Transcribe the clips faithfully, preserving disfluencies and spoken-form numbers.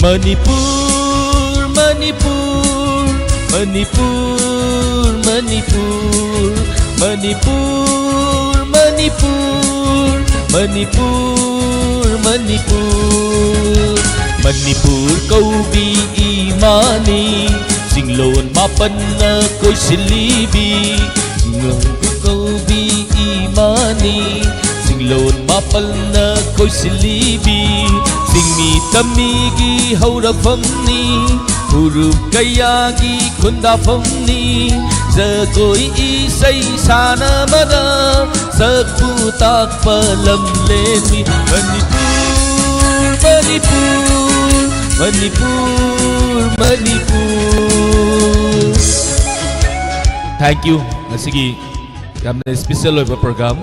ꯃꯅꯤꯄꯨꯔ, ꯃꯅꯤꯄꯨꯔ, ꯃꯅꯤꯄꯨꯔ, ꯃꯅꯤꯄꯨꯔ, ꯃꯅꯤꯄꯨꯔ, ꯃꯅꯤꯄꯨꯔ, ꯃꯅꯤꯄꯨꯔ, ꯃꯅꯤꯄꯨꯔ, ꯃꯅꯤꯄꯨꯔ ꯀꯧꯕꯤ ꯏꯃꯥꯅꯤ, ꯆꯤꯡꯂꯣꯟ ꯃꯥꯄꯟꯅ ꯀꯣꯏꯁꯤꯜꯂꯤꯕꯤ, ꯆꯤꯡꯂꯣꯟ ꯀꯧꯕꯤ ꯏꯃꯥꯅꯤ, ꯆꯤꯡꯂꯣꯟ ꯃꯥꯄꯜꯅ ꯀꯣꯏꯁꯤꯜꯂꯤꯕꯤ, ꯆꯤꯡꯃꯤ ꯇꯝꯃꯤꯒꯤ ꯍꯧꯔꯛꯐꯝꯅꯤ, ꯐꯨꯔꯨꯞ ꯀꯌꯥꯒꯤ ꯈꯨꯟꯗꯥꯐꯝꯅꯤ, ꯖꯒꯣꯏ ꯏꯁꯩ ꯁꯥꯟꯅꯕꯗ ꯁꯛꯄꯨ ꯇꯥꯛꯄ ꯂꯝꯂꯦꯟꯅꯤ ꯃꯅꯤꯄꯨꯔ, ꯃꯅꯤꯄꯨꯔ, ꯃꯅꯤꯄꯨꯔ, ꯃꯅꯤꯄꯨꯔ꯫ Thank you꯫ ꯉꯁꯤꯒꯤ ꯌꯥꯝꯅ special ꯑꯣꯏꯕ program,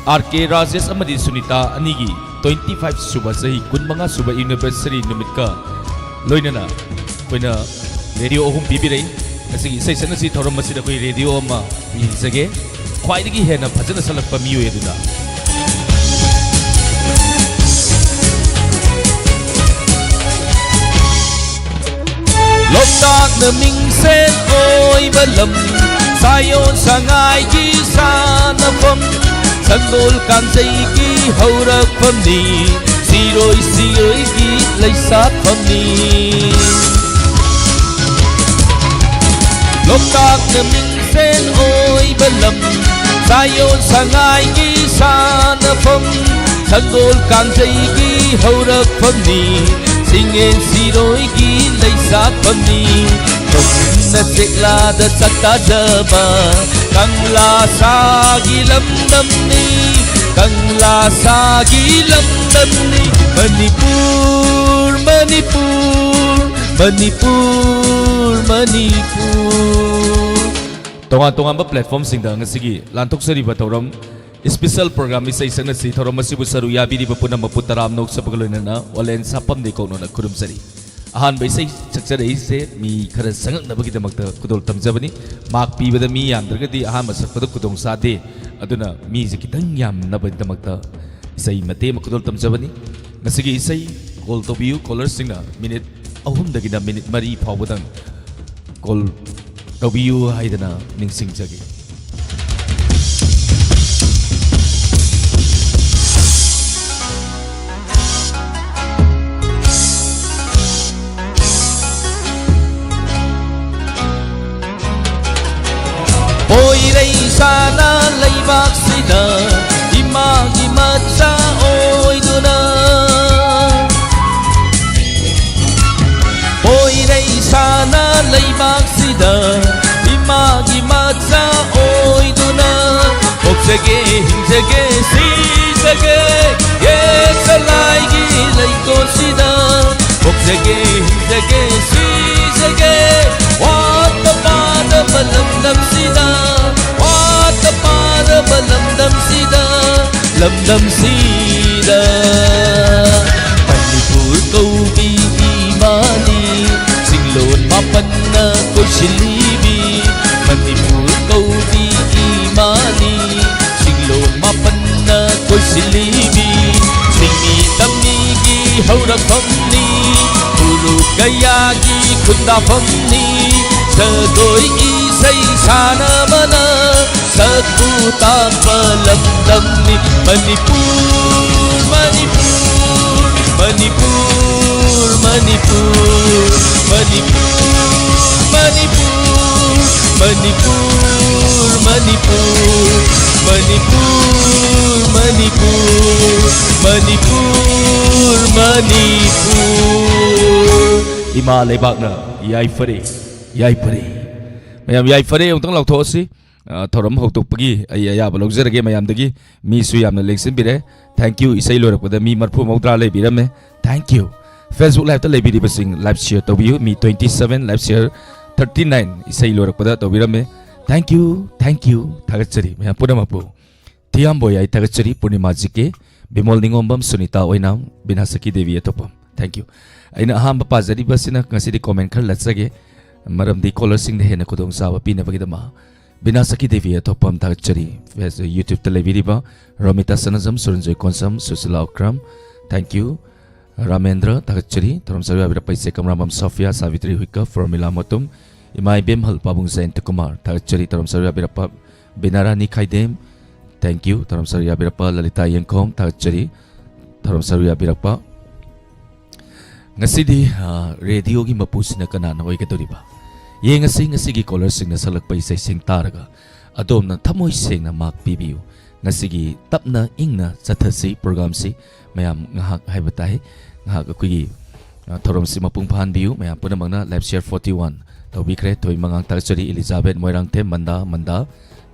ꯑꯥꯔ ꯀꯦ ꯔꯥꯖꯦꯁ ꯑꯃꯗꯤ ꯁꯨꯅꯤꯇꯥ ꯑꯅꯤꯒꯤ twenty five ꯁꯨꯕ ꯆꯍꯤ, ꯀꯨꯟꯃꯉꯥ ꯁꯨꯕ anniversary ꯅꯨꯃꯤꯠꯀ ꯂꯣꯏꯅꯅ ꯑꯩꯈꯣꯏꯅ ꯔꯦꯗꯤꯑꯣ ꯑꯍꯨꯝ ꯄꯤꯕꯤꯔꯛꯏ꯫ ꯉꯁꯤꯒꯤ ꯏꯁꯩ ꯁꯛꯅꯁꯤ ꯊꯧꯔꯝ ꯑꯁꯤꯗ ꯑꯩꯈꯣꯏ ꯔꯦꯗꯤꯑꯣ ꯑꯃ ꯄꯤꯖꯒꯦ, ꯈ꯭ꯋꯥꯏꯗꯒꯤ ꯍꯦꯟꯅ ꯐꯖꯅ ꯁꯛꯂꯛꯄ ꯃꯤꯑꯣꯏ ꯑꯗꯨꯗ꯫ ꯂꯣꯛꯇꯥꯛꯅ ꯃꯤꯡꯁꯦꯜ ꯑꯣꯏꯕ ꯂꯝ, ꯁꯥꯌꯣꯟ ꯁꯉꯥꯏꯒꯤ ꯁꯥꯟꯅꯐꯝ, ꯁꯪꯒꯣꯜ ꯀꯥꯡꯖꯩꯒꯤ ꯍꯧꯔꯛꯐꯝꯅꯤ, ꯁꯤꯔꯣꯏ ꯁꯤꯔꯣꯏꯒꯤ ꯂꯩꯁꯥꯐꯝꯅꯤ꯫ ꯂꯣꯛꯇꯥꯛꯅ ꯃꯤꯡꯁꯦꯜ ꯑꯣꯏꯕ ꯂꯝ, ꯁꯥꯌꯣꯟ ꯁꯉꯥꯏꯒꯤ ꯁꯥꯟꯅꯐꯝ, ꯁꯪꯒꯣꯜ ꯀꯥꯡꯖꯩꯒꯤ ꯍꯧꯔꯛꯐꯝꯅꯤ, ꯆꯤꯡꯌꯦꯟ ꯁꯤꯔꯣꯏꯒꯤ ꯂꯩꯁꯥꯐꯝꯅꯤ꯫ ꯊꯨꯝꯅ ꯆꯦꯛꯂꯥꯗ ꯆꯥꯛꯇꯥꯖꯕ ꯀꯪꯂꯥ ꯁꯥꯒꯤ ꯂꯝꯗꯝꯅꯤ, ꯀꯪꯂꯥ ꯁꯥꯒꯤ ꯂꯝꯗꯝꯅꯤ ꯃꯅꯤꯄꯨꯔ, ꯃꯅꯤꯄꯨꯔ, ꯃꯅꯤꯄꯨꯔ, ꯃꯅꯤꯄꯨꯔ꯫ ꯇꯣꯉꯥꯟ ꯇꯣꯉꯥꯟꯕ platformꯁꯤꯡꯗ ꯉꯁꯤꯒꯤ ꯂꯥꯟꯊꯣꯛꯆꯔꯤꯕ ꯊꯧꯔꯝ special program ꯏꯁꯩ ꯁꯛꯅꯁꯤ ꯊꯧꯔꯝ ꯑꯁꯤꯕꯨ ꯁꯔꯨꯛ ꯌꯥꯕꯤꯔꯤꯕ ꯄꯨꯝꯅꯃꯛꯄꯨ ꯇꯔꯥꯝꯅ ꯑꯣꯛꯆꯕꯒ ꯂꯣꯏꯅꯅ ꯋꯥꯂꯦꯟ ꯁꯥꯐꯝꯗꯤ ꯀꯣꯛꯅꯣꯅ ꯈꯨꯔꯨꯝꯖꯔꯤ꯫ ꯑꯍꯥꯟꯕ ꯏꯁꯩ ꯁꯛꯆꯔꯛꯏꯁꯦ ꯃꯤ ꯈꯔ ꯆꯪꯉꯛꯅꯕꯒꯤꯗꯃꯛꯇ ꯈꯨꯗꯣꯜ ꯇꯝꯖꯕꯅꯤ꯫ ꯃꯥꯛ ꯄꯤꯕꯗ ꯃꯤ ꯌꯥꯝꯗ꯭ꯔꯒꯗꯤ ꯑꯍꯥꯟꯕ ꯁꯛꯄꯗ ꯈꯨꯗꯣꯡ ꯆꯥꯗꯦ꯫ ꯑꯗꯨꯅ ꯃꯤꯁꯦ ꯈꯤꯇꯪ ꯌꯥꯝꯅꯕꯒꯤꯗꯃꯛꯇ ꯏꯁꯩ ꯃꯇꯦꯛ ꯑꯃ ꯈꯨꯗꯣꯜ ꯇꯝꯖꯕꯅꯤ꯫ ꯉꯁꯤꯒꯤ ꯏꯁꯩ ꯀꯣꯜ ꯇꯧꯕꯤꯌꯨ꯫ ꯀꯣꯂꯔꯁꯤꯡꯅ ꯃꯤꯅꯤꯠ ꯑꯍꯨꯝꯗꯒꯤꯅ ꯃꯤꯅꯤꯠ ꯃꯔꯤ ꯐꯥꯎꯕꯗꯪ ꯀꯣꯜ ꯇꯧꯕꯤꯌꯨ ꯍꯥꯏꯗꯅ ꯅꯤꯡꯁꯤꯡꯖꯒꯦ꯫ ꯄꯣꯏꯔꯩ ꯁꯥꯅ ꯂꯩꯕꯥꯛꯁꯤꯗ ꯏꯃꯥꯒꯤ ꯃꯆꯥ ꯑꯣꯏꯗꯨꯅ, ꯄꯣꯏꯔꯩ ꯁꯥꯅ ꯂꯩꯕꯥꯛꯁꯤꯗ ꯏꯃꯥꯒꯤ ꯃꯆꯥ ꯑꯣꯏꯗꯨꯅ, ꯄꯣꯛꯆꯒꯦ, ꯍꯤꯡꯖꯒꯦ, ꯁꯤꯖꯒꯦ, ꯌꯦꯛꯆꯂꯥꯏꯒꯤ ꯂꯩꯀꯣꯜꯁꯤꯗ꯫ ꯄꯣꯛꯆꯒꯦ, ꯍꯤꯡꯖꯒꯦ, ꯁꯤꯖꯒꯦ, ꯋꯥꯠꯇ ꯄꯥꯗꯕ ꯂꯝꯗꯝꯁꯤꯗ, ꯋꯥꯠꯇ ꯄꯥꯗꯕ ꯂꯝꯗꯝꯁꯤꯗ, ꯂꯝꯗꯝꯁꯤꯗ꯫ ꯃꯅꯤꯄꯨꯔ ꯀꯧꯕꯤ ꯏꯃꯥꯅꯤ, ꯆꯤꯡꯂꯣꯟ ꯃꯥꯄꯟꯅ ꯀꯣꯏꯁꯤꯜꯂꯤꯕꯤ꯫ ꯃꯅꯤꯄꯨꯔ ꯀꯧꯕꯤ ꯏꯃꯥꯅꯤ, ꯆꯤꯡꯂꯣꯟ ꯃꯥꯄꯟꯅ ꯀꯣꯏꯁꯤꯜꯂꯤꯕꯤ꯫ ꯆꯤꯡꯃꯤ ꯇꯝꯃꯤꯒꯤ ꯍꯧꯔꯛꯐꯝꯅꯤ, ꯐꯨꯔꯨꯞ ꯀꯌꯥꯒꯤ ꯈꯨꯟꯗꯥꯐꯝꯅꯤ꯫ ꯁꯒꯣꯏ ꯏꯁꯩ ꯁꯥꯟꯅꯕꯅ ꯁꯛꯄꯨ ꯇꯥꯛꯄ ꯂꯝꯗꯝꯅꯤ ꯃꯅꯤꯄꯨꯔ, ꯃꯅꯤꯄꯨꯔ, ꯃꯅꯤꯄꯨꯔ, ꯃꯅꯤꯄꯨꯔ, ꯃꯅꯤꯄꯨꯔ, ꯃꯅꯤꯄꯨꯔ, ꯃꯅꯤꯄꯨꯔ, ꯃꯅꯤꯄꯨꯔ, ꯃꯅꯤꯄꯨꯔ, ꯃꯅꯤꯄꯨꯔ, ꯃꯅꯤꯄꯨꯔ꯫ ꯏꯃꯥ ꯂꯩꯕꯥꯛꯅ ꯌꯥꯏꯐꯔꯦ, ꯌꯥꯏꯐꯔꯦ꯫ ꯃꯌꯥꯝ ꯌꯥꯏꯐꯔꯦ ꯑꯃꯨꯛꯇꯪ ꯂꯥꯎꯊꯣꯛꯑꯁꯤ꯫ ꯑ, ꯊꯧꯔꯝ ꯍꯧꯗꯣꯛꯄꯒꯤ ꯑꯩ ꯑꯌꯥꯕ ꯂꯧꯖꯔꯒꯦ ꯃꯌꯥꯝꯗꯒꯤ꯫ ꯃꯤꯁꯨ ꯌꯥꯝꯅ ꯂꯦꯡꯁꯤꯟꯕꯤꯔꯦ꯫ Thank you꯫ ꯏꯁꯩ ꯂꯣꯏꯔꯛꯄꯗ ꯃꯤ ꯃꯔꯐꯨ ꯃꯧꯗ꯭ꯔꯥ ꯂꯩꯕꯤꯔꯝꯃꯦ꯫ Thank you꯫ Facebook Live-ꯇ ꯂꯩꯕꯤꯔꯤꯕꯁꯤꯡ live share ꯇꯧꯕꯤꯌꯨ꯫ ꯃꯤ twenty seven, live share thirty nine꯫ ꯏꯁꯩ ꯂꯣꯏꯔꯛꯄꯗ ꯇꯧꯕꯤꯔꯝꯃꯦ꯫ Thank you, thank you꯫ ꯊꯥꯒꯠꯆꯔꯤ ꯃꯌꯥꯝ ꯄꯨꯝꯅꯃꯛꯄꯨ꯫ ꯊꯤꯌꯥꯝꯕꯣ ꯌꯥꯏ ꯊꯥꯒꯠꯆꯔꯤ꯫ ꯄꯨꯔꯅꯤꯃꯥ ꯖꯤ ꯀꯦ, ꯕꯤꯃꯣꯜ ꯅꯤꯉꯣꯝꯕꯝ, ꯁꯨꯅꯤꯇꯥ ꯑꯣꯏꯅꯥꯝ, ꯕꯤꯅꯥꯁꯀꯤ ꯗꯦꯕꯤ ꯑꯊꯣꯛꯄꯝ꯫ Thank you꯫ ꯑꯩꯅ ꯑꯍꯥꯟꯕ ꯄꯥꯖꯔꯤꯕꯁꯤꯅ ꯉꯁꯤꯗꯤ comment ꯈꯔ ꯂꯠꯆꯒꯦ, ꯃꯔꯝꯗꯤ caller-ꯁꯤꯡꯗ ꯍꯦꯟꯅ ꯈꯨꯗꯣꯡꯆꯥꯕ ꯄꯤꯅꯕꯒꯤꯗꯃꯛ꯫ ꯕꯤꯅꯥꯁꯀꯤ ꯗꯦꯕꯤ ꯑꯊꯣꯛꯄꯝ ꯊꯥꯒꯠꯆꯔꯤ꯫ Face-, YouTube-ꯇ ꯂꯩꯕꯤꯔꯤꯕ ꯔꯣꯃꯤꯇꯥ ꯁꯅꯥꯖꯝ, ꯁꯨꯔꯟꯖꯣꯏ ꯀꯣꯟꯁꯝ, ꯁꯨꯁꯤꯂꯥ ꯑꯣꯀ꯭ꯔꯝ꯫ Thank you꯫ ꯔꯥꯃꯦꯟꯗ꯭ꯔ, ꯊꯥꯒꯠꯆꯔꯤ꯫ ꯊꯧꯔꯝ ꯁꯔꯨꯛ ꯌꯥꯕꯤꯔꯛꯄ ꯏꯆꯦ ꯀꯝꯔꯥꯝꯕꯝ ꯁꯣꯐꯤꯌꯥ, ꯁꯥꯕꯤꯇ꯭ꯔꯤ ꯍꯨꯏꯀꯞ, ꯐꯣꯔꯃꯤꯂꯥ ꯃꯇꯨꯝ, ꯏꯃꯥ ꯏꯕꯦꯝꯍꯜ ꯄꯥꯕꯨꯡ ꯖꯌꯟꯇ ꯀꯨꯃꯥꯔ, ꯊꯥꯒꯠꯆꯔꯤ꯫ ꯊꯧꯔꯝ ꯁꯔꯨꯛ ꯌꯥꯕꯤꯔꯛꯄ ꯕꯤꯅꯥꯔꯥꯅꯤ ꯈꯥꯏꯗꯦꯝ, thank you꯫ ꯊꯧꯔꯝ ꯁꯔꯨꯛ ꯌꯥꯕꯤꯔꯛꯄ ꯂꯂꯤꯇꯥ ꯌꯦꯡꯈꯣꯝ, ꯊꯥꯒꯠꯆꯔꯤ꯫ ꯊꯧꯔꯝ ꯁꯔꯨꯛ ꯌꯥꯕꯤꯔꯛꯄ꯫ ꯉꯁꯤꯗꯤ, ꯑ, ꯔꯦꯗꯤꯑꯣꯒꯤ ꯃꯄꯨꯁꯤꯅ ꯀꯅꯥꯅ ꯑꯣꯏꯒꯗꯧꯔꯤꯕ? ꯌꯦꯡꯉꯁꯤ ꯉꯁꯤꯒꯤ ꯀꯣꯂꯔꯁꯤꯡꯅ ꯁꯛꯂꯛꯄ ꯏꯁꯩꯁꯤꯡ ꯇꯥꯔꯒ꯫ ꯑꯗꯣꯝꯅ ꯊꯃꯣꯏ ꯁꯦꯡꯅ ꯃꯥꯛ ꯄꯤꯕꯤꯌꯨ꯫ ꯉꯁꯤꯒꯤ ꯇꯞꯅ ꯏꯪꯅ ꯆꯠꯊꯁꯤ ꯄ꯭ꯔꯣꯒ꯭ꯔꯥꯝꯁꯤ꯫ ꯃꯌꯥꯝ ꯉꯥꯏꯍꯥꯛ ꯍꯥꯏꯕ ꯇꯥꯏ, ꯉꯥꯏꯍꯥꯛ ꯑꯩꯈꯣꯏꯒꯤ, ꯑ, ꯊꯧꯔꯝꯁꯤ ꯃꯄꯨꯡ ꯐꯥꯍꯟꯕꯤꯌꯨ꯫ ꯃꯌꯥꯝ ꯄꯨꯝꯅꯃꯛꯅ ꯂꯥꯏꯐ ꯁꯤꯌꯔ ꯐꯣꯔꯇꯤ ꯋꯥꯟ ꯇꯧꯕꯤꯈ꯭ꯔꯦ꯫ ꯊꯣꯏ ꯃꯉꯥꯡ ꯊꯥꯒꯠꯆꯔꯤ, ꯏꯂꯤꯖꯥꯕꯦꯠ ꯃꯣꯏꯔꯥꯡꯊꯦꯝ ꯃꯟꯗꯥ, ꯃꯟꯗꯥ,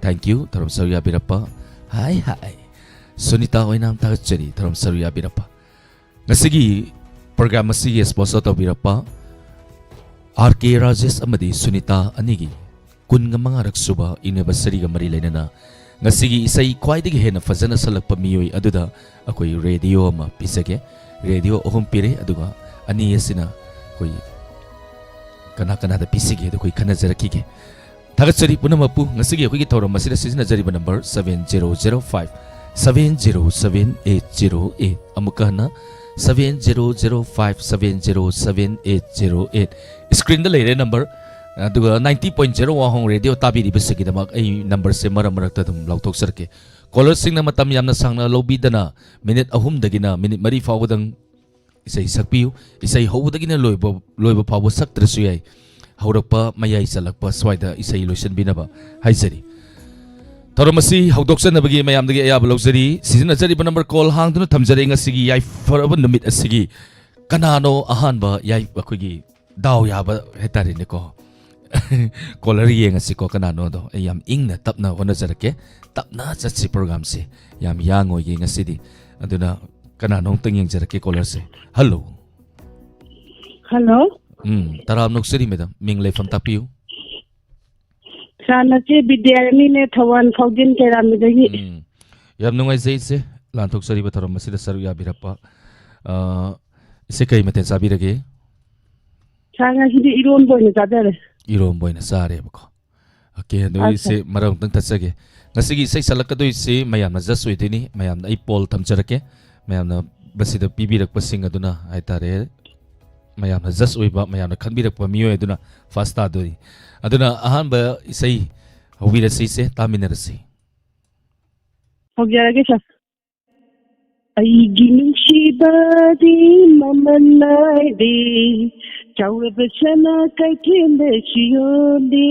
thank you꯫ ꯊꯧꯔꯝ ꯁꯔꯨꯛ ꯌꯥꯕꯤꯔꯛꯄ꯫ ꯍꯥꯏ ꯍꯥꯏ꯫ ꯁꯨꯅꯤꯇꯥ ꯑꯣꯏꯅꯥꯝ ꯊꯥꯒꯠꯆꯔꯤ, ꯊꯧꯔꯝ ꯁꯔꯨꯛ ꯌꯥꯕꯤꯔꯛꯄ꯫ ꯉꯁꯤꯒꯤ ꯄ꯭ꯔꯣꯒ꯭ꯔꯥꯝ ꯑꯁꯤꯒꯤ ꯁ꯭ꯄꯣꯟꯁꯔ ꯇꯧꯕꯤꯔꯛꯄ ꯑꯥꯔ ꯀꯦ ꯔꯥꯖꯦꯁ ꯑꯃꯗꯤ ꯁꯨꯅꯤꯇꯥ ꯑꯅꯤꯒꯤ ꯀꯨꯟꯒ ꯃꯉꯥꯔꯛ ꯁꯨꯕ ꯑꯦꯅꯤꯚꯔꯁꯔꯤꯒ ꯃꯔꯤ ꯂꯩꯅꯅ ꯉꯁꯤꯒꯤ ꯏꯁꯩ ꯈ꯭ꯋꯥꯏꯗꯒꯤ ꯍꯦꯟꯅ ꯐꯖꯅ ꯁꯛꯂꯛꯄ ꯃꯤꯑꯣꯏ ꯑꯗꯨꯗ ꯑꯩꯈꯣꯏ ꯔꯦꯗꯤꯑꯣ ꯑꯃ ꯄꯤꯖꯒꯦ꯫ ꯔꯦꯗꯤꯑꯣ ꯑꯍꯨꯝ ꯄꯤꯔꯦ, ꯑꯗꯨꯒ ꯑꯅꯤ ꯑꯁꯤꯅ ꯑꯩꯈꯣꯏ ꯀꯅꯥ ꯀꯅꯥꯗ ꯄꯤꯁꯤꯒꯦ ꯍꯥꯏꯗꯣ ꯑꯩꯈꯣꯏ ꯈꯟꯅꯖꯔꯛꯈꯤꯒꯦ꯫ ꯊꯥꯒꯠꯆꯔꯤ ꯄꯨꯝꯅꯃꯛꯄꯨ꯫ ꯉꯁꯤꯒꯤ ꯑꯩꯈꯣꯏꯒꯤ ꯊꯧꯔꯝ ꯑꯁꯤꯗ ꯁꯤꯖꯤꯟꯅꯖꯔꯤꯕ number seven zero zero five seven zero seven eight zero eight꯫ ꯑꯃꯨꯛꯀ ꯍꯟꯅ, seven zero zero five seven zero seven eight zero eight꯫ ꯁ꯭ꯀ꯭ꯔꯤꯟꯗ ꯂꯩꯔꯦ ꯅꯝꯕꯔ꯫ ꯑꯗꯨꯒ ninety point zero ꯋꯥꯍꯣꯡ ꯔꯦꯗꯤꯑꯣ ꯇꯥꯕꯤꯔꯤꯕꯁꯤꯒꯤꯗꯃꯛ ꯑꯩ ꯅꯝꯕꯔꯁꯦ ꯃꯔꯛ ꯃꯔꯛꯇ ꯑꯗꯨꯝ ꯂꯥꯎꯊꯣꯛꯆꯔꯛꯀꯦ꯫ ꯀꯣꯂꯔꯁꯤꯡꯅ ꯃꯇꯝ ꯌꯥꯝꯅ ꯁꯥꯡꯅ ꯂꯧꯕꯤꯗꯅ, ꯃꯤꯅꯤꯠ ꯑꯍꯨꯝꯗꯒꯤꯅ ꯃꯤꯅꯤꯠ ꯃꯔꯤ ꯐꯥꯎꯕꯗꯪ ꯏꯁꯩ ꯁꯛꯄꯤꯌꯨ꯫ ꯏꯁꯩ ꯍꯧꯕꯗꯒꯤꯅ ꯂꯣꯏꯕ, ꯂꯣꯏꯕ ꯐꯥꯎꯕ ꯁꯛꯇ꯭ꯔꯁꯨ ꯌꯥꯏ꯫ ꯍꯧꯔꯛꯄ, ꯃꯌꯥꯏ ꯆꯜꯂꯛꯄ ꯁ꯭ꯋꯥꯏꯗ ꯏꯁꯩ ꯂꯣꯏꯁꯤꯟꯕꯤꯅꯕ ꯍꯥꯏꯖꯔꯤ꯫ ꯊꯧꯔꯝ ꯑꯁꯤ ꯍꯧꯗꯣꯛꯆꯅꯕꯒꯤ ꯃꯌꯥꯝꯗꯒꯤ ꯑꯌꯥꯕ ꯂꯧꯖꯔꯤ꯫ ꯁꯤꯖꯤꯟꯅꯖꯔꯤꯕ ꯅꯝꯕꯔ ꯀꯣꯜ ꯍꯥꯡꯗꯨꯅ ꯊꯝꯖꯔꯦ꯫ ꯉꯁꯤꯒꯤ ꯌꯥꯏꯐꯔꯕ ꯅꯨꯃꯤꯠ ꯑꯁꯤꯒꯤ ꯀꯅꯥꯅꯣ ꯑꯍꯥꯟꯕ ꯌꯥꯏ-, ꯑꯩꯈꯣꯏꯒꯤ ꯗꯥꯎ ꯌꯥꯕ ꯍꯥꯏꯇꯥꯔꯦꯅꯦꯀꯣ꯫ ꯀꯣꯂꯔ ꯌꯦꯡꯉꯁꯤꯀꯣ ꯀꯅꯥꯅꯣꯗꯣ꯫ ꯑꯩ ꯌꯥꯝ ꯏꯪꯅ ꯇꯞꯅ ꯍꯣꯠꯅꯖꯔꯛꯀꯦ꯫ ꯇꯞꯅ ꯆꯠꯁꯤ ꯄ꯭ꯔꯣꯒ꯭ꯔꯥꯝꯁꯦ꯫ ꯌꯥꯝ ꯌꯥꯡ ꯑꯣꯏꯒꯦ ꯉꯁꯤꯗꯤ꯫ ꯑꯗꯨꯅ ꯀꯅꯥꯅꯣ ꯑꯝꯇꯪ ꯌꯦꯡꯖꯔꯛꯀꯦ ꯀꯣꯂꯔꯁꯦ꯫ ꯍꯜꯂꯣ꯫ ꯍꯜꯂꯣ꯫ ꯎꯝ, ꯇꯔꯥꯝꯅ ꯑꯣꯛꯆꯔꯤ ꯃꯦꯗꯥꯝ꯫ ꯃꯤꯡ ꯂꯩꯐꯝ ꯇꯥꯛꯄꯤꯌꯨ꯫ ꯁꯥꯔ, ꯅꯆꯦ ꯕꯤꯗ꯭ꯌꯥꯔꯥꯅꯤꯅꯦ, ꯊꯧꯕꯥꯜ ꯐꯥꯎꯖꯤꯟ ꯀꯩꯔꯥꯝꯕꯤꯗꯒꯤ꯫ ꯎꯝ꯫ ꯌꯥꯝ ꯅꯨꯡꯉꯥꯏꯖꯩ ꯏꯆꯦ, ꯂꯥꯟꯊꯣꯛꯆꯔꯤꯕ ꯊꯧꯔꯝ ꯑꯁꯤꯗ ꯁꯔꯨꯛ ꯌꯥꯕꯤꯔꯛꯄ꯫ ꯑ, ꯏꯆꯦ ꯀꯔꯤ ꯃꯊꯦꯜ ꯆꯥꯕꯤꯔꯒꯦ? ꯁꯥꯔ, ꯉꯁꯤꯗꯤ ꯏꯔꯣꯟꯕ ꯑꯣꯏꯅ ꯆꯥꯖꯔꯦ꯫ ꯏꯔꯣꯝꯕ ꯑꯣꯏꯅ ꯆꯥꯔꯦꯕꯀꯣ꯫ ꯑꯣꯀꯦ, ꯑꯗꯨ ꯑꯠꯆꯥ꯫ ꯏꯆꯦ ꯃꯔꯛ ꯑꯃꯇꯪ ꯊꯠꯆꯒꯦ꯫ ꯉꯁꯤꯒꯤ ꯏꯁꯩ ꯁꯛꯂꯛꯀꯗꯣꯏꯁꯤ ꯃꯌꯥꯝꯅ ꯖꯁ ꯑꯣꯏꯗꯣꯏꯅꯤ꯫ ꯃꯌꯥꯝꯅ ꯑꯩ ꯄꯣꯜ ꯊꯝꯖꯔꯛꯀꯦ꯫ ꯃꯌꯥꯝꯅ ꯃꯁꯤꯗ ꯄꯤꯕꯤꯔꯛꯄꯁꯤꯡ ꯑꯗꯨꯅ ꯍꯥꯏꯇꯥꯔꯦ, ꯃꯌꯥꯝꯅ ꯖꯁ ꯑꯣꯏꯕ, ꯃꯌꯥꯝꯅ ꯈꯟꯕꯤꯔꯛꯄ ꯃꯤꯑꯣꯏ ꯑꯗꯨꯅ ꯐꯥꯔꯁ ꯇꯥꯗꯣꯏꯅꯤ꯫ ꯑꯗꯨꯅ ꯑꯍꯥꯟꯕ ꯏꯁꯩ ꯍꯧꯕꯤꯔꯁꯤ ꯏꯆꯦ, ꯇꯥꯃꯤꯟꯅꯔꯁꯤ꯫ ꯍꯧꯖꯔꯒꯦ, ꯁꯥꯔ꯫ ꯑꯩꯒꯤ ꯅꯨꯡꯁꯤꯕꯗꯤ ꯃꯃꯜ ꯅꯥꯏꯗꯦ, ꯆꯥꯎꯔꯕ ꯁꯅꯥ ꯀꯩꯊꯦꯜꯗꯁꯨ ꯌꯣꯜꯂꯤ꯫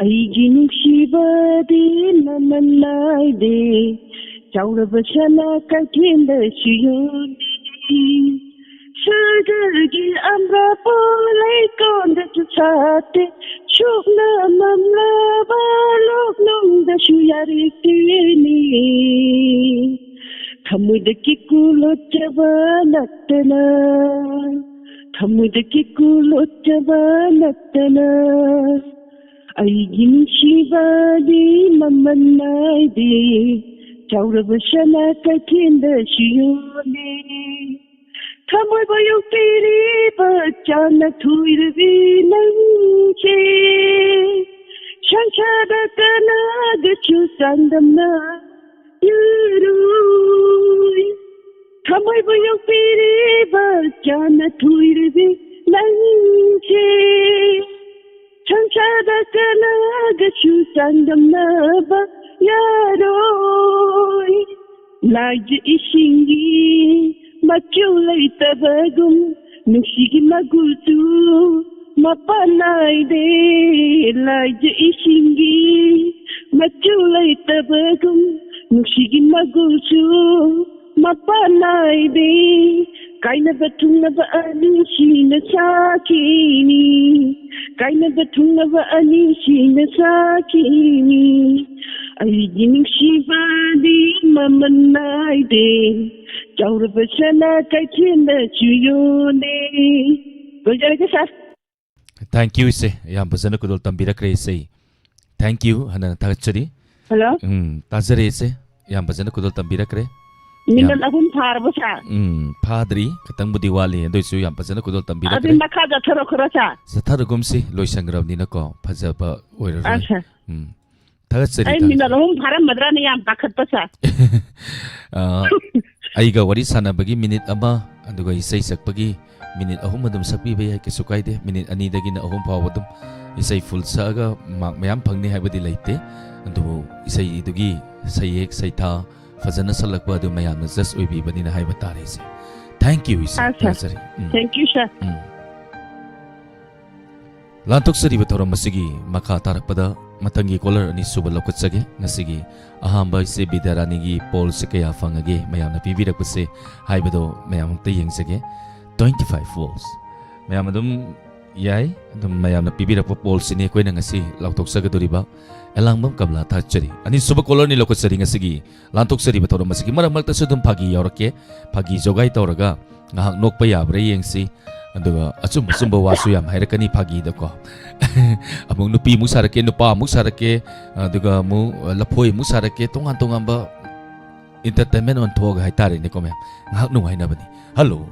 ꯑꯩꯒꯤ ꯅꯨꯡꯁꯤꯕꯗꯤ ꯃꯃꯜ ꯅꯥꯏꯗꯦ, ꯆꯥꯎꯔꯕ ꯁꯅꯥ ꯀꯩꯊꯦꯜꯗꯁꯨ ꯌꯣꯜꯂꯤ꯫ ꯁꯍꯔꯒꯤ ꯑꯝꯕ꯭ꯔꯥꯄꯣ ꯂꯩꯀꯣꯟꯗꯁꯨ ꯁꯥꯠꯇꯦ, ꯁꯨꯞꯅ ꯃꯝꯂꯕ ꯂꯣꯛꯅꯨꯡꯗꯁꯨ ꯌꯥꯔꯦ ꯇꯦꯅꯤ꯫ ꯊꯃꯣꯏꯗ ꯀꯤꯀꯨ ꯂꯣꯠꯆꯕ ꯅꯠꯇꯅ, ꯊꯃꯣꯏꯗ ꯀꯤꯀꯨ ꯂꯣꯠꯆꯕ ꯅꯠꯇꯅ, ꯑꯩꯒꯤ ꯅꯨꯡꯁꯤꯕꯗꯤ ꯃꯃꯜ ꯅꯥꯏꯗꯦ, ꯆꯥꯎꯔꯕ ꯁꯅꯥ ꯀꯩꯊꯦꯜꯗꯁꯨ ꯌꯣꯜꯂꯦ꯫ ꯊꯃꯣꯏꯕꯨ ꯌꯣꯛꯄꯤꯔꯤꯕ ꯆꯥꯟꯅ ꯊꯣꯏꯔꯕꯤ ꯅꯪꯁꯦ, ꯁꯪꯁꯥꯔꯗ ꯀꯅꯥꯒꯁꯨ ꯆꯥꯡꯗꯝꯅ ꯌꯥꯔꯣꯏ꯫ ꯊꯃꯣꯏꯕꯨ ꯌꯣꯛꯄꯤꯔꯤꯕ ꯆꯥꯟꯅ ꯊꯣꯏꯔꯕꯤ ꯅꯪꯁꯦ, ꯁꯪꯁꯥꯔꯗ ꯀꯅꯥꯒꯁꯨ ꯆꯥꯡꯗꯝꯅꯕ ꯌꯥꯔꯣꯏ꯫ ꯂꯥꯏꯖ ꯏꯁꯤꯡꯒꯤ ꯃꯆꯨ ꯂꯩꯇꯕꯒꯨꯝ, ꯅꯨꯡꯁꯤꯒꯤ ꯃꯒꯨꯜꯁꯨ ꯃꯄꯥꯟ ꯅꯥꯏꯗꯦ꯫ ꯂꯥꯏꯖ ꯏꯁꯤꯡꯒꯤ ꯃꯆꯨ ꯂꯩꯇꯕꯒꯨꯝ, ꯅꯨꯡꯁꯤꯒꯤ ꯃꯒꯨꯜꯁꯨ ꯃꯄꯥꯟ ꯅꯥꯏꯗꯦ꯫ ꯀꯥꯏꯅꯕ ꯊꯨꯡꯅꯕ ꯑꯅꯤꯁꯤꯅ ꯁꯥꯈꯤꯅꯤ, ꯀꯥꯏꯅꯕ ꯊꯨꯡꯅꯕ ꯑꯅꯤꯁꯤꯅ ꯁꯥꯈꯤꯅꯤ꯫ ꯑꯩꯒꯤ ꯅꯨꯡꯁꯤꯕꯗꯤ ꯃꯃꯜ ꯅꯥꯏꯗꯦ, ꯆꯥꯎꯔꯕ ꯁꯅꯥ ꯀꯩꯊꯦꯜꯗꯁꯨ ꯌꯣꯜꯂꯦ꯫ ꯂꯣꯏꯖꯔꯒꯦ, ꯁꯥꯔ꯫ Thank you, ꯏꯆꯦ꯫ ꯌꯥꯝ ꯐꯖꯅ ꯈꯨꯗꯣꯜ ꯇꯝꯕꯤꯔꯛꯈ꯭ꯔꯦ, ꯏꯆꯦ꯫ Thank you꯫ ꯍꯟꯅ ꯊꯥꯒꯠꯆꯔꯤ꯫ ꯍꯜꯂꯣ? ꯎꯝ, ꯇꯥꯖꯔꯦ, ꯏꯆꯦ꯫ ꯌꯥꯝ ꯐꯖꯅ ꯈꯨꯗꯣꯜ ꯇꯝꯕꯤꯔꯛꯈ꯭ꯔꯦ꯫ ꯃꯤꯅꯠ ꯌꯥꯝ ꯑꯍꯨꯝ ꯐꯥꯔꯕꯣ, ꯁꯥꯔ? ꯎꯝ, ꯐꯥꯗ꯭ꯔꯤ꯫ ꯈꯤꯇꯪꯕꯨꯗꯤ ꯋꯥꯠꯂꯤ꯫ ꯑꯗꯨꯏꯁꯨ ꯌꯥꯝ ꯐꯖꯅ ꯈꯨꯗꯣꯜ ꯑꯗꯨꯗꯤ ꯇꯝꯕꯤꯔꯛꯈ꯭ꯔꯦ꯫ ꯃꯈꯥ ꯆꯠꯊꯔꯛꯈ꯭ꯔꯣ, ꯁꯥꯔ꯫ ꯆꯠꯊꯔꯒꯨꯝꯁꯤ, ꯂꯣꯏꯁꯟꯈ꯭ꯔꯕꯅꯤꯅꯀꯣ꯫ ꯐꯖꯕ ꯑꯣꯏꯔꯔꯣꯏ꯫ ꯑꯥ, ꯁꯥꯔ꯫ ꯎꯝ꯫ ꯊꯥꯒꯠꯆꯔꯤ, ꯑꯩ ꯊꯥꯒꯠꯆꯔꯤ꯫ ꯃꯤꯅꯠ ꯑꯍꯨꯝ ꯐꯥꯔꯝꯃꯗ꯭ꯔꯥꯅ ꯌꯥꯝ ꯄꯥꯈꯠꯄ, ꯁꯥꯔ꯫ ꯑ, ꯑꯩꯒ ꯋꯥꯔꯤ ꯁꯥꯟꯅꯕꯒꯤ ꯃꯤꯅꯤꯠ ꯑꯃ, ꯑꯗꯨꯒ ꯏꯁꯩ ꯁꯛꯄꯒꯤ ꯃꯤꯅꯤꯠ ꯑꯍꯨꯝ ꯑꯗꯨꯝ ꯁꯛꯄꯤꯕ ꯌꯥꯏ, ꯀꯩꯁꯨ ꯀꯥꯏꯗꯦ꯫ ꯃꯤꯅꯤꯠ ꯑꯅꯤꯗꯒꯤꯅ ꯑꯍꯨꯝ ꯐꯥꯎꯕ ꯑꯗꯨꯝ ꯏꯁꯩ ꯐꯨꯜ ꯁꯛꯑꯒ ꯃꯥꯔꯛ ꯃꯌꯥꯝ ꯐꯪꯅꯤ ꯍꯥꯏꯕꯗꯤ ꯂꯩꯇꯦ, ꯑꯗꯨꯕꯨ ꯏꯁꯩꯗꯨꯒꯤ ꯁꯩꯌꯦꯛ ꯁꯩꯊꯥ ꯐꯖꯅ ꯁꯛꯂꯛꯄ ꯑꯗꯨ ꯃꯌꯥꯝꯅ ꯖꯁ ꯑꯣꯏꯕꯤꯕꯅꯤꯅ ꯍꯥꯏꯕ ꯇꯥꯔꯦ ꯏꯆꯦ꯫ Thank you, ꯏꯆꯦ꯫ ꯑꯥ, sir. ꯊꯥꯒꯠꯆꯔꯤ꯫ ꯎꯝ꯫ Thank you, sir. ꯎꯝ꯫ ꯂꯥꯟꯊꯣꯛꯆꯔꯤꯕ ꯊꯧꯔꯝ ꯑꯁꯤꯒꯤ ꯃꯈꯥ ꯇꯥꯔꯛꯄꯗ ꯃꯊꯪꯒꯤ ꯀꯣꯂꯔ ꯑꯅꯤꯁꯨꯕ ꯂꯧꯈꯠꯆꯒꯦ꯫ ꯉꯁꯤꯒꯤ ꯑꯍꯥꯟꯕ ꯏꯆꯦ ꯕꯤꯗ꯭ꯌꯥꯔꯥꯅꯤꯒꯤ ꯄꯣꯜꯁꯦ ꯀꯌꯥ ꯐꯪꯉꯒꯦ? ꯃꯌꯥꯝꯅ ꯄꯤꯕꯤꯔꯛꯄꯁꯦ ꯍꯥꯏꯕꯗꯣ ꯃꯌꯥꯝ ꯑꯝꯇ ꯌꯦꯡꯖꯒꯦ꯫ Twenty five votes꯫ ꯃꯌꯥꯝ ꯑꯗꯨꯝ ꯌꯥꯏ꯫ ꯑꯗꯨꯝ ꯃꯌꯥꯝꯅ ꯄꯤꯕꯤꯔꯛꯄ ꯄꯣꯜꯁꯤꯅꯤ ꯑꯩꯈꯣꯏꯅ ꯉꯁꯤ ꯂꯥꯎꯊꯣꯛꯆꯒꯗꯧꯔꯤꯕ꯫ ꯑꯦꯂꯥꯡꯕꯝ ꯀꯃꯂꯥ ꯊꯥꯒꯠꯆꯔꯤ꯫ ꯑꯅꯤꯁꯨꯕ ꯀꯣꯂꯔꯅꯤ ꯂꯧꯈꯠꯆꯔꯤ ꯉꯁꯤꯒꯤ ꯂꯥꯟꯊꯣꯛꯆꯔꯤꯕ ꯊꯧꯔꯝ ꯑꯁꯤꯒꯤ꯫ ꯃꯔꯛ ꯃꯔꯛꯇꯁꯨ ꯑꯗꯨꯝ ꯐꯥꯒꯤ ꯌꯥꯎꯔꯛꯀꯦ꯫ ꯐꯥꯒꯤ ꯖꯣꯒꯥꯏ ꯇꯧꯔꯒ ꯉꯥꯏꯍꯥꯛ ꯅꯣꯛꯄ ꯌꯥꯕ꯭ꯔꯥ ꯌꯦꯡꯁꯤ꯫ ꯑꯗꯨꯒ ꯑꯆꯨꯝ ꯑꯆꯨꯝꯕ ꯋꯥꯁꯨ ꯌꯥꯝ ꯍꯥꯏꯔꯛꯀꯅꯤ ꯐꯥꯒꯤꯗꯀꯣ꯫ ꯑꯃꯨꯛ ꯅꯨꯄꯤ ꯑꯃꯨꯛ ꯁꯥꯔꯛꯀꯦ, ꯅꯨꯄꯥ ꯑꯃꯨꯛ ꯁꯥꯔꯛꯀꯦ, ꯑꯗꯨꯒ ꯑꯃꯨꯛ ꯂꯐꯣꯏ ꯑꯃꯨꯛ ꯁꯥꯔꯛꯀꯦ, ꯇꯣꯉꯥꯟ ꯇꯣꯉꯥꯟꯕ entertainment ꯑꯣꯟꯊꯣꯛꯑꯒ ꯍꯥꯏꯇꯥꯔꯦꯅꯦꯀꯣ ꯃꯌꯥꯝ꯫ ꯉꯥꯏꯍꯥꯛ ꯅꯨꯡꯉꯥꯏꯅꯕꯅꯤ꯫ ꯍꯜꯂꯣ꯫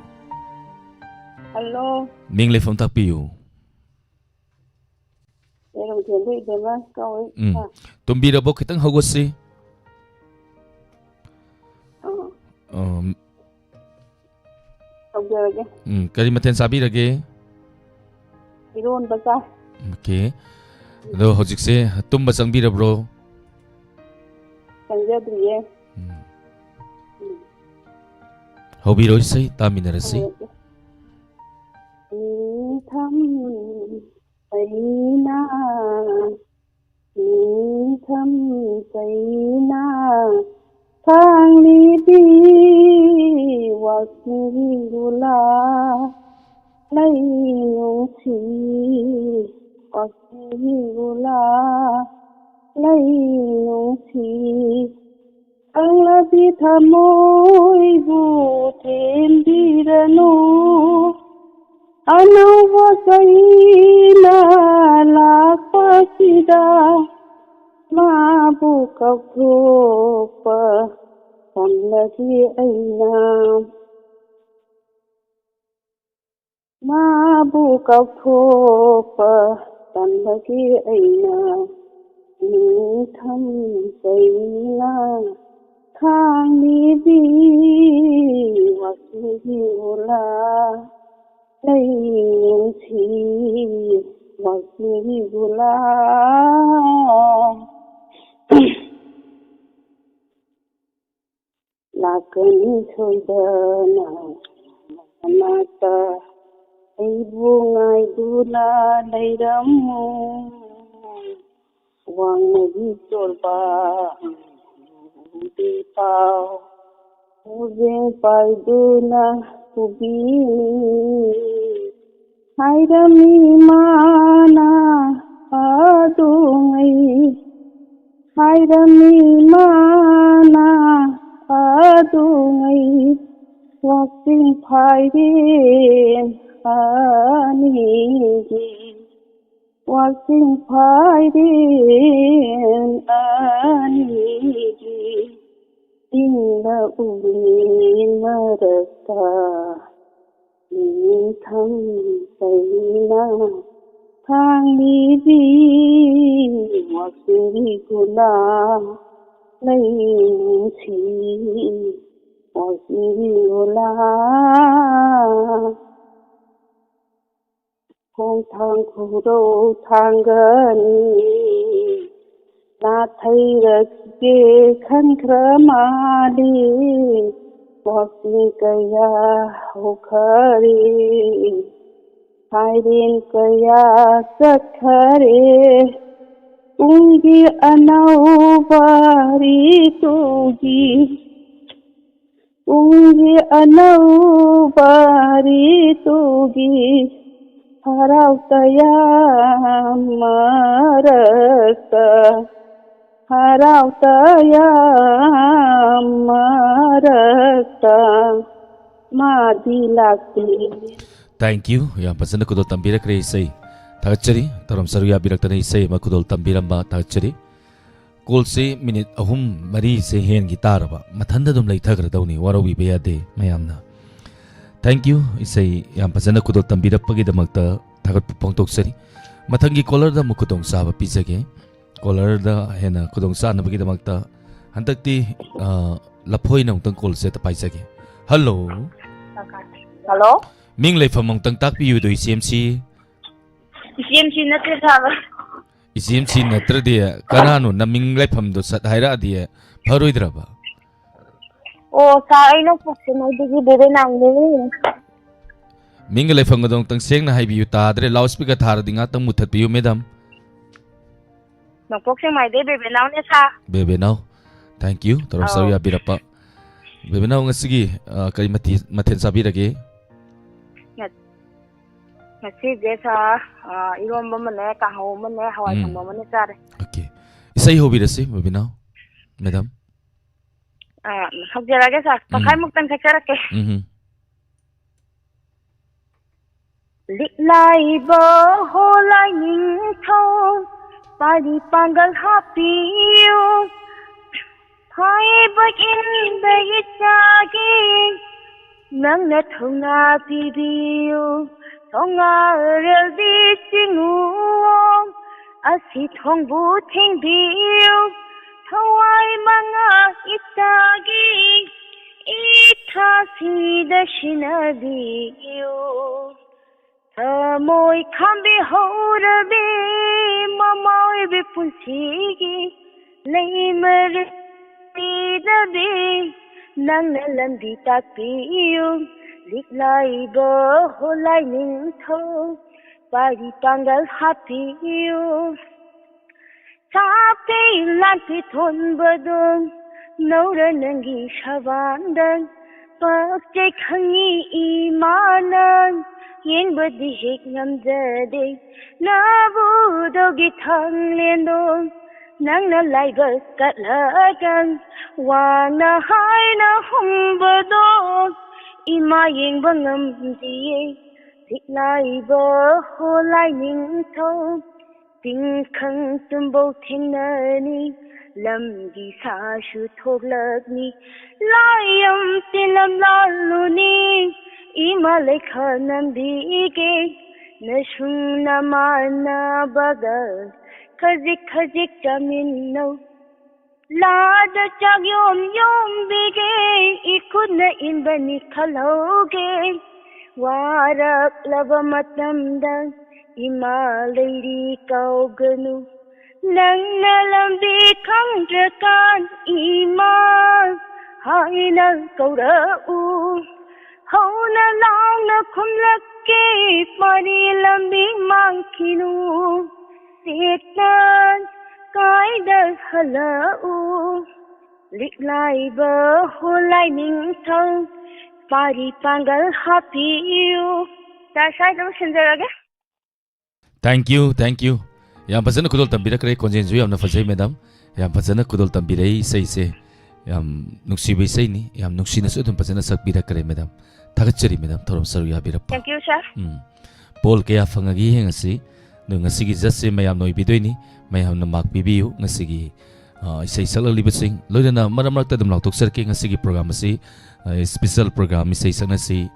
ꯍꯜꯂꯣ꯫ ꯃꯤꯡ ꯂꯩꯐꯝ ꯇꯥꯛꯄꯤꯌꯨ꯫ ꯂꯩꯔꯝꯊꯦꯟꯗ ꯏꯕꯦꯝꯃ ꯀꯧꯏ꯫ ꯎꯝ꯫ ꯑꯥ꯫ ꯇꯨꯝꯕꯤꯔꯕꯣ? ꯈꯤꯇꯪ ꯍꯧꯒꯠꯁꯤ꯫ ꯑꯥ꯫ ꯑꯝ, ꯇꯧꯖꯔꯒꯦ꯫ ꯎꯝ, ꯀꯔꯤ ꯃꯊꯦꯜ ꯆꯥꯕꯤꯔꯒꯦ? ꯏꯔꯣꯟꯕ ꯆꯥꯏ꯫ Okay꯫ ꯑꯗꯣ ꯍꯧꯖꯤꯛꯁꯦ ꯇꯨꯝꯕ ꯆꯪꯕꯤꯔꯕ꯭ꯔꯣ? ꯆꯪꯖꯗ꯭ꯔꯤꯌꯦ꯫ ꯎꯝ꯫ ꯎꯝ꯫ ꯍꯧꯕꯤꯔꯣ ꯏꯁꯩ, ꯇꯥꯃꯤꯟꯅꯔꯁꯤ꯫ ꯍꯧꯔꯒꯦ꯫ ꯅꯤꯡꯊꯝ ꯆꯩꯅ, ꯅꯤꯡꯊꯝ ꯆꯩꯅ, ꯈꯥꯡꯂꯤꯕꯤ ꯋꯥꯁꯤꯡꯒꯨꯂꯥ, ꯂꯩ ꯅꯨꯡꯁꯤ ꯋꯥꯁꯤꯡꯒꯨꯂꯥ, ꯂꯩ ꯅꯨꯡꯁꯤ ꯀꯪꯂꯕꯤ ꯊꯃꯣꯏꯕꯨ ꯊꯦꯝꯕꯤꯔꯅꯨ꯫ ꯑꯅꯧꯕ ꯆꯍꯤꯅ ꯂꯥꯛꯄꯁꯤꯗ ꯃꯥꯕꯨ ꯀꯥꯎꯊꯣꯛꯄ ꯇꯝꯂꯒꯦ ꯑꯩꯅ꯫ ꯃꯥꯕꯨ ꯀꯥꯎꯊꯣꯛꯄ ꯇꯝꯕꯒꯤ ꯑꯩꯅ ꯅꯤꯡꯊꯝ ꯆꯩꯅ ꯈꯥꯡꯂꯤꯕꯤ ꯋꯥꯛꯆꯤꯡꯒꯤ ꯒꯨꯂꯥ, ꯂꯩꯅꯨꯡꯁꯤ ꯋꯥꯛꯆꯤꯡꯒꯤ ꯒꯨꯂꯥ꯫ ꯂꯥꯛꯀꯅꯤ ꯁꯣꯏꯗꯅ ꯃꯅꯥꯛꯇ, ꯑꯩꯕꯨ ꯉꯥꯏꯗꯨꯅ ꯂꯩꯔꯝꯃꯨ꯫ ꯋꯥꯡꯃꯒꯤ ꯆꯣꯜꯕ ꯄꯥꯎ ꯈꯣꯡꯖꯦꯡ ꯄꯥꯏꯗꯨꯅ ꯄꯨꯕꯤꯅꯤ ꯍꯥꯏꯔꯝꯃꯤ ꯃꯥꯅ ꯑꯗꯨꯉꯩ꯫ ꯍꯥꯏꯔꯝꯃꯤ ꯃꯥꯅ ꯑꯗꯨꯉꯩ꯫ ꯋꯥꯛꯆꯤꯡ ꯐꯥꯏꯔꯦꯟ ꯑꯅꯤꯒꯤ, ꯋꯥꯛꯆꯤꯡ ꯐꯥꯏꯔꯦꯟ ꯑꯅꯤꯒꯤ ꯏꯪꯂꯛꯎꯅꯤ ꯃꯔꯛꯇ꯫ ꯅꯤꯡꯊꯝ ꯆꯩꯅ ꯊꯥꯡꯂꯤꯕꯤ ꯋꯥꯛꯆꯤꯡꯒꯤ ꯒꯨꯂꯥ, ꯂꯩꯅꯨꯡꯁꯤ ꯋꯥꯛꯆꯤꯡꯒꯤ ꯒꯨꯂꯥ꯫ ꯈꯣꯡꯊꯥꯡ ꯈꯨꯔꯧ ꯊꯥꯡꯒꯅꯤ ꯅꯥꯊꯩꯔꯛꯀꯦ ꯈꯟꯈ꯭ꯔ ꯃꯥꯜꯂꯤ꯫ ꯋꯥꯛꯆꯤꯡ ꯀꯌꯥ ꯍꯧꯈꯔꯦ, ꯐꯥꯏꯔꯦꯟ ꯀꯌꯥ ꯆꯠꯈꯔꯦ꯫ ꯄꯨꯡꯒꯤ ꯑꯅꯧꯕ ꯔꯤꯇꯨꯒꯤ ꯄꯨꯡꯒꯤ ꯑꯅꯧꯕ ꯔꯤꯇꯨꯒꯤ ꯍꯔꯥꯎ ꯇꯌꯥꯝ ꯃꯔꯛꯇ, ꯍꯔꯥꯎ ꯇꯌꯥꯝ ꯃꯔꯛꯇ ꯃꯥꯗꯤ ꯂꯥꯛꯇꯦ꯫ Thank you. ꯌꯥꯝ ꯐꯖꯅ ꯈꯨꯗꯣꯜ ꯇꯝꯕꯤꯔꯛꯈ꯭ꯔꯦ ꯏꯁꯩ꯫ ꯊꯥꯒꯠꯆꯔꯤ꯫ ꯇꯧꯔꯝ ꯁꯔꯨꯛ ꯌꯥꯕꯤꯔꯛꯇꯅ ꯏꯁꯩ ꯑꯃ ꯈꯨꯗꯣꯜ ꯇꯝꯕꯤꯔꯝꯕ ꯊꯥꯒꯠꯆꯔꯤ꯫ ꯀꯣꯜꯁꯦ ꯃꯤꯅꯤꯠ ꯑꯍꯨꯝ ꯃꯔꯤꯁꯦ ꯍꯦꯟꯈꯤ ꯇꯥꯔꯕ ꯃꯊꯟꯗ ꯑꯗꯨꯝ ꯂꯩꯊꯈ꯭ꯔꯗꯧꯅꯤ, ꯋꯥꯔꯧꯕꯤꯕ ꯌꯥꯗꯦ ꯃꯌꯥꯝꯅ꯫ Thank you. ꯏꯁꯩ ꯌꯥꯝ ꯐꯖꯅ ꯈꯨꯗꯣꯜ ꯇꯝꯕꯤꯔꯛꯄꯒꯤꯗꯃꯛꯇ ꯊꯥꯒꯠꯄ ꯐꯣꯡꯗꯣꯛꯆꯔꯤ꯫ ꯃꯊꯪꯒꯤ ꯀꯣꯂꯔꯗ ꯑꯃꯨꯛ ꯈꯨꯗꯣꯡꯆꯥꯕ ꯄꯤꯖꯒꯦ꯫ ꯀꯣꯂꯔꯗ ꯍꯦꯟꯅ ꯈꯨꯗꯣꯡ ꯆꯥꯅꯕꯒꯤꯗꯃꯛꯇ ꯍꯟꯗꯛꯇꯤ, ꯑ, ꯂꯐꯣꯏꯅ ꯑꯃꯨꯛꯇꯪ ꯀꯣꯜꯁꯦ ꯍꯦꯛꯇ ꯄꯥꯏꯖꯒꯦ꯫ ꯍꯜꯂꯣ꯫ ꯍꯜꯂꯣ꯫ ꯃꯤꯡ ꯂꯩꯐꯝ ꯑꯃꯨꯛꯇꯪ ꯇꯥꯛꯄꯤꯌꯨꯗꯣ, ꯏꯆꯦꯝꯁꯤ꯫ ꯏꯆꯦꯝꯁꯤ ꯅꯠꯇꯦ ꯁꯥꯔ꯫ ꯏꯆꯦꯝꯁꯤ ꯅꯠꯇ꯭ꯔꯗꯤ ꯀꯅꯥꯅꯣ? ꯅꯃꯤꯡ ꯂꯩꯐꯝꯗꯣ ꯁꯠ ꯍꯥꯏꯔꯛꯑꯗꯤ ꯐꯔꯣꯏꯗ꯭ꯔꯕ? ꯑꯣ ꯁꯥꯔ, ꯑꯩ ꯅꯣꯡꯄꯣꯛ ꯁꯦꯛꯃꯥꯏꯗꯒꯤ ꯕꯦꯕꯦꯅꯥꯎꯅꯦ꯫ ꯃꯤꯡꯒ ꯂꯩꯐꯝꯒꯗꯣ ꯑꯃꯨꯛꯇꯪ ꯁꯦꯡꯅ ꯍꯥꯏꯕꯤꯌꯨ, ꯇꯥꯗ꯭ꯔꯦ꯫ ꯂꯥꯎꯠ ꯁ꯭ꯄꯤꯀꯔ ꯊꯥꯔꯗꯤ ꯉꯥꯛꯇꯪ ꯃꯨꯠꯊꯠꯄꯤꯌꯨ, ꯃꯦꯗꯥꯝ꯫ ꯅꯣꯡꯄꯣꯛ ꯁꯦꯛꯃꯥꯏꯗꯩ ꯕꯦꯕꯦꯅꯥꯎꯅꯦ ꯁꯥꯔ꯫ ꯕꯦꯕꯦꯅꯥꯎ, thank you, ꯇꯧꯔꯛꯆꯕ ꯑꯧ꯫ ꯌꯥꯕꯤꯔꯛꯄ꯫ ꯕꯦꯕꯦꯅꯥꯎ, ꯉꯁꯤꯒꯤ, ꯑ, ꯀꯔꯤ ꯃꯊꯤ-, ꯃꯊꯦꯜ ꯆꯥꯕꯤꯔꯒꯦ? ꯉ-, ꯉꯁꯤꯁꯦ ꯁꯥꯔ, ꯑ, ꯏꯔꯣꯝꯕ ꯑꯃꯅꯦ, ꯀꯥꯡꯍꯧ ꯑꯃꯅꯦ, ꯍꯋꯥꯏ ꯎꯝ꯫ ꯊꯣꯡꯕ ꯑꯃꯅꯦ ꯆꯥꯔꯦ꯫ Okay. ꯏꯁꯩ ꯍꯧꯕꯤꯔꯁꯤ, ꯕꯦꯕꯦꯅꯥꯎ, ꯃꯦꯗꯥꯝ꯫ ꯑ, ꯍꯧꯖꯔꯒꯦ ꯁꯥꯔ꯫ ꯎꯝ꯫ ꯇꯪꯈꯥꯏꯃꯨꯛꯇꯪ ꯁꯛꯆꯔꯛꯀꯦ꯫ ꯎꯝ꯫ ꯂꯤꯛꯂꯥꯏꯕ ꯍꯣ ꯂꯥꯏꯅꯤꯡꯊꯧ, ꯄꯥꯔꯤ ꯄꯥꯡꯒꯜ ꯍꯥꯞꯄꯤꯌꯨ꯫ ꯍꯥꯏꯕ ꯏꯟꯕ ꯏꯆꯥꯒꯤ ꯅꯪꯅ ꯊꯧꯅꯥ ꯄꯤꯕꯤꯌꯨ꯫ ꯊꯣꯉꯥꯔꯦꯜꯗꯤ ꯆꯤꯡꯉꯨ, ꯑꯁꯤ ꯊꯣꯡꯕꯨ ꯊꯤꯡꯕꯤꯌꯨ꯫ ꯊꯋꯥꯏ ꯃꯉꯥ ꯏꯆꯥꯒꯤ ꯏꯊꯥꯁꯤꯗ ꯁꯤꯟꯅꯕꯤꯌꯨ꯫ ꯊꯃꯣꯏ ꯈꯥꯝꯕꯤꯍꯧꯔꯕꯤ ꯃꯃꯥ ꯑꯣꯏꯕꯤ ꯄꯨꯟꯁꯤꯒꯤ ꯂꯩꯃꯔꯦꯜ ꯄꯤꯗꯕꯤ ꯅꯪꯅ ꯂꯝꯕꯤ ꯇꯥꯛꯄꯤꯌꯨ꯫ ꯂꯤꯛꯂꯥꯏꯕ ꯍꯣ ꯂꯥꯏꯅꯤꯡꯊꯧ ꯄꯥꯔꯤ ꯄꯥꯡꯒꯜ ꯍꯥꯞꯄꯤꯌꯨ꯫ ꯁꯥꯄꯤ ꯂꯥꯟꯄꯤ ꯊꯣꯟꯕꯗꯣ ꯅꯧꯔ ꯅꯪꯒꯤ ꯁꯕꯥꯟꯗ ꯄꯛꯆꯩ ꯈꯪꯉꯤ ꯏꯃꯥꯅ ꯌꯦꯡꯕꯗꯤ ꯍꯦꯛ ꯉꯝꯖꯗꯦ꯫ ꯅꯕꯨꯗꯧꯒꯤ ꯊꯥꯡꯂꯦꯟꯗꯣ ꯅꯪꯅ ꯂꯥꯏꯕꯛ ꯀꯠꯂꯒ ꯋꯥꯅ ꯍꯥꯏꯅ ꯍꯨꯝꯕꯗꯣ ꯏꯃꯥ ꯌꯦꯡꯕ ꯉꯝꯗꯤꯌꯦ꯫ ꯂꯤꯛꯂꯥꯏꯕ ꯍꯣ ꯂꯥꯏꯅꯤꯡꯊꯧ ꯇꯤꯡꯈꯪ ꯇꯨꯝꯕꯧ ꯊꯦꯡꯅꯅꯤ꯫ ꯂꯝꯒꯤ ꯁꯥꯁꯨ ꯊꯣꯛꯂꯛꯅꯤ꯫ ꯂꯥꯏꯌꯝ ꯇꯤꯂꯝ ꯂꯥꯜꯂꯨꯅꯤ꯫ ꯏꯃꯥ ꯂꯩꯈꯥ ꯅꯝꯕꯤꯒꯦ꯫ ꯅꯁꯨꯡ ꯅꯃꯥꯟꯅꯕꯒ ꯈꯖꯤꯛ ꯈꯖꯤꯛ ꯆꯥꯃꯤꯟꯅꯧ꯫ ꯂꯥꯗ ꯆꯥꯛ ꯌꯣꯝ ꯌꯣꯝꯕꯤꯒꯦ, ꯏꯈꯨꯠꯅ ꯏꯟꯕꯅꯤ ꯈꯜꯍꯧꯒꯦ꯫ ꯋꯥꯔꯛꯂꯕ ꯃꯇꯝꯗ ꯏꯃꯥ ꯂꯩꯔꯤ ꯀꯥꯎꯒꯅꯨ꯫ ꯅꯪꯅ ꯂꯝꯕꯤ ꯈꯪꯗ꯭ꯔꯀꯥꯟ ꯏꯃꯥ ꯍꯥꯏꯅ ꯀꯧꯔꯛꯎ꯫ ꯍꯧꯅ ꯂꯥꯎꯅ ꯈꯨꯝꯂꯛꯀꯦ, ꯃꯔꯤ ꯂꯝꯕꯤ ꯃꯥꯡꯈꯤꯅꯨ꯫ ꯆꯦꯇꯟ ꯀꯥꯏꯗ ꯍꯜꯂꯛꯎ꯫ ꯂꯤꯛꯂꯥꯏꯕ ꯍꯣꯂꯥꯏ ꯅꯤꯡꯊꯧ ꯄꯥꯔꯤ ꯄꯥꯡꯒꯜ ꯍꯥꯞꯄꯤꯌꯨ꯫ ꯁꯥꯔ, ꯁ꯭ꯋꯥꯏꯗ ꯂꯣꯏꯁꯤꯟꯖꯔꯒꯦ꯫ Thank you, thank you. ꯌꯥꯝ ꯐꯖꯅ ꯈꯨꯗꯣꯜ ꯇꯝꯕꯤꯔꯛꯈ꯭ꯔꯦ꯫ ꯈꯣꯟꯖꯦꯜꯁꯨ ꯌꯥꯝꯅ ꯐꯖꯩ, ꯃꯦꯗꯥꯝ꯫ ꯌꯥꯝ ꯐꯖꯅ ꯈꯨꯗꯣꯜ ꯇꯝꯕꯤꯔꯛꯏ ꯏꯁꯩꯁꯦ꯫ ꯌꯥꯝ ꯅꯨꯡꯁꯤꯕ ꯏꯁꯩꯅꯤ꯫ ꯌꯥꯝ ꯅꯨꯡꯁꯤꯅꯁꯨ ꯑꯗꯨꯝ ꯐꯖꯅ ꯁꯛꯄꯤꯔꯛꯈ꯭ꯔꯦ, ꯃꯦꯗꯥꯝ꯫ ꯊꯥꯒꯠꯆꯔꯤ, ꯃꯦꯗꯥꯝ, ꯊꯧꯔꯝ ꯁꯔꯨꯛ ꯌꯥꯕꯤꯔꯛꯄ꯫ Thank you, sir. ꯎꯝ꯫ ꯄꯣꯜ ꯀꯌꯥ ꯐꯪꯉꯒꯦ ꯌꯦꯡꯉꯁꯤ꯫ ꯑꯗꯨ ꯉꯁꯤꯒꯤ ꯖꯁꯁꯦ ꯃꯌꯥꯝꯅ ꯑꯣꯏꯕꯤꯗꯣꯏꯅꯤ꯫ ꯃꯌꯥꯝꯅ ꯃꯥꯔꯛ ꯄꯤꯕꯤꯌꯨ꯫ ꯉꯁꯤꯒꯤ, ꯑ, ꯏꯁꯩ ꯁꯛꯂꯛꯂꯤꯕꯁꯤꯡ, ꯂꯣꯏꯅꯅ ꯃꯔꯛ ꯃꯔꯛꯇ ꯑꯗꯨꯝ ꯂꯥꯎꯊꯣꯛꯆꯔꯛꯀꯦ꯫ ꯉꯁꯤꯒꯤ ꯄ꯭ꯔꯣꯒ꯭ꯔꯥꯝ ꯑꯁꯤ, ꯑ, ꯏꯁꯄꯤꯁꯦꯜ ꯄ꯭ꯔꯣꯒ꯭ꯔꯥꯝ, ꯏꯁꯩ ꯁꯛꯅꯁꯤ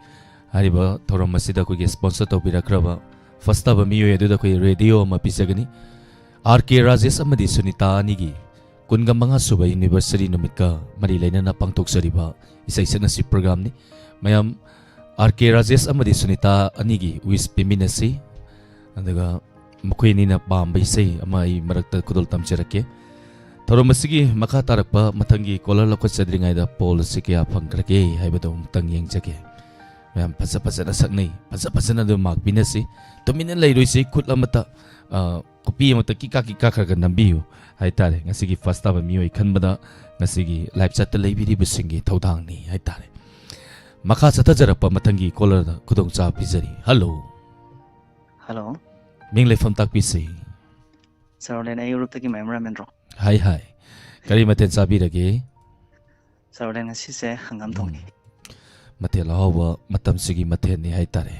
ꯍꯥꯏꯔꯤꯕ ꯊꯧꯔꯝ ꯑꯁꯤꯗ ꯑꯩꯈꯣꯏꯒꯤ ꯁ꯭ꯄꯣꯟꯁꯔ ꯇꯧꯕꯤꯔꯛꯈ꯭ꯔꯕ ꯐꯁ ꯇꯥꯕ ꯃꯤꯑꯣꯏ ꯑꯗꯨꯗ ꯑꯩꯈꯣꯏ ꯔꯦꯗꯤꯑꯣ ꯑꯃ ꯄꯤꯖꯒꯅꯤ꯫ ꯑꯥꯔ ꯀꯦ ꯔꯥꯖꯦꯁ ꯑꯃꯗꯤ ꯁꯨꯅꯤꯇꯥ ꯑꯅꯤꯒꯤ ꯀꯨꯟꯒ ꯃꯉꯥ ꯁꯨꯕ ꯑꯦꯅꯤꯚꯔꯁꯔꯤ ꯅꯨꯃꯤꯠꯀ ꯃꯔꯤ ꯂꯩꯅꯅ ꯄꯥꯡꯊꯣꯛꯆꯔꯤꯕ ꯏꯁꯩ ꯁꯛꯅꯁꯤ ꯄ꯭ꯔꯣꯒ꯭ꯔꯥꯝꯅꯤ꯫ ꯃꯌꯥꯝ ꯑꯥꯔ ꯀꯦ ꯔꯥꯖꯦꯁ ꯑꯃꯗꯤ ꯁꯨꯅꯤꯇꯥ ꯑꯅꯤꯒꯤ ꯋꯤꯁ ꯄꯤꯃꯤꯟꯅꯁꯤ꯫ ꯑꯗꯨꯒ ꯃꯈꯣꯏ ꯑꯅꯤꯅ ꯄꯥꯝꯕ ꯏꯁꯩ ꯑꯃ ꯑꯩ ꯃꯔꯛꯇ ꯈꯨꯗꯣꯜ ꯇꯝꯖꯔꯛꯀꯦ꯫ ꯊꯧꯔꯝ ꯑꯁꯤꯒꯤ ꯃꯈꯥ ꯇꯥꯔꯛꯄ ꯃꯊꯪꯒꯤ ꯀꯣꯂꯔ ꯂꯧꯈꯠꯆꯗ꯭ꯔꯤꯉꯩꯗ ꯄꯣꯜ ꯑꯁꯤ ꯀꯌꯥ ꯐꯪꯈ꯭ꯔꯒꯦ ꯍꯥꯏꯕꯗꯨ ꯑꯃꯨꯛꯇꯪ ꯌꯦꯡꯖꯒꯦ꯫ ꯃꯌꯥꯝ ꯐꯖ ꯐꯖꯅ ꯁꯛꯅꯩ, ꯐꯖ ꯐꯖꯅ ꯑꯗꯨꯝ ꯃꯥꯔꯛ ꯄꯤꯅꯁꯤ꯫ ꯇꯨꯃꯤꯟꯅ ꯂꯩꯔꯣꯏꯁꯤ, ꯈꯨꯠ ꯑꯃꯠꯇ, ꯑ, ꯈꯨꯄꯤ ꯑꯃꯠꯇ ꯀꯤꯀꯥ ꯀꯤꯀꯥ ꯈꯔ ꯈꯔ ꯅꯝꯕꯤꯌꯨ ꯍꯥꯏꯇꯥꯔꯦ꯫ ꯉꯁꯤꯒꯤ ꯐꯥꯔꯁ ꯇꯥꯕ ꯃꯤꯑꯣꯏ ꯈꯟꯕꯗ ꯉꯁꯤꯒꯤ ꯂꯥꯏꯚ ꯆꯠꯇ ꯂꯩꯕꯤꯔꯤꯕꯁꯤꯡꯒꯤ ꯊꯧꯗꯥꯡꯅꯤ ꯍꯥꯏꯇꯥꯔꯦ꯫ ꯃꯈꯥ ꯆꯠꯊꯖꯔꯛꯄ ꯃꯊꯪꯒꯤ ꯀꯣꯂꯔꯗ ꯈꯨꯗꯣꯡꯆꯥꯕ ꯄꯤꯖꯔꯤ꯫ ꯍꯜꯂꯣ꯫ ꯍꯜꯂꯣ꯫ ꯃꯤꯡ ꯂꯩꯐꯝ ꯇꯥꯛꯄꯤꯁꯤ꯫ ꯁꯔꯣꯂꯦꯟ, ꯑꯩ ꯌꯨꯔꯣꯞꯇꯒꯤ ꯃꯌꯥꯝ ꯔꯥꯃꯦꯟꯗ꯭ꯔꯣ꯫ ꯍꯥꯏ ꯍꯥꯏ꯫ ꯀꯔꯤ ꯃꯊꯦꯜ ꯆꯥꯕꯤꯔꯒꯦ? ꯁꯔꯣꯂꯦꯟ, ꯉꯁꯤꯁꯦ ꯍꯪꯒꯥꯝ ꯊꯣꯡꯉꯤ꯫ ꯃꯊꯦꯜ ꯑꯍꯥꯎꯕ ꯃꯇꯝꯁꯤꯒꯤ ꯃꯊꯦꯜꯅꯤ ꯍꯥꯏꯇꯥꯔꯦ꯫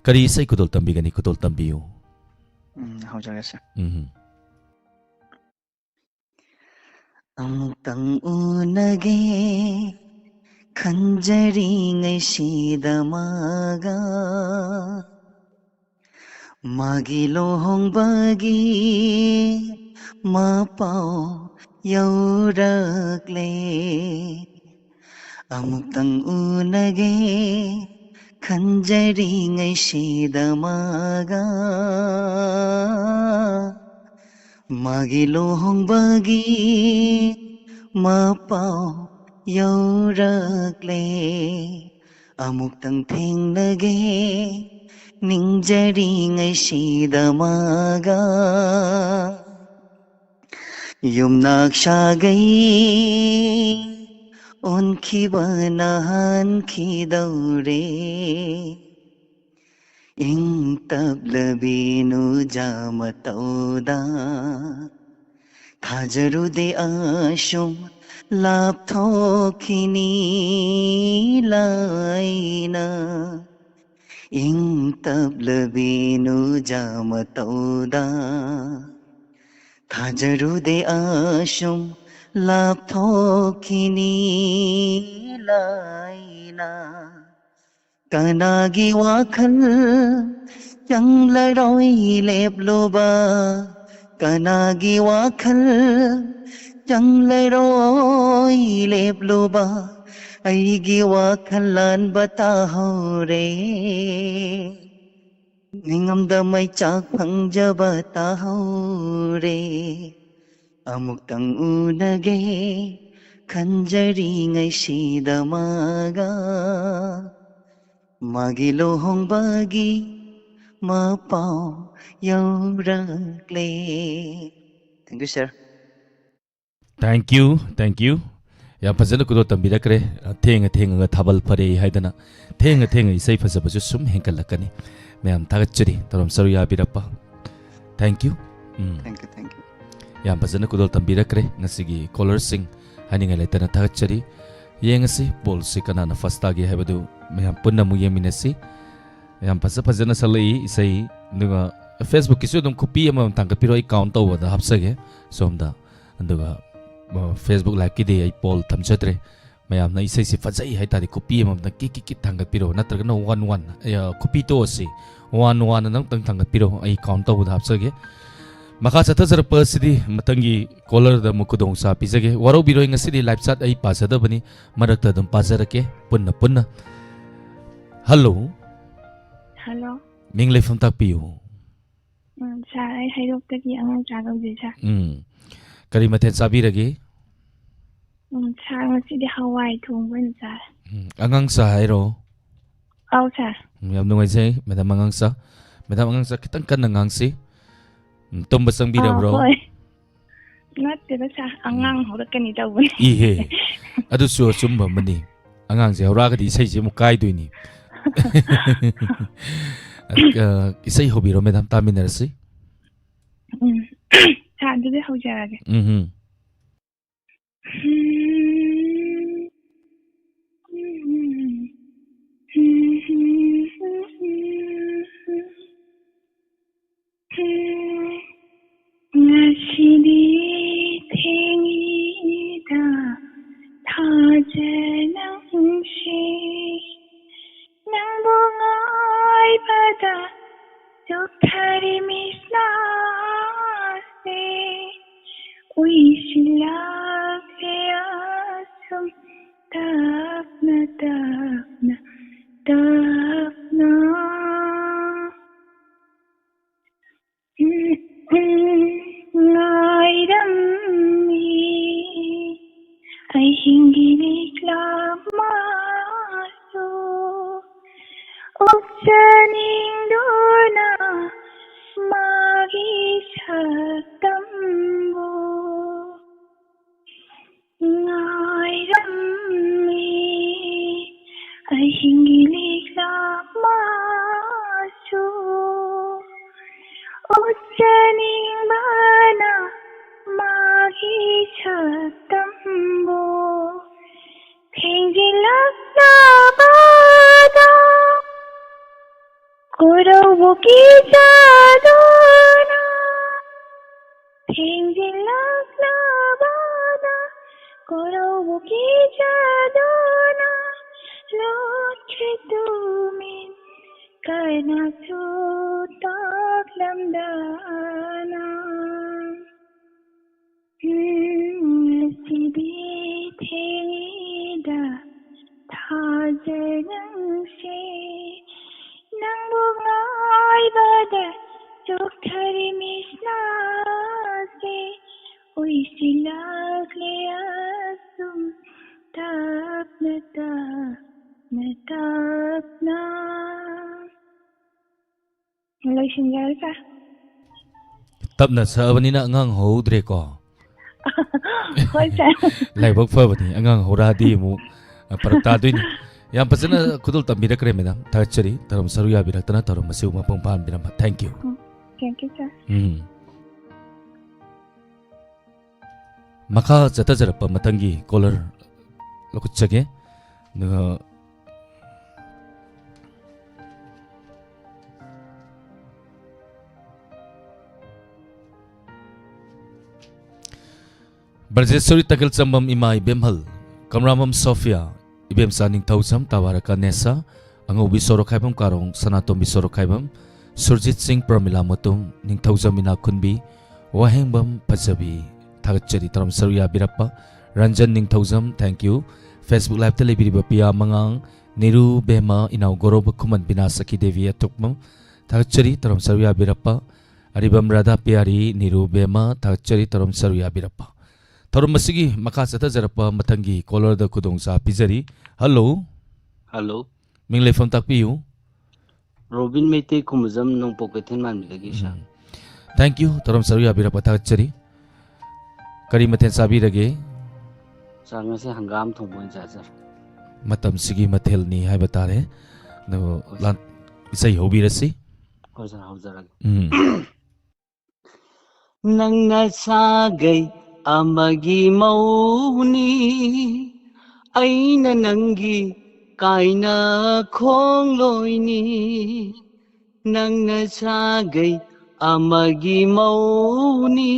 ꯀꯔꯤ ꯏꯁꯩ ꯈꯨꯗꯣꯜ ꯇꯝꯕꯤꯒꯅꯤ? ꯈꯨꯗꯣꯜ ꯇꯝꯕꯤꯌꯨ꯫ ꯎꯝ, ꯍꯧꯖꯔꯒꯦ, ꯁꯥꯔ꯫ ꯎꯝ꯫ ꯑꯃꯨꯛꯇꯪ ꯎꯅꯒꯦ ꯈꯟꯖꯔꯤꯉꯩꯁꯤꯗ ꯃꯥꯒ, ꯃꯥꯒꯤ ꯂꯨꯍꯣꯡꯕꯒꯤ ꯃꯄꯥꯎ ꯌꯧꯔꯛꯂꯦ꯫ ꯑꯃꯨꯛꯇꯪ ꯎꯅꯒꯦ ꯈꯟꯖꯔꯤꯉꯩꯁꯤꯗ ꯃꯥꯒ ꯃꯥꯒꯤ ꯂꯨꯍꯣꯡꯕꯒꯤ ꯃꯄꯥꯎ ꯌꯧꯔꯛꯂꯦ꯫ ꯑꯃꯨꯛꯇꯪ ꯊꯦꯡꯅꯒꯦ ꯅꯤꯡꯖꯔꯤꯉꯩꯁꯤꯗ ꯃꯥꯒ ꯌꯨꯝꯅꯥꯛ ꯁꯥꯒꯩ ꯑꯣꯟꯈꯤꯕꯅ ꯍꯟꯈꯤꯗꯧꯔꯦ꯫ ꯏꯪ ꯇꯞꯂꯕꯤ ꯅꯨꯖꯥ ꯃꯇꯧꯗ ꯊꯥꯖꯔꯨꯗꯦ ꯑꯁꯨꯝ ꯂꯥꯞꯊꯣꯛꯈꯤꯅꯤ ꯂꯥꯏꯅ꯫ ꯏꯪ ꯇꯞꯂꯕꯤ ꯅꯨꯖꯥ ꯃꯇꯧꯗ ꯊꯥꯖꯔꯨꯗꯦ ꯑꯁꯨꯝ ꯂꯥꯞꯊꯣꯛꯈꯤꯅꯤ ꯂꯥꯏꯅ꯫ ꯀꯅꯥꯒꯤ ꯋꯥꯈꯜ ꯆꯪꯂꯔꯣꯏ ꯂꯦꯞꯂꯨꯕ? ꯀꯅꯥꯒꯤ ꯋꯥꯈꯜ ꯆꯪꯂꯔꯣꯏ ꯂꯦꯞꯂꯨꯕ? ꯑꯩꯒꯤ ꯋꯥꯈꯜ ꯂꯥꯟꯕ ꯇꯥꯍꯧꯔꯦ꯫ ꯅꯤꯡꯉꯝꯗ ꯃꯩꯆꯥꯛ ꯐꯪꯖꯕ ꯇꯥꯍꯧꯔꯦ꯫ ꯑꯃꯨꯛꯇꯪ ꯎꯅꯒꯦ ꯈꯟꯖꯔꯤꯉꯩꯁꯤꯗ ꯃꯥꯒ ꯃꯥꯒꯤ ꯂꯨꯍꯣꯡꯕꯒꯤ ꯃꯄꯥꯎ ꯌꯧꯔꯛꯂꯦ꯫ Thank you, sir. Thank you, thank you. ꯌꯥꯝ ꯐꯖꯅ ꯈꯨꯗꯣꯜ ꯇꯝꯕꯤꯔꯛꯈ꯭ꯔꯦ꯫ ꯊꯦꯡꯉ ꯊꯦꯡꯉꯒ ꯊꯥꯕꯜ ꯐꯔꯦ ꯍꯥꯏꯗꯅ ꯊꯦꯡꯉ ꯊꯦꯡꯉ ꯏꯁꯩ ꯐꯖꯕꯁꯨ ꯁꯨꯝ ꯍꯦꯟꯒꯠꯂꯛꯀꯅꯤ꯫ ꯃꯌꯥꯝ ꯊꯥꯒꯠꯆꯔꯤ ꯇꯧꯔꯝ ꯁꯔꯨ ꯌꯥꯕꯤꯔꯛꯄ꯫ Thank you. Um. Thank you, thank you. ꯌꯥꯝ ꯐꯖꯅ ꯈꯨꯗꯣꯜ ꯇꯝꯕꯤꯔꯛꯈ꯭ꯔꯦ ꯉꯁꯤꯒꯤ ꯀꯣꯂꯔꯁꯤꯡ꯫ ꯍꯥꯏꯅꯤꯡꯉꯥꯏ ꯂꯩꯇꯅ ꯊꯥꯒꯠꯆꯔꯤ꯫ ꯌꯦꯡꯉꯁꯤ ꯄꯣꯜꯁꯤ ꯀꯅꯥꯅ ꯐꯥꯔꯁ ꯇꯥꯒꯦ ꯍꯥꯏꯕꯗꯨ ꯃꯌꯥꯝ ꯄꯨꯟꯅ ꯑꯃꯨꯛ ꯌꯦꯡꯃꯤꯟꯅꯁꯤ꯫ ꯌꯥꯝ ꯐꯖ ꯐꯖꯅ ꯁꯛꯂꯛꯏ ꯏꯁꯩ꯫ ꯑꯗꯨꯒ ꯐꯦꯁꯕꯨꯛꯀꯤꯁꯨ ꯑꯗꯨꯝ ꯈꯨꯄꯤ ꯑꯃꯃꯝ ꯊꯥꯡꯒꯠꯄꯤꯔꯣ, ꯑꯩ ꯀꯥꯎꯟ ꯇꯧꯕꯗ ꯍꯥꯞꯆꯒꯦ ꯁꯣꯝꯗ꯫ ꯑꯗꯨꯒ ꯐꯦꯁꯕꯨꯛ ꯂꯥꯏꯚꯀꯤꯗꯤ ꯑꯩ ꯄꯣꯜ ꯊꯝꯖꯗ꯭ꯔꯦ꯫ ꯃꯌꯥꯝꯅ ꯏꯁꯩꯁꯤ ꯐꯖꯩ ꯍꯥꯏ ꯇꯥꯔꯗꯤ ꯈꯨꯄꯤ ꯑꯃꯃꯝꯇꯪ ꯀꯤꯛ ꯀꯤꯛ ꯀꯤꯛ ꯊꯥꯡꯒꯠꯄꯤꯔꯣ, ꯅꯠꯇ꯭ꯔꯒꯅ ꯋꯥꯟ ꯋꯥꯟ, ꯈꯨꯄꯤ ꯇꯣꯛꯑꯁꯤ, ꯋꯥꯟ ꯋꯥꯟ ꯑꯅ ꯑꯃꯨꯛꯇꯪ ꯊꯥꯡꯒꯠꯄꯤꯔꯣ, ꯑꯩ ꯀꯥꯎꯟ ꯇꯧꯕꯗ ꯍꯥꯞꯆꯒꯦ꯫ ꯃꯈꯥ ꯆꯠꯊꯖꯔꯛꯄ ꯑꯁꯤꯗꯤ ꯃꯊꯪꯒꯤ ꯀꯣꯂꯔꯗ ꯑꯃꯨꯛ ꯈꯨꯗꯣꯡꯆꯥꯕ ꯄꯤꯖꯒꯦ꯫ ꯋꯥꯔꯧꯕꯤꯔꯣꯏ, ꯉꯁꯤꯗꯤ ꯂꯥꯏꯞ ꯆꯥꯠ ꯑꯩ ꯄꯥꯖꯗꯕꯅꯤ, ꯃꯔꯛꯇ ꯑꯗꯨꯝ ꯄꯥꯖꯔꯛꯀꯦ ꯄꯨꯟꯅ ꯄꯨꯟꯅ꯫ ꯍꯜꯂꯣ꯫ ꯍꯜꯂꯣ꯫ ꯃꯤꯡ ꯂꯩꯐꯝ ꯇꯥꯛꯄꯤꯌꯨ꯫ ꯎꯝ, ꯁꯥꯔ, ꯑꯩ ꯍꯩꯔꯣꯛꯇꯒꯤ ꯑꯉꯥꯡ ꯆꯥ ꯀꯧꯖꯩ, ꯁꯥꯔ꯫ ꯎꯝ꯫ ꯀꯔꯤ ꯃꯊꯦꯜ ꯆꯥꯕꯤꯔꯒꯦ? ꯎꯝ, ꯁꯥꯔ, ꯉꯁꯤꯗꯤ ꯍꯋꯥꯏ ꯊꯣꯡꯕ ꯑꯣꯏꯅ ꯆꯥꯔꯦ꯫ ꯎꯝ, ꯑꯉꯥꯡ ꯆꯥ ꯍꯥꯏꯔꯣ? ꯑꯧ, ꯁꯥꯔ꯫ ꯎꯝ, ꯌꯥꯝ ꯅꯨꯡꯉꯥꯏꯖꯩ, ꯃꯦꯗꯥꯝ ꯑꯉꯥꯡ ꯆꯥ꯫ ꯃꯦꯗꯥꯝ ꯑꯉꯥꯡ ꯆꯥ, ꯈꯤꯇꯪ ꯀꯟꯅ ꯉꯥꯡꯁꯤ꯫ ꯎꯝ, ꯇꯨꯝꯕ ꯆꯪꯕꯤꯔꯕ꯭ꯔꯣ? ꯑꯥ, ꯍꯣꯏ꯫ ꯅꯠꯇꯦꯗ, ꯁꯥꯔ, ꯎꯝ꯫ ꯑꯉꯥꯡ ꯍꯧꯔꯛꯀꯅꯤ ꯇꯧꯕꯅꯤ꯫ ꯏꯍꯦ, ꯑꯗꯨꯁꯨ ꯑꯆꯨꯝꯕ ꯑꯃꯅꯤ꯫ ꯑꯉꯥꯡꯁꯦ ꯍꯧꯔꯛꯑꯒꯗꯤ ꯏꯁꯩꯁꯦ ꯑꯃꯨꯛ ꯀꯥꯏꯗꯣꯏꯅꯤ꯫ ꯑ, ꯏꯁꯩ ꯍꯧꯕꯤꯔꯣ, ꯃꯦꯗꯥꯝ, ꯇꯥꯃꯤꯟꯅꯔꯁꯤ꯫ ꯎꯝ꯫ ꯁꯥꯔ, ꯑꯗꯨꯗꯤ ꯍꯧꯖꯔꯒꯦ꯫ ꯎꯝ, ꯎꯝ꯫ ꯉꯁꯤꯗꯤ ꯊꯦꯡꯉꯤꯗ ꯊꯥꯖ ꯅꯪꯁꯦ, ꯅꯪꯕꯨ ꯉꯥꯏꯕꯗ ꯆꯣꯛꯊꯔꯤ ꯃꯤꯠꯁꯅꯥꯁꯦ, ꯎꯏꯁꯤꯜꯂꯛꯂꯦ ꯑꯁꯨꯝ ꯇꯞꯅ ꯇꯞꯅ ꯇꯞꯅ꯫ ꯉꯥꯏꯔꯝꯃꯤ ꯑꯍꯤꯡꯒꯤ ꯂꯤꯛꯂꯥ ꯃꯥꯁꯨ, ꯎꯠꯆꯅꯤꯡꯗꯨꯅ ꯃꯥꯒꯤ ꯁꯛꯇꯝꯕꯨ꯫ ꯉꯥꯏꯔꯝꯃꯤ ꯑꯍꯤꯡꯒꯤ ꯂꯤꯛꯂꯥ ꯃꯥꯁꯨ, ꯎꯠꯆꯅꯤꯡꯕꯅ ꯃꯥꯒꯤ ꯁꯛꯇꯝꯕꯨ꯫ ꯊꯦꯡꯖꯤꯜꯂꯛꯂꯕꯗ ꯀꯣꯔꯧꯕꯨ ꯀꯤꯖꯗꯨꯅ, ꯊꯦꯡꯖꯤꯜꯂꯛꯂꯕꯗ ꯀꯣꯔꯧꯕꯨ ꯀꯤꯖꯗꯨꯅ, ꯂꯣꯠꯈ꯭ꯔꯦ ꯇꯨꯃꯤꯟ ꯀꯅꯥꯁꯨ ꯇꯥꯛꯂꯝꯗꯅ꯫ ꯅꯪꯁꯦ ꯅꯪꯕꯨ ꯉꯥꯏꯕꯗ ꯆꯣꯛꯊꯔꯤꯃꯤꯁꯅꯥꯁꯦ ꯑꯣꯏꯁꯤꯜꯂꯛꯂꯦ ꯑꯁꯨꯝ ꯇꯞꯅ ꯇꯞꯅ ꯇꯞꯅ꯫ ꯂꯣꯏꯁꯤꯟꯖꯔꯦ, ꯁꯥꯔ꯫ ꯇꯞꯅ ꯁꯛꯑꯕꯅꯤꯅ ꯑꯉꯥꯡ ꯍꯧꯍꯧꯗ꯭ꯔꯦꯀꯣ꯫ ꯍꯣꯏ, ꯁꯥꯔ꯫ ꯂꯥꯏꯕꯛ ꯐꯕꯅꯤ, ꯑꯉꯥꯡ ꯍꯧꯔꯛꯑꯗꯤ ꯑꯃꯨꯛ, ꯑ, ꯐꯔꯛ ꯇꯥꯗꯣꯏꯅꯤ꯫ ꯌꯥꯝ ꯐꯖꯅ ꯈꯨꯗꯣꯜ ꯇꯝꯕꯤꯔꯛꯈ꯭ꯔꯦ, ꯃꯦꯗꯥꯝ꯫ ꯊꯥꯒꯠꯆꯔꯤ, ꯊꯧꯔꯝ ꯁꯔꯨꯛ ꯌꯥꯕꯤꯔꯛꯇꯅ, ꯊꯧꯔꯝ ꯑꯁꯤꯕꯨ ꯃꯄꯨꯡ ꯐꯥꯍꯟꯕꯤꯔꯝꯕ꯫ Thank you. Thank you, sir. ꯎꯝ꯫ ꯃꯈꯥ ꯆꯠꯊꯖꯔꯛꯄ ꯃꯊꯪꯒꯤ ꯀꯣꯂꯔ ꯂꯧꯈꯠꯆꯒꯦ꯫ ꯑꯗꯨꯒ ꯕ꯭ꯔꯖꯦꯁꯣꯔꯤ ꯇꯈꯦꯜ ꯆꯝꯕꯝ ꯏꯃꯥ ꯏꯕꯦꯝꯍꯜ, ꯀꯝꯔꯥꯃꯝ ꯁꯣꯐꯤꯌꯥ, ꯏꯕꯦꯝꯆꯥ ꯅꯤꯡꯊꯧꯖꯝ, ꯇꯥꯕꯥꯔꯀ ꯅꯦꯁꯥ, ꯑꯉꯧꯕꯤ ꯁꯣꯔꯣꯛꯈꯥꯏꯕꯝ ꯀꯥꯔꯣꯡ, ꯁꯅꯥꯇꯣꯝꯕꯤ ꯁꯣꯔꯣꯛꯈꯥꯏꯕꯝ, ꯁꯨꯔꯖꯤꯠ ꯁꯤꯡ, ꯄ꯭ꯔꯃꯤꯂꯥ ꯃꯇꯨꯝ, ꯅꯤꯡꯊꯧꯖꯝ ꯏꯅꯥꯛꯈꯨꯟꯕꯤ, ꯋꯥꯍꯦꯡꯕꯝ ꯐꯖꯕꯤ, ꯊꯥꯒꯠꯆꯔꯤ ꯊꯧꯔꯝ ꯁꯔꯨꯛ ꯌꯥꯕꯤꯔꯛꯄ꯫ ꯔꯟꯖꯟ ꯅꯤꯡꯊꯧꯖꯝ, thank you꯫ Facebook Live-ꯇ ꯂꯩꯕꯤꯔꯤꯕ ꯄꯤꯌꯥ ꯃꯉꯥꯡ, ꯅꯤꯔꯨ ꯕꯦꯃ, ꯏꯅꯥꯎ ꯒꯣꯔꯣꯕ ꯈꯨꯃꯟ, ꯕꯤꯅꯥ ꯁꯈꯤ ꯗꯦꯕꯤ ꯑꯊꯣꯛꯄꯝ, ꯊꯥꯒꯠꯆꯔꯤ ꯊꯧꯔꯝ ꯁꯔꯨꯛ ꯌꯥꯕꯤꯔꯛꯄ꯫ ꯑꯔꯤꯕꯝ ꯔꯥꯙꯥ ꯄꯤꯌꯥꯔꯤ, ꯅꯤꯔꯨ ꯕꯦꯃ, ꯊꯥꯒꯠꯆꯔꯤ ꯊꯧꯔꯝ ꯁꯔꯨꯛ ꯌꯥꯕꯤꯔꯛꯄ꯫ ꯊꯧꯔꯝ ꯑꯁꯤꯒꯤ ꯃꯈꯥ ꯆꯠꯊꯖꯔꯛꯄ ꯃꯊꯪꯒꯤ ꯀꯣꯂꯔꯗ ꯈꯨꯗꯣꯡꯆꯥ ꯄꯤꯖꯔꯤ꯫ ꯍꯜꯂꯣ꯫ ꯍꯜꯂꯣ꯫ ꯃꯤꯡ ꯂꯩꯐꯝ ꯇꯥꯛꯄꯤꯌꯨ꯫ ꯔꯣꯕꯤꯟ ꯃꯩꯇꯩ, ꯈꯨꯃꯖꯝ, ꯅꯣꯡꯄꯣꯛ ꯀꯩꯊꯦꯜ ꯃꯥꯟꯕꯤꯗꯒꯤ, ꯁꯥꯔ꯫ ꯎꯝ꯫ Thank you, ꯊꯧꯔꯝ ꯁꯔꯨꯛ ꯌꯥꯕꯤꯔꯛꯄ ꯊꯥꯒꯠꯆꯔꯤ꯫ ꯀꯔꯤ ꯃꯊꯦꯜ ꯆꯥꯕꯤꯔꯒꯦ? ꯁꯥꯔ, ꯉꯁꯤ ꯍꯪꯒꯥꯝ ꯊꯣꯡꯕ ꯑꯣꯏꯅ ꯆꯥꯖꯔꯦ꯫ ꯃꯇꯝꯁꯤꯒꯤ ꯃꯊꯦꯜꯅꯤ ꯍꯥꯏꯕ ꯇꯥꯔꯦ꯫ ꯑꯗꯨ ꯂꯥꯟ-, ꯏꯁꯩ ꯍꯧꯕꯤꯔꯁꯤ꯫ ꯍꯣꯏ, ꯁꯥꯔ, ꯍꯧꯖꯔꯒꯦ꯫ ꯎꯝ꯫ ꯅꯪꯅ ꯁꯥꯒꯩ ꯑꯃꯒꯤ ꯃꯧꯅꯤ, ꯑꯩꯅ ꯅꯪꯒꯤ ꯀꯥꯏꯅ ꯈꯣꯡꯂꯣꯏꯅꯤ꯫ ꯅꯪꯅ ꯁꯥꯒꯩ ꯑꯃꯒꯤ ꯃꯧꯅꯤ,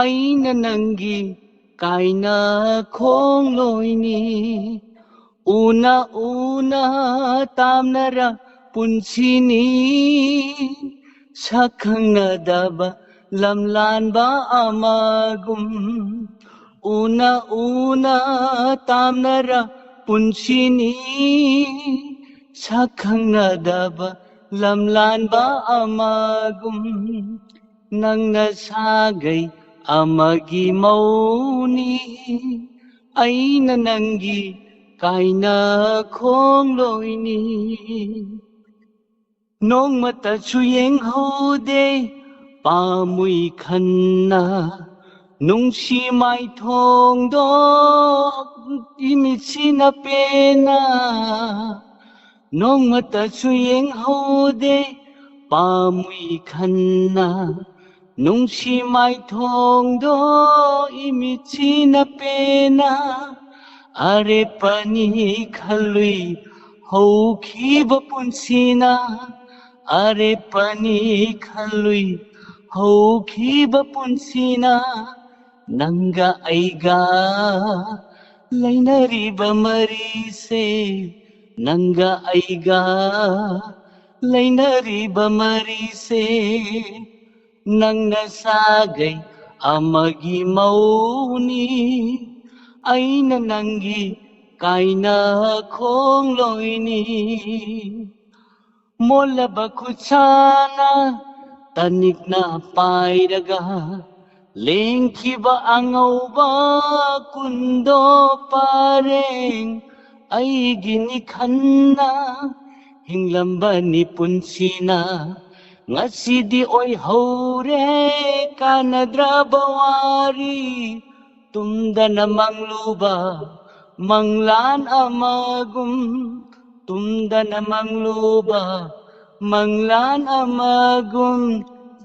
ꯑꯩꯅ ꯅꯪꯒꯤ ꯀꯥꯏꯅ ꯈꯣꯡꯂꯣꯏꯅꯤ꯫ ꯎꯅ ꯎꯅ ꯇꯥꯝꯅꯔ ꯄꯨꯟꯁꯤꯅꯤ, ꯁꯛ ꯈꯪꯅꯗꯕ ꯂꯝꯂꯥꯟꯕ ꯑꯃꯒꯨꯝ꯫ ꯎꯅ ꯎꯅ ꯇꯥꯝꯅꯔ ꯄꯨꯟꯁꯤꯅꯤ ꯁꯛ ꯈꯪꯅꯗꯕ ꯂꯝꯂꯥꯟꯕ ꯑꯃꯒꯨꯝ, ꯅꯪꯅ ꯁꯥꯒꯩ ꯑꯃꯒꯤ ꯃꯧꯅꯤ, ꯑꯩꯅ ꯅꯪꯒꯤ ꯀꯥꯏꯅ ꯈꯣꯡꯂꯣꯏꯅꯤ꯫ ꯅꯣꯡꯃꯇꯁꯨ ꯌꯦꯡꯍꯧꯗꯦ ꯄꯥꯝꯃꯨꯏ ꯈꯟꯅ, ꯅꯨꯡꯁꯤ ꯃꯥꯏꯊꯣꯡꯗꯣ ꯏꯃꯤꯠꯁꯤꯅ ꯄꯦꯟꯅ꯫ ꯅꯣꯡꯃꯇꯁꯨ ꯌꯦꯡꯍꯧꯗꯦ ꯄꯥꯝꯃꯨꯏ ꯈꯟꯅ, ꯅꯨꯡꯁꯤ ꯃꯥꯏꯊꯣꯡꯗꯣ ꯏꯃꯤꯠꯁꯤꯅ ꯄꯦꯟꯅ꯫ ꯑꯔꯦꯞꯄꯅꯤ ꯈꯜꯂꯨꯏ ꯍꯧꯈꯤꯕ ꯄꯨꯟꯁꯤꯅ, ꯑꯔꯦꯞꯄꯅꯤ ꯈꯜꯂꯨꯏ ꯍꯧꯈꯤꯕ ꯄꯨꯟꯁꯤꯅ꯫ ꯅꯪꯒ ꯑꯩꯒ ꯂꯩꯅꯔꯤꯕ ꯃꯔꯤꯁꯦ, ꯅꯪꯒ ꯑꯩꯒ ꯂꯩꯅꯔꯤꯕ ꯃꯔꯤꯁꯦ, ꯅꯪꯅ ꯁꯥꯒꯩ ꯑꯃꯒꯤ ꯃꯧꯅꯤ, ꯑꯩꯅ ꯅꯪꯒꯤ ꯀꯥꯏꯅ ꯈꯣꯡꯂꯣꯏꯅꯤ꯫ ꯃꯣꯜꯂꯕ ꯈꯨꯠꯁꯥꯅ ꯇꯅꯤꯛꯅ ꯄꯥꯏꯔꯒ, ꯂꯦꯡꯈꯤꯕ ꯑꯉꯧꯕ ꯀꯨꯟꯗꯣ ꯄꯔꯦꯡ ꯑꯩꯒꯤꯅꯤ ꯈꯟꯅ ꯍꯤꯡꯂꯝꯕꯅꯤ ꯄꯨꯟꯁꯤꯅ꯫ ꯉꯁꯤꯗꯤ ꯑꯣꯏꯍꯧꯔꯦ ꯀꯥꯟꯅꯗ꯭ꯔꯕ ꯋꯥꯔꯤ, ꯇꯨꯝꯗꯅ ꯃꯪꯂꯨꯕ ꯃꯪꯂꯥꯟ ꯑꯃꯒꯨꯝ, ꯇꯨꯝꯗꯅ ꯃꯪꯂꯨꯕ ꯃꯪꯂꯥꯟ ꯑꯃꯒꯨꯝ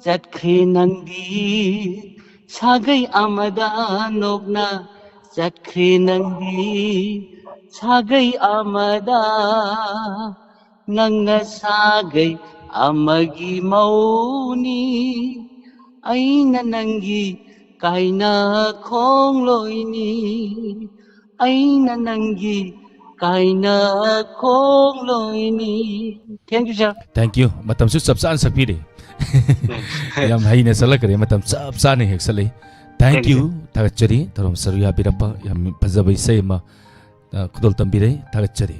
ꯆꯠꯈ꯭ꯔꯦ ꯅꯪꯗꯤ꯫ ꯁꯥꯒꯩ ꯑꯃꯗ ꯅꯣꯛꯅ ꯆꯠꯈ꯭ꯔꯦ ꯅꯪꯗꯤ, ꯁꯥꯒꯩ ꯑꯃꯗ꯫ ꯅꯪꯅ ꯁꯥꯒꯩ ꯑꯃꯒꯤ ꯃꯧꯅꯤ, ꯑꯩꯅ ꯅꯪꯒꯤ ꯀꯥꯏꯅ ꯈꯣꯡꯂꯣꯏꯅꯤ, ꯑꯩꯅ ꯅꯪꯒꯤ ꯀꯥꯏꯅ ꯈꯣꯡꯂꯣꯏꯅꯤ꯫ Thank you, sir. Thank you. ꯃꯇꯝꯁꯨ ꯆꯞ ꯆꯥꯅ ꯁꯛꯄꯤꯔꯦ꯫ ꯌꯥꯝ ꯍꯩꯅ ꯁꯛꯂꯛꯈ꯭ꯔꯦ, ꯃꯇꯝ ꯆꯞ ꯆꯥꯅ ꯍꯦꯛ ꯁꯛꯂꯛꯏ꯫ Thank Thank you, you, ꯊꯥꯒꯠꯆꯔꯤ꯫ ꯊꯧꯔꯝ ꯁꯔꯨꯛ ꯌꯥꯕꯤꯔꯛꯄ, ꯌꯥꯝ ꯐꯖꯕ ꯏꯁꯩ ꯑꯃ꯫ ꯑ, ꯈꯨꯗꯣꯜ ꯇꯝꯕꯤꯔꯦ꯫ ꯊꯥꯒꯠꯆꯔꯤ꯫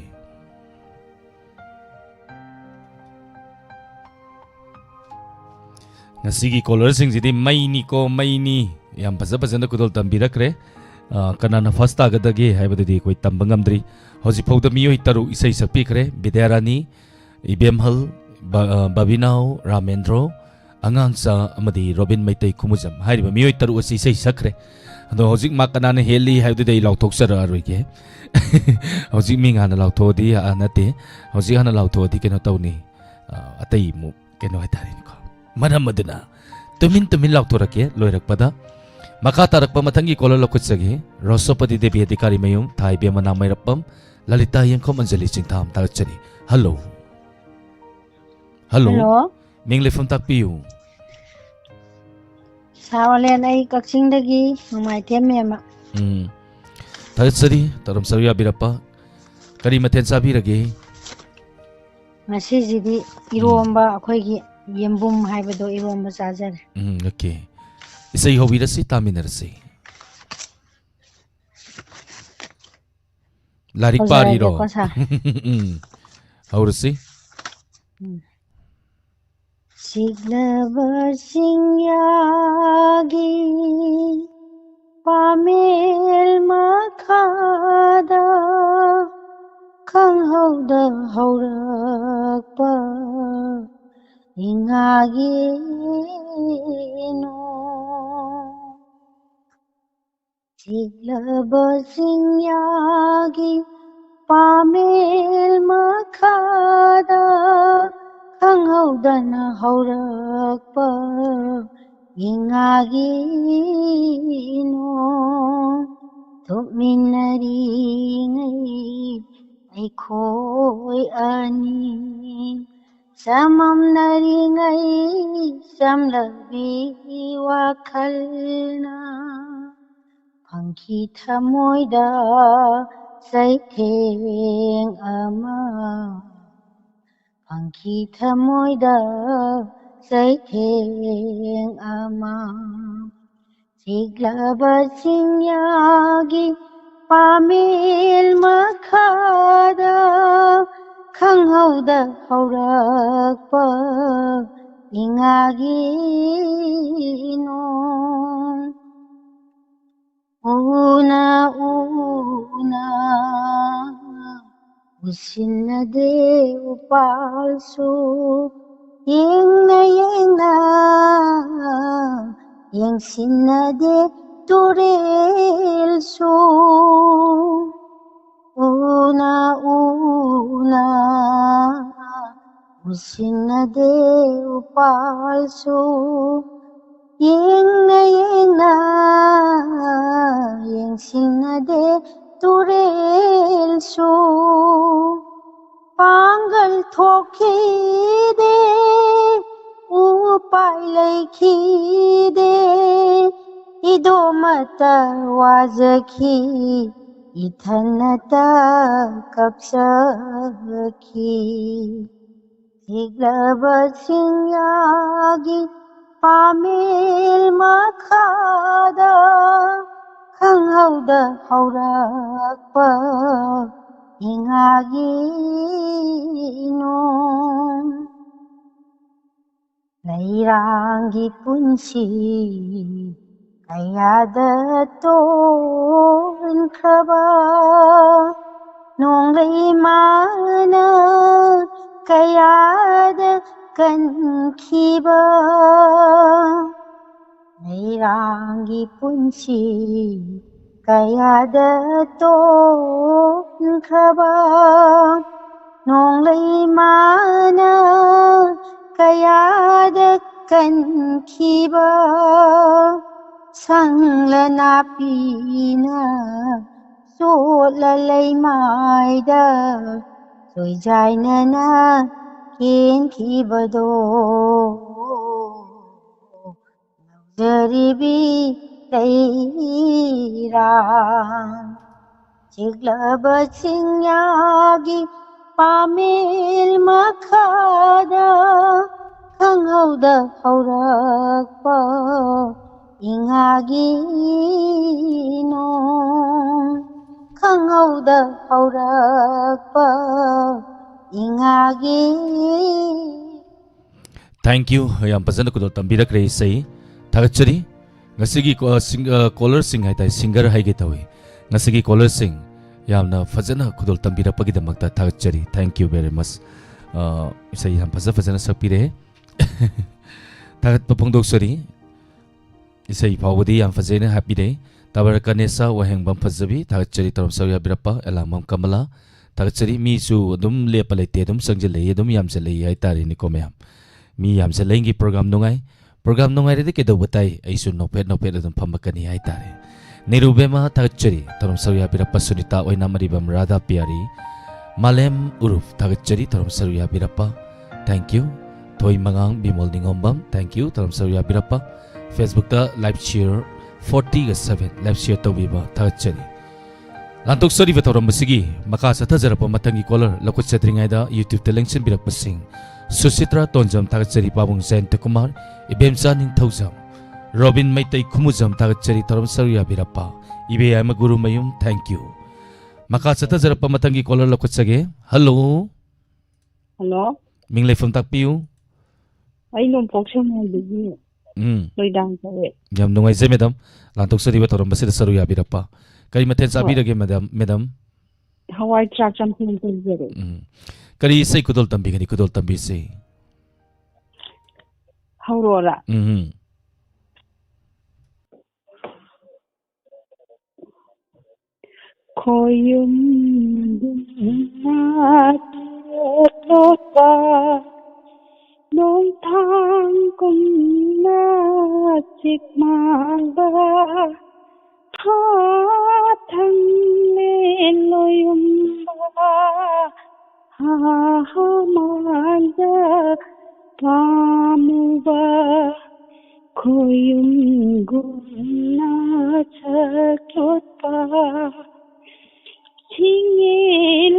ꯉꯁꯤꯒꯤ ꯀꯣꯂꯔꯁꯤꯡꯁꯤꯗꯤ ꯃꯩꯅꯤꯀꯣ, ꯃꯩꯅꯤ꯫ ꯌꯥꯝ ꯐꯖ ꯐꯖꯅ ꯈꯨꯗꯣꯜ ꯇꯝꯕꯤꯔꯛꯈ꯭ꯔꯦ꯫ ꯑ, ꯀꯅꯥꯅ ꯐꯥꯔꯁ ꯇꯥꯒꯗꯒꯦ ꯍꯥꯏꯕꯗꯨꯗꯤ ꯑꯩꯈꯣꯏ ꯇꯝꯕ ꯉꯝꯗ꯭ꯔꯤ꯫ ꯍꯧꯖꯤꯛꯐꯥꯎꯗ ꯃꯤꯑꯣꯏ ꯇꯔꯨꯛ ꯏꯁꯩ ꯁꯛꯄꯤꯈ꯭ꯔꯦ: ꯕꯤꯗ꯭ꯌꯥꯔꯥꯅꯤ, ꯏꯕꯦꯝꯍꯜ, ꯕ-, ꯑ, ꯕꯕꯤꯅꯥꯎ, ꯔꯥꯃꯦꯟꯗ꯭ꯔꯣ, ꯑꯉꯥꯡꯆꯥ ꯑꯃꯗꯤ ꯔꯣꯕꯤꯟ ꯃꯩꯇꯩ ꯈꯨꯃꯨꯖꯝ ꯍꯥꯏꯔꯤꯕ ꯃꯤꯑꯣꯏ ꯇꯔꯨꯛ ꯑꯁꯤ ꯏꯁꯩ ꯁꯛꯈ꯭ꯔꯦ꯫ ꯑꯗꯣ ꯍꯧꯖꯤꯛ ꯃꯥ ꯀꯅꯥꯅ ꯍꯦꯜꯂꯤ ꯍꯥꯏꯕꯗꯨꯗꯤ ꯑꯩ ꯂꯥꯎꯊꯣꯛꯆꯔꯛꯑꯔꯣꯏꯒꯦ꯫ ꯍꯧꯖꯤꯛ ꯃꯤꯡ ꯍꯥꯟꯅ ꯂꯥꯎꯊꯣꯛꯑꯗꯤ, ꯑ, ꯅꯠꯇꯦ, ꯍꯧꯖꯤꯛ ꯍꯥꯟꯅ ꯂꯥꯎꯊꯣꯛꯑꯗꯤ ꯀꯩꯅꯣ ꯇꯧꯅꯤ, ꯑ, ꯑꯇꯩ ꯑꯃꯨꯛ ꯀꯩꯅꯣ ꯍꯥꯏꯇꯥꯔꯦꯅꯦꯀꯣ꯫ ꯃꯔꯝ ꯑꯗꯨꯅ ꯇꯨꯃꯤꯟ ꯇꯨꯃꯤꯟ ꯂꯥꯎꯊꯣꯔꯛꯀꯦ꯫ ꯂꯣꯏꯔꯛꯄꯗ ꯃꯈꯥ ꯇꯥꯔꯛꯄ ꯃꯊꯪꯒꯤ ꯀꯣꯂꯔ ꯂꯧꯈꯠꯆꯒꯦ꯫ ꯔꯣꯁꯣꯄꯇꯤ ꯗꯦꯕꯤ ꯑꯙꯤꯀꯥꯔꯤ ꯃꯌꯨꯝ, ꯊꯥꯏꯕꯦꯝ ꯃꯅꯥ ꯃꯩꯔꯞꯄꯝ, ꯂꯂꯤꯇꯥ ꯌꯦꯡꯈꯣꯝ, ꯑꯟꯖꯂꯤ ꯆꯤꯡꯊꯥꯝ꯫ ꯊꯥꯒꯠꯆꯔꯤ꯫ ꯍꯜꯂꯣ꯫ ꯍꯜꯂꯣ꯫ ꯍꯜꯂꯣ꯫ ꯃꯤꯡ ꯂꯩꯐꯝ ꯇꯥꯛꯄꯤꯌꯨ꯫ ꯁꯥꯔ ꯑꯣꯂꯦꯟ, ꯑꯩ ꯀꯛꯆꯤꯡꯗꯒꯤ ꯅꯣꯡꯃꯥꯏꯊꯦꯝ ꯃꯦꯝꯃ꯫ ꯎꯝ꯫ ꯊꯥꯒꯠꯆꯔꯤ꯫ ꯇꯧꯔꯝ ꯁꯔꯨꯛ ꯌꯥꯕꯤꯔꯛꯄ꯫ ꯀꯔꯤ ꯃꯊꯦꯜ ꯆꯥꯕꯤꯔꯒꯦ? ꯉꯁꯤꯁꯤꯗꯤ ꯏꯔꯣꯝꯕ, ꯑꯩꯈꯣꯏꯒꯤ ꯌꯦꯟꯕꯨꯝ ꯍꯥꯏꯕꯗꯣ, ꯏꯔꯣꯝꯕ ꯆꯥꯖꯔꯦ꯫ ꯎꯝ, ꯑꯣꯀꯦ꯫ ꯏꯁꯩ ꯍꯧꯕꯤꯔꯁꯤ, ꯇꯥꯃꯤꯟꯅꯔꯁꯤ꯫ ꯂꯥꯏꯔꯤꯛ ꯄꯥꯔꯤꯔꯣ? ꯍꯧꯖꯔꯒꯦꯀꯣ, ꯁꯥꯔ꯫ ꯎꯝ꯫ ꯍꯧꯔꯁꯤ꯫ ꯎꯝ꯫ ꯆꯤꯛꯂꯕ ꯆꯤꯡꯌꯥꯒꯤ ꯄꯥꯃꯦꯜ ꯃꯈꯥꯗ ꯈꯪꯍꯧꯗ ꯍꯧꯔꯛꯄ ꯏꯉꯥꯒꯤ ꯅꯣꯡ꯫ ꯆꯤꯛꯂꯕ ꯆꯤꯡꯌꯥꯒꯤ ꯄꯥꯃꯦꯜ ꯃꯈꯥꯗ ꯈꯪꯍꯧꯗꯅ ꯍꯧꯔꯛꯄ ꯏꯉꯥꯒꯤ ꯅꯣꯡ꯫ ꯊꯣꯛꯃꯤꯟꯅꯔꯤꯉꯩ ꯑꯩꯈꯣꯏ ꯑꯅꯤ, ꯆꯃꯝꯅꯔꯤꯉꯩ ꯆꯝꯂꯕꯤ ꯋꯥꯈꯜꯅ ꯐꯪꯈꯤ ꯊꯃꯣꯏꯗ ꯆꯩꯊꯦꯡ ꯑꯃ, ꯐꯪꯈꯤ ꯊꯃꯣꯏꯗ ꯆꯩꯊꯦꯡ ꯑꯃ꯫ ꯆꯤꯛꯂꯕ ꯆꯤꯡꯌꯥꯒꯤ ꯄꯥꯃꯦꯜ ꯃꯈꯥꯗ ꯈꯪꯍꯧꯗ ꯍꯧꯔꯛꯄ ꯏꯉꯥꯒꯤ ꯅꯣꯡ꯫ ꯎꯅ ꯎꯅ ꯎꯁꯤꯟꯅꯗꯦ ꯎꯄꯥꯜꯁꯨ, ꯌꯦꯡꯅ ꯌꯦꯡꯅ ꯌꯦꯡꯁꯤꯟꯅꯗꯦ ꯇꯨꯔꯦꯜꯁꯨ꯫ ꯎꯅ ꯎꯅ ꯎꯁꯤꯟꯅꯗꯦ ꯎꯄꯥꯜꯁꯨ, ꯌꯦꯡꯅ ꯌꯦꯡꯅ ꯌꯦꯡꯁꯤꯟꯅꯗꯦ ꯇꯨꯔꯦꯜꯁꯨ꯫ ꯄꯥꯡꯒꯜ ꯊꯣꯛꯈꯤꯗꯦ, ꯎꯄꯥꯏ ꯂꯩꯈꯤꯗꯦ, ꯏꯗꯣꯝꯇ ꯋꯥꯖꯈꯤ, ꯏꯊꯟꯇ ꯀꯞꯆꯈꯤ꯫ ꯆꯤꯛꯂꯕ ꯆꯤꯡꯌꯥꯒꯤ ꯄꯥꯃꯦꯜ ꯃꯈꯥꯗ ꯈꯪꯍꯧꯗ ꯍꯧꯔꯛꯄ ꯏꯉꯥꯒꯤ ꯅꯣꯡ꯫ ꯂꯩꯔꯥꯡꯒꯤ ꯄꯨꯟꯁꯤ ꯀꯌꯥꯗ ꯇꯣꯟꯈ꯭ꯔꯕ, ꯅꯣꯡꯂꯩ ꯃꯥꯅ ꯀꯌꯥꯗ ꯀꯟꯈꯤꯕ꯫ ꯂꯩꯔꯥꯡꯒꯤ ꯄꯨꯟꯁꯤ ꯀꯌꯥꯗ ꯇꯣꯟꯈ꯭ꯔꯕ, ꯅꯣꯡꯂꯩ ꯃꯥꯅ ꯀꯌꯥꯗ ꯀꯟꯈꯤꯕ꯫ ꯁꯪꯂ ꯅꯥꯄꯤꯅ ꯆꯣꯠꯂ ꯂꯩꯃꯥꯏꯗ ꯆꯣꯏꯖꯥꯏꯅꯅ ꯀꯦꯟꯈꯤꯕꯗꯣ꯫ ꯂꯧꯖꯔꯤꯕꯤ ꯂꯩꯔꯥꯡ, ꯆꯤꯛꯂꯕ ꯆꯤꯡꯌꯥꯒꯤ ꯄꯥꯃꯦꯜ ꯃꯈꯥꯗ ꯈꯪꯍꯧꯗ ꯍꯧꯔꯛꯄ ꯏꯉꯥꯒꯤ ꯅꯣꯡ꯫ ꯈꯪꯍꯧꯗ ꯍꯧꯔꯛꯄ ꯏꯉꯥꯒꯤ꯫ Thank you. ꯌꯥꯝ ꯐꯖꯅ ꯈꯨꯗꯣꯜ ꯇꯝꯕꯤꯔꯛꯈ꯭ꯔꯦ ꯏꯁꯩ꯫ ꯊꯥꯒꯠꯆꯔꯤ꯫ ꯉꯁꯤꯒꯤ ꯀꯣ-, ꯁꯤꯡ-, ꯑ, ꯀꯣꯂꯔꯁꯤꯡ ꯍꯥꯏꯇꯥꯔꯦ, ꯁꯤꯡꯒꯔ ꯍꯥꯏꯒꯦ ꯇꯧꯏ꯫ ꯉꯁꯤꯒꯤ ꯀꯣꯂꯔꯁꯤꯡ ꯌꯥꯝꯅ ꯐꯖꯅ ꯈꯨꯗꯣꯜ ꯇꯝꯕꯤꯔꯛꯄꯒꯤꯗꯃꯛꯇ ꯊꯥꯒꯠꯆꯔꯤ꯫ Thank you very much. ꯑ, ꯏꯁꯩ ꯌꯥꯝ ꯐꯖ ꯐꯖꯅ ꯁꯛꯄꯤꯔꯦ꯫ ꯊꯥꯒꯠꯄ ꯐꯣꯡꯗꯣꯛꯆꯔꯤ꯫ ꯏꯁꯩ ꯐꯥꯎꯕꯗꯤ ꯌꯥꯝ ꯐꯖꯩꯅ ꯍꯥꯞꯄꯤꯔꯦ꯫ ꯇꯕꯔ ꯀꯅꯦꯁꯥ ꯋꯥꯍꯦꯡꯕꯝ ꯐꯖꯕꯤ, ꯊꯥꯒꯠꯆꯔꯤ꯫ ꯇꯧꯔꯝ ꯁꯔꯨ ꯌꯥꯕꯤꯔꯛꯄ ꯑꯦꯂꯥꯡꯕꯝ ꯀꯃꯂꯥ, ꯊꯥꯒꯠꯆꯔꯤ꯫ ꯃꯤꯁꯨ ꯑꯗꯨꯝ ꯂꯦꯞꯄ ꯂꯩꯇꯦ, ꯑꯗꯨꯝ ꯆꯪꯁꯤꯜꯂꯛꯏ, ꯑꯗꯨꯝ ꯌꯥꯝꯁꯤꯜꯂꯛꯏ ꯍꯥꯏꯇꯥꯔꯦꯅꯦꯀꯣ ꯃꯌꯥꯝ꯫ ꯃꯤ ꯌꯥꯝꯁꯤꯜꯂꯛꯏꯒꯤ ꯄ꯭ꯔꯣꯒ꯭ꯔꯥꯝ ꯅꯨꯡꯉꯥꯏ꯫ ꯄ꯭ꯔꯣꯒ꯭ꯔꯥꯝ ꯅꯨꯡꯉꯥꯏꯔꯗꯤ ꯀꯩꯗꯧꯕ ꯇꯥꯏ? ꯑꯩꯁꯨ ꯅꯣꯛꯐꯦꯠ ꯅꯣꯛꯐꯦꯠ ꯑꯗꯨꯝ ꯐꯝꯃꯛꯀꯅꯤ ꯍꯥꯏꯇꯥꯔꯦ꯫ ꯅꯤꯔꯨꯕꯦꯃꯥ, ꯊꯥꯒꯠꯆꯔꯤ꯫ ꯊꯧꯔꯝ ꯁꯔꯨ ꯌꯥꯕꯤꯔꯛꯄ ꯁꯨꯅꯤꯇꯥ ꯑꯣꯏꯅꯥꯝ ꯑꯔꯤꯕꯝ ꯔꯥꯙꯥ ꯄꯤꯌꯥꯔꯤ꯫ ꯃꯥꯂꯦꯝ ꯎꯔꯨꯞ, ꯊꯥꯒꯠꯆꯔꯤ꯫ ꯊꯧꯔꯝ ꯁꯔꯨ ꯌꯥꯕꯤꯔꯛꯄ, thank you꯫ ꯊꯣꯏ ꯃꯉꯥꯡ ꯕꯤꯃꯣꯜ ꯅꯤꯉꯣꯝꯕꯝ, thank you꯫ ꯊꯧꯔꯝ ꯁꯔꯨ ꯌꯥꯕꯤꯔꯛꯄ꯫ Facebook ꯇ live share forty ꯒ seven live share ꯇꯧꯕꯤꯕ, ꯊꯥꯒꯠꯆꯔꯤ꯫ ꯂꯥꯟꯊꯣꯛꯆꯔꯤꯕ ꯊꯧꯔꯝ ꯑꯁꯤꯒꯤ ꯃꯈꯥ ꯆꯠꯊꯖꯔꯛꯄ ꯃꯊꯪꯒꯤ ꯀꯣꯂꯔ ꯂꯧꯈꯠꯆꯗ꯭ꯔꯤꯉꯩꯗ YouTube ꯇ ꯂꯦꯡꯁꯤꯟꯕꯤꯔꯛꯄꯁꯤꯡ ꯁꯨꯁꯤꯇ꯭ꯔꯥ ꯇꯣꯟꯖꯝ, ꯊꯥꯒꯠꯆꯔꯤ꯫ ꯄꯥꯕꯨꯡ ꯖꯌꯟꯇ ꯀꯨꯃꯥꯔ, ꯏꯕꯦꯝꯆꯥ ꯅꯤꯡꯊꯧꯖꯝ, ꯔꯣꯕꯤꯟ ꯃꯩꯇꯩ ꯈꯨꯃꯨꯖꯝ, ꯊꯥꯒꯠꯆꯔꯤ꯫ ꯊꯧꯔꯝ ꯁꯔꯨ ꯌꯥꯕꯤꯔꯛꯄ ꯏꯕꯦꯌꯥꯏꯃ ꯒꯨꯔꯨꯃꯌꯨꯝ, thank you꯫ ꯃꯈꯥ ꯆꯠꯊꯖꯔꯛꯄ ꯃꯊꯪꯒꯤ ꯀꯣꯂꯔ ꯂꯧꯈꯠꯆꯒꯦ꯫ ꯍꯜꯂꯣ꯫ ꯍꯜꯂꯣ꯫ ꯃꯤꯡ ꯂꯩꯐꯝ ꯇꯥꯛꯄꯤꯌꯨ꯫ ꯑꯩ ꯅꯣꯡꯄꯣꯛ ꯁꯦꯛꯃꯥꯏꯗꯒꯤ ꯎꯝ꯫ ꯂꯣꯏꯗꯥꯡ ꯀꯧꯋꯦ꯫ ꯌꯥꯝ ꯅꯨꯡꯉꯥꯏꯖꯩ ꯃꯦꯗꯥꯝ, ꯂꯥꯟꯊꯣꯛꯆꯔꯤꯕ ꯊꯧꯔꯝ ꯑꯁꯤꯗ ꯁꯔꯨꯛ ꯌꯥꯕꯤꯔꯛꯄ꯫ ꯀꯔꯤ ꯃꯊꯦꯜ ꯆꯥꯕꯤꯔꯒꯦ ꯃꯦꯗꯥꯝ? ꯃꯦꯗꯥꯝ? ꯍꯋꯥꯏ ꯊ꯭ꯔꯥꯛ ꯆꯝꯊꯣꯡ ꯇꯧꯖꯔꯦ꯫ ꯎꯝ꯫ ꯀꯔꯤ ꯏꯁꯩ ꯈꯨꯗꯣꯜ ꯇꯝꯕꯤꯒꯅꯤ? ꯈꯨꯗꯣꯜ ꯇꯝꯕꯤꯁꯤ꯫ ꯍꯧꯔꯛꯑꯣꯔꯥ? ꯎꯝ꯫ ꯈꯣꯌꯨꯝ ꯅꯣꯡꯊꯥꯡ ꯀꯨꯝꯅ ꯆꯤꯛ ꯃꯥꯡꯕ ꯍꯥꯊꯪ ꯂꯦꯟ ꯂꯣꯌꯨꯝꯕ ꯍꯥꯃꯥꯡꯗ ꯄꯥꯝꯃꯨꯕ ꯈꯣꯌꯨꯝꯒꯨꯝꯅ ꯁꯛꯂꯣꯠꯄ ꯁꯤꯡꯉꯦ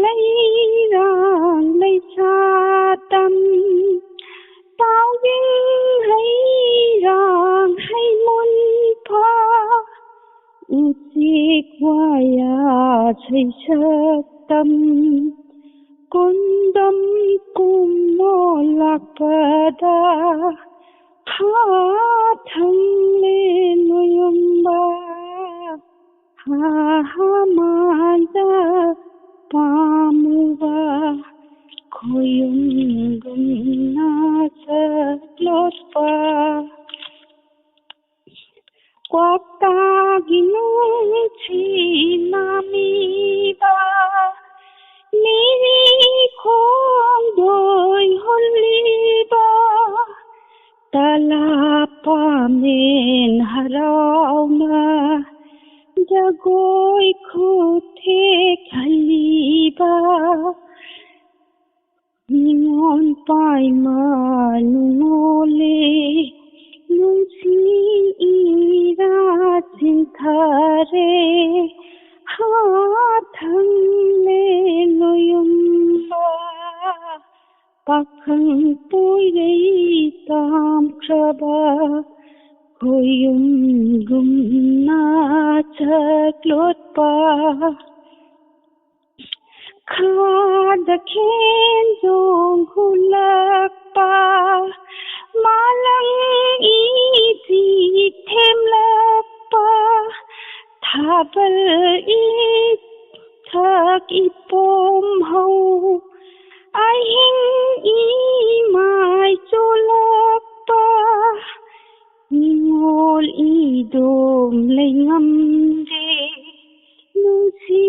ꯂꯩꯔꯥꯡ ꯂꯩꯆꯥꯇꯝ ꯇꯥꯎꯋꯤꯡ ꯍꯩꯔꯥꯡ ꯍꯩꯃꯨꯟꯐ ꯎꯆꯦꯛ ꯋꯥꯌꯥ ꯁꯩꯁꯛꯇꯝ ꯀꯣꯟꯗꯝ ꯀꯨꯝꯃꯣ ꯂꯥꯛꯄꯗ, ꯍꯥ ꯊꯪꯂꯦꯟ ꯅꯣꯏꯌꯨꯝꯕ, ꯍꯥ ꯍꯥ ꯃꯥꯟꯗ ꯄꯥꯝꯃꯨꯕ, ꯈꯣꯌꯨꯝꯒꯨꯝꯅ ꯆꯠꯂꯣꯠꯄ꯫ ꯀ꯭ꯋꯥꯛꯇꯥꯒꯤ ꯅꯨꯡꯁꯤ ꯃꯃꯤꯕ, ꯂꯤꯔꯤ ꯈꯣꯡꯗꯣꯏ ꯍꯨꯜꯂꯤꯕ, ꯇꯂꯥ ꯄꯥꯃꯦꯟ ꯍꯔꯥꯎꯅ ꯖꯒꯣꯏ ꯈꯨꯊꯦꯛ ꯍꯜꯂꯤꯕ꯫ ꯅꯤꯉꯣꯜ ꯄꯥꯏꯃ ꯅꯤꯉꯣꯜꯂꯦ, ꯅꯨꯡꯁꯤ ꯏꯔꯥ ꯆꯤꯟꯊꯔꯦ, ꯍꯥ ꯊꯪꯂꯦ ꯅꯣꯌꯨꯝꯕ, ꯄꯥꯈꯪ ꯄꯣꯏꯔꯩ ꯇꯥꯝꯈ꯭ꯔꯕ, ꯈꯣꯌꯨꯝꯒꯨꯝꯅ ꯆꯠꯂꯣꯠꯄ꯫ ꯈꯥꯗ ꯈꯦꯟꯖꯣꯡ ꯍꯨꯜꯂꯛꯄ, ꯃꯥꯂꯪ ꯏꯗꯤ ꯊꯦꯝꯂꯛꯄ, ꯊꯥꯕꯜ ꯏꯊꯛ ꯏꯄꯣꯝ ꯍꯧ, ꯑꯍꯤꯡ ꯏꯃꯥꯏ ꯆꯣꯂꯛꯄ, ꯅꯤꯉꯣꯜ ꯏꯗꯣꯝ ꯂꯩꯉꯝꯗꯦ, ꯅꯨꯡꯁꯤ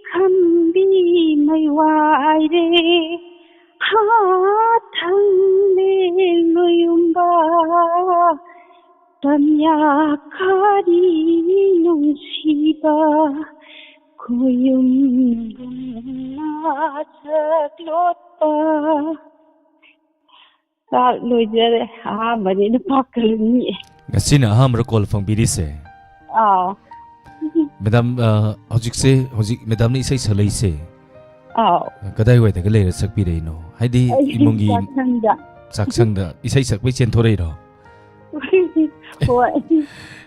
ꯈꯝꯕꯤ ꯃꯩ ꯋꯥꯏꯔꯦ, ꯍꯥ ꯊꯪꯂꯦ ꯅꯣꯌꯨꯝꯕ, ꯇꯝꯌꯥ ꯈꯥꯔꯤ ꯅꯨꯡꯁꯤꯕ, ꯈꯣꯌꯨꯝꯒꯨꯝꯅ ꯆꯠꯂꯣꯠꯄ꯫ ꯆꯥꯛ ꯂꯣꯏꯖꯔꯦ꯫ ꯑꯍꯥꯟꯕꯅꯤꯅ ꯄꯥꯛꯀ ꯅꯤꯛꯑꯦ꯫ ꯉꯁꯤꯅ ꯑꯍꯥꯟꯕꯔ ꯀꯣꯜ ꯐꯪꯕꯤꯔꯤꯁꯦ? ꯑꯥꯎ꯫ ꯃꯦꯗꯥꯝ, ꯑ, ꯍꯧꯖꯤꯛꯁꯦ, ꯍꯧꯖꯤꯛ ꯃꯦꯗꯥꯝꯅ ꯏꯁꯩ ꯁꯛꯂꯛꯏꯁꯦ, ꯑꯥꯎ꯫ ꯀꯗꯥꯏꯋꯥꯏꯗꯒ ꯂꯩꯔ ꯁꯛꯄꯤꯔꯛꯏꯅꯣ? ꯍꯥꯏꯗꯤ ꯑꯩ ꯏꯃꯨꯡꯒꯤ ꯆꯥꯛꯁꯪꯗ꯫ ꯆꯥꯛꯁꯪꯗ ꯏꯁꯩ ꯁꯛꯄꯩ ꯆꯦꯟꯊꯣꯔꯛꯏꯔꯣ? ꯍꯣꯏ꯫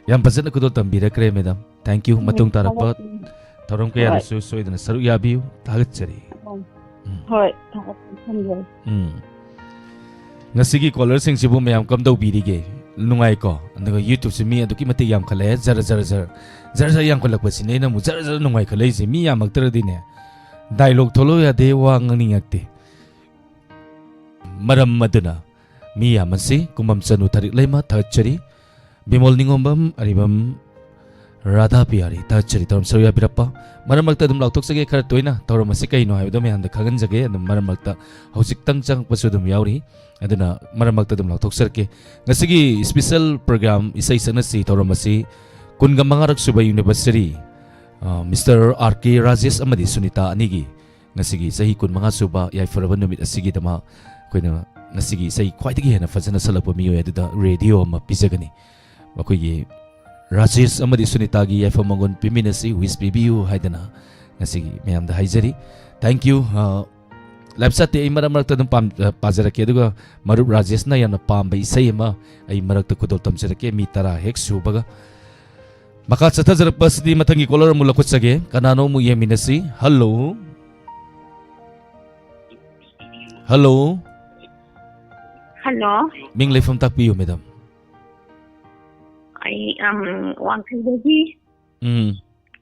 ꯌꯥꯝ ꯐꯖꯅ ꯈꯨꯗꯣꯜ ꯇꯝꯕꯤꯔꯛꯈ꯭ꯔꯦ, ꯃꯦꯗꯥꯝ꯫ Thank you. ꯎꯝ, ꯃꯇꯨꯡ ꯇꯥꯔꯛꯄ ꯊꯥꯒꯠꯆꯔꯤ꯫ ꯊꯧꯔꯝ ꯍꯣꯏ꯫ ꯀꯌꯥꯗꯁꯨ ꯁꯣꯏꯗꯅ ꯁꯔꯨꯛ ꯌꯥꯕꯤꯌꯨ꯫ ꯊꯥꯒꯠꯆꯔꯤ꯫ ꯎꯝ꯫ ꯎꯝ꯫ ꯍꯣꯏ, ꯊꯥꯒꯠꯆꯔꯤ, ꯊꯝꯖꯔꯦ꯫ ꯎꯝ꯫ ꯉꯁꯤꯒꯤ caller-ꯁꯤꯡꯁꯤꯕꯨ ꯃꯌꯥꯝ ꯀꯝꯗꯧꯕꯤꯔꯤꯒꯦ? ꯅꯨꯡꯉꯥꯏꯀꯣ? ꯑꯗꯨꯒ YouTube-ꯁꯦ ꯃꯤ ꯑꯗꯨꯛꯀꯤ ꯃꯇꯤꯛ ꯌꯥꯝꯈꯠꯂꯛꯑꯦ꯫ ꯖꯔ, ꯖꯔ, ꯖꯔ, ꯖꯔ, ꯖꯔ ꯌꯥꯝꯈꯠꯂꯛꯄꯁꯤꯅꯦ ꯑꯩꯅ ꯑꯃꯨꯛ ꯖꯔ, ꯖꯔ ꯅꯨꯡꯉꯥꯏꯈꯠꯂꯛꯏꯁꯦ꯫ ꯃꯤ ꯌꯥꯝꯃꯛꯇ꯭ꯔꯗꯤꯅꯦ, dialogue ꯊꯣꯛꯂꯛꯎ ꯌꯥꯗꯦ, ꯋꯥ ꯉꯥꯡꯅꯤꯡꯉꯛꯇꯦ꯫ ꯃꯔꯝ ꯑꯗꯨꯅ ꯃꯤ ꯌꯥꯝꯃꯁꯤ꯫ ꯀꯨꯃꯝ ꯆꯅꯨ ꯊꯔꯤꯛ ꯂꯩꯃ ꯊꯥꯒꯠꯆꯔꯤ꯫ ꯕꯤꯃꯣꯜ ꯅꯤꯉꯣꯝꯕꯝ, ꯑꯔꯤꯕꯝ ꯔꯥꯙꯥ ꯄꯤꯌꯥꯔꯤ ꯊꯥꯒꯠꯆꯔꯤ꯫ ꯊꯧꯔꯝ ꯁꯔꯨꯛ ꯌꯥꯕꯤꯔꯛꯄ꯫ ꯃꯔꯛ ꯃꯔꯛꯇ ꯑꯗꯨꯝ ꯂꯥꯎꯊꯣꯛꯆꯒꯦ, ꯈꯔ ꯇꯣꯏꯅ ꯊꯧꯔꯝ ꯑꯁꯤ ꯀꯩꯅꯣ ꯍꯥꯏꯕꯗꯣ ꯃꯌꯥꯝꯗ ꯈꯪꯍꯟꯖꯒꯦ꯫ ꯑꯗꯨꯝ ꯃꯔꯛ ꯃꯔꯛꯇ ꯍꯧꯖꯤꯛꯇꯪ ꯆꯪꯉꯛꯄꯁꯨ ꯑꯗꯨꯝ ꯌꯥꯎꯔꯤ꯫ ꯑꯗꯨꯅ ꯃꯔꯛ ꯃꯔꯛꯇ ꯑꯗꯨꯝ ꯂꯥꯎꯊꯣꯛꯆꯔꯛꯀꯦ꯫ ꯉꯁꯤꯒꯤ special program ꯏꯁꯩ ꯁꯛꯅꯁꯤ ꯊꯧꯔꯝ ꯑꯁꯤ ꯀꯨꯟꯒ ꯃꯉꯥꯔꯛ ꯁꯨꯕ anniversary, ꯑ, Mister R K ꯔꯥꯖꯦꯁ ꯑꯃꯗꯤ ꯁꯨꯅꯤꯇꯥ ꯑꯅꯤꯒꯤ ꯉꯁꯤꯒꯤ ꯆꯍꯤ ꯀꯨꯟꯃꯉꯥ ꯁꯨꯕ ꯌꯥꯏꯐꯔꯕ ꯅꯨꯃꯤꯠ ꯑꯁꯤꯒꯤꯗꯃꯛ ꯑꯩꯈꯣꯏꯅ ꯉꯁꯤꯒꯤ ꯏꯁꯩ ꯈ꯭ꯋꯥꯏꯗꯒꯤ ꯍꯦꯟꯅ ꯐꯖꯅ ꯁꯛꯂꯛꯄ ꯃꯤꯑꯣꯏ ꯑꯗꯨꯗ ꯔꯦꯗꯤꯑꯣ ꯑꯃ ꯄꯤꯖꯒꯅꯤ꯫ ꯃꯈꯣꯏꯒꯤ ꯔꯥꯖꯦꯁ ꯑꯃꯗꯤ ꯁꯨꯅꯤꯇꯥꯒꯤ ꯌꯥꯏꯐ ꯃꯪꯒꯣꯜ ꯄꯤꯃꯤꯟꯅꯁꯤ, wish ꯄꯤꯕꯤꯌꯨ ꯍꯥꯏꯗꯅ ꯉꯁꯤꯒꯤ ꯃꯌꯥꯝꯗ ꯍꯥꯏꯖꯔꯤ꯫ Thank you꯫ ꯑ, live chat-ꯇꯤ ꯑꯩ ꯃꯔꯛ ꯃꯔꯛꯇ ꯑꯗꯨꯝ ꯄꯥꯝ-, ꯑ, ꯄꯥꯖꯔꯛꯀꯦ, ꯑꯗꯨꯒ ꯃꯔꯨꯞ ꯔꯥꯖꯦꯁꯅ ꯌꯥꯝꯅ ꯄꯥꯝꯕ ꯏꯁꯩ ꯑꯃ ꯑꯩ ꯃꯔꯛꯇ ꯈꯨꯗꯣꯜ ꯇꯝꯖꯔꯛꯀꯦ, ꯃꯤ ꯇꯔꯥ ꯍꯦꯛ ꯁꯨꯕꯒ꯫ ꯃꯈꯥ ꯆꯠꯊꯖꯔꯛꯄꯁꯤꯗꯤ ꯃꯊꯪꯒꯤ caller ꯑꯃꯨꯛ ꯂꯧꯈꯠꯆꯒꯦ꯫ ꯀꯅꯥꯅꯣ ꯑꯃꯨꯛ ꯌꯦꯡꯃꯤꯟꯅꯁꯤ꯫ Hello꯫ Hello꯫ Hello꯫ ꯃꯤꯡ ꯂꯩꯐꯝ ꯇꯥꯛꯄꯤꯌꯨ, madam꯫ ꯑꯩ, ꯎꯝ, ꯋꯥꯡꯈꯩꯗꯒꯤ ꯎꯝ꯫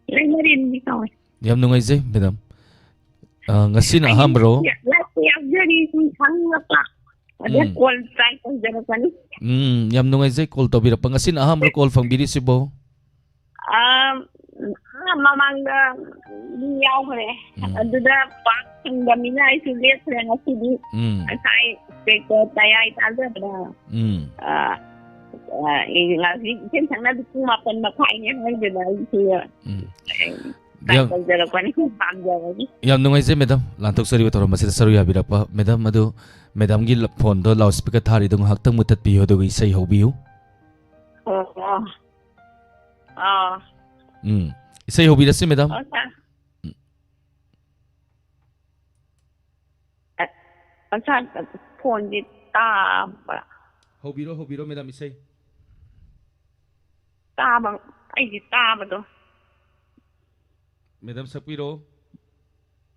ꯂꯩꯃꯔꯦꯟꯕꯤ ꯀꯧꯋꯦ꯫ ꯌꯥꯝ ꯅꯨꯡꯉꯥꯏꯖꯩ, madam꯫ ꯑ, ꯉꯁꯤꯅ ꯑꯩ ꯑꯍꯥꯟꯕꯔꯣ? ꯂꯥꯏꯔꯤꯛ ꯌꯥꯎꯖꯔꯤ, ꯁꯨꯝ ꯈꯪꯅꯤꯡꯉꯛꯄ꯫ ꯑꯗ ꯎꯝ꯫ Call try ꯇꯧꯖꯔꯛꯄꯅꯤ꯫ ꯎꯝ, ꯌꯥꯝ ꯅꯨꯡꯉꯥꯏꯖꯩ call ꯇꯧꯕꯤꯔꯛꯄ꯫ ꯉꯁꯤꯅ ꯑꯍꯥꯟꯕꯔꯣ call ꯐꯪꯕꯤꯔꯤꯁꯤꯕꯣ? ꯑꯥ, ꯑꯥ, ꯃꯃꯥꯡꯗ ꯃꯤ ꯌꯥꯎꯈ꯭ꯔꯦ꯫ ꯎꯝ꯫ ꯑꯗꯨꯗ ꯄꯥꯛ ꯐꯪꯗꯕꯅꯤꯅ ꯑꯩꯁꯨ ꯂꯦꯞꯈ꯭ꯔꯦ ꯉꯁꯤꯗꯤ꯫ ꯎꯝ꯫ ꯉꯁꯥꯏ ꯁ꯭ꯇꯦꯖꯇ ꯇꯌꯥꯏ ꯇꯥꯖꯕꯗ, ꯎꯝ꯫ ꯑꯥ, ꯑꯥ, ꯑꯩ ꯉꯁꯤ ꯏꯆꯦꯝ ꯁꯛꯅꯕꯤ ꯄꯨꯡ ꯃꯥꯄꯟ ꯃꯈꯥꯏꯅꯦ ꯍꯥꯏꯗꯨꯅ ꯑꯩꯁꯨ, ꯎꯝ꯫ ꯑꯦ, ꯌꯥꯝ, ꯇꯧꯖꯔꯛꯄꯅꯤ, ꯄꯥꯝꯖꯕꯒꯤ꯫ ꯌꯥꯝ ꯅꯨꯡꯉꯥꯏꯖꯩ, madam, ꯂꯥꯟꯊꯣꯛꯆꯔꯤꯕ ꯊꯧꯔꯝ ꯑꯁꯤꯗ ꯁꯔꯨꯛ ꯌꯥꯕꯤꯔꯛꯄ꯫ Madam, ꯑꯗꯨ madamꯒꯤ ꯂ-, phoneꯗꯣ loudspeaker ꯊꯥꯔꯤꯗꯣ ꯉꯥꯏꯍꯥꯛꯇꯪ ꯃꯨꯊꯠꯄꯤꯌꯨ, ꯑꯗꯨꯒ ꯏꯁꯩ ꯍꯧꯕꯤꯌꯨ꯫ ꯑꯣ, ꯑꯣ꯫ ꯑꯥ꯫ ꯎꯝ꯫ ꯏꯁꯩ ꯍꯧꯕꯤꯔꯁꯤ, madam꯫ ꯑꯣ, sir꯫ ꯎꯝ꯫ ꯑ, ꯑ, sir, phoneꯁꯤ ꯇꯥꯕ꯫ ꯍꯧꯕꯤꯔꯣ, ꯍꯧꯕꯤꯔꯣ, madam, ꯏꯁꯩ꯫ ꯇꯥꯕ ꯑꯩꯒꯤ ꯇꯥꯕꯗꯣ꯫ ꯃꯦꯗꯥꯝ ꯁꯛꯄꯤꯔꯣ꯫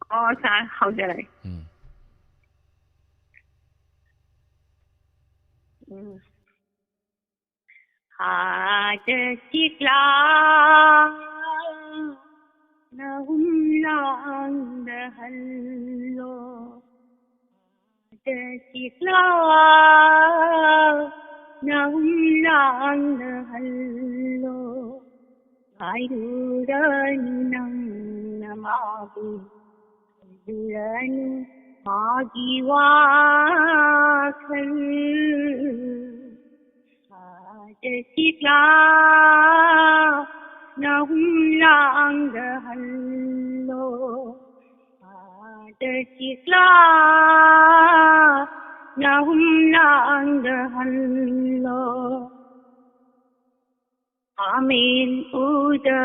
ꯑꯣ ꯁꯥꯔ, ꯍꯧꯖꯔꯒꯦ꯫ ꯎꯝ꯫ ꯎꯝ꯫ ꯍꯥꯗ ꯆꯤꯛꯂꯥ ꯅꯍꯨꯝ ꯂꯥꯡꯗ ꯍꯜꯂꯣ꯫ ꯍꯥꯗ ꯆꯤꯛꯂꯥ ꯅꯍꯨꯝ ꯂꯥꯡꯗ ꯍꯜꯂꯣ꯫ ꯍꯥꯏꯔꯨꯔꯅꯨ ꯅꯪꯅ ꯃꯥꯕꯨ, ꯍꯥꯏꯔꯨꯔꯅꯨ ꯃꯥꯒꯤ ꯋꯥꯈꯜ꯫ ꯍꯥꯗ ꯆꯤꯛꯂꯥ ꯅꯍꯨꯝ ꯂꯥꯡꯗ ꯍꯜꯂꯣ꯫ ꯍꯥꯗ ꯆꯤꯛꯂꯥ ꯅꯍꯨꯝ ꯂꯥꯡꯗ ꯍꯜꯂꯣ꯫ ꯍꯥꯃꯦꯟ ꯎꯗ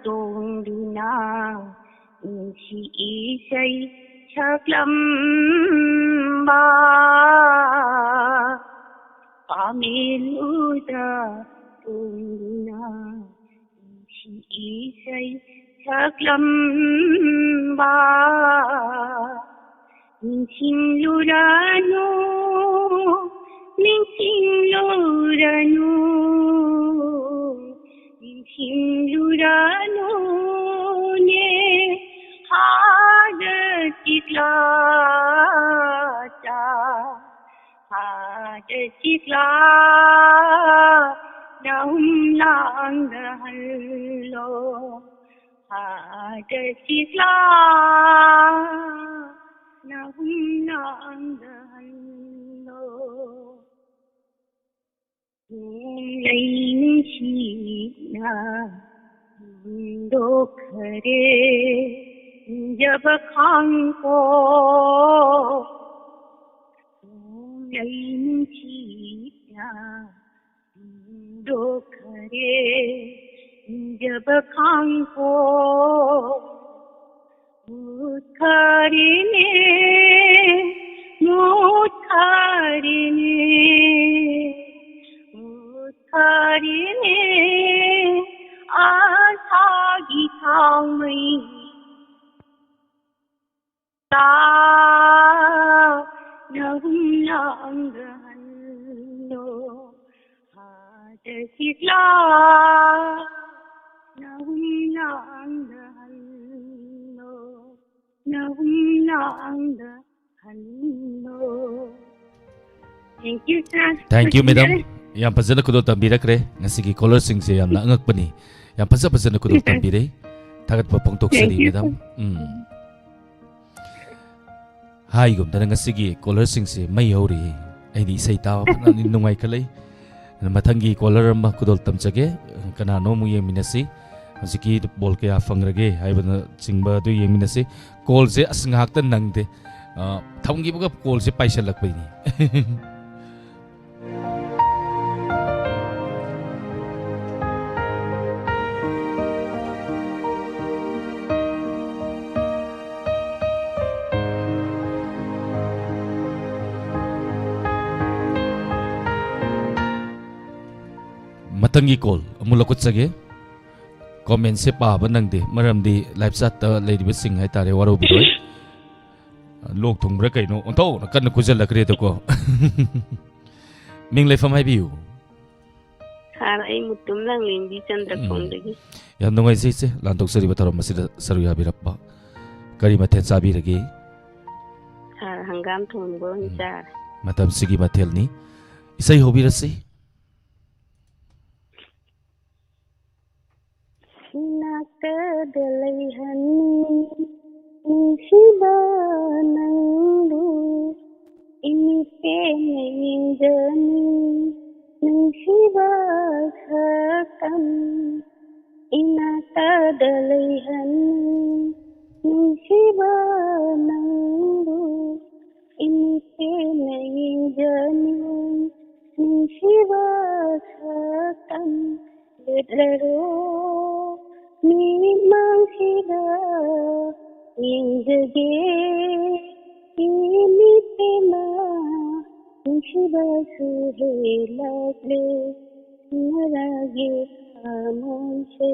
ꯇꯣꯡꯗꯨꯅ ꯅꯨꯡꯁꯤ ꯏꯁꯩ ꯁꯛꯂꯝꯕ꯫ ꯍꯥꯃꯦꯟ ꯎꯗ ꯇꯣꯡꯗꯨꯅ ꯅꯨꯡꯁꯤ ꯏꯁꯩ ꯁꯛꯂꯝꯕ꯫ ꯅꯤꯡꯁꯤꯡꯂꯨꯔꯅꯨ, ꯅꯤꯡꯁꯤꯡꯂꯨꯔꯅꯨ, ꯅꯤꯡꯁꯤꯡꯂꯨꯔꯅꯨꯅꯦ꯫ ꯍꯥꯗ ꯆꯤꯛꯂꯥ ꯆꯥ, ꯍꯥꯗ ꯆꯤꯛꯂꯥ ꯅꯍꯨꯝ ꯂꯥꯡꯗ ꯍꯜꯂꯣ꯫ ꯍꯥꯗ ꯆꯤꯛꯂꯥ ꯅꯍꯨꯝ ꯂꯥꯡꯗ ꯍꯜꯂꯣ꯫ ꯅꯣꯡꯂꯩ ꯅꯨꯡꯁꯤꯠꯅ ꯍꯨꯝꯗꯣꯛꯈꯔꯦ ꯏꯪꯖꯕ ꯈꯥꯡꯄꯣꯛ꯫ ꯅꯣꯡꯂꯩ ꯅꯨꯡꯁꯤꯠꯅ ꯍꯨꯝꯗꯣꯛꯈꯔꯦ ꯏꯪꯖꯕ ꯈꯥꯡꯄꯣꯛ꯫ ꯃꯨꯠꯈꯔꯦꯅꯦ, ꯃꯨꯠꯈꯔꯦꯅꯦ, ꯃꯨꯠꯈꯔꯦꯅꯦ꯫ ꯊꯥꯒꯤ ꯊꯥꯎꯃꯩ ꯇꯥ ꯅꯍꯨꯝ ꯂꯥꯡꯗ ꯍꯜꯂꯣ꯫ ꯍꯥꯗ ꯁꯤꯠꯂꯥ ꯅꯍꯨꯝ ꯂꯥꯡꯗ ꯍꯜꯂꯣ꯫ ꯅꯍꯨꯝ ꯂꯥꯡꯗ ꯍꯜꯂꯣ꯫ Thank you, sir꯫ Thank you, madam꯫ ꯌꯥꯝ ꯐꯖꯅ ꯈꯨꯗꯣꯜ ꯇꯝꯕꯤꯔꯛꯈ꯭ꯔꯦ꯫ ꯉꯁꯤꯒꯤ ꯀꯣꯂꯔꯁꯤꯡꯁꯦ ꯌꯥꯝꯅ ꯑꯉꯛꯄꯅꯤ꯫ ꯌꯥꯝ ꯐꯖ ꯐꯖꯅ ꯈꯨꯗꯣꯜ ꯇꯝꯕꯤꯔꯦ꯫ ꯊꯥꯒꯠꯄ ꯐꯣꯡꯗꯣꯛꯆꯔꯤ, ꯃꯦꯗꯥꯝ꯫ ꯎꯝ꯫ ꯍꯥꯏꯒꯨꯝꯗꯅ ꯉꯁꯤꯒꯤ ꯀꯣꯂꯔꯁꯤꯡꯁꯦ ꯃꯩ ꯍꯧꯔꯤ꯫ ꯑꯩꯗꯤ ꯏꯁꯩ ꯇꯥꯕ ꯐꯅ ꯅꯨꯡꯉꯥꯏꯈꯠꯂꯛꯏ꯫ ꯃꯊꯪꯒꯤ ꯀꯣꯂꯔ ꯑꯃ ꯈꯨꯗꯣꯜ ꯇꯝꯖꯒꯦ꯫ ꯀꯅꯥꯅꯣ ꯑꯃꯨꯛ ꯌꯦꯡꯃꯤꯟꯅꯁꯤ꯫ ꯍꯧꯖꯤꯛꯀꯤ ꯕꯣꯜ ꯀꯌꯥ ꯐꯪꯈ꯭ꯔꯒꯦ ꯍꯥꯏꯕꯅꯆꯤꯡꯕ ꯑꯗꯨ ꯌꯦꯡꯃꯤꯟꯅꯁꯤ꯫ ꯀꯣꯜꯁꯦ ꯑꯁ ꯉꯥꯏꯍꯥꯛꯇ ꯅꯪꯗꯦ꯫ ꯑ, ꯊꯝꯈꯤꯕꯒ ꯀꯣꯜꯁꯦ ꯄꯥꯏꯁꯜꯂꯛꯄꯩꯅꯤ꯫ ꯃꯊꯪꯒꯤ ꯀꯣꯜ ꯑꯃꯨꯛ ꯂꯧꯈꯠꯆꯒꯦ꯫ ꯀꯣꯃꯦꯟꯁꯦ ꯄꯥꯕ ꯅꯪꯗꯦ, ꯃꯔꯝꯗꯤ ꯂꯥꯏꯚ ꯆꯥꯠꯇ ꯂꯩꯔꯤꯕꯁꯤꯡ ꯍꯥꯏꯇꯥꯔꯦ, ꯋꯥꯔꯧꯕꯤꯔꯣꯏ꯫ ꯂꯣꯛ ꯊꯨꯡꯕ꯭ꯔꯥ ꯀꯩꯅꯣ ꯑꯣꯟꯊꯣꯛꯅ ꯀꯟꯅ ꯈꯨꯖꯜꯂꯛꯈ꯭ꯔꯦꯗꯀꯣ꯫ ꯃꯤꯡ ꯂꯩꯐꯝ ꯍꯥꯏꯕꯤꯌꯨ꯫ ꯁꯥꯔ, ꯑꯩ ꯃꯨꯇꯨꯝ ꯂꯥꯡꯂꯦꯟꯕꯤ ꯆꯟꯗ꯭ꯔꯀꯣꯡꯗꯒꯤ꯫ ꯎꯝ꯫ ꯌꯥꯝ ꯅꯨꯡꯉꯥꯏꯖꯩ ꯏꯆꯦ, ꯂꯥꯟꯊꯣꯛꯆꯔꯤꯕ ꯊꯧꯔꯝ ꯑꯁꯤꯗ ꯁꯔꯨꯛ ꯌꯥꯕꯤꯔꯛꯄ꯫ ꯀꯔꯤ ꯃꯊꯦꯜ ꯆꯥꯕꯤꯔꯒꯦ? ꯁꯥꯔ, ꯍꯪꯒꯥꯝ ꯊꯣꯡꯕ ꯑꯣꯏꯅ ꯎꯝ꯫ ꯆꯥꯔꯦ꯫ ꯃꯇꯝꯁꯤꯒꯤ ꯃꯊꯦꯜꯅꯤ꯫ ꯏꯁꯩ ꯍꯧꯕꯤꯔꯁꯤ꯫ ꯏꯅꯥꯛꯇꯗ ꯂꯩꯍꯟꯅꯤꯡ ꯅꯨꯡꯁꯤꯕ ꯅꯪꯕꯨ, ꯏꯃꯤꯠꯇꯦꯅ ꯌꯦꯡꯖꯅꯤꯡ ꯅꯨꯡꯁꯤꯕ ꯁꯛꯇꯝ꯫ ꯏꯅꯥꯛꯇꯗ ꯂꯩꯍꯟꯅꯤꯡ ꯅꯨꯡꯁꯤꯕ ꯅꯪꯕꯨ, ꯏꯃꯤꯠꯇꯦꯅ ꯌꯦꯡꯖꯅꯤꯡ ꯅꯨꯡꯁꯤꯕ ꯁꯛꯇꯝ꯫ ꯂꯦꯞꯂꯔꯣ ꯃꯤꯠꯃꯥꯡꯁꯤꯗ ꯌꯦꯡꯖꯒꯦ ꯏꯃꯤꯠꯇꯦꯅ ꯅꯨꯡꯁꯤꯕꯁꯨ ꯍꯦꯜꯂꯛꯂꯦ꯫ ꯉꯔꯥꯒꯤ ꯊꯃꯣꯏꯁꯦ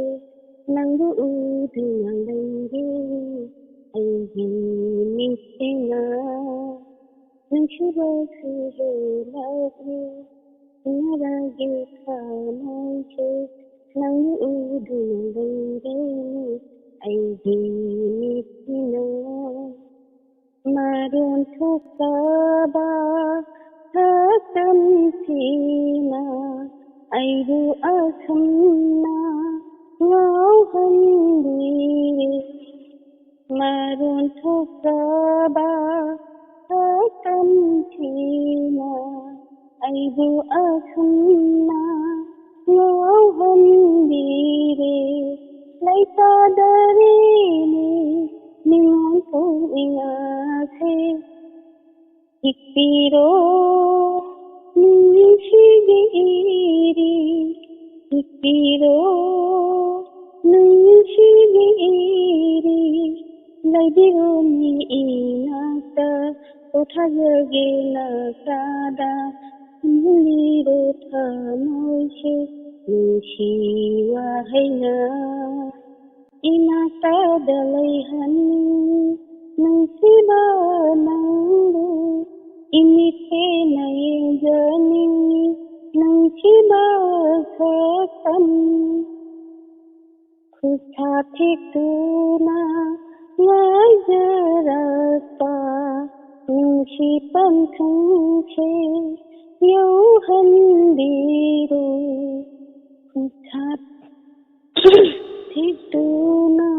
ꯅꯪ ꯅꯪꯕꯨ ꯎꯗꯨꯅ ꯂꯩꯔꯦ ꯑꯩꯒꯤ ꯃꯤꯠꯁꯤꯅ꯫ ꯅꯨꯡꯁꯤꯕꯁꯨ ꯍꯦꯜꯂꯛꯂꯦ ꯎꯅꯔꯒꯦ ꯊꯃꯣꯏꯁꯦ꯫ ꯅꯪꯕꯨ ꯎꯗꯨꯅ ꯂꯩꯔꯦ ꯑꯩꯒꯤ ꯃꯤꯠꯁꯤꯅ꯫ ꯃꯔꯣꯟ ꯊꯣꯛꯇꯕ ꯁꯛꯇꯝꯁꯤꯅ ꯑꯩꯕꯨ ꯑꯁꯨꯝꯅ ꯉꯥꯎꯍꯟꯕꯤꯔꯦ꯫ ꯃꯔꯣꯟ ꯊꯣꯛꯇꯕ ꯁꯛꯇꯝꯁꯤꯅ ꯑꯩꯕꯨ ꯑꯁꯨꯝꯅ ꯉꯥꯎꯍꯟꯕꯤꯔꯦ꯫ ꯂꯩꯇꯥꯗꯔꯦꯅꯦ ꯅꯤꯉꯣꯜ ꯄꯨꯛꯅꯤꯡꯁꯦ꯫ ꯍꯤꯞꯄꯤꯔꯣ ꯅꯨꯡꯁꯤꯕꯤ ꯏꯔꯤ, ꯍꯤꯞꯄꯤꯔꯣ ꯅꯨꯡꯁꯤꯕꯤ ꯏꯔꯤ꯫ ꯂꯩꯕꯤꯔꯣ ꯃꯤ ꯏꯅꯥꯛꯇ, ꯄꯣꯊꯥꯖꯒꯦ ꯅꯁꯥꯗ꯫ ꯈꯨꯝꯕꯤꯔꯣ ꯊꯃꯣꯏꯁꯦ ꯅꯨꯡꯁꯤ ꯋꯥꯍꯩꯅ꯫ ꯏꯅꯥꯛꯇꯗ ꯂꯩꯍꯟꯅꯤꯡꯉꯤ ꯅꯨꯡꯁꯤꯕ ꯅꯪꯕꯨ, ꯏꯃꯤꯠꯇꯦꯅ ꯌꯦꯡꯖꯅꯤꯡꯉꯤ ꯅꯨꯡꯁꯤꯕ ꯁꯛꯇꯝ꯫ ꯈꯨꯠꯁꯥ ꯊꯦꯛꯇꯨꯅ ꯉꯥꯏꯖꯔꯛꯄ ꯅꯨꯡꯁꯤ ꯄꯟꯊꯨꯡꯁꯦ ꯌꯧꯍꯟꯕꯤꯔꯣ꯫ ꯈꯨꯠꯁꯥ ꯊꯦꯛꯇꯨꯅ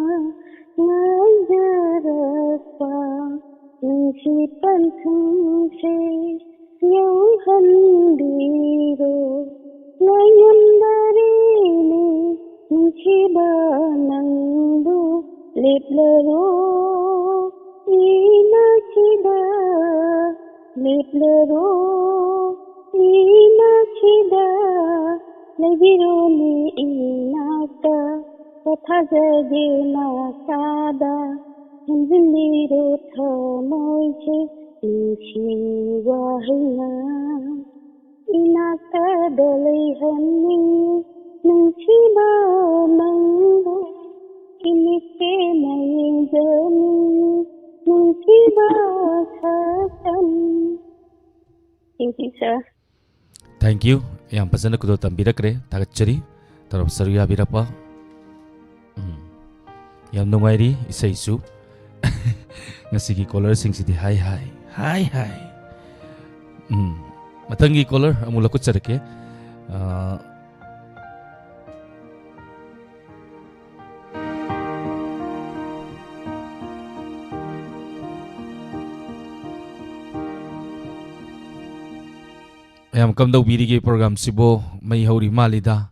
ꯉꯥꯏꯖꯔꯛꯄ ꯅꯨꯡꯁꯤ ꯄꯟꯊꯨꯡꯁꯦ ꯌꯧꯍꯟꯕꯤꯔꯣ꯫ ꯉꯥꯏꯉꯝꯗꯔꯦꯅꯦ ꯅꯨꯡꯁꯤꯕ ꯅꯪꯕꯨ, ꯂꯦꯞꯂꯔꯣ ꯏꯅꯥꯛꯁꯤꯗ, ꯂꯦꯞꯂꯔꯣ ꯏꯅꯥꯛꯁꯤꯗ꯫ ꯂꯩꯕꯤꯔꯣꯅꯦ ꯏꯅꯥꯛꯇ, ꯄꯣꯊꯥꯖꯒꯦ ꯅꯁꯥꯗ꯫ ꯈꯨꯝꯖꯤꯟꯕꯤꯔꯣ ꯊꯃꯣꯏꯁꯦ ꯅꯨꯡꯁꯤ ꯋꯥꯍꯩꯅ꯫ ꯏꯅꯥꯛꯇꯗ ꯂꯩꯍꯟꯅꯤꯡꯉꯤ ꯅꯨꯡꯁꯤꯕ ꯅꯪꯕꯨ꯫ Thank you, sir. Thank you. ꯌꯥꯝ ꯐꯖꯅ ꯈꯨꯗꯣꯜ ꯇꯝꯕꯤꯔꯛꯈ꯭ꯔꯦ꯫ ꯊꯥꯒꯠꯆꯔꯤ꯫ ꯇꯧꯔꯝ ꯁꯔꯨꯛ ꯌꯥꯕꯤꯔꯛꯄ꯫ ꯎꯝ꯫ ꯌꯥꯝ ꯅꯨꯡꯉꯥꯏꯔꯤ ꯏꯁꯩꯁꯨ꯫ ꯉꯁꯤꯒꯤ caller ꯁꯤꯡꯁꯤꯗꯤ ꯍꯥꯏ ꯍꯥꯏ, ꯍꯥꯏ ꯍꯥꯏ꯫ ꯎꯝ꯫ ꯃꯊꯪꯒꯤ caller ꯑꯃꯨꯛ ꯂꯧꯈꯠꯆꯔꯛꯀꯦ꯫ ꯑꯥ, ꯃꯌꯥꯝ ꯀꯝꯗꯧꯕꯤꯔꯤꯒꯦ? Program ꯁꯤꯕꯣ ꯃꯩ ꯍꯧꯔꯤ ꯃꯥꯜꯂꯤꯗ꯫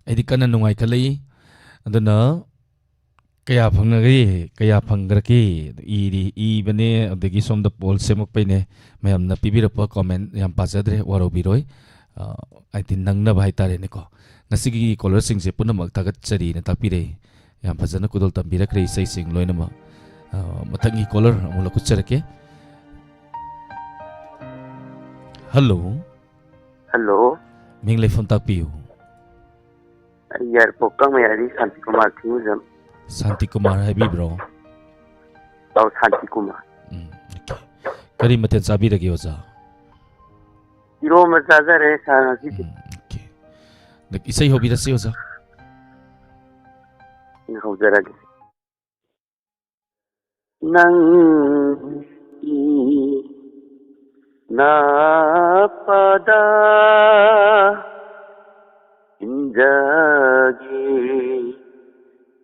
ꯑꯩꯗꯤ ꯀꯟꯅ ꯅꯨꯡꯉꯥꯏꯈꯠꯂꯛꯏ꯫ ꯑꯗꯨꯅ ꯀꯌꯥ ꯐꯪꯅꯒꯦ? ꯀꯌꯥ ꯐꯪꯈ꯭ꯔꯒꯦ? ꯏꯔꯤ, ꯏꯕꯅꯦ, ꯑꯗꯒꯤ ꯁꯣꯝꯗ poll ꯁꯦꯝꯃꯛꯄꯩꯅꯦ꯫ ꯃꯌꯥꯝꯅ ꯄꯤꯕꯤꯔꯛꯄ comment ꯌꯥꯝ ꯄꯥꯖꯗ꯭ꯔꯦ, ꯋꯥꯔꯧꯕꯤꯔꯣꯏ꯫ ꯑ, ꯍꯥꯏꯗꯤ ꯅꯪꯅꯕ ꯍꯥꯏꯇꯥꯔꯦꯅꯦꯀꯣ꯫ ꯉꯁꯤꯒꯤ caller ꯁꯤꯡꯁꯦ ꯄꯨꯝꯅꯃꯛ ꯊꯥꯒꯠꯆꯔꯤꯅ ꯇꯥꯛꯄꯤꯔꯛꯏ꯫ ꯌꯥꯝ ꯐꯖꯅ ꯈꯨꯗꯣꯜ ꯇꯝꯕꯤꯔꯛꯈ꯭ꯔꯦ ꯏꯁꯩꯁꯤꯡ ꯂꯣꯏꯅꯃꯛ꯫ ꯑ, ꯃꯊꯪꯒꯤ caller ꯑꯃꯨꯛ ꯂꯧꯈꯠꯆꯔꯛꯀꯦ꯫ Hello꯫ Hello꯫ ꯃꯤꯡ ꯂꯩꯐꯝ ꯇꯥꯛꯄꯤꯌꯨ꯫ ꯑꯩ ꯌꯥꯏꯔꯤꯄꯣꯛ ꯀꯪꯃꯩ ꯍꯥꯏꯔꯤ, ꯁꯥꯟꯇꯤꯀꯨꯃꯥꯔ ꯊꯤꯡꯉꯨꯖꯝ꯫ ꯁꯥꯟꯇꯤꯀꯨꯃꯥꯔ ꯍꯥꯏꯕꯤꯕ꯭ꯔꯣ? ꯑꯧ, ꯁꯥꯟꯇꯤꯀꯨꯃꯥꯔ꯫ ꯎꯝ, okay꯫ ꯀꯔꯤ ꯃꯊꯦꯜ ꯆꯥꯕꯤꯔꯒꯦ, ꯑꯣꯖꯥ? ꯏꯔꯣꯝꯕ ꯆꯥꯖꯔꯦ, ꯁꯥꯔ, ꯉꯁꯤꯗꯤ꯫ ꯎꯝ, okay꯫ ꯑꯗ ꯏꯁꯩ ꯍꯧꯕꯤꯔꯁꯤ, ꯑꯣꯖꯥ꯫ ꯑꯩꯅ ꯍꯧꯖꯔꯒꯦ꯫ ꯅꯪꯒꯤ ꯅꯥꯄꯗ ꯏꯟꯖꯒꯦ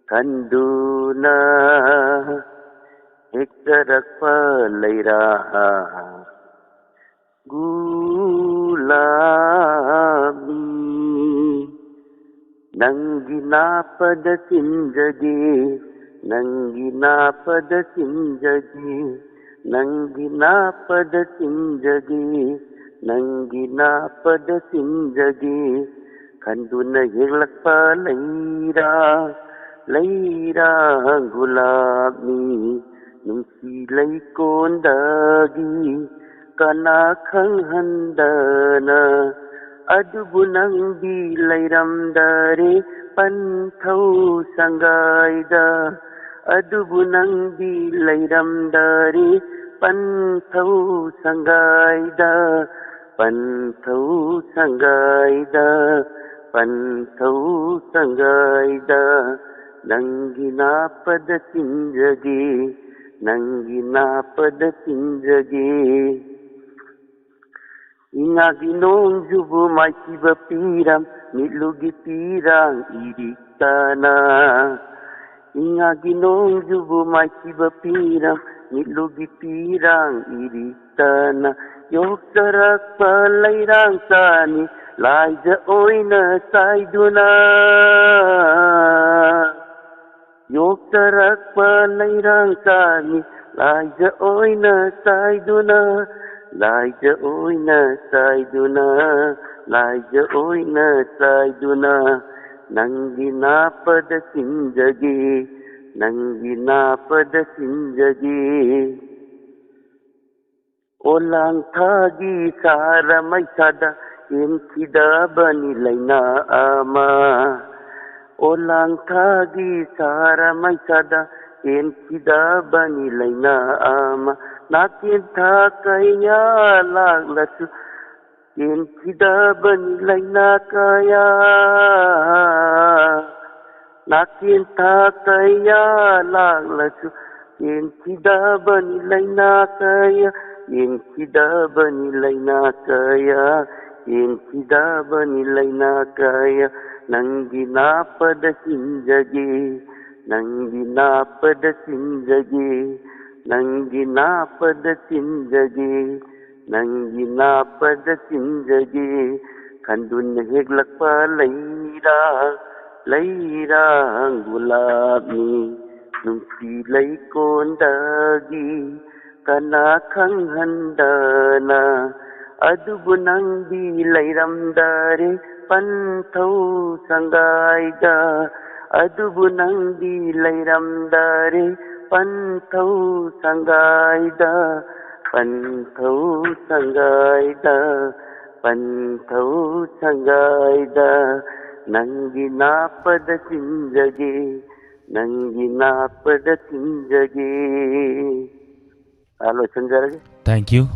ꯈꯟꯗꯨꯅ ꯍꯦꯛꯆꯔꯛꯄ ꯂꯩꯔꯥ ꯒꯨꯂꯥꯕꯤ꯫ ꯅꯪꯒꯤ ꯅꯥꯄꯗ ꯆꯤꯟꯖꯒꯦ, ꯅꯪꯒꯤ ꯅꯥꯄꯗ ꯆꯤꯟꯖꯒꯦ, ꯅꯪꯒꯤ ꯅꯥꯄꯗ ꯆꯤꯟꯖꯒꯦ, ꯅꯪꯒꯤ ꯅꯥꯄꯗ ꯆꯤꯟꯖꯒꯦ꯫ ꯈꯟꯗꯨꯅ ꯍꯦꯛꯂꯛꯄ ꯂꯩꯔꯥ, ꯂꯩꯔꯥ ꯒꯨꯂꯥꯞꯅꯤ꯫ ꯅꯨꯡꯁꯤ ꯂꯩꯀꯣꯟꯗꯒꯤ ꯀꯅꯥ ꯈꯪꯍꯟꯗꯅ꯫ ꯑꯗꯨꯕꯨ ꯅꯪꯗꯤ ꯂꯩꯔꯝꯗꯔꯦ ꯄꯟꯊꯧ ꯁꯪꯒꯥꯏꯗ꯫ ꯑꯗꯨꯕꯨ ꯅꯪꯗꯤ ꯂꯩꯔꯝꯗꯔꯦ ꯄꯟꯊꯧ ꯁꯪꯒꯥꯏꯗ꯫ ꯄꯟꯊꯧ ꯁꯪꯒꯥꯏꯗ, ꯄꯟꯊꯧ ꯁꯪꯒꯥꯏꯗ, ꯅꯪꯒꯤ ꯅꯥꯄꯗ ꯆꯤꯟꯖꯒꯦ, ꯅꯪꯒꯤ ꯅꯥꯄꯗ ꯆꯤꯟꯖꯒꯦ꯫ ꯏꯉꯥꯒꯤ ꯅꯣꯡꯖꯨꯕꯨ ꯃꯥꯏꯊꯤꯕ ꯄꯤꯔꯝ, ꯃꯤꯠꯂꯨꯒꯤ ꯄꯤꯔꯥꯡ ꯏꯔꯤꯛꯇꯅ꯫ ꯏꯉꯥꯒꯤ ꯅꯣꯡꯖꯨꯕꯨ ꯃꯥꯏꯊꯤꯕ ꯄꯤꯔꯝ, ꯃꯤꯠꯂꯨꯒꯤ ꯄꯤꯔꯥꯡ ꯏꯔꯤꯛꯇꯅ꯫ ꯌꯣꯛꯆꯔꯛꯄ ꯂꯩꯔꯥꯡ ꯆꯥꯅꯤ ꯂꯥꯏꯖ ꯑꯣꯏꯅ ꯆꯥꯏꯗꯨꯅ꯫ ꯌꯣꯛꯆꯔꯛꯄ ꯂꯩꯔꯥꯡ ꯆꯥꯅꯤ ꯂꯥꯏꯖ ꯑꯣꯏꯅ ꯆꯥꯏꯗꯨꯅ, ꯂꯥꯏꯖ ꯑꯣꯏꯅ ꯆꯥꯏꯗꯨꯅ, ꯂꯥꯏꯖ ꯑꯣꯏꯅ ꯆꯥꯏꯗꯨꯅ, ꯅꯪꯒꯤ ꯅꯥꯄꯗ ꯆꯤꯟꯖꯒꯦ, ꯅꯪꯒꯤ ꯅꯥꯄꯗ ꯆꯤꯟꯖꯒꯦ꯫ ꯑꯣꯂꯥꯡ ꯊꯥꯒꯤ ꯁꯍꯔ ꯃꯩꯁꯥꯗ ꯆꯦꯟꯈꯤꯗꯕꯅꯤ ꯂꯥꯏꯅꯥ ꯑꯃ꯫ ꯑꯣꯂꯥꯡ ꯊꯥꯒꯤ ꯁꯍꯔ ꯃꯩꯁꯥꯗ ꯆꯦꯟꯈꯤꯗꯕꯅꯤ ꯂꯥꯏꯅꯥ ꯑꯃ꯫ ꯅꯥꯀꯦꯟꯊꯥ ꯀꯌꯥ ꯂꯥꯛꯂꯁꯨ ꯆꯦꯟꯈꯤꯗꯕꯅꯤ ꯂꯥꯏꯅꯥ ꯀꯌꯥ꯫ ꯅꯥꯀꯦꯟꯊꯥ ꯀꯌꯥ ꯂꯥꯛꯂꯁꯨ ꯆꯦꯟꯈꯤꯗꯕꯅꯤ ꯂꯥꯏꯅꯥ ꯀꯌꯥ, ꯆꯦꯟꯈꯤꯗꯕꯅꯤ ꯂꯥꯏꯅꯥ ꯀꯌꯥ, ꯆꯦꯟꯈꯤꯗꯕꯅꯤ ꯂꯥꯏꯅꯥ ꯀꯌꯥ꯫ ꯅꯪꯒꯤ ꯅꯥꯄꯗ ꯆꯤꯟꯖꯒꯦ, ꯅꯪꯒꯤ ꯅꯥꯄꯗ ꯆꯤꯟꯖꯒꯦ, ꯅꯪꯒꯤ ꯅꯥꯄꯗ ꯆꯤꯟꯖꯒꯦ, ꯅꯪꯒꯤ ꯅꯥꯄꯗ ꯆꯤꯟꯖꯒꯦ꯫ ꯈꯟꯗꯨꯅ ꯍꯦꯛꯂꯛꯄ ꯂꯩꯔꯥ, ꯂꯩꯔꯥꯡ ꯒꯨꯂꯥꯞꯅꯤ ꯅꯨꯡꯁꯤ ꯂꯩꯀꯣꯟꯗꯒꯤ ꯀꯅꯥ ꯈꯪꯍꯟꯗꯅ꯫ ꯑꯗꯨꯕꯨ ꯅꯪꯗꯤ ꯂꯩꯔꯝꯗꯔꯦ ꯄꯟꯊꯧ ꯁꯪꯒꯥꯏꯗ꯫ ꯑꯗꯨꯕꯨ ꯅꯪꯗꯤ ꯂꯩꯔꯝꯗꯔꯦ ꯄꯟꯊꯧ ꯁꯪꯒꯥꯏꯗ, ꯄꯟꯊꯧ ꯁꯪꯒꯥꯏꯗ, ꯄꯟꯊꯧ ꯁꯪꯒꯥꯏꯗ꯫ ꯅꯪꯒꯤ ꯅꯥꯄꯗ ꯆꯤꯟꯖꯒꯦ, ꯅꯪꯒꯤ ꯅꯥꯄꯗ ꯆꯤꯟꯖꯒꯦ꯫ ꯑꯥ, ꯂꯣꯏꯁꯤꯟꯖꯔꯒꯦ꯫ Thank you.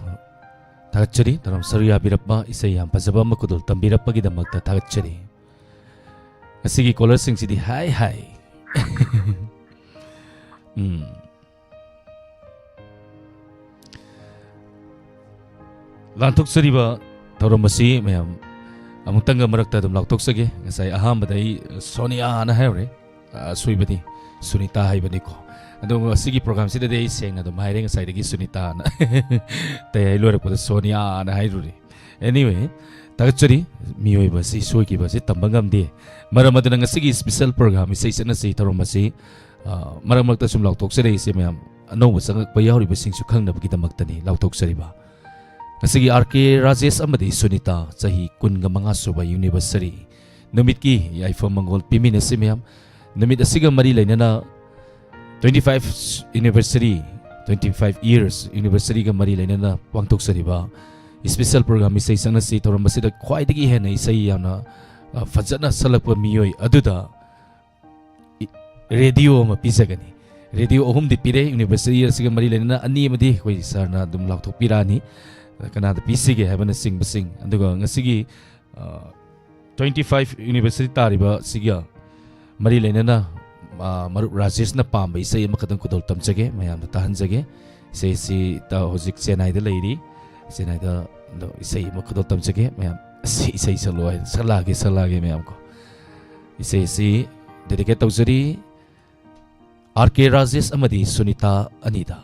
ꯊꯥꯒꯠꯆꯔꯤ꯫ ꯇꯔꯥꯝ ꯁꯔꯨ ꯌꯥꯕꯤꯔꯛꯄ, ꯏꯁꯩ ꯌꯥꯝ ꯐꯖꯕ ꯑꯃ ꯈꯨꯗꯣꯜ ꯇꯝꯕꯤꯔꯛꯄꯒꯤꯗꯃꯛꯇ ꯊꯥꯒꯠꯆꯔꯤ꯫ ꯉꯁꯤꯒꯤ caller ꯁꯤꯡꯁꯤꯗꯤ ꯍꯥꯏ ꯍꯥꯏ꯫ ꯎꯝ꯫ ꯂꯥꯟꯊꯣꯛꯆꯔꯤꯕ ꯊꯧꯔꯝ ꯑꯁꯤ ꯃꯌꯥꯝ ꯑꯃꯨꯛꯇꯪꯒ ꯃꯔꯛꯇ ꯑꯗꯨꯝ ꯂꯥꯎꯊꯣꯛꯆꯒꯦ꯫ ꯉꯁꯥꯏ ꯑꯍꯥꯟꯕꯗ ꯑꯩ ꯁꯣꯅꯤꯌꯥꯅ ꯍꯥꯏꯔꯨꯔꯦ꯫ ꯑ, ꯑꯁꯣꯏꯕꯅꯤ, ꯁꯨꯅꯤꯇꯥ ꯍꯥꯏꯕꯅꯤꯀꯣ꯫ ꯑꯗꯣ ꯉꯁꯤꯒꯤ program ꯁꯤꯗꯗꯤ ꯑꯩ ꯁꯦꯡꯅ ꯑꯗꯨꯝ ꯍꯥꯏꯔꯦ, ꯉꯁꯥꯏꯗꯒꯤ ꯁꯨꯅꯤꯇꯥꯅ꯫ ꯑꯇꯩ ꯑꯩ ꯂꯣꯏꯔꯛꯄꯗ ꯁꯣꯅꯤꯌꯥꯅ ꯍꯥꯏꯔꯨꯔꯦ꯫ Anyway, ꯊꯥꯒꯠꯆꯔꯤ꯫ ꯃꯤꯑꯣꯏꯕ ꯑꯁꯤ ꯁꯣꯏꯈꯤꯕ ꯑꯁꯤ ꯇꯝꯕ ꯉꯝꯗꯦ꯫ ꯃꯔꯝ ꯑꯗꯨꯅ ꯉꯁꯤꯒꯤ special program ꯏꯁꯩ ꯆꯠꯅꯁꯤ ꯊꯧꯔꯝ ꯑꯁꯤ, ꯑ, ꯃꯔꯛ ꯃꯔꯛꯇ ꯁꯨꯝ ꯂꯥꯎꯊꯣꯛꯆꯔꯛꯏꯁꯦ ꯃꯌꯥꯝ ꯑꯅꯧꯕ ꯆꯪꯉꯛꯄ ꯌꯥꯎꯔꯤꯕꯁꯤꯡꯁꯨ ꯈꯪꯅꯕꯒꯤꯗꯃꯛꯇꯅꯤ ꯂꯥꯎꯊꯣꯛꯆꯔꯤꯕ꯫ ꯉꯁꯤꯒꯤ ꯑꯥꯔ ꯀꯦ ꯔꯥꯖꯦꯁ ꯑꯃꯗꯤ ꯁꯨꯅꯤꯇꯥ ꯆꯍꯤ ꯀꯨꯟꯒ ꯃꯉꯥ ꯁꯨꯕ anniversary ꯅꯨꯃꯤꯠꯀꯤ ꯌꯥꯏꯐ ꯃꯪꯒꯣꯜ ꯄꯤꯃꯤꯟꯅꯁꯤ ꯃꯌꯥꯝ꯫ ꯅꯨꯃꯤꯠ ꯑꯁꯤꯒ ꯃꯔꯤ ꯂꯩꯅꯅ twenty five anniversary, twenty five years anniversary ꯒ ꯃꯔꯤ ꯂꯩꯅꯅ ꯄꯥꯡꯊꯣꯛꯆꯔꯤꯕ special program ꯏꯁꯩ ꯆꯠꯅꯁꯤ ꯊꯧꯔꯝ ꯑꯁꯤꯗ ꯈ꯭ꯋꯥꯏꯗꯒꯤ ꯍꯦꯟꯅ ꯏꯁꯩ ꯌꯥꯝꯅ, ꯑ, ꯐꯖꯅ ꯁꯛꯂꯛꯄ ꯃꯤꯑꯣꯏ ꯑꯗꯨꯗ ꯏ-, ꯔꯦꯗꯤꯑꯣ ꯑꯃ ꯄꯤꯖꯒꯅꯤ꯫ ꯔꯦꯗꯤꯑꯣ ꯑꯍꯨꯝꯗꯤ ꯄꯤꯔꯦ, anniversary ꯑꯁꯤꯒ ꯃꯔꯤ ꯂꯩꯅꯅ ꯑꯅꯤ ꯑꯃꯗꯤ ꯑꯩꯈꯣꯏ ꯁꯥꯔꯅ ꯑꯗꯨꯝ ꯂꯥꯎꯊꯣꯛꯄꯤꯔꯛꯑꯅꯤ, ꯀꯅꯥꯗ ꯄꯤꯁꯤꯒꯦ ꯍꯥꯏꯕꯅꯆꯤꯡꯕꯁꯤꯡ꯫ ꯑꯗꯨꯒ ꯉꯁꯤꯒꯤ, ꯑ, twenty five anniversary ꯇꯥꯔꯤꯕ ꯑꯁꯤꯒ ꯃꯔꯤ ꯂꯩꯅꯅ, ꯑ, ꯃꯔꯨꯞ ꯔꯥꯖꯦꯁꯅ ꯄꯥꯝꯕ ꯏꯁꯩ ꯑꯃꯈꯛꯇꯪ ꯈꯨꯗꯣꯜ ꯇꯝꯖꯒꯦ, ꯃꯌꯥꯝꯗ ꯇꯥꯍꯟꯖꯒꯦ꯫ ꯏꯁꯩ ꯑꯁꯤ ꯏꯇꯥꯎ ꯍꯧꯖꯤꯛ ꯆꯦꯟꯅꯥꯏꯗ ꯂꯩꯔꯤ, ꯆꯦꯟꯅꯥꯏꯗ ꯑꯗꯣ ꯏꯁꯩ ꯑꯃ ꯈꯨꯗꯣꯜ ꯇꯝꯖꯒꯦ ꯃꯌꯥꯝ꯫ ꯑꯁꯤ ꯏꯁꯩ ꯁꯛꯂꯣ ꯍꯥꯏ, ꯁꯛꯂꯛꯑꯒꯦ, ꯁꯛꯂꯛꯑꯒꯦ ꯃꯌꯥꯝ ꯀꯣ꯫ ꯏꯁꯩ ꯑꯁꯤ dedicate ꯇꯧꯖꯔꯤ ꯑꯥꯔ ꯀꯦ ꯔꯥꯖꯦꯁ ꯑꯃꯗꯤ ꯁꯨꯅꯤꯇꯥ ꯑꯅꯤꯗ꯫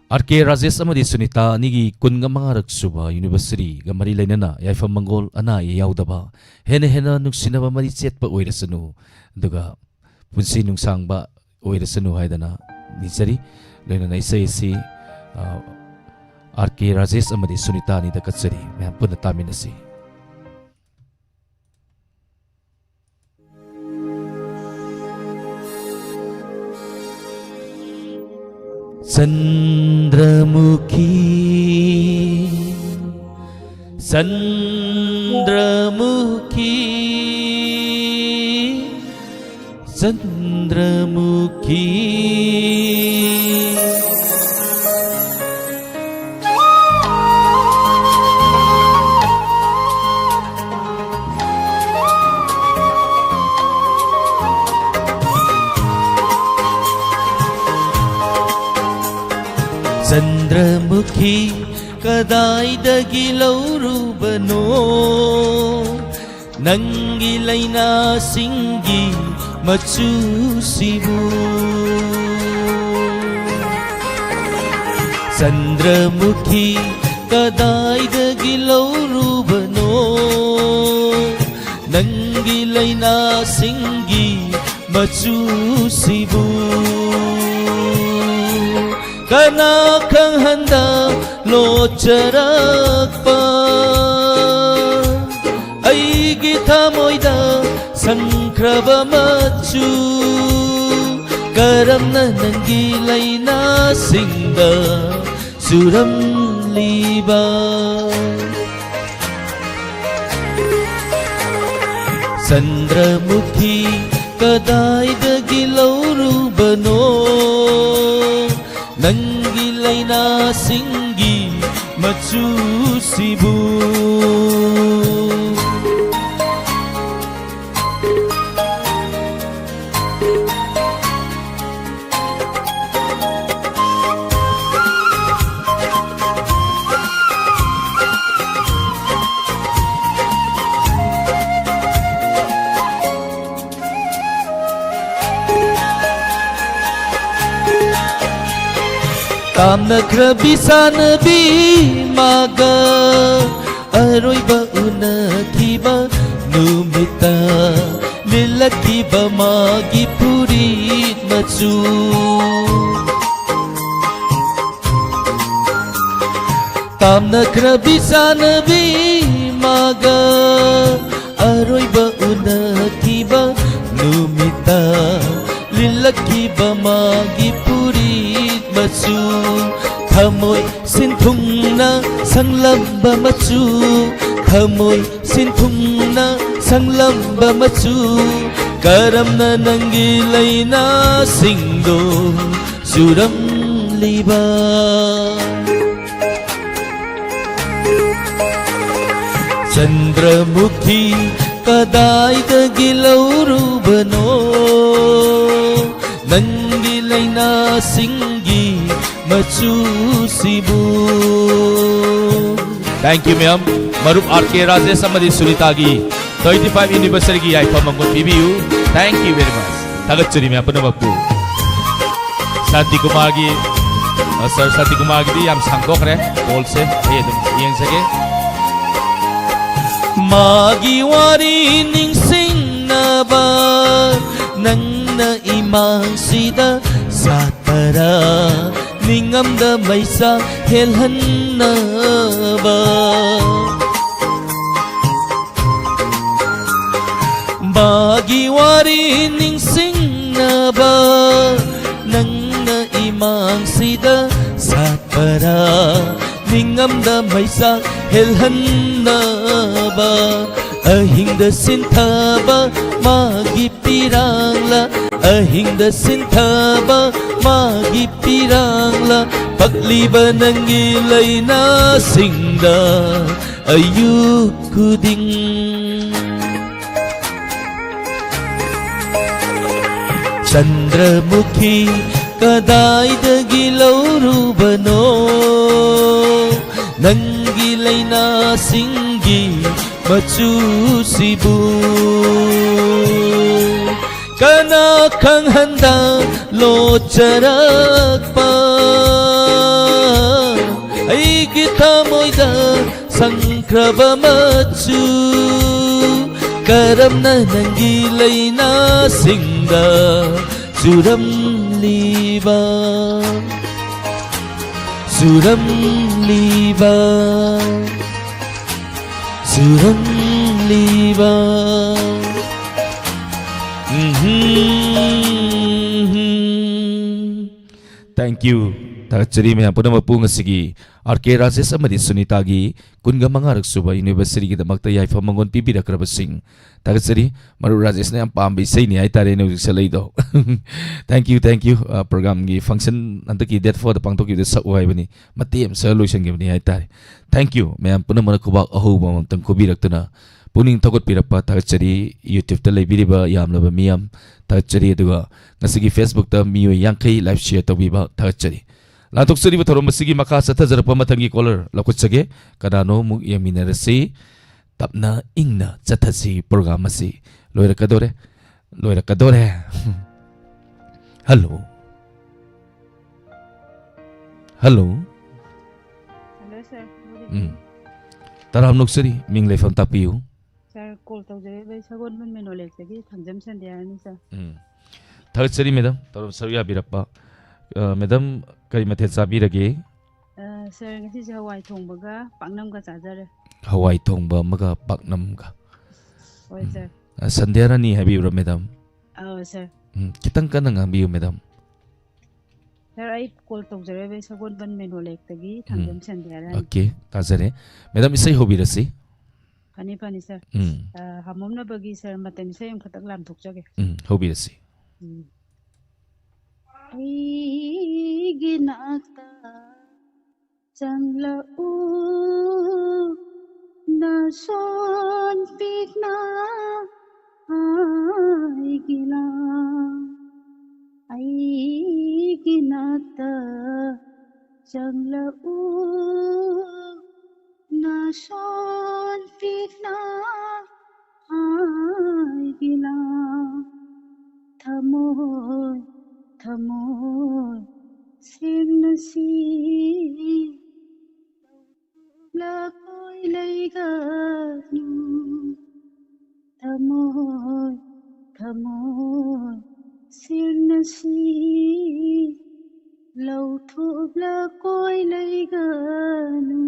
ꯑꯥꯔ ꯀꯦ ꯔꯥꯖꯦꯁ ꯑꯃꯗꯤ ꯁꯨꯅꯤꯇꯥ ꯑꯅꯤꯒꯤ ꯀꯨꯟꯒ ꯃꯉꯥꯔꯛ ꯁꯨꯕ anniversary ꯒ ꯃꯔꯤ ꯂꯩꯅꯅ ꯌꯥꯏꯐ ꯃꯪꯒꯣꯜ, ꯑꯅꯥ ꯑꯌꯦꯛ ꯌꯥꯎꯗꯕ, ꯍꯦꯟꯅ ꯍꯦꯟꯅ ꯅꯨꯡꯁꯤꯅꯕ ꯃꯔꯤ ꯆꯦꯠꯄ ꯑꯣꯏꯔꯁꯅꯨ, ꯑꯗꯨꯒ ꯄꯨꯟꯁꯤ ꯅꯨꯡꯁꯥꯡꯕ ꯑꯣꯏꯔꯁꯅꯨ ꯍꯥꯏꯗꯅ ꯅꯤꯖꯔꯤ꯫ ꯂꯣꯏꯅꯅ ꯏꯁꯩ ꯑꯁꯤ, ꯑ, ꯑꯥꯔ ꯀꯦ ꯔꯥꯖꯦꯁ ꯑꯃꯗꯤ ꯁꯨꯅꯤꯇꯥ ꯑꯅꯤꯗ ꯀꯠꯆꯔꯤ꯫ ꯃꯌꯥꯝ ꯄꯨꯟꯅ ꯇꯥꯃꯤꯟꯅꯁꯤ꯫ चंद्रमुखी, चंद्रमुखी, चंद्रमुखी। ꯆꯟꯗ꯭ꯔꯃꯨꯈꯤ, ꯀꯗꯥꯏꯗꯒꯤ ꯂꯧꯔꯨꯕꯅꯣ ꯅꯪꯒꯤ ꯂꯩꯅꯥꯁꯤꯡꯒꯤ ꯃꯆꯨꯁꯤꯕꯨ? ꯆꯟꯗ꯭ꯔꯃꯨꯈꯤ, ꯀꯗꯥꯏꯗꯒꯤ ꯂꯧꯔꯨꯕꯅꯣ ꯅꯪꯒꯤ ꯂꯩꯅꯥꯁꯤꯡꯒꯤ ꯃꯆꯨꯁꯤꯕꯨ? ꯀꯅꯥ ꯈꯪꯍꯟꯗ ꯂꯣꯠꯆꯔꯛꯄ ꯑꯩꯒꯤ ꯊꯃꯣꯏꯗ ꯁꯪꯈ꯭ꯔꯕ ꯃꯆꯨ? ꯀꯔꯝꯅ ꯅꯪꯒꯤ ꯂꯩꯅꯥꯁꯤꯡꯗ ꯆꯨꯔꯝꯂꯤꯕ? ꯆꯟꯗ꯭ꯔꯃꯨꯈꯤ, ꯀꯗꯥꯏꯗꯒꯤ ꯂꯧꯔꯨꯕꯅꯣ ꯅꯪꯒꯤ ꯂꯩꯅꯥꯁꯤꯡꯒꯤ ꯃꯆꯨꯁꯤꯕꯨ? ꯇꯥꯝꯅꯈ꯭ꯔꯕꯤ ꯆꯥꯟꯅꯕꯤ ꯃꯥꯒ ꯑꯔꯣꯏꯕ ꯎꯅꯈꯤꯕ ꯅꯨꯃꯤꯠꯇ ꯂꯤꯜꯂꯛꯈꯤꯕ ꯃꯥꯒꯤ ꯐꯨꯔꯤꯠ ꯃꯆꯨ꯫ ꯇꯥꯝꯅꯈ꯭ꯔꯕꯤ ꯆꯥꯟꯅꯕꯤ ꯃꯥꯒ ꯑꯔꯣꯏꯕ ꯎꯅꯈꯤꯕ ꯅꯨꯃꯤꯠꯇ ꯂꯤꯜꯂꯛꯈꯤꯕ ꯃꯥꯒꯤ ꯐꯨꯔꯤꯠ ꯃꯆꯨ꯫ ꯊꯃꯣꯏ ꯁꯤꯟꯊꯨꯡꯅ ꯁꯪꯂꯝꯕ ꯃꯆꯨ, ꯊꯃꯣꯏ ꯁꯤꯟꯊꯨꯡꯅ ꯁꯪꯂꯝꯕ ꯃꯆꯨ꯫ ꯀꯔꯝꯅ ꯅꯪꯒꯤ ꯂꯩꯅꯥꯁꯤꯡꯗꯣ ꯆꯨꯔꯝꯂꯤꯕ? ꯆꯟꯗ꯭ꯔꯃꯨꯈꯤ, ꯀꯗꯥꯏꯗꯒꯤ ꯂꯧꯔꯨꯕꯅꯣ ꯅꯪꯒꯤ ꯂꯩꯅꯥꯁꯤꯡꯒꯤ ꯃꯆꯨꯁꯤꯕꯨ꯫ Thank you, ma'am. ꯃꯔꯨꯞ R K Rajesh ꯑꯃꯗꯤ ꯁꯨꯅꯤꯇꯥꯒꯤ twenty five anniversary ꯒꯤ ꯌꯥꯏꯐ ꯃꯪꯒꯣꯜ ꯄꯤꯕꯤꯌꯨ꯫ Thank you very much. ꯊꯥꯒꯠꯆꯔꯤ ꯃꯌꯥꯝ ꯄꯨꯝꯅꯃꯛꯄꯨ꯫ ꯁꯥꯟꯇꯤ ꯀꯨꯃꯥꯔꯒꯤ, ꯑ, ꯁꯥꯔ ꯁꯥꯟꯇꯤ ꯀꯨꯃꯥꯔꯒꯤꯗꯤ ꯌꯥꯝ ꯁꯥꯡꯗꯣꯛꯈ꯭ꯔꯦ꯫ ꯀꯣꯜꯁꯦ ꯑꯩ ꯑꯗꯨꯝ ꯌꯦꯡꯖꯒꯦ꯫ ꯃꯥꯒꯤ ꯋꯥꯔꯤ ꯅꯤꯡꯁꯤꯡꯅꯕ ꯅꯪꯅ ꯏꯃꯥꯡꯁꯤꯗ ꯁꯥꯠꯄꯔꯥ? ꯅꯤꯡꯉꯝꯗ ꯃꯩꯁꯥ ꯍꯦꯜꯍꯟꯅꯕ꯫ ꯃꯥꯒꯤ ꯋꯥꯔꯤ ꯅꯤꯡꯁꯤꯡꯅꯕ ꯅꯪꯅ ꯏꯃꯥꯡꯁꯤꯗ ꯁꯥꯠꯄꯔꯥ? ꯅꯤꯡꯉꯝꯗ ꯃꯩꯁꯥ ꯍꯦꯜꯍꯟꯅꯕ꯫ ꯑꯍꯤꯡꯗ ꯁꯤꯟꯊꯕ ꯃꯥꯒꯤ ꯄꯤꯔꯥꯡꯂꯥ? ꯑꯍꯤꯡꯗ ꯁꯤꯟꯊꯕ ꯃꯥꯒꯤ ꯄꯤꯔꯥꯡꯂꯥ? ꯄꯛꯂꯤꯕ ꯅꯪꯒꯤ ꯂꯩꯅꯥꯁꯤꯡꯗ ꯑꯌꯨꯛ ꯈꯨꯗꯤꯡ꯫ ꯆꯟꯗ꯭ꯔꯃꯨꯈꯤ ꯀꯗꯥꯏꯗꯒꯤ ꯂꯧꯔꯨꯕꯅꯣ ꯅꯪꯒꯤ ꯂꯩꯅꯥꯁꯤꯡꯒꯤ ꯃꯆꯨꯁꯤꯕꯨ? ꯀꯅꯥ ꯈꯪꯍꯟꯗ ꯂꯣꯠꯆꯔꯛꯄ ꯑꯩꯒꯤ ꯊꯃꯣꯏꯗ ꯁꯪꯈ꯭ꯔꯕ ꯃꯆꯨ? ꯀꯔꯝꯅ ꯅꯪꯒꯤ ꯂꯩꯅꯥꯁꯤꯡꯗ ꯆꯨꯔꯝꯂꯤꯕ, ꯆꯨꯔꯝꯂꯤꯕ, ꯆꯨꯔꯝꯂꯤꯕ? ꯎꯝꯍꯨꯝ꯫ Thank you. ꯊꯥꯒꯠꯆꯔꯤ ꯃꯌꯥꯝ ꯄꯨꯝꯅꯃꯛꯄꯨ ꯉꯁꯤꯒꯤ R K Rajesh ꯑꯃꯗꯤ ꯁꯨꯅꯤꯇꯥꯒꯤ ꯀꯨꯟꯒ ꯃꯉꯥꯔꯛ ꯁꯨꯕ anniversary ꯒꯤꯗꯃꯛꯇ ꯌꯥꯏꯐ ꯃꯪꯒꯣꯜ ꯄꯤꯕꯤꯔꯛꯈ꯭ꯔꯕꯁꯤꯡ꯫ ꯊꯥꯒꯠꯆꯔꯤ꯫ ꯃꯔꯨꯞ ꯔꯥꯖꯦꯁꯅ ꯌꯥꯝ ꯄꯥꯝꯕ ꯏꯁꯩꯅꯤ ꯍꯥꯏꯇꯥꯔꯦꯅꯦ ꯍꯧꯖꯤꯛ ꯁꯛꯂꯛꯏꯗꯣ꯫ Thank you, thank you. ꯑ, program ꯒꯤ function ꯍꯟꯗꯛꯀꯤ date four ꯗ ꯄꯥꯡꯊꯣꯛꯈꯤꯕꯗ ꯁꯛꯎ ꯍꯥꯏꯕꯅꯤ꯫ ꯃꯇꯦꯛ ꯑꯃ ꯁꯛꯑ ꯂꯣꯏꯁꯤꯟꯈꯤꯕꯅꯤ ꯍꯥꯏꯇꯥꯔꯦ꯫ Thank you. ꯃꯌꯥꯝ ꯄꯨꯝꯅꯃꯛꯅ ꯈꯨꯕꯥꯛ ꯑꯍꯧꯕ ꯑꯃꯃꯝꯇꯪ ꯈꯨꯕꯤꯔꯛꯇꯨꯅ ꯄꯨꯛꯅꯤꯡ ꯊꯧꯒꯠꯄꯤꯔꯛꯄ ꯊꯥꯒꯠꯆꯔꯤ꯫ YouTube ꯇ ꯂꯩꯕꯤꯔꯤꯕ ꯌꯥꯝꯂꯕ ꯃꯤꯌꯥꯝ ꯊꯥꯒꯠꯆꯔꯤ꯫ ꯑꯗꯨꯒ ꯉꯁꯤꯒꯤ Facebook ꯇ ꯃꯤꯑꯣꯏ ꯌꯥꯡꯈꯩ live share ꯇꯧꯕꯤꯕ ꯊꯥꯒꯠꯆꯔꯤ꯫ ꯂꯥꯟꯊꯣꯛꯆꯔꯤꯕ ꯊꯧꯔꯝ ꯑꯁꯤꯒꯤ ꯃꯈꯥ ꯆꯠꯊꯖꯔꯛꯄ ꯃꯊꯪꯒꯤ ꯀꯣꯂꯔ ꯂꯧꯈꯠꯆꯒꯦ꯫ ꯀꯅꯥꯅꯣ ꯑꯃꯨꯛ ꯌꯦꯡꯃꯤꯟꯅꯔꯁꯤ꯫ ꯇꯞꯅ ꯏꯪꯅ ꯆꯠꯊꯁꯤ꯫ ꯄ꯭ꯔꯣꯒ꯭ꯔꯥꯝ ꯑꯁꯤ ꯂꯣꯏꯔꯛꯀꯗꯧꯔꯦ꯫ ꯂꯣꯏꯔꯛꯀꯗꯧꯔꯦ꯫ Hello. Hello. Hello, sir. Good evening. Um. ꯇꯔꯥꯝꯅ ꯑꯣꯛꯆꯔꯤ꯫ ꯃꯤꯡ ꯂꯩꯐꯝ ꯇꯥꯛꯄꯤꯌꯨ꯫ ꯁꯥꯔ, ꯀꯣꯜ ꯇꯧꯖꯔꯛꯏꯕ ꯑꯩ ꯁꯒꯣꯜꯕꯟ ꯃꯦꯅꯣꯂꯦꯛꯇꯒꯤ ꯊꯥꯡꯖꯝ ꯁꯟꯗ꯭ꯌꯥꯔꯥꯅꯤ, ꯁꯥꯔ꯫ ꯎꯝ꯫ ꯊꯥꯒꯠꯆꯔꯤ, ꯃꯦꯗꯥꯝ, ꯊꯧꯔꯝ ꯁꯔꯨꯛ ꯌꯥꯕꯤꯔꯛꯄ꯫ ꯑ, ꯃꯦꯗꯥꯝ, ꯀꯔꯤ ꯃꯊꯦꯜ ꯆꯥꯕꯤꯔꯒꯦ? ꯑ, ꯁꯥꯔ, ꯉꯁꯤꯁꯦ ꯍꯋꯥꯏ ꯊꯣꯡꯕꯒ ꯄꯥꯛꯅꯝꯒ ꯆꯥꯖꯔꯦ꯫ ꯍꯋꯥꯏ ꯊꯣꯡꯕ ꯑꯃꯒ ꯄꯥꯛꯅꯝꯒ꯫ ꯍꯣꯏ, ꯎꯝ꯫ ꯁꯥꯔ꯫ ꯑ, ꯁꯟꯗ꯭ꯌꯥꯔꯥꯅꯤ ꯍꯥꯏꯕꯤꯕ꯭ꯔꯥ, ꯃꯦꯗꯥꯝ? ꯑꯧ, ꯁꯥꯔ꯫ ꯎꯝ, ꯈꯤꯇꯪ ꯀꯟꯅ ꯉꯥꯡꯕꯤꯌꯨ, ꯃꯦꯗꯥꯝ꯫ ꯁꯥꯔ, ꯑꯩ ꯀꯣꯜ ꯇꯧꯖꯔꯛꯏꯕ ꯁꯒꯣꯜꯕꯟ ꯃꯦꯅꯣꯂꯦꯛꯇꯒꯤ ꯎꯝ꯫ ꯊꯥꯡꯖꯝ ꯁꯟꯗ꯭ꯌꯥꯔꯥꯅꯤ꯫ ꯑꯣꯀꯦ, ꯇꯥꯖꯔꯦ꯫ ꯃꯦꯗꯥꯝ, ꯏꯁꯩ ꯍꯧꯕꯤꯔꯁꯤ꯫ ꯐꯅꯤ, ꯐꯅꯤ, ꯁꯥꯔ꯫ ꯎꯝ꯫ ꯑ, ꯍꯥꯃꯣꯝꯅꯕꯒꯤ, ꯁꯥꯔ, ꯃꯇꯝ ꯏꯁꯩ ꯑꯃꯈꯛꯇꯪ ꯂꯥꯝꯊꯣꯛꯆꯒꯦ꯫ ꯎꯝ, ꯍꯧꯕꯤꯔꯁꯤ꯫ ꯎꯝ꯫ ꯑꯩꯒꯤ ꯅꯥꯛꯇ ꯆꯪꯂꯛꯎ, ꯅꯥꯁꯣꯟ ꯄꯤꯛꯅ ꯍꯥꯏꯒꯤꯂꯥ꯫ ꯑꯩꯒꯤ ꯅꯥꯛꯇ ꯆꯪꯂꯛꯎ, ꯅꯥꯁꯣꯟ ꯄꯤꯛꯅ ꯍꯥꯏꯒꯤꯂꯥ꯫ ꯊꯃꯣꯏ, ꯊꯃꯣꯏ ꯁꯦꯡꯅꯁꯤ, ꯂꯀꯣꯏ ꯂꯩꯒꯅꯨ꯫ ꯊꯃꯣꯏ, ꯊꯃꯣꯏ ꯁꯦꯡꯅꯁꯤ, ꯂꯧꯊꯣꯛꯂꯀꯣꯏ ꯂꯩꯒꯅꯨ꯫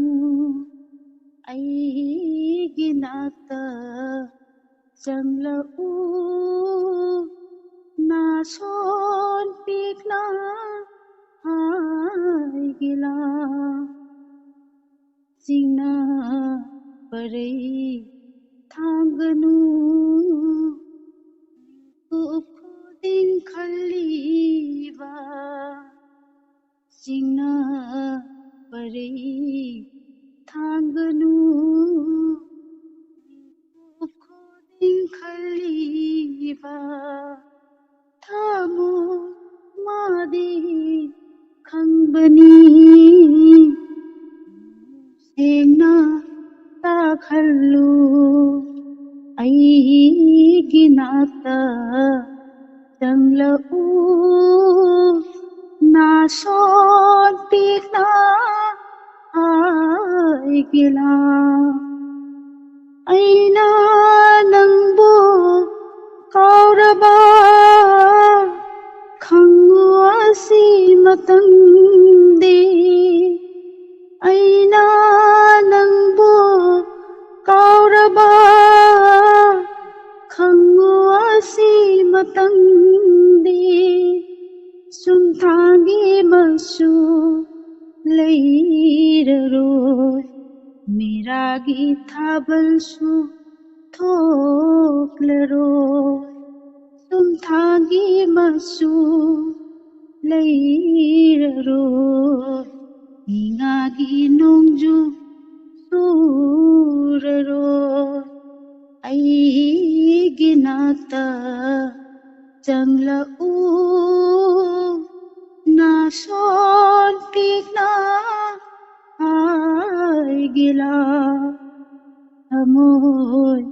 ꯑꯩꯒꯤ ꯅꯥꯛꯇ ꯆꯪꯂꯛꯎ, ꯅꯥꯁꯣꯟ ꯄꯤꯛꯅ ꯍꯥꯏꯒꯤꯂꯥ꯫ ꯆꯤꯡꯅ ꯄꯔꯩ ꯊꯥꯡꯒꯅꯨ, ꯃꯤꯀꯨꯞ ꯈꯨꯗꯤꯡ ꯈꯜꯂꯤꯕ꯫ ꯆꯤꯡꯅ ꯄꯔꯩ ꯊꯥꯡꯒꯅꯨ, ꯃꯤꯀꯨꯞ ꯈꯨꯗꯤꯡ ꯈꯜꯂꯤꯕ꯫ ꯊꯃꯣꯏ ꯃꯥꯗꯤ ꯈꯪꯕꯅꯤ꯫ ꯈꯜꯂꯨ, ꯑꯩꯒꯤ ꯅꯥꯛꯇ ꯆꯪꯂꯛꯎ, ꯅꯥꯁꯣꯟ ꯄꯤꯛꯅ ꯍꯥꯏꯒꯦ ꯂꯥꯎ꯫ ꯑꯩꯅ ꯅꯪꯕꯨ ꯀꯥꯎꯔꯕ ꯈꯪꯉꯨ ꯑꯁꯤ ꯃꯇꯝꯗꯤ꯫ ꯑꯩꯅ ꯅꯪꯕꯨ ꯀꯥꯎꯔꯕ ꯈꯪꯉꯨ ꯑꯁꯤ ꯃꯇꯝꯗꯤ꯫ ꯁꯨꯝꯊꯥꯒꯤ ꯃꯆꯨ ꯂꯩꯔꯔꯣꯏ, ꯃꯤꯔꯥꯒꯤ ꯊꯥꯕꯜꯁꯨ ꯊꯣꯛꯂꯔꯣꯏ꯫ ꯁꯨꯝꯊꯥꯒꯤ ꯃꯆꯨ ꯂꯩꯔꯔꯣꯏ, ꯏꯉꯥꯒꯤ ꯅꯣꯡꯖꯨ ꯆꯨꯔꯔꯣꯏ꯫ ꯑꯩꯒꯤ ꯅꯥꯛꯇ ꯆꯪꯂꯛꯎ, ꯅꯥꯁꯣꯟ ꯄꯤꯛꯅ ꯍꯥꯏꯒꯦ ꯂꯥꯎ꯫ ꯊꯃꯣꯏ,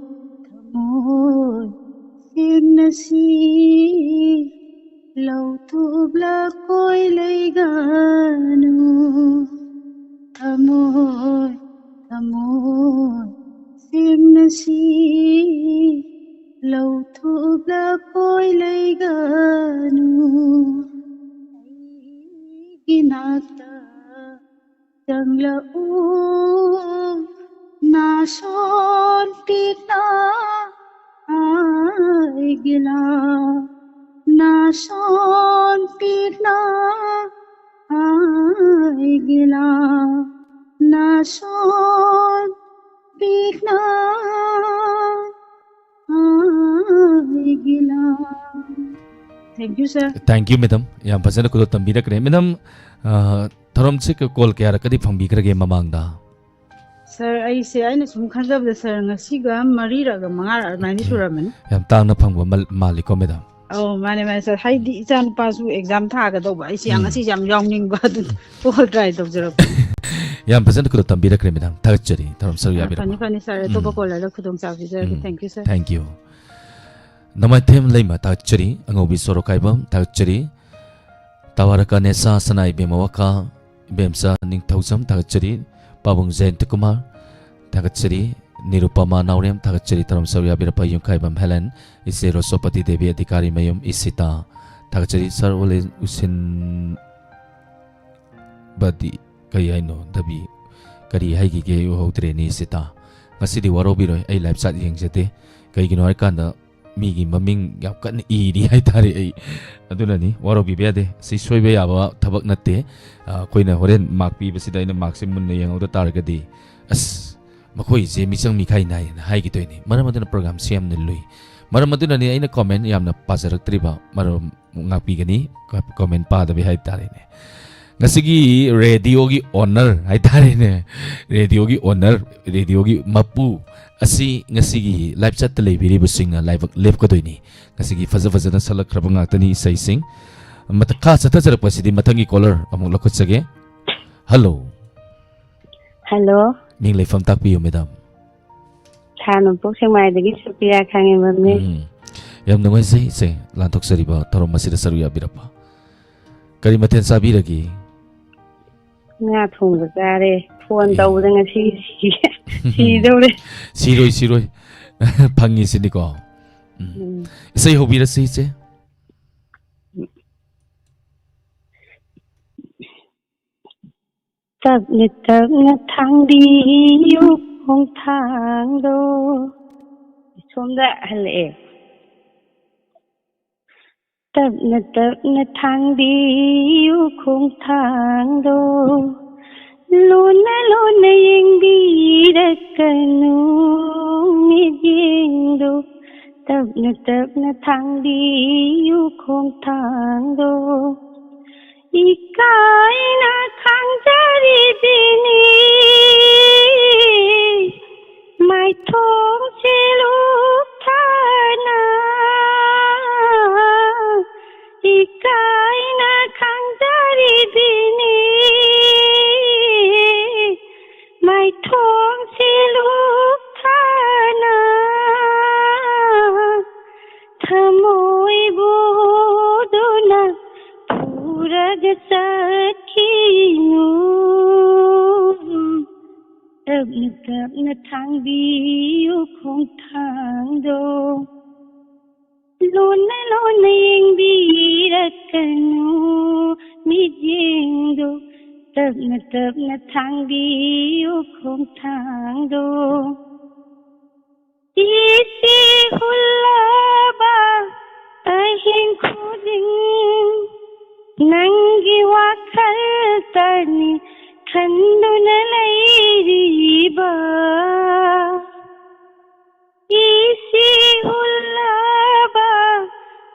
ꯊꯃꯣꯏ ꯁꯦꯡꯅ ꯁꯤ ꯂꯧꯊꯣꯛꯂꯛ ꯀꯣꯏ ꯂꯩꯒꯅꯨ꯫ ꯊꯃꯣꯏ, ꯊꯃꯣꯏ ꯁꯦꯡꯅ ꯁꯤ ꯂꯧꯊꯣꯛꯂꯛ ꯀꯣꯏ ꯂꯩꯒꯅꯨ꯫ ꯑꯩꯒꯤ ꯅꯥꯛꯇ ꯆꯪꯂꯛꯎ, ꯅꯥꯁꯣꯟ ꯄꯤꯛꯅ ꯍꯥꯏꯒꯦ ꯂꯥꯎ, ꯅꯥꯁꯣꯟ ꯄꯤꯛꯅ ꯍꯥꯏꯒꯦ ꯂꯥꯎ, ꯅꯥꯁꯣꯟ ꯄꯤꯛꯅ ꯍꯥꯏꯒꯦ ꯂꯥꯎ꯫ Thank you, sir. Thank you, madam. ꯌꯥꯝ ꯐꯖꯅ ꯈꯨꯗꯣꯜ ꯇꯝꯕꯤꯔꯛꯈ꯭ꯔꯦ꯫ Madam, ꯑ, ꯊꯧꯔꯝꯁꯦ ꯀꯣꯜ ꯀꯌꯥꯔꯛꯀꯗꯤ ꯐꯪꯕꯤꯈ꯭ꯔꯒꯦ ꯃꯃꯥꯡꯗ? ꯁꯥꯔ, ꯑꯩꯁꯦ, ꯑꯩꯅ ꯁꯨꯝ ꯈꯟꯖꯕꯗ, ꯁꯥꯔ, ꯉꯁꯤꯒ ꯃꯔꯤꯔꯛ ꯃꯉꯥꯔꯛ ꯑꯗꯨꯃꯥꯏꯅ ꯁꯨꯔꯝꯃꯅꯤ꯫ ꯌꯥꯝ ꯇꯥꯡꯅ ꯐꯪꯕ ꯃꯥꯜ-, ꯃꯥꯜꯂꯤꯀꯣ, madam? ꯑꯧ, ꯃꯥꯅꯦ, ꯃꯥꯅꯦ, ꯁꯥꯔ꯫ ꯍꯥꯏꯗꯤ, ꯏꯆꯥ ꯅꯨꯄꯥꯁꯨ ꯑꯦꯛꯖꯥꯝ ꯊꯥꯒꯗꯧꯕ, ꯑꯩꯁꯦ ꯌꯥꯝ, ꯎꯝ꯫ ꯉꯁꯤꯁꯦ ꯌꯥꯝ ꯌꯥꯎꯅꯤꯡꯕ, ꯑꯗꯨꯅ ꯀꯣꯜ ꯇ꯭ꯔꯥꯏ ꯇꯧꯖꯔꯛꯄꯅꯤ꯫ ꯌꯥꯝ ꯐꯖꯅ ꯈꯨꯗꯣꯜ ꯇꯝꯕꯤꯔꯛꯈ꯭ꯔꯦ, ꯃꯦꯗꯥꯝ꯫ ꯊꯥꯒꯠꯆꯔꯤ, ꯊꯧꯔꯝ ꯁꯔꯨꯛ ꯑ, ꯌꯥꯕꯤꯔꯛꯄ꯫ ꯐꯅꯤ, ꯐꯅꯤ, ꯁꯥꯔ꯫ ꯑꯇꯣꯞꯄ ꯎꯝ꯫ ꯀꯣꯂꯔꯗ ꯈꯨꯗꯣꯡ ꯆꯥꯕ ꯄꯤꯖꯔꯒꯦ꯫ ꯎꯝ꯫ Thank you, ꯁꯥꯔ꯫ ꯅꯣꯡꯃꯥꯏꯊꯦꯝ ꯂꯩꯃ, ꯊꯥꯒꯠꯆꯔꯤ꯫ ꯑꯉꯧꯕꯤ ꯁꯣꯔꯣꯛꯈꯥꯏꯕꯝ, ꯊꯥꯒꯠꯆꯔꯤ꯫ ꯇꯋꯥꯔꯀꯥ ꯅꯦꯁꯥ ꯁꯅꯥ ꯏꯕꯦꯝꯃ ꯋꯥꯀꯥ, ꯏꯕꯦꯝꯆꯥ ꯅꯤꯡꯊꯧꯖꯝ, ꯊꯥꯒꯠꯆꯔꯤ꯫ ꯄꯥꯕꯨꯡ ꯖꯌꯟꯇ ꯀꯨꯃꯥꯔ, ꯊꯥꯒꯠꯆꯔꯤ꯫ ꯅꯤꯔꯨꯄꯃꯥ ꯅꯥꯎꯔꯦꯝ, ꯊꯥꯒꯠꯆꯔꯤ꯫ ꯊꯧꯔꯝ ꯁꯔꯨꯛ ꯌꯥꯕꯤꯔꯛꯄ ꯌꯨꯝꯈꯥꯏꯕꯝ ꯍꯦꯂꯦꯟ, ꯏꯆꯦ ꯔꯣꯁꯣꯄꯇꯤ ꯗꯦꯕꯤ, ꯑꯙꯤꯀꯥꯔꯤ ꯃꯌꯨꯝ ꯏꯁꯤꯇꯥ, ꯊꯥꯒꯠꯆꯔꯤ꯫ ꯁꯥꯔ ꯎꯂꯦꯟ ꯎꯁꯤꯟ ꯕꯗꯤ ꯀꯔꯤ ꯍꯥꯏꯅꯣ? ꯗꯕꯤ ꯀꯔꯤ ꯍꯥꯏꯈꯤꯒꯦ? ꯑꯩ ꯎꯍꯧꯗ꯭ꯔꯦꯅꯦ, ꯏꯁꯤꯇꯥ꯫ ꯉꯁꯤꯗꯤ ꯋꯥꯔꯧꯕꯤꯔꯣꯏ, ꯑꯩ live chat ꯌꯦꯡꯖꯗꯦ꯫ ꯀꯩꯒꯤꯅꯣ ꯍꯥꯏꯀꯥꯟꯗ ꯃꯤꯒꯤ ꯃꯃꯤꯡ ꯌꯥꯝ ꯀꯟꯅ ꯏꯔꯤ ꯍꯥꯏꯇꯥꯔꯦ ꯑꯩ꯫ ꯑꯗꯨꯅꯅꯤ, ꯋꯥꯔꯧꯕꯤꯕ ꯌꯥꯗꯦ꯫ ꯁꯤ ꯁꯣꯏꯕ ꯌꯥꯕ ꯊꯕꯛ ꯅꯠꯇꯦ꯫ ꯑ, ꯑꯩꯈꯣꯏꯅ ꯍꯣꯔꯦꯟ mark ꯄꯤꯕꯁꯤꯗ ꯑꯩꯅ markꯁꯦ ꯃꯨꯟꯅ ꯌꯦꯡꯍꯧꯗ ꯇꯥꯔꯒꯗꯤ, "ꯑꯁ, ꯃꯈꯣꯏꯁꯦ ꯃꯤꯆꯪ ꯃꯤꯈꯥꯏ ꯅꯥꯏꯌꯦꯅ" ꯍꯥꯏꯈꯤꯗꯣꯏꯅꯤ꯫ ꯃꯔꯝ ꯑꯗꯨꯅ programꯁꯦ ꯌꯥꯝꯅ ꯂꯨꯏ꯫ ꯃꯔꯝ ꯑꯗꯨꯅꯅꯤ ꯑꯩꯅ comment ꯌꯥꯝꯅ ꯄꯥꯖꯔꯛꯇ꯭ꯔꯤꯕ꯫ ꯃꯔꯝ ꯉꯥꯛꯄꯤꯒꯅꯤ, comment ꯄꯥꯗꯕꯤ ꯍꯥꯏ ꯇꯥꯔꯦꯅꯦ꯫ ꯉꯁꯤꯒꯤ radioꯒꯤ owner ꯍꯥꯏ ꯇꯥꯔꯦꯅꯦ, radioꯒꯤ owner, radioꯒꯤ ꯃꯄꯨ ꯑꯁꯤ ꯉꯁꯤꯒꯤ live chatꯇ ꯂꯩꯕꯤꯔꯤꯕꯁꯤꯡꯅ ꯂꯥꯏꯕꯛ ꯂꯦꯞꯀꯗꯣꯏꯅꯤ꯫ ꯉꯁꯤꯒꯤ ꯐꯖ ꯐꯖꯅ ꯁꯛꯂꯛꯈ꯭ꯔꯕ ꯉꯥꯛꯇꯅꯤ ꯏꯁꯩꯁꯤꯡ꯫ ꯃꯊꯛ-, ꯈꯥ ꯆꯠꯊꯖꯔꯛꯄꯁꯤꯗꯤ ꯃꯊꯪꯒꯤ caller ꯑꯃꯨꯛ ꯂꯧꯈꯠꯆꯒꯦ꯫ Hello꯫ Hello꯫ ꯃꯤꯡ ꯂꯩꯐꯝ ꯇꯥꯛꯄꯤꯌꯨ, ꯃꯦꯗꯥꯝ꯫ ꯁꯥꯔ, ꯅꯣꯡꯄꯣꯛ ꯁꯦꯛꯃꯥꯏꯗꯒꯤ ꯁꯣꯐꯤꯌꯥ ꯈꯥꯉꯦꯝꯕꯝꯅꯦ꯫ ꯎꯝ꯫ ꯌꯥꯝ ꯅꯨꯡꯉꯥꯏꯖꯩ, ꯏꯆꯦ, ꯂꯥꯟꯊꯣꯛꯆꯔꯤꯕ ꯊꯧꯔꯝ ꯑꯁꯤꯗ ꯁꯔꯨꯛ ꯌꯥꯕꯤꯔꯛꯄ꯫ ꯀꯔꯤ ꯃꯊꯦꯜ ꯆꯥꯕꯤꯔꯒꯦ? ꯉꯥ ꯊꯣꯡꯕ ꯆꯥꯔꯦ꯫ ꯐꯣꯟ ꯑꯦ꯫ ꯇꯧꯕꯗ ꯉꯁꯤ ꯁꯤ-, ꯁꯤꯗꯧꯔꯦ꯫ ꯁꯤꯔꯣꯏ, ꯁꯤꯔꯣꯏ꯫ ꯐꯪꯉꯤꯁꯤꯅꯤꯀꯣ꯫ ꯎꯝ꯫ ꯎꯝ꯫ ꯏꯁꯩ ꯍꯧꯕꯤꯔꯁꯤ, ꯏꯆꯦ꯫ ꯇꯞꯅ ꯇꯞꯅ ꯊꯥꯡꯕꯤꯌꯨ ꯈꯣꯡꯊꯥꯡꯗꯣ꯫ ꯁꯣꯝꯗ ꯍꯜꯂꯛꯑꯦ꯫ ꯇꯞꯅ ꯇꯞꯅ ꯊꯥꯡꯕꯤꯌꯨ ꯈꯣꯡꯊꯥꯡꯗꯣ꯫ ꯂꯨꯅ ꯂꯨꯅ ꯌꯦꯡꯕꯤꯔꯛꯀꯅꯨ ꯃꯤꯠꯌꯦꯡꯗꯣ꯫ ꯇꯞꯅ ꯇꯞꯅ ꯊꯥꯡꯕꯤꯌꯨ ꯈꯣꯡꯊꯥꯡꯗꯣ꯫ ꯏꯀꯥꯏꯅ ꯈꯥꯡꯖꯔꯤꯕꯤꯅꯤ ꯃꯥꯏꯊꯣꯡꯁꯦ ꯂꯨꯞꯊꯅ꯫ ꯏꯀꯥꯏꯅ ꯈꯥꯡꯖꯔꯤꯕꯤꯅꯤ ꯆꯠꯈꯤꯅꯨ꯫ ꯇꯞꯅ ꯇꯞꯅ ꯊꯥꯡꯕꯤꯌꯨ ꯈꯣꯡꯊꯥꯡꯗꯣ꯫ ꯂꯨꯅ ꯂꯨꯅ ꯌꯦꯡꯕꯤꯔꯛꯀꯅꯨ ꯃꯤꯠꯌꯦꯡꯗꯣ꯫ ꯇꯞꯅ ꯇꯞꯅ ꯊꯥꯡꯕꯤꯌꯨ ꯈꯣꯡꯊꯥꯡꯗꯣ꯫ ꯏꯁꯤ ꯍꯨꯜꯂꯕ ꯑꯍꯤꯡ ꯈꯨꯗꯤꯡ ꯅꯪꯒꯤ ꯋꯥꯈꯜꯇꯅꯤ ꯈꯟꯗꯨꯅ ꯂꯩꯔꯤꯕ꯫ ꯏꯁꯤ ꯍꯨꯜꯂꯕ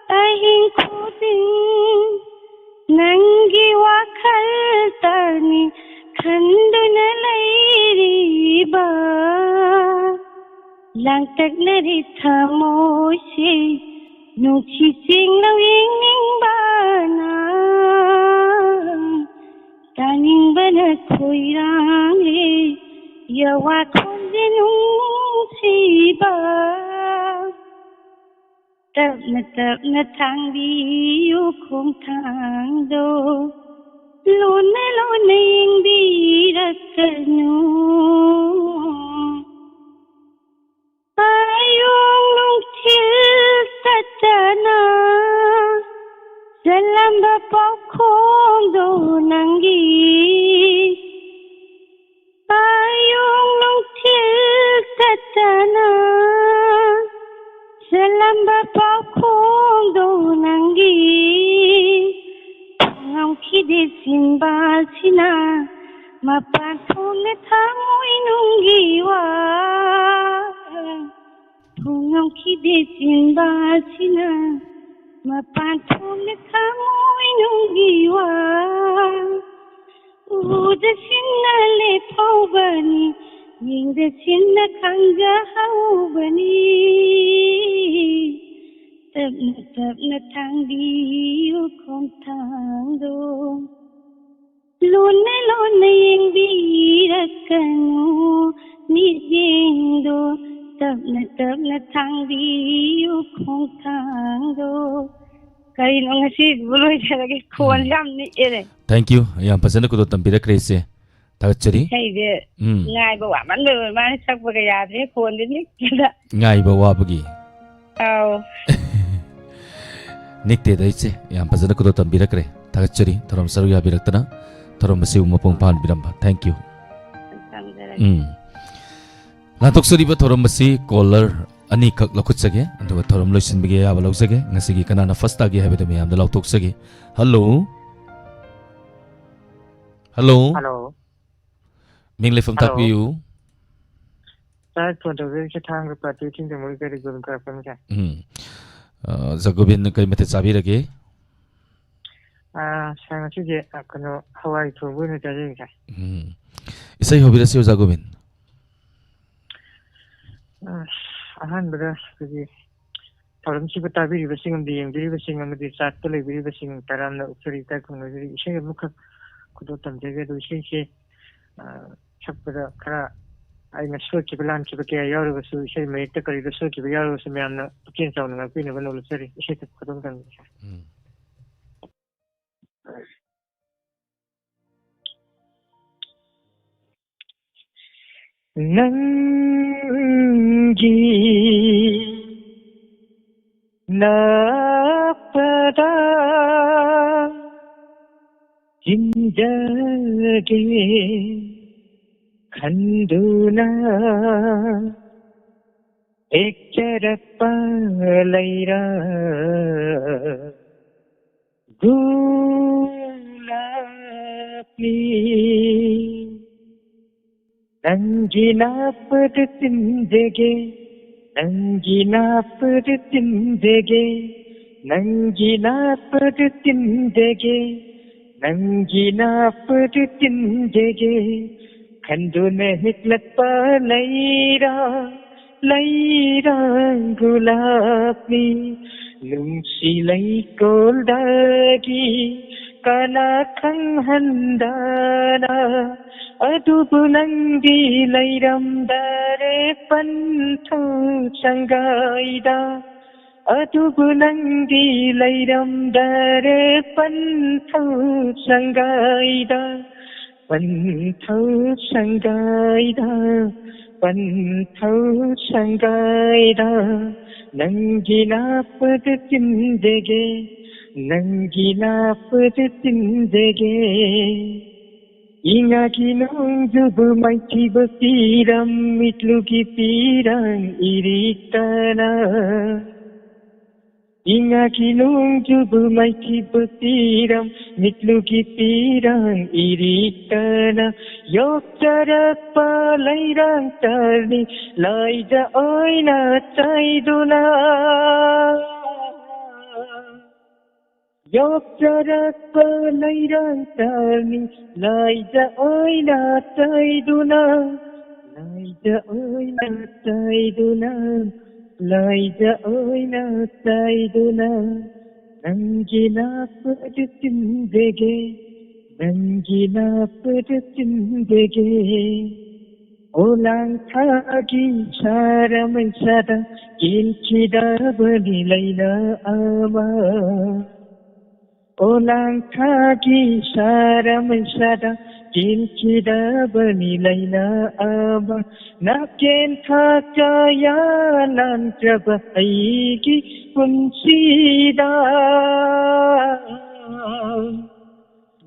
ꯑꯍꯤꯡ ꯈꯨꯗꯤꯡ ꯅꯪꯒꯤ ꯋꯥꯈꯜꯇꯅꯤ ꯈꯟꯗꯨꯅ ꯂꯩꯔꯤꯕ꯫ ꯂꯥꯡꯇꯛꯅꯔꯦ ꯊꯃꯣꯏꯁꯦ ꯅꯨꯡꯁꯤ ꯆꯤꯡꯂꯧ ꯌꯦꯡꯅꯤꯡꯕꯅ꯫ ꯇꯥꯅꯤꯡꯕꯅ ꯈꯣꯏꯔꯥꯡꯂꯦ ꯌꯋꯥ ꯈꯣꯟꯖꯦꯜ ꯅꯨꯡꯁꯤꯕ꯫ ꯇꯞꯅ ꯇꯞꯅ ꯊꯥꯡꯕꯤꯌꯨ ꯈꯣꯡꯊꯥꯡꯗꯣ꯫ ꯂꯨꯅ ꯂꯨꯅ ꯌꯦꯡꯕꯤꯔꯛꯀꯅꯨ꯫ ꯑꯌꯨꯛ ꯅꯨꯡꯊꯤꯜ ꯇꯠꯇꯅ ꯆꯠꯂꯝꯕ ꯄꯥꯎꯈꯣꯡꯗꯣ ꯅꯪꯒꯤ꯫ ꯑꯌꯨꯛ ꯅꯨꯡꯊꯤꯜ ꯇꯠꯇꯅ ꯆꯠꯂꯝꯕ ꯄꯥꯎꯈꯣꯡꯗꯣ ꯅꯪꯒꯤ꯫ ꯊꯣꯡꯉꯝꯈꯤꯗꯦ ꯆꯤꯟꯕꯥꯜꯁꯤꯅ ꯃꯄꯥꯟ ꯊꯣꯡꯅ ꯊꯃꯣꯏ ꯅꯨꯡꯒꯤ ꯋꯥ꯫ ꯊꯣꯡꯉꯝꯈꯤꯗꯦ ꯆꯤꯟꯕꯥꯜꯁꯤꯅ ꯃꯄꯥꯟ ꯊꯣꯡꯅ ꯊꯃꯣꯏ ꯅꯨꯡꯒꯤ ꯋꯥ꯫ ꯎꯗ ꯁꯤꯟꯅ ꯂꯦꯞꯍꯧꯕꯅꯤ, ꯌꯦꯡꯗ ꯁꯤꯟꯅ ꯈꯪꯖꯍꯧꯕꯅꯤ꯫ ꯇꯞꯅ ꯇꯞꯅ ꯊꯥꯡꯕꯤꯌꯨ ꯈꯣꯡꯊꯥꯡꯗꯣ꯫ ꯂꯨꯅ ꯂꯨꯅ ꯌꯦꯡꯕꯤꯔꯛꯀꯅꯨ ꯃꯤꯠꯌꯦꯡꯗꯣ꯫ ꯇꯞꯅ ꯇꯞꯅ ꯊꯥꯡꯕꯤꯌꯨ ꯈꯣꯡꯊꯥꯡꯗꯣ꯫ ꯀꯩꯅꯣ ꯉꯁꯤꯕꯨ ꯂꯣꯏꯖꯔꯒꯦ? ꯈꯣꯟꯁꯦ ꯎꯝ꯫ ꯌꯥꯝ ꯅꯤꯛꯑꯦꯅꯦ꯫ Thank you꯫ ꯌꯥꯝ ꯐꯖꯅ ꯈꯨꯗꯣꯜ ꯇꯝꯕꯤꯔꯛꯈ꯭ꯔꯦ ꯏꯆꯦ꯫ ꯊꯥꯒꯠꯆꯔꯤ꯫ ꯏꯁꯩꯁꯦ ꯎꯝ꯫ ꯉꯥꯏꯕ ꯋꯥꯃꯟꯕꯩ ꯑꯣꯏꯔ ꯃꯥꯜꯂꯦ, ꯁꯛꯄꯒ ꯌꯥꯗ꯭ꯔꯦ, ꯈꯣꯟꯁꯦ ꯅꯤꯛꯄꯗ꯫ ꯉꯥꯏꯕ ꯋꯥꯕꯒꯤ꯫ ꯑꯥꯎ꯫ ꯅꯤꯛꯇꯦꯗ ꯏꯆꯦ, ꯌꯥꯝ ꯐꯖꯅ ꯈꯨꯗꯣꯜ ꯇꯝꯕꯤꯔꯛꯈ꯭ꯔꯦ꯫ ꯊꯥꯒꯠꯆꯔꯤ ꯊꯧꯔꯝ ꯁꯔꯨꯛ ꯌꯥꯕꯤꯔꯛꯇꯅ, ꯊꯧꯔꯝ ꯑꯁꯤꯕꯨ ꯃꯄꯨꯡ ꯐꯥꯍꯟꯕꯤꯔꯝꯕ꯫ Thank you꯫ ꯊꯝꯖꯔꯒꯦ꯫ ꯎꯝ꯫ ꯂꯥꯟꯊꯣꯛꯆꯔꯤꯕ ꯊꯧꯔꯝ ꯑꯁꯤ caller ꯑꯅꯤꯈꯛ ꯂꯧꯈꯠꯆꯒꯦ, ꯑꯗꯨꯒ ꯊꯧꯔꯝ ꯂꯣꯏꯁꯤꯟꯕꯒꯤ ꯑꯌꯥꯕ ꯂꯧꯖꯒꯦ꯫ ꯉꯁꯤꯒꯤ ꯀꯅꯥꯅ first ꯇꯥꯒꯦ ꯍꯥꯏꯕꯗꯨ ꯃꯌꯥꯝꯗ ꯂꯥꯎꯊꯣꯛꯆꯒꯦ꯫ Hello꯫ Hello꯫ Hello꯫ ꯃꯤꯡ ꯂꯩꯐꯝ Hello꯫ ꯇꯥꯛꯄꯤꯌꯨ꯫ Sir, phone ꯇꯧꯖꯔꯛꯏꯁꯦ ꯊꯥꯡꯒ ꯄꯥꯠꯇꯒꯤ ꯊꯤꯡꯖꯃꯣꯏ ꯀꯔꯤ ꯒꯣꯕꯤꯟ ꯀꯥꯔꯛꯄꯅꯤ, sir꯫ ꯎꯝ꯫ ꯑ, ꯖꯒꯣꯕꯤꯟ ꯀꯔꯤ ꯃꯊꯦꯜ ꯆꯥꯕꯤꯔꯒꯦ? ꯑ, sir, ꯉꯁꯤꯁꯦ, ꯑ, ꯀꯩꯅꯣ, ꯍꯋꯥꯏ ꯊꯣꯡꯕ ꯑꯣꯏꯅ ꯆꯥꯖꯩ, sir꯫ ꯎꯝ꯫ ꯏꯁꯩ ꯍꯧꯕꯤꯔꯁꯤ, ꯑꯣꯖꯥ ꯒꯣꯕꯤꯟ꯫ ꯑ, ꯑꯍꯥꯟꯕꯗ ꯑꯩꯈꯣꯏꯒꯤ ꯊꯧꯔꯝꯁꯤꯕꯨ ꯇꯥꯕꯤꯔꯤꯕꯁꯤꯡ ꯑꯃꯗꯤ ꯌꯦꯡꯕꯤꯔꯤꯕꯁꯤꯡ ꯑꯃꯗꯤ ꯆꯥꯠꯇ ꯂꯩꯕꯤꯔꯤꯕꯁꯤꯡ ꯇꯔꯥꯝꯅ ꯑꯣꯛꯆꯔꯤ, ꯏꯀꯥꯏ ꯈꯨꯝꯅꯖꯔꯤ꯫ ꯏꯁꯩ ꯑꯃꯈꯛ ꯈꯨꯗꯣꯜ ꯇꯝꯖꯒꯦ꯫ ꯑꯗꯨ ꯏꯁꯩꯁꯦ, ꯑ, ꯁꯛꯄꯗ ꯈꯔ ꯑꯩꯅ ꯁꯣꯏꯈꯤꯕ ꯂꯥꯟꯈꯤꯕ ꯀꯌꯥ ꯌꯥꯎꯔꯒꯁꯨ, ꯏꯁꯩ ꯃꯌꯦꯛꯇ ꯀꯔꯤꯗ ꯁꯣꯏꯈꯤꯕ ꯌꯥꯎꯔꯒꯁꯨ ꯃꯌꯥꯝꯅ ꯄꯨꯛꯆꯦꯜ ꯆꯥꯎꯅ ꯉꯥꯛꯄꯤꯅꯕ ꯅꯣꯂꯨꯛꯆꯔꯤ꯫ ꯏꯁꯩ ꯁꯛꯄ ꯈꯨꯗꯣꯜ ꯇꯝꯖꯒꯦ꯫ ꯎꯝ꯫ ꯅꯪꯒꯤ ꯅꯥꯛꯄꯗ ꯏꯟꯖꯒꯦ ꯈꯟꯗꯨꯅ ꯇꯦꯛꯆꯔꯛꯄ ꯂꯩꯔꯥ ꯒꯨꯂꯥꯞꯅꯤ꯫ ꯅꯪꯒꯤ ꯅꯥꯞꯄꯗ ꯇꯤꯟꯖꯒꯦ, ꯅꯪꯒꯤ ꯅꯥꯞꯄꯗ ꯇꯤꯟꯖꯒꯦ, ꯅꯪꯒꯤ ꯅꯥꯞꯄꯗ ꯇꯤꯟꯖꯒꯦ, ꯅꯪꯒꯤ ꯅꯥꯞꯄꯗ ꯇꯤꯟꯖꯒꯦ꯫ ꯈꯟꯗꯨꯅ ꯍꯤꯛꯂꯛꯄ ꯂꯩꯔꯥ, ꯂꯩꯔꯥ ꯒꯨꯂꯥꯞꯅꯤ꯫ ꯅꯨꯡꯁꯤ ꯂꯩꯀꯣꯜꯗꯒꯤ ꯀꯅꯥ ꯈꯪꯍꯟꯗꯅ, ꯑꯗꯨꯕꯨ ꯅꯪꯗꯤ ꯂꯩꯔꯝꯗꯔꯦ ꯄꯟꯊꯨꯡ ꯁꯪꯒꯥꯏꯗ꯫ ꯑꯗꯨꯕꯨ ꯅꯪꯗꯤ ꯂꯩꯔꯝꯗꯔꯦ ꯄꯟꯊꯧ ꯁꯪꯒꯥꯏꯗ, ꯄꯟꯊꯧ ꯁꯪꯒꯥꯏꯗ, ꯄꯟꯊꯧ ꯁꯪꯒꯥꯏꯗ꯫ ꯅꯪꯒꯤ ꯅꯥꯞꯄꯗ ꯆꯤꯟꯖꯒꯦ, ꯅꯪꯒꯤ ꯅꯥꯞꯄꯗ ꯆꯤꯟꯖꯒꯦ꯫ ꯏꯉꯥꯒꯤ ꯅꯣꯡꯖꯨꯕꯨ ꯃꯥꯏꯊꯤꯕ ꯄꯤꯔꯝ, ꯃꯤꯠꯂꯨꯒꯤ ꯄꯤꯔꯥꯡ ꯏꯔꯤꯛꯇꯅ꯫ ꯏꯉꯥꯒꯤ ꯅꯣꯡꯖꯨꯕꯨ ꯃꯥꯏꯊꯤꯕ ꯄꯤꯔꯝ, ꯃꯤꯠꯂꯨꯒꯤ ꯄꯤꯔꯥꯡ ꯏꯔꯤꯛꯇꯅ꯫ ꯌꯣꯛꯆꯔꯛꯄ ꯂꯩꯔꯥꯡ ꯇꯜꯂꯤ ꯂꯥꯏꯗ ꯑꯣꯏꯅ ꯆꯥꯏꯗꯨꯅ꯫ ꯌꯣꯛꯆꯔꯛꯄ ꯂꯩꯔꯥꯡ ꯇꯜꯂꯤ ꯂꯥꯏꯗ ꯑꯣꯏꯅ ꯆꯥꯏꯗꯨꯅ꯫ ꯂꯥꯏꯗ ꯑꯣꯏꯅ ꯆꯥꯏꯗꯨꯅ, ꯂꯥꯏꯗ ꯑꯣꯏꯅ ꯆꯥꯏꯗꯨꯅ꯫ ꯅꯪꯒꯤ ꯅꯥꯞꯄꯗ ꯆꯤꯟꯖꯒꯦ, ꯅꯪꯒꯤ ꯅꯥꯞꯄꯗ ꯆꯤꯟꯖꯒꯦ꯫ ꯑꯣꯂꯥꯡ ꯊꯥꯒꯤ ꯁꯥꯔ ꯃꯩꯁꯥꯗ ꯀꯦꯟꯈꯤꯗꯕꯅꯤ ꯂꯩꯅꯥ ꯑꯃ꯫ ꯑꯣꯂꯥꯡ ꯊꯥꯒꯤ ꯁꯥꯔ ꯃꯩꯁꯥꯗ ꯀꯦꯟꯈꯤꯗꯕꯅꯤ ꯂꯩꯅꯥ ꯑꯃ꯫ ꯅꯥꯀꯦꯟ ꯊꯥ ꯀꯌꯥ ꯂꯥꯟꯈ꯭ꯔꯕ ꯑꯩꯒꯤ ꯄꯨꯟꯁꯤꯗ꯫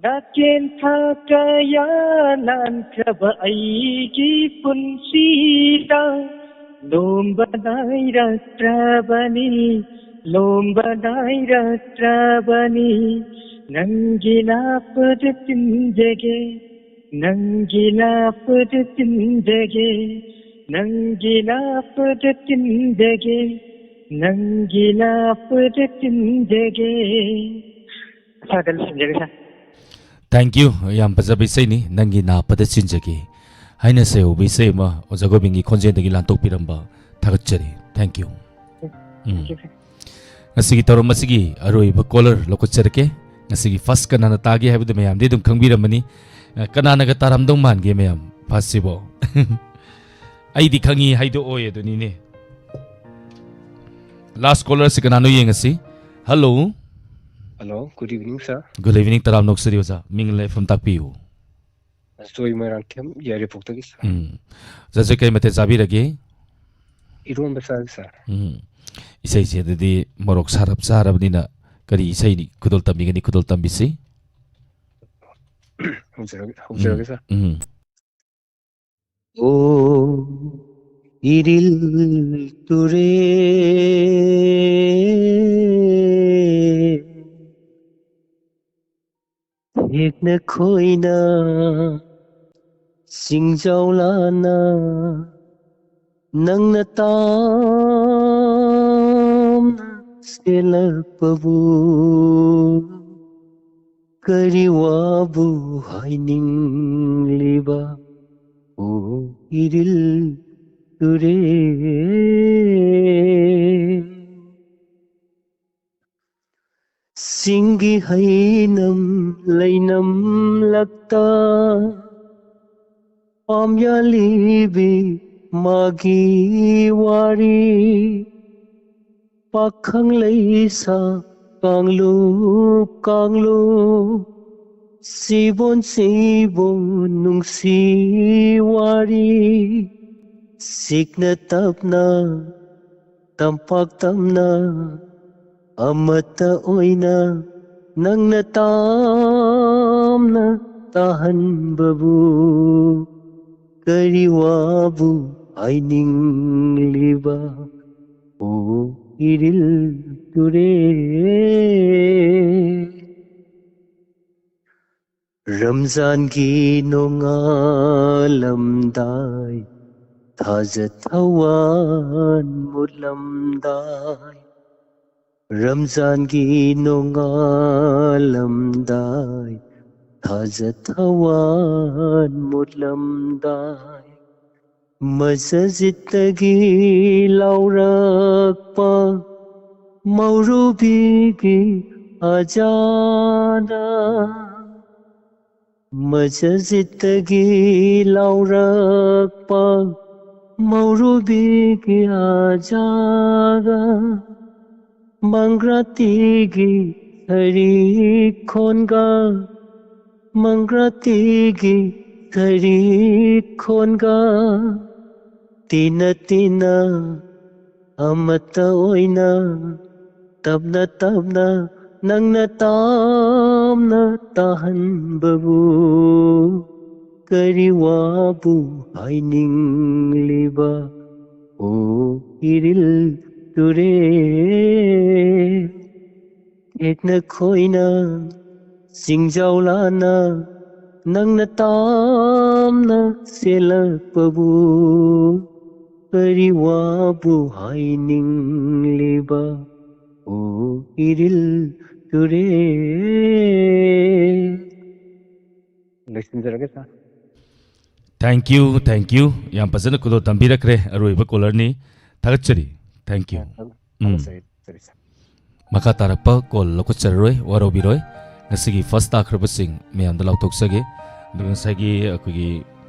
ꯅꯥꯀꯦꯟ ꯊꯥ ꯀꯌꯥ ꯂꯥꯟꯈ꯭ꯔꯕ ꯑꯩꯒꯤ ꯄꯨꯟꯁꯤꯗ꯫ ꯂꯣꯝꯕ ꯅꯥꯏꯔꯛꯇ꯭ꯔꯕꯅꯤ, ꯂꯣꯝꯕ ꯅꯥꯏꯔꯛꯇ꯭ꯔꯕꯅꯤ꯫ ꯅꯪꯒꯤ ꯅꯥꯞꯄꯗ ꯆꯤꯟꯖꯒꯦ, ꯅꯪꯒꯤ ꯅꯥꯞꯄꯗ ꯆꯤꯟꯖꯒꯦ, ꯅꯪꯒꯤ ꯅꯥꯞꯄꯗ ꯆꯤꯟꯖꯒꯦ, ꯅꯪꯒꯤ ꯅꯥꯞꯄꯗ ꯆꯤꯟꯖꯒꯦ꯫ ꯁ꯭ꯋꯥꯏꯗ ꯂꯣꯏꯁꯤꯟꯖꯔꯒꯦ, ꯁꯥꯔ꯫ Thank you꯫ ꯌꯥꯝ ꯐꯖꯕ ꯏꯁꯩꯅꯤ, ꯅꯪꯒꯤ ꯅꯥꯞꯄꯗ ꯆꯤꯟꯖꯒꯦ ꯍꯥꯏꯅ ꯁꯩꯍꯧꯕ ꯏꯁꯩ ꯑꯃ ꯑꯣꯖꯥ ꯒꯣꯕꯤꯟꯒꯤ ꯈꯣꯟꯖꯦꯜꯗꯒꯤ ꯂꯥꯟꯊꯣꯛꯄꯤꯔꯝꯕ ꯊꯥꯒꯠꯆꯔꯤ꯫ Thank you꯫ Um. Thank you, sir꯫ ꯉꯁꯤꯒꯤ ꯊꯧꯔꯝ ꯑꯁꯤꯒꯤ ꯑꯔꯣꯏꯕ caller ꯂꯧꯈꯠꯆꯔꯛꯀꯦ꯫ ꯉꯁꯤꯒꯤ first ꯀꯅꯥꯅ ꯇꯥꯒꯦ ꯍꯥꯏꯕꯗꯨ ꯃꯌꯥꯝꯗꯤ ꯑꯗꯨꯝ ꯈꯪꯕꯤꯔꯝꯃꯅꯤ꯫ ꯑ, ꯀꯅꯥꯅꯒ ꯇꯥꯔꯝꯗꯧ ꯃꯥꯟꯒꯦ ꯃꯌꯥꯝ first ꯁꯤꯕꯣ? ꯑꯩꯗꯤ ꯈꯪꯉꯤ ꯍꯥꯏꯗꯣꯛꯑꯣꯏ ꯑꯗꯨꯅꯤꯅꯦ꯫ Last caller ꯁꯤ ꯀꯅꯥꯅꯣ ꯌꯦꯡꯉꯁꯤ꯫ Hello꯫ Hello, good evening, sir. Good evening, ꯇꯔꯥꯝꯅ ꯑꯣꯛꯆꯔꯤ ꯑꯣꯖꯥ꯫ ꯃꯤꯡ ꯂꯩꯐꯝ ꯇꯥꯛꯄꯤꯌꯨ꯫ ꯖꯣꯏ ꯃꯣꯏꯔꯥꯡꯊꯦꯝ, ꯌꯥꯏꯔꯤꯄꯣꯛꯇꯒꯤ, sir. ꯎꯝ꯫ ꯑꯣꯖꯥꯁꯦ ꯀꯩ ꯃꯊꯦꯜ ꯆꯥꯕꯤꯔꯒꯦ? ꯏꯔꯣꯟꯕ ꯆꯥꯔꯦ, sir. ꯎꯝ꯫ ꯏꯁꯩꯁꯦ ꯑꯗꯨꯗꯤ ꯃꯣꯔꯣꯛ ꯁꯥꯔꯞ ꯆꯥꯔꯕꯅꯤꯅ ꯀꯔꯤ ꯏꯁꯩ ꯈꯨꯗꯣꯜ ꯇꯝꯕꯤꯒꯅꯤ? ꯈꯨꯗꯣꯜ ꯇꯝꯕꯤꯁꯤ꯫ ꯍꯧꯖꯔꯒꯦ, ꯍꯧꯖꯔꯒꯦ, sir. ꯎꯝ꯫ ꯑꯣ ꯏꯔꯤꯜ ꯇꯨꯔꯦꯜ, ꯍꯦꯛꯅ ꯈꯣꯏꯅ ꯆꯤꯡꯖꯥꯎꯂꯥꯅ, ꯅꯪꯅ ꯇꯥꯝꯅ ꯁꯦꯜꯂꯛꯄꯕꯨ ꯀꯔꯤ ꯋꯥꯕꯨ ꯍꯥꯏꯅꯤꯡꯂꯤꯕ? ꯑꯣ ꯏꯔꯤꯜ ꯇꯨꯔꯦꯜ꯫ ꯆꯤꯡꯒꯤ ꯍꯩꯅꯝ ꯂꯩꯅꯝꯂꯛꯇ ꯄꯥꯝꯌꯥꯜꯂꯤꯕꯤ ꯃꯥꯒꯤ ꯋꯥꯔꯤ꯫ ꯄꯥꯈꯪ ꯂꯩꯁꯥ ꯀꯥꯡꯂꯨꯞ ꯀꯥꯡꯂꯨꯞ, ꯁꯤꯕꯣꯟ ꯁꯤꯕꯣꯟ ꯅꯨꯡꯁꯤ ꯋꯥꯔꯤ꯫ ꯁꯤꯛꯅ ꯇꯞꯅ ꯇꯝꯄꯥꯛ ꯇꯝꯅ ꯑꯃꯠꯇ ꯑꯣꯏꯅ ꯅꯪꯅ ꯇꯥꯝꯅ ꯇꯥꯍꯟꯕꯕꯨ ꯀꯔꯤ ꯋꯥꯕꯨ ꯍꯥꯏꯅꯤꯡꯂꯤꯕ? ꯑꯣ ꯏꯔꯤꯜ ꯇꯨꯔꯦꯜ꯫ ꯔꯝꯖꯥꯟꯒꯤ ꯅꯣꯡꯉꯥꯜꯂꯝꯗꯥꯏ, ꯊꯥꯖ ꯊꯧꯋꯥꯟ ꯃꯨꯠꯂꯝꯗꯥꯏ, ꯔꯝꯖꯥꯟꯒꯤ ꯅꯣꯡꯉꯥꯜꯂꯝꯗꯥꯏ, ꯊꯥꯖ ꯊꯧꯋꯥꯟ ꯃꯨꯠꯂꯝꯗꯥꯏ, ꯃꯁꯖꯤꯠꯇꯒꯤ ꯂꯥꯎꯔꯛꯄ ꯃꯧꯔꯨꯕꯤꯒꯤ ꯑꯖꯥꯅ, ꯃꯁꯖꯤꯠꯇꯒꯤ ꯂꯥꯎꯔꯛꯄ ꯃꯧꯔꯨꯕꯤꯒꯤ ꯑꯖꯥꯒ ꯃꯪꯒ꯭ꯔꯥꯇꯤꯒꯤ ꯁꯔꯤꯛ ꯈꯣꯟꯒ ꯃꯪꯒ꯭ꯔꯥꯇꯤꯒꯤ ꯁꯔꯤꯛ ꯈꯣꯟꯒ ꯇꯤꯟꯅ ꯇꯤꯟꯅ ꯑꯃꯠꯇ ꯑꯣꯏꯅ ꯇꯞꯅ ꯇꯞꯅ ꯅꯪꯅ ꯇꯥꯝꯅ ꯇꯥꯍꯟꯕꯕꯨ ꯀꯔꯤ ꯋꯥꯕꯨ ꯍꯥꯏꯅꯤꯡꯂꯤꯕ? ꯑꯣ ꯏꯔꯤꯜ ꯇꯨꯔꯦꯜ, ꯌꯦꯛꯅ ꯈꯣꯏꯅ ꯆꯤꯡꯖꯥꯎ ꯂꯥꯟꯅ ꯅꯪꯅ ꯇꯥꯝꯅ ꯆꯦꯜꯂꯛꯄꯕꯨ ꯀꯔꯤ ꯋꯥꯕꯨ ꯍꯥꯏꯅꯤꯡꯂꯤꯕ? ꯑꯣ ꯏꯔꯤꯜ ꯇꯨꯔꯦꯜ꯫ ꯂꯣꯏꯁꯤꯟꯖꯔꯒꯦ, ꯁꯥꯔ꯫ Thank you, thank you. ꯌꯥꯝ ꯐꯖꯅ ꯈꯨꯗꯣꯜ ꯇꯝꯕꯤꯔꯛꯈ꯭ꯔꯦ꯫ ꯑꯔꯣꯏꯕ ꯀꯣꯂꯔꯅꯤ꯫ ꯊꯥꯒꯠꯆꯔꯤ꯫ Thank you. ꯎꯝ꯫ ꯊꯥꯒꯠꯆꯔꯤ, ꯊꯥꯒꯠꯆꯔꯤ, ꯁꯥꯔ꯫ ꯃꯈꯥ ꯇꯥꯔꯛꯄ ꯀꯣꯜ ꯂꯧꯈꯠꯆꯔꯔꯣꯏ, ꯋꯥꯔꯧꯕꯤꯔꯣꯏ꯫ ꯉꯁꯤꯒꯤ ꯐꯥꯔꯁ ꯇꯥꯈ꯭ꯔꯕꯁꯤꯡ ꯃꯌꯥꯝꯗ ꯂꯥꯎꯊꯣꯛꯆꯒꯦ꯫ ꯑꯗꯨꯒ ꯉꯁꯥꯏꯒꯤ ꯑꯩꯈꯣꯏꯒꯤ,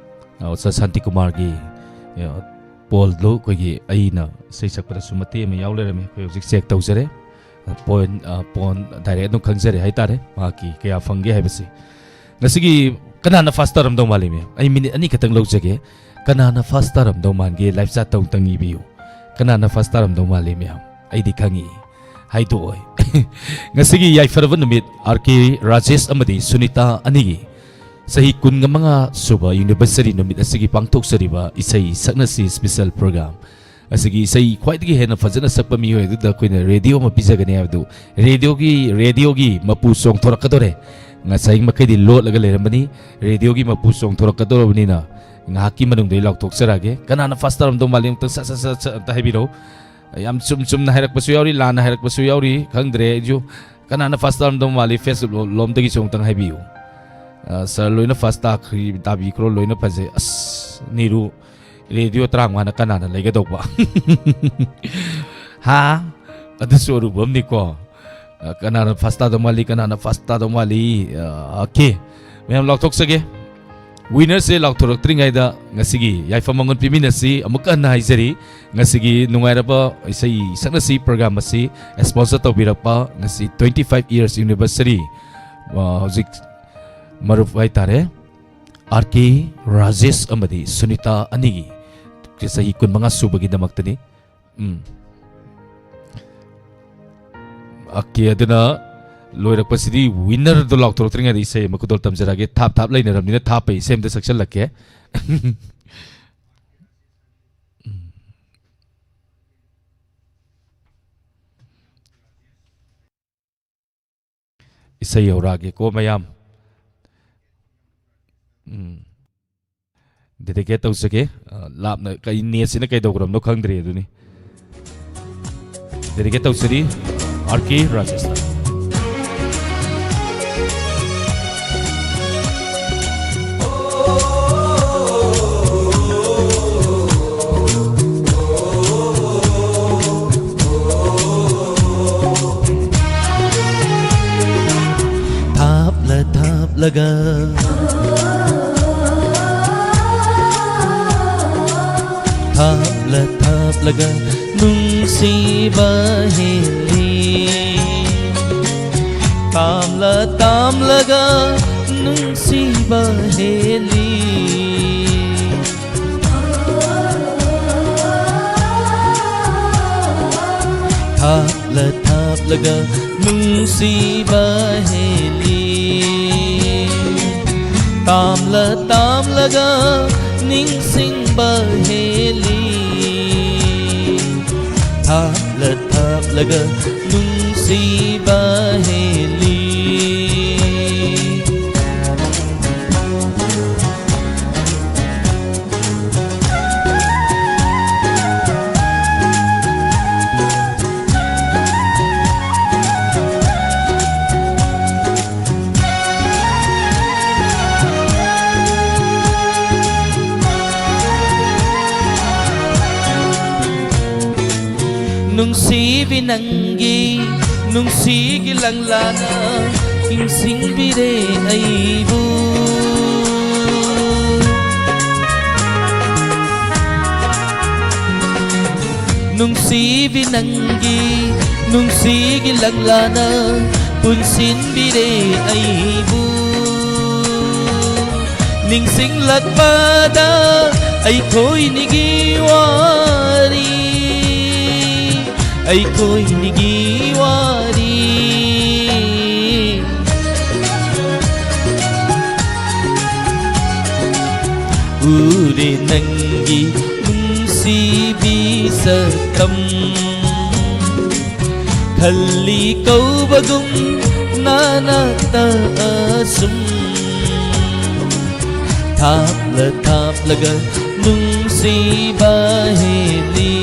ꯑ, ꯑꯣꯖꯥ ꯁꯥꯟꯇꯤꯀꯨꯃꯥꯔꯒꯤ, ꯑ, ꯄꯣꯜꯗꯨ ꯑꯩꯈꯣꯏꯒꯤ ꯑꯩꯅ ꯏꯁꯩ ꯁꯛꯄꯗꯁꯨ ꯃꯇꯦꯛ ꯑꯃ ꯌꯥꯎ ꯂꯩꯔꯝꯃꯤ꯫ ꯑꯩꯈꯣꯏ ꯍꯧꯖꯤꯛ ꯆꯦꯛ ꯇꯧꯖꯔꯦ꯫ ꯄꯣꯏꯟ, ꯑ, ꯄꯣꯟ ꯗꯥꯏꯔꯦꯛ ꯑꯗꯨꯝ ꯈꯪꯖꯔꯦ ꯍꯥꯏꯇꯥꯔꯦ, ꯃꯍꯥꯛꯀꯤ ꯀꯌꯥ ꯐꯪꯒꯦ ꯍꯥꯏꯕꯁꯤ꯫ ꯉꯁꯤꯒꯤ ꯀꯅꯥꯅ ꯐꯥꯔꯁ ꯇꯥꯔꯝꯗꯧ ꯃꯥꯜꯂꯤ, ꯃꯦꯝ? ꯑꯩ ꯃꯤꯅꯤꯠ ꯑꯅꯤ ꯈꯛꯇꯪ ꯂꯧꯖꯒꯦ꯫ ꯀꯅꯥꯅ ꯐꯥꯔꯁ ꯇꯥꯔꯝꯗꯧ ꯃꯥꯟꯒꯦ? ꯂꯥꯏꯞ ꯆꯥꯠꯇ ꯑꯃꯨꯛꯇꯪ ꯏꯕꯤꯌꯨ꯫ ꯀꯅꯥꯅ ꯐꯥꯔꯁ ꯇꯥꯔꯝꯗꯧ ꯃꯥꯜꯂꯤ, ꯃꯦꯝ? ꯑꯩꯗꯤ ꯈꯪꯉꯤ꯫ ꯍꯥꯏꯗꯣꯛꯑꯣꯏ꯫ ꯉꯁꯤꯒꯤ ꯌꯥꯏꯐꯔꯕ ꯅꯨꯃꯤꯠ, ꯑꯥꯔ ꯀꯦ ꯔꯥꯖꯦꯁ ꯑꯃꯗꯤ ꯁꯨꯅꯤꯇꯥ ꯑꯅꯤꯒꯤ ꯆꯍꯤ ꯀꯨꯟꯃꯉꯥ ꯁꯨꯕ anniversary ꯅꯨꯃꯤꯠ ꯑꯁꯤꯒꯤ ꯄꯥꯡꯊꯣꯛꯆꯔꯤꯕ ꯏꯁꯩ ꯁꯛꯅꯁꯤ ꯁ꯭ꯄꯦꯁꯦꯜ ꯄ꯭ꯔꯣꯒ꯭ꯔꯥꯝ ꯑꯁꯤꯒꯤ ꯏꯁꯩ ꯈ꯭ꯋꯥꯏꯗꯒꯤ ꯍꯦꯟꯅ ꯐꯖꯅ ꯁꯛꯄ ꯃꯤꯑꯣꯏ ꯑꯗꯨꯗ ꯑꯩꯈꯣꯏꯅ ꯔꯦꯗꯤꯑꯣ ꯑꯃ ꯄꯤꯖꯒꯅꯤ ꯍꯥꯏꯕꯗꯨ, ꯔꯦꯗꯤꯑꯣꯒꯤ, ꯔꯦꯗꯤꯑꯣꯒꯤ ꯃꯄꯨ ꯆꯣꯡꯊꯣꯔꯛꯀꯗꯧꯔꯦ꯫ ꯉꯁꯥꯏ ꯃꯈꯩꯗꯤ ꯂꯣꯠꯂꯒ ꯂꯩꯔꯝꯕꯅꯤ, ꯔꯦꯗꯤꯑꯣꯒꯤ ꯃꯄꯨ ꯆꯣꯡꯊꯣꯔꯛꯀꯗꯧꯔꯕꯅꯤꯅ ꯉꯥꯏꯍꯥꯛꯀꯤ ꯃꯅꯨꯡꯗ ꯑꯩ ꯂꯥꯎꯊꯣꯛꯆꯔꯛꯑꯒꯦ꯫ ꯀꯅꯥꯅ ꯐꯥꯔꯁ ꯇꯥꯔꯝꯗꯧ ꯃꯥꯜꯂꯤ? ꯑꯃꯨꯛꯇꯪ ꯁꯠ ꯁꯠ ꯁꯠ ꯁꯠ ꯑꯝꯇ ꯍꯥꯏꯕꯤꯔꯛꯎ꯫ ꯌꯥꯝ ꯆꯨꯝ ꯆꯨꯝꯅ ꯍꯥꯏꯔꯛꯄꯁꯨ ꯌꯥꯎꯔꯤ, ꯂꯥꯟꯅ ꯍꯥꯏꯔꯛꯄꯁꯨ ꯌꯥꯎꯔꯤ, ꯈꯪꯗ꯭ꯔꯦ ꯑꯩꯁꯨ꯫ ꯀꯅꯥꯅ ꯐꯥꯔꯁ ꯇꯥꯔꯝꯗꯧ ꯃꯥꯜꯂꯤ? ꯐꯦꯁꯕꯨꯛ ꯂꯣꯝꯗꯒꯤꯁꯨ ꯑꯃꯨꯛꯇꯪ ꯍꯥꯏꯕꯤꯌꯨ꯫ ꯑ, ꯁꯥꯔ, ꯂꯣꯏꯅ ꯐꯥꯔꯁ ꯇꯥꯈ꯭ꯔꯤ, ꯇꯥꯕꯤꯈ꯭ꯔꯣ, ꯂꯣꯏꯅ ꯐꯖꯩ꯫ ꯑꯁ, ꯅꯤꯔꯨ, ꯔꯦꯗꯤꯑꯣ ꯇꯔꯥꯃꯉꯥꯅ ꯀꯅꯥꯅ ꯂꯩꯒꯗꯧꯕ? ꯍꯥ? ꯑꯗꯨꯁꯨ ꯑꯔꯨꯕ ꯑꯃꯅꯤꯀꯣ꯫ ꯑ, ꯀꯅꯥꯅ ꯐꯥꯔꯁ ꯇꯥꯗꯧ ꯃꯥꯜꯂꯤ? ꯀꯅꯥꯅ ꯐꯥꯔꯁ ꯇꯥꯗꯧ ꯃꯥꯜꯂꯤ? ꯑ, ꯑꯣꯀꯦ꯫ ꯃꯌꯥꯝ ꯂꯥꯎꯊꯣꯛꯆꯒꯦ꯫ Winner ꯁꯦ ꯂꯥꯎꯊꯣꯔꯛꯇ꯭ꯔꯤꯉꯩꯗ ꯉꯁꯤꯒꯤ ꯌꯥꯏꯐ ꯃꯉꯣꯟ ꯄꯤꯃꯤꯟꯅꯁꯤ꯫ ꯑꯃꯨꯛꯀ ꯍꯟꯅ ꯍꯥꯏꯖꯔꯤ, ꯉꯁꯤꯒꯤ ꯅꯨꯡꯉꯥꯏꯔꯕ ꯏꯁꯩ ꯁꯛꯅꯁꯤ program ꯑꯁꯤ sponsor ꯇꯧꯕꯤꯔꯛꯄ ꯉꯁꯤ twenty five years anniversary, ꯑ, ꯍꯧꯖꯤꯛ ꯃꯔꯨꯞ ꯍꯥꯏꯇꯥꯔꯦ, ꯑꯥꯔ ꯀꯦ ꯔꯥꯖꯦꯁ ꯑꯃꯗꯤ ꯁꯨꯅꯤꯇꯥ ꯑꯅꯤꯒꯤ ꯆꯍꯤ ꯀꯨꯟꯃꯉꯥ ꯁꯨꯕꯒꯤꯗꯃꯛꯇꯅꯤ꯫ ꯎꯝ꯫ ꯑꯣꯀꯦ, ꯑꯗꯨꯅ ꯂꯣꯏꯔꯛꯄꯁꯤꯗꯤ winner ꯗꯣ ꯂꯥꯎꯊꯣꯔꯛꯇ꯭ꯔꯤꯉꯩꯗ ꯏꯁꯩ ꯑꯃ ꯈꯨꯗꯣꯜ ꯇꯝꯖꯔꯛꯑꯒꯦ꯫ ꯊꯥꯞ ꯊꯥꯞ ꯂꯩꯅꯔꯕꯅꯤꯅ ꯊꯥꯞꯄ ꯏꯁꯩ ꯑꯝꯇ ꯁꯛꯆꯜꯂꯛꯀꯦ꯫ ꯎꯝ꯫ ꯏꯁꯩ ꯍꯧꯔꯛꯑꯒꯦꯀꯣ ꯃꯌꯥꯝ꯫ ꯎꯝ꯫ Dedicate ꯇꯧꯖꯒꯦ꯫ ꯑ, ꯂꯥꯞꯅ ꯀꯩ, net ꯁꯤꯅ ꯀꯩꯗꯧꯈ꯭ꯔꯕꯅꯣ ꯈꯪꯗ꯭ꯔꯦ ꯑꯗꯨꯅꯤ꯫ Dedicate ꯇꯧꯖꯔꯤ ꯑꯥꯔ ꯀꯦ ꯔꯥꯖꯦꯁꯇ꯫ ꯊꯥꯞꯂ ꯊꯥꯞꯂꯒ, ꯊꯥꯞꯂ ꯊꯥꯞꯂꯒ ꯅꯨꯡꯁꯤꯕ ꯍꯦꯜꯂꯤ꯫ ꯇꯥꯝꯂ ꯇꯥꯝꯂꯒ ꯅꯨꯡꯁꯤꯕ ꯍꯦꯜꯂꯤ꯫ ꯊꯥꯞꯂ ꯊꯥꯞꯂꯒ ꯅꯨꯡꯁꯤꯕ ꯍꯦꯜꯂꯤ꯫ ꯇꯥꯝꯂ ꯇꯥꯝꯂꯒ ꯅꯤꯡꯁꯤꯡꯕ ꯍꯦꯜꯂꯤ꯫ ꯊꯥꯞꯂ ꯊꯥꯞꯂꯒ ꯅꯨꯡꯁꯤꯕ ꯍꯦꯜꯂꯤ꯫ ꯅꯨꯡꯁꯤꯕꯤ ꯅꯪꯒꯤ ꯅꯨꯡꯁꯤꯒꯤ ꯂꯪꯂꯥꯅ ꯏꯪꯁꯤꯡꯕꯤꯔꯦ ꯑꯩꯕꯨ꯫ ꯅꯨꯡꯁꯤꯕꯤ ꯅꯪꯒꯤ ꯅꯨꯡꯁꯤꯒꯤ ꯂꯪꯂꯥꯅ ꯄꯨꯟꯁꯤꯟꯕꯤꯔꯦ ꯑꯩꯕꯨ꯫ ꯅꯤꯡꯁꯤꯡꯂꯛꯄꯗ ꯑꯩꯈꯣꯏꯅꯤꯒꯤ ꯋꯥꯔꯤ, ꯑꯩꯈꯣꯏꯅꯤꯒꯤ ꯋꯥꯔꯤ꯫ ꯎꯔꯦ ꯅꯪꯒꯤ ꯅꯨꯡꯁꯤꯕꯤ ꯁꯛꯇꯝ, ꯈꯜꯂꯤ ꯀꯧꯕꯒꯨꯝ ꯅꯥꯅꯛꯇ ꯑꯁꯨꯝ ꯊꯥꯞꯂ ꯊꯥꯞꯂꯒ ꯅꯨꯡꯁꯤꯕ ꯍꯦꯜꯂꯤ꯫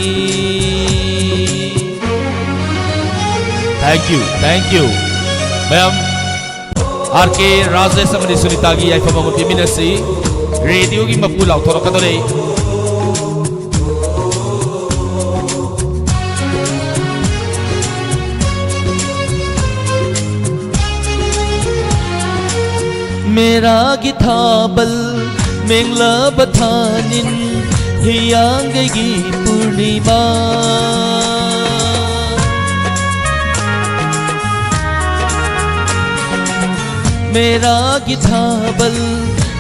Thank you, thank you, ꯃꯌꯥꯝ꯫ ꯑꯥꯔ ꯀꯦ ꯔꯥꯖꯦꯁ ꯑꯃꯗꯤ ꯁꯨꯅꯤꯇꯥꯒꯤ ꯌꯥꯏꯐ ꯃꯉꯣꯟ ꯄꯤꯃꯤꯟꯅꯁꯤ꯫ ꯔꯦꯗꯤꯑꯣꯒꯤ ꯃꯄꯨ ꯂꯥꯎꯊꯣꯔꯛꯀꯗꯧꯔꯦ꯫ ꯃꯦꯔꯥꯒꯤ ꯊꯥꯕꯜ ꯃꯦꯡꯂꯕ ꯊꯥꯅꯤꯟ ꯍꯤꯌꯥꯡꯒꯩꯒꯤ ꯄꯨꯔꯅꯤꯃꯥ꯫ ꯃꯦꯔꯥꯒꯤ ꯊꯥꯕꯜ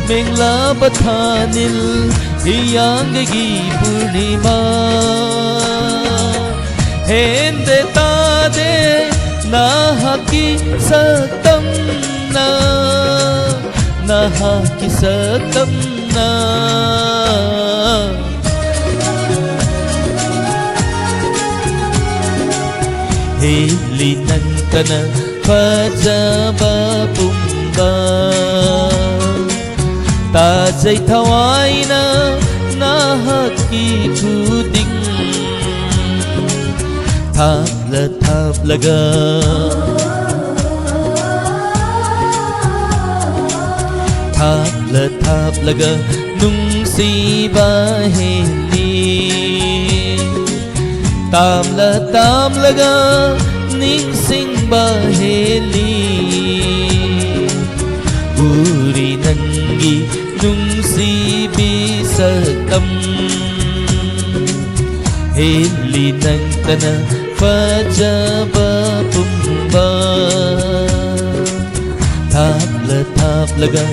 ꯃꯦꯡꯂꯕ ꯊꯥꯅꯤꯜ ꯍꯤꯌꯥꯡꯒꯩꯒꯤ ꯄꯨꯔꯅꯤꯃꯥ꯫ ꯍꯦꯟꯗꯦ ꯇꯥꯗꯦ ꯅꯍꯥꯛꯀꯤ ꯁꯛꯇꯝꯅ, ꯅꯍꯥꯛꯀꯤ ꯁꯛꯇꯝꯅ꯫ ꯍꯦꯜꯂꯤ ꯅꯪꯇꯅ ꯐꯖꯕ ꯄꯨꯝꯕ꯫ ꯇꯥꯖꯩ ꯊꯋꯥꯏꯅ ꯅꯍꯥꯛꯀꯤ ꯈꯨꯗꯤꯡ꯫ ꯊꯥꯞꯂ ꯊꯥꯞꯂꯒ, ꯊꯥꯞꯂ ꯊꯥꯞꯂꯒ ꯅꯨꯡꯁꯤꯕ ꯍꯦꯜꯂꯤ꯫ ꯇꯥꯝꯂ ꯇꯥꯝꯂꯒ ꯅꯤꯡꯁꯤꯡꯕ ꯍꯦꯜꯂꯤ꯫ ꯎꯔꯤ ꯅꯪꯒꯤ ꯅꯨꯡꯁꯤꯕꯤ ꯁꯛꯇꯝ꯫ ꯍꯦꯜꯂꯤ ꯅꯪꯇꯅ ꯐꯖꯕ ꯄꯨꯝꯕ ꯊꯥꯞꯂ ꯊꯥꯞꯂꯒ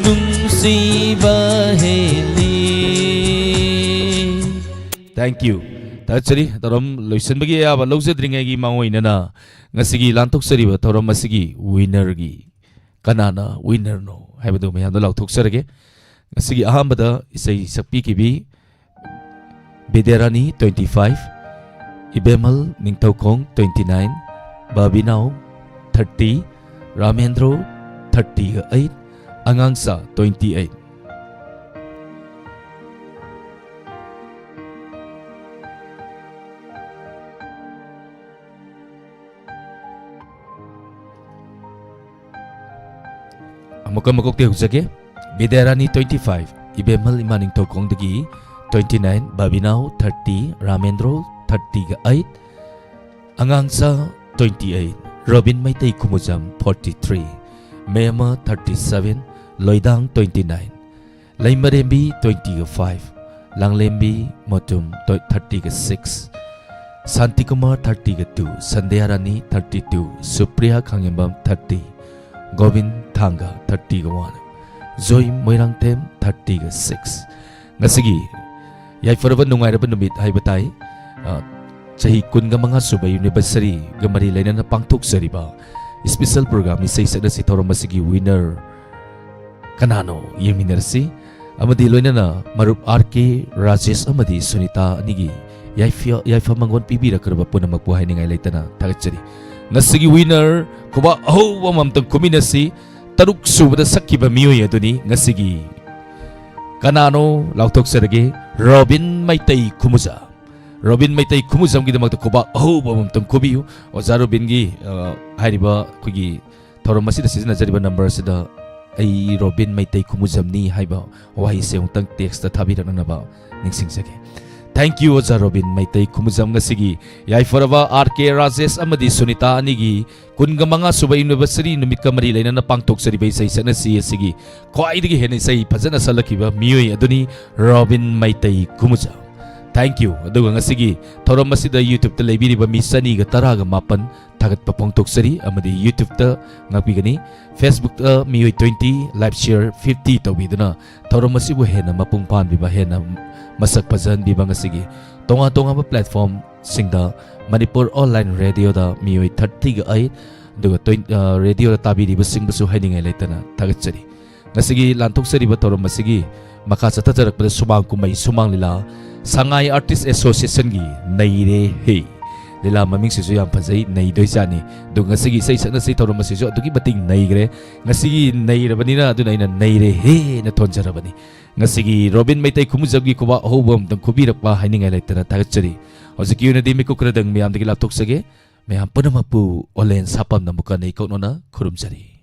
ꯅꯨꯡꯁꯤꯕ ꯍꯦꯜꯂꯤ꯫ Thank you꯫ ꯊꯥꯒꯠꯆꯔꯤ꯫ ꯊꯧꯔꯝ ꯂꯣꯏꯁꯤꯟꯕꯒꯤ ꯑꯌꯥꯕ ꯂꯧꯖꯗ꯭ꯔꯤꯉꯩꯒꯤ ꯃꯥꯡꯑꯣꯏꯅꯅ ꯉꯁꯤꯒꯤ ꯂꯥꯟꯊꯣꯛꯆꯔꯤꯕ ꯊꯧꯔꯝ ꯑꯁꯤꯒꯤ winnerꯒꯤ ꯀꯅꯥꯅ winnerꯅꯣ ꯍꯥꯏꯕꯗꯨ ꯃꯌꯥꯝꯗ ꯂꯥꯎꯊꯣꯛꯆꯔꯒꯦ꯫ ꯉꯁꯤꯒꯤ ꯑꯍꯥꯟꯕꯗ ꯏꯁꯩ ꯁꯛꯄꯤꯈꯤꯕꯤ ꯕꯤꯗ꯭ꯌꯥꯔꯥꯅꯤ, twenty five, ꯏꯕꯦꯝꯍꯜ Ningthoukhong, twenty nine, Babinao, thirty, Ramendro, thirty eight, ꯑꯉꯥꯡꯁꯥ, twenty eight꯫ ꯑꯃꯨꯛꯀ ꯃꯀꯣꯛꯇꯩ ꯍꯧꯖꯒꯦ꯫ ꯕꯤꯗ꯭ꯌꯥꯔꯥꯅꯤ, twenty five, ꯏꯕꯦꯝꯍꯜ ꯏꯃꯥ ꯅꯤꯡꯊꯧꯈꯣꯡꯗꯒꯤ, twenty nine, Babinao, thirty, Ramendro, thirty eight, ꯑꯉꯥꯡꯁꯥ, twenty eight, Robin Meitei Khumujam, forty three, Mema, thirty seven, Loidang, twenty nine, Leimarembi, twenty five, Langlembi Motum, thirty six, Shantikumar, thirty two, Sandhyarani, thirty two, Supriya Khangembam, thirty, Gobin Thanga, thirty one, ꯖꯣꯏ Moirangthem, thirty six꯫ ꯉꯁꯤꯒꯤ ꯌꯥꯏꯐꯔꯕ ꯅꯨꯡꯉꯥꯏꯔꯕ ꯅꯨꯃꯤꯠ ꯍꯥꯏꯕ ꯇꯥꯏ꯫ ꯑ, ꯆꯍꯤ ꯀꯨꯟꯒ ꯃꯉꯥ ꯁꯨꯕ anniversaryꯒ ꯃꯔꯤ ꯂꯩꯅꯅ ꯄꯥꯡꯊꯣꯛꯆꯔꯤꯕ special program ꯏꯁꯩ ꯁꯛꯅꯁꯤ ꯊꯧꯔꯝ ꯑꯁꯤꯒꯤ winner ꯀꯅꯥꯅꯣ ꯌꯦꯡꯃꯤꯟꯅꯔꯁꯤ꯫ ꯑꯃꯗꯤ ꯂꯣꯏꯅꯅ ꯃꯔꯨꯞ ꯑꯥꯔ ꯀꯦ ꯔꯥꯖꯦꯁ ꯑꯃꯗꯤ ꯁꯨꯅꯤꯇꯥ ꯑꯅꯤꯒꯤ ꯌꯥꯏꯐ-, ꯌꯥꯏꯐ ꯃꯪꯒꯣꯜ ꯄꯤꯕꯤꯔꯛꯈ꯭ꯔꯕ ꯄꯨꯝꯅꯃꯛꯄꯨ ꯍꯥꯏꯅꯤꯡꯉꯥꯏ ꯂꯩꯇꯅ ꯊꯥꯒꯠꯆꯔꯤ꯫ ꯉꯁꯤꯒꯤ winner ꯈꯨꯕꯥꯛ ꯑꯍꯧꯕ ꯑꯃꯃꯝꯇꯪ ꯈꯨꯃꯤꯟꯅꯁꯤ꯫ ꯇꯔꯨꯛ ꯁꯨꯕꯗ ꯁꯛꯈꯤꯕ ꯃꯤꯑꯣꯏ ꯑꯗꯨꯅꯤ ꯉꯁꯤꯒꯤ ꯀꯅꯥꯅꯣ ꯂꯥꯎꯊꯣꯛꯆꯔꯒꯦ, ꯔꯣꯕꯤꯟ ꯃꯩꯇꯩ ꯈꯨꯃꯨꯖꯝ꯫ ꯔꯣꯕꯤꯟ ꯃꯩꯇꯩ ꯈꯨꯃꯨꯖꯝꯒꯤꯗꯃꯛꯇ ꯈꯨꯕꯥꯛ ꯑꯍꯧꯕ ꯑꯃꯃꯝꯇꯪ ꯈꯨꯕꯤꯌꯨ꯫ ꯑꯣꯖꯥ ꯔꯣꯕꯤꯟꯒꯤ, ꯑ, ꯍꯥꯏꯔꯤꯕ ꯑꯩꯈꯣꯏꯒꯤ ꯊꯧꯔꯝ ꯑꯁꯤꯗ ꯁꯤꯖꯤꯟꯅꯖꯔꯤꯕ number ꯑꯁꯤꯗ "ꯑꯩ ꯔꯣꯕꯤꯟ ꯃꯩꯇꯩ ꯈꯨꯃꯨꯖꯝꯅꯤ" ꯍꯥꯏꯕ ꯋꯥꯍꯩꯁꯦ ꯑꯃꯨꯛꯇꯪ text ꯊꯥꯕꯤꯔꯛꯅꯅꯕ ꯅꯤꯡꯁꯤꯡꯖꯒꯦ꯫ Thank you, ꯑꯣꯖꯥ ꯔꯣꯕꯤꯟ ꯃꯩꯇꯩ ꯈꯨꯃꯨꯖꯝ꯫ ꯉꯁꯤꯒꯤ ꯌꯥꯏꯐꯔꯕ ꯑꯥꯔ ꯀꯦ ꯔꯥꯖꯦꯁ ꯑꯃꯗꯤ ꯁꯨꯅꯤꯇꯥ ꯑꯅꯤꯒꯤ ꯀꯨꯟꯒ ꯃꯉꯥ ꯁꯨꯕ anniversary ꯅꯨꯃꯤꯠꯀ ꯃꯔꯤ ꯂꯩꯅꯅ ꯄꯥꯡꯊꯣꯛꯆꯔꯤꯕ ꯏꯁꯩ ꯁꯛꯅꯁꯤ ꯑꯁꯤꯒꯤ ꯈ꯭ꯋꯥꯏꯗꯒꯤ ꯍꯦꯟꯅ ꯏꯁꯩ ꯐꯖꯅ ꯁꯛꯂꯛꯈꯤꯕ ꯃꯤꯑꯣꯏ ꯑꯗꯨꯅꯤ ꯔꯣꯕꯤꯟ ꯃꯩꯇꯩ ꯈꯨꯃꯨꯖꯝ꯫ Thank you. ꯑꯗꯨꯒ ꯉꯁꯤꯒꯤ ꯊꯧꯔꯝ ꯑꯁꯤꯗ YouTube-ꯇ ꯂꯩꯕꯤꯔꯤꯕ ꯃꯤ ꯆꯅꯤꯒ ꯇꯔꯥꯒ ꯃꯥꯄꯟ ꯊꯥꯒꯠꯄ ꯐꯣꯡꯗꯣꯛꯆꯔꯤ ꯑꯃꯗꯤ YouTube-ꯇ ꯉꯥꯛꯄꯤꯒꯅꯤ꯫ Facebook-ꯇ ꯃꯤꯑꯣꯏ twenty, live share fifty ꯇꯧꯕꯤꯗꯨꯅ ꯊꯧꯔꯝ ꯑꯁꯤꯕꯨ ꯍꯦꯟꯅ ꯃꯄꯨꯡ ꯐꯥꯍꯟꯕꯤꯕ, ꯍꯦꯟꯅ ꯃꯁꯛ ꯐꯖꯍꯟꯕꯤꯕ ꯉꯁꯤꯒꯤ ꯇꯣꯉꯥꯟ ꯇꯣꯉꯥꯟꯕ platform-ꯁꯤꯡꯗ ꯃꯅꯤꯄꯨꯔ online radio-ꯗ ꯃꯤꯑꯣꯏ thirty-eight, ꯑꯗꯨꯒ twenty, ꯑ, radio-ꯗ ꯇꯥꯕꯤꯔꯤꯕꯁꯤꯡꯕꯨꯁꯨ ꯍꯥꯏꯅꯤꯡꯉꯥꯏ ꯂꯩꯇꯅ ꯊꯥꯒꯠꯆꯔꯤ꯫ ꯉꯁꯤꯒꯤ ꯂꯥꯟꯊꯣꯛꯆꯔꯤꯕ ꯊꯧꯔꯝ ꯑꯁꯤꯒꯤ ꯃꯈꯥ ꯆꯠꯊꯖꯔꯛꯄꯗ ꯁꯨꯃꯥꯡ ꯀꯨꯝꯍꯩ, ꯁꯨꯃꯥꯡ ꯂꯤꯂꯥ, ꯁꯉꯥꯏ Artist Association-ꯒꯤ ꯅꯩꯔꯦ ꯍꯦ꯫ ꯂꯤꯂꯥ ꯃꯃꯤꯡꯁꯤꯁꯨ ꯌꯥꯝ ꯐꯖꯩ, ꯅꯩꯗꯣꯏꯖꯥꯠꯅꯤ꯫ ꯑꯗꯨ ꯉꯁꯤꯒꯤ ꯏꯁꯩ ꯁꯛꯅꯁꯤ ꯊꯧꯔꯝ ꯑꯁꯤꯁꯨ ꯑꯗꯨꯛꯀꯤ ꯃꯇꯤꯛ ꯅꯩꯈ꯭ꯔꯦ꯫ ꯉꯁꯤꯒꯤ ꯅꯩꯔꯕꯅꯤꯅ ꯑꯗꯨꯅ ꯑꯩꯅ ꯅꯩꯔꯦ ꯍꯦꯅ ꯊꯣꯟꯖꯔꯕꯅꯤ꯫ ꯉꯁꯤꯒꯤ ꯔꯣꯕꯤꯟ ꯃꯩꯇꯩ ꯈꯨꯃꯨꯖꯝꯒꯤ ꯈꯨꯕꯥꯛ ꯑꯍꯧꯕ ꯑꯃꯇꯪ ꯈꯨꯕꯤꯔꯛꯄ ꯍꯥꯏꯅꯤꯡꯉꯥꯏ ꯂꯩꯇꯅ ꯊꯥꯒꯠꯆꯔꯤ꯫ ꯍꯧꯖꯤꯛꯀꯤ ꯑꯣꯏꯅꯗꯤ ꯃꯤꯀꯨꯞ ꯈꯔꯗꯪ ꯃꯌꯥꯝꯗꯒꯤ ꯂꯥꯞꯊꯣꯛꯆꯒꯦ꯫ ꯃꯌꯥꯝ ꯄꯨꯝꯅꯃꯛꯄꯨ ꯑꯣꯂꯦꯟ ꯁꯥꯄꯝꯅ ꯑꯃꯨꯛꯀ ꯅꯩꯀꯣꯛꯅꯅ ꯈꯨꯔꯨꯝꯖꯔꯤ꯫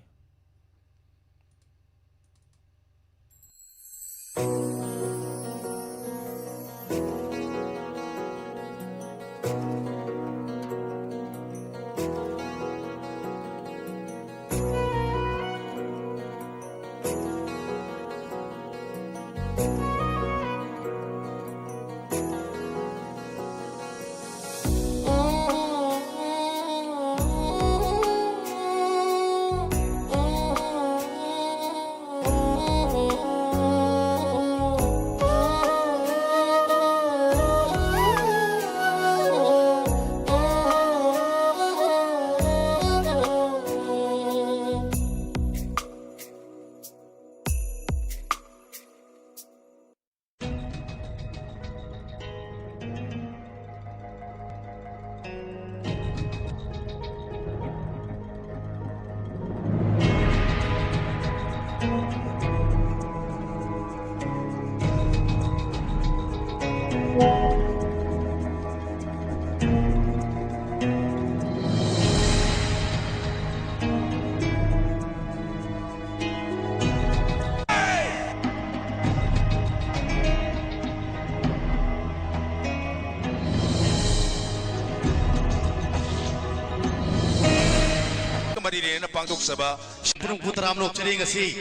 ꯃꯔꯤ ꯂꯩꯅꯅ ꯄꯥꯡꯊꯣꯛꯆꯕ ꯄꯨꯡ ꯇꯔꯥꯃꯔꯣꯛ ꯆꯔꯦꯡ ꯑꯁꯤ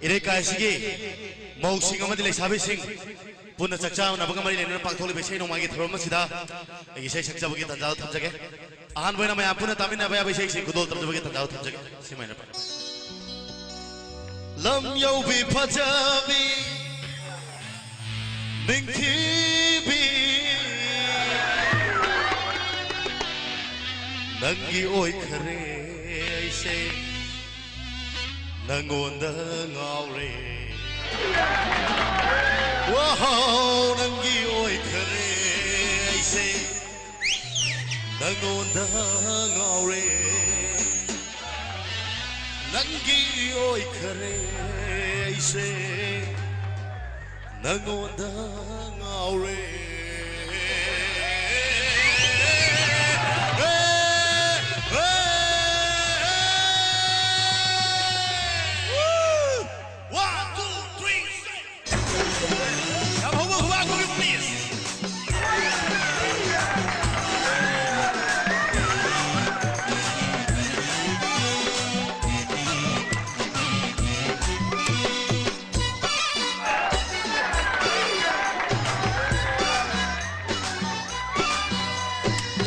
ꯏꯔꯩꯀꯥꯏ ꯑꯁꯤꯒꯤ ꯃꯧꯁꯤꯡ ꯑꯃꯗꯤ ꯂꯩꯁꯥꯕꯤꯁꯤꯡ ꯄꯨꯟꯅ ꯆꯥꯛ ꯆꯥꯅꯕꯒ ꯃꯔꯤ ꯂꯩꯅꯅ ꯄꯥꯡꯊꯣꯛꯂꯤꯕ ꯏꯁꯩ ꯅꯣꯡꯃꯥꯏꯒꯤ ꯊꯧꯔꯝ ꯑꯁꯤꯗ ꯑꯩꯒꯤ ꯏꯁꯩ ꯁꯛꯆꯕꯒꯤ ꯇꯥꯟꯖꯥꯗꯨ ꯊꯝꯖꯒꯦ꯫ ꯑꯍꯥꯟꯕ ꯑꯣꯏꯅ ꯃꯌꯥꯝ ꯄꯨꯟꯅ ꯇꯥꯃꯤꯟꯅꯕ ꯌꯥꯕ ꯏꯁꯩꯁꯤꯡ ꯈꯨꯗꯣꯜ ꯇꯝꯖꯕꯒꯤ ꯇꯥꯟꯖꯥꯗꯨ ꯊꯝꯖꯒꯦ꯫ ꯁꯤꯃꯥꯏꯅ ꯄꯥꯏ꯫ ꯂꯝ ꯌꯧꯕꯤ ꯐꯖꯕꯤ ꯅꯤꯡꯊꯤꯕꯤ, ꯅꯪꯒꯤ ꯑꯣꯏꯈꯔꯦ ꯑꯩꯁꯦ, ꯅꯪꯉꯣꯟꯗ ꯉꯥꯎꯔꯦ꯫ ꯋꯥꯍꯧ, ꯅꯪꯒꯤ ꯑꯣꯏꯈꯔꯦ ꯑꯩꯁꯦ, ꯅꯪꯉꯣꯟꯗ ꯉꯥꯎꯔꯦ꯫ ꯅꯪꯒꯤ ꯑꯣꯏꯈꯔꯦ ꯑꯩꯁꯦ, ꯅꯪꯉꯣꯟꯗ ꯉꯥꯎꯔꯦ꯫ One, two, three, say. ꯌꯥꯝ ꯍꯧꯕ ꯈꯨꯕꯥꯛ ꯈꯨꯕꯤꯌꯨ, please.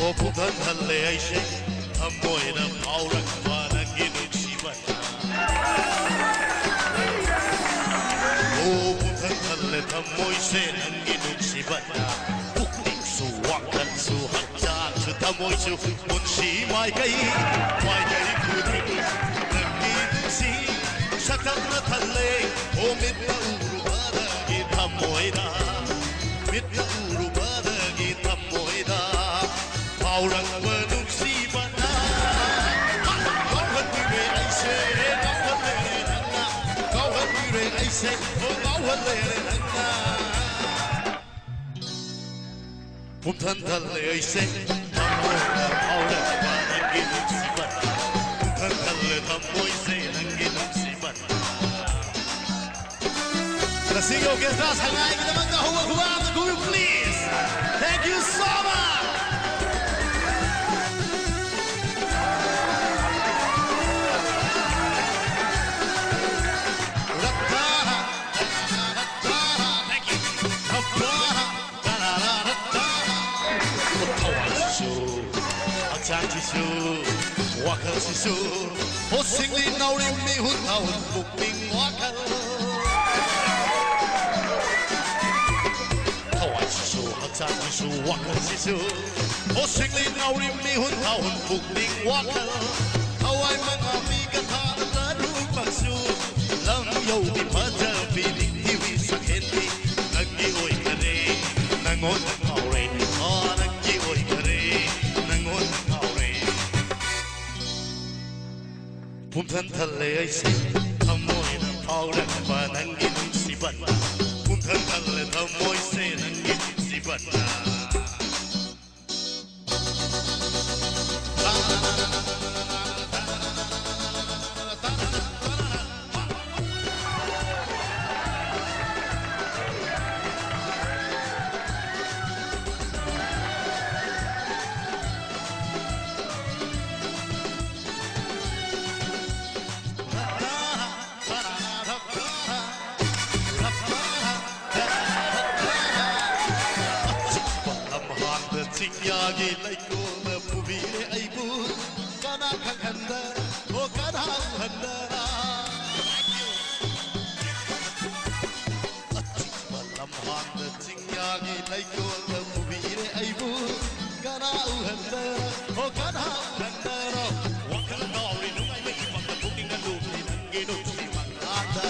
ꯑꯣ ꯄꯨꯊꯟ ꯊꯜꯂꯦ ꯑꯩꯁꯦ, ꯊꯃꯣꯏꯅ ꯐꯥꯎꯔꯛꯄ ꯅꯪꯒꯤ ꯅꯨꯡꯁꯤꯕꯅ꯫ ꯑꯣ ꯄꯨꯊꯟ ꯊꯜꯂꯦ ꯊꯃꯣꯏꯁꯦ ꯅꯪꯒꯤ ꯅꯨꯡꯁꯤꯕꯅ꯫ ꯄꯨꯛꯅꯤꯡꯁꯨ ꯋꯥꯈꯜꯁꯨ ꯍꯛꯆꯥꯡꯁꯨ ꯊꯃꯣꯏꯁꯨ ꯄꯨꯟꯁꯤ ꯃꯥꯏꯀꯩ ꯃꯥꯏꯀꯩ ꯈꯨꯗꯤꯡ ꯅꯪꯒꯤ ꯅꯨꯡꯁꯤ ꯁꯛꯇꯝꯅ ꯊꯜꯂꯦ꯫ ꯑꯣ ꯃꯤꯠꯅ ꯎꯔꯨꯕꯗꯒꯤ ꯊꯃꯣꯏꯗ, ꯃꯤꯠꯅ ꯎꯔꯨꯕꯗꯒꯤ ꯊꯃꯣꯏꯗ ꯐꯥꯎꯔꯛꯄ ꯅꯨꯡꯁꯤꯕꯅ ꯉꯥꯎꯍꯟꯕꯤꯔꯦ ꯑꯩꯁꯦ, ꯉꯥꯎꯍꯜꯂꯦ ꯅꯪꯅ, ꯉꯥꯎꯍꯟꯕꯤꯔꯦ ꯑꯩꯁꯦ, ꯑꯣ ꯉꯥꯎꯍꯜꯂꯦ ꯅꯪꯅ꯫ ꯄꯨꯝꯊꯟ ꯊꯜꯂꯦ ꯑꯩꯁꯦ, ꯊꯃꯣꯏꯗ ꯐꯥꯎꯔꯛꯄ ꯅꯪꯒꯤ ꯅꯨꯡꯁꯤꯕꯅ꯫ ꯄꯨꯝꯊꯟ ꯊꯜꯂꯦ ꯊꯃꯣꯏꯁꯦ ꯅꯪꯒꯤ ꯅꯨꯡꯁꯤꯕꯅ꯫ ꯉꯁꯤꯒꯤ orchestra ꯁꯉꯥꯏꯒꯤꯗꯃꯛꯇ ꯍꯧꯕ ꯈꯨꯕꯥꯛ ꯑꯃ ꯈꯨꯕꯤꯌꯨ, please. Thank you so much. Thank you. ꯁꯤꯁꯨ, ꯋꯥꯈꯜꯁꯤꯁꯨ, ꯍꯣ ꯁꯤꯡꯂꯤ ꯅꯥꯎꯔꯤ ꯃꯤꯍꯨꯠ ꯊꯥꯍꯨꯠ ꯄꯨꯛꯅꯤꯡ ꯋꯥꯈꯜ꯫ ꯊꯋꯥꯏꯁꯤꯁꯨ, ꯍꯛꯆꯥꯡꯁꯤꯁꯨ, ꯋꯥꯈꯜꯁꯤꯁꯨ, ꯍꯣ ꯁꯤꯡꯂꯤ ꯅꯥꯎꯔꯤ ꯃꯤꯍꯨꯠ ꯊꯥꯍꯨꯠ ꯄꯨꯛꯅꯤꯡ ꯋꯥꯈꯜ꯫ ꯊꯋꯥꯏ ꯃꯉꯥ ꯃꯤ ꯀꯊꯥ ꯇꯔꯨꯛꯃꯛꯁꯨ, ꯂꯝ ꯌꯧꯕꯤ ꯐꯖꯕꯤ ꯅꯤꯡꯊꯤꯕꯤ ꯁꯛꯍꯦꯟꯕꯤ ꯅꯪꯒꯤ ꯑꯣꯏꯈꯔꯦ, ꯅꯪꯉꯣꯟꯗ ꯉꯥꯎꯔꯦ, ꯑꯥ, ꯅꯪꯒꯤ ꯑꯣꯏꯈꯔꯦ, ꯅꯪꯉꯣꯟꯗ ꯉꯥꯎꯔꯦ꯫ ꯄꯨꯝꯊꯟ ꯊꯜꯂꯦ ꯑꯩꯁꯦ ꯊꯃꯣꯏꯅ ꯐꯥꯎꯔꯛꯄ ꯅꯪꯒꯤ ꯅꯨꯡꯁꯤꯕꯅ꯫ ꯄꯨꯝꯊꯟ ꯊꯜꯂꯦ ꯊꯃꯣꯏꯁꯦ ꯅꯪꯒꯤ ꯅꯨꯡꯁꯤꯕꯅ꯫ ꯑꯆꯤꯛꯄ ꯂꯝꯍꯥꯡꯗ ꯆꯤꯡꯌꯥꯒꯤ ꯂꯩꯀꯣꯜꯅ ꯄꯨꯕꯤꯔꯦ ꯑꯩꯕꯨ꯫ ꯀꯅꯥ ꯈꯪꯍꯟꯗꯅ, ꯑꯣ ꯀꯅꯥ ꯎꯍꯟꯗꯅ꯫ ꯑꯆꯤꯛꯄ ꯂꯝꯍꯥꯡꯗ ꯆꯤꯡꯌꯥꯒꯤ ꯂꯩꯀꯣꯜꯗ ꯄꯨꯕꯤꯔꯦ ꯑꯩꯕꯨ꯫ ꯀꯅꯥ ꯎꯍꯟꯗꯅ, ꯑꯣ ꯀꯅꯥ ꯎꯍꯟꯗꯅ꯫ ꯋꯥꯈꯜ ꯉꯥꯎꯔꯤ ꯅꯨꯡꯉꯥꯏꯕ ꯏꯄꯥꯛꯇ ꯄꯨꯛꯅꯤꯡ ꯑꯂꯨꯝꯂꯤ ꯅꯪꯒꯤ ꯅꯨꯡꯁꯤ ꯃꯉꯥꯗ꯫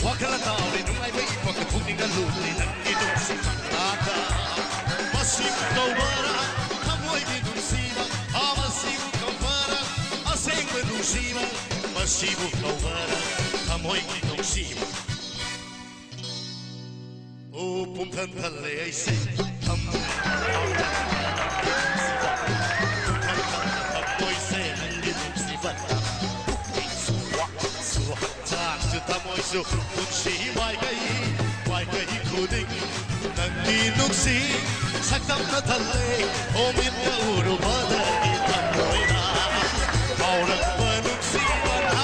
ꯋꯥꯈꯜ ꯉꯥꯎꯔꯤ ꯅꯨꯡꯉꯥꯏꯕ ꯏꯄꯥꯛꯇ ꯄꯨꯛꯅꯤꯡ ꯑꯂꯨꯝꯂꯤ ꯅꯪꯒꯤ ꯅꯨꯡꯁꯤ ꯃꯉꯥꯗ꯫ ꯃꯁꯤꯕꯨ ꯀꯧꯕꯔ ꯊꯃꯣꯏꯒꯤ ꯅꯨꯡꯁꯤꯕ? ꯍꯥ, ꯃꯁꯤꯕꯨ ꯀꯧꯕꯔ ꯑꯁꯦꯡꯕ ꯅꯨꯡꯁꯤꯕ? ꯃꯁꯤꯕꯨ ꯀꯧꯕꯔ ꯊꯃꯣꯏꯒꯤ ꯅꯨꯡꯁꯤꯕ? ꯑꯣ, ꯄꯨꯝꯊꯟ ꯊꯜꯂꯦ ꯑꯩꯁꯦ ꯊꯃꯣꯏ꯫ ꯄꯨꯝꯊꯟ ꯊꯜꯂꯦ ꯊꯃꯣꯏꯁꯦ ꯅꯪꯒꯤ ꯅꯨꯡꯁꯤꯕꯅ꯫ ꯄꯨꯛꯅꯤꯡꯁꯨ ꯋꯥꯈꯜꯁꯨ ꯍꯛꯆꯥꯡꯁꯨ ꯊꯃꯣꯏꯁꯨ ꯄꯨꯟꯁꯤ ꯃꯥꯏꯀꯩ, ꯃꯥꯏꯀꯩ ꯈꯨꯗꯤꯡ ꯅꯪꯒꯤ ꯅꯨꯡꯁꯤ ꯁꯛꯇꯝꯅ ꯊꯜꯂꯦ꯫ ꯑꯣ, ꯃꯤꯠꯅ ꯎꯔꯨꯕꯗꯒꯤ ꯊꯃꯣꯏꯅ ꯐꯥꯎꯔꯛꯄ ꯅꯨꯡꯁꯤꯕꯅ꯫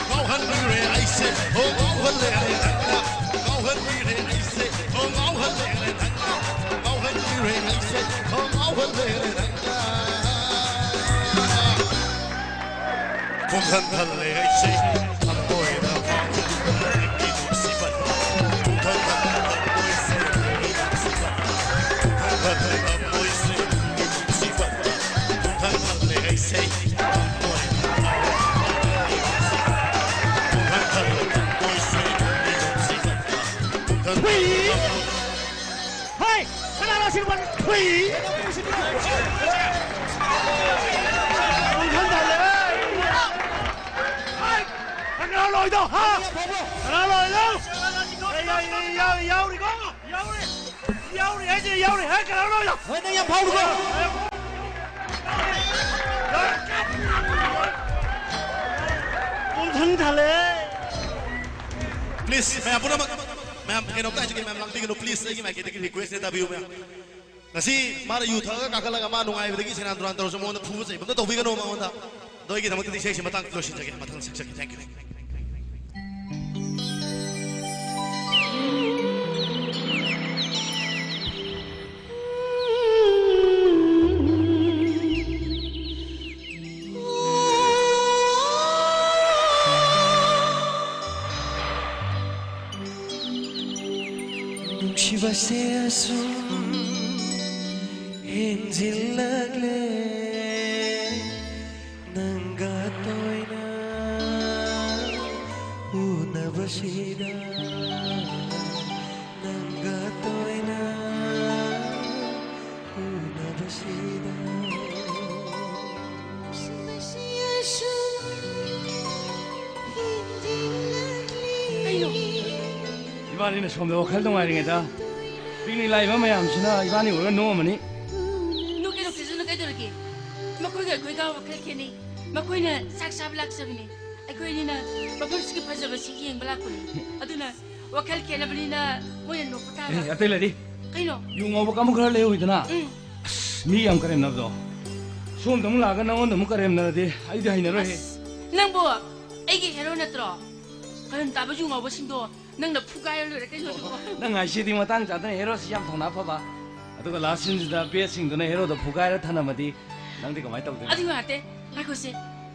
ꯉꯥꯎꯍꯟꯕꯤꯔꯦ ꯑꯩꯁꯦ, ꯑꯣ ꯉꯥꯎꯍꯜꯂꯦ ꯅꯪꯅ꯫ ꯉꯥꯎꯍꯟꯕꯤꯔꯦ ꯑꯩꯁꯦ, ꯑꯣ ꯉꯥꯎꯍꯜꯂꯦ ꯅꯪꯅ꯫ ꯈꯟꯊꯜꯂꯦ ꯑꯩꯁꯦ ꯊꯃꯣꯏꯅ ꯅꯪꯒꯤ ꯅꯨꯡꯁꯤꯕ꯫ ꯈꯟꯊꯜꯂꯦ ꯊꯃꯣꯏꯁꯦ ꯅꯪꯒꯤ ꯅꯨꯡꯁꯤꯕ꯫ ꯈꯟꯊꯜꯂꯦ ꯊꯃꯣꯏꯁꯦ ꯅꯪꯒꯤ ꯅꯨꯡꯁꯤꯕ꯫ ꯈꯟꯊꯜꯂꯦ ꯑꯩꯁꯦ ꯊꯃꯣꯏꯅ ꯅꯪꯒꯤ ꯅꯨꯡꯁꯤꯕ꯫ ꯈꯟꯊꯜꯂꯦ ꯊꯃꯣꯏꯁꯦ ꯅꯪꯒꯤ ꯅꯨꯡꯁꯤꯕ꯫ ꯈꯟꯊꯜꯂꯦ ꯊꯃꯣꯏ ꯍꯩ! ꯀꯅꯥꯅꯣ ꯑꯁꯤ ꯅꯨꯄꯥꯁꯤ? ꯊꯨꯏ! ꯄꯨꯡꯊꯟ ꯊꯜꯂꯦ! ꯍꯩ! ꯀꯅꯥ ꯂꯣꯏꯗꯣ? ꯍꯥ? ꯀꯅꯥ ꯂꯣꯏꯗꯣ? ꯑꯩ, ꯑꯩ, ꯑꯩ ꯌꯥꯎ-, ꯌꯥꯎꯔꯤꯀꯣ? ꯌꯥꯎꯔꯤ! ꯌꯥꯎꯔꯤ ꯍꯥꯏꯁꯦ ꯌꯥꯎꯔꯤ! ꯍꯩ, ꯀꯅꯥ ꯂꯣꯏꯗꯣ? ꯍꯣꯏ, ꯅꯪ ꯌꯥꯝ ꯐꯥꯎꯔꯤꯀꯣ? ꯄꯨꯡꯊꯟ ꯊꯜꯂꯦ! Please, ꯃꯌꯥꯝ ꯄꯨꯝꯅꯃꯛ, ꯃꯌꯥꯝ ꯀꯩꯅꯣꯝꯇ ꯍꯥꯏꯖꯒꯦ, ꯃꯌꯥꯝ ꯂꯥꯡꯕꯤꯒꯅꯨ, please, ꯑꯩꯒꯤ ꯃꯥꯏꯀꯩꯗꯒꯤ request ꯅꯦ, ꯇꯥꯕꯤꯌꯨ, ꯃꯌꯥꯝ꯫ ꯉꯁꯤ ꯃꯥꯅ ꯌꯨ ꯊꯛꯑꯒ ꯀꯥꯈꯠꯂꯒ ꯃꯥ ꯅꯨꯡꯉꯥꯏꯕꯗꯒꯤ ꯁꯦꯔꯥꯟ ꯇꯨꯔꯥꯟ ꯇꯧꯔꯁꯨ ꯃꯉꯣꯟꯗ ꯐꯨꯕ ꯆꯩꯕ ꯑꯝꯇ ꯇꯧꯕꯤꯒꯅꯣ ꯃꯉꯣꯟꯗ꯫ ꯑꯗꯣ ꯑꯩꯒꯤꯗꯃꯛꯇꯗꯤ ꯏꯁꯩꯁꯤ ꯃꯇꯥꯡ ꯂꯣꯏꯁꯤꯟꯖꯒꯦ, ꯃꯊꯪ ꯁꯛꯆꯒꯦ꯫ Thank you꯫ ꯅꯨꯡꯁꯤꯕꯁꯦ ꯑꯁꯨꯝ ꯍꯦꯟꯖꯤꯜꯂꯛꯂꯦ, ꯅꯪꯒ ꯇꯣꯏꯅ ꯎꯅꯕꯁꯤꯗ, ꯅꯪꯒ ꯇꯣꯏꯅ ꯎꯅꯕꯁꯤꯗ꯫ ꯀꯩꯅꯣ? ꯏꯕꯥꯅꯤꯅ ꯁꯣꯝꯗ ꯋꯥꯈꯜ ꯅꯨꯡꯉꯥꯏꯔꯤꯉꯩꯗ ꯄꯤꯛꯅꯤꯛ ꯂꯥꯛꯏꯕ ꯃꯌꯥꯝꯁꯤꯅ ꯏꯕꯥꯅꯤ ꯎꯔꯒ ꯅꯣꯛꯑꯝꯃꯅꯤ꯫ ꯅꯣꯛꯀꯦ, ꯅꯣꯛꯆꯁꯅꯨ, ꯀꯩꯗꯧꯔꯒꯦ? ꯃꯈꯣꯏꯒ ꯑꯩꯈꯣꯏꯒ ꯋꯥꯈꯜ ꯈꯦꯠꯅꯩ꯫ ꯃꯈꯣꯏꯅ ꯆꯥꯛ ꯆꯥꯕ ꯂꯥꯛꯆꯕꯅꯤ꯫ ꯑꯩꯈꯣꯏ ꯑꯅꯤꯅ ꯃꯐꯝꯁꯤꯒꯤ ꯐꯖꯕꯁꯤ ꯌꯦꯡꯕ ꯂꯥꯛꯄꯅꯤ꯫ ꯑꯗꯨꯅ ꯋꯥꯈꯜ ꯈꯦꯠꯅꯕꯅꯤꯅ ꯃꯣꯏꯅ ꯅꯣꯛꯄ ꯇꯥꯕ꯫ ꯑꯦ, ꯑꯇꯩ ꯂꯩꯔꯤ꯫ ꯀꯩꯅꯣ? ꯌꯨ ꯉꯥꯎꯕ ꯀꯥꯡꯕꯨ ꯈꯔ ꯂꯩꯍꯧꯋꯤꯗꯅ? ꯎꯝ꯫ ꯑꯁ, ꯃꯤ ꯌꯥꯝ ꯀꯔꯦꯝꯅꯕꯗꯣ꯫ ꯁꯣꯝꯗ ꯑꯃꯨꯛ ꯂꯥꯛꯑꯒ ꯅꯉꯣꯟꯗ ꯑꯃꯨꯛ ꯀꯔꯦꯝꯅꯔꯗꯤ ꯑꯩꯗꯤ ꯍꯩꯅꯔꯣꯏꯍꯦ꯫ ꯑꯁ, ꯅꯪꯕꯨ ꯑꯩꯒꯤ ꯍꯦꯔꯣ ꯅꯠꯇ꯭ꯔꯣ? ꯀꯔꯟ ꯇꯥꯕ ꯌꯨ ꯉꯥꯎꯕꯁꯤꯡꯗꯣ ꯅꯪꯅ ꯐꯨꯒꯥꯏꯔ ꯂꯣꯏꯔꯦ ꯀꯩꯅꯣ ꯑꯗꯨꯕꯣ? ꯅꯪ ꯍꯥꯏꯁꯤꯗꯤ ꯃꯇꯥꯡ ꯆꯥꯗꯅ ꯍꯦꯔꯣꯁꯤ ꯌꯥꯝ ꯊꯧꯅꯥ ꯐꯕ꯫ ꯑꯗꯨꯒ ꯂꯥꯁ ꯁꯤꯟꯁꯤꯗ ꯕꯦꯠꯁꯤꯡꯗꯨꯅ ꯍꯦꯔꯣꯗ ꯐꯨꯒꯥꯏꯔ ꯊꯅꯝꯃꯗꯤ ꯅꯪꯗꯤ ꯀꯃꯥꯏꯅ ꯇꯧꯗꯣꯏꯅꯣ? ꯑꯗꯨ ꯉꯥꯏꯍꯥꯛꯇꯦ, ꯉꯥꯏꯈꯣꯁꯦ꯫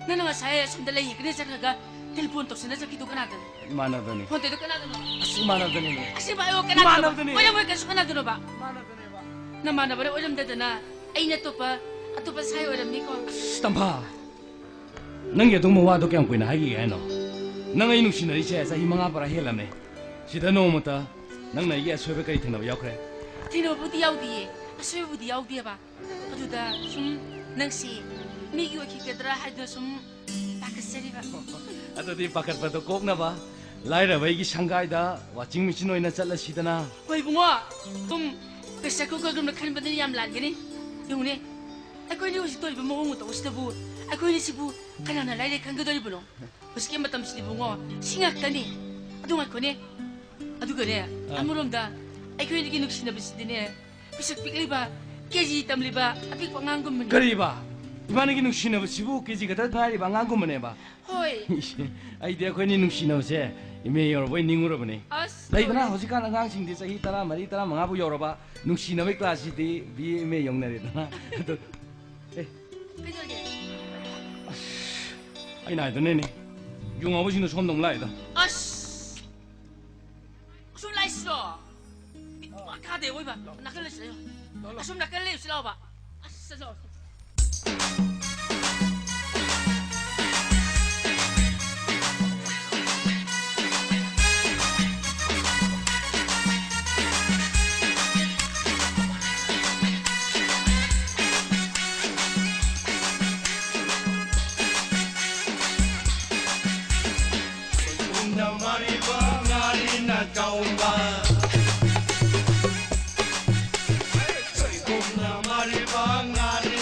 ꯅꯪꯅ ꯉꯁꯥꯏ ꯑꯁꯣꯝꯗ ꯂꯩ ꯍꯦꯛꯀꯅꯦ ꯆꯠꯈ꯭ꯔꯒ ꯇꯦꯂꯤꯐꯣꯟ ꯇꯧꯁꯤꯟꯅ ꯆꯠꯈꯤꯗꯣ ꯀꯅꯥꯗꯅꯣ? ꯏꯃꯥꯟꯅꯕꯅꯤ꯫ ꯐꯣꯟ ꯇꯧꯔꯤꯗꯣ ꯀꯅꯥꯗꯅꯣ? ꯑꯁ, ꯏꯃꯥꯟꯅꯕꯅꯤꯅꯦ꯫ ꯑꯁꯦꯡꯕ ꯍꯥꯏꯌꯣ, ꯀꯅꯥꯗꯅꯣ? ꯏꯃꯥꯟꯅꯕꯗꯨꯅꯦ꯫ ꯃꯣꯏꯅ ꯃꯣꯏ ꯀꯩꯁꯨ ꯀꯅꯥꯗꯅꯣꯕ? ꯏꯃꯥꯟꯅꯕꯅꯦꯕ꯫ ꯅꯃꯥꯟꯅꯕꯅ ꯑꯣꯏꯔꯝꯗꯗꯅ ꯑꯩꯅ ꯑꯇꯣꯞꯄ, ꯑꯇꯣꯞꯄ ꯁꯥꯏ ꯑꯣꯏꯔꯝꯅꯤꯀꯣ꯫ ꯑꯁ, ꯇꯝꯐꯥ, ꯅꯪꯒꯤ ꯑꯗꯨꯒꯨꯝꯕ ꯋꯥꯗꯣ ꯀꯌꯥꯝ ꯀꯨꯏꯅ ꯍꯥꯏꯈꯤꯒꯦ ꯍꯥꯏꯅꯣ? ꯅꯪ ꯑꯩ ꯅꯨꯡꯁꯤꯅꯔꯤꯁꯦ ꯆꯍꯤ ꯃꯉꯥ ꯄꯔꯥ ꯍꯦꯜꯂꯝꯃꯦ꯫ ꯁꯤꯗ ꯅꯣꯡꯃꯇ ꯅꯪꯅ ꯑꯩꯒꯤ ꯑꯁꯣꯏꯕ ꯀꯔꯤ ꯊꯦꯡꯅꯕ ꯌꯥꯎꯈ꯭ꯔꯦ? ꯊꯦꯡꯅꯕꯕꯨꯗꯤ ꯌꯥꯎꯗꯤꯌꯦ, ꯑꯁꯣꯏꯕꯕꯨꯗꯤ ꯌꯥꯎꯗꯦꯕ꯫ ꯑꯗꯨꯗ ꯁꯨꯝ ꯅꯪꯁꯤ ꯃꯤꯒꯤ ꯑꯣꯏꯈꯤꯒꯗ꯭ꯔꯥ ꯍꯥꯏꯗꯨꯅ ꯁꯨꯝ ꯄꯥꯈꯠꯆꯔꯤꯕ꯫ ꯑꯗꯨꯗꯤ ꯄꯥꯈꯠꯄꯗꯣ ꯀꯣꯛꯅꯕ ꯂꯥꯏꯔꯕ ꯑꯩꯒꯤ ꯁꯪꯒꯥꯏꯗ ꯋꯥꯆꯤꯡ ꯃꯦꯆꯤꯟ ꯑꯣꯏꯅ ꯆꯠꯂꯁꯤꯗꯅ꯫ ꯍꯣꯏ ꯏꯕꯨꯡꯉꯣ, ꯁꯨꯝ pressure cookerꯒꯨꯝꯅ ꯈꯟꯕꯗꯨꯅ ꯌꯥꯝ ꯂꯥꯟꯒꯅꯤ꯫ ꯌꯦꯡꯉꯨꯅꯦ, ꯑꯩꯈꯣꯏꯅꯤ ꯍꯧꯖꯤꯛ ꯇꯧꯔꯤꯕ ꯃꯑꯣꯡ ꯃꯇꯧ ꯑꯁꯤꯗꯕꯨ ꯑꯩꯈꯣꯏꯅꯤꯁꯤꯕꯨ ꯀꯅꯥꯅ ꯂꯥꯏꯔꯩ ꯈꯟꯒꯗꯧꯔꯤꯕꯅꯣ? ꯍꯧꯖꯤꯛꯀꯤ ꯃꯇꯝꯁꯤꯗꯤ ꯏꯕꯨꯡꯉꯣ, ꯁꯤ ꯉꯥꯛꯇꯅꯤ꯫ ꯑꯗꯨ ꯉꯥꯏꯈꯣꯅꯦ, ꯑꯗꯨꯒꯅꯦ, ꯑꯃꯔꯣꯝꯗ ꯑꯩꯈꯣꯏ ꯑꯅꯤꯒꯤ ꯅꯨꯡꯁꯤꯅꯕꯁꯤꯗꯤꯅꯦ, ꯄꯤꯁꯛ ꯄꯤꯛꯂꯤꯕ, KG ꯇꯝꯂꯤꯕ ꯑꯄꯤꯛꯄ ꯑꯉꯥꯡꯒꯨꯝꯕꯅꯤ꯫ ꯀꯔꯤꯕ? ꯏꯕꯥꯅꯤꯒꯤ ꯅꯨꯡꯁꯤꯅꯕꯁꯤꯕꯨ KG ꯈꯛꯇ ꯉꯥꯏꯔꯤꯕ ꯑꯉꯥꯡꯒꯨꯝꯕꯅꯦꯕ? ꯍꯣꯏ꯫ ꯑꯩꯗꯤ ꯑꯩꯈꯣꯏꯅꯤ ꯅꯨꯡꯁꯤꯅꯕꯁꯦ MA ꯌꯧꯔꯕꯣꯏ ꯅꯤꯡꯉꯨꯔꯕꯅꯤ꯫ ꯑꯁ, ꯂꯩꯗꯅ ꯂꯣꯏꯔꯦ꯫ ꯍꯧꯖꯤꯛꯀꯥꯟ ꯑꯉꯥꯡꯁꯤꯡꯗꯤ ꯆꯍꯤ ꯇꯔꯥꯃꯔꯤ, ꯇꯔꯥꯃꯉꯥꯕꯨ ꯌꯧꯔꯕ ꯅꯨꯡꯁꯤꯅꯕꯒꯤ classꯁꯤꯗꯤ BA, MA ꯌꯧꯅꯔꯦꯗꯅ꯫ ꯑꯗꯨ, ꯑꯦ, ꯀꯩꯗꯧꯔꯒꯦ? ꯑꯩꯅ ꯍꯥꯏꯗꯨꯅꯤꯅꯦ, ꯌꯨ ꯉꯥꯎꯕꯁꯤꯡꯗꯣ ꯁꯣꯝꯗ ꯑꯃꯨꯛ ꯂꯥꯛꯑꯦꯗ꯫ ꯑꯁ! ꯑꯁꯣꯝ ꯂꯥꯛꯏꯁꯤꯔꯣ? ꯃꯤ ꯄꯨꯔꯥ ꯀꯥꯗꯦ ꯑꯣꯏꯕ꯫ ꯅꯥꯀꯜ ꯂꯩꯁꯤ ꯂꯩꯌꯣ꯫ ꯑꯁꯣꯝ ꯅꯥꯀꯜ ꯂꯩꯔꯨꯁꯤ ꯂꯥꯛꯑꯣꯕ꯫ ꯑꯁ, ꯆꯠꯂꯣ꯫ ꯁꯣꯏꯕꯨꯝꯅ ꯃꯔꯤꯕ ꯉꯥꯔꯤꯅ ꯆꯥꯎꯕ꯫ ꯁꯣꯏꯕꯨꯝꯅ ꯃꯔꯤꯕ ꯉꯥꯔꯤ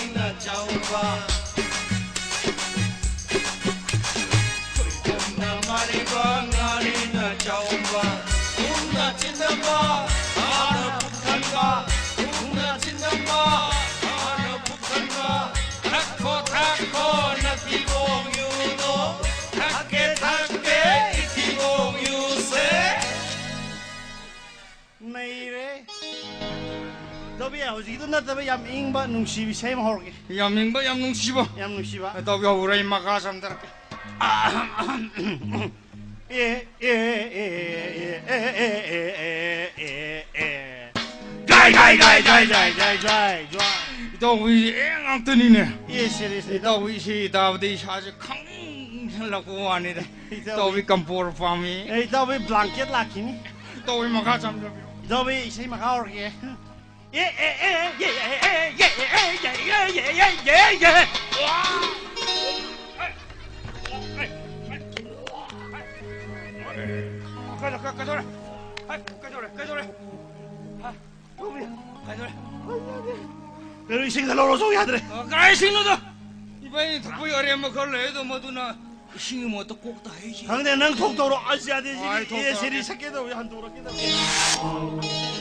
ꯍꯧꯖꯤꯛꯀꯤꯗꯨ ꯅꯠꯇꯕ ꯌꯥꯝ ꯏꯪꯕ ꯅꯨꯡꯁꯤꯕ ꯏꯁꯩ ꯑꯃ ꯍꯧꯔꯛꯀꯦ꯫ ꯌꯥꯝ ꯏꯪꯕ, ꯌꯥꯝ ꯅꯨꯡꯁꯤꯕ꯫ ꯌꯥꯝ ꯅꯨꯡꯁꯤꯕ꯫ ꯇꯧꯕꯤ ꯍꯧꯔꯦ, ꯑꯩ ꯃꯈꯥ ꯆꯝꯊꯔꯛꯀꯦ꯫ ꯑꯦ, ꯑꯦ, ꯑꯦ, ꯑꯦ, ꯑꯦ, ꯑꯦ, ꯑꯦ, ꯑꯦ, ꯑꯦ, ꯑꯦ, ꯑꯦ꯫ ꯖꯥꯏ, ꯖꯥꯏ, ꯖꯥꯏ, ꯖꯥꯏ, ꯖꯥꯏ, ꯖꯥꯏ, ꯖꯥꯏ, ꯖꯥꯏ꯫ ꯏꯇꯥꯎꯕꯤ, ꯑꯦ ꯉꯥꯛꯇꯅꯤꯅꯦ꯫ ꯑꯦ, serious ꯅꯤ, ꯏꯇꯥꯎ꯫ ꯏꯇꯥꯎꯕꯤ, ꯏꯁꯩ ꯇꯥꯕꯗ ꯏꯁꯥꯁꯦ ꯈꯪꯁꯜꯂꯛꯄ ꯋꯥꯅꯤꯗ꯫ ꯏꯇꯥꯎꯕꯤ꯫ ꯏꯇꯥꯎꯕꯤ, ꯀꯝꯄꯣꯔ ꯄꯥꯝꯃꯤ꯫ ꯑꯦ, ꯏꯇꯥꯎꯕꯤ, blanket ꯂꯥꯛꯈꯤꯅꯤ꯫ ꯏꯇꯥꯎꯕꯤ, ꯃꯈꯥ ꯆꯝꯊꯕꯤꯌꯨ꯫ ꯏꯇꯥꯎꯕꯤ, ꯏꯁꯩ ꯃꯈꯥ ꯍꯧꯔꯛꯀꯦ꯫ ꯑꯦ, ꯑꯦ, ꯑꯦ, ꯌꯦ, ꯑꯦ, ꯑꯦ, ꯌꯦ, ꯑꯦ, ꯑꯦ, ꯌꯦ, ꯑꯦ, ꯌꯦ, ꯑꯦ, ꯌꯦ, ꯌꯦ꯫ ꯋꯥ! ꯀꯩꯗꯧ-, ꯀꯩ-, ꯀꯩꯗꯧꯔꯦ? ꯍꯥꯏ, ꯀꯩꯗꯧꯔꯦ? ꯀꯩꯗꯧꯔꯦ? ꯍꯥ? ꯀꯩꯗꯧꯔꯦ? ꯀꯩꯅꯣ, ꯏꯁꯤꯡꯗ ꯂꯧꯔꯣ ꯆꯣ ꯌꯥꯗ꯭ꯔꯦ꯫ ꯑ, ꯀꯗꯥꯏ ꯏꯁꯤꯡꯅꯣꯗ? ꯏꯕꯥꯅꯤ ꯊꯛꯄꯒꯤ ꯑꯔꯦꯝꯕ ꯈꯔ ꯂꯩ ꯑꯗꯣ, ꯃꯗꯨꯅ ꯏꯁꯤꯡꯒꯤ ꯃꯍꯨꯠꯇ ꯀꯣꯛꯇ ꯍꯩꯁꯤ꯫ ꯈꯪꯗꯦ, ꯅꯪ ꯊꯣꯛ ꯇꯧꯔꯣ꯫ ꯑꯁ, ꯌꯥꯗꯦ, ꯁꯤꯗꯤ꯫ ꯍꯣꯏ, ꯊꯣꯛ ꯑꯦ, ꯇꯧꯔꯣ꯫ ꯁꯤꯗꯤ ꯁꯛꯀꯦ ꯇꯧꯏ, ꯍꯟꯗꯣꯔꯛꯀꯦ ꯇꯧꯏ꯫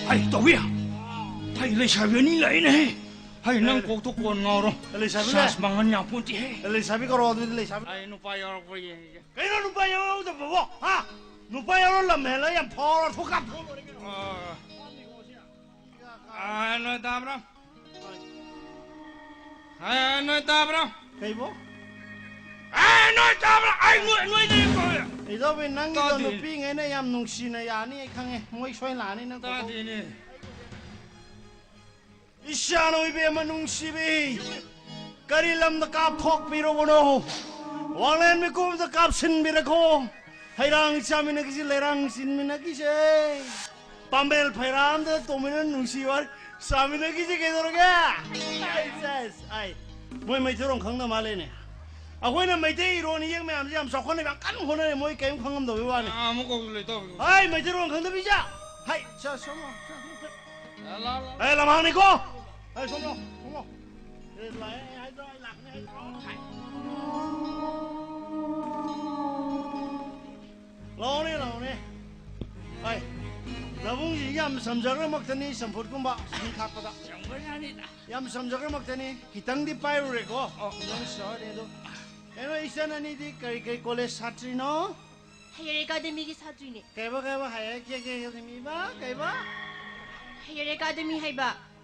ꯍꯩ, ꯇꯧꯕꯤ꯫ ꯍꯩ, ꯂꯩꯁꯥꯕꯤ ꯑꯅꯤ ꯂꯥꯛꯏꯅꯦ, ꯍꯩ꯫ ꯍꯩ, ꯅꯪ ꯀꯩ? ꯀꯣꯛꯇꯣ ꯀꯣꯟ ꯉꯥꯎꯔꯣ꯫ ꯂꯩꯁꯥꯕꯤ ꯆꯥꯟꯁ ꯂꯩ-, ꯃꯥꯡꯍꯟ ꯌꯥꯄꯣꯟꯇꯦ, ꯍꯩ꯫ ꯂꯩꯁꯥꯕꯤ ꯀꯧꯔꯣ, ꯑꯗꯨꯗꯤ ꯂꯩꯁꯥꯕꯤ꯫ ꯍꯩ, ꯅꯨꯄꯥ ꯌꯥꯎꯔꯛꯄ꯭ꯔꯥ ꯌꯦꯡꯒꯦ꯫ ꯀꯩꯅꯣ ꯅꯨꯄꯥ ꯌꯥꯎꯔꯛꯇꯕꯕꯣ? ꯍꯥ? ꯅꯨꯄꯥ ꯌꯥꯎꯔ ꯂꯝ ꯍꯦꯜꯂ ꯌꯥꯝ ꯐꯥꯎꯔ ꯊꯣꯛ ꯀꯥꯞꯊꯣꯛꯑ ꯂꯣꯏꯔꯦ ꯀꯩꯅꯣ꯫ ꯑ, ꯑ, ꯅꯣꯏ ꯇꯥꯕ꯭ꯔꯣ? ꯑ, ꯅꯣꯏ ꯇꯥꯕ꯭ꯔꯣ? ꯀꯩꯕꯣ? ꯑ, ꯅꯣꯏ ꯇꯥꯕ꯭ꯔꯣ? ꯑꯩ ꯅꯣꯏ, ꯅꯣꯏꯗ ꯌꯦꯡ ꯇꯧꯋꯦ꯫ ꯏꯇꯥꯎꯕꯤ, ꯅꯪꯒꯤꯗꯣ ꯇꯥꯗꯦ꯫ ꯅꯨꯄꯤꯉꯩꯅ ꯌꯥꯝ ꯅꯨꯡꯁꯤꯅ ꯌꯥꯅꯤ, ꯑꯩ ꯈꯪꯉꯦ꯫ ꯃꯣꯏ ꯁꯣꯏ ꯂꯥꯛꯑꯅꯤ ꯅꯪ ꯀꯣꯛ꯫ ꯇꯥꯗꯦꯅꯦ꯫ ꯏꯆꯥꯅ ꯏꯕꯦꯝꯃ ꯅꯨꯡꯁꯤꯕꯤ, ꯀꯔꯤ ꯂꯝꯗ ꯀꯥꯞꯊꯣꯛꯄꯤꯔꯨꯕꯅꯣ? ꯋꯥꯡꯂꯦꯟ ꯃꯤꯀꯨꯞꯇ ꯀꯥꯞꯁꯤꯟꯕꯤꯔꯈꯣ꯫ ꯍꯩꯔꯥꯡ ꯆꯥꯃꯤꯟꯅꯈꯤꯁꯤ, ꯂꯩꯔꯥꯡ ꯆꯤꯟꯃꯤꯟꯅꯈꯤꯁꯦ꯫ ꯄꯥꯝꯕꯦꯜ ꯐꯩꯔꯥꯝꯗ ꯇꯣꯡꯃꯤꯟꯅ ꯅꯨꯡꯁꯤ ꯋꯥꯔꯤ ꯆꯥꯃꯤꯟꯅꯈꯤꯁꯤ ꯀꯩꯗꯧꯔꯒꯦ? ꯑꯩ, ꯑꯩ, ꯑꯩ, ꯃꯣꯏ ꯃꯩꯇꯩꯔꯣꯟ ꯈꯪꯗ ꯃꯥꯜꯂꯦꯅꯦ꯫ ꯑꯩꯈꯣꯏꯅ ꯃꯩꯇꯩ ꯏꯔꯣꯟ ꯏꯌꯦꯛ ꯃꯌꯥꯝꯁꯦ ꯌꯥꯝ ꯆꯥꯎꯈꯠꯅ ꯌꯥꯝ ꯀꯟꯅ ꯍꯣꯠꯅꯔꯦ, ꯃꯣꯏ ꯀꯔꯤꯝ ꯈꯪꯉꯝꯗꯕꯩ ꯋꯥꯅꯤ꯫ ꯑꯥ, ꯑꯃꯨꯛ ꯀꯧꯁꯨ ꯂꯩꯇꯧꯕ꯫ ꯍꯥꯏ, ꯃꯩꯇꯩꯔꯣꯟ ꯈꯪꯗꯕꯤꯁꯦ꯫ ꯍꯥꯏ, ꯆꯠ, ꯁꯣꯝ꯫ ꯑꯦ, ꯂꯥ, ꯂꯥ꯫ ꯑꯦ, ꯂꯝꯍꯥꯡꯅꯤꯀꯣ꯫ ꯑꯦ, ꯁꯣꯝ ꯂꯥꯎ, ꯁꯣꯝ ꯂꯥꯎ꯫ ꯑꯦ, ꯂꯥꯛꯑꯦ, ꯑꯩ ꯍꯥꯏꯗ꯭ꯔꯣ, ꯑꯩ ꯂꯥꯛꯀꯅꯤ ꯍꯥꯏꯗ꯭ꯔꯣ꯫ ꯍꯥꯏ꯫ ꯂꯥꯛꯑꯣꯅꯦ, ꯂꯥꯛꯑꯣꯅꯦ꯫ ꯍꯥꯏ꯫ ꯂꯧꯕꯨꯛꯁꯤ ꯌꯥꯝ ꯆꯝꯖꯈ꯭ꯔꯃꯛꯇꯅꯤ, ꯆꯝꯐꯨꯠꯀꯨꯝꯕ ꯁꯨꯝ ꯊꯥꯛꯄꯗ꯫ ꯆꯝꯈ꯭ꯔꯖꯥꯠꯅꯤꯗ꯫ ꯌꯥꯝ ꯆꯝꯖꯈ꯭ꯔꯃꯛꯇꯅꯤ꯫ ꯈꯤꯇꯪꯗꯤ ꯄꯥꯏꯔꯨꯔꯦꯀꯣ꯫ ꯑꯣ꯫ ꯈꯤꯇꯪ ꯁꯥꯎꯔꯦ ꯑꯗꯣ꯫ ꯀꯩꯅꯣ, ꯏꯆꯟ ꯑꯅꯤꯗꯤ ꯀꯔꯤ ꯀꯔꯤ ꯀꯣꯂꯦꯖ ꯁꯥꯇ꯭ꯔꯤꯅꯣ? ꯍꯥꯌꯔ ꯑꯦꯀꯥꯗꯃꯤꯒꯤ ꯁꯥꯇ꯭ꯔꯤꯅꯦ꯫ ꯀꯩꯕ, ꯀꯩꯕ, ꯍꯥꯌꯔ ꯀꯦ-, ꯀꯦ-, ꯑꯦꯀꯥꯗꯃꯤꯕ, ꯀꯩꯕ? ꯍꯥꯌꯔ ꯑꯦꯀꯥꯗꯃꯤ ꯍꯥꯏꯕ꯫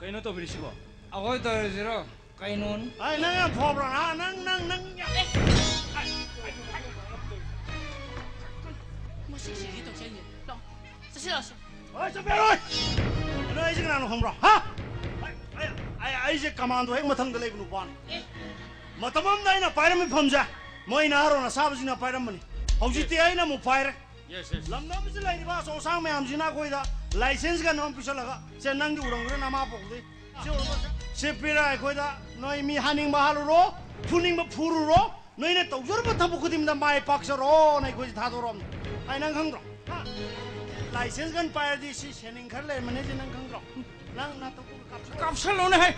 ꯀꯩꯅꯣ ꯇꯧꯕꯤꯔꯤꯁꯤꯕꯣ? ꯑꯩꯈꯣꯏ ꯇꯧꯔꯤꯁꯤꯔꯣ? ꯀꯩꯅꯣꯅꯤ? ꯑꯩ ꯅꯪ ꯌꯥꯝ ꯐꯕ꯭ꯔꯣ? ꯍꯥ? ꯅꯪ, ꯅꯪ, ꯅꯪ ꯌꯥꯝ ꯃꯁꯤ ꯁꯤꯒꯦ ꯇꯧꯁꯦ ꯑꯩꯁꯦ꯫ ꯂꯥꯎ꯫ ꯆꯠꯁꯤ ꯂꯥꯛꯑꯣꯁꯦ꯫ ꯍꯣꯏ, ꯆꯠꯄꯤꯔꯣꯏ! ꯀꯩꯅꯣ, ꯑꯩꯁꯦ ꯀꯅꯥꯅꯣ ꯈꯪꯕ꯭ꯔꯣ? ꯍꯥ? ꯑꯩ, ꯑꯩ, ꯑꯩ, ꯑꯩꯁꯦ ꯀꯃꯥꯟꯗꯣ ꯍꯦꯛ ꯃꯊꯪꯗ ꯂꯩꯕ ꯅꯨꯄꯥꯅꯤ꯫ ꯑꯦ꯫ ꯃꯇꯝ ꯑꯃꯗ ꯑꯩꯅ ꯄꯥꯏꯔꯝꯃꯤ ꯐꯝꯁꯦ ꯃꯣꯏ ꯅꯍꯥꯔꯣꯟ ꯑꯁꯥꯕꯁꯤꯡꯅ ꯄꯥꯏꯔꯝꯕꯅꯤ꯫ ꯍꯧꯖꯤꯛꯇꯤ ꯑꯩꯅ ꯑꯃꯨꯛ ꯄꯥꯏꯔꯦ꯫ Yes, yes. ꯂꯝꯗꯝꯁꯤꯗ ꯂꯩꯔꯤꯕ ꯑꯆꯧ ꯑꯁꯥꯡ ꯃꯌꯥꯝꯁꯤꯅ ꯑꯩꯈꯣꯏꯗ license ꯒꯟ ꯑꯃ ꯄꯤꯁꯜꯂꯒ, "ꯁꯦ, ꯅꯪꯗꯤ ꯎꯔꯝꯒꯅꯤ, ꯅꯃꯥ ꯄꯣꯛꯄꯗꯩ꯫ ꯁꯤ ꯎꯔꯕ? ꯁꯤ ꯄꯤꯔ ꯑꯩꯈꯣꯏꯗ ꯅꯣꯏ ꯃꯤ ꯍꯥꯠꯅꯤꯡꯕ ꯍꯥꯠꯂꯨꯔꯣ, ꯐꯨꯅꯤꯡꯕ ꯐꯨꯔꯨꯔꯣ, ꯅꯣꯏꯅ ꯇꯧꯖꯔꯨꯕ ꯊꯕꯛ ꯈꯨꯗꯤꯡꯗ ꯃꯥꯏ ꯄꯥꯛꯆꯔꯣꯅ ꯑꯩꯈꯣꯏꯁꯦ ꯊꯥꯗꯣꯔꯛꯑꯝꯅꯤ꯫ ꯑꯩ ꯅꯪ ꯈꯪꯗ꯭ꯔꯣ? ꯍꯥ? License ꯒꯟ ꯄꯥꯏꯔꯗꯤ ꯁꯤ ꯁꯦꯅꯤꯡ ꯈꯔ ꯂꯩꯔꯝꯃꯅꯤ, ꯁꯤ ꯅꯪ ꯈꯪꯗ꯭ꯔꯣ? ꯅꯪ ꯅꯥꯇꯣꯛ ꯀꯥꯞꯁꯜꯂꯣꯅꯦ, ꯍꯦ꯫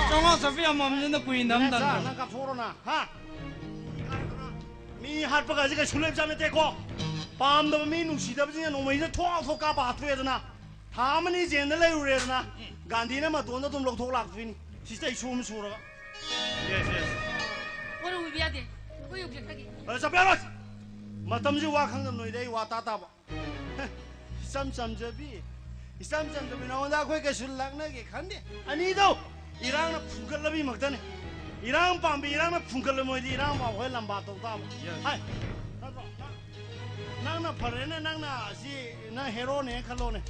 ꯆꯥꯝꯃꯉꯥ ꯆꯥꯄꯤ ꯑꯃꯃꯝꯅꯤꯅ ꯀꯨꯏꯅ ꯅꯪ ꯆꯥ, ꯅꯝꯗꯅ꯫ ꯅꯪ ꯀꯥꯞꯊꯣꯛꯎꯔꯣꯅ, ꯍꯥ? ꯃꯤ ꯍꯥꯠꯄꯒꯁꯦ ꯀꯩꯁꯨ ꯂꯩꯕꯖꯥꯠ ꯅꯠꯇꯦꯀꯣ꯫ ꯄꯥꯝꯗꯕ ꯃꯤ ꯅꯨꯡꯁꯤꯗꯕꯁꯤꯡꯅ ꯅꯣꯡꯃꯩꯁꯤꯗ ꯊꯣꯛ ꯊꯣꯛ ꯀꯥꯞꯄ ꯍꯥꯠꯇꯣꯛꯑꯦꯗꯅ꯫ ꯊꯥ ꯑꯃꯅꯤ ꯖꯦꯜꯗ ꯂꯩꯔꯨꯔꯦꯗꯅ꯫ ꯒꯥꯟꯙꯤꯅ ꯃꯇꯣꯟꯗ ꯑꯗꯨꯝ ꯂꯧꯊꯣꯛ ꯂꯥꯛꯇꯣꯏꯅꯤ꯫ ꯁꯤꯁꯇ ꯏꯁꯨ ꯑꯃ ꯁꯨꯔꯒ꯫ Yes, yes. ꯋꯥꯔꯧꯕꯤꯕ ꯌꯥꯗꯦ꯫ ꯑꯩꯈꯣꯏ ꯌꯧꯖꯈ꯭ꯔꯒꯦ꯫ ꯑ, ꯆꯠꯄ ꯌꯥꯔꯣꯏ! ꯃꯇꯝꯁꯤ ꯋꯥ ꯈꯪꯗꯕ ꯅꯣꯏꯗ ꯑꯩ ꯋꯥ ꯇꯥ ꯇꯥꯕ꯫ ꯏꯆꯝ ꯆꯝꯖꯕꯤ, ꯏꯆꯝ ꯆꯝꯖꯕꯤ, ꯅꯉꯣꯟꯗ ꯑꯩꯈꯣꯏ ꯀꯩꯁꯨ ꯂꯥꯛꯅꯒꯦ ꯈꯟꯗꯦ꯫ ꯑꯅꯤꯗꯣ ꯏꯔꯥꯡꯅ ꯐꯨꯒꯠꯂꯕꯤꯃꯛꯇꯅꯦ꯫ ꯏꯔꯥꯡ ꯄꯥꯝꯕꯤ ꯏꯔꯥꯡꯅ ꯐꯨꯒꯠꯂ ꯃꯣꯏꯗꯤ ꯏꯔꯥꯡ ꯄꯥꯝꯕ ꯍꯣꯏ ꯂꯝꯕꯥ ꯇꯧ ꯇꯥꯕ꯫ Yes. ꯍꯥꯏ, ꯅꯠꯇ꯭ꯔꯣ? ꯅꯪ, ꯅꯪꯅ ꯐꯔꯦꯅꯦ, ꯅꯪꯅ ꯁꯤ ꯅꯪ ꯍꯦꯔꯣꯅꯦ ꯈꯜꯂꯣꯅꯦ꯫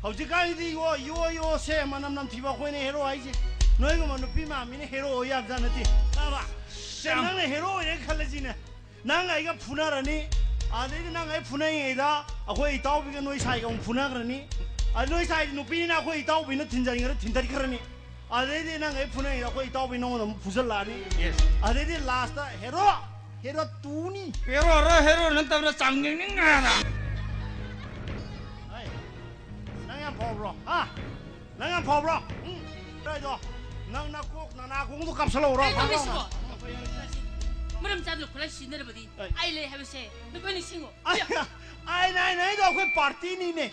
ꯍꯧꯖꯤꯛꯀꯥꯟꯒꯤꯗꯤ ꯌꯣ, ꯌꯣ, ꯌꯣ ꯁꯦ ꯃꯅꯝ ꯅꯝꯊꯤꯕ ꯑꯩꯈꯣꯏꯅ ꯍꯦꯔꯣ ꯍꯥꯏꯁꯦ꯫ ꯅꯣꯏꯒꯨꯝꯕ ꯅꯨꯄꯤ ꯃꯥꯟꯕꯤꯅ ꯍꯦꯔꯣ ꯑꯣꯏ ꯌꯥꯕꯖꯥꯠ ꯅꯠꯇꯦ꯫ ꯇꯥꯕ? ꯁꯦ, ꯌꯥꯝ ꯅꯪꯅ ꯍꯦꯔꯣ ꯑꯣꯏꯔꯦ ꯈꯜꯂꯁꯤꯅꯦ꯫ ꯅꯪ ꯑꯩꯒ ꯐꯨꯅꯔꯅꯤ, ꯑꯗꯩꯗꯤ ꯅꯪ ꯑꯩ ꯐꯨꯅꯔꯤꯉꯩꯗ ꯑꯩꯈꯣꯏ ꯏꯇꯥꯎꯕꯤꯒ ꯅꯣꯏ ꯁꯥꯏꯒ ꯑꯃꯨꯛ ꯐꯨꯅꯈ꯭ꯔꯅꯤ꯫ ꯑꯗ ꯅꯣꯏ ꯁꯥꯏꯗꯤ ꯅꯨꯄꯤꯅꯤꯅ ꯑꯩꯈꯣꯏ ꯏꯇꯥꯎꯕꯤꯅ ꯊꯤꯟꯖꯟꯈ꯭ꯔ ꯊꯤꯟꯗꯠꯈ꯭ꯔꯅꯤ꯫ ꯑꯗꯩꯗꯤ ꯅꯪ ꯑꯩ ꯐꯨꯅꯔꯤꯉꯩꯗ ꯑꯩꯈꯣꯏ ꯏꯇꯥꯎꯕꯤ ꯅꯉꯣꯟꯗ ꯑꯃꯨꯛ ꯐꯨꯖꯜꯂꯛꯑꯅꯤ꯫ Yes. ꯑꯗꯩꯗꯤ last ꯍꯦꯔꯣ, ꯍꯦꯔꯣ ꯇꯨꯅꯤ꯫ ꯍꯦꯔꯣꯔ ꯍꯦꯔꯣ ꯅꯠꯇꯕ꯭ꯔꯥ ꯆꯥꯡꯗꯤꯡꯅꯤꯡ ꯉꯥꯅ꯫ ꯑꯩ, ꯅꯪ ꯌꯥꯝ ꯐꯥꯎꯕ꯭ꯔꯣ? ꯍꯥ? ꯅꯪ ꯌꯥꯝ ꯐꯥꯎꯕ꯭ꯔꯣ? ꯎꯝ? ꯀꯩꯗꯣ? ꯅꯪ ꯅꯀꯣꯛ ꯅꯅꯥꯀꯣꯡꯗꯣ ꯀꯥꯞꯁꯜꯂꯛꯎꯔꯣ? ꯀꯩ ꯇꯧꯔꯤꯁꯤꯕꯣ? ꯐꯥꯎ ꯂꯥꯎꯅ꯫ ꯃꯔꯝ ꯆꯥꯗꯅ ꯈꯨꯠꯂꯥꯏ ꯁꯤꯖꯤꯟꯅꯔꯕꯗꯤ ꯑꯩ ꯑꯩ ꯂꯩ ꯍꯥꯏꯕꯁꯦ ꯅꯈꯣꯏ ꯅꯤꯡꯁꯤꯡꯉꯣ꯫ ꯑꯩ, ꯑꯩꯅ, ꯑꯩꯅ ꯍꯥꯏꯗꯣ ꯑꯩꯈꯣꯏ ꯄꯥꯔꯇꯤꯅꯤꯅꯦ꯫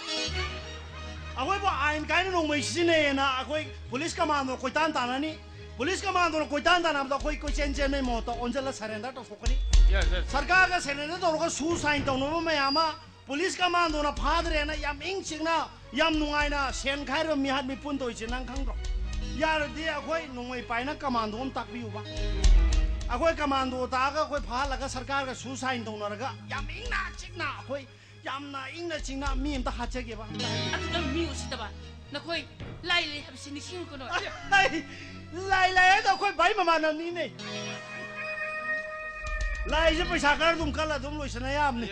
ꯑꯩꯈꯣꯏꯕꯨ ꯑꯥꯏꯟ ꯀꯥꯏꯅ ꯅꯣꯡꯃꯩ ꯁꯤꯖꯤꯟꯅꯩꯌꯦꯅ ꯑꯩꯈꯣꯏ ꯄꯨꯂꯤꯁ ꯀꯃꯥꯟꯗꯣ ꯀꯣꯏꯇꯥꯟ ꯇꯥꯟꯅꯅꯤ꯫ ꯄꯨꯂꯤꯁ ꯀꯃꯥꯟꯗꯣꯅ ꯀꯣꯏꯇꯥꯟ ꯇꯥꯟꯅꯕꯗ ꯑꯩꯈꯣꯏ ꯀꯣꯏꯆꯦꯟ ꯆꯦꯟꯕꯩ ꯃꯍꯨꯠꯇ ꯑꯣꯟꯁꯤꯜꯂ surrender ꯇꯧꯊꯣꯛꯀꯅꯤ꯫ Yes, yes. ꯁꯔꯀꯥꯔꯒ surrender ꯇꯧꯔꯒ ꯁꯨ ꯁꯥꯏꯟ ꯇꯧꯅꯕ ꯃꯌꯥꯝ ꯑꯃ ꯄꯨꯂꯤꯁ ꯀꯃꯥꯟꯗꯣꯅ ꯐꯥꯗ꯭ꯔꯦꯅ ꯌꯥꯝ ꯏꯪ ꯆꯤꯛꯅ ꯌꯥꯝ ꯅꯨꯡꯉꯥꯏꯅ ꯁꯦꯟ ꯈꯥꯏꯔꯒ ꯃꯤꯍꯥꯠ ꯃꯤꯄꯨꯟ ꯇꯧꯔꯤꯁꯦ ꯅꯪ ꯈꯪꯗ꯭ꯔꯣ? ꯌꯥꯔꯗꯤ ꯑꯩꯈꯣꯏ ꯅꯣꯡꯃꯩ ꯄꯥꯏꯅ ꯀꯃꯥꯟꯗꯣ ꯑꯃ ꯇꯥꯛꯄꯤꯌꯨꯕ꯫ ꯑꯩꯈꯣꯏ ꯀꯃꯥꯟꯗꯣ ꯇꯥꯛꯑꯒ ꯑꯩꯈꯣꯏ ꯐꯥꯍꯜꯂꯒ ꯁꯔꯀꯥꯔꯒ ꯁꯨ ꯁꯥꯏꯟ ꯇꯧꯅꯔꯒ ꯌꯥꯝ ꯏꯪꯅ ꯆꯤꯛꯅ ꯑꯩꯈꯣꯏ ꯌꯥꯝꯅ ꯏꯪꯅ ꯆꯤꯛꯅ ꯃꯤ ꯑꯝꯇ ꯍꯥꯠꯆꯒꯦꯕ꯫ ꯑꯗꯨ ꯅꯪ ꯃꯤ ꯎꯁꯤꯠꯇꯕ, ꯅꯈꯣꯏ ꯂꯥꯏ ꯂꯩ ꯍꯥꯏꯕꯁꯤ ꯅꯤꯡꯁꯤꯡꯉꯨꯀꯅꯣ꯫ ꯑꯩ ꯂꯥꯏ ꯂꯩ ꯍꯥꯏꯗꯣ ꯑꯩꯈꯣꯏ ꯚꯥꯏ ꯃꯃꯥꯟꯅꯕꯅꯤꯅꯦ꯫ ꯂꯥꯏꯁꯦ ꯄꯩꯁꯥ ꯈꯔ ꯑꯗꯨꯝ ꯀꯜꯂ ꯑꯗꯨꯝ ꯂꯣꯏꯁꯟꯅ ꯌꯥꯕꯅꯤ꯫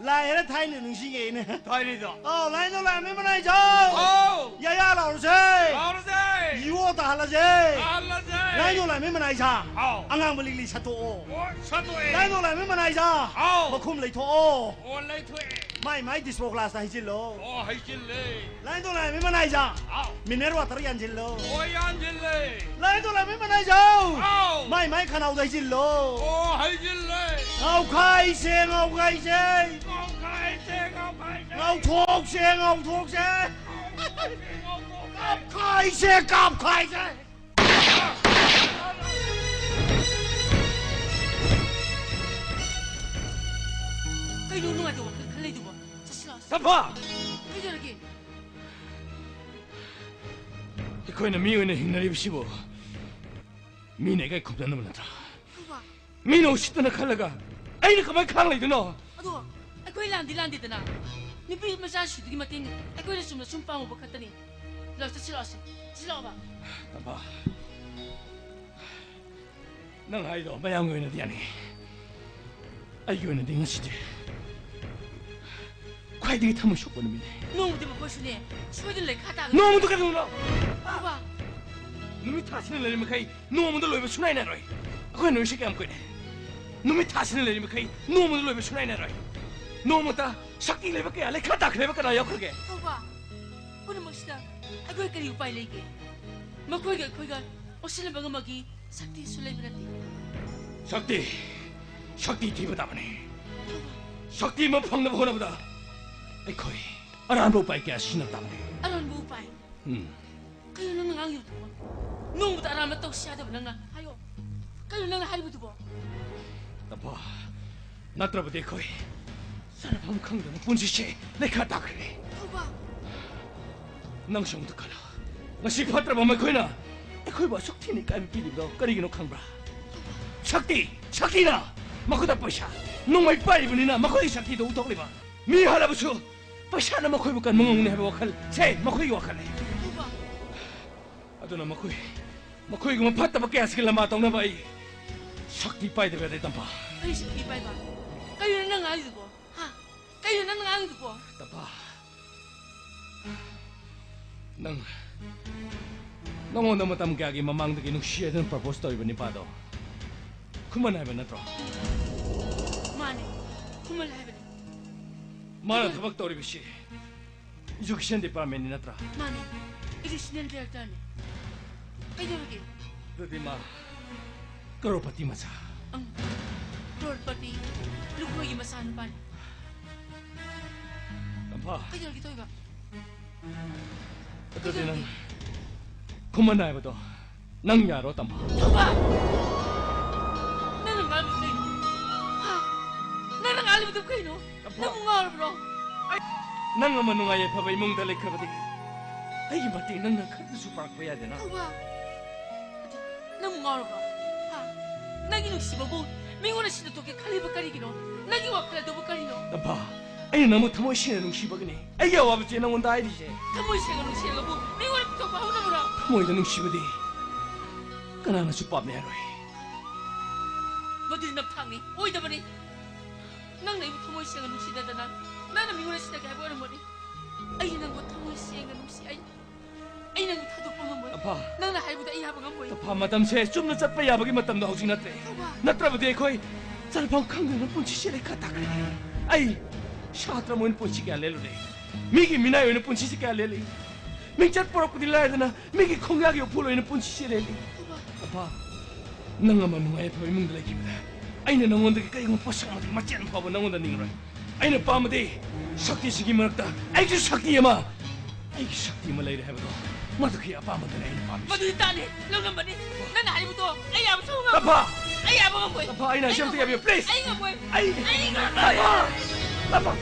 ꯂꯥꯏ ꯍꯥꯏꯔ ꯊꯥꯏꯅ ꯅꯤꯡꯁꯤꯡꯉꯛꯑꯦꯅꯦ꯫ ꯊꯥꯏꯅꯩꯗꯣ꯫ ꯑꯧ, ꯂꯥꯏꯗꯣ ꯂꯥꯏꯃꯤ ꯃꯅꯥꯏꯖꯥꯎ꯫ ꯑꯧ꯫ ꯌꯥꯌꯥ ꯂꯥꯎꯔꯁꯦ꯫ ꯂꯥꯎꯔꯁꯦ꯫ ꯌꯨꯑꯣ ꯇꯥꯍꯜꯂꯁꯦ꯫ ꯇꯥꯍꯜꯂꯁꯦ꯫ ꯂꯥꯏꯗꯣ ꯂꯥꯏꯃꯤ ꯃꯅꯥꯏꯖꯥ꯫ ꯑꯧ꯫ ꯑꯉꯥꯡꯕ ꯂꯤꯛꯂꯤ ꯁꯠꯇꯣꯛꯑꯣ꯫ ꯑꯣ, ꯁꯠꯇꯣꯛꯑꯦ꯫ ꯂꯥꯏꯗꯣ ꯂꯥꯏꯃꯤ ꯃꯅꯥꯏꯖꯥ꯫ ꯑꯧ꯫ ꯃꯈꯨꯝ ꯂꯩꯊꯣꯛꯑꯣ꯫ ꯑꯣ, ꯂꯩꯊꯣꯛꯑꯦ꯫ ꯃꯥꯏ ꯃꯥꯏ ꯗꯤꯁꯄꯣ ꯒ꯭ꯂꯥꯁꯇ ꯍꯩꯖꯤꯜꯂꯣ꯫ ꯑꯣ, ꯍꯩꯖꯤꯜꯂꯦ꯫ ꯂꯥꯏꯗꯣ ꯂꯥꯏꯃꯤ ꯃꯅꯥꯏꯖꯥ꯫ ꯑꯧ꯫ ꯃꯤꯅꯔꯦꯜ ꯋꯥꯇꯔ ꯌꯥꯟꯁꯤꯜꯂꯣ꯫ ꯑꯣ, ꯌꯥꯟꯁꯤꯜꯂꯦ꯫ ꯂꯥꯏꯗꯣ ꯂꯥꯏꯃꯤ ꯃꯅꯥꯏꯖꯥꯎ꯫ ꯑꯧ꯫ ꯃꯥꯏ ꯃꯥꯏ ꯈꯅꯥꯎꯗ ꯍꯩꯖꯤꯜꯂꯣ꯫ ꯑꯣ, ꯍꯩꯖꯤꯜꯂꯦ꯫ ꯉꯥꯎꯈꯥꯏꯁꯦ, ꯉꯥꯎꯈꯥꯏꯁꯦ꯫ ꯉꯥꯎꯈꯥꯏꯁꯦ, ꯉꯥꯎꯈꯥꯏꯁꯦ꯫ ꯉꯥꯎꯊꯣꯛꯁꯦ, ꯉꯥꯎꯊꯣꯛꯁꯦ꯫ ꯉꯥꯎꯈꯥꯏꯁꯦ, ꯉꯥꯎꯈꯥꯏꯁꯦ꯫ ꯀꯥꯞꯈꯥꯏꯁꯦ, ꯀꯥꯞꯈꯥꯏꯁꯦ꯫ ꯀꯩꯅꯣ ꯅꯨꯡꯉꯥꯏꯇꯕ ꯋꯥꯈꯜ ꯈꯜꯂꯤꯗꯨꯕꯣ? ꯆꯠꯁꯤ ꯂꯥꯛꯑꯣ꯫ ꯇꯝꯐꯥ! ꯀꯩꯗꯧꯔꯒꯦ? ꯑꯩꯈꯣꯏꯅ ꯃꯤ ꯑꯣꯏꯅ ꯍꯤꯡꯅꯔꯤꯕꯁꯤꯕꯨ ꯃꯤꯅ ꯑꯩꯈꯣꯏ ꯈꯨꯝꯅꯅꯕ ꯅꯠꯇ꯭ꯔꯥ? ꯇꯝꯐꯥ! ꯃꯤꯅ ꯎꯁꯤꯠꯇꯅ ꯈꯜꯂꯒ ꯑꯩꯅ ꯀꯃꯥꯏꯅ ꯈꯥꯡ ꯂꯩꯗꯣꯏꯅꯣ? ꯑꯗꯣ ꯑꯩꯈꯣꯏ ꯂꯥꯟꯗꯤ ꯂꯥꯟꯗꯦꯗꯅ꯫ ꯅꯨꯄꯤ ꯃꯆꯥꯁꯤꯡꯗꯨꯒꯤ ꯃꯇꯦꯡ ꯑꯩꯈꯣꯏꯅ ꯆꯨꯝꯅ ꯁꯨꯝ ꯄꯥꯝꯃꯨꯕ ꯈꯛꯇꯅꯤ꯫ ꯂꯥꯛꯑꯣ, ꯆꯠꯁꯤ ꯂꯥꯛꯑꯣꯁꯦ꯫ ꯆꯠꯁꯤ ꯂꯥꯛꯑꯣꯕ꯫ ꯇꯝꯐꯥ, ꯅꯪ ꯍꯥꯏꯗꯣ ꯃꯌꯥꯝꯒꯤ ꯑꯣꯏꯅꯗꯤ ꯌꯥꯅꯤꯡꯉꯤ꯫ ꯑꯩꯒꯤ ꯑꯣꯏꯅꯗꯤ ꯉꯁꯤꯗꯤ ꯈ꯭ꯋꯥꯏꯗꯒꯤ ꯊꯃꯣꯏ ꯁꯣꯛꯄ ꯅꯨꯃꯤꯠꯅꯤ꯫ ꯅꯣꯡꯃꯗꯤ ꯃꯈꯣꯏꯁꯨꯅꯦ ꯁꯣꯏꯗꯅ ꯂꯩꯈꯥ ꯇꯥꯒꯅꯤ꯫ ꯅꯣꯡꯃꯗꯨ ꯀꯩꯗꯧꯅꯣ? ꯇꯝꯐꯥ! ꯅꯨꯃꯤꯠ ꯊꯥꯁꯤꯅ ꯂꯩꯔꯤ ꯃꯈꯩ ꯅꯣꯡꯃꯗ ꯂꯣꯏꯕ ꯁꯨꯡꯅꯥꯏ ꯅꯥꯏꯔꯣꯏ꯫ ꯑꯩꯈꯣꯏ ꯅꯣꯏꯁꯤ ꯀꯌꯥꯝ ꯀꯨꯏꯔꯦ? ꯅꯨꯃꯤꯠ ꯊꯥꯁꯤꯅ ꯂꯩꯔꯤ ꯃꯈꯩ ꯅꯣꯡꯃꯗ ꯂꯣꯏꯕ ꯁꯨꯡꯅꯥꯏ ꯅꯥꯏꯔꯣꯏ꯫ ꯅꯣꯡꯃꯇ ꯁꯛꯇꯤ ꯂꯩꯕ ꯀꯌꯥ ꯂꯩꯈꯥ ꯇꯥꯈ꯭ꯔꯦꯕ ꯀꯅꯥ ꯌꯥꯎꯈ꯭ꯔꯒꯦ? ꯇꯝꯐꯥ! ꯄꯨꯝꯅꯃꯛꯁꯤꯗ ꯑꯩꯈꯣꯏ ꯀꯔꯤ ꯎꯄꯥꯏ ꯂꯩꯒꯦ? ꯃꯈꯣꯏꯒ ꯑꯩꯈꯣꯏꯒ ꯑꯣꯠꯁꯤꯟꯅꯕ ꯉꯝꯕꯒꯤ ꯁꯛꯇꯤꯁꯨ ꯂꯩꯕ ꯅꯠꯇꯦ꯫ ꯁꯛꯇꯤ, ꯁꯛꯇꯤ ꯊꯤꯕ ꯇꯥꯕꯅꯤ꯫ ꯁꯛꯇꯤ ꯑꯃ ꯐꯪꯅꯕ ꯍꯣꯠꯅꯕꯗ ꯑꯩꯈꯣꯏ ꯑꯔꯥꯟꯕ ꯎꯄꯥꯏ ꯀꯌꯥ ꯁꯤꯖꯤꯟꯅꯕ ꯇꯥꯕꯅꯤ꯫ ꯑꯔꯥꯟꯕ ꯎꯄꯥꯏ? ꯎꯝ꯫ ꯀꯩꯅꯣ ꯅꯪꯅ ꯉꯥꯡꯉꯤꯕꯗꯨꯕꯣ? ꯅꯣꯡꯃꯇ ꯑꯔꯥꯟꯕ ꯇꯧꯁꯤ ꯌꯥꯗꯕ ꯅꯪꯅ ꯍꯥꯏꯌꯣ꯫ ꯀꯩꯅꯣ ꯅꯪꯅ ꯍꯥꯏꯔꯤꯕꯗꯨꯕꯣ? ꯇꯝꯐꯥ, ꯅꯠꯇ꯭ꯔꯕꯗꯤ ꯑꯩꯈꯣꯏ ꯆꯥꯅꯐꯝ ꯈꯪꯗꯅ ꯄꯨꯟꯁꯤꯁꯦ ꯂꯩꯈꯥ ꯇꯥꯈ꯭ꯔꯦ꯫ ꯇꯝꯐꯥ! ꯅꯪꯁꯨ ꯑꯃꯨꯛꯇ ꯈꯜꯂꯣ꯫ ꯉꯁꯤ ꯐꯠꯇ꯭ꯔꯕ ꯃꯈꯣꯏꯅ ꯑꯩꯈꯣꯏꯕꯨ ꯑꯁꯨꯛ ꯊꯤꯅ ꯏꯀꯥꯏꯕ ꯄꯤꯔꯤꯕꯗꯣ ꯀꯔꯤꯒꯤꯅꯣ ꯈꯪꯕ꯭ꯔꯥ? ꯁꯛꯇꯤ, ꯁꯛꯇꯤꯅ ꯃꯈꯨꯠꯇ ꯄꯩꯁꯥ, ꯅꯣꯡꯃꯩ ꯄꯥꯏꯔꯤꯕꯅꯤꯅ ꯃꯈꯣꯏꯒꯤ ꯁꯛꯇꯤꯗꯣ ꯎꯠꯊꯣꯛꯂꯤꯕ꯫ ꯃꯤ ꯍꯜꯂꯕꯁꯨ ꯄꯩꯁꯥꯅ ꯃꯈꯣꯏꯕꯨ ꯀꯟꯕ ꯉꯝꯒꯅꯤ ꯍꯥꯏꯕ ꯋꯥꯈꯜ ꯁꯦ ꯃꯈꯣꯏꯒꯤ ꯋꯥꯈꯜꯅꯤ꯫ ꯑꯗꯨꯅ ꯃꯈꯣꯏ, ꯃꯈꯣꯏꯒꯨꯝꯕ ꯐꯠꯇꯕ ꯀꯌꯥꯁꯤꯒꯤ ꯂꯝꯕꯥ ꯇꯧꯅꯕ ꯑꯩ ꯁꯛꯇꯤ ꯄꯥꯏꯗꯕ ꯌꯥꯗꯦ, ꯇꯝꯐꯥ꯫ ꯀꯔꯤ ꯁꯛꯇꯤ ꯄꯥꯏꯕ? ꯀꯔꯤꯅꯣ ꯅꯪ ꯉꯥꯡꯉꯤꯗꯨꯕꯣ? ꯍꯥ? ꯀꯔꯤꯅꯣ ꯅꯪ ꯉꯥꯡꯉꯤꯗꯨꯕꯣ? ꯇꯝꯐꯥ, ꯅꯪ, ꯅꯉꯣꯟꯗ ꯃꯇꯝ ꯀꯌꯥꯒꯤ ꯃꯃꯥꯡꯗꯒꯤ ꯅꯨꯡꯁꯤ ꯍꯥꯏꯗꯨꯅ propose ꯇꯧꯔꯤꯕ ꯅꯤꯄꯥꯗꯣ ꯈꯨꯃꯟ ꯍꯥꯏꯕ ꯅꯠꯇ꯭ꯔꯣ? ꯃꯥꯅꯦ, ꯈꯨꯃꯟ ꯍꯥꯏꯕꯅꯦ꯫ ꯃꯥꯅ ꯊꯕꯛ ꯇꯧꯔꯤꯕꯁꯤ education departmentꯅꯤ ꯅꯠꯇ꯭ꯔꯥ? ꯃꯥꯅꯦ, additional directorꯅꯦ꯫ ꯀꯩꯗꯧꯔꯒꯦ? ꯑꯗꯨꯗꯤ ꯃꯥ ꯀꯔꯣꯔꯄꯇꯤ ꯃꯆꯥ꯫ ꯑꯪ, ꯀꯔꯣꯔꯄꯇꯤ ꯂꯨꯈꯣꯏꯒꯤ ꯃꯆꯥꯅꯨꯄꯥꯅꯤ꯫ ꯇꯝꯐꯥ꯫ ꯀꯩꯗꯧꯔꯒꯦ ꯇꯧꯏꯕ? ꯑꯗꯨꯗꯤ ꯅꯪ ꯈꯨꯃꯟ ꯍꯥꯏꯕꯗꯣ ꯅꯪ ꯌꯥꯔꯣ, ꯇꯝꯐꯥ? ꯇꯝꯐꯥ! ꯅꯪꯅ ꯉꯥꯡꯂꯤꯕꯗꯨ ꯀꯩꯅꯣ? ꯍꯥ? ꯅꯪꯅ ꯉꯥꯡꯂꯤꯕꯗꯨ ꯀꯩꯅꯣ? ꯇꯝꯐꯥ! ꯅꯪꯕꯨ ꯉꯥꯎꯔꯕ꯭ꯔꯣ? ꯅꯪ ꯑꯃ ꯅꯨꯡꯉꯥꯏ ꯌꯥꯏꯐꯕ ꯏꯃꯨꯡꯗ ꯂꯩꯈ꯭ꯔꯕꯗꯤ ꯑꯩꯒꯤ ꯃꯇꯦꯡ ꯅꯪꯅ ꯈꯔꯗꯁꯨ ꯄꯥꯡꯂꯛꯄ ꯌꯥꯗꯦꯅ? ꯇꯝꯐꯥ! ꯅꯪꯕꯨ ꯉꯥꯎꯔꯕ꯭ꯔꯣ? ꯍꯥ? ꯅꯪꯒꯤ ꯅꯨꯡꯁꯤꯕꯕꯨ ꯃꯤꯉꯣꯟꯗ ꯁꯤꯟꯅꯊꯣꯛꯀꯦ ꯈꯜꯂꯤꯕ ꯀꯔꯤꯒꯤꯅꯣ? ꯅꯪꯒꯤ ꯋꯥꯈꯜ ꯑꯗꯨꯕꯨ ꯀꯔꯤꯅꯣ? ꯇꯝꯐꯥ, ꯑꯩꯅ ꯅꯪꯕꯨ ꯊꯃꯣꯏ ꯁꯦꯡꯅ ꯅꯨꯡꯁꯤꯕꯒꯤꯅꯤ ꯑꯩꯒꯤ ꯑꯋꯥꯕꯁꯦ ꯅꯪꯉꯣꯟꯗ ꯍꯥꯏꯔꯤꯁꯦ꯫ ꯊꯃꯣꯏ ꯁꯦꯡꯅ ꯅꯨꯡꯁꯤꯔꯒꯕꯨ ꯃꯤꯉꯣꯟꯗ ꯄꯤꯊꯣꯛꯄ ꯍꯧꯅꯕ꯭ꯔꯣ? ꯊꯃꯣꯏꯗ ꯅꯨꯡꯁꯤꯕꯗꯤ ꯀꯅꯥꯅꯁꯨ ꯄꯥꯝꯅ ꯌꯥꯔꯣꯏ꯫ ꯃꯗꯨꯗꯤ ꯅꯝꯊꯥꯛꯅꯤ, ꯑꯣꯏꯗꯕꯅꯤ꯫ ꯅꯪꯅ ꯑꯩꯕꯨ ꯊꯃꯣꯏ ꯁꯦꯡꯅ ꯅꯨꯡꯁꯤꯅꯗꯅ ꯅꯪꯅ ꯃꯤꯉꯣꯟꯗ ꯁꯤꯟꯅꯒꯦ ꯍꯥꯏꯕ ꯑꯣꯏꯔꯝꯒꯅꯤ꯫ ꯑꯩ ꯅꯪꯕꯨ ꯊꯃꯣꯏ ꯁꯦꯡꯅ ꯅꯨꯡꯁꯤ꯫ ꯑꯩ, ꯑꯩ ꯅꯪꯕꯨ ꯊꯥꯗꯣꯛꯄ ꯉꯝꯃꯣꯏ꯫ ꯇꯝꯐꯥ꯫ ꯅꯪꯅ ꯍꯥꯏꯕꯗ ꯑꯩ ꯌꯥꯕ ꯉꯝꯃꯣꯏ꯫ ꯇꯝꯐꯥ, ꯃꯇꯝꯁꯦ ꯆꯨꯝꯅ ꯆꯠꯄ ꯌꯥꯕꯒꯤ ꯃꯇꯝꯗꯣ ꯍꯧꯖꯤꯛ ꯅꯠꯇ꯭ꯔꯦ꯫ ꯇꯝꯐꯥ꯫ ꯅꯠꯇ꯭ꯔꯕꯗꯤ ꯑꯩꯈꯣꯏ ꯆꯠꯐꯝ ꯈꯪꯗꯅ ꯄꯨꯟꯁꯤꯁꯦ ꯂꯩꯈꯥ ꯇꯥꯈ꯭ꯔꯦ꯫ ꯑꯩ ꯁꯥꯇ꯭ꯔ ꯑꯃ ꯑꯣꯏꯅ ꯄꯨꯟꯁꯤ ꯀꯌꯥ ꯂꯦꯜꯂꯨꯔꯦ꯫ ꯃꯤꯒꯤ ꯃꯤꯅꯥꯏ ꯑꯣꯏꯅ ꯄꯨꯟꯁꯤꯁꯦ ꯀꯌꯥ ꯂꯦꯜꯂꯤ꯫ ꯃꯤꯡꯆꯠ ꯄꯨꯔꯛꯄꯗꯤ ꯂꯥꯏꯗꯅ ꯃꯤꯒꯤ ꯈꯣꯡꯌꯥꯒꯤ ꯎꯐꯨꯜ ꯑꯣꯏꯅ ꯄꯨꯟꯁꯤꯁꯦ ꯂꯦꯜꯂꯤ꯫ ꯇꯝꯐꯥ꯫ ꯅꯪ ꯑꯃ ꯅꯨꯡꯉꯥꯏ ꯌꯥꯏꯐꯕ ꯏꯃꯨꯡꯗ ꯂꯩꯈꯤꯕꯗ ꯑꯩꯅ ꯅꯉꯣꯟꯗꯒꯤ ꯀꯔꯤꯒꯨꯝꯕ ꯄꯣꯠꯁꯛ ꯑꯃꯗꯤ ꯃꯆꯦꯠ ꯑꯃ ꯐꯥꯎꯕ ꯅꯉꯣꯟꯗ ꯅꯤꯡꯉꯔꯣꯏ꯫ ꯑꯩꯅ ꯄꯥꯝꯕꯗꯤ ꯁꯛꯇꯤꯁꯤꯡꯒꯤ ꯃꯔꯛꯇ ꯑꯩꯒꯤ ꯁꯛꯇꯤ ꯑꯃ, ꯑꯩꯒꯤ ꯁꯛꯇꯤ ꯑꯃ ꯂꯩꯔꯦ ꯍꯥꯏꯕꯗꯣ, ꯃꯗꯨꯒꯤ ꯑꯄꯥꯝꯕꯗꯨꯅꯤ ꯑꯩꯅ ꯄꯥꯝꯃꯤꯁꯦ꯫ ꯃꯗꯨꯗꯤ ꯇꯥꯅꯤ, ꯂꯧꯂꯝꯕꯅꯤ꯫ ꯅꯪꯅ ꯍꯥꯏꯔꯤꯕꯗꯣ ꯑꯩ ꯌꯥꯕ ꯁꯨꯡꯉꯝ ꯉꯝꯃꯣꯏ꯫ ꯇꯝꯐꯥ! ꯑꯩ ꯌꯥꯕ ꯉꯝꯃꯣꯏ꯫ ꯇꯝꯐꯥ, ꯑꯩꯅ ꯑꯩ ꯍꯥꯏꯁꯦ ꯑꯝꯇ ꯉꯝꯃꯣꯏ꯫ ꯌꯥꯕꯤꯌꯨ, please꯫ ꯑꯩ ꯉꯝꯃꯣꯏ꯫ ꯑꯩ ꯑꯩ ꯉꯝꯃꯣꯏ꯫ ꯇꯝꯐꯥ! ꯇꯝꯐꯥ!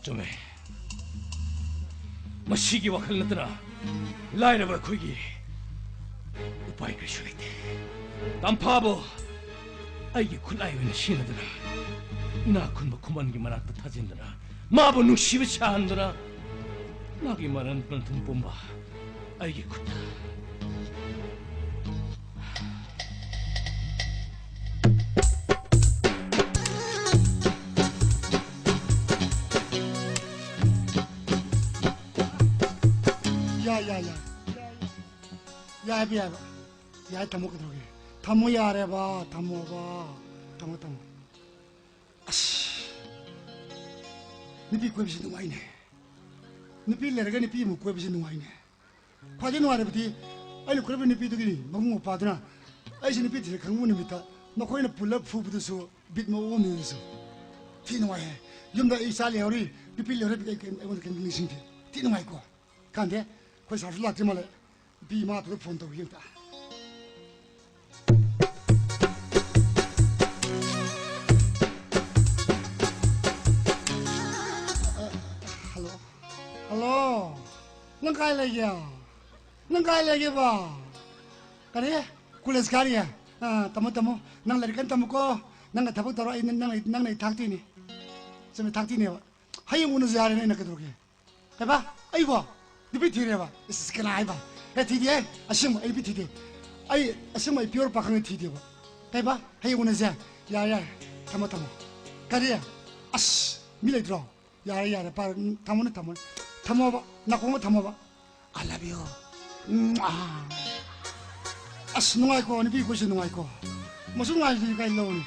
ꯆꯨꯝꯃꯦ꯫ ꯃꯁꯤꯒꯤ ꯋꯥꯈꯜ ꯅꯠꯇꯅ ꯂꯥꯏꯔꯕ ꯑꯩꯈꯣꯏꯒꯤ ꯎꯄꯥꯏ ꯀꯔꯤꯁꯨ ꯂꯩꯇꯦ꯫ ꯇꯝꯐꯥꯕꯨ ꯑꯩꯒꯤ ꯈꯨꯠꯂꯥꯏ ꯑꯣꯏꯅ ꯁꯤꯖꯤꯟꯅꯗꯨꯅ, ꯏꯅꯥꯛ ꯈꯨꯟꯕ ꯈꯨꯃꯟꯒꯤ ꯃꯅꯥꯛꯇ ꯊꯥꯖꯤꯟꯗꯨꯅ, ꯃꯥꯕꯨ ꯅꯨꯡꯁꯤꯕ ꯁꯥꯍꯟꯗꯨꯅ, ꯃꯥꯒꯤ ꯃꯔꯟ ꯃꯊꯨꯝ ꯄꯨꯝꯕ ꯑꯩꯒꯤ ꯈꯨꯠꯇ꯫ ꯌꯥꯏ, ꯌꯥꯏ, ꯌꯥꯏ꯫ ꯌꯥꯏ ꯍꯥꯏꯕ, ꯌꯥꯏꯕ꯫ ꯌꯥꯏ, ꯊꯝꯃꯣ, ꯀꯩꯗꯧꯔꯒꯦ? ꯊꯝꯃꯣ ꯌꯥꯔꯦꯕ, ꯊꯝꯃꯣꯕ꯫ ꯊꯝꯃꯣ, ꯊꯝꯃꯣ꯫ ꯑꯁ, ꯅꯨꯄꯤ ꯀꯣꯏꯕꯁꯤ ꯅꯨꯡꯉꯥꯏꯅꯦ꯫ ꯅꯨꯄꯤ ꯂꯩꯔꯒ ꯅꯨꯄꯤ ꯑꯃꯨꯛ ꯀꯣꯏꯕꯁꯤ ꯅꯨꯡꯉꯥꯏꯅꯦ꯫ ꯈ꯭ꯋꯥꯏꯗꯒꯤ ꯅꯨꯡꯉꯥꯏꯔꯕꯗꯤ ꯑꯩꯅ ꯀꯣꯏꯔꯛꯄ ꯅꯨꯄꯤꯗꯨꯒꯤ ꯃꯕꯨꯡ ꯃꯧꯄ꯭ꯋꯥꯗꯨꯅ ꯑꯩꯁꯦ ꯅꯨꯄꯤ ꯊꯤꯔꯦ ꯈꯪꯕ ꯅꯨꯃꯤꯠꯇ ꯃꯈꯣꯏꯅ ꯄꯨꯜꯂꯞ ꯐꯨꯕꯗꯨꯁꯨ ꯕꯤꯠ ꯃꯑꯣꯡ ꯑꯃꯅꯤ ꯑꯗꯨꯁꯨ꯫ ꯊꯤ ꯅꯨꯡꯉꯥꯏꯍꯦ꯫ ꯌꯨꯝꯗ ꯑꯩ ꯏꯆꯥ ꯂꯩꯍꯧꯔꯤ, ꯅꯨꯄꯤ ꯂꯩꯍꯧꯔꯤ, ꯑꯩ ꯀꯩꯝ-, ꯑꯩꯉꯣꯟꯗ ꯀꯩꯝ ꯅꯤꯡꯁꯤꯡꯗꯦ꯫ ꯊꯤ ꯅꯨꯡꯉꯥꯏꯀꯣ꯫ ꯀꯥꯟꯗꯦ, ꯑꯩꯈꯣꯏ ꯁꯥꯔꯁꯨ ꯂꯥꯛꯇ꯭ꯔꯤ ꯃꯥꯜꯂꯦ꯫ ꯅꯨꯄꯤ ꯏꯃꯥꯗꯨꯗ ꯐꯣꯟ ꯇꯧꯈꯤꯒꯦ ꯑꯝꯇ꯫ ꯍꯜꯂꯣ꯫ ꯍꯜꯂꯣ꯫ ꯅꯪ ꯀꯥꯏ ꯂꯩꯒꯦ? ꯅꯪ ꯀꯥꯏ ꯂꯩꯒꯦꯕ? ꯀꯔꯤ? ꯀꯣꯂꯦꯖ ꯀꯥꯔꯤꯌꯦ? ꯑꯥ, ꯇꯝꯃꯣ, ꯇꯝꯃꯣ꯫ ꯅꯪ ꯂꯥꯏꯔꯤꯛ ꯀꯟꯅ ꯇꯝꯃꯨꯀꯣ꯫ ꯅꯪꯅ ꯊꯕꯛ ꯇꯧꯔꯣ, ꯑꯩ ꯅꯪ, ꯅꯪ, ꯅꯪꯅ ꯑꯩ ꯊꯥꯛꯇꯣꯏꯅꯤ꯫ ꯆꯨꯝꯃꯦ, ꯊꯥꯛꯇꯣꯏꯅꯦꯕ꯫ ꯍꯌꯦꯡ ꯎꯅꯁꯦ ꯍꯥꯏꯔꯦꯅꯦ ꯑꯩꯅ, ꯀꯩꯗꯧꯔꯒꯦ? ꯀꯩꯕꯥ? ꯑꯩꯕꯣ? ꯅꯨꯄꯤ ꯊꯤꯔꯦꯕ? ꯏꯁ, ꯀꯅꯥ ꯍꯥꯏꯕ? ꯑꯦ, ꯊꯤꯗꯦ꯫ ꯑꯁꯦꯡꯕ ꯑꯩ ꯅꯨꯄꯤ ꯊꯤꯗꯦ꯫ ꯑꯩ ꯑꯁꯦꯡꯕ ꯑꯩ pure ꯄꯥꯈꯪꯅꯤ, ꯊꯤꯗꯦꯕ꯫ ꯀꯩꯕꯥ? ꯍꯌꯦꯡ ꯎꯅꯁꯦ꯫ ꯌꯥꯔꯦ, ꯌꯥꯔꯦ꯫ ꯊꯝꯃꯣ, ꯊꯝꯃꯣ꯫ ꯀꯔꯤ? ꯑꯁ, ꯃꯤ ꯂꯩꯇ꯭ꯔꯣ? ꯌꯥꯔꯦ, ꯌꯥꯔꯦ, ꯄꯥꯔ-, ꯎꯝ, ꯊꯝꯃꯣꯅꯦ, ꯊꯝꯃꯣꯅꯦ꯫ ꯊꯝꯃꯣꯕ, ꯅꯥꯀꯣꯡꯗ ꯊꯝꯃꯣꯕ꯫ I love you. ꯎꯝ, ꯑꯥ꯫ ꯑꯁ, ꯅꯨꯡꯉꯥꯏꯀꯣ, ꯅꯨꯄꯤ ꯑꯩꯈꯣꯏꯁꯦ ꯅꯨꯡꯉꯥꯏꯀꯣ꯫ ꯃꯁꯨ ꯅꯨꯡꯉꯥꯏꯁꯤꯗꯤ ꯀꯥꯏ ꯂꯧꯅꯤ?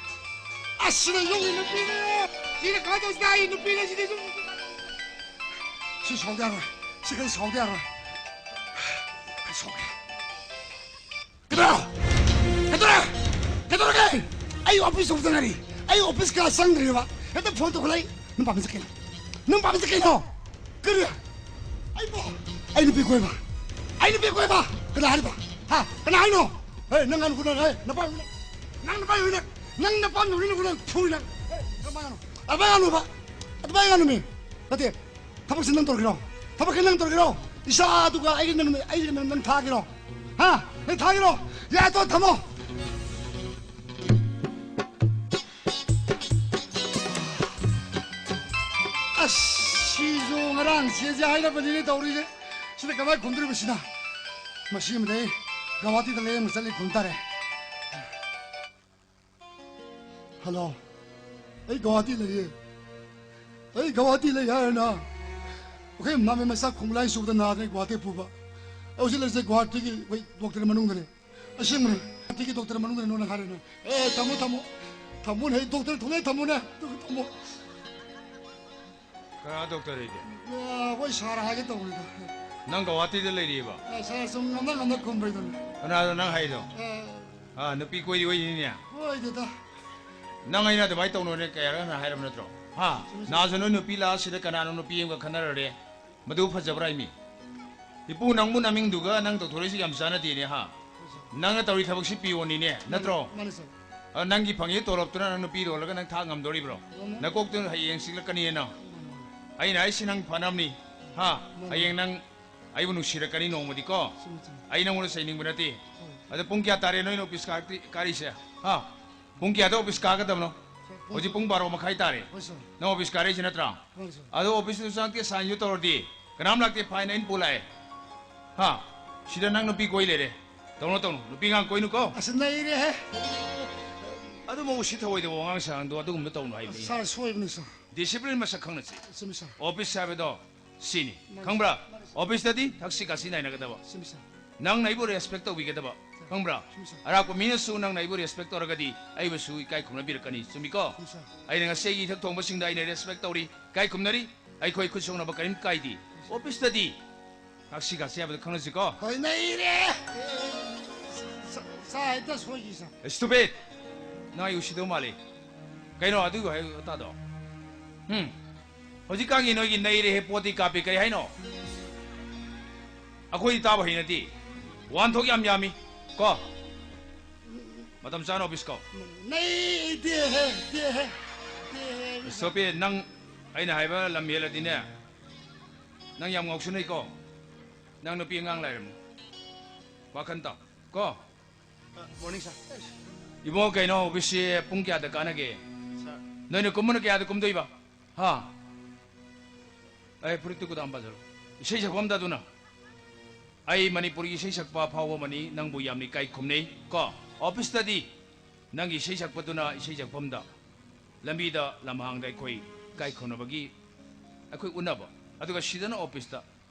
ꯑꯁ, ꯁꯤꯗ ꯌꯨꯝꯒꯤ ꯅꯨꯄꯤꯅꯦ꯫ ꯁꯤꯗ ꯀꯃꯥꯏꯅ ꯇꯧꯁꯤꯗ ꯑꯩ ꯅꯨꯄꯤꯅꯦ ꯁꯤꯗꯤ ꯁꯨꯝ꯫ ꯁꯤ ꯁꯥꯎꯗ ꯌꯥꯔꯣꯏ꯫ ꯁꯤ ꯈꯔ ꯁꯥꯎꯗ ꯌꯥꯔꯣꯏ꯫ ꯈꯔ ꯁꯥꯎꯒꯦ꯫ ꯀꯩꯗꯧꯔꯦ? ꯀꯩꯗꯧꯔꯦ? ꯀꯩꯗꯧꯔꯒꯦ? ꯑꯩ ꯑꯣꯐꯤꯁ ꯌꯧꯕꯗ ꯉꯥꯏꯔꯤ꯫ ꯑꯩ ꯑꯣꯐꯤꯁ ꯀꯌꯥ ꯆꯪꯗ꯭ꯔꯤꯕ꯫ ꯍꯦꯛꯇ ꯐꯣꯟ ꯇꯧꯈꯠꯂꯛꯏ꯫ ꯅꯪ ꯄꯥꯝꯃꯤꯁꯦ ꯀꯩꯅꯣ? ꯅꯪ ꯄꯥꯝꯃꯤꯁꯦ ꯀꯩꯅꯣ? ꯀꯔꯤ? ꯑꯩꯕꯣ? ꯑꯩ ꯅꯨꯄꯤ ꯀꯣꯏꯕ꯫ ꯑꯩ ꯅꯨꯄꯤ ꯀꯣꯏꯕ꯫ ꯀꯅꯥ ꯍꯥꯏꯔꯤꯕ? ꯍꯥ? ꯀꯅꯥ ꯍꯥꯏꯅꯣ? ꯍꯦ, ꯅꯪ ꯉꯥꯅꯨ ꯀꯅꯥ ꯍꯥꯏ? ꯅꯄꯥ ꯅꯪ ꯅꯄꯥ ꯌꯧꯅ꯫ ꯅꯪ ꯅꯄꯥ ꯌꯧꯅ ꯅꯪ ꯐꯨꯏ ꯅꯪ꯫ ꯍꯦ, ꯅꯄꯥ ꯉꯥꯅꯨ꯫ ꯑꯄꯥ ꯉꯥꯅꯨꯕ꯫ ꯑꯄꯥ ꯉꯥꯅꯨꯃꯤ꯫ ꯅꯠꯇꯦ, ꯊꯕꯛꯁꯦ ꯅꯪ ꯇꯧꯔꯒꯦꯔꯣ? ꯊꯕꯛꯁꯦ ꯅꯪ ꯇꯧꯔꯒꯦꯔꯣ? ꯏꯆꯥꯗꯨꯒ ꯑꯩꯒ ꯅꯪ, ꯑꯩꯒ ꯅꯪ, ꯅꯪ ꯊꯥꯒꯦꯔꯣ? ꯍꯥ? ꯅꯪ ꯊꯥꯒꯦꯔꯣ? ꯌꯥꯏ, ꯇꯣ, ꯊꯝꯃꯣ꯫ ꯑꯁ, ꯁꯤꯁꯨ ꯉꯔꯥꯡ ꯆꯦꯁꯦ ꯍꯥꯏꯔꯕꯅꯤꯅꯦ ꯇꯧꯔꯤꯁꯦ꯫ ꯁꯤꯗ ꯀꯃꯥꯏ ꯈꯨꯝꯗꯣꯔꯤꯕ ꯁꯤꯅ? ꯃꯁꯤ ꯑꯃꯗꯤ ꯑꯩ ꯒꯧꯍꯥꯇꯤꯗ ꯂꯥꯌꯦꯡꯕ ꯆꯠꯂꯤ ꯈꯨꯝ ꯇꯥꯔꯦ꯫ ꯍꯜꯂꯣ, ꯑꯩ ꯒꯧꯍꯥꯇꯤ ꯂꯩꯌꯦ꯫ ꯑꯩ ꯒꯧꯍꯥꯇꯤ ꯂꯩ ꯍꯥꯏꯔꯅ꯫ ꯑꯩꯈꯣꯏ ꯃꯃꯦ ꯃꯆꯥ ꯈꯣꯡꯂꯥꯏ ꯆꯨꯕꯗ ꯅꯥꯗꯅ ꯒꯧꯍꯥꯇꯤ ꯄꯨꯕ꯫ ꯑꯩ ꯍꯧꯖꯤꯛ ꯂꯩꯔꯤꯁꯦ ꯒꯧꯍꯥꯇꯤꯒꯤ ꯑꯩꯈꯣꯏ ꯗꯣꯛꯇꯔ ꯃꯅꯨꯡꯗꯅꯦ꯫ ꯑꯁꯦꯡꯕꯅꯦ꯫ ꯒꯧꯍꯥꯇꯤꯒꯤ ꯗꯣꯛꯇꯔ ꯃꯅꯨꯡꯗꯅꯦ ꯅꯣꯏꯅ ꯍꯥꯏꯔꯅ꯫ ꯑꯦ, ꯊꯝꯃꯣ, ꯊꯝꯃꯣ꯫ ꯊꯝꯃꯣꯅꯦ, ꯑꯩ ꯗꯣꯛꯇꯔ ꯊꯣꯛꯂꯛꯑꯦ, ꯊꯝꯃꯣꯅꯦ꯫ ꯑꯗꯨꯒ ꯊꯝꯃꯣ꯫ ꯀꯅꯥ ꯗꯣꯛꯇꯔ ꯂꯩꯒꯦ? ꯑ, ꯑꯩꯈꯣꯏ ꯁꯥꯔ ꯍꯥꯏꯒꯦ ꯇꯧꯕꯅꯤꯗ꯫ ꯅꯪ ꯒꯧꯍꯥꯇꯤꯗ ꯂꯩꯔꯤꯕ? ꯑ, ꯁꯥꯔ ꯁꯨꯝ ꯉꯝꯅ ꯉꯝꯅ ꯈꯨꯝꯕꯩꯗꯨꯅꯤ꯫ ꯀꯅꯥꯗꯣ ꯅꯪ ꯍꯥꯏꯗꯣ? ꯑ, ꯑꯥ, ꯅꯨꯄꯤ ꯀꯣꯏꯗꯤ ꯑꯣꯏꯅꯤꯅꯦ꯫ ꯀꯣꯏꯗꯦꯗ꯫ ꯅꯪ ꯑꯩꯅ ꯑꯗꯨꯃꯥꯏꯅ ꯇꯧꯅꯣꯅꯦ ꯀꯌꯥꯔꯛ ꯍꯟꯅ ꯍꯥꯏꯔꯕ ꯅꯠꯇ꯭ꯔꯣ? ꯍꯥ? ꯆꯨꯝꯃꯤ, ꯆꯨꯝꯃꯤ꯫ ꯅꯍꯥꯟꯁꯨ ꯅꯣꯏ ꯅꯨꯄꯤ ꯂꯥꯛꯑꯁꯤꯗ ꯀꯅꯥꯅꯣ ꯅꯨꯄꯤ ꯑꯃꯒ ꯈꯟꯅꯔꯔꯦ? ꯃꯗꯨ ꯐꯖꯕ꯭ꯔꯥ ꯍꯥꯏꯃꯤ? ꯏꯄꯨ, ꯅꯪꯕꯨ ꯅꯃꯤꯡꯗꯨꯒ ꯅꯪ ꯇꯧꯊꯣꯔꯛꯏꯁꯤ ꯌꯥꯝ ꯆꯥꯟꯅꯗꯦꯅꯦ, ꯍꯥ? ꯅꯪꯅ ꯇꯧꯔꯤ ꯊꯕꯛꯁꯤ ꯄꯤꯌꯣꯟꯅꯤꯅꯦ, ꯅꯠꯇ꯭ꯔꯣ? ꯃꯥꯅꯤ, ꯁꯥꯔ꯫ ꯑ, ꯅꯪꯒꯤ ꯐꯪꯉꯤ ꯇꯣꯂꯣꯞꯇꯨꯅ ꯅꯪ ꯅꯨꯄꯤ ꯌꯣꯜꯂꯒ ꯅꯪ ꯊꯥꯛ ꯉꯝꯗꯣꯔꯤꯕ꯭ꯔꯣ? ꯉꯝꯃꯣꯏ꯫ ꯅꯀꯣꯛꯇꯨ ꯍꯌꯦꯡ ꯆꯤꯛꯂꯛꯀꯅꯤꯌꯦ ꯅꯪ꯫ ꯃꯥꯅꯤ, ꯃꯥꯅꯤ꯫ ꯑꯩꯅ ꯍꯥꯏꯁꯤ ꯅꯪ ꯐꯅꯕꯅꯤ, ꯍꯥ? ꯃꯥꯅꯤ꯫ ꯍꯌꯦꯡ ꯅꯪ ꯑꯩꯕꯨ ꯅꯨꯡꯁꯤꯔꯛꯀꯅꯤ ꯅꯣꯡꯃꯗꯤꯀꯣ꯫ ꯆꯨꯝꯃꯤ, ꯆꯨꯝꯃꯤ꯫ ꯑꯩ ꯅꯪꯉꯣꯟꯗ ꯆꯩꯅꯤꯡꯕ ꯅꯠꯇꯦ꯫ ꯍꯣꯏ꯫ ꯑꯗꯣ ꯄꯨꯡ ꯀꯌꯥ ꯇꯥꯔꯦ ꯅꯣꯏꯅ ꯑꯣꯐꯤꯁ ꯀꯥꯔꯛꯇꯤ-, ꯀꯥꯔꯤꯁꯦ? ꯍꯥ? ꯄꯨꯡ ꯀꯌꯥꯗ ꯑꯣꯐꯤꯁ ꯀꯥꯒꯗꯕꯅꯣ? ꯁꯥꯔ, ꯄꯨꯡ ꯍꯧꯖꯤꯛ ꯄꯨꯡ ꯕꯥꯔꯣ ꯃꯈꯥꯏ ꯇꯥꯔꯦ꯫ ꯍꯣꯏ, ꯁꯥꯔ꯫ ꯅꯪ ꯑꯣꯐꯤꯁ ꯀꯥꯔꯛꯏꯁꯦ ꯅꯠꯇ꯭ꯔꯥ? ꯍꯣꯏ, ꯁꯥꯔ꯫ ꯑꯗꯣ ꯑꯣꯐꯤꯁꯇꯨ ꯆꯪꯉꯛꯇꯦ, ꯁꯥꯏꯟꯁꯨ ꯇꯧꯔꯗꯤ? ꯀꯅꯥꯝ ꯂꯥꯛꯇꯦ, ꯐꯥꯏꯟ ꯑꯩꯅ ꯄꯨ ꯂꯥꯛꯑꯦ꯫ ꯍꯥ? ꯁꯤꯗ ꯅꯪ ꯅꯨꯄꯤ ꯀꯣꯏ ꯂꯩꯔꯦ꯫ ꯇꯧꯅꯣ, ꯇꯧꯅꯣ꯫ ꯅꯨꯄꯤ ꯑꯉꯥꯡ ꯀꯣꯏꯅꯨꯀꯣ꯫ ꯑꯁ, ꯅꯩꯔꯦꯍꯦ꯫ ꯑꯗꯨꯝꯕ ꯎꯁꯤꯠ ꯊꯑꯣꯏꯗꯕ ꯋꯥꯉꯥꯡ ꯁꯉꯥꯡꯗꯣ ꯑꯗꯨꯒꯨꯝꯕ ꯇꯧꯅꯨ ꯍꯥꯏꯕꯅꯤ꯫ ꯁꯥꯔ, ꯁꯣꯏꯕꯅꯤ, ꯁꯥꯔ꯫ ꯗꯤꯁꯤꯄ꯭ꯂꯤꯟ ꯃꯁꯛ ꯈꯪꯅꯁꯤ꯫ ꯆꯨꯝꯃꯤ, ꯁꯥꯔ꯫ ꯑꯣꯐꯤꯁ ꯍꯥꯏꯕꯗꯣ ꯁꯤꯅꯤ꯫ ꯃꯥꯅꯤ, ꯈꯪꯕ꯭ꯔꯥ? ꯁꯥꯔ꯫ ꯃꯥꯅꯤ, ꯁꯥꯔ꯫ ꯑꯣꯐꯤꯁꯇꯗꯤ ꯊꯛꯁꯤ ꯈꯥꯁꯤ ꯅꯥꯏꯅꯒꯗꯕ꯫ ꯆꯨꯝꯃꯤ, ꯁꯥꯔ꯫ ꯅꯪꯅ ꯑꯩꯕꯨ ꯔꯦꯁꯄꯦꯛ ꯇꯧꯕꯤꯒꯗꯕ꯫ ꯈꯪꯕ꯭ꯔꯥ? ꯆꯨꯝꯃꯤ, ꯁꯥꯔ꯫ ꯑꯔꯥꯛꯄ ꯃꯤꯅꯁꯨ ꯅꯪꯅ ꯑꯩꯕꯨ ꯔꯦꯁꯄꯦꯛ ꯇꯧꯔꯒꯗꯤ ꯑꯩꯕꯨꯁꯨ ꯏꯀꯥꯏ ꯈꯨꯝꯅꯕꯤꯔꯛꯀꯅꯤ꯫ ꯆꯨꯝꯃꯤꯀꯣ? ꯆꯨꯝꯃꯤ, ꯁꯥꯔ꯫ ꯑꯩꯅ ꯉꯁꯤ ꯑꯩꯒꯤ ꯏꯊꯛ ꯊꯣꯡꯕꯁꯤꯡꯗ ꯑꯩꯅ ꯔꯦꯁꯄꯦꯛ ꯇꯧꯔꯤ, ꯏꯀꯥꯏ ꯈꯨꯝꯅꯔꯤ, ꯑꯩꯈꯣꯏ ꯈꯨꯠ ꯁꯣꯛꯅꯕ ꯀꯔꯤꯝ ꯀꯥꯏꯗꯦ꯫ ꯑꯣꯐꯤꯁꯇꯗꯤ ꯊꯛꯁꯤ ꯈꯥꯁꯤ ꯍꯥꯏꯕꯗꯣ ꯈꯪꯅꯁꯤꯀꯣ? ꯍꯣꯏ, ꯅꯩꯔꯦ! ꯁꯥ-, ꯁꯥ-, ꯍꯦꯛꯇ ꯁꯣꯏꯈꯤ, ꯁꯥꯔ꯫ Stupid! ꯅꯪ ꯑꯩ ꯎꯁꯤꯠꯇꯕ ꯃꯥꯜꯂꯤ꯫ ꯀꯩꯅꯣ ꯑꯗꯨꯒꯤ ꯋꯥꯍꯩ ꯋꯥꯇꯥꯗꯣ? ꯎꯝ? ꯍꯧꯖꯤꯛꯀꯥꯟꯒꯤ ꯅꯣꯏꯒꯤ "ꯅꯩꯔꯦꯍꯦ" ꯄꯣꯠꯇꯤ ꯀꯥꯞꯄꯤ ꯀꯔꯤ ꯍꯥꯏꯅꯣ? ꯑꯩꯈꯣꯏꯗꯤ ꯇꯥꯕ ꯍꯩꯅꯗꯦ꯫ ꯋꯥꯍꯟꯊꯣꯛ ꯌꯥꯝ ꯌꯥꯝꯃꯤ꯫ ꯀꯣ? ꯃꯇꯝ ꯆꯥꯅ ꯑꯣꯐꯤꯁ ꯀꯣ꯫ ꯅꯩꯗꯦꯍꯦ, ꯗꯦꯍꯦ, ꯗꯦꯍꯦ꯫ Stupid, ꯅꯪ ꯑꯩꯅ ꯍꯥꯏꯕ ꯂꯝ ꯍꯦꯜꯂꯗꯤꯅꯦ, ꯅꯪ ꯌꯥꯝ ꯉꯥꯎꯁꯤꯟꯅꯩꯀꯣ꯫ ꯅꯪ ꯅꯨꯄꯤ ꯑꯉꯥꯡ ꯂꯩꯔꯝꯃꯣ꯫ ꯋꯥꯈꯜ ꯇꯥꯎ ꯀꯣ꯫ Morning sir. ꯏꯕꯨꯡꯉꯣ, ꯀꯩꯅꯣ ꯑꯣꯐꯤꯁꯁꯤ ꯄꯨꯡ ꯀꯌꯥꯗ ꯀꯥꯟꯅꯒꯦ? ꯁꯥꯔ꯫ ꯅꯣꯏꯅ ꯀꯨꯝꯕꯅ ꯀꯌꯥꯗ ꯀꯨꯝꯗꯣꯏꯕ? ꯍꯥ? ꯑꯩ ꯐꯨꯔꯤꯠꯇꯨ ꯀꯨꯗꯥꯝ ꯄꯥꯖꯔꯣ꯫ ꯏꯁꯩ ꯁꯛꯐꯝꯗ ꯑꯗꯨꯅ꯫ ꯑꯩ ꯃꯅꯤꯄꯨꯔꯒꯤ ꯏꯁꯩ ꯁꯛꯄ ꯑꯐꯥꯎꯕ ꯑꯃꯅꯤ, ꯅꯪꯕꯨ ꯌꯥꯝꯅ ꯏꯀꯥꯏ ꯈꯨꯝꯅꯩ ꯀꯣ꯫ ꯑꯣꯐꯤꯁꯇꯗꯤ ꯅꯪꯒꯤ ꯏꯁꯩ ꯁꯛꯄꯗꯨꯅ ꯏꯁꯩ ꯁꯛꯐꯝꯗ, ꯂꯝꯕꯤꯗ ꯂꯝꯍꯥꯡꯗ ꯑꯩꯈꯣꯏ ꯏꯀꯥꯏ ꯈꯨꯝꯅꯕꯒꯤ ꯑꯩꯈꯣꯏ ꯎꯠꯅꯕ, ꯑꯗꯨꯒ ꯁꯤꯗꯅ ꯑꯣꯐꯤꯁꯇ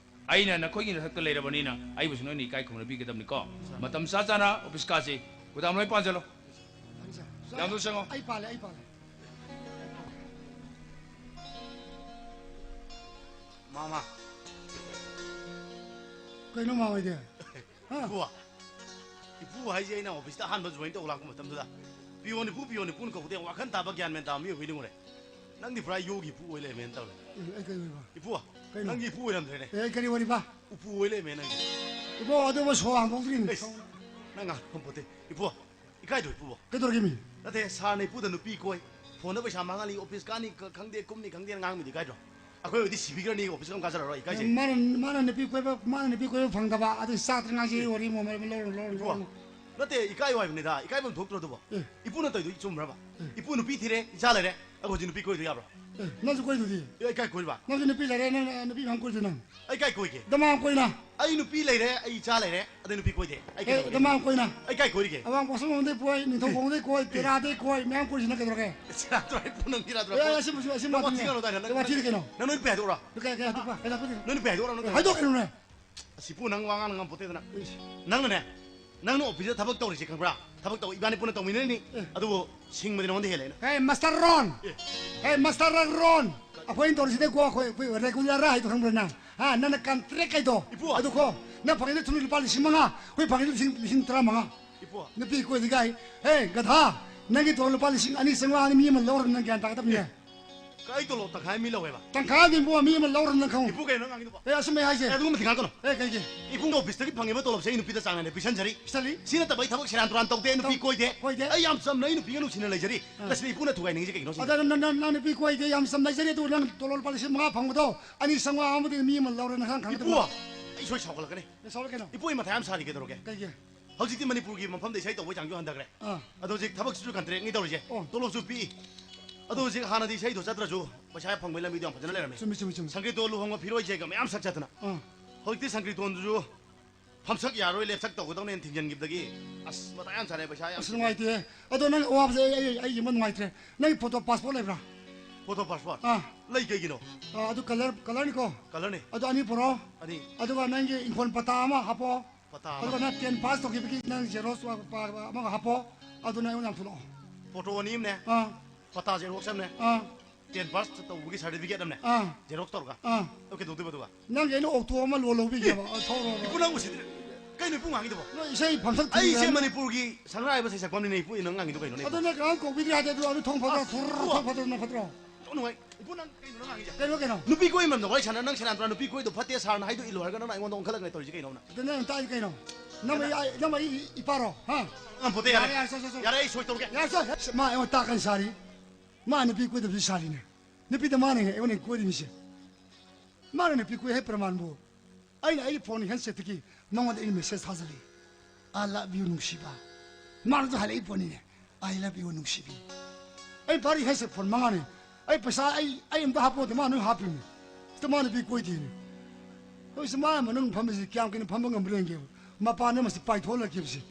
ꯑꯩꯅ ꯅꯈꯣꯏꯒꯤ ꯅꯊꯛꯇ ꯂꯩꯔꯕꯅꯤꯅ ꯑꯩꯕꯨꯁꯨ ꯅꯣꯏꯅ ꯏꯀꯥꯏ ꯈꯨꯝꯅꯕꯤꯒꯗꯕꯅꯤꯀꯣ꯫ ꯃꯇꯝ ꯆꯥ ꯆꯥꯅ ꯑꯣꯐꯤꯁ ꯀꯥꯁꯤ꯫ ꯒꯣꯗꯥꯝ ꯂꯣꯏ ꯄꯥꯟꯁꯤꯜꯂꯣ꯫ ꯌꯥꯝ ꯊꯨꯅ ꯆꯪꯉꯣ꯫ ꯑꯩ ꯄꯥꯜꯂꯦ, ꯑꯩ ꯄꯥꯜꯂꯦ꯫ ꯃꯥꯃ꯫ ꯀꯩꯅꯣ ꯃꯥ ꯍꯣꯏꯗꯤ? ꯍꯥ? ꯏꯄꯨ꯫ ꯏꯄꯨ ꯍꯥꯏꯁꯦ ꯑꯩꯅ ꯑꯣꯐꯤꯁꯇ ꯑꯍꯥꯟꯕ ꯖꯣꯏꯟ ꯇꯧꯕ ꯂꯥꯛꯄ ꯃꯇꯝꯗꯨꯗ ꯄꯤꯌꯣꯟ ꯏꯄꯨ, ꯄꯤꯌꯣꯟ ꯏꯄꯨꯅ ꯀꯧꯕꯗ ꯌꯥꯝ ꯋꯥꯈꯜ ꯇꯥꯕ ꯒ꯭ꯌꯥꯟ ꯃꯦꯟ ꯇꯥꯕ ꯃꯤ ꯑꯣꯏꯕꯩ ꯅꯤꯡꯉꯨꯔꯦ꯫ ꯅꯪꯗꯤ ꯄꯨꯔꯥ ꯌꯣꯒꯤ ꯏꯄꯨ ꯑꯣꯏ ꯂꯩꯔꯝꯃꯦꯅ ꯇꯧꯔꯦ꯫ ꯑꯦ, ꯑꯩ ꯀꯩ ꯑꯣꯏꯕ? ꯏꯄꯨ, ꯀꯩꯅꯣ? ꯅꯪꯒꯤ ꯏꯄꯨ ꯑꯣꯏꯔꯝꯗ꯭ꯔꯦꯅꯦ꯫ ꯑꯦ, ꯑꯩ ꯀꯔꯤ ꯑꯣꯏꯔꯤꯕ? ꯎꯄꯨ ꯑꯣꯏ ꯂꯩꯔꯝꯃꯦ ꯅꯪꯗꯤ꯫ ꯏꯕꯣ, ꯑꯗꯨꯕꯨ ꯁꯣ ꯍꯥꯡꯗꯣꯛꯇ꯭ꯔꯤꯅꯤ꯫ ꯑꯩꯁ, ꯅꯪ ꯉꯥꯡꯐꯝ ꯄꯣꯠꯇꯦ꯫ ꯏꯄꯨ, ꯏꯀꯥꯏꯗ꯭ꯔꯣ ꯏꯄꯨꯕꯣ? ꯀꯩꯗꯧꯔꯒꯦ ꯃꯤ? ꯅꯠꯇꯦ, ꯁꯥꯔꯅ ꯏꯄꯨꯗ ꯅꯨꯄꯤ ꯀꯣꯏ, ꯐꯣꯟꯗ ꯄꯩꯁꯥ ꯃꯥꯡꯍꯜꯂꯤ, ꯑꯣꯐꯤꯁ ꯀꯥꯅꯤ ꯈ-, ꯈꯪꯗꯦ, ꯀꯨꯝꯅꯤ ꯈꯪꯗꯦꯅ ꯉꯥꯡꯕꯗꯤ ꯏꯀꯥꯏꯗ꯭ꯔꯣ? ꯑꯩꯈꯣꯏ ꯑꯣꯏꯗꯤ ꯁꯤꯕꯤꯈ꯭ꯔꯅꯤ, ꯑꯣꯐꯤꯁ ꯑꯃ ꯀꯥꯖꯔꯔꯣꯏ, ꯏꯀꯥꯏꯖꯩ꯫ ꯃꯥꯅ, ꯃꯥꯅ ꯅꯨꯄꯤ ꯀꯣꯏꯕ, ꯃꯥꯅ ꯅꯨꯄꯤ ꯀꯣꯏꯕ ꯐꯪꯗꯕ, ꯑꯗꯨ ꯆꯥꯛꯇ ꯉꯥꯡꯁꯤ ꯋꯥꯔꯤ ꯑꯃ ꯂꯧꯔꯣ, ꯂꯧꯔꯣ, ꯏꯄꯨ, ꯂꯧꯔꯣ꯫ ꯅꯠꯇꯦ, ꯏꯀꯥꯏꯌꯨ ꯍꯥꯏꯕꯅꯤꯗ, ꯏꯀꯥꯏꯐꯝ ꯊꯣꯛꯇ꯭ꯔꯣ ꯑꯗꯨꯕꯣ? ꯑꯦ꯫ ꯏꯄꯨꯅ ꯇꯧꯔꯤꯗꯣ ꯆꯨꯝꯕ꯭ꯔꯕ? ꯑꯦ꯫ ꯏꯄꯨ ꯅꯨꯄꯤ ꯊꯤꯔꯦ, ꯏꯆꯥ ꯂꯩꯔꯦ, ꯑꯩꯈꯣꯏ ꯍꯧꯖꯤꯛ ꯅꯨꯄꯤ ꯀꯣꯏꯗꯣꯏ ꯌꯥꯕ꯭ꯔꯣ? ꯑꯦ, ꯅꯪꯁꯨ ꯀꯣꯏꯗꯨꯗꯤ? ꯑꯦ, ꯑꯩ ꯀꯥꯏ ꯀꯣꯏꯔꯤꯕ? ꯅꯪꯁꯨ ꯅꯨꯄꯤ ꯂꯩꯔꯦ, ꯅꯪ, ꯅꯨꯄꯤ ꯃꯌꯥꯝ ꯀꯣꯏꯗꯣꯏ ꯅꯪ? ꯑꯩ ꯀꯥꯏ ꯀꯣꯏꯒꯦ? ꯗꯃꯥ ꯀꯣꯏꯅ꯫ ꯑꯩ ꯅꯨꯄꯤ ꯂꯩꯔꯦ, ꯑꯩ ꯏꯆꯥ ꯂꯩꯔꯦ, ꯑꯗꯩ ꯅꯨꯄꯤ ꯀꯣꯏꯗꯦ꯫ ꯑꯩ ꯀꯩ ꯑꯦ, ꯀꯣꯏꯒꯦ? ꯗꯃꯥ ꯀꯣꯏꯅ꯫ ꯑꯩ ꯀꯥꯏ ꯀꯣꯏꯔꯤꯒꯦ? ꯑꯋꯥꯡ ꯄꯣꯠꯁꯪꯕꯝꯗꯩ ꯄꯣꯏ, ꯅꯤꯡꯊꯧꯈꯣꯡꯗꯩ ꯀꯣꯏ, ꯇꯦꯔꯥꯗꯩ ꯀꯣꯏ, ꯃꯌꯥꯝ ꯀꯣꯏꯁꯤꯅ ꯀꯩꯗꯧꯔꯒꯦ? ꯁꯦꯔꯥꯟ ꯇꯨꯔꯥꯟ ꯏꯄꯨ ꯅꯪ ꯊꯤꯔꯥ ꯇꯨꯔꯥ꯫ ꯑꯦ, ꯑꯁꯤ ꯃꯁꯤ, ꯑꯁꯤ ꯅꯪ ꯋꯥꯊꯤ ꯋꯥꯊꯤꯅꯦ꯫ ꯉꯥꯡꯅꯨ ꯇꯥꯏꯅꯦ, ꯅꯪ ꯋꯥꯊꯤꯗꯤ ꯀꯩꯅꯣ? ꯅꯪ ꯅꯨꯄꯤ ꯍꯥꯏꯗꯣꯛꯎꯔꯣ? ꯀꯩ, ꯀꯩ ꯍꯥꯏꯗꯣꯛꯄ? ꯀꯩ ꯍꯥꯏꯗꯣꯛꯄ? ꯅꯪ ꯅꯨꯄꯤ ꯍꯥꯏꯗꯣꯛꯎꯔꯣ, ꯅꯪ ꯍꯥꯏꯗꯣꯛꯀꯅꯨꯅꯦ꯫ ꯑꯁ, ꯏꯄꯨ, ꯅꯪ ꯋꯥ ꯉꯥꯡ ꯉꯝꯄꯣꯠꯇꯦꯗꯅ꯫ ꯏꯁ꯫ ꯅꯪꯅꯅꯦ, ꯅꯪꯅ ꯑꯣꯐꯤꯁꯇ ꯊꯕꯛ ꯇꯧꯔꯤꯁꯦ ꯈꯪꯕ꯭ꯔꯥ? ꯊꯕꯛ ꯇꯧ, ꯏꯕꯥꯅꯤ ꯄꯨꯟꯅ ꯇꯧꯃꯤꯟꯅꯔꯤꯅꯤ꯫ ꯑꯦ꯫ ꯑꯗꯨꯕꯨ ꯁꯤꯡꯕꯗꯤ ꯅꯉꯣꯟꯗ ꯍꯦꯜꯂꯦ ꯑꯩꯅ꯫ ꯍꯦ, ꯃꯥꯁꯇꯔ ꯔꯣꯟ! ꯑꯦ꯫ ꯍꯦ, ꯃꯥꯁꯇꯔ ꯔꯣꯟ! ꯑꯩꯈꯣꯏꯅ ꯇꯧꯔꯤꯁꯤꯗꯤꯀꯣ, ꯑꯩꯈꯣꯏ, ꯑꯩꯈꯣꯏ ꯔꯦꯒꯨꯂꯔ ꯍꯥꯏꯗꯣ ꯈꯪꯕ꯭ꯔꯥ ꯅꯪ? ꯍꯥ, ꯅꯪꯅ ꯀꯟꯇ꯭ꯔꯦꯛ ꯍꯥꯏꯗꯣ꯫ ꯏꯄꯨ! ꯑꯗꯨꯀꯣ, ꯅꯪ ꯐꯪꯉꯤꯗꯣ ꯊꯨꯝ ꯂꯨꯄꯥ ꯂꯤꯁꯤꯡ ꯃꯉꯥ, ꯑꯩꯈꯣꯏ ꯐꯪꯉꯤꯗꯣ ꯂꯤꯁꯤꯡ, ꯂꯤꯁꯤꯡ ꯇꯔꯥꯃꯉꯥ꯫ ꯏꯄꯨ! ꯅꯨꯄꯤ ꯀꯣꯏꯗꯤ ꯀꯥꯏ? ꯍꯦ, ꯒꯙꯥ! ꯅꯪꯒꯤ ꯇꯣꯂꯣꯞ ꯂꯨꯄꯥ ꯂꯤꯁꯤꯡ ꯑꯅꯤ ꯆꯥꯝꯃꯉꯥꯅꯤ, ꯃꯤ ꯑꯃ ꯂꯧꯔ ꯅꯪ ꯒ꯭ꯌꯥꯟ ꯇꯥꯒꯗꯕꯅꯦ꯫ ꯑꯦ꯫ ꯑꯩ ꯇꯣꯂꯣꯞ ꯇꯪꯈꯥꯏ ꯃꯤ ꯂꯧꯋꯦꯕ꯫ ꯇꯪꯈꯥꯏ ꯑꯃ ꯃꯤ ꯑꯃ ꯂꯧꯔꯝꯅ ꯈꯪꯉꯨ꯫ ꯏꯄꯨ, ꯀꯩꯅꯣ ꯅꯪ ꯉꯥꯡꯉꯤꯗꯨꯕꯣ? ꯑꯦ, ꯑꯁꯨꯝ ꯑꯩ ꯍꯥꯏꯁꯦ꯫ ꯑꯦ, ꯑꯗꯨꯒꯨꯝꯕ ꯊꯤꯡꯒꯥꯛꯀꯅꯨ꯫ ꯑꯦ, ꯀꯩꯒꯤ? ꯏꯄꯨ, ꯑꯣꯐꯤꯁꯇꯒꯤ ꯐꯪꯉꯤꯕ ꯇꯣꯂꯣꯞꯁꯦ ꯑꯩ ꯅꯨꯄꯤꯗ ꯆꯥꯡ ꯅꯥꯏꯅ ꯄꯤꯁꯟꯖꯔꯤ꯫ ꯄꯤꯁꯜꯂꯤ꯫ ꯁꯤ ꯅꯠꯇꯕ ꯑꯩ ꯊꯕꯛ ꯁꯦꯔꯥꯟ ꯇꯨꯔꯥꯟ ꯇꯧꯗꯦ, ꯅꯨꯄꯤ ꯇꯧ-, ꯀꯣꯏꯗꯦ꯫ ꯀꯣꯏꯗꯦ꯫ ꯑꯩ ꯌꯥꯝ ꯆꯝꯅ ꯑꯩ ꯅꯨꯄꯤꯒ ꯅꯨꯡꯁꯤꯅ ꯂꯩꯖꯔꯤ꯫ ꯑꯥ꯫ ꯃꯁꯤꯗ ꯏꯄꯨꯅ ꯊꯨꯒꯥꯏꯅꯤꯡꯉꯤꯁꯦ ꯀꯩꯒꯤꯅꯣ ꯁꯤꯅꯤ? ꯑꯗ ꯅꯪ, ꯅꯪ, ꯅꯪ ꯅꯨꯄꯤ ꯀꯣꯏꯗꯦ, ꯌꯥꯝ ꯆꯝꯅ ꯂꯩꯖꯔꯤ, ꯑꯗꯨ ꯅꯪ ꯇꯣꯂꯣꯞ ꯂꯨꯄꯥ ꯂꯤꯁꯤꯡ ꯃꯉꯥ ꯐꯪꯕꯗꯣ ꯑꯅꯤ ꯆꯥꯝꯃꯉꯥ ꯑꯃꯗꯤ ꯃꯤ ꯑꯃ ꯂꯧꯔꯦ, ꯅꯪ ꯈꯪꯗꯕ꯫ ꯏꯄꯨ, ꯑꯩ ꯁꯣꯏ ꯁꯥꯎꯒꯠꯂꯛꯀꯅꯤ꯫ ꯑꯦ, ꯁꯥꯎꯔꯛꯀꯅꯣ꯫ ꯏꯄꯨ, ꯑꯩ ꯃꯊꯥ ꯌꯥꯝ ꯁꯥꯔꯤ, ꯀꯩꯗꯧꯔꯒꯦ? ꯀꯩꯒꯤ? ꯍꯧꯖꯤꯛꯇꯤ ꯃꯅꯤꯄꯨꯔꯒꯤ ꯃꯐꯝꯗ ꯏꯁꯩ ꯇꯧꯕꯒꯤ ꯆꯥꯡꯁꯨ ꯍꯟꯊꯈ꯭ꯔꯦ꯫ ꯑꯥ꯫ ꯑꯗꯣ ꯍꯧꯖꯤꯛ ꯊꯕꯛꯁꯤꯁꯨ ꯀꯟꯇ꯭ꯔꯦꯛꯅꯤ ꯇꯧꯔꯤꯁꯦ꯫ ꯑꯣ꯫ ꯇꯣꯂꯣꯞꯁꯨ ꯄꯤꯛꯏ꯫ ꯑꯗꯣ ꯍꯧꯖꯤꯛ ꯍꯥꯟꯅꯗꯤ ꯏꯁꯩꯗꯣ ꯆꯠꯇ꯭ꯔꯁꯨ ꯄꯩꯁꯥ ꯐꯪꯕꯒꯤ ꯂꯝꯕꯤꯗꯣ ꯌꯥꯝ ꯐꯖꯅ ꯂꯩꯔꯝꯃꯤ꯫ ꯆꯨꯝꯃꯤ, ꯆꯨꯝꯃꯤ, ꯆꯨꯝꯃꯤ꯫ ꯁꯪꯀ꯭ꯔꯤꯇꯣꯟ ꯂꯨꯍꯣꯡꯕ ꯐꯤꯔꯣꯏ ꯖꯦꯒ ꯃꯌꯥꯝ ꯁꯛ ꯆꯠꯇꯅ꯫ ꯑꯥ꯫ ꯍꯧꯖꯤꯛꯇꯤ ꯁꯪꯀ꯭ꯔꯤꯇꯣꯟꯗꯨꯁꯨ ꯐꯝꯁꯛ ꯌꯥꯔꯣꯏ, ꯂꯦꯞꯁꯛ ꯇꯧꯒꯗꯧꯅꯦꯅ ꯊꯤꯡꯖꯤꯟꯈꯤꯕꯗꯒꯤ ꯑꯁ, ꯃꯊꯥ ꯌꯥꯝ ꯁꯥꯔꯦ, ꯄꯩꯁꯥ ꯌꯥꯝ ꯑꯁ, ꯅꯨꯡꯉꯥꯏꯇꯦ꯫ ꯑꯗꯣ ꯅꯪ ꯑꯋꯥꯕꯁꯦ ꯑꯩ, ꯑꯩ, ꯑꯩ ꯌꯦꯡꯕ ꯅꯨꯡꯉꯥꯏꯇ꯭ꯔꯦ꯫ ꯅꯪꯒꯤ ꯐꯣꯇꯣ ꯄꯥꯁꯄꯣꯔꯠ ꯂꯩꯕ꯭ꯔꯥ? Photo passport? ꯑꯥ꯫ ꯂꯩ, ꯀꯩꯒꯤꯅꯣ? ꯑꯥ, ꯑꯗꯨ ꯀꯂꯔ, ꯀꯂꯔꯅꯤꯀꯣ? ꯀꯂꯔꯅꯤ꯫ ꯑꯗꯣ ꯑꯅꯤ ꯄꯨꯔꯛꯑꯣ꯫ ꯑꯅꯤ꯫ ꯑꯗꯨꯒ ꯅꯪꯒꯤ ꯏꯪꯈꯣꯜ ꯄꯇꯥ ꯑꯃ ꯍꯥꯞꯄꯣ꯫ ꯄꯇꯥ ꯑꯃ꯫ ꯑꯗꯨꯒ ꯅꯪ ꯇꯦꯟ ꯄꯥꯁ ꯇꯧꯈꯤꯕꯒꯤ ꯅꯪ ꯖꯦꯔꯣꯛꯁ ꯑꯃꯒ ꯍꯥꯞꯄꯣ꯫ ꯑꯗꯨꯅ ꯑꯩꯉꯣꯟꯗ ꯌꯥꯝ ꯊꯨꯂꯛꯑꯣ꯫ ꯐꯣꯇꯣ ꯑꯅꯤ ꯑꯃꯅꯦ꯫ ꯑꯥ꯫ ꯄꯇꯥ ꯖꯦꯔꯣꯛꯁ ꯑꯃꯅꯦ꯫ ꯑꯥ꯫ ꯇꯦꯟ ꯄꯥꯁ ꯇꯧꯕꯒꯤ ꯁꯥꯔꯇꯤꯐꯤꯀꯦꯠ ꯑꯃꯅꯦ꯫ ꯑꯥ꯫ ꯖꯦꯔꯣꯛꯁ ꯇꯧꯔꯒ꯫ ꯑꯥ꯫ ꯑꯗꯨ ꯀꯩꯗꯧꯗꯣꯏꯕ ꯑꯗꯨꯒ? ꯅꯪꯒꯤ ꯑꯩꯅ ꯑꯣꯛꯇꯣ ꯑꯃ ꯂꯣꯟ ꯂꯧꯕꯤꯒꯦꯕ꯫ ꯑ, ꯊꯧꯔꯣ꯫ ꯏꯄꯨ, ꯅꯪ ꯎꯁꯤꯠꯇ꯭ꯔꯦ꯫ ꯀꯩꯅꯣ ꯏꯄꯨ ꯉꯥꯡꯉꯤꯗꯨꯕꯣ? ꯅꯣꯏ ꯏꯁꯩ ꯐꯪꯁꯟ ꯑꯩꯁꯦ ꯊꯤꯡꯉꯤꯔ? ꯃꯅꯤꯄꯨꯔꯒꯤ ꯁꯪꯒ꯭ꯔꯥꯏꯕ ꯁꯩꯁꯛꯄ ꯑꯃꯅꯤꯅꯦ, ꯏꯄꯨ, ꯅꯪ ꯉꯥꯡꯉꯤꯗꯣ ꯀꯩꯅꯣꯅꯦ, ꯏꯄꯨ? ꯑꯗꯨꯅ ꯀꯅꯥꯝ ꯀꯧꯕꯤꯗ꯭ꯔꯦ ꯍꯥꯏꯗꯤ ꯑꯗꯨ, ꯑꯗꯨ ꯊꯣꯡ ꯐꯗ꯭ꯔꯣ? ꯑꯁ, ꯊꯨꯔꯨꯔꯨ, ꯏꯄꯨ꯫ ꯊꯣꯡ ꯐꯗ꯭ꯔꯣ, ꯅꯪ ꯐꯗ꯭ꯔꯣ? ꯅꯣꯛ ꯅꯨꯡꯉꯥꯏ꯫ ꯏꯄꯨ, ꯅꯪ ꯀꯩꯅꯣ ꯅꯪ ꯉꯥꯡꯉꯤꯁꯦ? ꯀꯩꯅꯣ, ꯀꯩꯅꯣ? ꯅꯨꯄꯤ ꯀꯣꯏ ꯃꯔꯝꯗ ꯋꯥꯔꯤ ꯁꯥꯟꯅ, ꯅꯪ ꯁꯦꯔꯥꯟ ꯇꯨꯔꯥꯟ ꯅꯨꯄꯤ ꯀꯣꯏꯗꯣ ꯐꯠꯇꯦ ꯁꯥꯔꯅ ꯍꯥꯏꯗꯣ ꯏꯜꯂꯨ ꯍꯥꯏꯔꯒ ꯅꯪꯅ ꯑꯩꯉꯣꯟꯗ ꯑꯣꯟꯈꯠꯂꯛꯅꯦ ꯇꯧꯔꯤꯁꯦ ꯀꯩꯅꯣ ꯅꯪ? ꯑꯗꯨ ꯅꯪ ꯇꯥꯛꯏ ꯀꯩꯅꯣ? ꯅꯪ ꯑꯩ, ꯑꯩ, ꯅꯪ ꯑꯩ ꯏꯄꯥꯔꯣ? ꯍꯥ? ꯉꯝꯄꯣꯠꯇꯦ, ꯌꯥꯔꯦ꯫ ꯌꯥꯔꯦ, ꯌꯥꯔꯦ, ꯁꯣ, ꯁꯣ, ꯁꯣ꯫ ꯌꯥꯔꯦ, ꯑꯩ ꯁꯣꯏ ꯇꯧꯔꯒꯦ꯫ ꯌꯥꯔꯦ, ꯁꯣ꯫ ꯃꯥ ꯑꯩꯉꯣꯟꯗ ꯇꯥꯛꯀꯅꯤ ꯁꯥꯔꯤ꯫ ꯃꯥ ꯅꯨꯄꯤ ꯀꯣꯏꯗꯕꯁꯨ ꯁꯥꯔꯤꯅꯦ꯫ ꯅꯨꯄꯤꯗ ꯃꯥꯅ ꯑꯩꯉꯣꯟꯗ ꯀꯣꯏꯔꯤꯃꯤꯁꯦ꯫ ꯃꯥꯅ ꯅꯨꯄꯤ ꯀꯣꯏ ꯍꯥꯏ ꯄ꯭ꯔꯃꯥꯟꯕꯨ ꯑꯩꯅ ꯑꯩꯒꯤ ꯐꯣꯟ ꯍꯦꯟꯁꯦꯠꯇꯒꯤ ꯃꯉꯣꯟꯗ ꯑꯩꯅ ꯃꯦꯁꯦꯖ ꯊꯥꯖꯤꯜꯂꯤ꯫ "I love you, ꯅꯨꯡꯁꯤꯕ"꯫ ꯃꯥꯅꯁꯨ ꯍꯜꯂꯛꯏ ꯄꯣꯠꯅꯤꯅꯦ, "I love you, ꯅꯨꯡꯁꯤꯕꯤ"꯫ ꯑꯩ ꯚꯥꯔꯤ ꯍꯦꯟꯁꯦꯠ ꯐꯣꯟ ꯃꯉꯥꯅꯤ꯫ ꯑꯩ ꯄꯩꯁꯥ ꯑꯩ, ꯑꯩ ꯑꯝꯇ ꯍꯥꯞꯄꯣꯗꯦ, ꯃꯥ ꯂꯣꯏ ꯍꯥꯞꯄꯤꯅꯤ꯫ ꯁꯤꯗ ꯃꯥ ꯅꯨꯄꯤ ꯀꯣꯏꯗꯦꯅꯦ꯫ ꯍꯧꯖꯤꯛꯁꯦ ꯃꯥ ꯃꯅꯨꯡ ꯐꯝꯕꯁꯤ ꯀꯌꯥꯝ ꯀꯨꯏꯅ ꯐꯝꯕ ꯉꯝꯕ꯭ꯔꯥ ꯌꯦꯡꯒꯦꯕ꯫ ꯃꯄꯥꯟꯗ ꯃꯁꯤ ꯄꯥꯏꯊꯣꯛꯍꯜꯂꯛꯀꯦꯕꯁꯦ꯫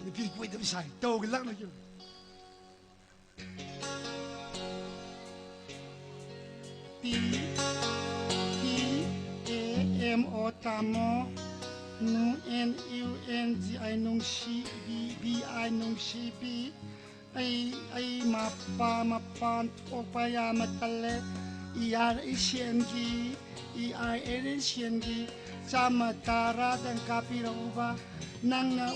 ꯅꯨꯄꯤ ꯀꯣꯏꯗꯕ ꯁꯥꯏ꯫ ꯇꯧꯒꯦ ꯂꯥꯛꯅꯒꯦꯕ꯫ ꯇꯤ, ꯇꯤ, ꯑꯦ, ꯑꯦꯝ, ꯑꯣ, ꯇꯥꯃꯣ꯫ ꯅꯨ, ꯑꯦꯟ, ꯌꯨ, ꯑꯦꯟ, ꯖꯤ, ꯑꯥꯏ, ꯅꯨꯡꯁꯤꯕꯤ, ꯕꯤ, ꯑꯥꯏ, ꯅꯨꯡꯁꯤꯕꯤ꯫ ꯑꯩ, ꯑꯩ ꯃꯄꯥ, ꯃꯄꯥꯟ ꯊꯣꯛꯄ ꯌꯥꯝꯅ ꯇꯜꯂꯦ꯫ ꯏ, ꯑꯥꯔ, ꯑꯩ ꯁꯦꯟꯒꯤ, ꯏ, ꯑꯥꯔ, ꯑꯦꯟ, ꯑꯩ ꯁꯦꯟꯒꯤ꯫ ꯆꯥꯝꯃ ꯇꯔꯥꯗꯪ ꯀꯥꯞꯄꯤꯔꯛꯎꯕ꯫ ꯅꯪꯅ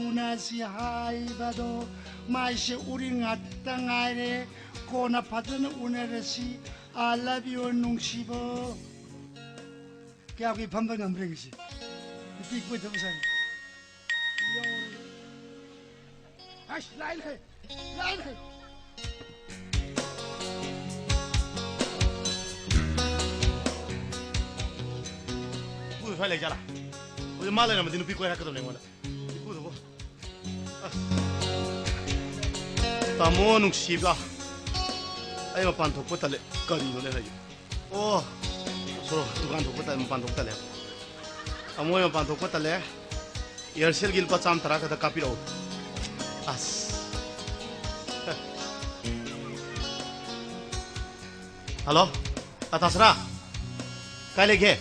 ꯎꯅꯁꯤ ꯍꯥꯏꯕꯗꯣ ꯃꯥꯏꯁꯦ ꯎꯔꯤꯡ ꯉꯥꯛꯇ ꯉꯥꯏꯔꯦ꯫ ꯀꯣꯟꯅ ꯐꯖꯅ ꯎꯅꯔꯁꯤ꯫ I love you, ꯅꯨꯡꯁꯤꯕ꯫ ꯀꯌꯥ ꯀꯨꯏ ꯐꯝꯕ ꯉꯝꯕ꯭ꯔꯦ ꯉꯁꯤ? ꯅꯨꯄꯤ ꯀꯣꯏꯗꯕ ꯁꯥꯏ꯫ ꯑꯁ, ꯂꯥꯏ ꯂꯩ꯫ ꯂꯥꯏ ꯂꯩ꯫ ꯄꯨ ꯁ꯭ꯋꯥꯏ ꯂꯩ ꯖꯥꯠꯂꯥ? ꯍꯧꯖꯤꯛ ꯃꯥ ꯂꯩꯔꯝꯃꯗꯤ ꯅꯨꯄꯤ ꯀꯣꯏ ꯍꯥꯏꯔꯛꯀꯗꯧꯅꯦ ꯑꯩꯉꯣꯟꯗ꯫ ꯏꯄꯨꯗꯨꯕꯨ꯫ ꯑꯁ꯫ ꯇꯥꯃꯣ ꯅꯨꯡꯁꯤꯕ꯫ ꯑꯩ ꯃꯄꯥꯟ ꯊꯣꯛꯄ ꯇꯜꯂꯦ꯫ ꯀꯔꯤꯅꯣꯅꯦ ꯍꯥꯏꯁꯦ? ꯑꯣ꯫ ꯁꯣꯔꯣꯛ ꯗꯨꯀꯥꯟ ꯊꯣꯛꯄ ꯇꯜꯂꯦ, ꯃꯄꯥꯟ ꯊꯣꯛꯄ ꯇꯜꯂꯦ꯫ ꯇꯥꯃꯣ ꯑꯩ ꯃꯄꯥꯟ ꯊꯣꯛꯄ ꯇꯜꯂꯦ꯫ Aircel-ꯒꯤ ꯂꯨꯄꯥ ꯆꯥꯝ ꯇꯔꯥ ꯈꯛꯇ ꯀꯥꯞꯄꯤꯔꯛꯑꯣ꯫ ꯑꯁ꯫ ꯍꯜꯂꯣ꯫ ꯑ, ꯇꯥꯁꯅꯥ꯫ ꯀꯥꯏ ꯂꯩꯒꯦ?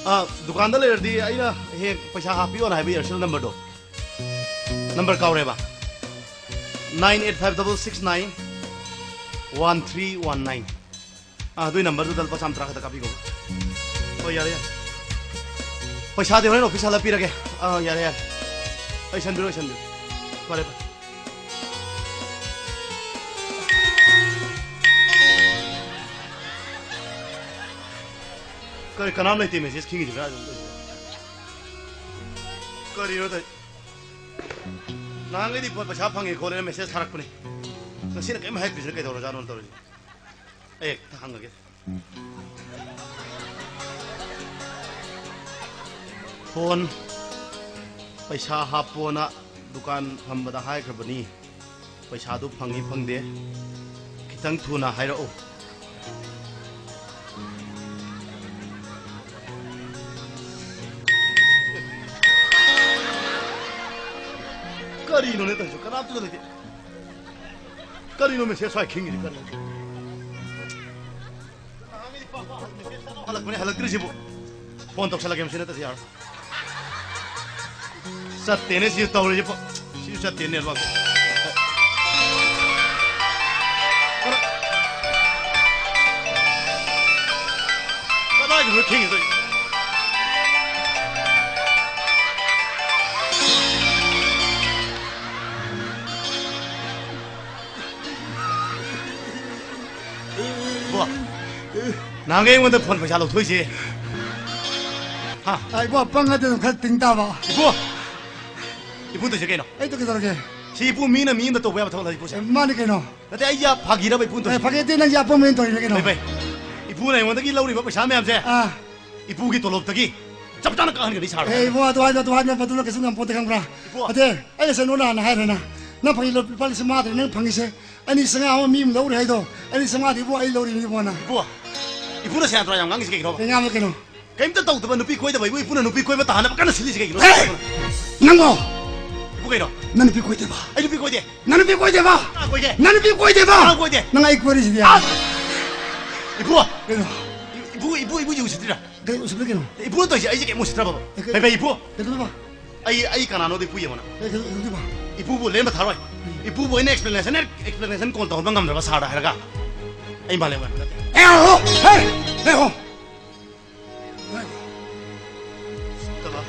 ꯑ, ꯗꯨꯀꯥꯟꯗ ꯂꯩꯔꯗꯤ ꯑꯩꯅ ꯍꯦꯛ ꯄꯩꯁꯥ ꯍꯥꯞꯄꯤꯌꯣꯅ ꯍꯥꯏꯕ Aircel number-ꯗꯣ꯫ Number ꯀꯥꯎꯔꯦꯕ꯫ Nine eight five double six nine one three one nine꯫ ꯑ, ꯑꯗꯨꯏ number-ꯗꯨꯗ ꯂꯨꯄꯥ ꯆꯥꯝ ꯇꯔꯥ ꯈꯛꯇ ꯀꯥꯞꯄꯤꯈꯣ꯫ ꯍꯣꯏ, ꯌꯥꯔꯦ, ꯌꯥꯔꯦ꯫ ꯄꯩꯁꯥꯗꯤ ꯍꯣꯔꯦꯟ office ꯍꯜꯂ ꯄꯤꯔꯒꯦ꯫ ꯑ, ꯌꯥꯔꯦ, ꯌꯥꯔꯦ꯫ ꯑꯩ ꯁꯟꯕꯤꯔꯣ, ꯑꯩ ꯁꯟꯕꯤꯔꯣ꯫ ꯐꯔꯦ, ꯐꯔꯦ꯫ ꯀꯔꯤ, ꯀꯅꯥꯝ ꯂꯩꯇꯦ message ꯈꯤꯡꯉꯤꯁꯦ ꯀꯗꯥꯏꯗꯅꯣ ꯇꯧꯔꯤꯁꯦ? ꯀꯔꯤꯅꯣ ꯇꯧꯔꯤ-, ꯅꯍꯥꯟꯈꯩꯗꯤ ꯄꯣꯠ ꯄꯩꯁꯥ ꯐꯪꯉꯦ ꯈꯣꯠꯂꯦꯅ message ꯊꯥꯔꯛꯄꯅꯦ꯫ ꯉꯁꯤꯅ ꯀꯔꯤꯝ ꯍꯥꯏꯔꯛꯇ꯭ꯔꯤꯁꯤꯅ ꯀꯩꯗꯧꯔꯖꯥꯠꯅꯣ ꯇꯧꯔꯤꯁꯦ? ꯑꯩ ꯍꯦꯛꯇ ꯍꯪꯉꯒꯦ꯫ ꯐꯣꯟ ꯄꯩꯁꯥ ꯍꯥꯞꯄꯣꯅ ꯗꯨꯀꯥꯟ ꯐꯝꯕꯗ ꯍꯥꯏꯈ꯭ꯔꯕꯅꯤ꯫ ꯄꯩꯁꯥꯗꯨ ꯐꯪꯉꯤ ꯐꯪꯗꯦ ꯈꯤꯇꯪ ꯊꯨꯅ ꯍꯥꯏꯔꯛꯎ꯫ ꯀꯔꯤꯅꯣꯅꯦ ꯇꯧꯔꯤꯁꯦ? ꯀꯅꯥꯝꯇꯁꯨ ꯂꯩꯇꯦ꯫ ꯀꯔꯤꯅꯣ message ꯁ꯭ꯋꯥꯏ ꯈꯤꯡꯉꯤꯁꯦ ꯀꯔꯤꯅꯣ? ꯍꯜꯂꯛꯄꯅꯦ, ꯍꯜꯂꯛꯇ꯭ꯔꯤꯁꯤꯕꯨ꯫ ꯐꯣꯟ ꯇꯧꯁꯜꯂꯛꯀꯦ ꯃꯁꯤ ꯅꯠꯇ꯭ꯔꯗꯤ ꯌꯥꯔꯣꯏ꯫ ꯆꯠꯇꯦꯅꯦ ꯁꯤ ꯇꯧꯔꯤꯁꯤ ꯄꯣ-, ꯁꯤꯁꯨ ꯆꯠꯇꯦꯅꯦ network꯫ ꯀꯗꯥꯏꯗꯅꯣ ꯈꯤꯡꯉꯤꯗꯣ? ꯅꯍꯥꯟꯒꯩ ꯑꯩꯉꯣꯟꯗ ꯐꯣꯟ ꯄꯩꯁꯥ ꯂꯧꯊꯣꯛꯏꯁꯦ꯫ ꯍꯥ? ꯑ, ꯏꯕꯣ, ꯑꯄꯪ ꯑꯗꯨ ꯈꯔ ꯇꯤꯡ ꯇꯥꯕ꯫ ꯏꯕꯣ! ꯏꯕꯨ ꯇꯧꯏꯁꯦ ꯀꯩꯅꯣ? ꯑꯩ ꯇꯧꯒꯦ ꯇꯧꯔꯒꯦ꯫ ꯁꯤ ꯏꯕꯨ ꯃꯤꯅ ꯃꯤ ꯑꯃꯗ ꯇꯧꯕ ꯌꯥꯕ ꯊꯕꯛ ꯂꯩ, ꯏꯕꯨꯁꯦ? ꯑꯦ, ꯃꯥꯅꯤ ꯀꯩꯅꯣ꯫ ꯅꯠꯇꯦ, ꯑꯩ ꯌꯥ ꯐꯥꯒꯤꯔꯕ ꯏꯕꯨ ꯑꯦ, ꯇꯧꯏꯁꯦ? ꯐꯥꯒꯤ ꯅꯠꯇꯦ, ꯅꯪꯁꯦ ꯑꯄꯪꯕꯅꯦ ꯇꯧꯔꯤꯅꯦ ꯀꯩꯅꯣ꯫ ꯐꯩ, ꯐꯩ꯫ ꯏꯕꯨꯅ ꯑꯩꯉꯣꯟꯗꯒꯤ ꯂꯧꯔꯤꯕ ꯄꯩꯁꯥ ꯃꯌꯥꯝꯁꯦ ꯑꯥ꯫ ꯏꯕꯨꯒꯤ ꯇꯣꯂꯣꯞꯇꯒꯤ ꯆꯞ ꯆꯥꯅ ꯀꯛꯍꯟꯒꯅꯤ ꯁꯥꯔ꯫ ꯑꯦ, ꯏꯕꯨ, ꯑꯗꯨ ꯍꯥꯏꯅ, ꯑꯗꯨ ꯍꯥꯏꯅ, ꯑꯗꯨꯅ ꯀꯩꯁꯨ ꯉꯝꯄꯣꯠꯇꯦ ꯈꯪꯕ꯭ꯔꯥ? ꯏꯕꯨ꯫ ꯑꯗꯦ, ꯑꯩꯅ ꯁꯦ ꯅꯣ ꯅꯍꯥꯟꯅ ꯍꯥꯏꯔꯦꯅ꯫ ꯅꯪ ꯐꯥꯒꯤ ꯂꯨꯄꯥ ꯂꯤꯁꯤꯡ ꯃꯉꯥꯗ ꯅꯪ ꯐꯪꯉꯤꯁꯦ꯫ ꯑꯅꯤ ꯆꯥꯝꯃꯉꯥ ꯑꯃ ꯃꯤ ꯑꯃ ꯂꯧꯔꯦ ꯍꯥꯏꯗꯣ, ꯑꯅꯤ ꯆꯥꯝꯃꯉꯥꯗꯤ ꯏꯕꯨ ꯑꯩ ꯂꯧꯔꯤꯅꯤ ꯏꯕꯨ ꯅꯪ꯫ ꯏꯕꯨ, ꯏꯕꯨꯅ ꯁꯦꯔꯥꯟ ꯇꯨꯔꯥꯟ ꯌꯥꯝ ꯉꯥꯡꯉꯤꯁꯤ ꯀꯩꯒꯤꯅꯣꯕ? ꯀꯩ ꯉꯥꯡꯕ ꯀꯩꯅꯣ? ꯀꯩꯝꯇ ꯇꯧꯗꯕ ꯅꯨꯄꯤ ꯀꯣꯏꯗꯕ ꯏꯕꯨ, ꯏꯕꯨꯅ ꯅꯨꯄꯤ ꯀꯣꯏꯕ ꯇꯥꯍꯟꯅꯕ ꯀꯟꯅ ꯁꯤꯜꯂꯤꯁꯤ ꯀꯩꯒꯤꯅꯣ? ꯍꯦ! ꯅꯪꯕꯣ! ꯏꯕꯨ ꯀꯩꯅꯣ? ꯅꯪ ꯅꯨꯄꯤ ꯀꯣꯏꯗꯦꯕ? ꯑꯩ ꯅꯨꯄꯤ ꯀꯣꯏꯗꯦ꯫ ꯅꯪ ꯅꯨꯄꯤ ꯀꯣꯏꯗꯦꯕ? ꯀꯅꯥ ꯀꯣꯏꯒꯦ? ꯅꯪ ꯅꯨꯄꯤ ꯀꯣꯏꯗꯦꯕ? ꯀꯅꯥ ꯀꯣꯏꯒꯦ? ꯅꯪ ꯑꯩ ꯀꯣꯏꯔꯤꯁꯤꯗꯤ꯫ ꯑꯁ! ꯏꯕꯨ! ꯀꯩꯅꯣ? ꯏꯕꯨ, ꯏꯕꯨ, ꯏꯕꯨ ꯌꯦꯡꯉꯨꯁꯤꯗ꯭ꯔꯥ? ꯀꯩ ꯎꯁꯤꯠꯇ꯭ꯔꯤ ꯀꯩꯅꯣ? ꯏꯕꯨ ꯇꯧꯏꯁꯦ ꯑꯩꯁꯦ ꯀꯩꯝ ꯎꯁꯤꯠꯇ꯭ꯔꯕꯕ? ꯑꯦ, ꯀꯩ ꯐꯩ, ꯐꯩ, ꯏꯕꯨ꯫ ꯀꯩꯗꯧꯗꯣꯏꯕ? ꯑꯩ, ꯑꯩ ꯀꯅꯥꯅꯣꯗꯤ ꯏꯄꯨ ꯌꯦꯡꯉꯣꯅ꯫ ꯑꯦ, ꯀꯩꯗꯧꯗꯣꯏꯕ? ꯏꯄꯨꯕꯨ ꯂꯦꯝꯕ ꯊꯥꯔꯣꯏ꯫ ꯎꯝ꯫ ꯏꯄꯨꯕꯨ ꯑꯩꯅ explanation, explanation ꯀꯣꯜ ꯇꯧꯍꯟꯕ ꯉꯝꯗ꯭ꯔꯕ ꯁꯥꯔꯗ ꯍꯥꯏꯔꯒ꯫ ꯑꯩ ꯃꯥꯂꯦꯝ ꯉꯥꯟꯕ ꯅꯠꯇꯦ꯫ ꯑꯦ, ꯍꯣ! ꯍꯦ! ꯍꯦ, ꯍꯣ! ꯀꯅꯥ?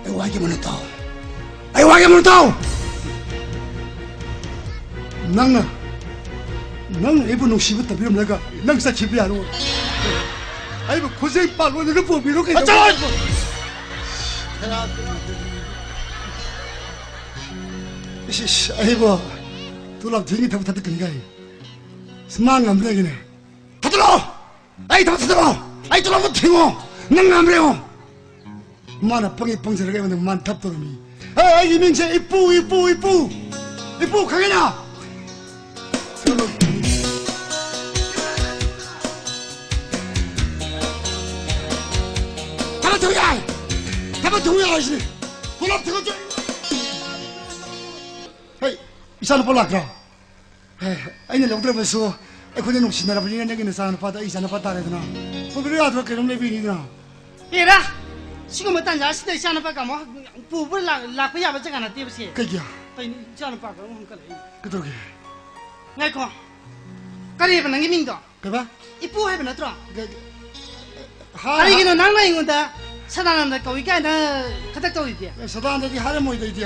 ꯑꯩ ꯋꯥꯒꯤ ꯃꯅꯨꯡ ꯇꯥꯎ꯫ ꯑꯩ ꯋꯥꯒꯤ ꯃꯅꯨꯡ ꯇꯥꯎ꯫ ꯅꯪꯅ, ꯅꯪꯅ ꯑꯩꯕꯨ ꯅꯨꯡꯁꯤꯕ ꯇꯝꯕꯤꯔꯝꯂꯒ ꯅꯪ ꯆꯠꯈꯤꯕ ꯌꯥꯔꯣꯏ꯫ ꯑꯩꯕꯨ ꯈꯨꯖꯩ ꯄꯥꯜ ꯑꯣꯏꯅ ꯄꯨꯕꯤꯔꯣ ꯀꯩꯗꯧꯕ? ꯏꯁ, ꯏꯁ, ꯑꯩꯕꯨ ꯇꯨꯂꯞ ꯊꯤꯡꯒꯤ ꯊꯕꯛ ꯊꯥꯗꯣꯛꯀꯅꯤ ꯀꯥꯏ꯫ ꯁꯨꯃꯥꯡ ꯑꯃꯗꯒꯤꯅꯦ꯫ ꯊꯥꯗꯣꯛꯂꯛꯑꯣ! ꯑꯩ ꯊꯕꯛ ꯊꯥꯗꯣꯛꯂꯛꯑꯣ! ꯑꯩ ꯇꯣꯂꯣꯞꯇꯣ ꯊꯤꯡꯉꯣ! ꯅꯪ ꯉꯝꯕ꯭ꯔꯥ ꯌꯦꯡꯉꯣ! ꯃꯥꯅ ꯄꯪꯉꯤ ꯄꯪꯖꯔꯒ ꯑꯩꯉꯣꯟꯗ ꯃꯥꯟ ꯊꯞ ꯇꯧꯔꯝꯃꯤ꯫ ꯑꯦ, ꯑꯩꯒꯤ ꯃꯤꯡꯁꯦ ꯏꯄꯨ, ꯏꯄꯨ, ꯏꯄꯨ! ꯏꯄꯨ ꯈꯪꯉꯤꯅ? ꯊꯕꯛ ꯊꯤꯡꯉꯨ ꯌꯥꯏ! ꯊꯕꯛ ꯊꯤꯡꯉꯨ ꯌꯥꯏ ꯍꯥꯏꯁꯤꯅꯤ! ꯇꯣꯂꯣꯞ ꯊꯤꯡꯉꯣ! ꯍꯩ, ꯏꯆꯥꯅꯨꯄꯥ ꯂꯥꯛꯇ꯭ꯔꯣ? ꯍꯦ, ꯑꯩꯅ ꯂꯧꯗ꯭ꯔꯕꯁꯨ ꯑꯩꯈꯣꯏꯅ ꯅꯨꯡꯁꯤꯅꯔꯕꯅꯤꯅ ꯅꯪꯒꯤ ꯅꯆꯥꯅꯨꯄꯥꯗꯣ ꯑꯩ ꯏꯆꯥꯅꯨꯄꯥ ꯇꯥꯔꯦꯗꯅ꯫ ꯄꯨꯕꯤꯔꯣ ꯌꯥꯗ꯭ꯔꯣ? ꯀꯩꯅꯣꯝ ꯂꯩꯕꯤꯅꯤꯗꯅ꯫ ꯍꯦꯔꯥ! ꯁꯤꯒꯨꯝꯕ ꯇꯥꯟꯖꯥ ꯑꯁꯤꯗ ꯏꯆꯥꯅꯨꯄꯥ ꯀꯥꯃꯣ ꯄꯨꯕ ꯂꯥꯛ-, ꯂꯥꯛꯄ ꯌꯥꯕ ꯖꯒꯥ ꯅꯠꯇꯦꯕ ꯁꯤ꯫ ꯀꯩꯒꯤ? ꯀꯩꯅꯣ ꯏꯆꯥꯅꯨꯄꯥꯒ ꯑꯃꯨꯛ ꯍꯟꯀꯠꯂꯛꯏ? ꯀꯩꯗꯧꯔꯒꯦ? ꯉꯥꯏꯈꯣ꯫ ꯀꯔꯤꯕ ꯅꯪꯒꯤ ꯃꯤꯡꯗꯣ? ꯀꯩꯕ? ꯏꯄꯨ ꯍꯥꯏꯕ ꯅꯠꯇ꯭ꯔꯣ? ꯀ-, ꯀ-, ꯍꯥ? ꯀꯔꯤꯒꯤꯅꯣ ꯅꯪꯅ ꯑꯩꯉꯣꯟꯗ ꯁꯗꯥꯅꯟꯗ ꯀꯧꯏ ꯀꯥꯏꯅ ꯈꯗꯛ ꯇꯧꯔꯤꯗꯤ? ꯑꯦ, ꯁꯗꯥꯅꯟꯗꯗꯤ ꯍꯥꯏꯔꯝꯃꯣꯏꯗ ꯑꯩꯗꯤ꯫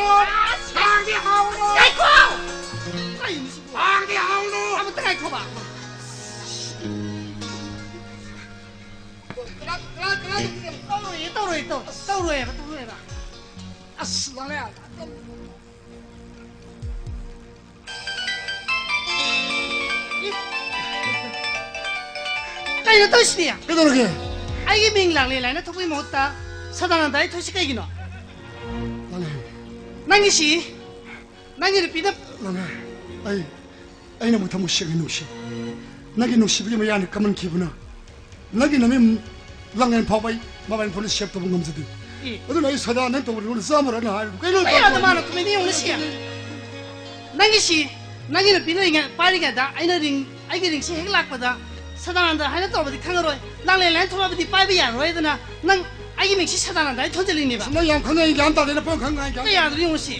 ꯍꯥꯎꯅꯨ! ꯂꯥꯡꯗꯤ ꯍꯥꯎꯅꯨ! ꯉꯥꯏꯈꯣ! ꯀꯩꯅꯣ ꯁꯤꯕꯨ? ꯂꯥꯡꯗꯤ ꯍꯥꯎꯅꯨ! ꯑꯃꯇ ꯉꯥꯏꯈꯣꯕ꯫ ꯇꯧꯔꯣꯏꯌꯦ, ꯇꯧꯔꯣꯏꯌꯦ, ꯇꯧ-, ꯇꯧꯔꯣꯏꯌꯦꯕ, ꯇꯧꯔꯣꯏꯌꯦꯕ꯫ ꯑꯁ, ꯂꯥꯡꯂꯦ꯫ ꯀꯩꯅꯣ ꯇꯧꯔꯤꯁꯤꯗꯤ? ꯀꯩꯗꯧꯔꯒꯦ? ꯑꯩꯒꯤ ꯃꯤꯡ ꯂꯥꯡꯂꯦꯟ ꯍꯥꯏꯅ ꯊꯣꯛꯄꯒꯤ ꯃꯍꯨꯠꯇ ꯁꯗꯥꯅꯟꯗ ꯍꯥꯏ ꯊꯣꯛꯏꯁꯤ ꯀꯩꯒꯤꯅꯣ? ꯂꯥꯡꯂꯦꯟ꯫ ꯅꯪꯒꯤꯁꯤ, ꯅꯪꯒꯤ ꯅꯨꯄꯤꯅ ꯂꯥꯡꯂꯦꯟ, ꯑꯩ, ꯑꯩ ꯅꯪꯕꯨ ꯊꯃꯣꯏ ꯁꯦꯡꯅ ꯅꯨꯡꯁꯤ꯫ ꯅꯪꯒꯤ ꯅꯨꯡꯁꯤꯕꯒꯤ ꯃꯌꯥꯅ ꯀꯝꯍꯟꯈꯤꯕꯅ ꯅꯪꯒꯤ ꯅꯃꯤꯡ ꯂꯥꯡꯂꯦꯟ ꯐꯥꯎꯕ ꯑꯩ ꯃꯃꯥꯏ ꯐꯣꯟꯗ ꯁꯦꯞ ꯇꯧꯕ ꯉꯝꯖꯗꯦ꯫ ꯑꯦ꯫ ꯑꯗꯨꯅ ꯑꯩ ꯁꯗꯥ ꯅꯪ ꯇꯧꯕ ꯅꯉꯣꯟꯗ ꯆꯥꯝꯃꯔꯛꯅ ꯍꯥꯏꯔꯤꯕ ꯀꯩꯅꯣ? ꯑꯩ ꯑꯗ ꯃꯥꯅ ꯀꯨꯝꯃꯤꯗꯤ ꯌꯦꯡꯉꯨꯅꯦ ꯁꯤ꯫ ꯅꯪꯒꯤ ꯁꯤ, ꯅꯪꯒꯤ ꯅꯨꯄꯤ ꯂꯩꯔꯤꯉꯩ-, ꯄꯥꯏꯔꯤꯉꯩꯗ ꯑꯩꯅ ring, ꯑꯩꯒꯤ ringꯁꯤ ꯍꯦꯛ ꯂꯥꯛꯄꯗ ꯁꯗꯥꯅꯟꯗ ꯍꯥꯏꯅ ꯇꯧꯔꯕꯗꯤ ꯈꯪꯉꯔꯣꯏ, ꯂꯥꯡꯂꯦꯟ ꯍꯥꯏꯅ ꯊꯣꯛꯂꯛꯑꯕꯗꯤ ꯄꯥꯏꯕ ꯌꯥꯔꯔꯣꯏꯗꯅ ꯅꯪ ꯑꯩꯒꯤ ꯃꯤꯡꯁꯤ ꯁꯗꯥꯅꯟꯗ ꯍꯥꯏꯅ ꯊꯣꯟꯖꯜꯂꯤꯅꯦꯕ꯫ ꯑꯁ, ꯅꯪ ꯌꯥꯝ ꯈꯪꯅ ꯑꯩ ꯒ꯭ꯌꯥꯟ ꯇꯥꯗꯦ, ꯅꯪ ꯄꯪꯈꯪ ꯉꯥꯡꯉꯤ, ꯒ꯭ꯌꯥꯟ ꯀꯌꯥꯗꯅꯣ ꯌꯦꯡꯉꯨꯁꯤ꯫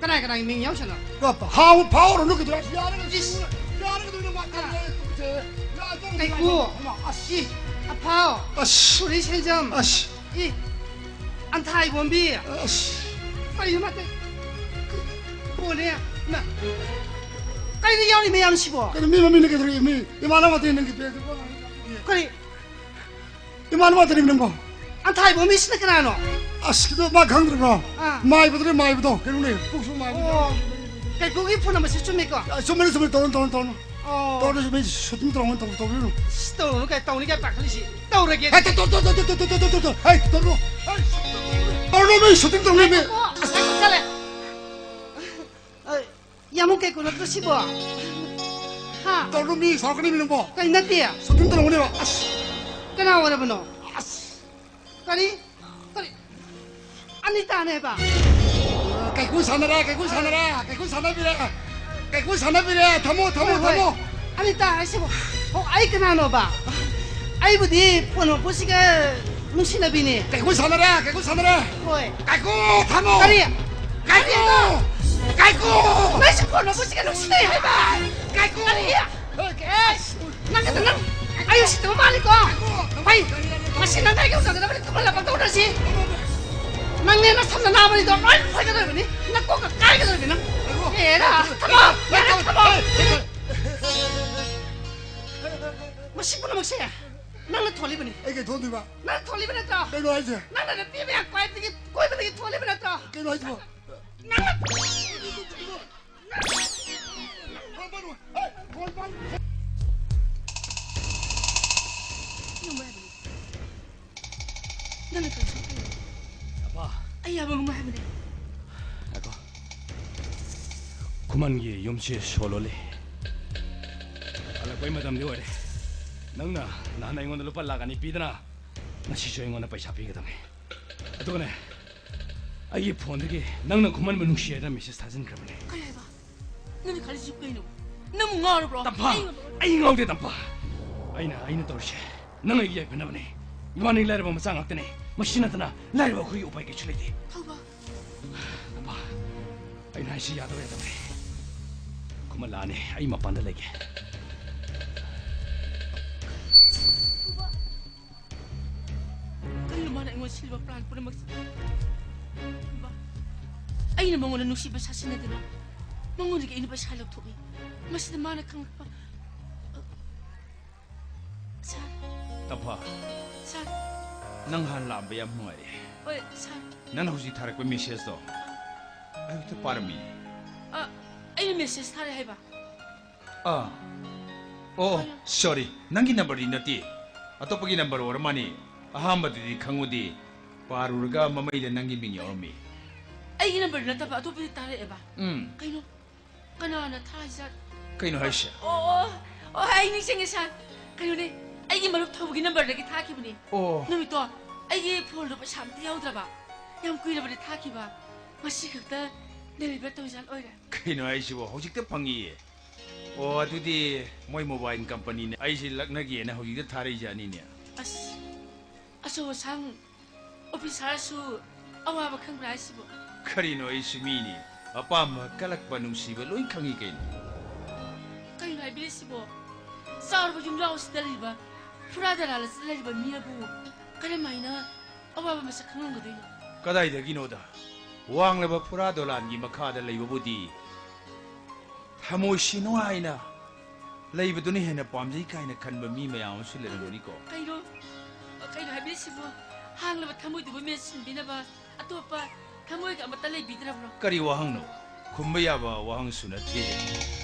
ꯀꯅꯥ ꯀꯅꯥꯒꯤ ꯃꯤꯡ ꯌꯥꯎꯁꯅꯣ? ꯐꯥꯎ-, ꯐꯥꯎꯔꯅꯨ ꯀꯩꯗꯧꯔꯦ? ꯑꯁ, ꯌꯥꯔꯦ, ꯏꯁ꯫ ꯌꯥꯔꯦ, ꯀꯩꯗꯧꯔꯦ? ꯃꯥ ꯀꯅꯥ? ꯀꯩꯀꯨ꯫ ꯑꯁ꯫ ꯏ, ꯑꯐꯥꯎ꯫ ꯑꯁ꯫ ꯁꯣꯔꯤ ꯁꯦꯟꯖꯝ꯫ ꯑꯁ꯫ ꯏ, ꯑꯟꯊꯥꯏ ꯕꯣꯝꯕꯤ꯫ ꯑꯁ꯫ ꯀꯩꯅꯣ ꯃꯥ ꯀꯩ-, ꯀꯣꯟꯅꯦ꯫ ꯃꯥ꯫ ꯀꯩꯅꯣ ꯌꯥꯎꯔꯤ ꯃꯌꯥꯝꯁꯤꯕꯣ? ꯀꯩꯅꯣ ꯃꯤ ꯃꯃꯤꯡꯅ ꯀꯩꯗꯧꯔꯤ? ꯃꯤ ꯏꯃꯥꯟꯅꯕ ꯑꯇꯩ ꯅꯪꯒꯤ ꯕꯦꯒꯇꯨ ꯀꯣꯟꯅ ꯀꯔꯤ? ꯏꯃꯥꯟꯅꯕ ꯇꯔꯤꯝ ꯅꯪꯕꯣ? ꯑꯟꯊꯥꯏꯕ ꯃꯤꯁꯤꯅ ꯀꯅꯥꯅꯣ? ꯑꯁ, ꯀꯩꯅꯣ ꯃꯥ ꯈꯪꯗ꯭ꯔꯤꯕ꯭ꯔꯣ? ꯑꯥ꯫ ꯃꯥꯏꯕꯗꯨꯅꯦ, ꯃꯥꯏꯕꯗꯣ꯫ ꯀꯩꯅꯣꯅꯦ, ꯄꯨꯛꯁꯨ ꯃꯥꯏꯕꯗꯣ꯫ ꯑꯣ, ꯀꯩꯀꯨꯒꯤ ꯐꯣꯟ ꯅꯝꯕꯔꯁꯤ ꯆꯨꯝꯃꯤꯀꯣ? ꯑ, ꯆꯨꯝꯕꯅꯤ, ꯆꯨꯝꯕꯅꯤ꯫ ꯇꯧꯔꯣ, ꯇꯧꯔꯣ, ꯇꯧꯔꯣ꯫ ꯑꯣ꯫ ꯇꯧꯔꯣ, ꯃꯤ ꯁꯨꯇꯤꯡ ꯇꯧꯔꯝꯒꯅꯤ, ꯇꯧ-, ꯇꯧꯕꯤꯔꯨꯅꯨ꯫ ꯏꯁ, ꯇꯧꯔꯨꯅꯨ ꯀꯥꯏ, ꯇꯧꯅꯤ ꯀꯥꯏ ꯄꯥꯈꯠꯂꯤꯁꯤ꯫ ꯇꯧꯔꯒꯦ꯫ ꯍꯦ, ꯇꯧ-, ꯇꯧ-, ꯇꯧ-, ꯍꯦ, ꯇꯧꯔꯨꯅꯨ꯫ ꯍꯦ, ꯇꯧꯔꯨꯅꯨ, ꯃꯤ ꯁꯨꯇꯤꯡ ꯇꯧꯔꯝꯒꯅꯤ, ꯃꯤ꯫ ꯉꯥꯏꯈꯣ, ꯉꯥꯏꯈꯣ, ꯆꯠꯂꯦ꯫ ꯑ, ꯌꯥꯝꯕꯨꯡ ꯀꯩꯀꯨ ꯅꯠꯇ꯭ꯔꯣ ꯁꯤꯕꯣ? ꯍꯥ? ꯇꯧꯔꯨꯅꯨ, ꯃꯤ ꯁꯥꯎꯔꯛꯀꯅꯤ, ꯃꯤ ꯅꯪꯕꯣ꯫ ꯀꯩ ꯅꯠꯇꯦ? ꯁꯨꯇꯤꯡ ꯇꯧꯔꯝꯒꯅꯦꯕ꯫ ꯑꯁ꯫ ꯀꯅꯥ ꯑꯣꯏꯔꯕꯅꯣ? ꯑꯁ꯫ ꯀꯔꯤ? ꯀꯔꯤ? ꯑꯅꯤꯇꯥꯅꯦꯕ? ꯀꯩꯀꯨ ꯁꯥꯟꯅꯔꯦ, ꯀꯩꯀꯨ ꯁꯥꯟꯅꯔꯦ, ꯀꯩꯀꯨ ꯁꯥꯟꯅꯕꯤꯔꯦ꯫ ꯀꯩꯀꯨ ꯁꯥꯟꯅꯕꯤꯔꯦ꯫ ꯊꯝꯃꯣ, ꯊꯝꯃꯣ, ꯍꯣꯏ, ꯍꯣꯏ꯫ ꯊꯝꯃꯣ꯫ ꯑꯅꯤꯇꯥ ꯍꯥꯏꯁꯤꯕꯨ? ꯑꯣ, ꯑꯩ ꯀꯅꯥꯅꯣꯕ? ꯑꯩꯕꯨꯗꯤ ꯐꯣꯟ ꯃꯄꯨꯁꯤꯒ ꯅꯨꯡꯁꯤꯅꯕꯤꯅꯦ꯫ ꯀꯩꯀꯨ ꯁꯥꯟꯅꯔꯦ, ꯀꯩꯀꯨ ꯁꯥꯟꯅꯔꯦ꯫ ꯍꯣꯏ꯫ ꯀꯩꯀꯨ ꯊꯝꯃꯣ꯫ ꯀꯔꯤ? ꯀꯩꯀꯨ! ꯀꯩꯀꯨ! ꯅꯪꯁꯨ ꯐꯣꯟ ꯃꯄꯨꯁꯤꯒ ꯅꯨꯡꯁꯤꯅꯩ ꯍꯥꯏꯕ? ꯀꯩꯀꯨ! ꯀꯔꯤ? ꯍꯣꯏ, ꯀꯩ-, ꯑꯦ, ꯅꯪ ꯑꯗꯨ ꯅꯪ ꯑꯩ ꯎꯁꯤꯠꯇꯕ ꯃꯥꯜꯂꯤꯀꯣ? ꯐꯩ, ꯉꯁꯤ ꯅꯪ ꯑꯩꯒ ꯎꯅꯒꯗꯕꯅꯤ, ꯇꯨꯝꯍꯜꯂꯒ ꯇꯧꯔꯁꯤ꯫ ꯅꯪꯅꯦ ꯅꯁꯝ ꯅꯅꯥꯕꯅꯤꯗꯣ ꯂꯣꯏ ꯐꯣꯏꯒꯗꯧꯔꯤꯕꯅꯤ, ꯅꯀꯣꯛꯀ ꯀꯥꯏꯒꯗꯧꯔꯤꯕꯅꯤ ꯅꯪ꯫ ꯍꯦꯔꯥ, ꯊꯝꯃꯣ, ꯌꯥꯔꯦ, ꯊꯝꯃꯣ꯫ ꯃꯁꯤ ꯄꯨꯝꯅꯃꯛꯁꯦ ꯅꯪꯅ ꯊꯣꯛꯍꯜꯂꯤꯕꯅꯤ꯫ ꯑꯩ ꯀꯩ ꯊꯣꯛꯍꯟꯗꯣꯏꯕ? ꯅꯪꯅ ꯊꯣꯛꯍꯜꯂꯤꯕ ꯅꯠꯇ꯭ꯔꯣ? ꯀꯩꯅꯣ ꯍꯥꯏꯁꯦ? ꯅꯪꯅ ꯅꯨꯄꯤ ꯃꯌꯥꯝ ꯀꯣꯏꯕꯗꯒꯤ, ꯀꯣꯏꯕꯗꯒꯤ ꯊꯣꯛꯍꯜꯂꯤꯕ ꯅꯠꯇ꯭ꯔꯣ? ꯀꯩꯅꯣ ꯍꯥꯏꯁꯤꯕꯣ? ꯅꯪꯅ ꯐꯣꯟ ꯄꯥꯏꯔꯛꯑꯣ꯫ ꯍꯦ, ꯐꯣꯟ ꯄꯥꯏꯔꯛꯑꯣ꯫ ꯅꯪ ꯃꯣꯏ ꯍꯥꯏꯕꯅꯤ꯫ ꯅꯪꯅ ꯀꯔꯤ ꯁꯣꯛꯄꯤꯔꯤꯅꯣ? ꯑꯄꯥ꯫ ꯑꯩ ꯌꯥꯕ ꯑꯃ ꯍꯥꯏꯕꯅꯦ꯫ ꯉꯥꯏꯈꯣ꯫ ꯈꯨꯃꯟꯒꯤ ꯌꯨꯝꯁꯤ ꯁꯣ ꯂꯣꯜꯂꯤ꯫ ꯍꯜꯂꯛꯄꯩ ꯃꯇꯝꯗꯤ ꯑꯣꯏꯔꯦ꯫ ꯅꯪꯅ ꯅꯍꯥꯟ ꯑꯩꯉꯣꯟꯗ ꯂꯨꯄꯥ ꯂꯥꯛ ꯑꯅꯤ ꯄꯤꯗꯅ, ꯉꯁꯤꯁꯨ ꯑꯩꯉꯣꯟꯗ ꯄꯩꯁꯥ ꯄꯤꯒꯗꯕꯅꯤ꯫ ꯑꯗꯨꯒꯅꯦ, ꯑꯩꯒꯤ ꯐꯣꯟꯗꯒꯤ ꯅꯪꯅ ꯈꯨꯃꯟꯕꯨ ꯅꯨꯡꯁꯤ ꯍꯥꯏꯅ ꯃꯦꯁꯦꯖ ꯊꯥꯖꯤꯟꯈ꯭ꯔꯕꯅꯦ꯫ ꯀꯩ ꯍꯥꯏꯕ? ꯅꯪꯅ ꯈꯜꯂꯤꯁꯤ ꯀꯩꯅꯣ? ꯅꯪꯕꯨ ꯉꯥꯎꯔꯕ꯭ꯔꯣ? ꯇꯝꯐꯥ, ꯑꯩ ꯉꯥꯎꯗꯦ꯫ ꯑꯩ ꯉꯥꯎꯗꯦ, ꯇꯝꯐꯥ꯫ ꯑꯩꯅ, ꯑꯩꯅ ꯇꯧꯔꯤꯁꯦ ꯅꯪ ꯑꯩꯒꯤ ꯌꯥꯏꯐꯅꯕꯅꯦ꯫ ꯏꯕꯥꯅꯤ ꯂꯥꯏꯔꯕ ꯃꯆꯥ ꯉꯥꯛꯇꯅꯦ꯫ ꯃꯁꯤ ꯅꯠꯇꯅ ꯂꯥꯏꯔꯕ ꯑꯩꯈꯣꯏꯒꯤ ꯎꯄꯥꯏ ꯀꯩꯁꯨ ꯂꯩꯇꯦ꯫ ꯊꯧꯕ꯫ ꯊꯧꯕ, ꯑꯩꯅ ꯍꯥꯏꯁꯤ ꯌꯥꯗꯕ ꯌꯥꯗꯕꯅꯦ꯫ ꯈꯨꯃꯟ ꯂꯥꯛꯑꯅꯤ, ꯑꯩ ꯃꯄꯥꯟꯗ ꯂꯩꯒꯦ꯫ ꯊꯧꯕ꯫ ꯀꯔꯤꯅꯣ ꯃꯥꯅ ꯑꯩꯉꯣꯟꯗ ꯁꯤꯜꯂꯤꯕ plan ꯄꯨꯝꯅꯃꯛꯁꯦ? ꯊꯧꯕ꯫ ꯑꯩꯅ ꯃꯉꯣꯟꯗ ꯅꯨꯡꯁꯤꯕ ꯁꯥꯁꯤꯟꯅꯗꯨꯅ ꯃꯉꯣꯟꯗꯒꯤ ꯑꯩꯅ ꯄꯩꯁꯥ ꯂꯧꯊꯣꯛꯏ꯫ ꯃꯁꯤꯗ ꯃꯥꯅ ꯈꯪꯂꯛꯄ꯫ ꯁꯥꯔ꯫ ꯇꯝꯐꯥ꯫ ꯁꯥꯔ꯫ ꯅꯪ ꯍꯥꯟꯅ ꯂꯥꯛꯑꯝꯕ ꯌꯥꯝ ꯅꯨꯡꯉꯥꯏꯔꯦ꯫ ꯍꯣꯏ, ꯁꯥꯔ꯫ ꯅꯪꯅ ꯍꯧꯖꯤꯛ ꯊꯥꯔꯛꯄ message ꯇꯣ ꯑꯩ ꯍꯧꯖꯤꯛꯇ ꯄꯥꯔꯝꯃꯤꯅꯦ꯫ ꯑ, ꯑꯩꯅ message ꯊꯥꯔꯦ ꯍꯥꯏꯕ? ꯑꯥ꯫ ꯑꯣ, ꯀꯩꯅꯣ? Sorry, ꯅꯪꯒꯤ number ꯗꯤ ꯅꯠꯇꯦ꯫ ꯑꯇꯣꯞꯄꯒꯤ number ꯑꯣꯏꯔ ꯃꯥꯅꯤ꯫ ꯑꯍꯥꯟꯕꯗꯗꯤ ꯈꯪꯉꯨꯗꯦ꯫ ꯄꯥꯔꯨꯔꯒ ꯃꯃꯩꯗ ꯅꯪꯒꯤ ꯃꯤꯡ ꯌꯥꯎꯔꯝꯃꯤ꯫ ꯑꯩꯒꯤ number ꯅꯠꯇꯕ ꯑꯇꯣꯞꯄꯗꯤ ꯇꯥꯔꯛꯑꯦꯕ꯫ ꯎꯝ꯫ ꯀꯩꯅꯣ? ꯀꯅꯥꯅ ꯊꯥꯔꯤꯖꯥꯠ? ꯀꯩꯅꯣ ꯍꯥꯏꯁꯦ? ꯑꯣ, ꯑꯣ, ꯑꯣ, ꯑꯩ ꯅꯤꯡꯁꯤꯡꯉꯦ, ꯁꯥꯔ꯫ ꯀꯩꯅꯣꯅꯦ, ꯑꯩꯒꯤ ꯃꯔꯨꯞ ꯊꯧꯕꯒꯤ number ꯗꯒꯤ ꯊꯥꯈꯤꯕꯅꯦ꯫ ꯑꯣ꯫ ꯅꯨꯃꯤꯠꯇꯣ ꯑꯩꯒꯤ phone ꯗꯣ ꯄꯩꯁꯥ ꯑꯝꯇ ꯌꯥꯎꯗ꯭ꯔꯕ꯫ ꯌꯥꯝ ꯀꯨꯏꯔꯕꯅꯦ ꯊꯥꯈꯤꯕ꯫ ꯉꯁꯤ ꯈꯛꯇ deliver ꯇꯧꯔꯤꯖꯥꯠ ꯑꯣꯏꯔꯦ꯫ ꯀꯩꯅꯣ ꯍꯥꯏꯁꯤꯕꯣ? ꯍꯧꯖꯤꯛꯇ ꯐꯪꯉꯤꯌꯦ꯫ ꯑꯣ, ꯑꯗꯨꯗꯤ ꯃꯣꯏ mobile company ꯅ ꯑꯩꯁꯦ ꯂꯛꯅꯒꯦꯅ ꯍꯧꯖꯤꯛꯇ ꯊꯥꯔꯛꯏꯖꯥꯠꯅꯤꯅꯦ꯫ ꯑꯁ, ꯑꯆꯧ ꯑꯁꯥꯡ officer ꯁꯨ ꯑꯋꯥꯕ ꯈꯪꯕ꯭ꯔꯥ ꯍꯥꯏꯁꯤꯕꯣ? ꯀꯔꯤꯅꯣ, ꯑꯩꯁꯨ ꯃꯤꯅꯤ꯫ ꯑꯄꯥꯝꯕ, ꯀꯜꯂꯛꯄ, ꯅꯨꯡꯁꯤꯕ ꯂꯣꯏ ꯈꯪꯉꯤ ꯀꯩꯅꯣ꯫ ꯀꯩꯅꯣ ꯍꯥꯏꯕꯤꯔꯤꯁꯤꯕꯣ? ꯆꯥꯎꯔꯕ ꯌꯨꯝꯖꯥꯎ ꯑꯁꯤꯗ ꯂꯩꯔꯤꯕ ꯐꯨꯔꯥ ꯗꯂꯥꯜ ꯑꯁꯤꯗ ꯂꯩꯔꯤꯕ ꯃꯤ ꯑꯕꯨ ꯀꯔꯝꯍꯥꯏꯅ ꯑꯋꯥꯕ ꯃꯁꯛ ꯈꯪꯂꯝꯒꯗꯣꯏꯅꯣ? ꯀꯗꯥꯏꯗꯒꯤꯅꯣꯗ? ꯋꯥꯡꯂꯕ ꯐꯨꯔꯥ ꯗꯣꯂꯥꯟꯒꯤ ꯃꯈꯥꯗ ꯂꯩꯕꯕꯨꯗꯤ ꯊꯃꯣꯏꯁꯤ ꯅꯨꯡꯉꯥꯏꯅ ꯂꯩꯕꯗꯨꯅ ꯍꯦꯟꯅ ꯄꯥꯝꯖꯩ ꯀꯥꯏꯅ ꯈꯟꯕ ꯃꯤ ꯃꯌꯥꯝ ꯑꯃꯁꯨ ꯂꯩꯔꯝꯒꯅꯤꯀꯣ꯫ ꯀꯩꯅꯣ? ꯀꯩꯅꯣ ꯍꯥꯏꯕꯤꯔꯤꯁꯤꯕꯣ? ꯍꯥꯡꯂꯕ ꯊꯃꯣꯏꯗꯨꯕꯨ ꯃꯦꯟꯁꯤꯟꯕꯤꯅꯕ ꯑꯇꯣꯞꯄ ꯊꯃꯣꯏꯒ ꯑꯃꯠꯇ ꯂꯩꯕꯤꯗ꯭ꯔꯕ꯭ꯔꯣ? ꯀꯔꯤ ꯋꯥꯍꯪꯅꯣ? ꯈꯨꯝꯕ ꯌꯥꯕ ꯋꯥꯍꯪꯁꯨ ꯅꯠꯇꯦ꯫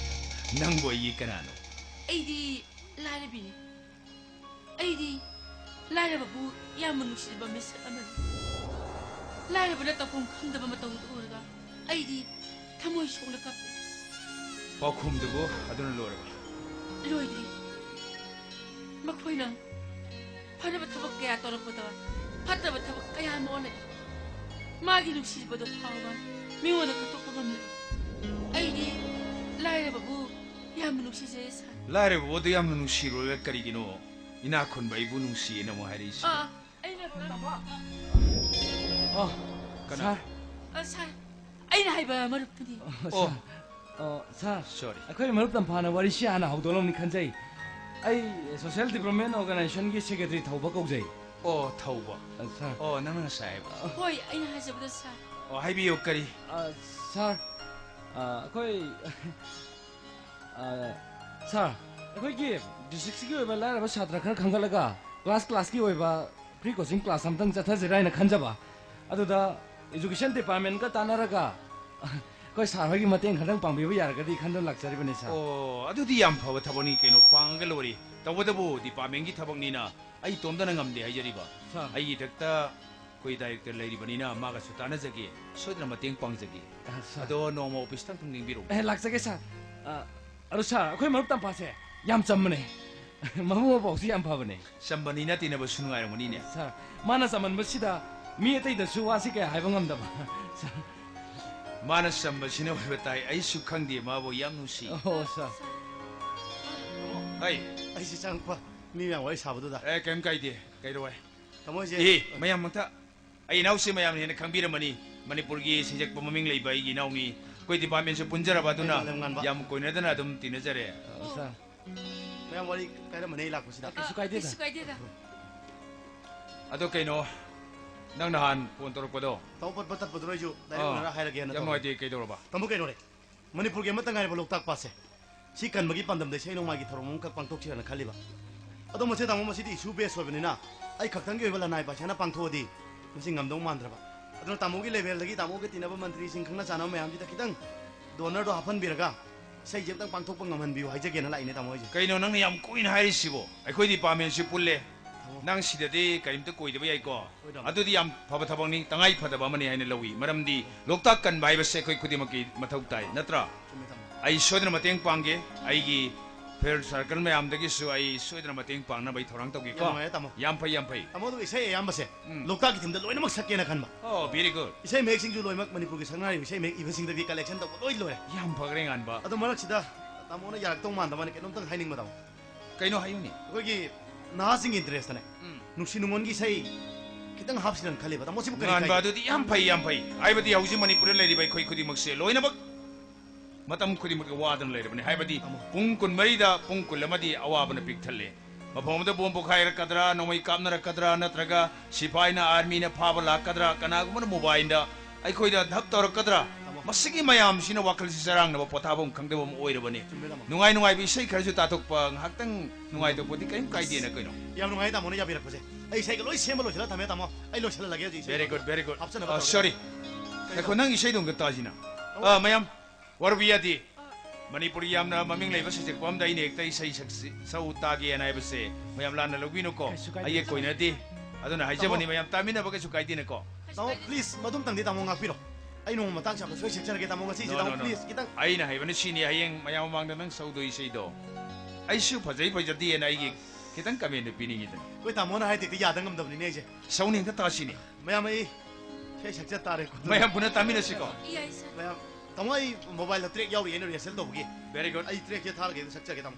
ꯅꯪꯕꯨ ꯑꯩꯒꯤ ꯀꯅꯥꯅꯣ? ꯑꯩꯗꯤ ꯂꯥꯏꯔꯕꯤꯅꯤ꯫ ꯑꯩꯗꯤ ꯂꯥꯏꯔꯕꯕꯨ ꯌꯥꯝꯅ ꯅꯨꯡꯁꯤꯖꯕ ꯃꯤꯁꯛ ꯑꯃꯅꯤ꯫ ꯂꯥꯏꯔꯕꯅ ꯇꯧꯐꯝ ꯈꯪꯗꯕ ꯃꯇꯧꯗꯨ ꯎꯔꯒ ꯑꯩꯗꯤ ꯊꯃꯣꯏ ꯁꯣꯛꯅ ꯀꯞꯄꯤ꯫ ꯄꯥꯎꯈꯨꯝꯗꯨꯕꯨ ꯑꯗꯨꯅ ꯂꯣꯏꯔꯕ? ꯂꯣꯏꯗ꯭ꯔꯤ꯫ ꯃꯈꯣꯏꯅ ꯐꯅꯕ ꯊꯕꯛ ꯀꯌꯥ ꯇꯧꯔꯛꯄꯗ ꯐꯠꯇꯕ ꯊꯕꯛ ꯀꯌꯥ ꯑꯃ ꯑꯣꯜꯂꯛꯏ꯫ ꯃꯥꯒꯤ ꯅꯨꯡꯁꯤꯕꯗꯨ ꯐꯥꯎꯕ ꯃꯤꯉꯣꯟꯗ ꯈꯪꯗꯣꯛꯄ ꯉꯝꯂꯦ꯫ ꯑꯩꯗꯤ ꯂꯥꯏꯔꯕꯕꯨ ꯌꯥꯝꯅ ꯅꯨꯡꯁꯤꯖꯩ, ꯁꯥꯔ꯫ ꯂꯥꯏꯔꯕꯕꯨ ꯑꯗꯨ ꯌꯥꯝꯅ ꯅꯨꯡꯁꯤꯔꯨꯔꯒ ꯀꯔꯤꯒꯤꯅꯣ? ꯏꯅꯥꯛ ꯈꯨꯟꯕ ꯑꯩꯕꯨ ꯅꯨꯡꯁꯤꯌꯦꯅ ꯑꯃꯨꯛ ꯍꯥꯏꯔꯛꯏꯁꯦ꯫ ꯑꯥ, ꯑꯩꯅ ꯑꯣ, ꯀꯅꯥ? ꯁꯥꯔ꯫ ꯑ, ꯁꯥꯔ, ꯑꯩꯅ ꯍꯥꯏꯕ ꯃꯔꯨꯞꯇꯨꯗꯤ꯫ ꯑꯣ, ꯑꯣ꯫ ꯁꯥꯔ꯫ ꯑꯣ, ꯁꯥꯔ꯫ ꯁꯣꯔꯤ꯫ ꯑꯩꯈꯣꯏ ꯃꯔꯨꯞ ꯇꯝꯐꯥꯅ ꯋꯥꯔꯤꯁꯤ ꯍꯥꯟꯅ ꯍꯧꯗꯣꯛꯂꯝꯅꯤ ꯈꯟꯖꯩ꯫ ꯑꯩ ꯁꯣꯁꯤꯌꯦꯜ ꯗꯤꯕ꯭ꯂꯞꯃꯦꯟ ꯑꯣꯔꯒꯅꯥꯏꯖꯦꯁꯟꯒꯤ ꯁꯦꯀ꯭ꯔꯦꯇꯔꯤ ꯊꯧꯕ ꯀꯧꯖꯩ꯫ ꯑꯣ, ꯊꯧꯕ꯫ ꯑ, ꯁꯥꯔ꯫ ꯑꯣ, ꯅꯪꯅ ꯉꯁꯥꯏ ꯍꯥꯏꯕ꯫ ꯍꯣꯏ, ꯑꯩꯅ ꯍꯥꯏꯖꯕꯗꯣ, ꯁꯥꯔ꯫ ꯑꯣ, ꯍꯥꯏꯕꯤꯌꯨ, ꯀꯔꯤ? ꯑ, ꯁꯥꯔ, ꯑ, ꯑꯩꯈꯣꯏ ꯑ, ꯁꯥꯔ, ꯑꯩꯈꯣꯏꯒꯤ ꯗꯤꯁꯇ꯭ꯔꯤꯛꯁꯤꯒꯤ ꯑꯣꯏꯕ ꯂꯥꯏꯔꯕ ꯁꯥꯇ꯭ꯔ ꯈꯔ ꯈꯟꯒꯠꯂꯒ ꯀ꯭ꯂꯥꯁ ꯀ꯭ꯂꯥꯁꯀꯤ ꯑꯣꯏꯕ ꯐ꯭ꯔꯤ ꯀꯣꯆꯤꯡ ꯀ꯭ꯂꯥꯁ ꯑꯝꯇꯪ ꯆꯠꯊꯁꯤꯔꯥ ꯍꯥꯏꯅ ꯈꯟꯖꯕ꯫ ꯑꯗꯨꯗ ꯏꯖꯨꯀꯦꯁꯟ ꯗꯤꯄꯥꯔꯠꯃꯦꯟꯒ ꯇꯥꯟꯅꯔꯒ ꯑꯩꯈꯣꯏ ꯁꯥꯔ ꯍꯣꯏꯒꯤ ꯃꯇꯦꯡ ꯈꯔꯇꯪ ꯄꯥꯡꯕꯤꯕ ꯌꯥꯔꯒꯗꯤ ꯈꯟꯗꯨꯅ ꯂꯥꯛꯆꯔꯤꯕꯅꯤ, ꯁꯥꯔ꯫ ꯑꯣ, ꯑꯗꯨꯗꯤ ꯌꯥꯝ ꯐꯕ ꯊꯕꯛꯅꯤ ꯀꯩꯅꯣ, ꯄꯥꯡꯉꯒ ꯂꯣꯏꯔꯦ꯫ ꯇꯧꯕꯇꯕꯨ ꯗꯤꯄꯥꯔꯠꯃꯦꯟꯒꯤ ꯊꯕꯛꯅꯤꯅ ꯑꯩ ꯏꯇꯣꯝꯇꯅ ꯉꯝꯗꯦ ꯍꯥꯏꯖꯔꯤꯕ꯫ ꯁꯥꯔ꯫ ꯑꯩꯒꯤ ꯏꯊꯛꯇ ꯑꯩꯈꯣꯏ ꯗꯥꯏꯔꯦꯛꯇꯔ ꯂꯩꯔꯤꯕꯅꯤꯅ ꯃꯥꯒꯁꯨ ꯇꯥꯟꯅꯖꯒꯦ, ꯁꯣꯏꯗꯅ ꯃꯇꯦꯡ ꯄꯥꯡꯖꯒꯦ꯫ ꯑ, ꯁꯥꯔ꯫ ꯑꯗꯣ ꯅꯣꯡꯃ ꯑꯣꯐꯤꯁꯇ ꯑꯝꯇꯪ ꯂꯦꯡꯕꯤꯔꯛꯎ꯫ ꯑꯦ, ꯂꯥꯛꯆꯒꯦ, ꯁꯥꯔ꯫ ꯑ, ꯑꯗꯣ, ꯁꯥꯔ, ꯑꯩꯈꯣꯏ ꯃꯔꯨꯞ ꯇꯝꯐꯥꯁꯦ ꯌꯥꯝ ꯆꯝꯕꯅꯦ꯫ ꯃꯕꯨꯛ ꯃꯄꯥꯎꯁꯨ ꯌꯥꯝ ꯐꯕꯅꯦ꯫ ꯆꯝꯕꯅꯤꯅ ꯇꯤꯟꯅꯕꯁꯨ ꯅꯨꯡꯉꯥꯏꯔꯝꯒꯅꯤꯅꯦ꯫ ꯁꯥꯔ, ꯃꯥꯅ ꯆꯝꯃꯟꯕꯁꯤꯗ ꯃꯤ ꯑꯇꯩꯗꯁꯨ ꯋꯥꯁꯤ ꯀꯌꯥ ꯍꯥꯏꯕ ꯉꯝꯗꯕ꯫ ꯁꯥꯔ꯫ ꯃꯥꯅ ꯆꯝꯕꯁꯤꯅ ꯑꯣꯏꯕ ꯇꯥꯏ, ꯑꯩꯁꯨ ꯈꯪꯗꯦ ꯃꯥꯕꯨ ꯌꯥꯝ ꯅꯨꯡꯁꯤ꯫ ꯑꯣ, ꯁꯥꯔ꯫ ꯍꯩ꯫ ꯑꯩꯁꯦ ꯆꯪꯉꯛꯄ ꯃꯤ ꯃꯌꯥꯝ ꯋꯥꯔꯤ ꯁꯥꯕꯗꯨꯗ꯫ ꯑꯦ, ꯀꯩꯝ ꯀꯥꯏꯗꯦ, ꯀꯩꯗꯧꯋꯦ? ꯇꯥꯃꯣ, ꯑꯩꯁꯦ ꯑꯦ, ꯃꯌꯥꯝ ꯃꯛꯇ ꯑꯩ ꯏꯅꯥꯎꯁꯦ ꯃꯌꯥꯝꯅ ꯍꯦꯟꯅ ꯈꯪꯕꯤꯔꯝꯃꯅꯤ꯫ ꯃꯅꯤꯄꯨꯔꯒꯤ ꯁꯩꯁꯛꯄ ꯃꯃꯤꯡ ꯂꯩꯕ ꯑꯩꯒꯤ ꯏꯅꯥꯎꯅꯤ꯫ ꯑꯩꯈꯣꯏ ꯗꯤꯄꯥꯔꯠꯃꯦꯟꯁꯨ ꯄꯨꯟꯖꯔꯕ, ꯑꯗꯨꯅ ꯑꯩ ꯃꯥꯂꯦꯝꯉꯥꯟꯕ꯫ ꯌꯥꯝ ꯀꯣꯏꯅꯗꯅ ꯑꯗꯨꯝ ꯇꯤꯟꯅꯖꯔꯦ꯫ ꯑ, ꯁꯥꯔ꯫ ꯃꯌꯥꯝ ꯋꯥꯔꯤ ꯀꯥꯏꯔꯝꯃꯅꯤ ꯑꯩ ꯂꯥꯛꯄꯁꯤꯗ꯫ ꯀꯩꯁꯨ ꯀꯥꯏꯗꯦꯗ꯫ ꯀꯩꯁꯨ ꯀꯥꯏꯗꯦꯗ꯫ ꯑꯗꯣ ꯀꯩꯅꯣ, ꯅꯪ ꯅꯍꯥꯟ ꯐꯣꯟ ꯇꯧꯔꯛꯄꯗꯣ? ꯇꯧ ꯄꯠ ꯄꯠ ꯇꯠꯄꯗꯨꯅ ꯑꯩꯁꯨ ꯗꯥꯏꯔꯦꯛ ꯑꯥ, ꯎꯅꯔ ꯍꯥꯏꯔꯒꯦꯅ ꯌꯥꯝ ꯇꯧꯕꯅꯤ꯫ ꯅꯨꯡꯉꯥꯏꯇꯦ, ꯀꯩꯗꯧꯔꯕ? ꯇꯥꯃꯣ, ꯀꯩꯅꯣꯅꯦ, ꯃꯅꯤꯄꯨꯔꯒꯤ ꯑꯃꯠꯇ ꯉꯥꯏꯔꯕ ꯂꯣꯛꯇꯥꯛ ꯄꯥꯠꯁꯦ ꯁꯤ ꯀꯟꯕꯒꯤ ꯄꯥꯟꯗꯝꯗ ꯏꯁꯩ ꯅꯣꯡꯃꯥꯏꯒꯤ ꯊꯧꯔꯝ ꯑꯃꯈꯛ ꯄꯥꯡꯊꯣꯛꯁꯤꯔꯅ ꯈꯜꯂꯤꯕ꯫ ꯑꯗꯣ ꯃꯁꯤ, ꯇꯥꯃꯣ, ꯃꯁꯤꯗꯤ ꯏꯁꯨ ꯕꯦꯁ ꯑꯣꯏꯕꯅꯤꯅ ꯑꯩ ꯈꯛꯇꯪꯒꯤ ꯑꯣꯏꯕ ꯂꯅꯥꯏ ꯄꯥꯏꯁꯥꯅ ꯄꯥꯡꯊꯣꯛꯑꯗꯤ ꯃꯁꯤ ꯉꯝꯗꯧ ꯃꯥꯟꯗ꯭ꯔꯕ꯫ ꯑꯗꯨꯅ ꯇꯥꯃꯣꯒꯤ ꯂꯦꯚꯦꯜꯗꯒꯤ ꯇꯥꯃꯣꯒ ꯇꯤꯟꯅꯕ ꯃꯟꯇ꯭ꯔꯤꯁꯤꯡ, ꯈꯪꯅ ꯆꯥꯟꯅꯕ ꯃꯌꯥꯝꯁꯤꯗ ꯈꯤꯇꯪ ꯗꯣꯅꯔꯗꯣ ꯍꯥꯞꯍꯟꯕꯤꯔꯒ ꯏꯁꯩꯁꯦ ꯑꯝꯇꯪ ꯄꯥꯡꯊꯣꯛꯄ ꯉꯝꯍꯟꯕꯤꯌꯨ ꯍꯥꯏꯖꯒꯦꯅ ꯂꯥꯛꯏꯅꯦ, ꯇꯥꯃꯣ, ꯑꯩꯁꯦ꯫ ꯀꯩꯅꯣ ꯅꯪꯅ ꯌꯥꯝ ꯀꯨꯏꯅ ꯍꯥꯏꯔꯤꯁꯤꯕꯣ? ꯑꯩꯈꯣꯏ ꯗꯤꯄꯥꯔꯠꯃꯦꯟꯁꯤ ꯄꯨꯜꯂꯦ꯫ ꯇꯥꯃꯣ꯫ ꯅꯪ ꯁꯤꯗꯗꯤ ꯀꯔꯤꯝꯇ ꯀꯣꯏꯗꯕ ꯌꯥꯏꯀꯣ? ꯍꯣꯏ, ꯇꯥꯃꯣ꯫ ꯑꯗꯨꯗꯤ ꯌꯥꯝ ꯐꯕ ꯊꯕꯛꯅꯤ, ꯇꯉꯥꯏ ꯐꯗꯕ ꯑꯃꯅꯤ ꯍꯥꯏꯅ ꯂꯧꯏ꯫ ꯃꯔꯝꯗꯤ ꯂꯣꯛꯇꯥꯛ ꯀꯟꯕ ꯍꯥꯏꯕꯁꯦ ꯑꯩꯈꯣꯏ ꯈꯨꯗꯤꯡꯃꯛꯀꯤ ꯃꯊꯧ ꯇꯥꯏ, ꯅꯠꯇ꯭ꯔꯥ? ꯆꯨꯝꯃꯦ, ꯇꯥꯃꯣ꯫ ꯑꯩ ꯁꯣꯏꯗꯅ ꯃꯇꯦꯡ ꯄꯥꯡꯒꯦ꯫ ꯑꯩꯒꯤ ꯐ꯭ꯔꯦꯟ ꯁꯥꯔꯀꯜ ꯃꯌꯥꯝꯗꯒꯤꯁꯨ ꯑꯩ ꯁꯣꯏꯗꯅ ꯃꯇꯦꯡ ꯄꯥꯡꯅꯕ ꯑꯩ ꯊꯧꯔꯥꯡ ꯇꯧꯒꯦꯀꯣ꯫ ꯌꯥꯝ ꯅꯨꯡꯉꯥꯏꯔꯦ, ꯇꯥꯃꯣ꯫ ꯌꯥꯝ ꯐꯩ, ꯌꯥꯝ ꯐꯩ꯫ ꯇꯥꯃꯣ, ꯑꯗꯨꯒ ꯏꯁꯩ ꯑꯌꯥꯝꯕꯁꯦ ꯎꯝ꯫ ꯂꯣꯛꯇꯥꯛꯀꯤ ꯊꯤꯝꯗ ꯂꯣꯏꯅꯃꯛ ꯁꯛꯀꯦꯅ ꯈꯟꯕ꯫ ꯑꯣ, very good꯫ ꯏꯁꯩ ꯃꯌꯦꯛꯁꯤꯡꯁꯨ ꯂꯣꯏꯅꯃꯛ ꯃꯅꯤꯄꯨꯔꯒꯤ ꯁꯛꯅꯥꯏꯔꯤꯕ ꯏꯁꯩ ꯃꯌꯦꯛ ꯏꯕꯁꯤꯡꯗꯒꯤ ꯀꯂꯦꯛꯁꯟ ꯇꯧꯕ ꯂꯣꯏ ꯂꯣꯏꯔꯦ꯫ ꯌꯥꯝ ꯐꯈ꯭ꯔꯦ, ꯉꯥꯟꯕ꯫ ꯑꯗꯣ ꯃꯔꯛꯁꯤꯗ ꯇꯥꯃꯣꯅ ꯌꯥꯔꯛꯇꯧ ꯃꯥꯟꯗꯕ ꯋꯥꯅꯤ, ꯀꯩꯅꯣꯝꯇꯪ ꯍꯥꯏꯅꯤꯡꯕ, ꯇꯥꯃꯣ꯫ ꯀꯩꯅꯣ ꯍꯥꯏꯌꯨꯅꯦ꯫ ꯑꯩꯈꯣꯏꯒꯤ ꯅꯍꯥꯁꯤꯡꯒꯤ interest ꯇꯅꯦ꯫ ꯎꯝ꯫ ꯅꯨꯡꯁꯤ ꯅꯨꯡꯉꯣꯟꯒꯤ ꯏꯁꯩ ꯈꯤꯇꯪ ꯍꯥꯞꯁꯤꯔꯅ ꯈꯜꯂꯤꯕ꯫ ꯇꯥꯃꯣ, ꯁꯤꯕꯨ ꯀꯔꯤ ꯉꯥꯟꯕ ꯀꯥꯏꯒꯦ? ꯑꯗꯨꯗꯤ ꯌꯥꯝ ꯐꯩ, ꯌꯥꯝ ꯐꯩ꯫ ꯍꯥꯏꯕꯗꯤ ꯍꯧꯖꯤꯛ ꯃꯅꯤꯄꯨꯔꯗ ꯂꯩꯔꯤꯕ ꯑꯩꯈꯣꯏ ꯈꯨꯗꯤꯡꯃꯛꯁꯦ ꯂꯣꯏꯅꯃꯛ ꯃꯇꯝ ꯈꯨꯗꯤꯡꯃꯛꯇ ꯋꯥꯗꯨꯅ ꯂꯩꯔꯕꯅꯤ꯫ ꯍꯥꯏꯕꯗꯤ ꯇꯥꯃꯣ꯫ ꯄꯨꯡ ꯀꯨꯟꯃꯔꯤꯗ ꯄꯨꯡ ꯀꯨꯟ ꯑꯃꯗꯤ ꯑꯋꯥꯕꯅ ꯄꯤꯛ ꯊꯜꯂꯦ꯫ ꯃꯐꯝ ꯑꯃꯗ ꯕꯣꯝ ꯄꯣꯈꯥꯏꯔꯛꯀꯗ꯭ꯔꯥ, ꯅꯣꯡꯃꯩ ꯀꯥꯞꯅꯔꯛꯀꯗ꯭ꯔꯥ, ꯅꯠꯇ꯭ꯔꯒ ꯁꯤꯐꯥꯏꯅ, ꯑꯥꯔꯃꯤꯅ ꯐꯥꯕ ꯂꯥꯛꯀꯗ꯭ꯔꯥ, ꯀꯅꯥꯒꯨꯝꯕꯅ ꯃꯣꯕꯥꯏꯜꯗ ꯑꯩꯈꯣꯏꯗ ꯙꯞ ꯇꯧꯔꯛꯀꯗ꯭ꯔꯥ? ꯇꯥꯃꯣ꯫ ꯃꯁꯤꯒꯤ ꯃꯌꯥꯝꯁꯤꯅ ꯋꯥꯈꯜꯁꯤ ꯆꯔꯥꯡꯅꯕ, ꯄꯣꯊꯥꯐꯝ ꯈꯪꯗꯕ ꯑꯃ ꯑꯣꯏꯔꯕꯅꯤ꯫ ꯆꯨꯝꯃꯦ, ꯇꯥꯃꯣ꯫ ꯅꯨꯡꯉꯥꯏ ꯅꯨꯡꯉꯥꯏꯕ ꯏꯁꯩ ꯈꯔꯁꯨ ꯇꯥꯊꯣꯛꯄ, ꯉꯥꯏꯍꯥꯛꯇꯪ ꯅꯨꯡꯉꯥꯏꯊꯣꯛꯄꯗꯤ ꯀꯔꯤꯝ ꯀꯥꯏꯗꯦꯅ ꯀꯩꯅꯣ꯫ ꯌꯥꯝ ꯅꯨꯡꯉꯥꯏ ꯇꯥꯃꯣꯅ ꯌꯥꯕꯤꯔꯛꯄꯁꯦ꯫ ꯑꯩ ꯏꯁꯩꯒ ꯂꯣꯏ ꯁꯦꯝꯕ ꯂꯣꯏꯁꯤꯜꯂ ꯊꯝꯃꯦ, ꯇꯥꯃꯣ꯫ ꯑꯩ ꯂꯣꯏꯁꯤꯜꯍꯜꯂꯒꯦ ꯍꯧꯖꯤꯛ ꯏꯁꯩ꯫ Very good, very good꯫ ꯍꯥꯞꯆꯅꯕ ꯑ, ꯇꯧꯔꯒꯦ꯫ Sorry꯫ ꯀꯩꯅꯣ? ꯉꯥꯏꯈꯣ, ꯅꯪ ꯏꯁꯩꯗꯣ ꯑꯝꯇ ꯇꯥꯁꯤꯅ꯫ ꯇꯥꯃꯣ꯫ ꯑ, ꯃꯌꯥꯝ, ꯋꯥꯔꯨꯕ ꯌꯥꯗꯦ꯫ ꯃꯅꯤꯄꯨꯔꯒꯤ ꯌꯥꯝꯅ ꯃꯃꯤꯡ ꯂꯩꯕ ꯁꯩꯁꯛꯄ ꯑꯃꯗ ꯑꯩꯅ ꯍꯦꯛꯇ ꯏꯁꯩ ꯁꯛꯁꯤ-, ꯁꯛꯎ ꯇꯥꯒꯦꯅ ꯍꯥꯏꯕꯁꯦ ꯃꯌꯥꯝ ꯂꯥꯟꯅ ꯂꯧꯕꯤꯅꯨꯀꯣ꯫ ꯀꯩꯁꯨ ꯀꯥꯏꯗꯦ, ꯑꯩꯒꯤ ꯇꯥꯃꯣ꯫ ꯀꯣꯏꯅꯗꯦ꯫ ꯑꯗꯨꯅ ꯍꯥꯏꯖꯕꯅꯤ, ꯇꯥꯃꯣ꯫ ꯃꯌꯥꯝ ꯇꯥꯃꯤꯟꯅꯕ ꯀꯩꯁꯨ ꯀꯥꯏꯗꯦꯅꯀꯣ꯫ ꯇꯥꯃꯣ, please, ꯃꯗꯨꯝꯇꯪꯗꯤ ꯇꯥꯃꯣ ꯉꯥꯛꯄꯤꯔꯣ꯫ ꯑꯩ ꯅꯣꯡꯃ ꯃꯇꯥꯡ ꯆꯥꯕꯗ ꯁꯣꯏ ꯁꯛꯆꯔꯒꯦ, ꯇꯥꯃꯣ꯫ ꯉꯁꯤꯁꯦ, No, ꯇꯥꯃꯣ, no, no. Please, ꯈꯤꯇꯪ꯫ ꯑꯩꯅ ꯍꯥꯏꯕꯅ ꯁꯤꯅꯤ, ꯍꯌꯦꯡ ꯃꯌꯥꯝ ꯃꯃꯥꯡꯗ ꯅꯪ ꯁꯛꯎꯗꯣꯏ ꯏꯁꯩꯗꯣ ꯑꯩꯁꯨ ꯐꯖꯩ ꯐꯖꯗꯦꯅ ꯑꯩꯒꯤ ꯈꯤꯇꯪ comment ꯄꯤꯅꯤꯡꯉꯤꯗꯅ꯫ ꯑꯩꯈꯣꯏ ꯇꯥꯃꯣꯅ ꯍꯥꯏꯗꯦ, ꯍꯦꯛꯇ ꯌꯥꯗ ꯉꯝꯗꯕꯅꯤꯅꯦ ꯑꯩꯁꯦ꯫ ꯁꯛꯎꯅꯦ, ꯍꯦꯛꯇ ꯇꯥꯁꯤꯅꯦ꯫ ꯃꯌꯥꯝ, ꯑꯩ ꯏꯁꯩ ꯁꯛꯆ ꯇꯥꯔꯦꯀꯣ꯫ ꯃꯌꯥꯝ ꯄꯨꯟꯅ ꯇꯥꯃꯤꯟꯅꯁꯤꯀꯣ꯫ ꯌꯥꯏ, ꯁꯥꯔ꯫ ꯃꯌꯥꯝ, ꯇꯥꯃꯣ, ꯑꯩ mobileꯗ track ꯌꯥꯎꯔꯤ, ꯑꯩꯅ rehearsal ꯇꯧꯕꯒꯤ꯫ Very good. ꯑꯩ trackꯁꯦ ꯊꯥꯔꯒꯦ, ꯑꯗꯨ ꯁꯛꯆꯒꯦ, ꯇꯥꯃꯣ꯫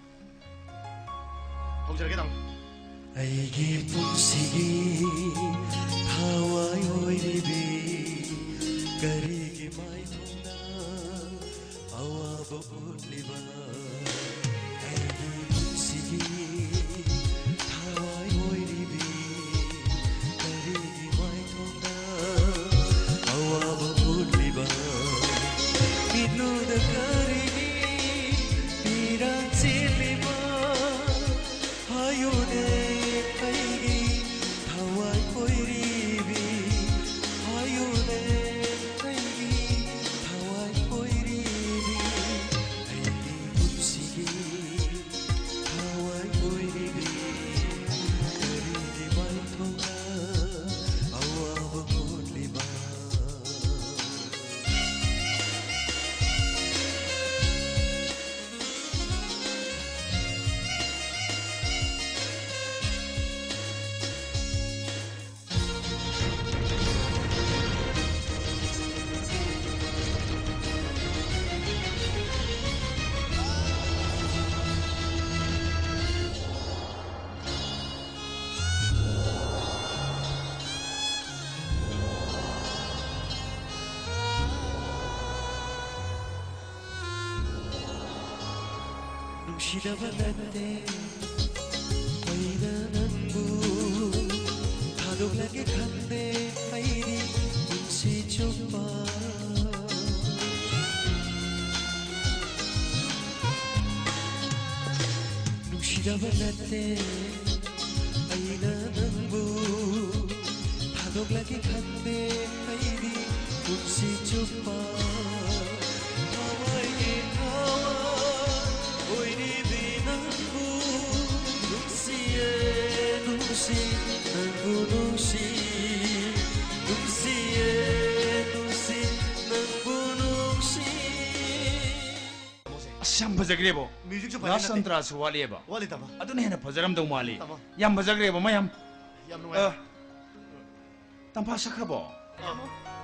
ꯍꯧꯖꯔꯒꯦ, ꯇꯥꯃꯣ꯫ ꯑꯩꯒꯤ ꯄꯨꯟꯁꯤꯒꯤ ꯊꯋꯥꯏ ꯑꯣꯏꯔꯤꯕꯤ, ꯀꯔꯤꯒꯤ ꯃꯥꯏꯊꯣꯡꯗ ꯑꯋꯥꯕ ꯎꯠꯂꯤꯕ? ꯑꯩꯒꯤ ꯄꯨꯟꯁꯤꯒꯤ ꯊꯋꯥꯏ ꯑꯣꯏꯔꯤꯕꯤ, ꯀꯔꯤꯒꯤ ꯃꯥꯏꯊꯣꯡꯗ ꯑꯋꯥꯕ ꯎꯠꯂꯤꯕ? ꯃꯤꯠꯂꯨꯗ ꯀꯔꯤꯒꯤ ꯄꯤꯔꯥꯡ ꯆꯦꯜꯂꯤꯕ? ꯍꯥꯏꯌꯨꯅꯦ ꯑꯩꯒꯤ ꯊꯋꯥꯏ ꯀꯣꯏꯔꯤꯕꯤ, ꯍꯥꯏꯌꯨꯅꯦ ꯑꯩꯒꯤ ꯅꯨꯡꯁꯤꯗꯕ ꯅꯠꯇꯦ, ꯑꯩꯅ ꯅꯪꯕꯨ ꯊꯥꯗꯣꯛꯂꯒꯦ ꯈꯟꯗꯦ, ꯑꯩꯗꯤ ꯄꯨꯟꯁꯤ ꯆꯨꯞꯄ꯫ ꯅꯨꯡꯁꯤꯗꯕ ꯅꯠꯇꯦ, ꯑꯩꯅ ꯅꯪꯕꯨ ꯊꯥꯗꯣꯛꯂꯒꯦ ꯈꯟꯗꯦ, ꯑꯩꯗꯤ ꯄꯨꯟꯁꯤ ꯆꯨꯞꯄ꯫ ꯊꯋꯥꯏꯒꯤ ꯊꯋꯥꯏ ꯑꯣꯏꯔꯤꯕꯤ ꯅꯪꯕꯨ ꯅꯨꯡꯁꯤꯌꯦ, ꯅꯨꯡꯁꯤ, ꯅꯪꯕꯨ ꯅꯨꯡꯁꯤ, ꯅꯨꯡꯁꯤꯌꯦ, ꯅꯨꯡꯁꯤ, ꯅꯪꯕꯨ ꯅꯨꯡꯁꯤ꯫ ꯑꯁ, ꯌꯥꯝ ꯐꯖꯈ꯭ꯔꯦꯕꯣ꯫ Musicꯁꯨ ꯐꯖꯅ ꯂꯥꯁ ꯅꯠꯇꯦ꯫ ꯁꯟꯇ꯭ꯔꯥꯁꯨ ꯋꯥꯠꯂꯤꯑꯕ꯫ ꯋꯥꯠꯂꯤ, ꯇꯥꯃꯣ꯫ ꯑꯗꯨꯅ ꯍꯦꯟꯅ ꯐꯖꯔꯝꯗꯧ ꯃꯥꯜꯂꯤ꯫ ꯇꯥꯃꯣ꯫ ꯌꯥꯝ ꯐꯖꯈ꯭ꯔꯦꯕ, ꯃꯌꯥꯝ꯫ ꯌꯥꯝ ꯅꯨꯡꯉꯥꯏ꯫ ꯑ, ꯇꯝꯐꯥ ꯁꯛꯈ꯭ꯔꯕꯣ? ꯑ,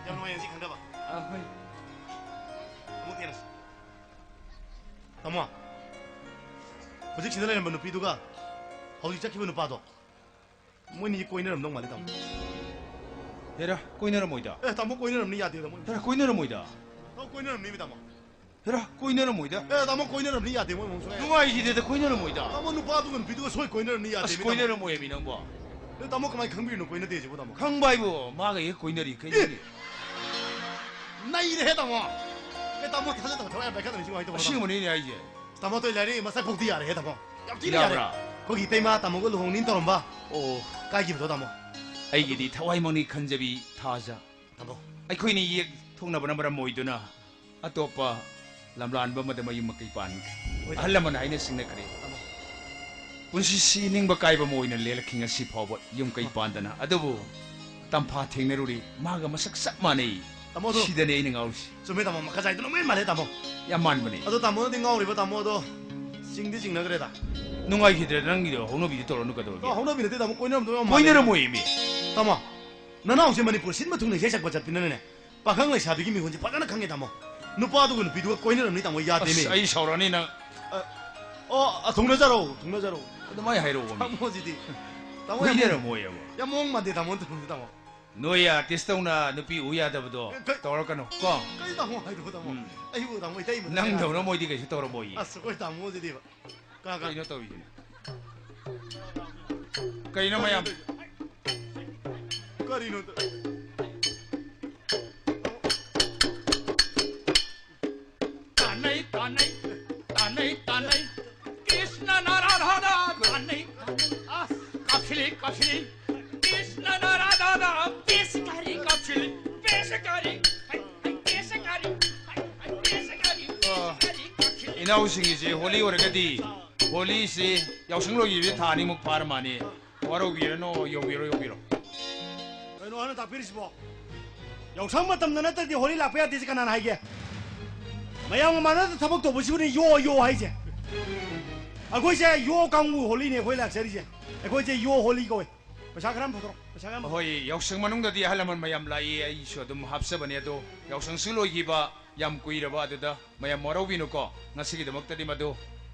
ꯌꯥꯝ ꯅꯨꯡꯉꯥꯏ ꯉꯁꯤ ꯈꯪꯅꯕ꯫ ꯑ, ꯍꯣꯏ꯫ ꯑꯃꯨꯛ ꯊꯦꯡꯅꯁꯤ꯫ ꯇꯥꯃꯣ, ꯍꯧꯖꯤꯛ ꯁꯤꯗ ꯂꯩꯔꯝꯕ ꯅꯨꯄꯤꯗꯨꯒ ꯍꯧꯖꯤꯛ ꯆꯠꯈꯤꯕ ꯅꯨꯄꯥꯗꯣ, ꯃꯣꯏꯅꯤ ꯀꯣꯏꯅꯔꯝꯗꯧ ꯃꯥꯜꯂꯦ, ꯇꯥꯃꯣ꯫ ꯍꯦꯔꯥ, ꯀꯣꯏꯅꯔꯝꯃꯣꯏꯗ꯫ ꯑꯦ, ꯇꯥꯃꯣ, ꯀꯣꯏꯅꯔꯝꯅꯤ ꯌꯥꯗꯦꯗ, ꯃꯣꯏ꯫ ꯍꯦꯔꯥ, ꯀꯣꯏꯅꯔꯝꯃꯣꯏꯗ꯫ ꯇꯥꯃꯣ, ꯀꯣꯏꯅꯔꯝꯅꯤꯃꯤ, ꯇꯥꯃꯣ꯫ ꯍꯦꯔꯥ, ꯀꯣꯏꯅꯔꯝꯃꯣꯏꯗ꯫ ꯑꯦ, ꯇꯥꯃꯣ, ꯀꯣꯏꯅꯔꯝꯅꯤ ꯌꯥꯗꯦ, ꯃꯣꯏ ꯃꯑꯣꯡ ꯁꯨꯡꯌꯥ ꯌꯥꯗꯦ꯫ ꯅꯨꯡꯉꯥꯏꯈꯤꯗꯦꯗ, ꯀꯣꯏꯅꯔꯝꯃꯣꯏꯗ꯫ ꯇꯥꯃꯣ, ꯅꯨꯄꯥꯗꯨꯒ ꯅꯨꯄꯤꯗꯨꯒ ꯁꯣꯏ ꯀꯣꯏꯅꯔꯝꯅꯤ ꯌꯥꯗꯦ, ꯑꯁ, ꯃꯤ, ꯇꯥꯃꯣ꯫ ꯀꯣꯏꯅꯔꯝꯃꯣꯏꯃꯤ ꯅꯪꯕꯣ꯫ ꯑꯦ, ꯇꯥꯃꯣ, ꯀꯃꯥꯏꯅ ꯈꯪꯕꯤꯔꯤꯅꯣ ꯀꯣꯏꯅꯗꯦꯁꯤꯕꯣ, ꯇꯥꯃꯣ? ꯈꯪꯕ ꯍꯥꯏꯕꯨ ꯃꯥꯒ ꯍꯦꯛ ꯀꯣꯏꯅꯔꯤ, ꯀꯩꯅꯣꯅꯦ? ꯅꯩꯔꯦꯍꯦ, ꯇꯥꯃꯣ꯫ ꯑꯦ, ꯇꯥꯃꯣ, ꯊꯥꯖꯗꯕ ꯊꯋꯥꯏ ꯌꯥꯝ ꯄꯥꯏꯈꯠꯂꯝꯃꯤ, ꯁꯤ ꯀꯃꯥꯏꯅ ꯇꯧꯕꯅꯣ, ꯇꯥꯃꯣ? ꯑꯁꯦꯡꯕꯅꯤꯅꯦ ꯍꯥꯏꯁꯦ꯫ ꯇꯥꯃꯣ, ꯇꯣꯏ ꯂꯩꯔꯤ, ꯃꯁꯛ ꯐꯥꯎꯗꯤ ꯌꯥꯔꯦꯍꯦ, ꯇꯥꯃꯣ꯫ ꯌꯥꯝ ꯊꯤꯅ ꯌꯥꯔꯦ꯫ ꯌꯥꯕ꯭ꯔꯥ? ꯑꯩꯈꯣꯏꯒꯤ ꯏꯇꯩꯃ ꯇꯥꯃꯣꯒ ꯂꯨꯍꯣꯡꯅꯤꯅ ꯇꯧꯔꯝꯕ꯫ ꯑꯣ꯫ ꯀꯥꯏꯈꯤꯕꯗꯣ, ꯇꯥꯃꯣ? ꯑꯩꯒꯤꯗꯤ ꯊꯋꯥꯏꯃꯛꯅꯤ ꯈꯟꯖꯕꯤ ꯊꯥꯖ꯫ ꯇꯥꯃꯣ꯫ ꯑꯩꯈꯣꯏꯅꯤ ꯌꯦꯛ ꯊꯣꯛꯅꯕꯅ ꯃꯔꯝ ꯑꯣꯏꯗꯨꯅ ꯑꯇꯣꯞꯄ ꯂꯝꯂꯥꯟꯕ ꯑꯃꯗ ꯃꯌꯨꯝ ꯃꯀꯩ ꯄꯥꯟꯈ꯭ꯔꯦ꯫ ꯍꯣꯏ, ꯇꯥꯃꯣ꯫ ꯑꯍꯜ ꯂꯃꯟ ꯍꯥꯏꯅ ꯁꯤꯡꯅꯈ꯭ꯔꯦ꯫ ꯇꯥꯃꯣ꯫ ꯄꯨꯟꯁꯤꯁꯤ ꯅꯤꯡꯕ ꯀꯥꯏꯕ ꯑꯃ ꯑꯣꯏꯅ ꯂꯦꯜꯂꯛꯈꯤ, ꯉꯁꯤ ꯐꯥꯎꯕ ꯌꯨꯝ ꯀꯩ ꯄꯥꯟꯗꯅ꯫ ꯑꯗꯨꯕꯨ ꯇꯝꯐꯥ ꯊꯦꯡꯅꯔꯨꯔꯤ, ꯃꯥꯒ ꯃꯁꯛ ꯆꯞ ꯃꯥꯟꯅꯩ꯫ ꯇꯥꯃꯣ, ꯑꯗꯨ ꯁꯤꯗꯅꯦ ꯑꯩꯅ ꯉꯥꯎꯔꯤꯁꯦ꯫ ꯆꯨꯝꯃꯦ, ꯇꯥꯃꯣ, ꯃꯈꯥ ꯆꯥꯏꯗꯨꯅ ꯃꯦꯟ ꯃꯥꯜꯂꯦ, ꯇꯥꯃꯣ꯫ ꯌꯥꯝ ꯃꯥꯟꯕꯅꯦ꯫ ꯑꯗꯣ ꯇꯥꯃꯣꯅꯗꯤ ꯉꯥꯎꯔꯤꯕ ꯇꯥꯃꯣ ꯑꯗꯣ ꯆꯤꯡꯗꯤ ꯆꯤꯡꯅꯈ꯭ꯔꯦꯗ꯫ ꯅꯨꯡꯉꯥꯏꯈꯤꯗ꯭ꯔꯦ ꯅꯪꯒꯤꯗꯣ, ꯍꯧꯅꯕꯤꯗꯤ ꯇꯧꯔꯅꯨ ꯀꯩꯗꯧꯔꯒꯦ? ꯑꯗꯣ ꯍꯧꯅꯕꯤ ꯅꯠꯇꯦ, ꯇꯥꯃꯣ, ꯀꯣꯏꯅꯔꯝꯗꯣꯏ ꯌꯥꯝ ꯃꯥꯜꯂꯦ꯫ ꯀꯣꯏꯅꯔꯝꯃꯣꯏꯃꯤ꯫ ꯇꯥꯃꯣ, ꯅꯅꯥꯎꯁꯦ ꯃꯅꯤꯄꯨꯔ ꯁꯤꯟꯕ ꯊꯨꯡꯅ ꯏꯁꯩ ꯁꯛꯄ ꯆꯠꯄꯅꯤꯅꯅꯦ, ꯄꯥꯈꯪ ꯂꯩꯁꯥꯕꯤꯒꯤ ꯃꯤꯍꯨꯟꯁꯦ ꯐꯖꯅ ꯈꯪꯉꯦ, ꯇꯥꯃꯣ꯫ ꯅꯨꯄꯥꯗꯨꯒ ꯅꯨꯄꯤꯗꯨꯒ ꯀꯣꯏꯅꯔꯝꯅꯤ, ꯇꯥꯃꯣ, ꯌꯥꯗꯦꯅꯦ꯫ ꯑꯁ, ꯑꯩ ꯁꯥꯎꯔꯛꯑꯅꯤ ꯅꯪ꯫ ꯑ, ꯑꯣ, ꯑ, ꯊꯨꯡꯅꯖꯔꯣ, ꯊꯨꯡꯅꯖꯔꯣ꯫ ꯑꯗꯨꯃꯥꯏꯅ ꯍꯥꯏꯔꯛꯑꯣ, ꯃꯤ꯫ ꯇꯥꯃꯣꯁꯤꯗꯤ꯫ ꯇꯥꯃꯣ, ꯌꯥꯝ ꯀꯣꯏꯅꯔꯝꯃꯣꯏꯕ꯫ ꯌꯥꯝ ꯃꯑꯣꯡ ꯃꯥꯟꯗꯦ, ꯇꯥꯃꯣ, ꯇꯧꯔꯤꯁꯦ, ꯇꯥꯃꯣ꯫ ꯅꯣꯏ ꯑꯥꯔꯇꯤꯁ ꯇꯧꯅ ꯅꯨꯄꯤ ꯎ ꯌꯥꯗꯕꯗꯣ ꯀꯩ- ꯇꯧꯔꯛꯀꯅꯣ ꯀꯣ꯫ ꯀꯩ ꯇꯥꯃꯣ ꯍꯥꯏꯗꯣ ꯇꯥꯃꯣ? ꯎꯝ꯫ ꯑꯩꯕꯨ ꯇꯥꯃꯣ ꯏꯇꯩ ꯃꯊꯛꯇ ꯅꯪꯗꯧꯅ ꯀꯅꯥ? ꯃꯣꯏꯗꯤ ꯀꯩꯁꯨ ꯇꯧꯔꯝꯃꯣꯏꯌꯦ꯫ ꯑꯁ, ꯑꯩꯈꯣꯏ ꯇꯥꯃꯣꯁꯤꯗꯤꯕ꯫ ꯀꯥ, ꯀꯥ꯫ ꯀꯩꯅꯣ ꯇꯧꯔꯤꯁꯤꯅ? ꯀꯩꯅꯣ ꯃꯌꯥꯝ? ꯀꯔꯤꯅꯣ? ꯇꯥꯟꯅꯩ, ꯇꯥꯟꯅꯩ, ꯇꯥꯟꯅꯩ, ꯇꯥꯟꯅꯩ꯫ ꯀ꯭ꯔꯤꯁꯅꯅ ꯔꯥꯙꯥꯗ ꯇꯥꯟꯅꯩ, ꯇꯥꯟꯅꯩ꯫ ꯑꯁ꯫ ꯀꯥꯞꯁꯤꯜꯂꯤ, ꯀꯥꯞꯁꯤꯜꯂꯤ꯫ ꯀ꯭ꯔꯤꯁꯅꯅ ꯔꯥꯙꯥꯗ ꯄꯦꯁꯀꯥꯔꯤ ꯀꯥꯞꯁꯤꯜꯂꯤ, ꯄꯦꯁꯀꯥꯔꯤ꯫ ꯍꯩ, ꯍꯩ, ꯄꯦꯁꯀꯥꯔꯤ꯫ ꯍꯩ, ꯍꯩ, ꯄꯦꯁꯀꯥꯔꯤ꯫ ꯑ, ꯄꯦꯁꯀꯥꯔꯤ ꯀꯥꯞꯁꯤꯜꯂꯤ꯫ ꯏꯅꯥꯎꯁꯤꯡꯒꯤꯁꯦ ꯍꯣꯂꯤ ꯑꯣꯏꯔꯒꯗꯤ ꯍꯣꯂꯤꯁꯤ ꯌꯥꯎꯁꯪ ꯂꯣꯏꯈꯤꯕꯁꯦ ꯊꯥ ꯑꯅꯤꯃꯨꯛ ꯐꯥꯔ ꯃꯥꯜꯂꯦ꯫ ꯋꯥꯔꯧꯕꯤꯔꯅꯣ, ꯌꯧꯕꯤꯔꯣ, ꯌꯧꯕꯤꯔꯣ꯫ ꯀꯩꯅꯣ ꯍꯥꯟꯅ ꯇꯥꯛꯄꯤꯔꯤꯁꯤꯕꯣ? ꯌꯥꯎꯁꯪ ꯃꯇꯝꯗ ꯅꯠꯇ꯭ꯔꯗꯤ ꯍꯣꯂꯤ ꯂꯥꯛꯄ ꯌꯥꯗꯦꯁꯦ ꯀꯅꯥꯅ ꯍꯥꯏꯒꯦ? ꯃꯌꯥꯝꯒ ꯃꯥꯟꯅꯗ ꯊꯕꯛ ꯇꯧꯕꯁꯤꯕꯨꯅꯦ ꯌꯣ ꯌꯣ ꯍꯥꯏꯁꯦ꯫ ꯑꯩꯈꯣꯏꯁꯦ ꯌꯣ ꯀꯥꯡꯕꯨ ꯍꯣꯂꯤꯅꯦ ꯑꯩꯈꯣꯏ ꯂꯥꯛꯆꯔꯤꯁꯦ꯫ ꯑꯩꯈꯣꯏꯁꯦ ꯌꯣ ꯍꯣꯂꯤ ꯀꯧꯋꯦ꯫ ꯄꯩꯁꯥ ꯈꯔ ꯑꯃ ꯄꯨꯊꯣꯔꯛꯑꯣ, ꯄꯩꯁꯥ ꯈꯔ ꯑꯃ꯫ ꯍꯣꯏ, ꯌꯥꯎꯁꯪ ꯃꯅꯨꯡꯗꯗꯤ ꯑꯍꯜ ꯂꯃꯟ ꯃꯌꯥꯝ ꯂꯥꯛꯏ, ꯑꯩꯁꯨ ꯑꯗꯨꯝ ꯍꯥꯞꯆꯕꯅꯦ, ꯑꯗꯣ ꯌꯥꯎꯁꯪꯁꯨ ꯂꯣꯏꯈꯤꯕ ꯌꯥꯝ ꯀꯨꯏꯔꯕ, ꯑꯗꯨꯗ ꯃꯌꯥꯝ ꯋꯥꯔꯧꯕꯤꯅꯨꯀꯣ, ꯉꯁꯤꯒꯤꯗꯃꯛꯇꯗꯤ ꯃꯗꯨ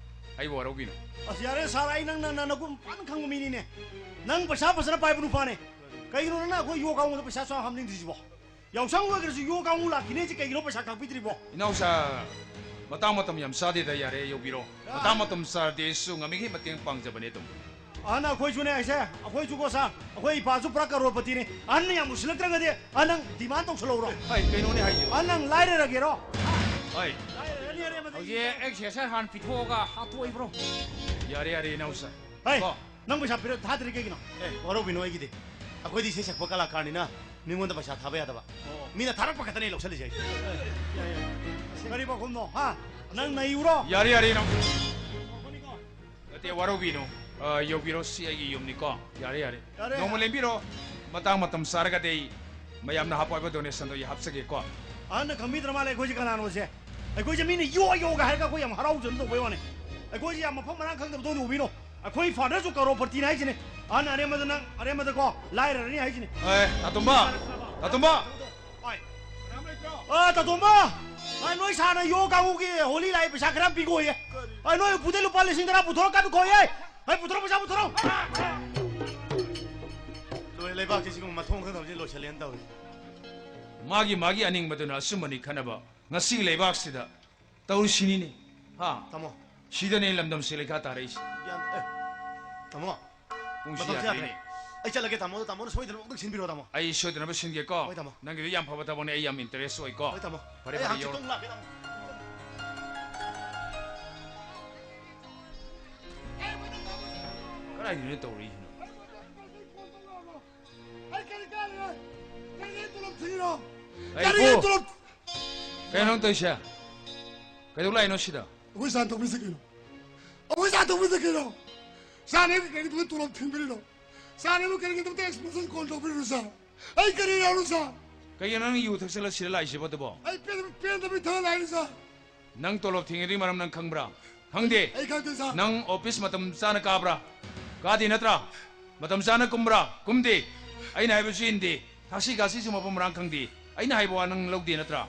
ꯑꯩꯕꯨ ꯋꯥꯔꯧꯕꯤꯅꯨ꯫ ꯑꯁ, ꯌꯥꯔꯦ ꯁꯥꯔ, ꯑꯩ ꯅꯪ, ꯅꯪ, ꯅꯪ ꯅꯒꯨꯟ ꯐꯖꯅ ꯈꯪꯕ ꯃꯤꯅꯤꯅꯦ꯫ ꯅꯪ ꯄꯩꯁꯥ ꯐꯖꯅ ꯄꯥꯏꯕ ꯅꯨꯄꯥꯅꯦ꯫ ꯀꯩꯒꯤꯅꯣ ꯅꯪꯅ ꯑꯩꯈꯣꯏ ꯌꯣ ꯀꯥꯡꯕꯨꯗ ꯄꯩꯁꯥ ꯁꯨꯡꯍꯥꯞ ꯍꯥꯞꯅꯤꯡꯗ꯭ꯔꯤꯁꯤꯕꯣ? ꯌꯥꯎꯁꯪ ꯂꯣꯏꯈ꯭ꯔꯁꯨ ꯌꯣ ꯀꯥꯡꯕꯨ ꯂꯥꯛꯈꯤꯅꯤ ꯍꯥꯏꯁꯦ ꯀꯩꯒꯤꯅꯣ ꯄꯩꯁꯥ ꯈꯥꯛꯄꯤꯗ꯭ꯔꯤꯕꯣ? ꯏꯅꯥꯎꯁꯥ, ꯃꯇꯥꯡ ꯃꯇꯝ ꯌꯥꯝ ꯆꯥꯗꯦꯗ, ꯌꯥꯔꯦ, ꯌꯧꯕꯤꯔꯣ꯫ ꯌꯥꯔꯦ꯫ ꯃꯇꯥꯡ ꯃꯇꯝ ꯆꯥꯔꯗꯤ ꯑꯩꯁꯨ ꯉꯝꯃꯤꯈꯩ ꯃꯇꯦꯡ ꯄꯥꯡꯖꯕꯅꯦ ꯑꯗꯨꯝ꯫ ꯑꯍꯟ ꯑꯩꯈꯣꯏꯁꯨꯅꯦ, ꯑꯩꯁꯦ, ꯑꯩꯈꯣꯏꯁꯨꯀꯣ ꯁꯥꯔ, ꯑꯩꯈꯣꯏ ꯏꯄꯥꯁꯨ ꯄꯨꯔꯥ ꯀꯔꯣꯔꯄꯇꯤꯅꯦ꯫ ꯑꯍꯟꯅ ꯌꯥꯝ ꯎꯁꯤꯜꯂꯛꯇ꯭ꯔꯒꯗꯤ ꯑꯍꯟ ꯅꯪ ꯗꯤꯃꯥꯟ ꯇꯧꯁꯜꯂꯧꯔꯣ꯫ ꯍꯣꯏ, ꯀꯩꯅꯣꯅꯦ ꯍꯥꯏꯁꯤꯕꯣ? ꯑꯍꯟ ꯅꯪ ꯂꯥꯏꯔꯔꯒꯦꯔꯣ? ꯍꯣꯏ꯫ ꯂꯥꯏꯔꯔꯅꯤ, ꯑꯔꯦꯝꯕꯗ ꯍꯧꯖꯤꯛ ꯑꯦꯛꯁꯦꯁꯔ ꯍꯥꯟꯅ ꯄꯤꯊꯣꯛꯑꯒ ꯍꯥꯠꯇꯣꯛꯏꯕ꯭ꯔꯣ? ꯌꯥꯔꯦ, ꯌꯥꯔꯦ, ꯏꯅꯥꯎꯁꯥ꯫ ꯍꯣꯏ, ꯀꯣ꯫ ꯅꯪ ꯄꯩꯁꯥ ꯄꯤꯔ-, ꯊꯥꯗ꯭ꯔꯤ ꯀꯩꯒꯤꯅꯣ? ꯑꯦ, ꯋꯥꯔꯧꯕꯤꯅꯨ ꯑꯩꯒꯤꯗꯤ꯫ ꯑꯩꯈꯣꯏꯗꯤ ꯏꯁꯩ ꯁꯛꯄ ꯀꯂꯥꯀꯥꯔꯅꯤꯅ ꯃꯤꯉꯣꯟꯗ ꯄꯩꯁꯥ ꯊꯥꯕ ꯌꯥꯗꯕ꯫ ꯑꯣ꯫ ꯃꯤꯅ ꯊꯥꯔꯛꯄ ꯈꯛꯇꯅꯦ ꯑꯩ ꯂꯧꯁꯜꯂꯤꯁꯦ ꯑꯩ꯫ ꯀꯔꯤ ꯄꯥꯎꯈꯨꯝꯅꯣ, ꯍꯥ? ꯅꯪ ꯅꯩꯌꯨꯔꯣ? ꯌꯥꯔꯦ, ꯌꯥꯔꯦ, ꯏꯅꯥꯎ꯫ ꯅꯠꯇꯦ, ꯋꯥꯔꯧꯕꯤꯅꯨ꯫ ꯑ, ꯌꯧꯕꯤꯔꯣ, ꯁꯤ ꯑꯩꯒꯤ ꯌꯨꯝꯅꯤꯀꯣ꯫ ꯌꯥꯔꯦ, ꯌꯥꯔꯦ꯫ ꯌꯥꯔꯦ꯫ ꯅꯣꯡꯃ ꯂꯦꯡꯕꯤꯔꯣ꯫ ꯃꯇꯥꯡ ꯃꯇꯝ ꯆꯥꯔꯒꯗꯤ ꯑꯩ ꯃꯌꯥꯝꯅ ꯍꯥꯞꯄꯣ ꯍꯥꯏꯕ ꯗꯣꯅꯦꯁꯟꯗꯣ ꯑꯩ ꯍꯥꯞꯆꯒꯦꯀꯣ꯫ ꯑꯍꯟꯅ ꯈꯪꯕꯤꯗ꯭ꯔ ꯃꯥꯜꯂꯦ ꯑꯩꯈꯣꯏꯁꯦ ꯀꯅꯥꯅꯣꯁꯦ꯫ ꯑꯩꯈꯣꯏꯁꯦ ꯃꯤꯅ ꯌꯣ ꯌꯣꯒ ꯍꯥꯏꯔꯒ ꯑꯩꯈꯣꯏ ꯌꯥꯝ ꯍꯔꯥꯎꯖꯅ ꯇꯧꯕꯩ ꯋꯥꯅꯤ꯫ ꯑꯩꯈꯣꯏꯁꯦ ꯌꯥꯝ ꯃꯐꯝ ꯃꯔꯥꯡ ꯈꯪꯗꯕꯗꯧꯅ ꯎꯕꯤꯅꯣ꯫ ꯑꯩꯈꯣꯏ ꯐꯥꯗꯔꯁꯨ ꯀꯔꯣꯔꯄꯇꯤꯅꯤ ꯍꯥꯏꯁꯤꯅꯦ꯫ ꯑꯍꯟ ꯑꯔꯦꯝꯕꯗ ꯅꯪ, ꯑꯔꯦꯝꯕꯗꯀꯣ, ꯂꯥꯏꯔꯔꯅꯤ ꯍꯥꯏꯁꯤꯅꯦ꯫ ꯑꯦ, ꯇꯥꯇꯣꯝꯕ! ꯇꯥꯇꯣꯝꯕ! ꯑ, ꯇꯥꯇꯣꯝꯕ! ꯑ, ꯅꯣꯏ ꯁꯥꯔꯅ ꯌꯣ ꯀꯥꯡꯕꯨꯒꯤ ꯍꯣꯂꯤ ꯂꯥꯛꯑꯦ, ꯄꯩꯁꯥ ꯈꯔ ꯌꯥꯝ ꯄꯤꯈꯣꯌꯦ꯫ ꯑ, ꯅꯣꯏ ꯎꯄꯨꯗꯩ ꯂꯨꯄꯥ ꯂꯤꯁꯤꯡ ꯇꯔꯥ ꯄꯨꯊꯣꯔꯛꯀꯅꯨ ꯈꯣꯌꯦ꯫ ꯑꯩ ꯄꯨꯊꯣꯔꯛꯑꯣ, ꯄꯩꯁꯥ ꯄꯨꯊꯣꯔꯛꯑꯣ꯫ ꯂꯣꯏ ꯂꯩ꯫ ꯂꯩꯕꯥꯛꯁꯤ ꯁꯤꯒꯨꯝꯕ ꯃꯊꯣꯡ ꯈꯪꯗꯕꯁꯤ ꯂꯣꯏꯁꯤꯜꯂꯦꯅ ꯇꯧꯔꯤ꯫ ꯃꯥꯒꯤ, ꯃꯥꯒꯤ ꯑꯅꯤꯡꯕꯗꯨꯅ ꯑꯆꯨꯝꯕꯅꯤ ꯈꯟꯅꯕ ꯉꯁꯤꯒꯤ ꯂꯩꯕꯥꯛꯁꯤꯗ ꯇꯧꯔꯤꯁꯤꯅꯤꯅꯦ꯫ ꯍꯥ? ꯇꯥꯃꯣ꯫ ꯁꯤꯗꯅꯦ ꯂꯝꯗꯝꯁꯤ ꯂꯩꯈꯥ ꯇꯥꯔꯛꯏꯁꯦ꯫ ꯒ꯭ꯌꯥꯟ-, ꯑꯦ, ꯇꯥꯃꯣ, ꯄꯨꯡꯁꯤ ꯃꯇꯝꯁꯦ ꯌꯥꯗ꯭ꯔꯦꯅꯦ꯫ ꯌꯥꯗ꯭ꯔꯦ꯫ ꯑꯩ ꯆꯠꯂꯒꯦ ꯇꯥꯃꯣ, ꯇꯥꯃꯣꯅ ꯁꯣꯏꯗꯅ ꯑꯃꯨꯛꯇꯪ ꯁꯤꯟꯕꯤꯔꯣ ꯇꯥꯃꯣ꯫ ꯑꯩ ꯁꯣꯏꯗꯅꯕ ꯁꯤꯟꯒꯦꯀꯣ꯫ ꯍꯣꯏ ꯇꯥꯃꯣ꯫ ꯅꯪꯒꯤꯗꯣ ꯌꯥꯝ ꯐꯕ ꯊꯕꯛꯅꯦ, ꯑꯩ ꯌꯥꯝ interest ꯑꯣꯏꯀꯣ꯫ ꯍꯣꯏ ꯇꯥꯃꯣ꯫ ꯐꯔꯦ, ꯑꯩ ꯐꯔꯦ, ꯐꯔꯦ, ꯍꯪꯆꯤꯠ ꯌꯧꯔꯣ꯫ ꯑꯃꯨꯛ ꯂꯥꯛꯀꯦ ꯇꯥꯃꯣ꯫ ꯀꯗꯥꯏꯗꯅꯣ ꯇꯧꯔꯛꯏꯁꯤꯅ? ꯑꯩ ꯀꯔꯤ ꯀꯥꯟꯅꯔꯦ? ꯀꯔꯤꯒꯤ ꯇꯣꯂꯣꯞ ꯊꯤꯔꯤꯅꯣ? ꯑꯩ ꯀꯔꯤꯒꯤ ꯄꯨ-, ꯇꯣꯂꯣꯞ? ꯀꯩꯅꯣ ꯅꯪ ꯇꯧꯔꯤꯁꯦ? ꯀꯩꯗꯧ ꯂꯥꯛꯏꯅꯣ ꯁꯤꯗ? ꯑꯩꯈꯣꯏ ꯁꯥꯟ ꯇꯧꯕꯤꯁꯦ ꯀꯩꯅꯣ? ꯑꯩꯈꯣꯏ ꯁꯥꯟ ꯇꯧꯕꯤꯁꯦ ꯀꯩꯅꯣ? ꯁꯥꯟ ꯑꯩꯕꯨ ꯀꯔꯤꯒꯤꯗꯃꯛ ꯇꯣꯂꯣꯞ ꯊꯤꯡꯕꯤꯔꯤꯅꯣ? ꯁꯥꯟ ꯑꯩꯕꯨ ꯀꯔꯤꯒꯤꯗꯃꯛꯇ expulsion call ꯇꯧꯕꯤꯔꯤꯅꯣ ꯁꯥꯔ? ꯑꯩ ꯀꯔꯤ ꯌꯥꯎꯅꯣ ꯁꯥꯔ? ꯀꯩꯒꯤꯅꯣ ꯅꯪ ꯌꯨ ꯊꯛꯆꯜꯂ ꯁꯤꯗ ꯂꯥꯛꯏꯁꯤꯕꯣ ꯑꯗꯨꯕꯣ? ꯑꯩ ꯄꯦꯟ-, ꯄꯦꯟꯗꯕꯩ ꯊꯛꯑ ꯂꯥꯛꯏꯅꯤ ꯁꯥꯔ꯫ ꯅꯪ ꯇꯣꯂꯣꯞ ꯊꯤꯡꯉꯤꯗꯨꯒꯤ ꯃꯔꯝ ꯅꯪ ꯈꯪꯕ꯭ꯔꯥ? ꯈꯪꯗꯦ꯫ ꯑꯩ ꯈꯪꯗꯦ ꯁꯥꯔ꯫ ꯅꯪ ꯑꯣꯐꯤꯁ ꯃꯇꯝ ꯆꯥꯅ ꯀꯥꯕ꯭ꯔꯥ? ꯀꯥꯗꯦ ꯅꯠꯇ꯭ꯔꯥ? ꯃꯇꯝ ꯆꯥꯅ ꯀꯨꯝꯕ꯭ꯔꯥ? ꯀꯨꯝꯗꯦ꯫ ꯑꯩꯅ ꯍꯥꯏꯕꯁꯨ ꯏꯟꯗꯦ꯫ ꯊꯛꯁꯤ ꯈꯥꯁꯤꯁꯨ ꯃꯐꯝ ꯃꯔꯥꯡ ꯈꯪꯗꯦ꯫ ꯑꯩꯅ ꯍꯥꯏꯕ ꯋꯥ ꯅꯪ ꯂꯧꯗꯦ ꯅꯠꯇ꯭ꯔꯥ?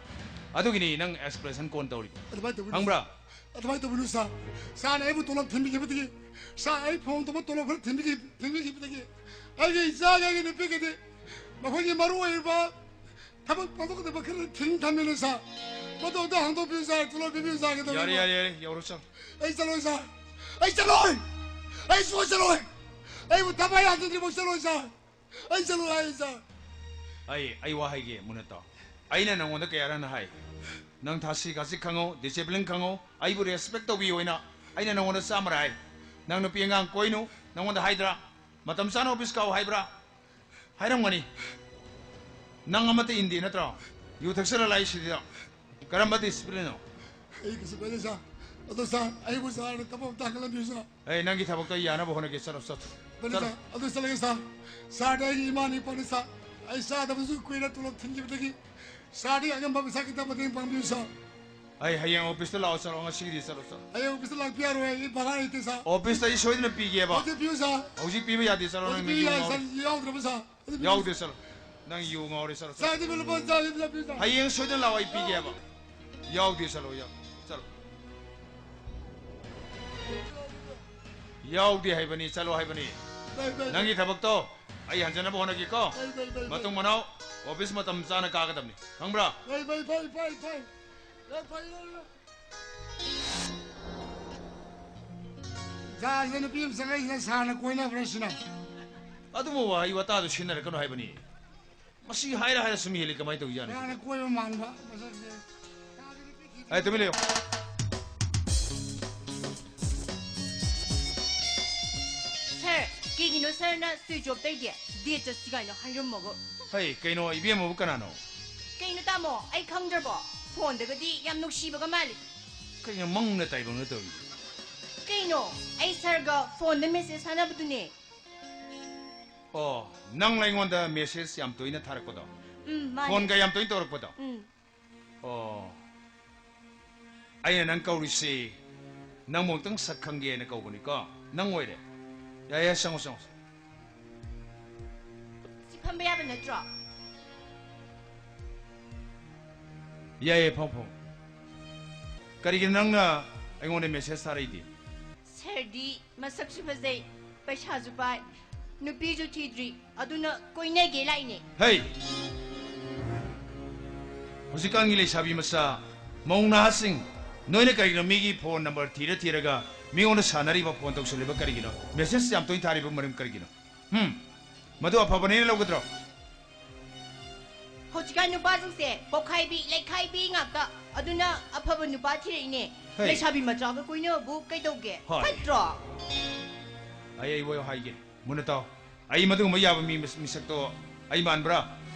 ꯑꯗꯨꯒꯤꯅꯤ ꯅꯪ expulsion call ꯇꯧꯔꯤꯗꯣ꯫ ꯑꯗꯨꯃꯥꯏꯅ ꯇꯧꯕꯤꯅꯨ ꯈꯪꯕ꯭ꯔꯥ? ꯁꯥꯔ꯫ ꯑꯗꯨꯃꯥꯏꯅ ꯇꯧꯕꯤꯅꯨ ꯁꯥꯔ꯫ ꯁꯥꯔꯅ ꯑꯩꯕꯨ ꯇꯣꯂꯣꯞ ꯊꯤꯟꯕꯤꯈꯤꯕꯗꯒꯤ, ꯁꯥꯔ ꯑꯩ ꯐꯣꯟ ꯇꯧꯕ ꯇꯣꯂꯣꯞ ꯈꯔ ꯊꯤꯟꯕꯤꯈꯤ-, ꯊꯤꯟꯕꯤꯈꯤꯕꯗꯒꯤ ꯑꯩꯒꯤ ꯏꯆꯥꯒꯤ ꯑꯩꯒꯤ ꯅꯨꯄꯤꯒꯤꯗꯤ ꯃꯈꯣꯏꯒꯤ ꯃꯔꯨ ꯑꯣꯏꯔꯤꯕ ꯊꯕꯛ ꯄꯥꯡꯊꯣꯛꯀꯗꯕ ꯈꯔ ꯊꯤꯡ ꯊꯝꯃꯦꯅꯦ ꯁꯥꯔ꯫ ꯃꯗꯨ ꯑꯝꯇ ꯍꯥꯡꯗꯣꯛꯄꯤꯌꯨ ꯁꯥꯔ, ꯇꯣꯂꯣꯞ ꯄꯤꯕꯤꯌꯨ ꯁꯥꯔ, ꯀꯩꯗꯧꯔꯤꯅꯣ? ꯌꯥꯔꯦ, ꯌꯥꯔꯦ, ꯌꯥꯔꯦ, ꯌꯧꯔꯣ ꯆꯠꯂꯣ꯫ ꯑꯩ ꯆꯠꯂꯣꯏ ꯁꯥꯔ, ꯑꯩ ꯆꯠꯂꯣꯏ, ꯑꯩ ꯁꯨꯡꯆꯠ ꯆꯠꯂꯣꯏ꯫ ꯑꯩꯕꯨ ꯊꯕꯛ ꯌꯥꯗ꯭ꯔꯗꯤꯐꯥꯎ ꯆꯠꯂꯣꯏ ꯁꯥꯔ, ꯑꯩ ꯆꯠꯂꯣꯏ ꯍꯥꯏ ꯁꯥꯔ꯫ ꯑꯩ, ꯑꯩ ꯋꯥ ꯍꯥꯏꯒꯦ ꯃꯨꯅꯠꯇꯣ, ꯑꯩꯅ ꯅꯪꯉꯣꯟꯗ ꯀꯌꯥꯔꯛꯅ ꯍꯥꯏ, ꯅꯪ ꯊꯥꯁꯤ ꯈꯥꯁꯤ ꯈꯪꯉꯣ, discipline ꯈꯪꯉꯣ, ꯑꯩꯕꯨ respect ꯇꯧꯕꯤꯌꯣ ꯍꯥꯏꯅ ꯑꯩꯅ ꯅꯪꯉꯣꯟꯗ ꯆꯥꯝꯃꯔꯛ ꯍꯥꯏ꯫ ꯅꯪ ꯅꯨꯄꯤ ꯑꯉꯥꯡ ꯀꯣꯏꯅꯨ, ꯅꯪꯉꯣꯟꯗ ꯍꯥꯏꯗ꯭ꯔꯥ? ꯃꯇꯝ ꯆꯥꯅ ꯑꯣꯐꯤꯁ ꯀꯥꯎ ꯍꯥꯏꯕ꯭ꯔꯥ? ꯍꯥꯏꯔꯝꯒꯅꯤ꯫ ꯅꯪ ꯑꯃꯠꯇ ꯏꯟꯗꯦ ꯅꯠꯇ꯭ꯔꯣ? ꯌꯨ ꯊꯛꯆꯜꯂ ꯂꯥꯛꯏꯁꯤꯗ ꯀꯔꯝꯕ disciplineꯅꯣ? ꯑꯩ ꯀꯩꯁꯨ ꯀꯥꯏꯗꯦ ꯁꯥꯔ꯫ ꯑꯗꯣ ꯁꯥꯔ, ꯑꯩꯕꯨ ꯁꯥꯔꯅ ꯊꯕꯛ ꯑꯝꯇ ꯍꯥꯡꯍꯜꯂꯝꯕꯤꯌꯨ ꯁꯥꯔ꯫ ꯑꯦ, ꯅꯪꯒꯤ ꯊꯕꯛꯇꯣ ꯌꯥꯅꯕ ꯍꯣꯠꯅꯒꯦ, ꯆꯠꯂꯣ, ꯆꯠꯂꯣ꯫ ꯐꯅꯤ ꯆꯠꯂꯣ꯫ ꯁꯥꯔ, ꯑꯗꯨ ꯆꯠꯂꯒꯦ ꯁꯥꯔ꯫ ꯁꯥꯔꯗꯤ ꯑꯩꯒꯤ ꯏꯃꯥꯅꯤ ꯏꯄꯥꯅꯤ ꯁꯥꯔ꯫ ꯑꯩ ꯆꯥꯗꯕꯁꯨ ꯀꯨꯏꯔꯦ ꯇꯣꯂꯣꯞ ꯊꯤꯡꯈꯤꯕꯗꯒꯤ꯫ ꯁꯥꯔꯗꯤ ꯑꯉꯝꯕ ꯄꯩꯁꯥ ꯈꯤꯇ ꯃꯇꯦꯡ ꯄꯥꯡꯕꯤꯌꯨ ꯁꯥꯔ꯫ ꯑꯩ ꯍꯌꯦꯡ ꯑꯣꯐꯤꯁꯇ ꯂꯥꯛꯑꯣ, ꯆꯠꯂꯣ, ꯉꯁꯤꯒꯤꯗꯤ ꯆꯠꯂꯣ, ꯆꯠꯂꯣ꯫ ꯍꯌꯦꯡ ꯑꯣꯐꯤꯁꯇ ꯂꯥꯛꯄ ꯌꯥꯔꯣꯏ, ꯑꯩ ꯚꯔꯥ ꯂꯩꯇꯦ ꯁꯥꯔ꯫ ꯑꯣꯐꯤꯁꯇ ꯑꯩ ꯁꯣꯏꯗꯅ ꯄꯤꯒꯦꯕ꯫ ꯍꯧꯖꯤꯛ ꯄꯤꯌꯨ ꯁꯥꯔ꯫ ꯍꯧꯖꯤꯛ ꯄꯤꯕ ꯌꯥꯗꯦ, ꯆꯠꯂꯣ, ꯍꯧꯖꯤꯛ ꯅꯪ ꯄꯤꯕ ꯌꯨ ꯌꯥꯏ ꯉꯥꯎꯔꯦ꯫ ꯁꯥꯔ, ꯌꯥꯎꯗ꯭ꯔꯕ ꯁꯥꯔ? ꯑꯗꯨ ꯄꯤꯕꯤꯌꯨ ꯌꯥꯎꯗꯦ, ꯁꯥꯔ꯫ ꯆꯠꯂꯣ꯫ ꯅꯪ ꯌꯨ ꯉꯥꯎꯔꯦ, ꯆꯠꯂꯣ, ꯆꯠꯂꯣ꯫ ꯁꯥꯔ, ꯑꯗꯨ ꯄꯤꯕ ꯂꯨꯄꯥ ꯆꯥꯝꯃ ꯄꯤꯕ ꯄꯤꯌꯨ ꯁꯥꯔ꯫ ꯍꯌꯦꯡ ꯁꯣꯏꯗꯅ ꯂꯥꯛꯑꯣ, ꯑꯩ ꯄꯤꯒꯦꯕ꯫ ꯌꯥꯎꯗꯦ, ꯆꯠꯂꯣ, ꯌꯥꯎ-, ꯆꯠꯂꯣ꯫ ꯌꯥꯎꯗꯦ ꯍꯥꯏꯕꯅꯤ, ꯆꯠꯂꯣ ꯍꯥꯏꯕꯅꯤ꯫ ꯇꯥꯏ, ꯇꯥꯏ, ꯇꯥꯏ꯫ ꯅꯪꯒꯤ ꯊꯕꯛꯇꯣ ꯑꯩ ꯍꯟꯖꯅꯕ ꯍꯣꯠꯅꯒꯦꯀꯣ꯫ ꯐꯩ, ꯐꯩ, ꯐꯩ, ꯐꯩ꯫ ꯃꯇꯨꯡ ꯃꯅꯥꯎ ꯑꯣꯐꯤꯁ ꯃꯇꯝ ꯆꯥꯅ ꯀꯥꯒꯗꯕꯅꯤ, ꯈꯪꯕ꯭ꯔꯥ? ꯐꯩ, ꯐꯩ, ꯐꯩ, ꯐꯩ, ꯐꯩ꯫ ꯌꯥꯝ ꯐꯩ, ꯌꯥꯝ ꯐꯩ꯫ ꯖꯍꯥꯖꯇ ꯅꯨꯄꯤ ꯑꯃ ꯆꯪꯉꯛꯏꯁꯤꯅ ꯁꯥꯔꯅ ꯀꯣꯏꯅꯕ꯭ꯔꯥ ꯁꯤꯅ? ꯑꯗꯨꯝꯕ ꯋꯥꯍꯩ ꯋꯥꯇꯥꯗꯣ ꯁꯤꯖꯤꯟꯅꯔꯛꯀꯅꯨ ꯍꯥꯏꯕꯅꯤ꯫ ꯃꯁꯤ ꯍꯥꯏꯔ ꯍꯥꯏꯔ ꯁꯨꯝ ꯍꯦꯜꯂꯤ, ꯀꯃꯥꯏꯅ ꯇꯧꯔꯤꯖꯥꯠꯅꯣ? ꯁꯥꯔꯅ ꯀꯣꯏꯕ ꯃꯥꯟꯕ ꯃꯁꯛꯁꯦ꯫ ꯑꯩ ꯇꯨꯃꯤꯟ ꯂꯩꯌꯨ꯫ ꯁꯥꯔ, ꯀꯩꯒꯤꯅꯣ ꯁꯥꯔꯅ ꯁ꯭ꯋꯤꯆ ꯑꯣꯐ ꯇꯩꯗꯤ? ꯗꯦꯠ ꯆꯠꯁꯤ ꯀꯥꯏꯅ ꯍꯥꯏꯔꯝꯃꯒ꯫ ꯍꯩ, ꯀꯩꯅꯣ, ꯏꯕꯦꯝꯃꯕꯨ ꯀꯅꯥꯅꯣ? ꯀꯩꯅꯣ ꯇꯥꯃꯣ, ꯑꯩ ꯈꯪꯗ꯭ꯔꯕꯣ? ꯐꯣꯟꯗꯒꯗꯤ ꯌꯥꯝ ꯅꯨꯡꯁꯤꯕꯒ ꯃꯥꯜꯂꯤ꯫ ꯀꯩꯅꯣ ꯃꯪꯅ ꯇꯥꯏꯕꯪꯅ ꯇꯧꯔꯤꯁꯦ? ꯀꯩꯅꯣ, ꯑꯩ ꯁꯥꯔꯒ ꯐꯣꯟꯗ ꯃꯦꯁꯦꯖ ꯊꯥꯅꯕꯗꯨꯅꯦ꯫ ꯑꯣ, ꯅꯪ ꯑꯩꯉꯣꯟꯗ ꯃꯦꯁꯦꯖ ꯌꯥꯝ ꯇꯣꯏꯅ ꯊꯥꯔꯛꯄꯗꯣ? ꯎꯝ, ꯃꯥꯅꯦ꯫ ꯐꯣꯟꯒ ꯌꯥꯝ ꯇꯣꯏꯅ ꯇꯧꯔꯛꯄꯗꯣ? ꯎꯝ꯫ ꯑꯣ, ꯑꯩꯅ ꯅꯪ ꯀꯧꯔꯤꯁꯤ ꯅꯪꯕꯨ ꯑꯃꯨꯛꯇꯪ ꯁꯛ ꯈꯪꯒꯦꯅ ꯀꯧꯕꯅꯤꯀꯣ꯫ ꯅꯪ ꯑꯣꯏꯔꯦ꯫ ꯌꯥꯏ, ꯌꯥꯏ, ꯆꯪꯉꯣ, ꯆꯪꯉꯣ꯫ ꯁꯤ ꯐꯝꯕ ꯌꯥꯕ ꯅꯠꯇ꯭ꯔꯣ? ꯌꯥꯏꯌꯦ, ꯐꯝ, ꯐꯝ꯫ ꯀꯔꯤꯒꯤꯅꯣ ꯅꯪꯅ ꯑꯩꯉꯣꯟꯗ ꯃꯦꯁꯦꯖ ꯊꯥꯔꯛꯏꯗꯤ? ꯁꯥꯔꯗꯤ ꯃꯁꯛꯁꯨ ꯐꯖꯩ, ꯄꯩꯁꯥꯁꯨ ꯄꯥꯏ, ꯅꯨꯄꯤꯁꯨ ꯊꯤꯗ꯭ꯔꯤ, ꯑꯗꯨꯅ ꯀꯣꯏꯅꯒꯦ ꯂꯥꯛꯏꯅꯦ꯫ ꯍꯩ! ꯍꯧꯖꯤꯛꯀꯥꯟꯒꯤ ꯂꯩꯁꯥꯕꯤ ꯃꯆꯥ, ꯃꯧ ꯅꯍꯥꯁꯤꯡ, ꯅꯣꯏꯅ ꯀꯔꯤꯒꯤꯅꯣ ꯃꯤꯒꯤ ꯐꯣꯟ ꯅꯝꯕꯔ ꯊꯤꯔ ꯊꯤꯔꯒ ꯃꯤꯉꯣꯟꯗ ꯁꯥꯟꯅꯔꯤꯕ, ꯐꯣꯟ ꯇꯧꯁꯜꯂꯤꯕ ꯀꯔꯤꯒꯤꯅꯣ? ꯃꯦꯁꯦꯖ ꯌꯥꯝ ꯇꯣꯏꯅ ꯊꯥꯔꯤꯕ ꯃꯔꯝ ꯀꯔꯤꯒꯤꯅꯣ? ꯍꯨꯝ? ꯃꯗꯨ ꯑꯐꯕꯅꯦꯅ ꯂꯧꯒꯗ꯭ꯔꯣ? ꯍꯧꯖꯤꯛꯀꯥꯟ ꯅꯨꯄꯥꯁꯤꯡꯁꯦ ꯄꯣꯛꯈꯥꯏꯕꯤ, ꯂꯩꯈꯥꯏꯕꯤ ꯉꯥꯛꯇ꯫ ꯑꯗꯨꯅ ꯑꯐꯕ ꯅꯨꯄꯥ ꯊꯤꯔꯛꯏꯅꯦ꯫ ꯍꯩ꯫ ꯂꯩꯁꯥꯕꯤ ꯃꯆꯥꯒ ꯀꯣꯏꯅꯕꯕꯨ ꯀꯩꯗꯧꯒꯦ? ꯍꯣꯏ꯫ ꯐꯠꯇ꯭ꯔꯣ? ꯑꯩ, ꯑꯩ ꯋꯥ ꯍꯥꯏꯒꯦ꯫ ꯃꯨꯟꯅ ꯇꯥꯎ꯫ ꯑꯩ ꯃꯗꯨꯒꯨꯝꯕ ꯌꯥꯕ ꯃꯤ ꯃꯤꯁꯛꯇꯣ ꯑꯩ ꯃꯥꯟꯕ꯭ꯔꯥ?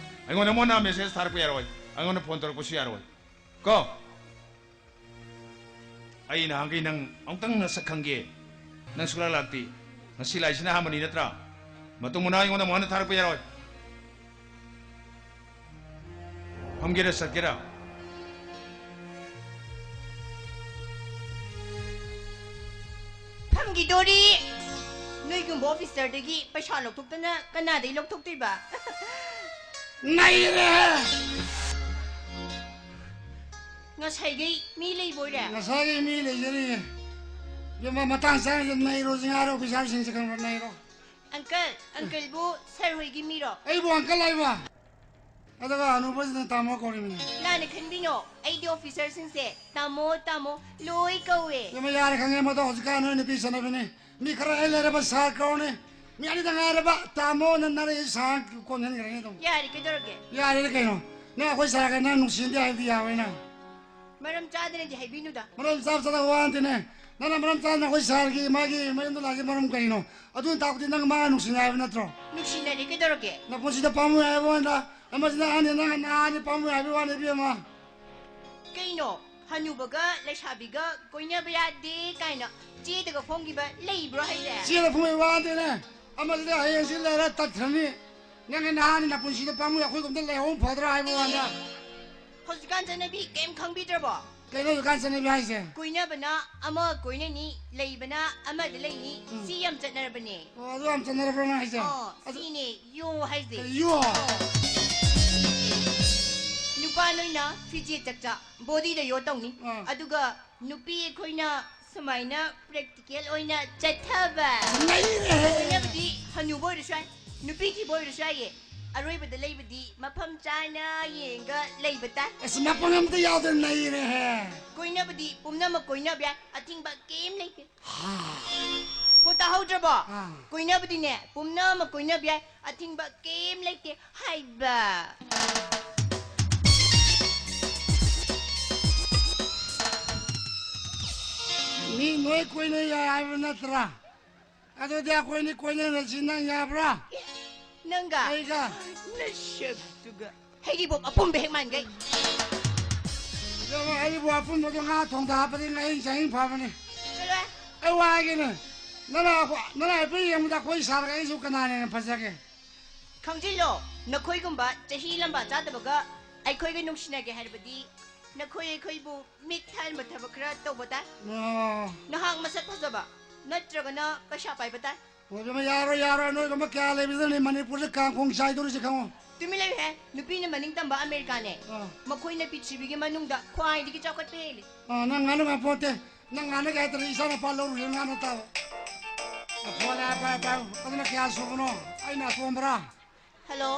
ꯑꯩꯉꯣꯟꯗ ꯃꯣꯟꯅ ꯃꯦꯁꯦꯖ ꯊꯥꯔꯛꯄ ꯌꯥꯔꯣꯏ꯫ ꯑꯩꯉꯣꯟꯗ ꯐꯣꯟ ꯇꯧꯔꯛꯄꯁꯨ ꯌꯥꯔꯣꯏ꯫ ꯀꯣ? ꯑꯩ ꯅꯍꯥꯟꯈꯩ ꯅꯪ ꯑꯃꯨꯛꯇꯪ ꯅꯁꯛ ꯈꯪꯒꯦ꯫ ꯅꯪ ꯁꯨꯛꯂꯥꯛ ꯂꯥꯛꯇꯦ꯫ ꯉꯁꯤ ꯂꯥꯛꯏꯁꯤꯅ ꯑꯍꯥꯟꯕꯅꯤ ꯅꯠꯇ꯭ꯔꯥ? ꯃꯇꯨꯡ ꯃꯅꯥꯎ ꯑꯩꯉꯣꯟꯗ ꯑꯃꯨꯛ ꯍꯟꯅ ꯊꯥꯔꯛꯄ ꯌꯥꯔꯣꯏ꯫ ꯐꯝꯒꯦꯔꯥ ꯆꯠꯀꯦꯔꯥ? ꯐꯝꯈꯤꯗꯣꯔꯤ꯫ ꯅꯣꯏꯒꯨꯝꯕ ꯑꯣꯐꯤꯁꯔꯗꯒꯤ ꯄꯩꯁꯥ ꯂꯧꯊꯣꯛꯇꯅ ꯀꯅꯥꯗꯩ ꯂꯧꯊꯣꯛꯇꯣꯏꯕ? ꯅꯩꯔꯦ! ꯉꯁꯥꯏꯈꯩ ꯃꯤ ꯂꯩꯕꯣꯏꯔꯦ? ꯉꯁꯥꯏꯒꯤ ꯃꯤ ꯂꯩꯖꯔꯤꯌꯦ꯫ ꯏꯕꯦꯝꯃ, ꯃꯇꯥꯡ ꯆꯥꯅ ꯅꯩꯔꯣ, ꯉꯥꯏꯔꯣ, ꯑꯣꯐꯤꯁꯥꯔꯁꯤꯡꯁꯦ ꯈꯪꯕ꯭ꯔꯥ? ꯅꯩꯔꯣ꯫ ꯑꯪꯀꯜ, ꯑꯪꯀꯜꯕꯨ ꯁꯥꯔ ꯍꯣꯏꯒꯤ ꯃꯤꯔꯣ? ꯑꯩꯕꯨ ꯑꯪꯀꯜ ꯍꯥꯏꯕ? ꯑꯗꯨꯒ ꯍꯅꯨꯕꯁꯤꯅ ꯇꯥꯃꯣ ꯀꯧꯔꯤꯕꯅꯤ꯫ ꯂꯥꯟꯅ ꯈꯟꯕꯤꯅꯣ, ꯑꯩꯗꯤ ꯑꯣꯐꯤꯁꯔꯁꯤꯡꯁꯦ ꯇꯥꯃꯣ, ꯇꯥꯃꯣ ꯂꯣꯏ ꯀꯧꯋꯦ꯫ ꯏꯃꯥ, ꯌꯥꯔꯦ, ꯈꯪꯉꯦ, ꯃꯗꯣ ꯍꯧꯖꯤꯛꯀꯥꯟ ꯅꯣꯏ ꯅꯨꯄꯤ ꯆꯠꯅꯕꯤꯅꯤ꯫ ꯃꯤ ꯈꯔ ꯍꯦꯛ ꯂꯩꯔꯕ ꯁꯥꯔ ꯀꯧꯔꯅꯤ, ꯃꯤ ꯑꯅꯤꯗ ꯉꯥꯏꯔꯕ ꯇꯥꯃꯣꯅ ꯅꯔꯛꯏ ꯁꯥꯔ ꯀꯣꯟꯁꯤꯟꯈ꯭ꯔꯅꯤ ꯑꯗꯨꯝ꯫ ꯌꯥꯔꯦ, ꯀꯩꯗꯧꯔꯒꯦ? ꯌꯥꯔꯦꯅꯦ ꯀꯩꯅꯣ, ꯅꯪ ꯑꯩꯈꯣꯏ ꯁꯥꯔꯒ ꯅꯪ ꯅꯨꯡꯁꯤꯅꯗꯦ ꯍꯥꯏꯕꯗꯤ ꯌꯥꯔꯣꯏ ꯅꯪ꯫ ꯃꯔꯝ ꯆꯥꯗꯅꯗꯤ ꯍꯥꯏꯕꯤꯅꯨꯗ꯫ ꯃꯔꯝ ꯆꯥꯕ ꯆꯥꯗꯕ ꯋꯥ ꯅꯠꯇꯦꯅꯦ꯫ ꯅꯪꯅ ꯃꯔꯝ ꯆꯥꯗꯅ ꯑꯩꯈꯣꯏ ꯁꯥꯔꯒꯤ ꯃꯥꯒꯤ ꯃꯌꯨꯝꯗ ꯂꯥꯛꯏꯁꯦ ꯃꯔꯝ ꯀꯔꯤꯅꯣ? ꯑꯗꯨꯅ ꯇꯥꯛꯄꯗꯤ ꯅꯪ ꯃꯥ ꯅꯨꯡꯁꯤꯅꯩ ꯍꯥꯏꯕ ꯅꯠꯇ꯭ꯔꯣ? ꯅꯨꯡꯁꯤꯅꯔꯦ, ꯀꯩꯗꯧꯔꯒꯦ? ꯅꯄꯨꯟꯁꯤꯗ ꯄꯥꯝꯃꯨꯏ ꯍꯥꯏꯕ ꯋꯥꯅꯤꯗ꯫ ꯑꯃꯁꯤꯅ ꯑꯍꯟꯅꯤ, ꯅꯪꯅ ꯅꯍꯥꯅꯤ, ꯄꯥꯝꯃꯨꯏ ꯍꯥꯏꯕ ꯋꯥꯅꯤ ꯏꯕꯦꯝꯃ꯫ ꯀꯩꯅꯣ? ꯍꯅꯨꯕꯒ ꯂꯩꯁꯥꯕꯤꯒ ꯀꯣꯏꯅꯕ ꯌꯥꯗꯦ ꯀꯥꯏꯅ ꯆꯦꯗꯒ ꯐꯣꯡꯈꯤꯕ ꯂꯩꯕ꯭ꯔꯣ ꯍꯥꯏꯁꯦ? ꯆꯦꯗ ꯐꯣꯡꯕꯩ ꯋꯥ ꯅꯠꯇꯦꯅꯦ꯫ ꯑꯃꯁꯤꯗꯤ ꯍꯌꯦꯡꯁꯤ ꯂꯩꯔ ꯇꯠꯈ꯭ꯔꯅꯤ꯫ ꯅꯪꯒꯤ ꯅꯍꯥꯅꯤ ꯅꯄꯨꯟꯁꯤꯗ ꯄꯥꯝꯃꯨꯏ, ꯑꯩꯈꯣꯏꯒꯨꯝꯗ ꯂꯩꯍꯧ ꯐꯗ꯭ꯔꯥ ꯍꯥꯏꯕ ꯋꯥꯅꯤꯗ꯫ ꯍꯧꯖꯤꯛꯀꯥꯟ ꯆꯠꯅꯕꯤ ꯀꯩꯝ ꯈꯪꯕꯤꯗ꯭ꯔꯕꯣ? ꯀꯩꯅꯣ ꯍꯧꯖꯤꯛꯀꯥꯟ ꯆꯠꯅꯕꯤ ꯍꯥꯏꯁꯦ? ꯀꯣꯏꯅꯕꯅ ꯑꯃ ꯀꯣꯏꯅꯅꯤ, ꯂꯩꯕꯅ ꯑꯃꯗ ꯂꯩꯅꯤ, ꯎꯝ꯫ ꯁꯤ ꯌꯥꯝ ꯆꯠꯅꯔꯕꯅꯦ꯫ ꯑꯣ, ꯑꯗꯨ ꯌꯥꯝ ꯆꯠꯅꯔꯕ꯭ꯔꯣ ꯅꯪ ꯍꯥꯏꯁꯦ? ꯑꯣ, ꯑꯗꯨ ꯁꯤꯅꯦ ꯌꯣ ꯍꯥꯏꯁꯦ꯫ ꯌꯣ? ꯑꯣ꯫ ꯅꯨꯄꯥ ꯅꯣꯏꯅ ꯐꯤꯖꯦꯠ ꯆꯛꯆꯥ, ꯕꯣꯗꯤꯗ ꯌꯣ ꯇꯧꯅꯤ꯫ ꯑꯥ꯫ ꯑꯗꯨꯒ ꯅꯨꯄꯤ ꯑꯩꯈꯣꯏꯅ ꯁꯨꯃꯥꯏꯅ ꯄ꯭ꯔꯦꯛꯇꯤꯀꯦꯜ ꯑꯣꯏꯅ ꯆꯠꯊꯕ꯫ ꯅꯩꯔꯦꯍꯦ! ꯀꯣꯏꯅꯕꯗꯤ ꯍꯅꯨꯕ ꯑꯣꯏꯔꯁꯨ ꯌꯥꯏ, ꯅꯨꯄꯤ ꯊꯤꯕ ꯑꯣꯏꯔꯁꯨ ꯌꯥꯏꯌꯦ꯫ ꯑꯔꯣꯏꯕꯗ ꯂꯩꯕꯗꯤ ꯃꯐꯝ ꯆꯥꯅ ꯌꯦꯡꯉꯒ ꯂꯩꯕ ꯇꯥꯏ꯫ ꯑꯁ, ꯃꯄꯪ ꯑꯝꯇ ꯌꯥꯎꯗꯅ ꯅꯩꯔꯦꯍꯦ! ꯀꯣꯏꯅꯕꯗꯤ ꯄꯨꯝꯅꯃꯛ ꯀꯣꯏꯅꯕ ꯌꯥꯏ, ꯑꯊꯤꯡꯕ ꯀꯩꯝ ꯂꯩꯇꯦ꯫ ꯍꯥ꯫ ꯄꯣ ꯇꯥꯍꯧꯗ꯭ꯔꯕꯣ? ꯑꯥ꯫ ꯀꯣꯏꯅꯕꯗꯤꯅꯦ ꯄꯨꯝꯅꯃꯛ ꯀꯣꯏꯅꯕ ꯌꯥꯏ, ꯑꯊꯤꯡꯕ ꯀꯩꯝ ꯂꯩꯇꯦ ꯍꯥꯏꯕ꯫ ꯃꯤ ꯅꯣꯏ ꯀꯣꯏꯅ ꯌꯥꯏ ꯍꯥꯏꯕ ꯅꯠꯇ꯭ꯔꯥ? ꯑꯗꯨꯗꯤ ꯑꯩꯈꯣꯏꯅꯤ ꯀꯣꯏꯅꯔꯁꯤ, ꯅꯪ ꯌꯥꯕ꯭ꯔꯥ? ꯅꯪꯒ? ꯑꯩꯒ? ꯅꯁꯛꯇꯨꯒ꯫ ꯍꯩꯔꯤꯕꯣꯞ ꯑꯄꯨꯝꯕ ꯍꯦꯛ ꯃꯥꯟꯒꯩ꯫ ꯏꯕꯦꯝꯃ, ꯍꯩꯔꯤꯕꯣꯞ ꯑꯄꯨꯝꯕꯗꯣ ꯉꯥ ꯊꯣꯡꯗ ꯍꯥꯞꯄꯗꯤ ꯉꯥꯍꯤꯡ ꯆꯥꯍꯤꯡ ꯐꯕꯅꯤ꯫ ꯆꯠꯂꯣꯍꯦ꯫ ꯑꯩ ꯋꯥ ꯍꯥꯏꯒꯦꯅꯦ, ꯅꯪꯅ ꯑꯩꯈꯣꯏ, ꯅꯪꯅ ꯍꯥꯏꯐꯦꯠ ꯌꯦꯡꯕꯗ ꯑꯩꯈꯣꯏ ꯁꯥꯔꯒ ꯑꯩꯁꯨ ꯀꯅꯥꯅ ꯍꯦꯟꯅ ꯐꯖꯒꯦ? ꯈꯪꯖꯤꯜꯂꯣ, ꯅꯈꯣꯏꯒꯨꯝꯕ ꯆꯍꯤ ꯂꯝꯕꯥ ꯆꯥꯗꯕꯒ ꯑꯩꯈꯣꯏꯒ ꯅꯨꯡꯁꯤꯅꯒꯦ ꯍꯥꯏꯔꯕꯗꯤ ꯅꯈꯣꯏ ꯑꯩꯈꯣꯏꯕꯨ ꯃꯤꯠ ꯊꯥꯍꯟꯕ ꯊꯕꯛ ꯈꯔ ꯇꯧꯕ ꯇꯥꯏ꯫ ꯑꯣ꯫ ꯅꯍꯥꯛ ꯃꯁꯛ ꯐꯖꯕ ꯅꯠꯇ꯭ꯔꯒꯅ ꯄꯩꯁꯥ ꯄꯥꯏꯕ ꯇꯥꯏ꯫ ꯑꯣ, ꯏꯕꯦꯝꯃ, ꯌꯥꯔꯣꯏ, ꯌꯥꯔꯣꯏ, ꯅꯣꯏꯒꯨꯝꯕ ꯀꯌꯥ ꯂꯩꯕꯗꯨꯅꯅꯦ ꯃꯅꯤꯄꯨꯔꯁꯦ ꯀꯥꯡꯈꯣꯡ ꯆꯥꯏꯗꯧꯔꯤꯁꯦ, ꯈꯪꯉꯣ꯫ ꯇꯨꯃꯤꯟ ꯂꯩꯌꯨꯍꯦ, ꯅꯨꯄꯤꯅ ꯃꯅꯤꯡ ꯇꯝꯕ ꯑꯃꯦꯔꯤꯀꯥꯅꯦ꯫ ꯑꯥ꯫ ꯃꯈꯣꯏꯅ ꯄ꯭ꯔꯤꯊꯤꯕꯤꯒꯤ ꯃꯅꯨꯡꯗ ꯈ꯭ꯋꯥꯏꯗꯒꯤ ꯆꯥꯎꯈꯠꯄ ꯍꯦꯜꯂꯤ꯫ ꯑꯥ, ꯅꯪ ꯉꯥꯅꯨ ꯉꯥꯄꯣꯟꯇꯦ꯫ ꯅꯪ ꯉꯥꯅꯒꯦ ꯍꯥꯏꯇꯥꯔꯗꯤ ꯏꯆꯥ ꯅꯨꯄꯥ ꯂꯧꯔꯨꯁꯦ ꯉꯥꯅ ꯇꯥꯕ꯫ ꯐꯣꯟ ꯂꯥꯛꯑꯦ, ꯄꯥꯏꯌꯨ, ꯄꯥꯏꯌꯨ꯫ ꯑꯗꯨꯅ ꯀꯌꯥ ꯁꯨꯕꯅꯣ? ꯑꯩ ꯅꯥꯇꯣꯝꯕ꯭ꯔꯥ? ꯍꯜꯂꯣ,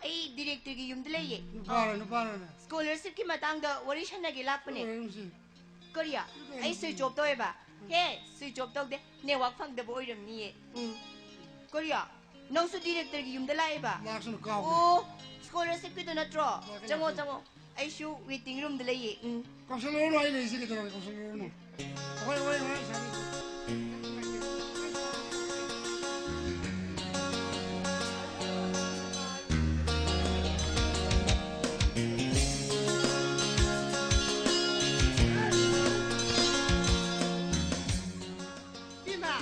ꯑꯩ ꯗꯤꯔꯦꯛꯇꯔꯒꯤ ꯌꯨꯝꯗ ꯂꯩꯌꯦ꯫ ꯅꯨꯄꯥꯔꯣ, ꯅꯨꯄꯥꯔꯣꯅꯦ? ꯁ꯭ꯀꯣꯂꯔꯁꯤꯞꯀꯤ ꯃꯇꯥꯡꯗ ꯋꯥꯔꯤ ꯁꯥꯟꯅꯒꯦ ꯂꯥꯛꯄꯅꯦ꯫ ꯀꯩꯗꯧꯔꯦ ꯍꯧꯖꯤꯛ? ꯀꯔꯤ? ꯑꯩ ꯁ꯭ꯋꯤꯆ ꯑꯣꯐ ꯇꯧꯋꯦꯕ꯫ ꯍꯦ, ꯁ꯭ꯋꯤꯆ ꯑꯣꯐ ꯇꯧꯗꯦ, ꯅꯦꯠꯋꯥꯛ ꯐꯪꯗꯕ ꯑꯣꯏꯔꯝꯅꯤꯌꯦ꯫ ꯎꯝ꯫ ꯀꯔꯤ? ꯅꯪꯁꯨ ꯗꯤꯔꯦꯛꯇꯔꯒꯤ ꯌꯨꯝꯗ ꯂꯥꯛꯑꯦꯕ? ꯂꯥꯛꯁꯅꯨ, ꯀꯥꯎꯈ꯭ꯔꯦ꯫ ꯑꯣ, ꯁ꯭ꯀꯣꯂꯔꯁꯤꯞꯀꯤꯗꯣ ꯅꯠꯇ꯭ꯔꯣ? ꯂꯥꯛꯀꯦ, ꯆꯪꯉꯣ, ꯂꯥꯛꯀꯦ꯫ ꯆꯪꯉꯣ꯫ ꯑꯩꯁꯨ ꯋꯦꯇꯤꯡ ꯔꯨꯝꯗ ꯂꯩꯌꯦ꯫ ꯎꯝ꯫ ꯀꯥꯎꯁꯜꯂꯨꯔꯅꯨ, ꯑꯩ ꯂꯩꯁꯤ ꯀꯩꯗꯧꯔꯒꯦ, ꯀꯥꯎꯁꯜꯂꯨꯔꯅꯨ꯫ ꯑꯩꯈꯣꯏ, ꯑꯩꯈꯣꯏ ꯉꯥꯏꯍꯥꯛ ꯁꯥꯟꯅꯁꯤ꯫ ꯏꯃꯥ,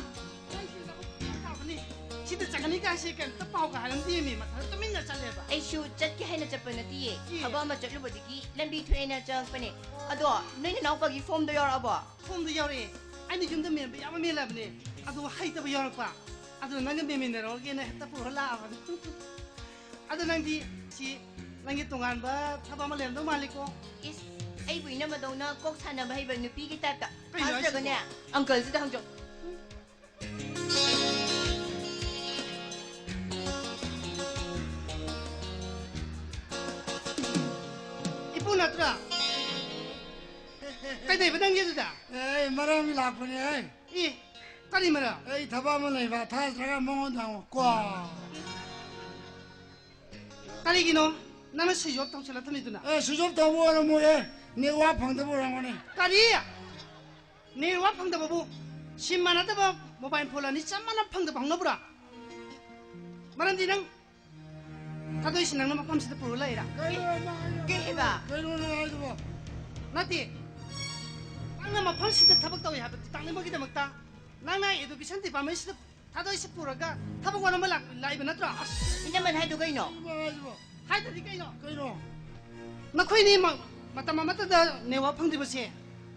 ꯑꯩꯁꯦ ꯂꯧꯕꯨꯛ ꯇꯥꯕꯅꯤ꯫ ꯁꯤꯗ ꯆꯪꯒꯅꯤ ꯀꯥꯏꯁꯦ ꯀꯩꯝꯇ ꯄꯥꯎꯒ ꯍꯥꯏꯔꯝꯗꯦꯃꯤ, ꯃꯊꯟꯇ ꯇꯨꯃꯤꯟꯅ ꯆꯠꯂꯦꯕ꯫ ꯑꯩꯁꯨ ꯆꯠꯀꯦ ꯍꯥꯏꯅ ꯆꯠꯄ ꯅꯠꯇꯤꯌꯦ꯫ ꯑꯦ꯫ ꯊꯕꯛ ꯑꯃ ꯆꯠꯂꯨꯕꯗꯒꯤ ꯂꯝꯕꯤ ꯊꯣꯛꯑꯦꯅ ꯆꯪꯉꯛꯄꯅꯦ꯫ ꯑꯗꯣ ꯅꯣꯏ ꯅꯅꯥꯎꯄꯥꯒꯤ ꯐꯣꯝꯗꯣ ꯌꯥꯎꯔꯛꯑꯕꯣ? ꯐꯣꯝꯗꯣ ꯌꯥꯎꯔꯛꯑꯦ꯫ ꯑꯩꯅ ꯌꯨꯝꯗ ꯃꯦꯟꯕ ꯌꯥꯕ ꯃꯦꯜꯂꯕꯅꯦ꯫ ꯑꯗꯣ ꯍꯩꯇꯕ ꯌꯥꯎꯔꯛꯄ꯫ ꯑꯗꯨꯅ ꯅꯪꯒ ꯃꯦꯟꯃꯤꯟꯅꯔꯨꯔꯒꯦꯅ ꯍꯦꯛꯇ ꯄꯨꯔ ꯂꯥꯛꯑꯕꯅꯤ꯫ ꯑꯗꯣ ꯅꯪꯗꯤ ꯁꯤ ꯅꯪꯒꯤ ꯇꯣꯉꯥꯟꯕ ꯊꯕꯛ ꯑꯃ ꯂꯩꯔꯝꯗꯧ ꯃꯥꯜꯂꯤꯀꯣ? ꯏꯁ, ꯑꯩꯕꯨ ꯏꯅꯝꯃꯗꯧꯅ ꯀꯣꯛ ꯁꯥꯟꯅꯕ ꯍꯩꯕ ꯅꯨꯄꯤꯒꯤ ꯇꯥꯏꯞꯇ꯫ ꯀꯩꯅꯣ ꯍꯥꯏꯁꯤꯕꯣ? ꯊꯥꯖꯗ꯭ꯔꯒꯅꯦ, ꯑꯪꯀꯜꯁꯤꯗ ꯍꯪꯖꯧ꯫ ꯏꯄꯨ ꯅꯠꯇ꯭ꯔꯥ? ꯀꯩꯗꯧꯕ ꯅꯪꯒꯤ ꯑꯗꯨꯗ? ꯑꯦ, ꯃꯔꯝ ꯂꯥꯛꯄꯅꯦ, ꯍꯦ꯫ ꯏ, ꯀꯔꯤ ꯃꯔꯝ? ꯑꯩ ꯊꯕꯛ ꯑꯃ ꯂꯩꯕ, ꯊꯥꯖꯗ꯭ꯔꯒ ꯃꯉꯣꯟꯗ ꯍꯪꯉꯣ, ꯀꯣ꯫ ꯀꯔꯤꯒꯤꯅꯣ ꯅꯪꯅ switch of ꯇꯧꯁꯤꯜꯂ ꯊꯝꯃꯤꯗꯨꯅ? A, switch of ꯇꯧꯕ ꯑꯣꯏꯔꯝꯃꯣꯏ, ꯑꯦ, ꯅꯦꯠꯋꯥꯛ ꯐꯪꯗꯕ ꯑꯣꯏꯔꯝꯒꯅꯤ꯫ ꯀꯔꯤ? ꯅꯦꯠꯋꯥꯛ ꯐꯪꯗꯕꯕꯨ? ꯁꯤꯝ ꯃꯥꯟꯅꯗꯕ ꯃꯣꯕꯥꯏꯜ ꯐꯣꯟ ꯑꯅꯤ ꯆꯞ ꯃꯥꯟꯅ ꯐꯪꯗꯕ ꯍꯧꯅꯕ꯭ꯔꯥ? ꯃꯔꯝꯗꯤ ꯅꯪ ꯊꯥꯗꯣꯏꯁꯤ ꯅꯪꯅ ꯃꯐꯝꯁꯤꯗ ꯄꯨꯔ ꯂꯥꯛꯏꯔꯥ? ꯀꯩꯅꯣ ꯅꯪ ꯍꯥꯏꯗꯣ? ꯀꯩ ꯍꯥꯏꯕ? ꯀꯩꯅꯣ ꯅꯪ ꯍꯥꯏꯗꯨꯕꯣ? ꯅꯠꯇꯦ, ꯅꯪꯅ ꯃꯐꯝꯁꯤꯗ ꯊꯕꯛ ꯇꯧꯏ ꯍꯥꯏꯕꯗꯨ ꯇꯥꯛꯅꯕꯒꯤꯗꯃꯛꯇ ꯅꯪꯅ education department ꯁꯤꯗ ꯊꯥꯗꯣꯏꯁꯤ ꯄꯨꯔꯒ ꯊꯕꯛ ꯋꯥꯅꯣꯝꯕ ꯂꯥꯛ-, ꯂꯥꯛꯏꯕ ꯅꯠꯇ꯭ꯔꯣ? ꯑꯁ! ꯏꯅꯝꯃꯅ ꯍꯥꯏꯗꯣ ꯀꯩꯅꯣ? ꯀꯩꯅꯣ ꯅꯪ ꯍꯥꯏꯗꯨꯕꯣ? ꯍꯥꯏꯗ꯭ꯔꯗꯤ ꯀꯩꯅꯣ? ꯀꯩꯅꯣ? ꯅꯈꯣꯏꯅꯤ ꯃ-, ꯃꯇꯝ ꯑꯃꯠꯇꯗ ꯅꯦꯠꯋꯥꯛ ꯐꯪꯗ꯭ꯔꯤꯕꯁꯦ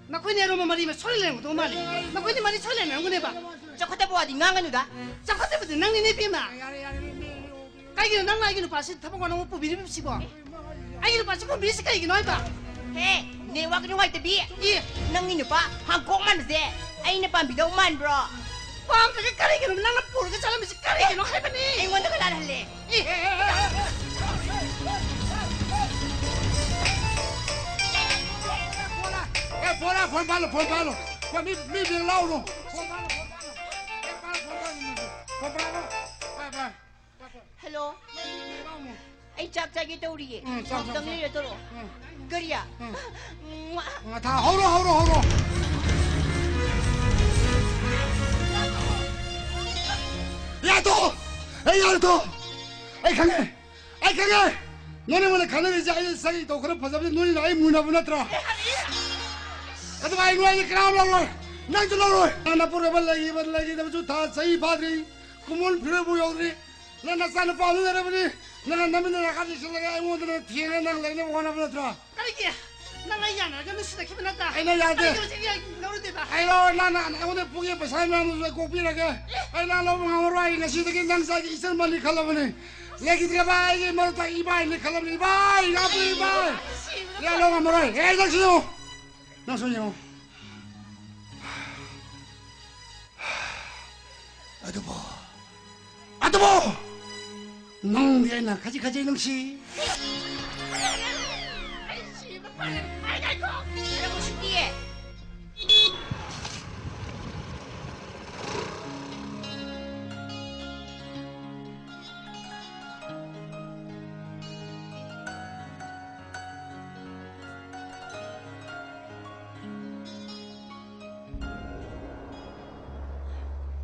ꯅꯈꯣꯏꯅꯤ ꯑꯔꯨꯝꯕ ꯃꯔꯤ ꯑꯃ ꯁꯣꯏ ꯂꯩꯔꯝꯒꯗꯧꯕ ꯃꯥꯜꯂꯤ꯫ ꯅꯈꯣꯏꯅꯤ ꯃꯔꯤ ꯁꯣꯏ ꯂꯩꯔꯝꯒꯅꯦꯕ꯫ ꯆꯥꯎꯈꯠꯇꯕ ꯋꯥꯗꯤ ꯉꯥꯡꯒꯅꯨꯗ꯫ ꯆꯥꯎꯈꯠꯇꯕꯗꯤ ꯅꯪꯅꯤꯅꯦ, ꯏꯕꯦꯝꯃ꯫ ꯌꯥꯔꯦ, ꯌꯥꯔꯦ, ꯃꯤ, ꯃꯤ, ꯃꯤ, ꯀꯩꯒꯤꯅꯣ ꯅꯪꯅ ꯑꯩꯒꯤ ꯅꯨꯄꯥꯁꯤ ꯊꯕꯛ ꯋꯥꯅꯣꯝꯕ ꯄꯨꯕꯤꯔꯤꯕꯁꯤꯕꯣ? ꯑꯩꯒꯤ ꯅꯨꯄꯥꯁꯤ ꯄꯨꯕꯤꯔꯤꯁꯤ ꯀꯩꯒꯤꯅꯣ ꯍꯥꯏꯕ? ꯍꯦ, ꯅꯦꯠꯋꯥꯛ ꯅꯨꯡꯉꯥꯏꯇꯕꯤ꯫ ꯏ! ꯅꯪꯒꯤ ꯅꯨꯄꯥ ꯍꯥꯡꯀꯣꯛ ꯃꯥꯟꯕꯁꯦ ꯑꯩꯅ ꯄꯥꯝꯕꯤꯗꯧ ꯃꯥꯟꯕ꯭ꯔꯣ? ꯄꯥꯝꯗ꯭ꯔꯒ ꯀꯔꯤꯒꯤꯅꯣ ꯅꯪꯅ ꯄꯨꯔꯒ ꯆꯠꯂꯝꯃꯤꯁꯤ? ꯀꯔꯤꯒꯤꯅꯣ ꯍꯥꯏꯕꯅꯤ? ꯑꯩꯉꯣꯟꯗ ꯀꯅꯥꯅ ꯍꯜꯂꯦ? ꯑꯦ, ꯑꯦ, ꯑꯦ, ꯑꯦ, ꯑꯦ, ꯐꯣꯟ ꯂꯥꯛ-, ꯑꯦ, ꯐꯣꯟ ꯂꯥꯛ-, ꯐꯣꯟ ꯄꯥꯜꯂꯣ, ꯐꯣꯟ ꯄꯥꯜꯂꯣ꯫ ꯐꯣꯟ ꯃꯤ, ꯃꯤ ꯃꯤꯡ ꯂꯥꯎꯔꯣ꯫ ꯐꯣꯟ ꯄꯥꯜꯂꯣ, ꯐꯣꯟ ꯄꯥꯜꯂꯣ꯫ ꯑꯦ, ꯄꯥꯜꯂꯣ, ꯐꯣꯟ ꯄꯥꯜꯂꯣ, ꯃꯤ ꯃꯤꯡ꯫ ꯐꯣꯟ ꯄꯥꯜꯂꯣ꯫ ꯄꯥꯏ, ꯄꯥꯏ꯫ ꯍꯦꯜꯂꯣ꯫ ꯑꯩ ꯆꯥꯛ ꯆꯥꯒꯦ ꯇꯧꯔꯤꯌꯦ꯫ ꯎꯝ, ꯆꯥꯛ, ꯆꯥꯛ, ꯉꯥꯛꯇꯪ ꯆꯥꯛ꯫ ꯂꯩꯔ ꯇꯧꯔꯛꯑꯣ꯫ ꯎꯝ꯫ ꯀꯔꯤ? ꯎꯝ꯫ ꯃ꯭ꯋꯥ꯫ ꯉꯥ ꯊꯥ-, ꯍꯧꯔꯣ, ꯍꯧꯔꯣ, ꯍꯧꯔꯣ꯫ ꯌꯥꯗꯣ! ꯑꯩ ꯌꯥꯗꯣ! ꯑꯩ ꯈꯪꯉꯦ! ꯑꯩ ꯈꯪꯉꯦ! ꯅꯣꯏꯅ ꯑꯩꯉꯣꯟꯗ ꯈꯪꯅꯔꯤꯁꯦ ꯑꯩ ꯁꯛ ꯏꯇꯧ ꯈꯔ ꯐꯖꯕꯁꯦ ꯅꯣꯏꯅ ꯑꯩ ꯃꯨꯟꯅꯕ ꯅꯠꯇ꯭ꯔꯣ? ꯑꯗꯨꯒ ꯑꯩ ꯅꯣꯏꯁꯦ ꯀꯅꯥꯝ ꯂꯧꯔꯣꯏ! ꯅꯪꯁꯨ ꯂꯧꯔꯣꯏ! ꯅꯪ ꯅꯄꯨꯔꯣꯏꯕ ꯂꯩꯈꯤꯕ ꯂꯩꯈꯤꯗꯕꯁꯨ ꯊꯥ ꯆꯍꯤ ꯐꯥꯗ꯭ꯔꯤ, ꯈꯨꯃꯨꯜ ꯐꯤꯔꯣꯏꯕꯨ ꯌꯧꯗ꯭ꯔꯤ꯫ ꯅꯪ ꯅꯆꯥꯅꯨꯄꯥ ꯑꯃ ꯂꯩꯔꯕꯅꯤ꯫ ꯅꯪ ꯅꯃꯤꯠꯅ ꯅꯥꯀꯥꯟꯗ ꯁꯤꯜꯂꯒ ꯑꯩꯉꯣꯟꯗ ꯅꯪ ꯊꯦꯡꯅ ꯅꯪ ꯂꯩꯅꯕ ꯍꯣꯠꯅꯕ ꯅꯠꯇ꯭ꯔꯣ? ꯀꯔꯤꯒꯤ? ꯅꯪ ꯑꯩ ꯌꯥꯅꯔꯒ ꯅꯨꯡꯁꯤꯅꯈꯤꯕ ꯅꯠꯇ꯭ꯔꯥ? ꯑꯩꯅ ꯌꯥꯗꯦ꯫ ꯑꯩ ꯍꯧꯖꯤꯛ ꯌꯥ-, ꯂꯧꯔꯨꯗꯣꯏꯕ? ꯑꯩ ꯂꯧꯔꯣꯏ꯫ ꯅꯪꯅ ꯑꯩꯉꯣꯟꯗ ꯄꯨꯒꯦ ꯄꯩꯁꯥ ꯃꯌꯥꯝꯗꯨꯁꯨ ꯑꯩ ꯀꯣꯛꯄꯤꯔꯒꯦ꯫ ꯑꯦ? ꯑꯩ ꯅꯪ ꯂꯧꯕ ꯉꯝꯃꯔꯣꯏ꯫ ꯑꯩ ꯉꯁꯤꯗꯒꯤ ꯅꯪ ꯆꯥꯒꯤ ꯏꯆꯟ ꯃꯅꯤ ꯈꯜꯂꯕꯅꯤ꯫ ꯂꯩꯈꯤꯗ꯭ꯔꯕ ꯑꯩꯒꯤ ꯃꯔꯛꯇ ꯏꯕꯥꯏꯅꯤ ꯈꯜꯂꯕꯅꯤ꯫ ꯏꯕꯥꯏ! ꯏꯅꯥꯎꯄꯤ ꯏꯕꯥꯏ! ꯁꯤꯕꯅ ꯌꯥ ꯂꯧ ꯉꯝꯃꯔꯣꯏ꯫ ꯑꯦ, ꯅꯪ ꯁꯤ ꯌꯦꯡꯉꯣ꯫ ꯅꯪꯁꯨ ꯌꯦꯡꯉꯣ꯫ ꯑꯗꯨꯕꯨ, ꯑꯗꯨꯕꯨ ꯅꯪꯗꯤ ꯑꯩꯅ ꯈꯖꯤꯛ ꯈꯖꯤꯛ ꯅꯨꯡꯁꯤ꯫ ꯑꯩ ꯁꯤꯕ ꯐꯔꯦ꯫ ꯑꯩ ꯉꯥꯏꯈꯣ꯫ ꯑꯩ ꯎꯁꯤꯠꯇꯤꯌꯦ꯫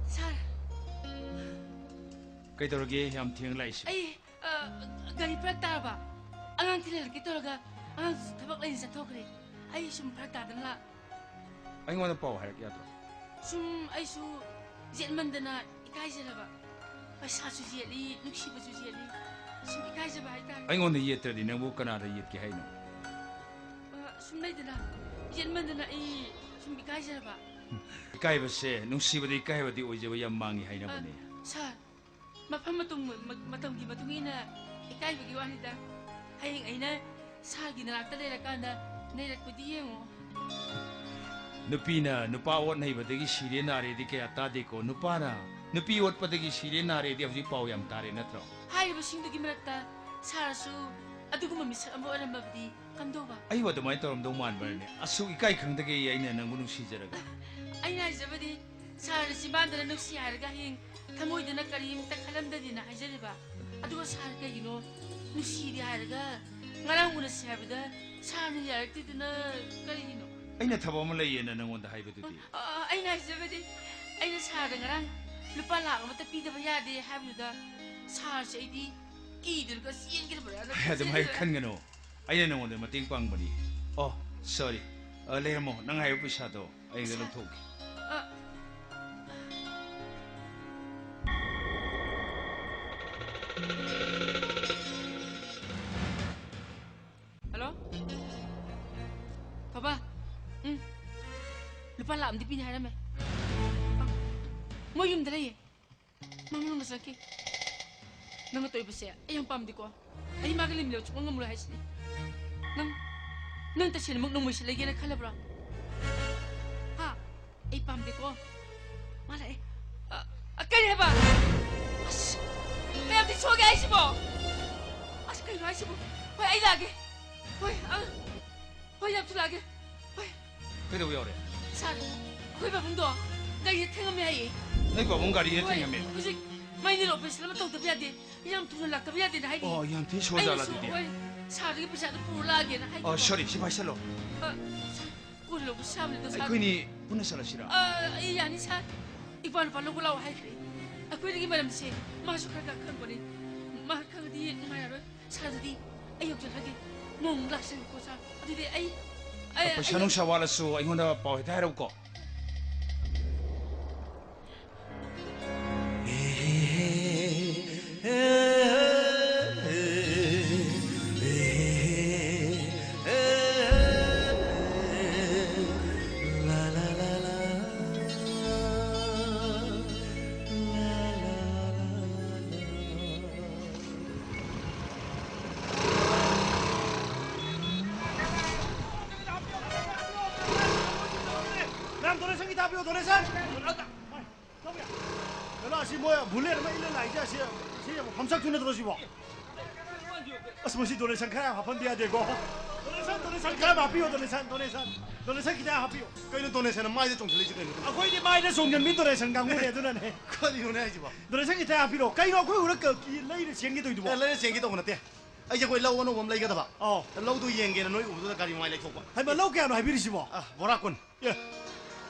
ꯁꯥꯔ꯫ ꯀꯩꯗꯧꯔꯒꯦ ꯌꯥꯝ ꯊꯦꯡꯅ ꯂꯥꯛꯏꯁꯤ? ꯑꯩ, ꯑ, ꯒꯥꯔꯤ ꯐꯔꯛ ꯇꯥꯔꯕ꯫ ꯑꯉꯥꯡ ꯊꯤꯜꯍꯜꯂꯛꯀꯦ ꯇꯧꯔꯒ ꯑꯉꯥꯡꯁꯨ ꯊꯕꯛ ꯂꯩꯅ ꯆꯠꯊꯣꯛꯈ꯭ꯔꯦ꯫ ꯑꯩ ꯁꯨꯝ ꯐꯔꯛ ꯇꯥꯗꯅ ꯂꯥꯛ- ꯑꯩꯉꯣꯟꯗ ꯄꯥꯎ ꯍꯥꯏꯔꯛ ꯌꯥꯗ꯭ꯔꯣ? ꯁꯨꯝ ꯑꯩꯁꯨ ꯌꯦꯠꯃꯟꯗꯅ ꯏꯀꯥꯏꯖꯔꯕ꯫ ꯄꯩꯁꯥꯁꯨ ꯌꯦꯠꯂꯤ, ꯅꯨꯡꯁꯤꯕꯁꯨ ꯌꯦꯠꯂꯤ꯫ ꯁꯨꯝ ꯏꯀꯥꯏꯖꯕ ꯍꯥꯏꯇꯥꯔꯦ꯫ ꯑꯩꯉꯣꯟꯗ ꯌꯦꯠꯇ꯭ꯔꯗꯤ ꯅꯪꯕꯨ ꯀꯅꯥꯗ ꯌꯦꯠꯀꯦ ꯍꯥꯏꯅꯣ? ꯑ, ꯁꯨꯝ ꯂꯩꯗꯅ, ꯌꯦꯠꯃꯟꯗꯅ ꯑꯩ ꯁꯨꯝ ꯏꯀꯥꯏꯖꯔꯕ꯫ ꯏꯀꯥꯏꯕꯁꯦ, ꯅꯨꯡꯁꯤꯕꯗ ꯏꯀꯥꯏꯕꯗꯤ ꯑꯣꯏꯖꯕ ꯌꯥꯝ ꯃꯥꯡꯉꯤ ꯍꯥꯏꯅꯕꯅꯦ꯫ ꯑ, ꯁꯥꯔ, ꯃꯐꯝ ꯃꯇꯝ-, ꯃ-, ꯃꯇꯝꯒꯤ ꯃꯇꯨꯡ ꯏꯟꯅ ꯏꯀꯥꯏꯕꯒꯤ ꯋꯥꯅꯤꯗ꯫ ꯍꯌꯦꯡ ꯑꯩꯅ ꯁꯥꯔꯒꯤ ꯅꯅꯥꯛꯇ ꯂꯩꯔꯀꯥꯟꯗ ꯅꯩꯔꯛꯄꯗꯤ ꯌꯦꯡꯉꯣ꯫ ꯅꯨꯄꯤꯅ ꯅꯨꯄꯥ ꯑꯣꯠ ꯅꯩꯕꯗꯒꯤ ꯁꯤꯔꯦ ꯅꯥꯔꯦꯗꯤ ꯀꯌꯥ ꯇꯥꯗꯦꯀꯣ꯫ ꯅꯨꯄꯥꯅ ꯅꯨꯄꯤ ꯑꯣꯠꯄꯗꯒꯤ ꯁꯤꯔꯦ ꯅꯥꯔꯦꯗꯤ ꯍꯧꯖꯤꯛ ꯄꯥꯎ ꯌꯥꯝ ꯇꯥꯔꯦ ꯅꯠꯇ꯭ꯔꯣ? ꯍꯥꯏꯔꯤꯕꯁꯤꯡꯗꯨꯒꯤ ꯃꯔꯛꯇ ꯁꯥꯔꯁꯨ ꯑꯗꯨꯒꯨꯝꯕ ꯃꯤꯁꯛ ꯑꯃ ꯑꯣꯏꯔꯝꯃꯕꯗꯤ ꯀꯝꯗꯧꯕ? ꯑꯩꯕꯨ ꯑꯗꯨꯃꯥꯏꯅ ꯇꯧꯔꯝꯗꯧ ꯃꯥꯟꯕ꯭ꯔꯅꯦ? ꯑꯁꯨꯛ ꯏꯀꯥꯏ ꯈꯪꯗꯒꯦ ꯑꯩꯅ ꯅꯪꯕꯨ ꯅꯨꯡꯁꯤꯖꯔꯒ꯫ ꯑꯩꯅ ꯍꯥꯏꯖꯕꯗꯤ ꯁꯥꯔꯅ ꯆꯤꯝꯕꯥꯟꯗꯅ ꯅꯨꯡꯁꯤ ꯍꯥꯏꯔꯒ ꯍꯌꯦꯡ ꯊꯃꯣꯏꯗꯅ ꯀꯔꯤꯝꯇ ꯈꯜꯂꯝꯗꯗꯤꯅ ꯍꯥꯏꯖꯔꯤꯕ꯫ ꯑꯗꯨꯒ ꯁꯥꯔ ꯀꯩꯒꯤꯅꯣ ꯅꯨꯡꯁꯤꯔꯤ ꯍꯥꯏꯔꯒ ꯉꯔꯥꯡ ꯎꯅꯁꯤ ꯍꯥꯏꯕꯗ ꯁꯥꯔꯅ ꯌꯥꯔꯛꯇ꯭ꯔꯤꯗꯨꯅ ꯀꯔꯤꯒꯤꯅꯣ? ꯑꯩꯅ ꯊꯕꯛ ꯑꯃ ꯂꯩꯌꯦꯅ ꯅꯪꯉꯣꯟꯗ ꯍꯥꯏꯕꯗꯨꯗꯤ꯫ ꯑ, ꯑ, ꯑꯩꯅ ꯍꯥꯏꯖꯕꯗꯤ ꯑꯩꯅ ꯁꯥꯔꯗ ꯉꯔꯥꯡ ꯂꯨꯄꯥ ꯂꯥꯛ ꯑꯃꯇ ꯄꯤꯗꯕ ꯌꯥꯗꯦ ꯍꯥꯏꯕꯗꯨꯗ ꯁꯥꯔꯁꯦ ꯑꯩꯗꯤ ꯀꯤꯗꯨꯅꯒ ꯆꯦꯟꯈ꯭ꯔꯕ꯭ꯔꯥꯅ ꯑꯗꯨꯃꯥꯏꯅ ꯈꯟꯖꯔꯦ꯫ ꯈꯟꯒꯅꯨ꯫ ꯑꯩꯅ ꯅꯪꯉꯣꯟꯗ ꯃꯇꯦꯡ ꯄꯥꯡꯕꯅꯤ꯫ ꯑꯣ, sorry꯫ ꯑ, ꯂꯩꯔꯝꯃꯣ꯫ ꯅꯪ ꯍꯥꯏꯕ ꯄꯩꯁꯥꯗꯣ ꯑꯩꯒ ꯄꯩꯁꯥ? ꯂꯧꯊꯣꯛꯀꯦ꯫ ꯑ꯫ ꯍꯜꯂꯣ? ꯕꯕꯥ꯫ ꯎꯝ꯫ ꯂꯨꯄꯥ ꯂꯥꯛ ꯑꯃꯗꯤ ꯄꯤꯅꯤ ꯍꯥꯏꯔꯝꯃꯦ꯫ ꯑ꯫ ꯃꯣꯏ ꯌꯨꯝꯗ ꯂꯩꯌꯦ꯫ ꯃꯥ ꯃꯅꯨꯡꯗ ꯆꯪꯈꯤ꯫ ꯅꯪꯅ ꯇꯧꯔꯤꯕꯁꯦ ꯑꯩ ꯌꯥꯝ ꯄꯥꯝꯗꯦꯀꯣ꯫ ꯑꯩ ꯃꯥꯒ ꯂꯩꯃꯤꯟꯅꯕ ꯁꯨꯡꯉꯝ ꯉꯝꯂꯣꯏ ꯍꯥꯏꯁꯤꯅꯤ꯫ ꯅꯪ, ꯅꯪ ꯇꯁꯦꯡꯅꯃꯛ ꯅꯣꯡꯃꯩꯁꯦ ꯂꯩꯒꯦꯅ ꯈꯜꯂꯕ꯭ꯔꯣ? ꯍꯥ? ꯑꯩ ꯄꯥꯝꯗꯦꯀꯣ꯫ ꯃꯥ ꯂꯥꯛꯑꯦ꯫ ꯑ, ꯑ, ꯀꯔꯤ ꯍꯥꯏꯕ? ꯑꯁ, ꯀꯌꯥꯝꯗꯤ ꯁꯣꯛꯑꯒꯦ ꯍꯥꯏꯁꯤꯕꯣ? ꯑꯁ, ꯀꯩꯅꯣ ꯍꯥꯏꯁꯤꯕꯣ? ꯍꯣꯏ, ꯑꯩ ꯂꯥꯛꯑꯒꯦ꯫ ꯍꯣꯏ, ꯑ, ꯍꯣꯏ, ꯌꯥꯝ ꯊꯨꯅ ꯂꯥꯛꯑꯒꯦ꯫ ꯍꯣꯏ꯫ ꯀꯩꯗꯧꯕ ꯌꯥꯎꯔꯦ? ꯁꯥꯔ, ꯑꯩꯈꯣꯏ ꯄꯥꯕꯨꯡꯗꯣ ꯒꯥꯔꯤꯗ ꯊꯦꯡꯉꯝꯃꯦ ꯍꯥꯏꯌꯦ꯫ ꯅꯣꯏ ꯄꯥꯕꯨꯡ ꯒꯥꯔꯤꯗ ꯍꯣꯏ, ꯊꯦꯡꯉꯝꯃꯦ? ꯍꯧꯖꯤꯛ ꯃꯥꯏꯅꯦꯔ ꯑꯣꯄꯔꯦꯁꯟ ꯑꯃ ꯇꯧꯗꯕ ꯌꯥꯗꯦ꯫ ꯌꯥꯝ ꯊꯨꯅ ꯂꯥꯛꯇꯕ ꯌꯥꯗꯦꯅ ꯍꯥꯏꯔꯤ꯫ ꯑꯣ, ꯌꯥꯝ ꯊꯤ ꯁꯣꯏꯖꯥꯠꯂ ꯑꯩꯅꯁꯨ, ꯑꯗꯨꯗꯤ? ꯍꯣꯏ, ꯁꯥꯔꯗꯒꯤ ꯄꯩꯁꯥꯗꯣ ꯄꯨꯔ ꯂꯥꯛꯑꯒꯦꯅ ꯍꯥꯏꯈꯤꯕ꯫ ꯑꯣ, sorry, ꯁꯤ ꯄꯥꯏꯁꯜꯂꯣ꯫ ꯑ, ꯁꯥꯔ, ꯀꯣꯟꯅ ꯂꯧꯕ ꯁꯥꯕꯅꯤꯗꯣ, ꯁꯥꯔ꯫ ꯑꯩꯈꯣꯏꯅꯤ ꯄꯨꯟꯅ ꯆꯠꯂꯁꯤꯔꯥ? ꯑ, ꯑꯩ ꯌꯥꯅꯤ, ꯁꯥꯔ꯫ ꯏꯄꯥ ꯅꯨꯄꯥ ꯂꯧꯕ ꯂꯥꯛꯑꯣ ꯍꯥꯏꯈ꯭ꯔꯦ꯫ ꯑꯩꯈꯣꯏꯗꯒꯤ ꯃꯔꯝꯁꯦ ꯃꯥꯁꯨ ꯈꯔ ꯈꯔ ꯈꯪꯕꯅꯤ꯫ ꯃꯥ ꯈꯪꯉꯗꯤ ꯅꯨꯡꯉꯥꯏꯔꯔꯣꯏ꯫ ꯁꯥꯔ, ꯑꯗꯨꯗꯤ ꯑꯩ ꯌꯧꯖꯔꯒꯦ꯫ ꯅꯣꯡ ꯂꯥꯛꯁꯟꯈꯣꯀꯣ, ꯁꯥꯔ꯫ ꯑꯗꯨꯗꯤ ꯑꯩ, ꯑꯩ, ꯄꯩꯁꯥ ꯑꯩ ꯅꯨꯡꯁꯥ ꯋꯥꯠꯂꯁꯨ ꯑꯩꯉꯣꯟꯗ ꯄꯥꯎ ꯍꯦꯛꯇ ꯍꯥꯏꯔꯛꯎꯀꯣ꯫ ꯗꯣꯅꯦꯁꯟꯒꯤ ꯇꯥꯕꯤꯌꯣ, ꯗꯣꯅꯦꯁꯟ꯫ ꯀꯩꯅꯣ, ꯑꯁꯤ ꯃꯣꯏ ꯕꯨꯂꯦꯠ ꯑꯃ ꯏꯜꯂ ꯂꯥꯛꯏꯁꯦ, ꯑꯁꯤ, ꯁꯤ ꯐꯝꯁꯛꯇꯨ ꯅꯠꯇ꯭ꯔꯣ ꯁꯤꯕꯣ? ꯑꯁ, ꯃꯁꯤ ꯗꯣꯅꯦꯁꯟ ꯈꯔ ꯌꯥꯝ ꯍꯥꯞꯍꯟꯗ ꯌꯥꯗꯦꯀꯣ꯫ ꯗꯣꯅꯦꯁꯟ, ꯗꯣꯅꯦꯁꯟ ꯈꯔ ꯌꯥꯝ ꯍꯥꯞꯄꯤꯌꯣ, ꯗꯣꯅꯦꯁꯟ, ꯗꯣꯅꯦꯁꯟ, ꯗꯣꯅꯦꯁꯟ ꯈꯤꯇ ꯍꯥꯞꯄꯤꯌꯣ꯫ ꯀꯩꯅꯣ ꯗꯣꯅꯦꯁꯟ ꯃꯥꯏꯗ ꯆꯣꯡꯁꯤꯜꯂꯛꯏꯁꯦ ꯀꯩꯅꯣ? ꯑꯩꯈꯣꯏꯗꯤ ꯃꯥꯏꯗ ꯆꯣꯡꯁꯤꯟꯕꯤ ꯗꯣꯅꯦꯁꯟ ꯀꯥꯡꯕꯨꯅꯦ, ꯑꯗꯨꯅꯅꯦ꯫ ꯀꯔꯤꯅꯣꯅꯦ ꯍꯥꯏꯁꯤꯕꯣ? ꯗꯣꯅꯦꯁꯟ ꯈꯤꯇ ꯍꯥꯞꯄꯤꯔꯣ꯫ ꯀꯩꯅꯣ ꯑꯩꯈꯣꯏ ꯎꯔ ꯀ-, ꯀꯤ-, ꯂꯩꯔ ꯆꯦꯟꯒꯦ ꯇꯧꯔꯤꯗꯨꯕꯣ? ꯑꯦ, ꯂꯩꯔ ꯆꯦꯟꯒꯦ ꯇꯧꯕ ꯅꯠꯇꯦ꯫ ꯑꯩꯁꯦ ꯑꯩꯈꯣꯏ ꯂꯧ ꯑꯅꯧꯕ ꯑꯃ ꯂꯩꯒꯗꯕ꯫ ꯑꯧ꯫ ꯂꯧꯗꯨ ꯌꯦꯡꯒꯦꯅ ꯅꯣꯏ ꯎꯕꯗꯨꯗ ꯒꯥꯔꯤ ꯃꯃꯥꯏ ꯂꯩꯊꯣꯛꯄ꯫ ꯍꯩꯃꯥ, ꯂꯧ ꯀꯌꯥꯅꯣ ꯍꯥꯏꯕꯤꯔꯤꯁꯤꯕꯣ? ꯑ, ꯕꯣꯔꯥ ꯀꯨꯟ꯫ ꯑꯦ,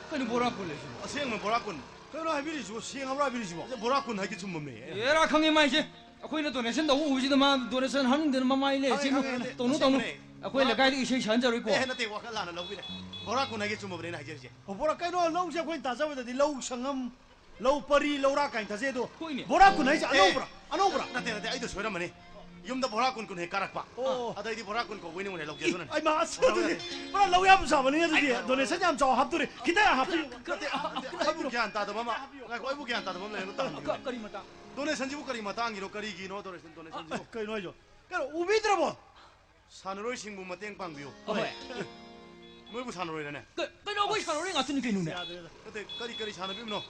ꯀꯩꯅꯣ ꯕꯣꯔꯥ ꯀꯨꯟ ꯂꯩꯁꯤꯕꯣ? ꯑꯁꯦꯡꯕ ꯕꯣꯔꯥ ꯀꯨꯟ꯫ ꯀꯩꯅꯣ ꯍꯥꯏꯕꯤꯔꯤꯁꯤꯕꯣ? ꯁꯦꯡꯉꯕ꯭ꯔꯣ ꯍꯥꯏꯕꯤꯔꯤꯁꯤꯕꯣ? ꯑꯁ, ꯕꯣꯔꯥ ꯀꯨꯟ ꯍꯥꯏꯒꯦ ꯆꯨꯝꯃꯝꯃꯦ꯫ ꯑꯦꯔꯥ, ꯈꯪꯉꯦ ꯃꯥꯏꯁꯦ꯫ ꯑꯩꯈꯣꯏꯅ ꯗꯣꯅꯦꯁꯟ ꯇꯧꯕ ꯎꯕꯁꯤꯗ ꯃꯥ ꯗꯣꯅꯦꯁꯟ ꯍꯥꯞꯅꯤꯡꯗꯅ ꯃꯃꯥꯏ ꯂꯩ꯫ ꯈꯪꯉꯦ, ꯁꯤ ꯈꯪꯉꯦ, ꯅꯠꯇꯦ, ꯇꯧꯅꯨ, ꯇꯧꯅꯨ꯫ ꯑꯁꯦꯡꯕꯅꯦ꯫ ꯑꯩꯈꯣꯏ ꯕꯣꯔꯥ ꯂꯩꯀꯥꯏꯗ ꯀꯨꯟ꯫ ꯏꯁꯩ ꯁꯛꯍꯟꯖꯔꯣꯏꯀꯣ꯫ ꯑꯦ, ꯅꯠꯇꯦ, ꯋꯥꯈꯜ ꯂꯥꯟꯅ ꯂꯧꯕꯤꯔꯦ꯫ ꯕꯣꯔꯥ ꯀꯨꯟ ꯍꯥꯏꯒꯦ ꯆꯨꯝꯃꯕꯅꯦ ꯑꯩꯅ ꯍꯥꯏꯖꯔꯤꯁꯦ꯫ ꯑꯣ, ꯕꯣꯔꯥ, ꯀꯩꯅꯣ ꯂꯧꯁꯦ ꯑꯩꯈꯣꯏꯅ ꯇꯥꯖꯕꯗꯗꯤ ꯂꯧ ꯁꯪꯉꯝ, ꯂꯧ ꯄꯔꯤ, ꯂꯧꯔꯥꯛ ꯀꯥꯏꯅ ꯇꯥꯖꯩ ꯑꯗꯣ꯫ ꯍꯣꯏꯅꯦ꯫ ꯕꯣꯔꯥ ꯀꯨꯟ ꯍꯥꯏꯁꯦ ꯑꯦ꯫ ꯑꯅꯧꯕ꯭ꯔꯥ? ꯑꯅꯧꯕ꯭ꯔꯥ? ꯅꯠꯇꯦ, ꯅꯠꯇꯦ, ꯑꯩꯗꯣ ꯁꯣꯏꯔꯝꯃꯅꯤ꯫ ꯌꯨꯝꯗ ꯕꯣꯔꯥ ꯀꯨꯟ ꯀꯨꯟ ꯍꯦꯛ ꯀꯥꯔꯛꯄ꯫ ꯑꯣ꯫ ꯑꯗꯩꯗꯤ ꯕꯣꯔꯥ ꯀꯨꯟ ꯀꯧꯕꯩ ꯅꯉꯣꯟꯗ ꯂꯧꯒꯦ ꯏ, ꯑꯗꯨꯅꯅꯦ꯫ ꯑꯩ ꯃꯥ, ꯑꯁ, ꯑꯗꯨꯗꯤ ꯄꯨꯔꯥ ꯂꯧ ꯌꯥꯝ ꯆꯥꯕꯅꯤ ꯑꯗꯨꯗꯤ꯫ ꯑꯩ ꯗꯣꯅꯦꯁꯟ ꯌꯥꯝ ꯆꯥꯎ ꯍꯥꯞꯇꯣꯔꯦ꯫ ꯈꯤꯇꯪ ꯍꯥꯞꯄꯤꯌꯨ꯫ ꯅꯠꯇꯦ, ꯅꯠꯇꯦ, ꯑꯩꯕꯨ ꯒ꯭ꯌꯥꯟ ꯇꯥꯗꯕ ꯑꯃ, ꯉꯥꯏꯈꯣ, ꯑꯩꯕꯨ ꯒ꯭ꯌꯥꯟ ꯇꯥꯗꯕ ꯑꯃ ꯂꯩꯔꯦ, ꯑꯝꯇ ꯍꯪꯕꯤꯌꯨꯅꯦ꯫ ꯀ-, ꯀꯔꯤ ꯃꯇꯥꯡ? ꯗꯣꯅꯦꯁꯟꯁꯤꯕꯨ ꯀꯔꯤ ꯃꯇꯥꯡꯒꯤꯅꯣ, ꯀꯔꯤꯒꯤꯅꯣ ꯗꯣꯅꯦꯁꯟ, ꯗꯣꯅꯦꯁꯟꯁꯤꯕꯨ? ꯑ, ꯀꯩꯅꯣ ꯍꯥꯏꯁꯤꯕꯣ? ꯀꯩꯅꯣ, ꯎꯕꯤꯗ꯭ꯔꯕꯣ? ꯁꯥꯟꯅꯔꯣꯏꯁꯤꯡꯕꯨ ꯃꯇꯦꯡ ꯄꯥꯡꯕꯤꯌꯨ꯫ ꯑꯍꯣꯏ꯫ ꯅꯣꯏꯕꯨ ꯁꯥꯟꯅꯔꯣꯏꯔꯅꯦ? ꯀ-, ꯀꯩꯅꯣ, ꯑꯩꯈꯣꯏ ꯁꯥꯟꯅꯔꯣꯏ ꯉꯥꯛꯇꯅꯤ ꯀꯩꯅꯣꯅꯦ꯫ ꯌꯥꯗ꯭ꯔꯦꯗ꯫ ꯅꯠꯇꯦ, ꯀꯔꯤ, ꯀꯔꯤ ꯁꯥꯟꯅꯕꯤꯕꯅꯣ?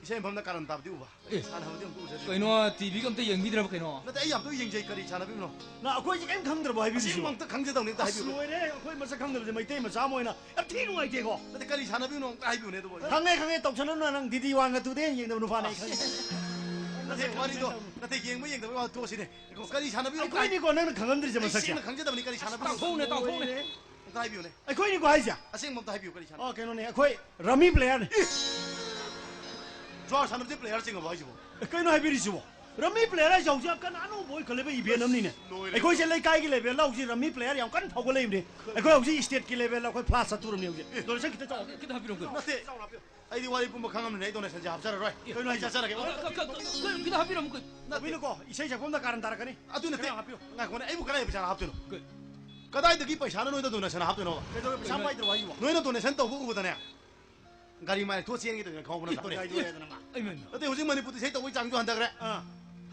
ꯏꯁꯩ ꯃꯐꯝꯗ ꯀꯥꯔꯟ ꯇꯥꯕꯗꯤ ꯎꯕ꯫ ꯑꯦ꯫ ꯁꯥꯟꯅꯕꯗꯤ ꯑꯃꯨꯛꯇ ꯎꯖꯗ꯭ꯔꯤ꯫ ꯀꯩꯅꯣ, ꯇꯤ ꯚꯤꯒ ꯑꯝꯇ ꯌꯦꯡꯕꯤꯗ꯭ꯔꯕ ꯀꯩꯅꯣ? ꯅꯠꯇꯦ, ꯑꯩ ꯌꯥꯝ ꯇꯣꯏꯅ ꯌꯦꯡꯖꯩ, ꯀꯔꯤ ꯁꯥꯟꯅꯕꯤꯕꯅꯣ? ꯅ, ꯑꯩꯈꯣꯏꯁꯦ ꯀꯩꯝ ꯈꯪꯗ꯭ꯔꯕꯣ ꯍꯥꯏꯕꯤꯔꯤꯁꯤꯕꯣ? ꯑꯁꯦꯡꯕ ꯑꯝꯇ ꯈꯪꯖꯗꯧꯅꯤ, ꯑꯝꯇ ꯑꯁ, ꯍꯥꯏꯕꯤꯌꯨ꯫ ꯂꯣꯏꯔꯦ, ꯑꯩꯈꯣꯏ ꯃꯁꯛ ꯈꯪꯗꯕꯁꯦ ꯃꯩꯇꯩ ꯃꯆꯥ ꯑꯃ ꯑꯣꯏꯅ ꯌꯥꯝ ꯊꯤ ꯅꯨꯡꯉꯥꯏꯇꯦꯀꯣ꯫ ꯅꯠꯇꯦ, ꯀꯔꯤ ꯁꯥꯟꯅꯕꯤꯕꯅꯣ ꯑꯝꯇ ꯍꯥꯏꯕꯤꯌꯨꯅꯦ ꯑꯗꯨꯕꯨ꯫ ꯈꯪꯉꯦ, ꯈꯪꯉꯦ, ꯇꯧꯁꯟꯅꯅꯨ, ꯅꯪ ꯗꯤ ꯗꯤ ꯋꯥꯟꯒ ꯇꯨꯗꯩ ꯍꯦꯟꯅ ꯌꯦꯡꯗꯕ ꯅꯨꯄꯥꯅꯦ ꯑꯩ ꯈꯪꯉꯦ꯫ ꯅꯠꯇꯦ, ꯋꯥꯔꯤꯗꯣ, ꯅꯠꯇꯦ, ꯌꯦꯡꯕ ꯌꯦꯡꯗꯕꯒꯤ ꯋꯥ ꯇꯣꯛꯑꯁꯤꯅꯦ꯫ ꯀꯔꯤ ꯁꯥꯟꯅꯕꯤꯕꯅꯣ? ꯑꯩꯈꯣꯏꯅꯤꯀꯣ ꯅꯪꯅ ꯈꯪꯉꯝꯗ꯭ꯔꯤꯁꯦ ꯑꯩ ꯃꯁꯛꯁꯦ꯫ ꯁꯦꯡꯅ ꯈꯪꯖꯗꯕꯅꯤ, ꯀꯔꯤ ꯁꯥꯟꯅꯕꯤꯕꯅꯣ? ꯇꯥꯛꯊꯣꯛꯎꯅꯦ, ꯇꯥꯛꯊꯣꯛꯎꯅꯦ꯫ ꯑꯝꯇ ꯍꯥꯏꯕꯤꯌꯨꯅꯦ꯫ ꯑꯩꯈꯣꯏꯅꯤꯀꯣ ꯍꯥꯏꯁꯦ? ꯑꯁꯦꯡꯕ ꯑꯝꯇ ꯍꯥꯏꯕꯤꯌꯨ, ꯀꯔꯤ ꯁꯥꯟꯅ- ꯑꯣ, ꯀꯩꯅꯣꯅꯦ, ꯑꯩꯈꯣꯏ ꯔꯝꯃꯤ ꯄ꯭ꯂꯦꯌꯔꯅꯦ꯫ ꯏꯁ! ꯖ꯭ꯋꯥꯔ ꯁꯥꯟꯅꯕꯁꯦ ꯄ꯭ꯂꯦꯌꯔ ꯆꯤꯡꯉꯕꯣ ꯍꯥꯏꯁꯤꯕꯣ? ꯀꯩꯅꯣ ꯍꯥꯏꯕꯤꯔꯤꯁꯤꯕꯣ? ꯔꯝꯃꯤ ꯄ꯭ꯂꯦꯌꯔ ꯍꯥꯏꯁꯦ ꯍꯧꯖꯤꯛ ꯌꯥꯝ ꯀꯟꯅ ꯑꯅꯧꯕ ꯑꯣꯏꯈꯠꯂꯛꯏꯕ ꯏꯚꯦꯟ ꯑꯃꯅꯤꯅꯦ꯫ ꯂꯣꯏꯔꯦ꯫ ꯑꯩꯈꯣꯏꯁꯦ ꯂꯩꯀꯥꯏꯒꯤ ꯂꯦꯚꯦꯜꯗ ꯍꯧꯖꯤꯛ ꯔꯝꯃꯤ ꯄ꯭ꯂꯦꯌꯔ ꯌꯥꯝ ꯀꯟꯅ ꯐꯥꯎꯒꯠꯂꯛꯏꯕꯅꯦ꯫ ꯑꯩꯈꯣꯏ ꯍꯧꯖꯤꯛ ꯁ꯭ꯇꯦꯠꯀꯤ ꯂꯦꯚꯦꯜꯗ ꯑꯩꯈꯣꯏ ꯐ꯭ꯂꯥꯁ ꯆꯠꯇꯣꯔꯕꯅꯦ ꯍꯧꯖꯤꯛ꯫ ꯑꯦ꯫ ꯗꯣꯅꯦꯁꯟ ꯈꯤꯇ ꯆꯥꯎ-, ꯈꯤꯇ ꯍꯥꯞꯄꯤꯔꯣ, ꯀꯩꯅꯣ꯫ ꯅꯠꯇꯦ꯫ ꯑꯩꯗꯤ ꯋꯥꯔꯤ ꯄꯨꯝꯕ ꯈꯪꯉꯝꯃꯅꯤ, ꯑꯩ ꯗꯣꯅꯦꯁꯟꯁꯦ ꯍꯥꯞꯆꯔꯔꯣꯏ꯫ ꯀꯩꯅꯣ ꯍꯥꯏꯁꯦ? ꯆꯠꯆꯔꯒꯦ꯫ ꯀ-, ꯀ-, ꯀ-, ꯀ-, ꯈꯤꯇ ꯍꯥꯞꯄꯤꯔꯝꯃꯨ ꯀꯩꯅꯣ꯫ ꯅꯠꯇꯦ꯫ ꯀꯩꯅꯣꯀꯣ, ꯏꯁꯩ ꯁꯛꯐꯝꯗ ꯀꯥꯔꯟ ꯇꯥꯔꯛꯀꯅꯤ꯫ ꯑꯗꯨ ꯅꯠꯇꯦ꯫ ꯈꯤꯇꯪ ꯍꯥꯞꯄꯤꯌꯨ꯫ ꯉꯥꯏꯈꯣꯅꯦ, ꯑꯩꯕꯨ ꯀꯗꯥꯏ ꯄꯩꯁꯥ ꯍꯥꯞꯇꯣꯏꯅꯣ? ꯀꯩ? ꯀꯗꯥꯏꯗꯒꯤ ꯄꯩꯁꯥꯅ ꯅꯣꯏꯗ ꯗꯣꯅꯦꯁꯟ ꯍꯥꯞꯇꯣꯏꯅꯣꯕ? ꯀꯩꯗꯧꯔꯦ, ꯄꯩꯁꯥ ꯄꯥꯏꯗ꯭ꯔꯕꯣ ꯍꯥꯏꯁꯤꯕꯣ? ꯅꯣꯏꯅ ꯗꯣꯅꯦꯁꯟ ꯇꯧꯕ ꯎꯕꯗꯅꯦ, ꯒꯥꯔꯤ ꯃꯥꯏ ꯊꯣꯛ ꯆꯦꯟꯒꯦ ꯇꯧꯔꯤꯅ ꯈꯪꯍꯧꯕ ꯅꯠꯇ꯭ꯔꯣ? ꯀꯩꯗꯧꯔꯦ ꯍꯥꯏꯗꯣꯔꯦꯗꯅ ꯃꯥ꯫ ꯑꯩꯃ꯫ ꯅꯠꯇꯦ, ꯍꯧꯖꯤꯛ ꯃꯅꯤꯄꯨꯔꯗ ꯏꯁꯩ ꯇꯧꯕꯒꯤ ꯆꯥꯡꯁꯨ ꯍꯟꯊꯈ꯭ꯔꯦ꯫ ꯑꯥ꯫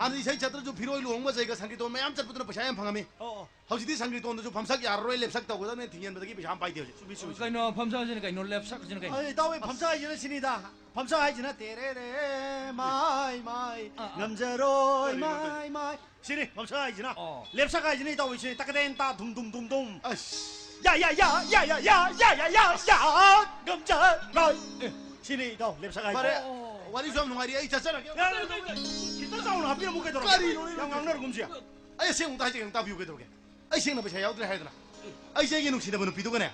ꯍꯥꯟꯅꯗꯤ ꯏꯁꯩ ꯆꯠꯇ꯭ꯔꯁꯨ ꯐꯤꯔꯣꯏ ꯂꯨꯍꯣꯡꯕ ꯖꯩꯒ ꯁꯪꯀꯤꯔꯇꯣꯟ ꯃꯌꯥꯝ ꯆꯠꯄꯗꯨꯅ ꯄꯩꯁꯥ ꯌꯥꯝ ꯐꯪꯉꯝꯃꯤ꯫ ꯑꯣ, ꯑꯣ꯫ ꯍꯧꯖꯤꯛꯇꯤ ꯁꯪꯀꯤꯔꯇꯣꯟꯗꯁꯨ ꯐꯝꯁꯛ ꯌꯥꯔꯔꯣꯏ, ꯂꯦꯞꯁꯛ ꯇꯧꯒꯗꯕꯅꯦ ꯊꯤꯡꯖꯤꯟꯕꯗꯒꯤ ꯄꯩꯁꯥ ꯑꯃ ꯄꯥꯏꯗꯦ ꯍꯧꯖꯤꯛ꯫ ꯆꯨꯝꯃꯤ, ꯆꯨꯝꯃꯤ, ꯆꯨꯝꯃꯤ꯫ ꯀꯩꯅꯣ ꯐꯝꯁꯛ ꯍꯥꯏꯁꯤꯅ ꯀꯩꯅꯣ, ꯂꯦꯞꯁꯛ ꯍꯥꯏꯁꯤꯅ ꯀꯩꯅꯣ? ꯑꯩ ꯏꯇꯥꯎ, ꯑꯩ ꯐꯝꯁꯛ ꯍꯥꯏꯁꯤꯅ ꯁꯤꯅꯤꯗ꯫ ꯐꯝꯁꯛ ꯍꯥꯏꯁꯤꯅ ꯇꯦꯔꯦꯔꯦ, ꯃꯥꯏ, ꯃꯥꯏ, ꯑꯥ, ꯑꯥ꯫ ꯉꯝꯖꯔꯣꯏ, ꯀꯔꯤꯅꯣ, ꯀꯔꯤꯅꯣ? ꯃꯥꯏ, ꯃꯥꯏ꯫ ꯁꯤꯅꯤ ꯐꯝꯁꯛ ꯍꯥꯏꯁꯤꯅ꯫ ꯑꯣ꯫ ꯂꯦꯞꯁꯛ ꯍꯥꯏꯁꯤꯅ ꯏꯇꯥꯎ ꯁꯤꯅꯤ꯫ ꯇꯀꯗꯦꯟ ꯇꯥ ꯙꯨꯝ ꯙꯨꯝ ꯙꯨꯝ ꯙꯨꯝ꯫ ꯑꯁ꯫ ꯌꯥ, ꯌꯥ, ꯌꯥ, ꯉꯝꯖꯔꯣꯏ꯫ ꯑꯦ꯫ ꯁꯤꯅꯤ ꯏꯇꯥꯎ ꯂꯦꯞꯁꯛ ꯍꯥꯏꯁꯦ꯫ ꯐꯔꯦ꯫ ꯑꯣ꯫ ꯋꯥꯔꯤꯁꯨ ꯌꯥꯝ ꯅꯨꯡꯉꯥꯏꯔꯤ, ꯑꯩ ꯆꯠꯆꯔꯒꯦ꯫ ꯌꯥ, ꯌꯥ, ꯌꯥ, ꯌꯥ꯫ ꯈꯤꯇꯪ ꯆꯥꯎꯅ ꯍꯥꯞꯄꯤꯔꯝꯃꯨ ꯀꯩꯗꯧꯔꯒꯦ? ꯀꯔꯤꯅꯣꯅꯦ? ꯌꯥꯝ ꯉꯥꯡꯅꯔꯒꯨꯝꯁꯤ꯫ ꯑꯩ ꯑꯁꯦꯡꯕ ꯑꯝꯇ ꯍꯥꯏꯖꯒꯦ, ꯑꯝꯇ ꯇꯥꯕꯤꯌꯨ ꯀꯩꯗꯧꯔꯒꯦ? ꯑꯩ ꯁꯦꯡꯅ ꯄꯩꯁꯥ ꯌꯥꯎꯗ꯭ꯔꯦ ꯍꯥꯏꯗꯅ꯫ ꯑꯩꯁꯦ ꯑꯩꯒꯤ ꯅꯨꯡꯁꯤꯅꯕ ꯅꯨꯄꯤꯗꯨꯒꯅꯦ,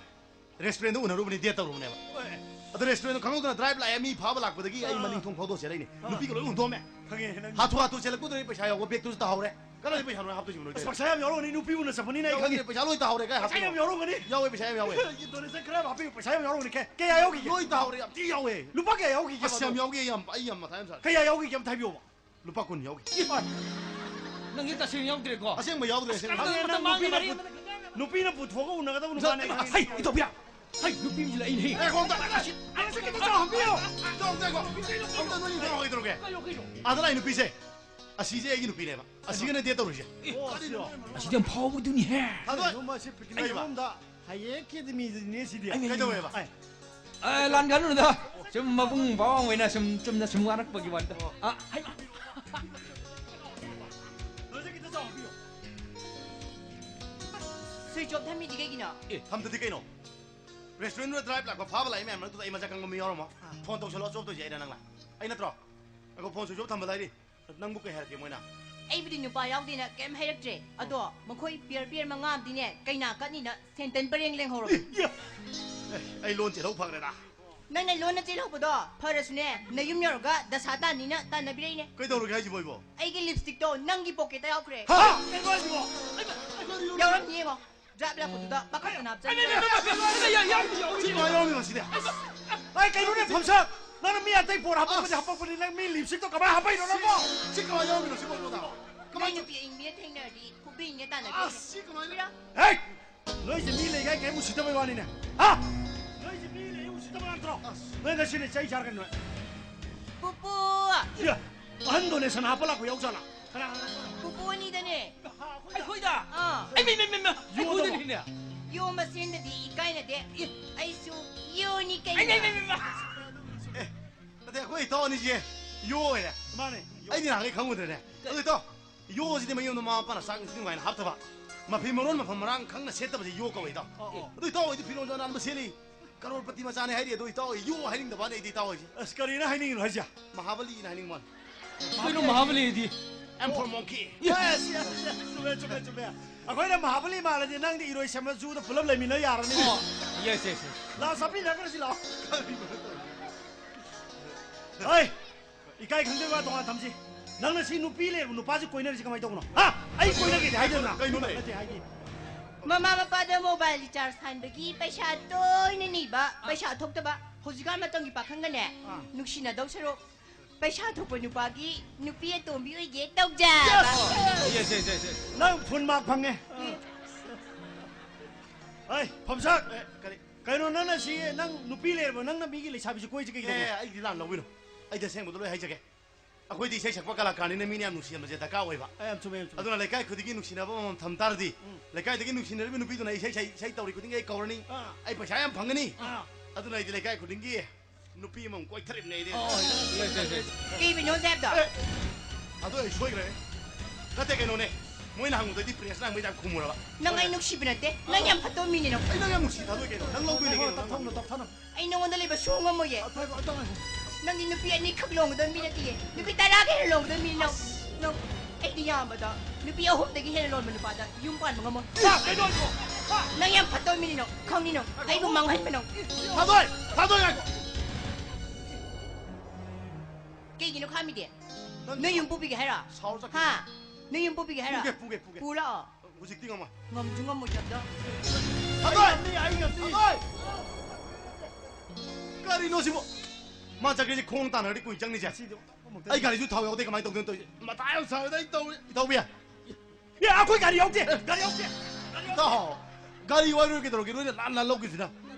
restaurantꯗ ꯎꯅꯔꯨꯕꯅꯦ, date ꯇꯧꯔꯨꯕꯅꯦꯕ꯫ ꯍꯣꯏ꯫ ꯑꯗꯣ restaurantꯗꯣ ꯈꯪꯍꯧꯗꯅ drive ꯂꯥꯛꯑꯦ, ꯃꯤ ꯐꯥꯕ ꯂꯥꯛꯄꯗꯒꯤ ꯑꯩ ꯑꯥ꯫ ꯃꯅꯤꯡ ꯊꯣꯡ ꯐꯥꯎꯗꯣꯛꯑ ꯆꯦꯜꯂꯛꯏꯅꯦ꯫ ꯑꯥ꯫ ꯅꯨꯄꯤꯒ ꯂꯣꯏ ꯍꯨꯟꯗꯣꯛꯑꯝꯃꯦ꯫ ꯈꯪꯉꯦ, ꯅꯪ ꯍꯥꯊꯨ ꯍꯥꯊꯨ ꯆꯦꯜꯂꯛꯄꯗꯨꯗ ꯑꯩ ꯄꯩꯁꯥ ꯌꯥꯎꯕ bagꯇꯨꯁꯨ ꯇꯥꯍꯧꯔꯦ꯫ ꯀꯗꯥꯏꯗ ꯄꯩꯁꯥꯅꯣ ꯍꯥꯞꯇꯣꯏꯁꯤꯕꯣ ꯅꯣꯏ? ꯑꯁ, ꯄꯩꯁꯥ ꯌꯥꯝ ꯌꯥꯎꯔꯝꯒꯅꯤ, ꯅꯨꯄꯤꯕꯨꯅ ꯆꯠꯄꯅꯤꯅ ꯑꯩ ꯌꯥꯎꯗꯦ, ꯈꯪꯉꯦ꯫ ꯄꯩꯁꯥ ꯂꯣꯏ ꯇꯥꯍꯧꯔꯦ, ꯀꯥꯏ ꯄꯩꯁꯥ ꯌꯥꯝ ꯍꯥꯞꯇꯣꯏꯅꯣ? ꯌꯥꯎꯔꯝꯒꯅꯤ꯫ ꯌꯥꯎꯋꯦ, ꯄꯩꯁꯥ ꯌꯥꯝ ꯌꯥꯎꯋꯦ꯫ Donation ꯈꯔ ꯍꯥꯞꯄꯤꯌꯨ, ꯄꯩꯁꯥ ꯌꯥꯝ ꯌꯥꯎꯔꯝꯒꯅꯤ꯫ ꯀꯌꯥ, ꯀꯌꯥ ꯌꯥꯎꯈꯤꯒꯦ? ꯂꯣꯏ ꯇꯥꯍꯧꯔꯦ, ꯌꯥꯝ ꯊꯤ ꯌꯥꯎꯋꯦ꯫ ꯂꯨꯄꯥ ꯀꯌꯥ ꯌꯥꯎꯈꯤꯒꯦ ꯑꯁ, ꯌꯥꯝ ꯑꯗꯣ? ꯌꯥꯎꯈꯤ, ꯌꯥꯝ, ꯑꯩ ꯌꯥꯝ ꯃꯊꯥ ꯌꯥꯝ ꯁꯥꯔꯦ꯫ ꯀꯌꯥ ꯌꯥꯎꯈꯤꯒꯦ ꯑꯝꯇ ꯍꯥꯏꯕꯤꯌꯣꯕ꯫ ꯂꯨꯄꯥ ꯀꯨꯟ ꯌꯥꯎꯈꯤ꯫ ꯏꯃꯥ! ꯅꯪꯗꯤ ꯇꯁꯦꯡꯅ ꯌꯥꯎꯗ꯭ꯔꯦꯀꯣ? ꯑꯁꯦꯡꯕ ꯌꯥꯎꯗ꯭ꯔꯦ, ꯑꯁ, ꯑꯁꯦꯡꯕ꯫ ꯀꯔꯝꯕ ꯈꯪꯉꯦ, ꯅꯪ ꯃꯇꯝ ꯃꯥꯡꯉꯦ, ꯅꯨꯄꯤꯅ ꯃꯔꯤ ꯄꯨ-, ꯅꯨꯄꯤꯅ ꯄꯨꯊꯣꯛꯑꯒ ꯎꯅꯒꯗꯕ ꯅꯨꯄꯥꯅꯦ, ꯈꯪꯉꯦ꯫ ꯍꯩ, ꯏꯇꯥꯎꯕꯤꯌꯥ! ꯍꯩ, ꯅꯨꯄꯤ ꯑꯃꯁꯨ ꯂꯥꯛꯏꯅꯦ, ꯍꯩ! ꯑꯦ, ꯈꯣꯡꯗ! ꯑꯁꯤ, ꯑꯁꯤ ꯈꯤꯇꯪ ꯆꯥꯎꯍꯟꯕꯤꯌꯨ! ꯆꯥꯎ, ꯆꯥꯎ, ꯆꯥꯎ! ꯑꯝꯇ ꯅꯣꯏ ꯌꯦꯡꯊꯣꯛꯑꯣ, ꯀꯩꯗꯧꯔꯒꯦ? ꯀꯩꯅꯣ, ꯀꯩꯅꯣ? ꯑꯥꯗ ꯂꯥꯛꯏ ꯅꯨꯄꯤꯁꯦ, ꯑꯁꯤꯁꯦ ꯑꯩꯒꯤ ꯅꯨꯄꯤꯅꯦꯕ꯫ ꯑꯁꯤꯒꯅꯦ date ꯇꯧꯔꯤꯁꯦ꯫ ꯑꯦ, ꯑꯣ, ꯀꯔꯤꯅꯣ? ꯑꯁꯤꯗꯤ ꯌꯥꯝ ꯐꯥꯎꯕꯗꯨꯅꯤꯍꯦ꯫ ꯊꯥꯗꯣꯏ! ꯀꯩꯅꯣ, ꯃꯁꯤ picnic ꯀꯩꯕ? ꯃꯐꯝꯗ ꯍꯌꯦꯡ ꯑꯦꯀꯥꯗꯃꯤꯗꯨꯅꯦ ꯁꯤꯗꯤ꯫ ꯑꯩ ꯀꯩꯗꯧꯋꯦꯕ? ꯑꯦ꯫ ꯑꯦ, ꯂꯥꯟꯒꯅꯨꯗ꯫ ꯁꯨꯝ ꯃꯕꯨꯡ ꯃꯧꯄ꯭ꯋꯥ ꯑꯣꯏꯅ ꯁꯨꯝ ꯆꯨꯝꯅ ꯁꯨꯝ ꯋꯥꯔꯛꯄꯒꯤ ꯋꯥꯅꯤꯗ꯫ ꯑꯣ꯫ ꯑꯥ, ꯍꯩ꯫ ꯅꯣꯏꯁꯦ ꯈꯤꯇ ꯆꯥꯎꯍꯟꯕꯤꯌꯣ꯫ Switch off ꯊꯝꯃꯤꯗꯤ ꯀꯩꯒꯤꯅꯣ? ꯑꯦ, ꯊꯝꯗꯗꯤ ꯀꯩꯅꯣ? Restaurantꯗꯨꯗ drive ꯂꯥꯛꯄ ꯐꯥꯕ ꯂꯥꯛꯏ ꯃꯌꯥꯝ ꯃꯔꯛꯇꯨꯗ ꯑꯩ ꯃꯁꯛ ꯈꯪꯕ ꯃꯤ ꯌꯥꯎꯔꯝꯃꯣ꯫ ꯑꯥ꯫ Phone ꯇꯧꯁꯜꯂꯣ, off ꯇꯧꯁꯦ ꯑꯩꯅ ꯅꯪꯅ꯫ ꯑꯩ ꯅꯠꯇ꯭ꯔꯣ? ꯉꯥꯏꯈꯣ, phone switch off ꯊꯝꯕ ꯂꯩꯔꯤ꯫ ꯅꯪꯕꯨ ꯀꯩ ꯍꯥꯏꯔꯛꯀꯦ ꯃꯣꯏꯅ? ꯑꯩꯕꯨꯗꯤ ꯅꯨꯄꯥ ꯌꯥꯎꯗꯦꯅ ꯀꯩꯝ ꯍꯥꯏꯔꯛꯇ꯭ꯔꯦ꯫ ꯑꯗꯣ ꯃꯈꯣꯏ pair pair ꯃꯉꯥ ꯑꯃꯗꯤꯅꯦ, ꯀꯩꯅꯥ ꯀꯠꯅꯤꯅ ꯁꯦꯟꯇꯟ ꯄꯔꯦꯡ ꯂꯦꯡꯍꯧꯔꯕ꯫ E, E. ꯑꯦ, ꯑꯩ ꯂꯣꯟ ꯆꯦꯜꯍꯧ ꯐꯈ꯭ꯔꯦꯗ꯫ ꯅꯪꯅ ꯂꯣꯟꯅ ꯆꯦꯜꯍꯧꯕꯗꯣ ꯐꯔꯁꯨꯅꯦ, ꯅꯌꯨꯝ ꯌꯧꯔꯒ ꯗꯁꯥ ꯇꯥꯅꯤꯅ ꯇꯥꯟꯅꯕꯤꯔꯛꯏꯅꯦ꯫ ꯀꯩꯗꯧꯔꯒꯦ ꯍꯥꯏꯁꯤꯕꯣ ꯑꯩꯕꯣ? ꯑꯩꯒꯤ lipstickꯇꯣ ꯅꯪꯒꯤ pocketꯇ ꯌꯥꯎꯈ꯭ꯔꯦ꯫ ꯍꯥ? ꯀꯩꯅꯣ ꯍꯥꯏꯁꯤꯕꯣ? ꯌꯥꯎꯔꯝꯅꯤ ꯌꯦꯡꯉꯣ꯫ Drive ꯂꯥꯛꯄꯗꯨꯗ ꯄꯥꯈꯠꯇꯅ ꯍꯥꯞꯆꯟꯕꯅꯦ꯫ ꯁꯤ ꯀꯃꯥꯏ ꯌꯥꯎꯔꯝꯃꯤꯅꯣ ꯁꯤꯗꯤ? ꯑꯩ ꯀꯩꯅꯣꯅꯦ ꯐꯝꯁꯛ? ꯅꯪꯅ ꯃꯤ ꯑꯇꯩ ꯄꯣꯠ ꯍꯥꯄꯛꯄꯗꯤ ꯑꯁ꯫ ꯍꯥꯄꯛꯄꯅꯤ, ꯅꯪ ꯃꯤ lipstickꯇꯣ ꯀꯃꯥꯏ ꯍꯥꯄꯛꯏꯅꯣ ꯅꯪꯕꯣ? ꯁꯤ ꯀꯃꯥꯏ ꯌꯥꯎꯔꯝꯃꯤꯅꯣ ꯁꯤꯕꯣ ꯑꯩꯉꯣꯟꯗ? ꯅꯣꯏ ꯀꯃꯥꯏ ꯇꯧ- ꯅꯨꯄꯤ ꯑꯏꯪꯕꯤꯒ ꯊꯦꯡꯅꯔꯗꯤ ꯐꯨꯕꯤꯅꯦ ꯇꯥꯟꯅꯕꯤꯅꯦ꯫ ꯑꯁ, ꯁꯤ ꯀꯃꯥꯏꯅ? ꯍꯦ! ꯅꯣꯏꯁꯦ ꯃꯤ ꯂꯩꯒꯥꯏ ꯀꯩꯝ ꯎꯁꯤꯠꯇꯕꯩ ꯋꯥꯅꯤꯅꯦ꯫ ꯍꯥ? ꯅꯣꯏꯁꯦ ꯃꯤ ꯂꯩ ꯎꯁꯤꯠꯇꯕ ꯉꯥꯛꯇ꯭ꯔꯣ? ꯑꯁ꯫ ꯅꯣꯏ ꯉꯁꯤꯗꯤ ꯆꯩ ꯆꯥꯔꯒꯅꯤ ꯅꯣꯏ꯫ ꯄꯨꯄꯨ! ꯁꯤ ꯑꯍꯟ donation ꯍꯥꯞꯄ ꯂꯥꯛꯄ ꯌꯥꯎꯖꯥꯠꯂꯥ? ꯀꯅꯥ, ꯀꯅꯥ, ꯀꯅꯥ? ꯄꯨꯄꯨ ꯑꯅꯤꯗꯅꯦ꯫ ꯑꯩꯈꯣꯏꯗ? ꯑꯥ꯫ ꯑꯩ, ꯃꯤ, ꯃꯤ, ꯃꯤ, ꯃꯤ, ꯌꯣꯗꯕ꯫ ꯑꯩꯈꯣꯏꯗꯅꯤꯅꯦ꯫ ꯌꯣ ꯃꯁꯦꯟꯗꯗꯤ ꯏꯀꯥꯏꯅꯗꯦ꯫ ꯑꯦ꯫ ꯑꯩꯁꯨ ꯌꯣꯅꯤ ꯀꯩꯅꯣ꯫ ꯑꯩ, ꯃꯤ, ꯃꯤ, ꯃꯤ, ꯃꯤ꯫ ꯑꯦ, ꯅꯠꯇꯦ, ꯑꯩꯈꯣꯏ ꯏꯇꯥꯎ ꯑꯅꯤꯁꯦ ꯌꯣ ꯑꯣꯏꯔꯦ꯫ ꯃꯥꯅꯦ꯫ ꯑꯩꯗꯤ ꯅꯍꯥꯟꯈꯩ ꯈꯪꯉꯨꯗ꯭ꯔꯦꯅꯦ꯫ ꯑꯗꯨ ꯏꯇꯥꯎ, ꯌꯣꯁꯤꯗꯤ ꯃꯌꯨꯝꯗ ꯃꯃꯥ ꯃꯄꯥꯅ ꯆꯥꯛ ꯏꯁꯤꯡ ꯅꯨꯡꯉꯥꯏꯅ ꯍꯥꯞꯇꯕ, ꯃꯐꯤ ꯃꯔꯣꯟ ꯃꯐꯝ ꯃꯔꯥꯡ ꯈꯪꯅ ꯁꯦꯠꯇꯕꯁꯦ ꯌꯣ ꯀꯧꯋꯦ ꯏꯇꯥꯎ꯫ ꯑꯣ, ꯑꯣ꯫ ꯑꯗꯨ ꯏꯇꯥꯎ ꯍꯣꯏꯗꯤ ꯐꯤꯔꯣꯟꯁꯨ ꯑꯅꯥꯟꯕ ꯁꯦꯠꯂꯤ, ꯀꯔꯣꯔꯄꯇꯤ ꯃꯆꯥꯅꯦ ꯍꯥꯏꯔꯤ, ꯑꯗꯨ ꯏꯇꯥꯎ ꯍꯣꯏ ꯌꯣ ꯍꯥꯏꯅꯤꯡꯗꯕꯅꯦ ꯑꯩꯗꯤ ꯏꯇꯥꯎ ꯍꯣꯏꯁꯦ꯫ ꯑꯁ, ꯀꯔꯤꯅꯣ ꯍꯥꯏꯅꯤꯡꯉꯤꯅꯣ ꯍꯥꯏꯁꯦ? ꯃꯍꯥꯕꯂꯤꯅ ꯍꯥꯏꯅꯤꯡꯕ ꯋꯥꯅꯤ꯫ ꯀꯩꯅꯣ ꯃꯍꯥꯕꯂꯤꯗꯤ? Emperor monkey꯫ Yes, yes, yes. ꯆꯨꯝꯃꯦ, ꯆꯨꯝꯃꯦ, ꯆꯨꯝꯃꯦ꯫ ꯑꯩꯈꯣꯏꯅ ꯃꯍꯥꯕꯂꯤ ꯃꯥꯜꯂꯗꯤ ꯅꯪꯗꯤ ꯏꯔꯣꯏꯁꯦꯝꯕ ꯖꯨꯗ ꯄꯨꯂꯞ ꯂꯩꯃꯤꯟꯅ ꯌꯥꯔꯅꯤ꯫ ꯑꯣ, yes, yes, yes꯫ ꯂꯥꯛꯑꯣ, ꯆꯥꯃꯤꯟꯅꯈ꯭ꯔꯁꯤ ꯂꯥꯛꯑꯣ꯫ ꯍꯣꯏ, ꯏꯀꯥꯏ ꯈꯪꯗꯕ ꯋꯥ ꯇꯣꯉꯥꯟ ꯊꯝꯁꯤ꯫ ꯅꯪꯅ ꯁꯤ ꯅꯨꯄꯤ ꯂꯩꯔꯕ ꯅꯨꯄꯥꯁꯤ ꯀꯣꯏꯅꯔꯤꯁꯤ ꯀꯃꯥꯏꯅ ꯇꯧꯕꯅꯣ? ꯍꯥ? ꯑꯩ ꯀꯣꯏꯅꯒꯦꯗꯤ ꯍꯥꯏꯗꯅ꯫ ꯀꯩꯅꯣꯅꯦ? ꯅꯠꯇꯦ, ꯍꯥꯏꯗꯤ꯫ ꯃꯃꯥ ꯃꯄꯥꯗ mobile recharge ꯍꯥꯟꯕꯒꯤ ꯄꯩꯁꯥ ꯇꯣꯏꯅ ꯅꯤꯕ, ꯄꯩꯁꯥ ꯊꯣꯛꯇꯕ꯫ ꯍꯧꯖꯤꯛꯀꯥꯟ ꯃꯇꯝꯒꯤ ꯄꯥꯈꯪꯒꯅꯦ, ꯑꯥ꯫ ꯅꯨꯡꯁꯤꯅꯗꯧ ꯁꯔꯨꯛ ꯄꯩꯁꯥ ꯊꯣꯛꯄ ꯅꯨꯄꯥꯒꯤ ꯅꯨꯄꯤ ꯑꯇꯣꯝꯕꯤ ꯑꯣꯏꯒꯦ ꯇꯧꯖꯕ꯫ Yes! Yes, yes, yes, yes. ꯅꯪ full mark ꯐꯪꯉꯦ꯫ ꯍꯩ, ꯐꯝꯁꯥꯛ! ꯑꯦ, ꯀꯔꯤ? ꯀꯩꯅꯣ, ꯅꯪꯅ ꯁꯤ, ꯅꯪ ꯅꯨꯄꯤ ꯂꯩꯔꯕ, ꯅꯪꯅ ꯃꯤꯒꯤ ꯂꯩꯁꯥꯕꯤꯁꯤ ꯀꯣꯏꯁꯤ ꯀꯩꯒꯤꯅꯣ? ꯑꯦ, ꯑꯩꯗꯤ ꯂꯥꯟ ꯂꯧꯕꯤꯅꯨ꯫ ꯑꯩ ꯇꯁꯦꯡꯕꯗꯣ ꯂꯣꯏ ꯍꯥꯏꯖꯒꯦ꯫ ꯑꯩꯈꯣꯏꯗꯤ ꯏꯁꯩ ꯁꯛꯄ ꯀꯂꯥꯀꯥꯔꯅꯤꯅ ꯃꯤꯅ ꯌꯥꯝ ꯅꯨꯡꯁꯤꯍꯟꯕꯁꯦ ꯗꯔꯀꯥꯔ ꯑꯣꯏꯕ꯫ ꯑꯦ, ꯌꯥꯝ ꯆꯨꯝꯃꯦ, ꯌꯥꯝ ꯆꯨꯝꯃꯦ꯫ ꯑꯗꯨꯅ ꯂꯩꯀꯥꯏ ꯈꯨꯗꯤꯡꯒꯤ ꯅꯨꯡꯁꯤꯅꯕ ꯑꯃꯃꯝ ꯊꯝ ꯇꯥꯔꯗꯤ, ꯎꯝ꯫ ꯂꯩꯀꯥꯏꯗꯒꯤ ꯅꯨꯡꯁꯤꯅꯔꯤꯕ ꯅꯨꯄꯤꯗꯨꯅ ꯑꯩ ꯏꯁꯩ ꯁꯛ-, ꯏꯁꯩ ꯇꯧꯔꯤ ꯈꯨꯗꯤꯡꯒꯤ ꯑꯩ ꯀꯧꯔꯅꯤ꯫ ꯑꯥ꯫ ꯑꯩ ꯄꯩꯁꯥ ꯌꯥꯝ ꯐꯪꯒꯅꯤ꯫ ꯑꯥ꯫ ꯑꯗꯨꯅ ꯑꯩꯗꯤ ꯂꯩꯀꯥꯏ ꯈꯨꯗꯤꯡꯒꯤ ꯅꯨꯄꯤ ꯑꯃꯃꯝ ꯀꯣꯏꯊꯔꯤꯕꯅꯦ ꯑꯩꯗꯤ꯫ ꯑꯣ, yes, yes, yes꯫ ꯀꯩꯕꯤꯅꯣ ꯍꯥꯏꯕꯗꯣ? ꯑꯦ, ꯑꯗꯣ ꯑꯩ ꯁꯣꯏꯈ꯭ꯔꯦ꯫ ꯅꯠꯇꯦ, ꯀꯩꯅꯣꯅꯦ꯫ ꯃꯣꯏꯅ ꯍꯪꯕꯗꯗꯤ ꯄ꯭ꯔꯦꯁꯅ ꯍꯪꯕ ꯌꯥꯝ ꯈꯨꯝꯃꯨꯔꯕ꯫ ꯅꯪ ꯑꯩ ꯅꯨꯡꯁꯤꯕ ꯅꯠꯇꯦ꯫ ꯅꯪ ꯌꯥꯝ ꯐꯠꯇꯕ ꯃꯤꯅꯦ ꯅꯪ꯫ ꯑꯩ ꯅꯪ ꯌꯥꯝ ꯅꯨꯡꯁꯤ ꯊꯥꯗꯣꯛꯏ ꯀꯩꯅꯣ꯫ ꯅꯪ ꯂꯧꯗꯣꯏꯅꯦ ꯀꯩꯅꯣ, ꯅꯪ ꯇꯞꯊꯧꯅꯣ, ꯂꯧꯗꯣꯏꯅꯦ꯫ ꯇꯞꯊꯧꯅꯣ꯫ ꯑꯩ ꯅꯉꯣꯟꯗ ꯂꯩꯕ ꯁꯨꯡꯉꯝ ꯉꯝꯃꯣꯏꯌꯦ꯫ ꯑ, ꯇꯞ-, ꯇꯞ-, ꯅꯪꯗꯤ ꯅꯨꯄꯤ ꯑꯅꯤꯈꯛ ꯂꯣꯟꯒꯗꯕ ꯃꯤ ꯅꯠꯇꯤꯌꯦ꯫ ꯅꯨꯄꯤ ꯇꯔꯥꯒ ꯍꯦꯟꯅ ꯂꯣꯟꯒꯗꯕ ꯃꯤ ꯅꯪ꯫ ꯅꯪ, ꯑꯩꯗꯤ ꯌꯥꯝꯕꯗ ꯅꯨꯄꯤ ꯑꯍꯨꯝꯗꯒꯤ ꯍꯦꯟꯅ ꯂꯣꯟꯕ ꯅꯨꯄꯥꯗ ꯌꯨꯝ ꯄꯥꯟꯕ ꯉꯝꯃꯣꯏ꯫ ꯍꯥ, ꯀꯩꯅꯣ ꯍꯥꯏꯁꯤꯕꯣ? ꯍꯥ? ꯅꯪ ꯌꯥꯝ ꯐꯠꯇꯕ ꯃꯤꯅꯤ ꯅꯪ, ꯈꯪꯅꯤ ꯅꯪ꯫ ꯑꯩꯕꯨ ꯃꯥꯡꯍꯟꯕ ꯅꯪ꯫ ꯊꯥꯗꯣꯏ! ꯊꯥꯗꯣꯏ, ꯉꯥꯏꯈꯣ! ꯀꯩꯒꯤꯅꯣ ꯈꯥꯝꯃꯤꯗꯤ? ꯅꯪ ꯅꯣꯏ ꯌꯨꯝ ꯄꯨꯕꯤꯒꯦ ꯍꯥꯏꯔꯣ? ꯁꯥꯎꯔ ꯆꯠꯈꯤꯅꯤ꯫ ꯍꯥ? ꯅꯣꯏ ꯌꯨꯝ ꯄꯨꯕꯤꯒꯦ ꯍꯥꯏꯔꯣ? ꯄꯨꯒꯦ, ꯄꯨꯒꯦ, ꯄꯨꯒꯦ꯫ ꯄꯨꯔꯣ꯫ ꯍꯧꯖꯤꯛꯇꯤ ꯉꯝꯃꯣꯏ꯫ ꯉꯝꯁꯨ ꯉꯝꯃꯣꯏꯗꯕꯗ꯫ ꯊꯥꯗꯣꯏ! ꯑꯩ ꯉꯝꯅꯤ, ꯑꯩ ꯉꯝꯅꯤ꯫ ꯊꯥꯗꯣꯏ! ꯀꯔꯤꯅꯣ ꯁꯤꯕꯣ? ꯃꯥ ꯆꯠꯈ꯭ꯔꯤꯁꯦ ꯈꯣꯡ ꯇꯥꯟꯅꯔꯗꯤ ꯀꯨꯏꯅ ꯆꯪꯅꯤꯁꯦ꯫ ꯁꯤꯗꯤ ꯑꯃꯨꯛꯇ ꯑꯩ ꯒꯥꯔꯤꯁꯨ ꯊꯥꯎ ꯌꯥꯎꯗꯦ, ꯀꯃꯥꯏꯅ ꯇꯧꯗꯣꯏꯅꯣ ꯇꯧꯔꯤꯁꯦ? ꯃꯊꯥ ꯌꯥꯝ ꯁꯥꯔꯦꯗ ꯑꯩ ꯇꯧꯔꯤ꯫ ꯏꯇꯥꯎꯕꯤ꯫ ꯑꯦ, ꯑꯩꯈꯣꯏ ꯒꯥꯔꯤ ꯌꯥꯎꯗꯦ, ꯒꯥꯔꯤ ꯌꯥꯎꯗꯦ, ꯒꯥꯔꯤ ꯌꯥꯎꯗꯦ꯫ ꯏꯇꯥꯎ, ꯒꯥꯔꯤ ꯋꯥꯏꯔꯣꯏ ꯀꯩꯗꯧꯔꯒꯦ? ꯅꯣꯏꯅ ꯂꯥꯟ ꯂꯥꯟ ꯂꯧꯈꯤꯁꯤꯅ꯫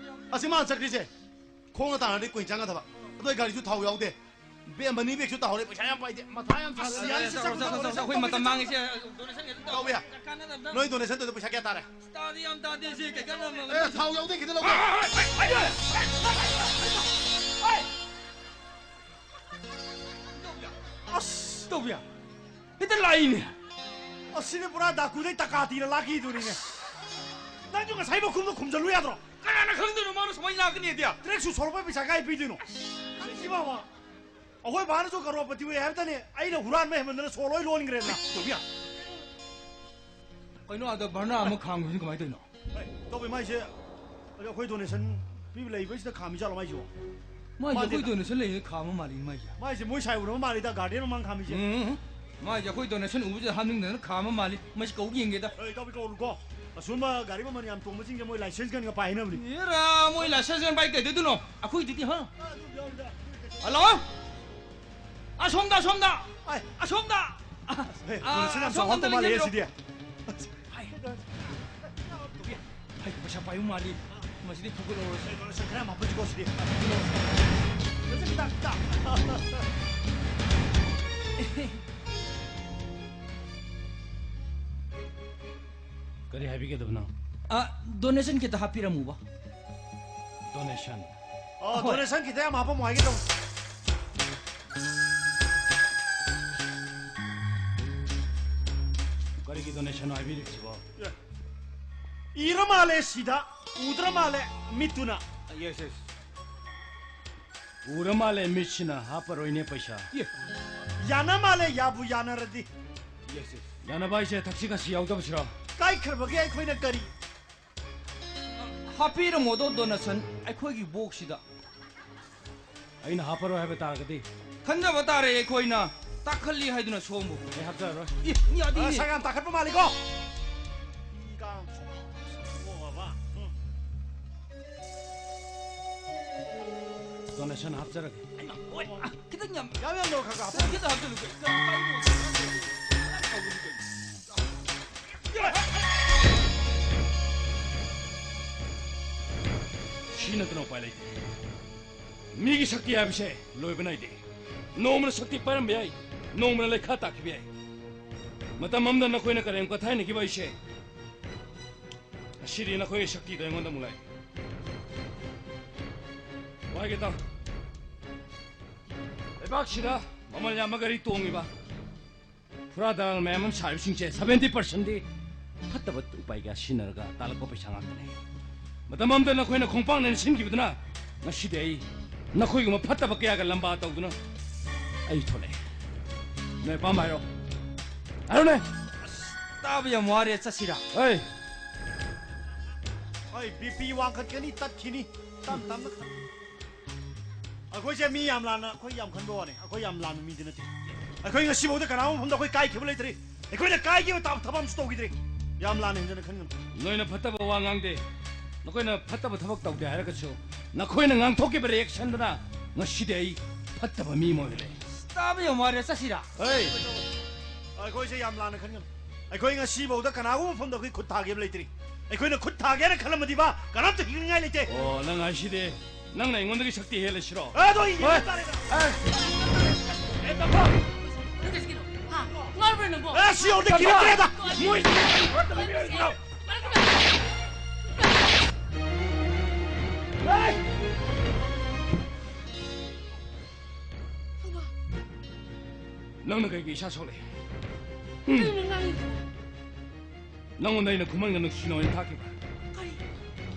ꯑꯁꯤ ꯃꯥ ꯆꯠꯈ꯭ꯔꯤꯁꯦ ꯈꯣꯡꯅ ꯇꯥꯟꯅꯔꯗꯤ ꯀꯨꯏꯅ ꯆꯪꯒꯗꯕ꯫ ꯑꯗꯣ ꯑꯩ ꯒꯥꯔꯤꯁꯨ ꯊꯥꯎ ꯌꯥꯎꯗꯦ꯫ ꯕꯦꯛ ꯃꯅꯤ ꯕꯦꯛꯁꯨ ꯇꯥꯍꯧꯔꯦ, ꯄꯩꯁꯥ ꯌꯥꯝ ꯄꯥꯏꯗꯦ, ꯃꯊꯥ ꯌꯥꯝ ꯁꯥꯔꯦ꯫ ꯑꯁ, ꯌꯥꯔꯦ, ꯁꯦ, ꯁꯦ, ꯇꯧꯔꯣ, ꯁꯦ, ꯇꯧꯔꯣ, ꯁꯦ, ꯁꯦ, ꯁꯦ, ꯁꯦ, ꯑꯩꯈꯣꯏ ꯃꯇꯝ ꯃꯥꯡꯉꯤꯁꯦ꯫ ꯗꯣꯅꯦꯁꯟ ꯈꯤꯇꯪ ꯇꯧꯕ ꯌꯥ-, ꯀꯥꯟꯅꯗꯕꯗ꯫ ꯅꯣꯏ ꯗꯣꯅꯦꯁꯟ ꯇꯧꯗꯣ ꯄꯩꯁꯥ ꯀꯌꯥ ꯇꯥꯔꯦ? ꯇꯥꯗꯤ ꯌꯥꯝ ꯇꯥꯗꯦ, ꯁꯤ ꯀꯩ ꯀꯥꯟꯅꯕ? ꯑꯦ, ꯊꯥꯎ ꯌꯥꯎꯗꯦ, ꯈꯤꯇꯪ ꯂꯧꯒꯦ꯫ ꯑꯁ! ꯇꯧꯕꯤꯌꯥ, ꯍꯦꯛꯇ ꯂꯥꯛꯏꯅꯦ꯫ ꯑꯁꯤꯅꯦ ꯄꯨꯔꯥ ꯗꯥꯀꯨꯗꯩ ꯇꯀꯥꯇꯤꯅ ꯂꯥꯛꯈꯤꯗꯨꯅꯤꯅꯦ꯫ ꯅꯪꯁꯨ ꯉꯁꯥꯏ ꯃꯈꯨꯝꯗꯣ ꯈꯨꯝꯖꯜꯂꯨ ꯌꯥꯗ꯭ꯔꯣ? ꯀꯅꯥꯅ ꯈꯪꯗꯣꯏꯅꯣ ꯃꯥꯅ ꯁꯨꯃꯥꯏꯅ ꯂꯥꯛꯀꯅꯤꯗꯤ? ꯇ꯭ꯔꯦꯛ ꯁꯨꯠ ꯁꯣꯔꯛꯄꯩ ꯄꯩꯁꯥ ꯀꯥꯏ ꯄꯤꯗꯣꯏꯅꯣ? ꯁꯤ ꯕꯥꯕꯥ, ꯑꯩꯈꯣꯏ ꯕꯥꯅꯁꯨ ꯀꯔꯣꯔꯄꯇꯤ ꯑꯣꯏ ꯍꯥꯏꯕꯇꯅꯦ, ꯑꯩꯅ ꯍꯨꯔꯥꯟꯕ ꯍꯦꯟꯃꯟꯗꯅ ꯁꯣ ꯂꯣꯏ ꯂꯣꯟꯈ꯭ꯔꯦꯗꯅ꯫ ꯇꯧꯕꯤꯌꯥ꯫ ꯀꯩꯅꯣ ꯑꯗ ꯚꯔꯅꯥ ꯑꯃ ꯈꯥꯡꯕꯁꯤꯅ ꯀꯃꯥꯏꯅ ꯇꯧꯔꯤꯅꯣ? ꯍꯣꯏ, ꯇꯧꯕꯤ ꯃꯥꯏꯁꯦ, ꯑꯗꯣ ꯑꯩꯈꯣꯏ ꯗꯣꯅꯦꯁꯟ ꯄꯤꯕ ꯂꯩꯕꯁꯤꯗ ꯈꯥꯝꯃꯤ ꯖꯥꯠꯂꯣ ꯃꯥꯏꯁꯤꯕꯣ? ꯃꯥꯏꯁꯦ ꯃꯥꯗꯤ ꯑꯩꯈꯣꯏ ꯗꯣꯅꯦꯁꯟ ꯂꯩꯔꯤꯉꯩ ꯈꯥꯝꯕ ꯃꯥꯜꯂꯤ ꯃꯥꯏꯁꯦ꯫ ꯃꯥꯏꯁꯦ ꯃꯣꯏ ꯁꯥꯏ ꯎꯔꯕ ꯃꯥꯜꯂꯤꯗ, ꯒꯥꯔꯗꯦꯟ ꯃꯃꯥꯡ ꯈꯥꯝꯃꯤꯁꯦ꯫ ꯎꯝ, ꯃꯥꯏꯁꯦ ꯑꯩꯈꯣꯏ ꯗꯣꯅꯦꯁꯟ ꯎꯕꯁꯤꯗ ꯍꯥꯞꯅꯤꯡꯗꯅ ꯈꯥꯝꯕ ꯃꯥꯜꯂꯤ꯫ ꯃꯁꯤ ꯀꯧ ꯌꯦꯡꯒꯦꯗ꯫ ꯑꯦ, ꯏꯇꯥꯎꯕꯤ ꯀꯧꯔꯨꯀꯣ꯫ ꯑꯁꯨꯝꯕ ꯒꯥꯔꯤ ꯃꯃꯜ ꯌꯥꯝ ꯇꯣꯡꯕꯁꯤꯡꯁꯦ ꯃꯣꯏ ꯂꯥꯏꯁꯦꯟꯁ ꯀꯟꯒ ꯄꯥꯏ ꯍꯥꯏꯅꯕꯅꯤ꯫ ꯑꯦꯔꯥ, ꯃꯣꯏ ꯂꯥꯏꯁꯦꯟꯁ ꯀꯟ ꯄꯥꯏ ꯀꯩꯗꯧꯗꯣꯏꯅꯣ? ꯑꯩꯈꯣꯏꯗꯨꯗꯤ, ꯍꯥ? ꯍꯜꯂꯣ? ꯑꯁꯣꯝꯗ, ꯑꯁꯣꯝꯗ! ꯑꯥꯏ꯫ ꯑꯁꯣꯝꯗ! ꯑꯦ, ꯑꯥ, ꯗꯣꯅꯦꯁꯟ ꯌꯥꯝ ꯑꯁꯣꯝꯗ ꯆꯥꯎꯍꯟꯕ ꯃꯥꯜꯂꯦ ꯂꯩꯁꯤꯟꯕꯤꯔꯣ꯫ ꯁꯤꯗꯤ꯫ ꯍꯥꯏ, ꯄꯩꯁꯥ ꯄꯥꯏꯕ ꯃꯥꯜꯂꯤ꯫ ꯃꯁꯤꯗꯤ ꯐꯨꯒꯠꯍꯧꯔꯁꯤ꯫ ꯈꯔ ꯌꯥꯝ ꯍꯥꯞꯄꯁꯤꯀꯣ ꯁꯤꯗꯤ꯫ ꯈꯤꯇꯪ, ꯈꯤꯇꯪ꯫ ꯀꯔꯤ ꯍꯥꯏꯕꯤꯒꯗꯕꯅꯣ? ꯑ, ꯗꯣꯅꯦꯁꯟ ꯈꯤꯇ ꯍꯥꯞꯄꯤꯔꯝꯃꯨꯕ꯫ ꯗꯣꯅꯦꯁꯟ? ꯑꯣ, ꯍꯣꯏ꯫ ꯗꯣꯅꯦꯁꯟ ꯈꯤꯇ ꯌꯥꯝ ꯍꯥꯞꯄꯝꯃꯣ ꯍꯥꯏꯒꯦ ꯇꯧꯕ꯫ ꯀꯔꯤꯒꯤ ꯗꯣꯅꯦꯁꯟꯅꯣ ꯍꯥꯏꯕꯤꯔꯤꯕꯁꯤꯕꯣ? ꯑꯦ, ꯏꯔ ꯃꯥꯜꯂꯦ ꯁꯤꯗ, ꯎꯗ꯭ꯔ ꯃꯥꯜꯂꯦ ꯃꯤꯠꯇꯨꯅ꯫ Yes, yes. ꯎꯔ ꯃꯥꯜꯂꯦ ꯃꯤꯠꯁꯤꯅ, ꯍꯥꯞꯄꯔꯣꯏꯅꯦ ꯄꯩꯁꯥ꯫ ꯑꯦ꯫ ꯌꯥꯅ ꯃꯥꯜꯂꯦ, ꯌꯥꯕꯨ ꯌꯥꯅꯔꯗꯤ꯫ Yes, yes. ꯌꯥꯅꯕ ꯍꯥꯏꯁꯦ ꯊꯛꯁꯤ ꯈꯥꯁꯤ ꯌꯥꯎꯗꯕꯁꯤꯔꯣ? ꯀꯥꯏꯈ꯭ꯔꯕꯒꯦ ꯑꯩꯈꯣꯏꯅ ꯀꯔꯤ? ꯍꯥꯞꯄꯤꯔꯝꯃꯣꯗꯣ ꯗꯣꯅꯦꯁꯟ ꯑꯩꯈꯣꯏꯒꯤ ꯕꯣꯛꯁꯁꯤꯗ꯫ ꯑꯩꯅ ꯍꯥꯞꯄꯔꯣꯏ ꯍꯥꯏꯕ ꯇꯥꯔꯒꯗꯤ? ꯈꯟꯖꯕ ꯇꯥꯔꯦ ꯑꯩꯈꯣꯏꯅ꯫ ꯇꯥꯈꯠꯂꯤ ꯍꯥꯏꯗꯨꯅ ꯁꯣꯝꯕꯨ꯫ ꯑꯩ ꯍꯥꯞꯆꯔꯔꯣꯏ꯫ ꯏ, ꯃꯤ ꯑꯗꯨꯅꯤ꯫ ꯑ, ꯁꯛ ꯌꯥꯝ ꯇꯥꯈꯠꯄ ꯃꯥꯜꯂꯤꯀꯣ? ꯏ ꯀꯥꯡ꯫ ꯑꯣ, ꯕꯕꯥ꯫ ꯎꯝ꯫ ꯗꯣꯅꯦꯁꯟ ꯍꯥꯞꯆꯔꯒꯦ꯫ ꯑꯩꯃ, ꯍꯣꯏ, ꯑ, ꯈꯤꯇꯪ ꯌꯥꯝ꯫ ꯌꯥꯝ ꯌꯥꯝ ꯂꯧꯔꯣ, ꯈꯔ ꯈꯔ ꯍꯥꯞꯄꯣ꯫ ꯈꯤꯇꯪ ꯍꯥꯞꯆꯜꯂꯨ, ꯀꯩꯅꯣ꯫ ꯁꯤ ꯅꯠꯇꯅ ꯎꯄꯥꯏ ꯂꯩꯇꯦ꯫ ꯃꯤꯒꯤ ꯁꯛꯇꯤ ꯍꯥꯏꯕꯁꯦ ꯂꯣꯏꯕ ꯅꯥꯏꯗꯦ꯫ ꯅꯣꯡꯃꯅ ꯁꯛꯇꯤ ꯄꯥꯏꯔꯝꯕ ꯌꯥꯏ, ꯅꯣꯡꯃꯅ ꯂꯩꯈꯥ ꯇꯥꯈꯤꯕ ꯌꯥꯏ꯫ ꯃꯇꯝ ꯑꯃꯗ ꯅꯈꯣꯏꯅ ꯀꯔꯦꯝ ꯀꯊꯥꯏꯅꯈꯤꯕ ꯑꯩꯁꯦ, ꯉꯁꯤꯗꯤ ꯅꯈꯣꯏꯒꯤ ꯁꯛꯇꯤꯗꯣ ꯑꯩꯉꯣꯟꯗ ꯑꯃꯨꯛ ꯂꯥꯛꯑꯦ꯫ ꯋꯥꯏꯒꯦ ꯇꯥꯎ꯫ ꯂꯩꯕꯥꯛꯁꯤꯗ ꯃꯃꯜ ꯌꯥꯝꯕ ꯒꯥꯔꯤ ꯇꯣꯡꯉꯤꯕ, ꯐꯨꯔꯥ ꯗꯂꯥꯜ ꯃꯌꯥꯝ ꯑꯃ ꯁꯥꯔꯤꯕꯁꯤꯡꯁꯦ seventy percent ꯗꯤ ꯐꯠꯇꯕ ꯎꯄꯥꯏ ꯀꯌꯥ ꯁꯤꯖꯤꯟꯅꯔꯒ ꯇꯥꯜꯂꯛꯄ ꯄꯩꯁꯥ ꯉꯥꯛꯇꯅꯦ꯫ ꯃꯇꯝ ꯑꯃꯗ ꯅꯈꯣꯏꯅ ꯈꯣꯡꯄꯥꯛꯅ ꯏꯟꯁꯤꯟꯈꯤꯕꯗꯨꯅ ꯉꯁꯤꯗꯤ ꯑꯩ ꯅꯈꯣꯏꯒꯨꯝꯕ ꯐꯠꯇꯕ ꯀꯌꯥꯒ ꯂꯝꯕꯥ ꯇꯧꯗꯨꯅ ꯑꯩ ꯊꯣꯛꯂꯛꯑꯦ꯫ ꯅꯣꯏ ꯑꯄꯥꯝꯕ ꯍꯥꯏꯔꯣ, ꯍꯥꯏꯔꯣꯅꯦ꯫ ꯑꯁ, ꯇꯥꯕ ꯌꯥꯝ ꯋꯥꯔꯦ, ꯆꯠꯁꯤꯔꯥ? ꯍꯣꯏ꯫ ꯍꯣꯏ, BP ꯋꯥꯡꯈꯠꯀꯅꯤ, ꯇꯠꯈꯤꯅꯤ꯫ ꯇꯞ ꯇꯞꯅ ꯈꯟ-, ꯑꯩꯈꯣꯏꯁꯦ ꯃꯤ ꯌꯥꯝ ꯂꯥꯟꯅ, ꯑꯩꯈꯣꯏ ꯌꯥꯝ ꯈꯟꯕ ꯋꯥꯅꯤ꯫ ꯑꯩꯈꯣꯏ ꯌꯥꯝ ꯂꯥꯟꯕ ꯃꯤꯗꯤ ꯅꯠꯇꯦ꯫ ꯑꯩꯈꯣꯏ ꯉꯁꯤꯐꯥꯎꯗ ꯀꯅꯥꯒꯨꯝꯕ ꯃꯐꯝꯗ ꯑꯩꯈꯣꯏ ꯀꯥꯏꯈꯤꯕ ꯂꯩꯇ꯭ꯔꯤ꯫ ꯑꯩꯈꯣꯏꯅ ꯀꯥꯏꯈꯤꯕ ꯇꯥꯕ ꯊꯕꯛ ꯑꯃꯁꯨ ꯇꯧꯈꯤꯗ꯭ꯔꯤ꯫ ꯌꯥꯝ ꯂꯥꯟꯅ ꯍꯦꯟꯖꯟꯅ ꯈꯟꯒꯅꯨ꯫ ꯅꯣꯏꯅ ꯐꯠꯇꯕ ꯋꯥ ꯉꯥꯡꯗꯦ, ꯅꯈꯣꯏꯅ ꯐꯠꯇꯕ ꯊꯕꯛ ꯇꯧꯗꯦ ꯍꯥꯏꯔꯒꯁꯨ, ꯅꯈꯣꯏꯅ ꯉꯥꯡꯊꯣꯛꯈꯤꯕ reaction ꯗꯨꯅ ꯉꯁꯤꯗꯤ ꯑꯩ ꯐꯠꯇꯕ ꯃꯤ ꯑꯃ ꯑꯣꯏꯍꯜꯂꯦ꯫ ꯇꯥꯕ ꯌꯥꯝ ꯋꯥꯔꯦ, ꯆꯠꯁꯤꯔꯥ? ꯍꯩ! ꯑꯩꯈꯣꯏꯁꯦ ꯌꯥꯝ ꯂꯥꯟꯅ ꯈꯟꯒꯅꯨ꯫ ꯑꯩꯈꯣꯏ ꯉꯁꯤꯐꯥꯎꯗ ꯀꯅꯥꯒꯨꯝꯕ ꯃꯐꯝꯗ ꯑꯩꯈꯣꯏ ꯈꯨꯠ ꯊꯥꯒꯦꯕ ꯂꯩꯇ꯭ꯔꯤ꯫ ꯑꯩꯈꯣꯏꯅ ꯈꯨꯠ ꯊꯥꯒꯦꯅ ꯈꯜꯂꯝꯃꯗꯤꯕ, ꯀꯅꯥꯝꯇ ꯍꯤꯡꯅꯤꯡꯉꯥꯏ ꯂꯩꯇꯦ꯫ ꯑꯣ, ꯅꯪ ꯍꯥꯏꯁꯤꯗꯤ ꯅꯪꯅ ꯑꯩꯉꯣꯟꯗꯒꯤ ꯁꯛꯇꯤ ꯍꯦꯜꯂꯦ ꯁꯤꯔꯣ? ꯑꯗꯣ ꯑꯩ ꯌꯦꯡꯕ ꯍꯣꯏ꯫ ꯇꯥꯔꯦꯗꯅ꯫ ꯑꯦ! ꯑꯦ, ꯇꯝꯐꯥ! ꯅꯪ ꯀꯩꯁꯨ ꯀꯩꯅꯣ? ꯍꯥ? ꯉꯥꯎꯔꯕ꯭ꯔꯥ ꯅꯪꯕꯣ? ꯑꯦ, ꯁꯤ ꯌꯧꯔꯗꯤ ꯀꯤꯔꯛꯇ꯭ꯔꯦꯗ꯫ ꯃꯣꯏ ꯃꯔꯛꯇ ꯂꯩꯕꯤꯔꯣꯏꯗ꯭ꯔꯣ? ꯃꯔꯛꯇ ꯑꯦ! ꯅꯪꯅ ꯀꯩꯒꯤ ꯏꯁꯥ ꯁꯣꯛꯂꯛꯏ? ꯀꯩꯅꯣ ꯉꯥꯡꯉꯤꯗꯨꯕꯣ? ꯅꯪꯉꯣꯟꯗ ꯑꯩꯅ ꯈꯨꯃꯟꯒ ꯅꯨꯡꯁꯤꯅꯧ ꯍꯥꯏꯅ ꯊꯥꯈꯤꯕ꯭ꯔꯥ? ꯀꯔꯤ?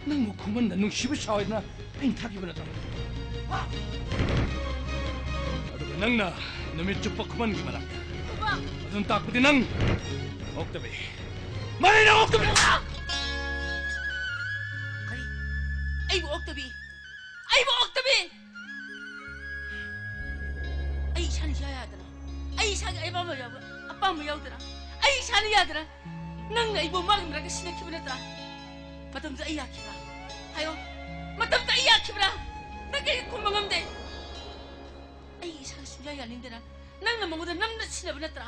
ꯅꯪꯕꯨ ꯈꯨꯃꯟꯗ ꯅꯨꯡꯁꯤꯕ ꯁꯥꯎ ꯍꯥꯏꯗꯅ ꯑꯩꯅ ꯊꯥꯈꯤꯕ ꯅꯠꯇ꯭ꯔꯣ? ꯑꯗꯨꯒ ꯅꯪꯅ ꯅꯨꯃꯤꯠ ꯆꯨꯞꯄ ꯈꯨꯃꯟꯒꯤ ꯃꯅꯥꯛꯇ꯫ ꯕꯕꯥ! ꯑꯗꯨꯅ ꯇꯥꯛꯄꯗꯤ ꯅꯪ ꯑꯣꯛꯇꯕꯤ꯫ ꯃꯥꯅꯦ, ꯅꯪ ꯑꯣꯛꯇꯕꯤ! ꯀꯔꯤ? ꯑꯩꯕꯨ ꯑꯣꯛꯇꯕꯤ? ꯑꯩꯕꯨ ꯑꯣꯛꯇꯕꯤ! ꯑꯩ ꯏꯁꯥꯅ ꯏꯌꯥ ꯌꯥꯗꯅ, ꯑꯩ ꯏꯁꯥꯒꯤ ꯑꯄꯥꯝꯕ ꯌꯥꯎ-, ꯑꯄꯥꯝꯕ ꯌꯥꯎꯗꯅ, ꯑꯩ ꯏꯁꯥꯅ ꯌꯥꯗꯅ ꯅꯪꯅ ꯑꯩꯕꯨ ꯃꯥꯒꯤ ꯃꯔꯛꯇ ꯁꯤꯟꯅꯈꯤꯕ ꯅꯠꯇ꯭ꯔꯥ? ꯃꯇꯝꯗꯨꯗ ꯑꯩ ꯌꯥꯈꯤꯕ꯭ꯔꯥ? ꯍꯥꯏꯌꯣ, ꯃꯇꯝꯗꯨꯗ ꯑꯩ ꯌꯥꯈꯤꯕ꯭ꯔꯥ? ꯅꯪ ꯀꯩꯒꯤ ꯈꯨꯝꯕ ꯉꯝꯗꯦ? ꯑꯩ ꯏꯁꯥꯅ ꯁꯨꯡꯌꯥ ꯌꯥꯅꯤꯡꯗꯅ ꯅꯪꯅ ꯃꯉꯣꯟꯗ ꯅꯝꯅ ꯁꯤꯟꯅꯕ ꯅꯠꯇ꯭ꯔꯥ?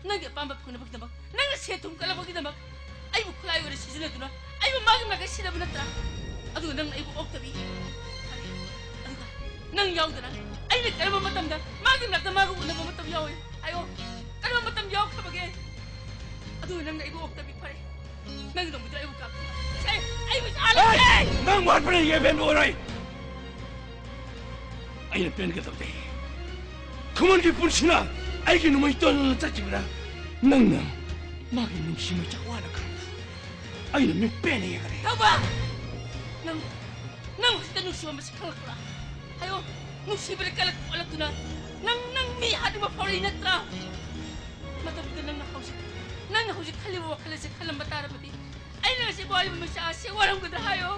ꯅꯪꯒꯤ ꯑꯄꯥꯝꯕ ꯐꯪꯅꯕꯒꯤꯗꯃꯛ, ꯅꯪꯅ ꯁꯦꯟ ꯊꯨꯝ ꯀꯜꯂꯛꯄꯒꯤꯗꯃꯛ ꯑꯩꯕꯨ ꯈꯨꯠꯂꯥꯏ ꯑꯣꯏꯅ ꯁꯤꯖꯤꯟꯅꯗꯨꯅ ꯑꯩꯕꯨ ꯃꯥꯒꯤ ꯃꯥꯏꯀꯩ ꯁꯤꯟꯅꯕ ꯅꯠꯇ꯭ꯔꯥ? ꯑꯗꯨꯒ ꯅꯪꯅ ꯑꯩꯕꯨ ꯑꯣꯛꯇꯕꯤ, ꯑꯗꯨꯒ ꯅꯪ ꯌꯥꯎꯗꯅ ꯑꯩꯅ ꯀꯔꯝꯕ ꯃꯇꯝꯗ ꯃꯥꯒꯤ ꯃꯅꯥꯛꯇ ꯃꯥꯒ ꯎꯅꯕ ꯃꯇꯝ ꯌꯥꯎꯏ? ꯍꯥꯏꯌꯣ, ꯀꯔꯝꯕ ꯃꯇꯝ ꯌꯥꯎꯈ꯭ꯔꯕꯒꯦ? ꯑꯗꯨꯒ ꯅꯪꯅ ꯑꯩꯕꯨ ꯑꯣꯛꯇꯕꯤ ꯐꯔꯦ꯫ ꯅꯪꯒꯤꯗꯃꯛꯇ ꯑꯩꯕꯨ ꯀꯥꯞꯄꯤ꯫ ꯁꯦ, ꯑꯩꯕꯨ ꯆꯥꯍꯜꯂꯣ꯫ ꯍꯦ! ꯅꯪ ꯋꯥꯠꯄꯅ ꯌꯦꯡꯕ ꯑꯣꯏꯔꯣꯏ꯫ ꯑꯩꯅ ꯄꯦꯟꯒꯗꯕꯗꯤ ꯈꯨꯃꯟꯒꯤ ꯄꯨꯟꯁꯤꯅ ꯑꯩꯒꯤ ꯅꯨꯃꯩ ꯇꯣꯟꯅ ꯆꯠꯈꯤꯕꯗ ꯅꯪꯅ ꯃꯥꯒꯤ ꯅꯨꯡꯁꯤ ꯃꯩꯆꯥꯛ ꯋꯥꯅ ꯈꯪꯕ ꯑꯩꯅ ꯃꯤꯠ ꯄꯦꯟꯅ ꯌꯦꯡꯒꯅꯤ꯫ ꯊꯧꯕ! ꯅꯪ, ꯅꯪ ꯍꯧꯖꯤꯛꯇ ꯅꯨꯡꯁꯤꯕ ꯃꯁꯛ ꯈꯪꯂꯛꯄ꯭ꯔꯥ? ꯍꯥꯏꯌꯣ, ꯅꯨꯡꯁꯤꯕꯗ ꯀꯜꯂꯛ ꯑꯣꯜꯂꯛꯇꯨꯅ ꯅꯪ, ꯅꯪ ꯃꯤ ꯍꯥꯠꯅꯤꯡꯕ ꯐꯥꯎꯔꯛꯏ ꯅꯠꯇ꯭ꯔꯥ? ꯃꯇꯝꯗꯨꯗ ꯅꯪꯅ ꯍꯧꯖꯤꯛ, ꯅꯪꯅ ꯍꯧꯖꯤꯛ ꯈꯜꯂꯤꯕ ꯋꯥꯈꯜ ꯑꯁꯤ ꯈꯜꯂꯝꯕ ꯇꯥꯔꯕꯗꯤ ꯑꯩꯅ ꯉꯁꯤ ꯋꯥꯔꯤꯕ ꯃꯩꯁꯥ ꯑꯁꯤ ꯋꯥꯔꯝꯒꯗ꯭ꯔꯥ ꯍꯥꯏꯌꯣ?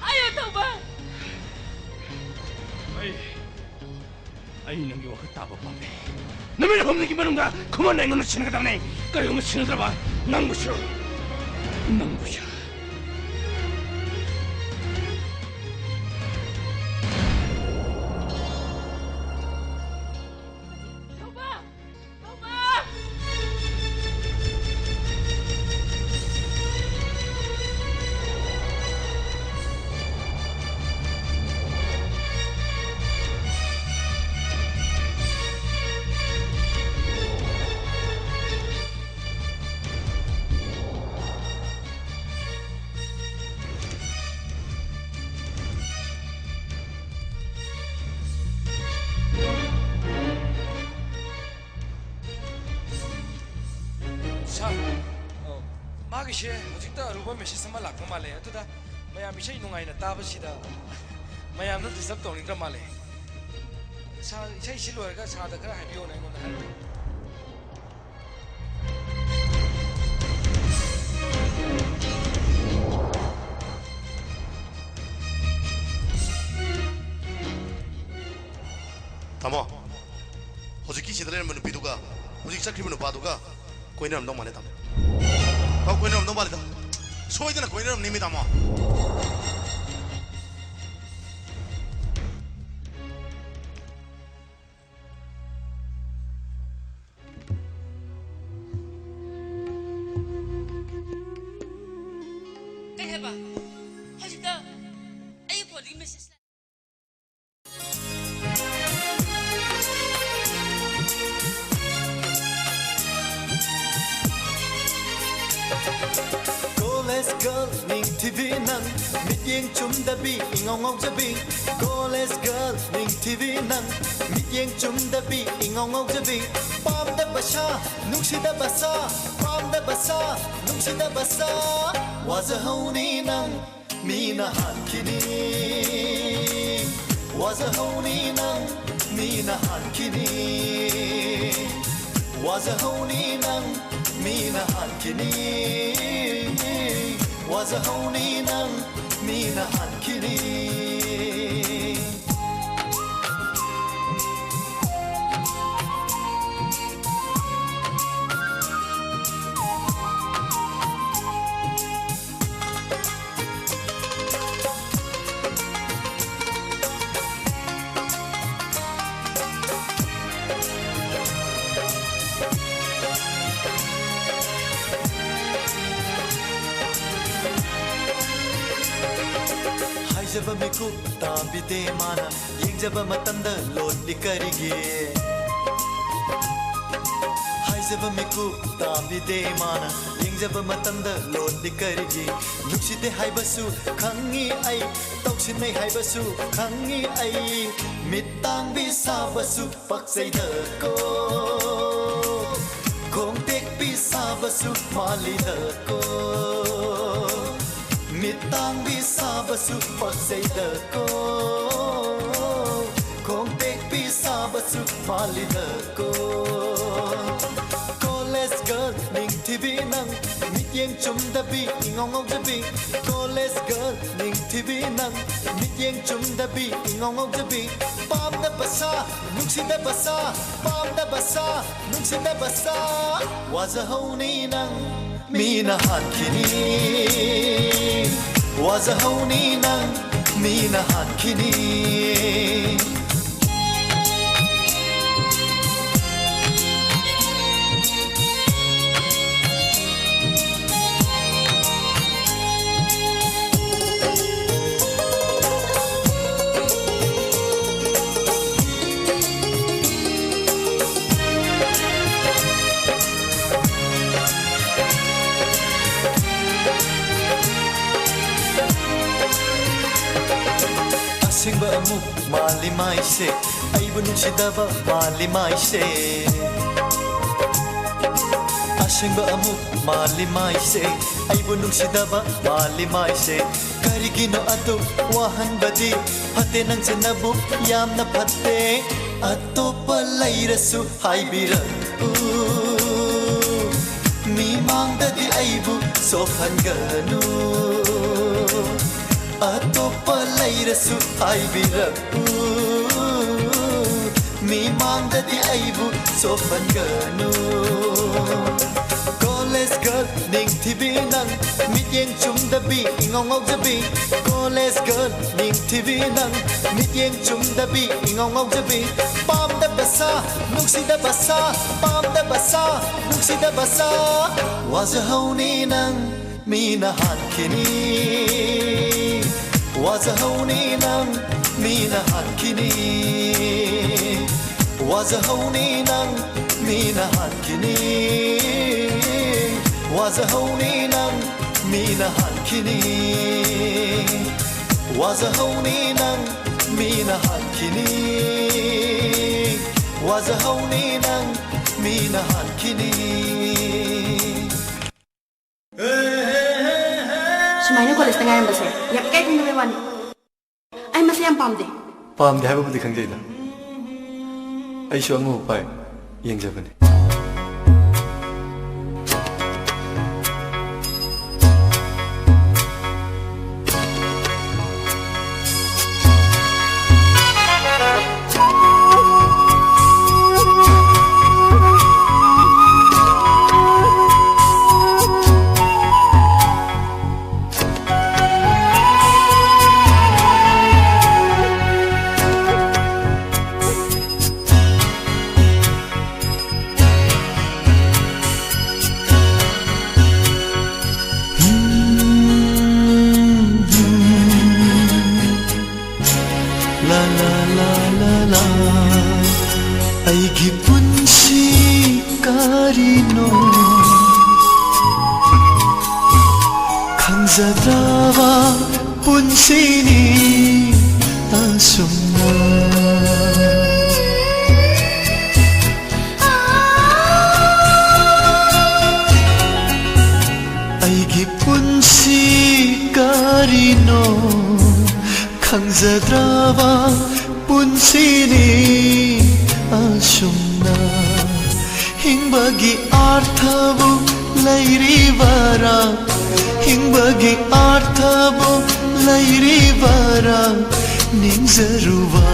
ꯍꯥꯏꯌꯣ, ꯊꯧꯕ! ꯑꯩ, ꯑꯩ ꯅꯪꯒꯤ ꯋꯥꯈꯜ ꯇꯥꯕ ꯄꯥꯝꯃꯤ꯫ ꯅꯨꯃꯤꯠ ꯍꯨꯝꯅꯤꯒꯤ ꯃꯅꯨꯡꯗ ꯈꯨꯃꯟ ꯑꯩꯉꯣꯟꯗ ꯁꯤꯟꯅꯒꯗꯕꯅꯤ꯫ ꯀꯔꯤꯒꯨꯝꯕ ꯁꯤꯟꯅꯗ꯭ꯔꯕ ꯅꯪꯕꯨꯁꯨ, ꯅꯪꯕꯨꯁꯨ꯫ ꯊꯧꯕ! ꯊꯧꯕ! ꯁꯥꯔ, ꯑ, ꯃꯥꯒꯤꯁꯦ ꯍꯧꯖꯤꯛꯇ ꯑꯔꯨꯕ ꯃꯦꯁꯦꯖ ꯑꯃ ꯂꯥꯛꯄ ꯃꯥꯜꯂꯦ꯫ ꯑꯗꯨꯗ ꯃꯌꯥꯝ ꯏꯁꯩ ꯅꯨꯡꯉꯥꯏꯅ ꯇꯥꯕꯁꯤꯗ ꯃꯌꯥꯝꯅ ꯗꯤꯁꯇꯔꯕ ꯇꯧꯅꯤꯡꯗ꯭ꯔ ꯃꯥꯜꯂꯦ꯫ ꯁꯥꯔ, ꯏꯁꯩꯁꯤ ꯂꯣꯏꯔꯒ ꯁꯥꯔꯗ ꯈꯔ ꯍꯥꯏꯕꯤꯌꯣꯅ ꯑꯩꯉꯣꯟꯗ ꯍꯥꯏꯔꯛꯑꯦ꯫ ꯇꯥꯃꯣ, ꯍꯧꯖꯤꯛꯀꯤ ꯁꯤꯗ ꯂꯩꯔꯝꯕ ꯅꯨꯄꯤꯗꯨꯒ ꯍꯧꯖꯤꯛ ꯆꯠꯈ꯭ꯔꯤꯕ ꯅꯨꯄꯥꯗꯨꯒ ꯀꯣꯏꯅꯔꯝꯗꯧ ꯃꯥꯜꯂꯦ, ꯇꯥꯃꯣ꯫ ꯑꯧ, ꯀꯣꯏꯅꯔꯝꯗꯧ ꯃꯥꯜꯂꯦꯗ꯫ ꯁꯣꯏꯗꯅ ꯀꯣꯏꯅꯔꯝꯅꯤꯃꯤ, ꯇꯥꯃꯣ꯫ ꯀꯩ ꯍꯥꯏꯕ? ꯍꯧꯖꯤꯛꯇ ꯑꯩꯒꯤ ꯐꯣꯟꯗꯒꯤ ꯃꯦꯁꯦꯖ ꯂꯥꯛꯑꯦ꯫ ꯃꯤꯠꯌꯦꯡ ꯆꯨꯝꯗꯕꯤ ꯏꯉꯥꯎ ꯉꯥꯎꯖꯕꯤ, college girl ꯅꯤꯡꯊꯤꯕꯤ ꯅꯪ꯫ ꯃꯤꯠꯌꯦꯡ ꯆꯨꯝꯗꯕꯤ ꯏꯉꯥꯎ ꯉꯥꯎꯖꯕꯤ, ꯄꯥꯝꯗꯕ ꯁꯥ, ꯅꯨꯡꯁꯤꯗꯕ ꯁꯥ, ꯄꯥꯝꯗꯕ ꯁꯥ, ꯅꯨꯡꯁꯤꯗꯕ ꯁꯥ꯫ ꯋꯥꯖꯍꯧꯅꯤ ꯅꯪ, ꯃꯤꯅ ꯍꯥꯠꯈꯤꯅꯤ꯫ ꯋꯥꯖꯍꯧꯅꯤ ꯅꯪ, ꯃꯤꯅ ꯍꯥꯠꯈꯤꯅꯤ꯫ ꯋꯥꯖꯍꯧꯅꯤ ꯅꯪ, ꯃꯤꯅ ꯍꯥꯠꯈꯤꯅꯤ꯫ ꯋꯥꯖꯍꯧꯅꯤ ꯅꯪ, ꯃꯤꯅ ꯍꯥꯠꯈꯤꯅꯤ꯫ ꯍꯥꯏꯖꯕ ꯃꯤꯀꯨꯞ ꯇꯥꯕꯤꯗꯦ ꯃꯥꯅ, ꯌꯦꯡꯖꯕ ꯃꯇꯝꯗ ꯂꯣꯠꯂꯤ ꯀꯔꯤꯒꯤ? ꯍꯥꯏꯖꯕ ꯃꯤꯀꯨꯞ ꯇꯥꯕꯤꯗꯦ ꯃꯥꯅ, ꯌꯦꯡꯖꯕ ꯃꯇꯝꯗ ꯂꯣꯠꯂꯤ ꯀꯔꯤꯒꯤ? ꯅꯨꯡꯁꯤꯗꯦ ꯍꯥꯏꯕꯁꯨ ꯈꯪꯉꯤ ꯑꯩ, ꯇꯧꯁꯤꯟꯅꯩ ꯍꯥꯏꯕꯁꯨ ꯈꯪꯉꯤ ꯑꯩ꯫ ꯃꯤꯠ ꯇꯥꯡꯕꯤ ꯁꯥꯕꯁꯨ ꯄꯛꯆꯩꯗꯀꯣ, ꯈꯣꯡ ꯇꯦꯛꯄꯤ ꯁꯥꯕꯁꯨ ꯃꯥꯜꯂꯤꯗꯀꯣ꯫ ꯃꯤꯠ ꯇꯥꯡꯕꯤ ꯁꯥꯕꯁꯨ ꯄꯛꯆꯩꯗꯀꯣ, ꯈꯣꯡ ꯇꯦꯛꯄꯤ ꯁꯥꯕꯁꯨ ꯃꯥꯜꯂꯤꯗꯀꯣ꯫ College girl ꯅꯤꯡꯊꯤꯕꯤ ꯅꯪ, ꯃꯤꯠꯌꯦꯡ ꯆꯨꯝꯗꯕꯤ ꯏꯉꯥꯎ ꯉꯥꯎꯖꯕꯤ꯫ College girl ꯅꯤꯡꯊꯤꯕꯤ ꯅꯪ, ꯃꯤꯠꯌꯦꯡ ꯆꯨꯝꯗꯕꯤ ꯏꯉꯥꯎ ꯉꯥꯎꯖꯕꯤ꯫ ꯄꯥꯝꯗꯕ ꯁꯥ, ꯅꯨꯡꯁꯤꯗꯕ ꯁꯥ, ꯄꯥꯝꯗꯕ ꯁꯥ, ꯅꯨꯡꯁꯤꯗꯕ ꯁꯥ꯫ ꯋꯥꯖꯍꯧꯅꯤ ꯅꯪ, ꯃꯤꯅ ꯍꯥꯠꯈꯤꯅꯤ꯫ ꯋꯥꯖꯍꯧꯅꯤ ꯅꯪ, ꯃꯤꯅ ꯍꯥꯠꯈꯤꯅꯤ꯫ ꯑꯁꯦꯡꯕ ꯑꯃꯨꯛ ꯃꯥꯜꯂꯤ ꯃꯥꯏꯁꯦ, ꯑꯩꯕꯨ ꯅꯨꯡꯁꯤꯗꯕ ꯃꯥꯜꯂꯤ ꯃꯥꯏꯁꯦ꯫ ꯑꯁꯦꯡꯕ ꯑꯃꯨꯛ ꯃꯥꯜꯂꯤ ꯃꯥꯏꯁꯦ, ꯑꯩꯕꯨ ꯅꯨꯡꯁꯤꯗꯕ ꯃꯥꯜꯂꯤ ꯃꯥꯏꯁꯦ꯫ ꯀꯔꯤꯒꯤꯅꯣ ꯑꯗꯨꯛ ꯋꯥꯍꯟꯕꯗꯤ? ꯐꯠꯇꯦ, ꯅꯪꯁꯦ ꯅꯕꯨꯛ ꯌꯥꯝꯅ ꯐꯠꯇꯦ꯫ ꯑꯇꯣꯞꯄ ꯂꯩꯔꯁꯨ ꯍꯥꯏꯕꯤꯔꯛꯎ, ꯃꯤꯃꯥꯡꯗꯗꯤ ꯑꯩꯕꯨ ꯁꯣꯛꯍꯟꯒꯅꯨ꯫ ꯑꯇꯣꯞꯄ ꯂꯩꯔꯁꯨ ꯍꯥꯏꯕꯤꯔꯛꯎ, ꯃꯤꯃꯥꯡꯗꯗꯤ ꯑꯩꯕꯨ ꯁꯣꯛꯍꯟꯒꯅꯨ꯫ College girl ꯅꯤꯡꯊꯤꯕꯤ ꯅꯪ, ꯃꯤꯠꯌꯦꯡ ꯆꯨꯝꯗꯕꯤ ꯏꯉꯥꯎ ꯉꯥꯎꯖꯕꯤ꯫ College girl ꯅꯤꯡꯊꯤꯕꯤ ꯅꯪ, ꯃꯤꯠꯌꯦꯡ ꯆꯨꯝꯗꯕꯤ ꯏꯉꯥꯎ ꯉꯥꯎꯖꯕꯤ꯫ ꯄꯥꯝꯗꯕ ꯁꯥ, ꯅꯨꯡꯁꯤꯗꯕ ꯁꯥ, ꯄꯥꯝꯗꯕ ꯁꯥ, ꯅꯨꯡꯁꯤꯗꯕ ꯁꯥ꯫ ꯋꯥꯖꯍꯧꯅꯤ ꯅꯪ, ꯃꯤꯅ ꯍꯥꯠꯈꯤꯅꯤ꯫ ꯋꯥꯖꯍꯧꯅꯤ ꯅꯪ, ꯃꯤꯅ ꯍꯥꯠꯈꯤꯅꯤ꯫ ꯋꯥꯖꯍꯧꯅꯤ ꯅꯪ, ꯃꯤꯅ ꯍꯥꯠꯈꯤꯅꯤ꯫ ꯋꯥꯖꯍꯧꯅꯤ ꯅꯪ, ꯃꯤꯅ ꯍꯥꯠꯈꯤꯅꯤ꯫ ꯋꯥꯖꯍꯧꯅꯤ ꯅꯪ, ꯃꯤꯅ ꯍꯥꯠꯈꯤꯅꯤ꯫ ꯋꯥꯖꯍꯧꯅꯤ ꯅꯪ, ꯃꯤꯅ ꯍꯥꯠꯈꯤꯅꯤ꯫ ꯁꯨꯃꯥꯏꯅ ꯀꯣꯂꯦꯖꯇ ꯉꯥꯏꯔꯝꯕꯁꯦ ꯌꯥꯝ ꯏꯀꯥꯏ ꯈꯪꯗꯕꯩ ꯋꯥꯅꯤ꯫ ꯑꯩ ꯃꯁꯤ ꯌꯥꯝ ꯄꯥꯝꯗꯦ꯫ ꯄꯥꯝꯗꯦ ꯍꯥꯏꯕꯕꯨꯗꯤ ꯈꯪꯖꯩꯗ꯫ ꯑꯩꯁꯨ ꯑꯉꯧꯕ ꯄꯥꯏ ꯌꯦꯡꯖꯕꯅꯤ꯫ ꯑꯩꯒꯤ ꯄꯨꯟꯁꯤ ꯀꯔꯤꯅꯣ ꯈꯪꯖꯗ꯭ꯔꯕ ꯄꯨꯟꯁꯤꯅꯤ꯫ ꯑꯁꯨꯝꯅ ꯑꯩꯒꯤ ꯄꯨꯟꯁꯤ ꯀꯔꯤꯅꯣ ꯈꯪꯖꯗ꯭ꯔꯕ ꯄꯨꯟꯁꯤꯅꯤ꯫ ꯑꯁꯨꯝꯅ ꯍꯤꯡꯕꯒꯤ ꯑꯥꯔꯊꯕꯨ ꯂꯩꯔꯤꯕꯔꯥ? ꯍꯤꯡꯕꯒꯤ ꯑꯥꯔꯊꯕꯨ ꯂꯩꯔꯤꯕꯔꯥ? ꯅꯤꯡꯖꯔꯨꯕ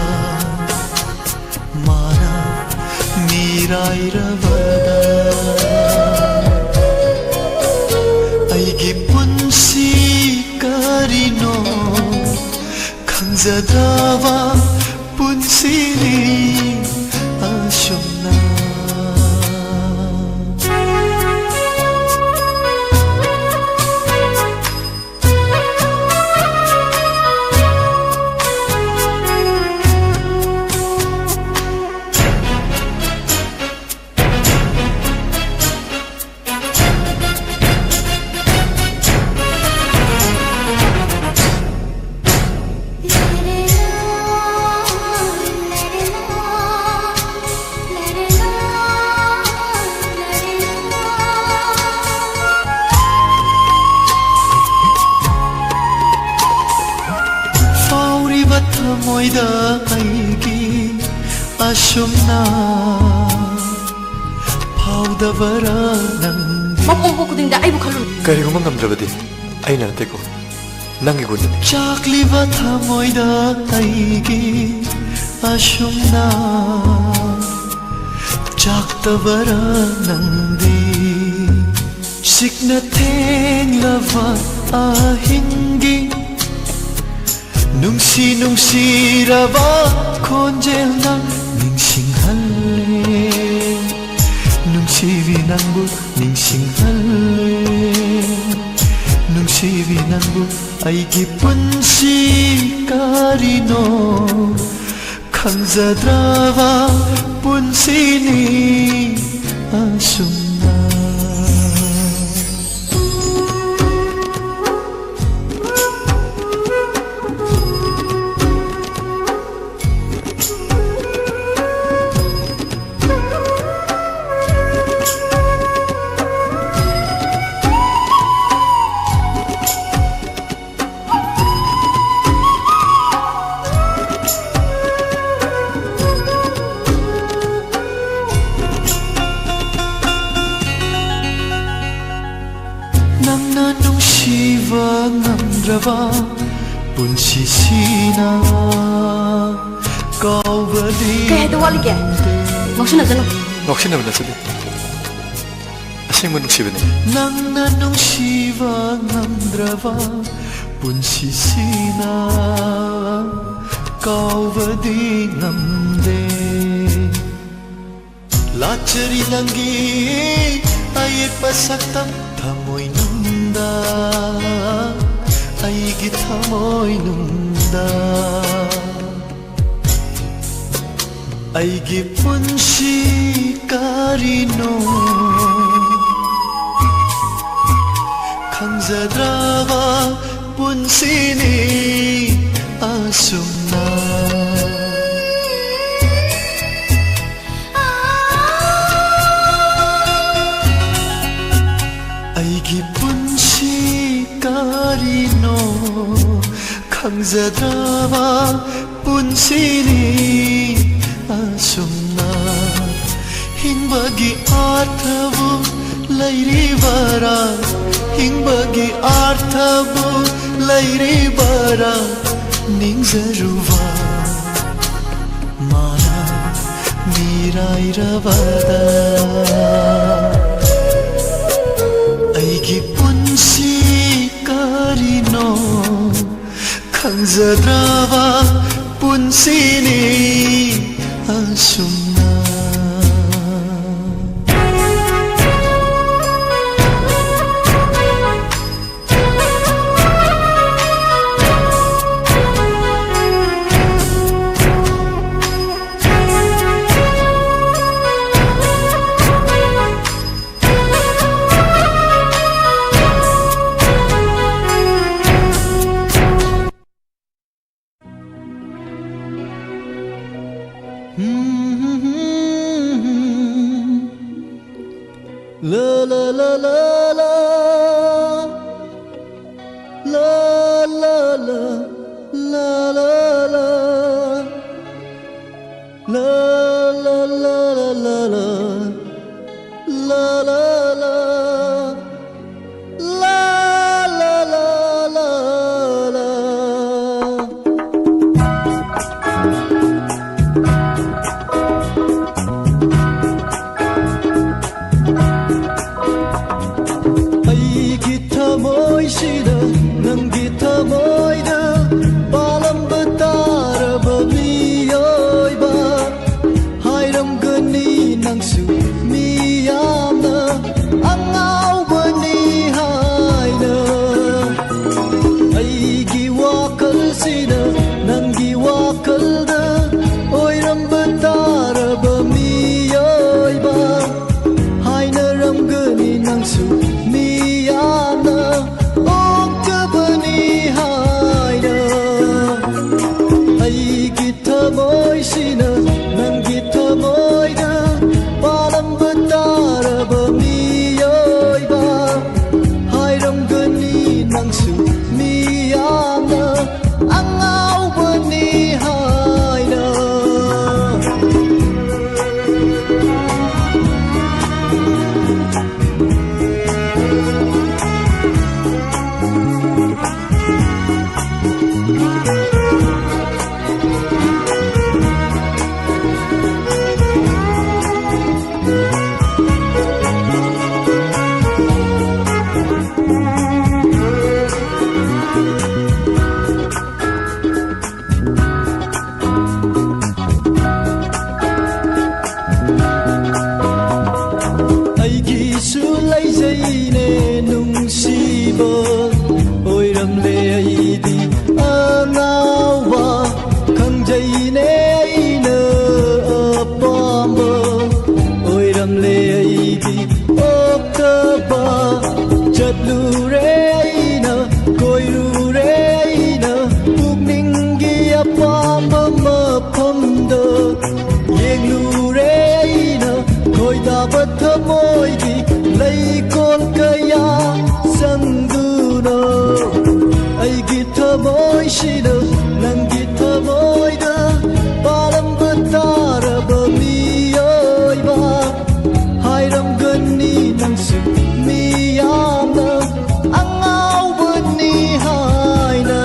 ꯃꯥꯅ ꯃꯤꯔꯥꯏꯔꯕꯗ ꯑꯩꯒꯤ ꯄꯨꯟꯁꯤ ꯀꯔꯤꯅꯣ ꯈꯪꯖꯗ꯭ꯔꯕ ꯄꯨꯟꯁꯤꯅꯤ꯫ ꯑꯁꯨꯝꯅ ꯐꯥꯎꯔꯤꯕ ꯊꯃꯣꯏꯗ ꯑꯩꯒꯤ ꯑꯁꯨꯝꯅ ꯐꯥꯎꯗꯕꯔꯥ ꯅꯪꯗꯤ? ꯃꯄꯣꯛꯄ ꯈꯨꯗꯤꯡꯗ ꯑꯩꯕꯨ ꯈꯜꯂꯨ꯫ ꯀꯔꯤꯒꯨꯝꯕ ꯉꯝꯗ꯭ꯔꯕꯗꯤ ꯑꯩꯅ ꯅꯠꯇꯦꯀꯣ, ꯅꯪꯒꯤ ꯒꯨꯟꯗꯅꯤ꯫ ꯆꯥꯛꯂꯤꯕ ꯊꯃꯣꯏꯗ ꯑꯩꯒꯤ ꯑꯁꯨꯝꯅ ꯆꯥꯛꯇꯕꯔꯥ ꯅꯪꯗꯤ? ꯁꯤꯛꯅ ꯊꯦꯡꯂꯕ ꯑꯍꯤꯡꯒꯤ ꯅꯨꯡꯁꯤ ꯅꯨꯡꯁꯤꯔꯕ ꯈꯣꯟꯖꯦꯜꯅ ꯅꯤꯡꯁꯤꯡꯍꯜꯂꯦ꯫ ꯅꯨꯡꯁꯤꯕꯤ ꯅꯪꯕꯨ ꯅꯤꯡꯁꯤꯡꯍꯜꯂꯦ꯫ ꯅꯨꯡꯁꯤꯕꯤ ꯅꯪꯕꯨ ꯑꯩꯒꯤ ꯄꯨꯟꯁꯤ ꯀꯔꯤꯅꯣ ꯈꯪꯖꯗ꯭ꯔꯕ ꯄꯨꯟꯁꯤꯅꯤ ꯑꯁꯨꯝꯅ꯫ ꯄꯨꯟꯁꯤꯁꯤꯅ ꯀꯥꯎꯕꯗꯤ ꯀꯩ ꯍꯥꯏꯗꯧ ꯋꯥꯠꯂꯤꯒꯦ? ꯉꯥꯎꯁꯤꯟꯅꯖꯅꯨ꯫ ꯉꯥꯎꯁꯤꯟꯅꯕ ꯅꯠꯆꯗꯦ꯫ ꯑꯁꯦꯡꯕ ꯅꯨꯡꯁꯤꯕꯅꯤ꯫ ꯅꯪꯅ ꯅꯨꯡꯁꯤꯕ ꯉꯝꯗ꯭ꯔꯕ ꯄꯨꯟꯁꯤꯁꯤꯅ ꯀꯥꯎꯕꯗꯤ ꯉꯝꯗꯦ꯫ ꯂꯥꯠꯆꯔꯤ ꯅꯪꯒꯤ ꯑꯌꯦꯛꯄ ꯁꯛꯇꯝ ꯊꯃꯣꯏꯅꯨꯡꯗ, ꯑꯩꯒꯤ ꯊꯃꯣꯏꯅꯨꯡꯗ꯫ ꯑꯩꯒꯤ ꯄꯨꯟꯁꯤ ꯀꯔꯤꯅꯣ ꯈꯪꯖꯗ꯭ꯔꯕ ꯄꯨꯟꯁꯤꯅꯤ ꯑꯁꯨꯝꯅ꯫ ꯑꯩꯒꯤ ꯄꯨꯟꯁꯤ ꯀꯔꯤꯅꯣ ꯈꯪꯖꯗ꯭ꯔꯕ ꯄꯨꯟꯁꯤꯅꯤ ꯑꯁꯨꯝꯅ꯫ ꯍꯤꯡꯕꯒꯤ ꯑꯥꯔꯊꯕꯨ ꯂꯩꯔꯤꯕꯔꯥ? ꯍꯤꯡꯕꯒꯤ ꯑꯥꯔꯊꯕꯨ ꯂꯩꯔꯤꯕꯔꯥ? ꯅꯤꯡꯖꯔꯨꯕ ꯃꯥꯅ ꯃꯤꯔꯥꯏꯔꯕꯗ꯫ ꯑꯩꯒꯤ ꯄꯨꯟꯁꯤ ꯀꯔꯤꯅꯣ ꯈꯪꯖꯗ꯭ꯔꯕ ꯄꯨꯟꯁꯤꯅꯤ ꯑꯁꯨꯝꯅ꯫ ꯁꯤꯅ ꯅꯪꯒꯤ ꯋꯥꯈꯜꯗ ꯑꯣꯏꯔꯝꯕ ꯇꯥꯔꯕ ꯃꯤꯑꯣꯏꯕ ꯍꯥꯏꯅꯔꯝꯒꯅꯤ ꯅꯪꯁꯨ ꯃꯤꯌꯥꯝꯅ ꯑꯣꯛꯇꯕꯅꯤ ꯍꯥꯏꯅ꯫ ꯑꯩꯒꯤ ꯊꯃꯣꯏꯁꯤꯅ ꯅꯪꯒꯤ ꯊꯃꯣꯏꯗ ꯄꯥꯜꯂꯝꯕ ꯇꯥꯔꯕ ꯃꯤꯑꯣꯏꯕ ꯍꯥꯏꯔꯝꯒꯅꯤ ꯅꯪꯁꯨ ꯃꯤꯌꯥꯝꯅ ꯑꯉꯥꯎꯕꯅꯤ ꯍꯥꯏꯅ꯫ ꯑꯩꯒꯤꯁꯨ ꯂꯩꯖꯩꯅꯦ ꯅꯨꯡꯁꯤꯕ, ꯑꯣꯏꯔꯝꯂꯦ ꯑꯩꯗꯤ ꯑꯉꯥꯎꯕ, ꯈꯪꯖꯩꯅꯦ ꯑꯩꯅ ꯑꯄꯥꯝꯕ, ꯑꯣꯏꯔꯝꯂꯦ ꯑꯩꯗꯤ ꯑꯣꯛꯇꯕ꯫ ꯆꯠꯂꯨꯔꯦ ꯑꯩꯅ, ꯀꯣꯏꯔꯨꯔꯦ ꯑꯩꯅ, ꯄꯨꯛꯅꯤꯡꯒꯤ ꯑꯄꯥꯝꯕ ꯃꯐꯝꯗ ꯌꯦꯡꯂꯨꯔꯦ ꯑꯩꯅ, ꯈꯣꯏꯗꯥꯕ ꯊꯃꯣꯏꯒꯤ ꯂꯩꯀꯣꯜ ꯀꯌꯥ ꯆꯪꯗꯨꯅ꯫ ꯑꯩꯒꯤ ꯊꯃꯣꯏꯁꯤꯅ ꯅꯪꯒꯤ ꯊꯃꯣꯏꯗ ꯄꯥꯜꯂꯝꯕ ꯇꯥꯔꯕ ꯃꯤꯑꯣꯏꯕ ꯍꯥꯏꯔꯝꯒꯅꯤ ꯅꯪꯁꯨ ꯃꯤꯌꯥꯝꯅ ꯑꯉꯥꯎꯕꯅꯤ ꯍꯥꯏꯅ꯫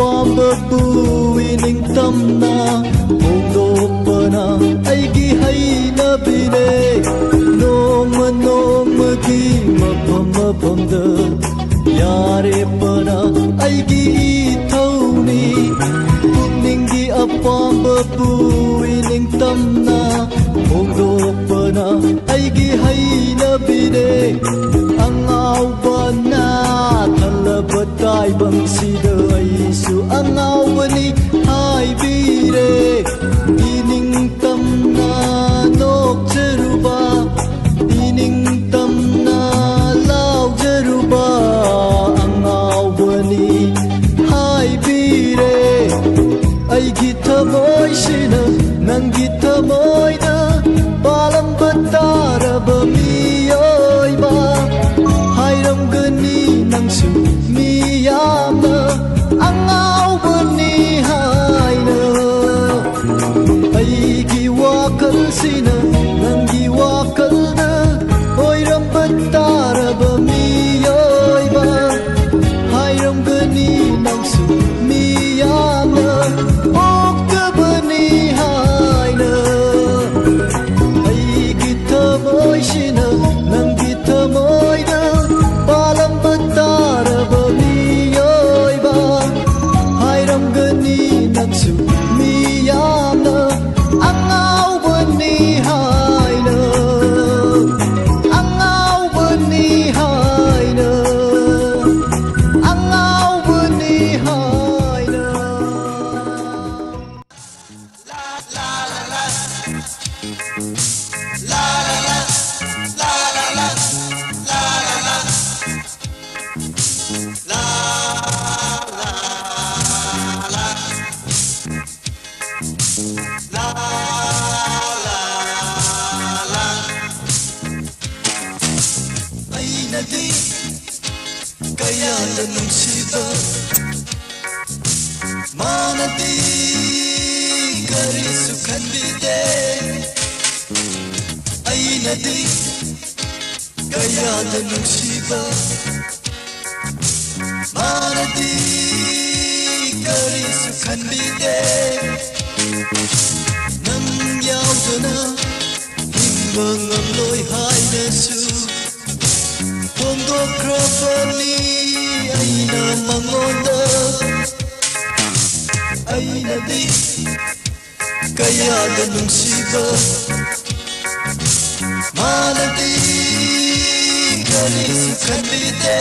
ꯑꯄꯥꯝꯕꯕꯨ ꯏꯅꯤꯡꯇꯝꯅ ꯐꯣꯡꯗꯣꯛꯄꯅ ꯑꯩꯒꯤ ꯍꯩꯅꯕꯤꯅꯦ꯫ ꯅꯣꯡꯃ ꯅꯣꯡꯃꯒꯤ ꯃꯐꯝ ꯃꯐꯝꯗ ꯌꯥꯔꯦꯞꯄꯅ ꯑꯩꯒꯤ ꯏꯊꯧꯅꯤ꯫ ꯄꯨꯛꯅꯤꯡꯒꯤ ꯑꯄꯥꯝꯕꯕꯨ ꯏꯅꯤꯡꯇꯝꯅ ꯐꯣꯡꯗꯣꯛꯄꯅ ꯑꯩꯒꯤ ꯍꯩꯅꯕꯤꯅꯦ꯫ ꯑꯉꯥꯎꯕꯅ ꯊꯜꯂꯕ ꯇꯥꯏꯕꯪꯁꯤꯗ ꯑꯩꯁꯨ ꯑꯉꯥꯎꯕꯅꯤ ꯍꯥꯏꯕꯤꯔꯦ꯫ ꯏꯅꯤꯡꯇꯝꯅ ꯅꯣꯛꯆꯔꯨꯕ, ꯏꯅꯤꯡꯇꯝꯅ ꯂꯥꯎꯖꯔꯨꯕ ꯑꯉꯥꯎꯕꯅꯤ ꯍꯥꯏꯕꯤꯔꯦ꯫ ꯑꯩꯒꯤ ꯊꯃꯣꯏꯁꯤꯅ ꯅꯪꯒꯤ ꯊꯃꯣꯏꯗ ꯄꯥꯜꯂꯝꯕ ꯇꯥꯔꯕ ꯃꯤꯑꯣꯏꯕ ꯍꯥꯏꯔꯝꯒꯅꯤ ꯅꯪꯁꯨ ꯃꯤ ꯌꯥꯝꯅ ꯑꯉꯥꯎꯕꯅꯤ ꯍꯥꯏꯅ꯫ ꯑꯩꯒꯤ ꯋꯥꯈꯜꯁꯤꯅ ꯅꯪꯒꯤ ꯋꯥꯈꯜꯗ ꯑꯣꯏꯔꯝꯕ ꯇꯥꯔꯕ ꯃꯤꯑꯣꯏꯕ ꯍꯥꯏꯔꯝꯒꯅꯤ ꯅꯪꯁꯨ ꯃꯤ ꯌꯥꯝꯅ ꯑꯣꯛꯇꯕꯅꯤ ꯍꯥꯏꯅ꯫ ꯑꯩꯒꯤ ꯊꯃꯣꯏꯁꯤꯅ ꯅꯪꯒꯤ ꯊꯃꯣꯏꯗ ꯄꯥꯜꯂꯝꯕ ꯇꯥꯔꯕ ꯃꯤꯑꯣꯏꯕ ꯍꯥꯏꯔꯝꯒꯅꯤ ꯅꯪꯁꯨ ꯃꯤ ꯌꯥꯝꯅ ꯑꯉꯥꯎꯕꯅꯤ ꯍꯥꯏꯅ꯫ ꯑꯉꯥꯎꯕꯅꯤ ꯍꯥꯏꯅ, ꯑꯉꯥꯎꯕꯅꯤ ꯍꯥꯏꯅ꯫ ꯑꯩꯅꯗꯤ ꯀꯌꯥꯗ ꯅꯨꯡꯁꯤꯕ ꯃꯥꯅꯗꯤ ꯀꯔꯤꯁꯨ ꯈꯟꯕꯤꯗꯦ꯫ ꯑꯩꯅꯗꯤ ꯀꯌꯥꯗ ꯅꯨꯡꯁꯤꯕ ꯃꯥꯅꯗꯤ ꯈꯟꯕꯤꯗꯦ꯫ ꯅꯪ ꯌꯥꯎꯗꯅ ꯍꯤꯡꯕ ꯉꯝꯂꯣꯏ ꯍꯥꯏꯅꯁꯨ ꯐꯣꯡꯗꯣꯛꯈ꯭ꯔꯕꯅꯤ ꯑꯩꯅ ꯃꯉꯣꯟꯗ꯫ ꯑꯩꯅꯗꯤ ꯀꯌꯥꯗ ꯅꯨꯡꯁꯤꯕ ꯃꯥꯅꯗꯤ ꯀꯔꯤꯁꯨ ꯈꯟꯕꯤꯗꯦ꯫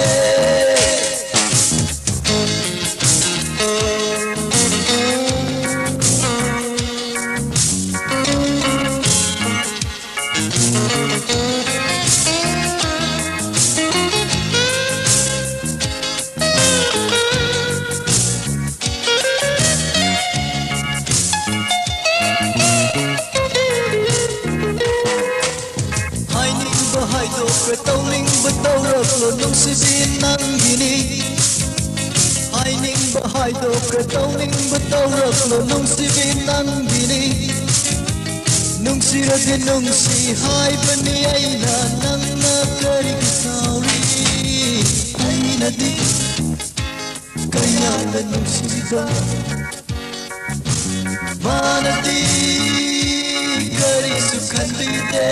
ꯍꯥꯏꯅꯤꯡꯕ ꯍꯥꯏꯗꯣꯛꯈ꯭ꯔꯦ, ꯇꯧꯅꯤꯡꯕ ꯇꯧꯔꯛꯂꯣ, ꯅꯨꯡꯁꯤꯕꯤ ꯅꯪꯒꯤꯅꯤ꯫ ꯍꯥꯏꯅꯤꯡꯕ ꯍꯥꯏꯗꯣꯛꯈ꯭ꯔꯦ, ꯇꯧꯅꯤꯡꯕ ꯇꯧꯔꯛꯂꯣ, ꯅꯨꯡꯁꯤꯕꯤ ꯅꯪꯒꯤꯅꯤ꯫ ꯅꯨꯡꯁꯤꯔꯗꯤ ꯅꯨꯡꯁꯤ ꯍꯥꯏꯕꯅꯤ ꯑꯩꯅ, ꯅꯪꯅ ꯀꯔꯤꯒꯤ ꯁꯥꯎꯔꯤ? ꯑꯩꯅꯗꯤ ꯀꯌꯥꯗ ꯅꯨꯡꯁꯤꯕ ꯃꯥꯅꯗꯤ ꯀꯔꯤꯁꯨ ꯈꯟꯕꯤꯗꯦ꯫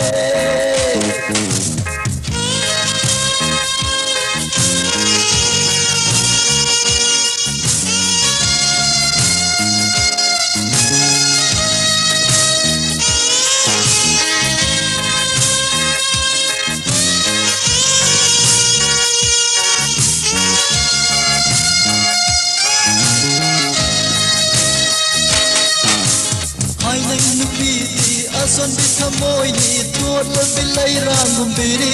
ꯍꯥꯏꯅꯩ ꯅꯨꯄꯤꯗꯤ ꯑꯁꯣꯟꯕꯤ ꯊꯃꯣꯏꯅꯤ, ꯇꯣꯠꯂꯕꯤ ꯂꯩꯔꯥꯡꯒꯨꯝꯕꯤꯅꯤ꯫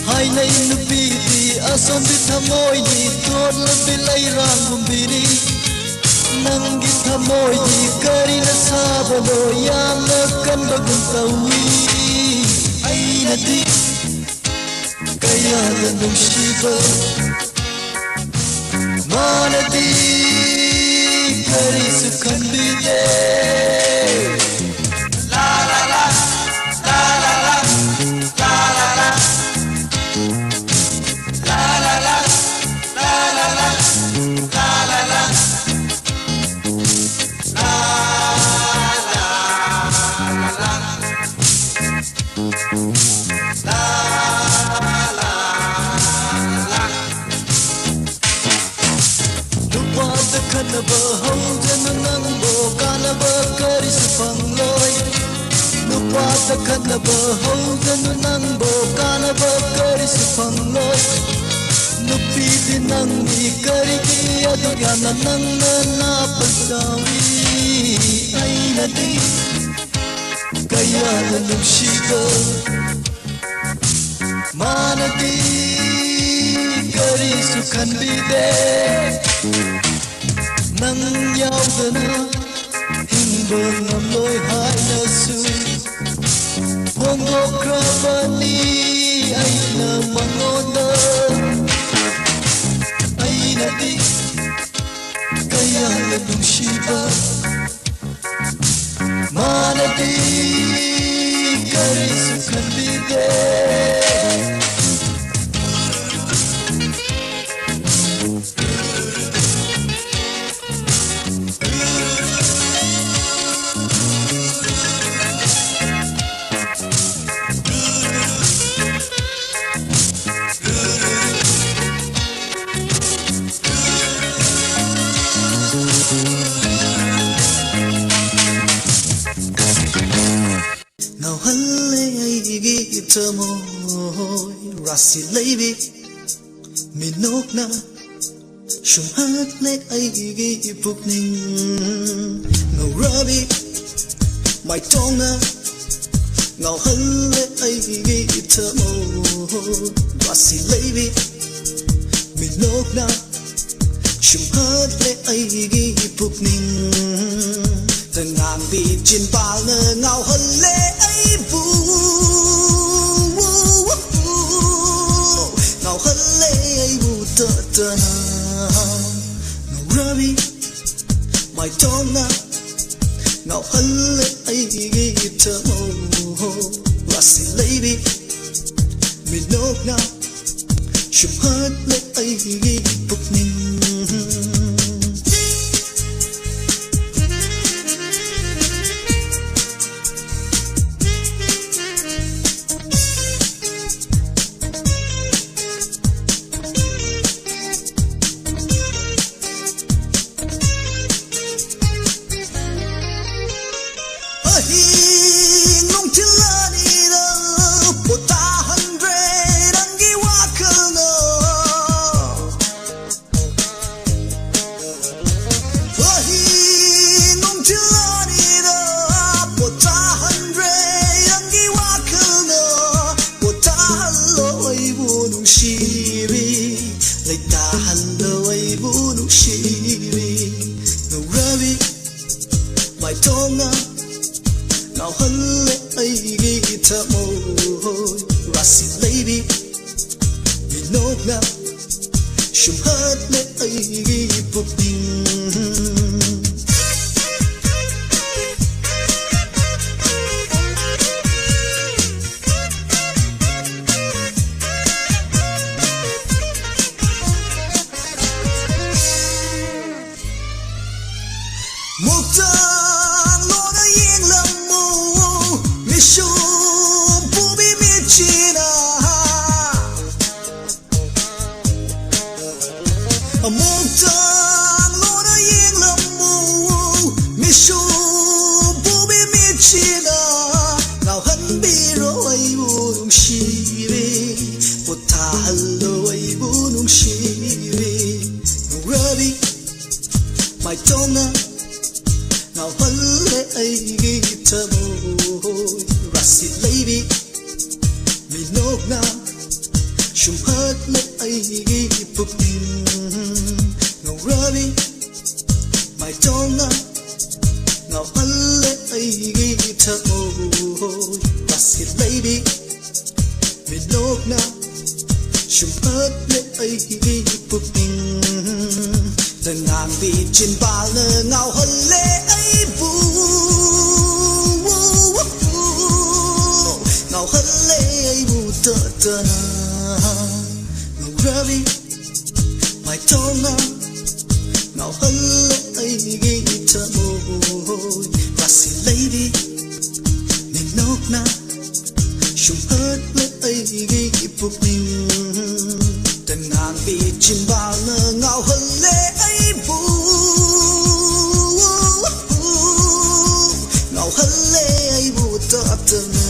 ꯍꯥꯏꯅꯩ ꯅꯨꯄꯤꯗꯤ ꯑꯁꯣꯟꯕꯤ ꯊꯃꯣꯏꯅꯤ, ꯇꯣꯠꯂꯕꯤ ꯂꯩꯔꯥꯡꯒꯨꯝꯕꯤꯅꯤ꯫ ꯅꯪꯒꯤ ꯊꯃꯣꯏꯗꯤ ꯀꯔꯤꯅ ꯁꯥꯕꯅꯣ, ꯌꯥꯝꯅ ꯀꯟꯕꯒꯨꯝ ꯇꯧꯏ꯫ ꯑꯩꯅꯗꯤ ꯀꯌꯥꯗ ꯅꯨꯡꯁꯤꯕ ꯃꯥꯅꯗꯤ ꯀꯔꯤꯁꯨ ꯈꯟꯕꯤꯗꯦ꯫ ꯍꯧꯖꯅꯨ ꯅꯪꯕꯨ ꯀꯥꯟꯅꯕ ꯀꯔꯤꯁꯨ ꯐꯪꯂꯣꯏ꯫ ꯅꯨꯄꯥꯗ ꯈꯠꯅꯕ ꯍꯧꯖꯅꯨ ꯅꯪꯕꯨ ꯀꯥꯟꯅꯕ ꯀꯔꯤꯁꯨ ꯐꯪꯂꯣꯏ꯫ ꯅꯨꯄꯤꯗꯤ ꯅꯪꯅꯤ ꯀꯔꯤꯒꯤ ꯑꯗꯨꯛ ꯌꯥꯝꯅ ꯅꯪꯅ ꯅꯥꯄ ꯆꯥꯎꯏ? ꯑꯩꯅꯗꯤ ꯀꯌꯥꯗ ꯅꯨꯡꯁꯤꯕ ꯃꯥꯅꯗꯤ ꯀꯔꯤꯁꯨ ꯈꯟꯕꯤꯗꯦ꯫ ꯅꯪ ꯌꯥꯎꯗꯅ ꯍꯤꯡꯕ ꯉꯝꯂꯣꯏ ꯍꯥꯏꯅꯁꯨ ꯐꯣꯡꯗꯣꯛꯈ꯭ꯔꯕꯅꯤ ꯑꯩꯅ ꯃꯉꯣꯟꯗ꯫ ꯑꯩꯅꯗꯤ ꯀꯌꯥꯗ ꯅꯨꯡꯁꯤꯕ ꯃꯥꯅꯗꯤ ꯀꯔꯤꯁꯨ ꯈꯟꯕꯤꯗꯦ꯫ ꯉꯥꯎꯍꯜꯂꯦ ꯑꯩꯒꯤ ꯊꯃꯣꯏ ꯔꯥꯁꯤ ꯂꯩꯕꯤ ꯃꯤꯅꯣꯛꯅ ꯁꯨꯝꯍꯠꯂꯦ ꯑꯩꯒꯤ ꯄꯨꯛꯅꯤꯡ ꯉꯧꯔꯕꯤ ꯃꯥꯏꯇꯣꯡꯅ ꯉꯥꯎꯍꯜꯂꯦ ꯑꯩꯒꯤ ꯊꯃꯣꯏ ꯔꯥꯁꯤ ꯂꯩꯕꯤ ꯃꯤꯅꯣꯛꯅ ꯁꯨꯝꯍꯠꯂꯦ ꯑꯩꯒꯤ ꯄꯨꯛꯅꯤꯡ ꯉꯥꯡꯕꯤ ꯆꯤꯟꯕꯥꯜꯅ ꯉꯥꯎꯍꯜꯂꯦ ꯑꯩꯕꯨ ꯉꯥꯎꯍꯜꯂꯦ ꯑꯩꯕꯨ ꯇꯠꯇꯅ ꯉꯧꯔꯕꯤ ꯃꯥꯏꯇꯣꯡꯅ ꯉꯥꯎꯍꯜꯂꯦ ꯑꯩꯒꯤ ꯊꯃꯣꯏ ꯔꯥꯁꯤ ꯂꯩꯕꯤ ꯃꯤꯅꯣꯛꯅ ꯁꯨꯝꯍꯠꯂꯦ ꯑꯩꯒꯤ ꯄꯨꯛꯅꯤꯡ ꯃꯥꯏꯊꯣꯡꯅ ꯉꯥꯎꯍꯜꯂꯦ ꯑꯩꯒꯤ ꯊꯃꯣꯏ꯫ ꯔꯥꯁꯤ ꯂꯩꯕꯤ ꯃꯤꯅꯣꯛꯅ ꯁꯨꯝꯍꯠꯂꯦ ꯑꯩꯒꯤ ꯄꯨꯛꯅꯤꯡ꯫ ꯃꯨꯛꯇꯪ ꯂꯣꯟꯅ ꯌꯦꯡꯂꯝꯃꯨ ꯃꯤꯁꯨꯝ ꯄꯨꯕꯤ ꯃꯤꯠꯁꯤꯅ꯫ ꯑꯃꯨꯛꯇꯪ ꯂꯣꯟꯅ ꯌꯦꯡꯂꯝꯃꯨ ꯃꯤꯁꯨꯝ ꯄꯨꯕꯤ ꯃꯤꯠꯁꯤꯅ꯫ ꯉꯥꯎꯍꯟꯕꯤꯔꯣ ꯑꯩꯕꯨ ꯅꯨꯡꯁꯤꯕꯤ, ꯄꯣꯊꯥꯍꯜꯂꯣ ꯑꯩꯕꯨ ꯅꯨꯡꯁꯤꯕꯤ꯫ ꯉꯧꯔꯕꯤ ꯃꯥꯏꯊꯣꯡꯅ ꯉꯥꯎꯍꯜꯂꯦ ꯑꯩꯒꯤ ꯊꯃꯣꯏ꯫ ꯔꯥꯁꯤ ꯂꯩꯕꯤ ꯃꯤꯅꯣꯛꯅ ꯁꯨꯝꯍꯠꯂꯦ ꯑꯩꯒꯤ ꯄꯨꯛꯅꯤꯡ꯫ ꯉꯧꯔꯕꯤ ꯃꯥꯏꯊꯣꯡꯅ ꯉꯥꯎꯍꯜꯂꯦ ꯑꯩꯒꯤ ꯊꯃꯣꯏ꯫ ꯔꯥꯁꯤ ꯂꯩꯕꯤ ꯃꯤꯅꯣꯛꯅ ꯁꯨꯝꯍꯠꯂꯦ ꯑꯩꯒꯤ ꯄꯨꯛꯅꯤꯡ꯫ ꯇꯉꯥꯡꯕꯤ ꯆꯤꯟꯕꯥꯜꯅ ꯉꯥꯎꯍꯜꯂꯦ ꯑꯩꯕꯨ, ꯉꯥꯎꯍꯜꯂꯦ ꯑꯩꯕꯨ ꯇꯠꯇꯅ꯫ ꯉꯧꯔꯕꯤ ꯃꯥꯏꯊꯣꯡꯅ ꯉꯥꯎꯍꯜꯂꯦ ꯑꯩꯒꯤ ꯊꯃꯣꯏ꯫ ꯔꯥꯁꯤ ꯂꯩꯕꯤ ꯃꯤꯅꯣꯛꯅ ꯁꯨꯝꯍꯠꯂꯦ ꯑꯩꯒꯤ ꯄꯨꯛꯅꯤꯡ꯫ ꯇꯉꯥꯡꯕꯤ ꯆꯤꯟꯕꯥꯜꯅ ꯉꯥꯎꯍꯜꯂꯦ ꯑꯩꯕꯨ, ꯉꯥꯎꯍꯜꯂꯦ ꯑꯩꯕꯨ ꯇꯞꯇꯅ꯫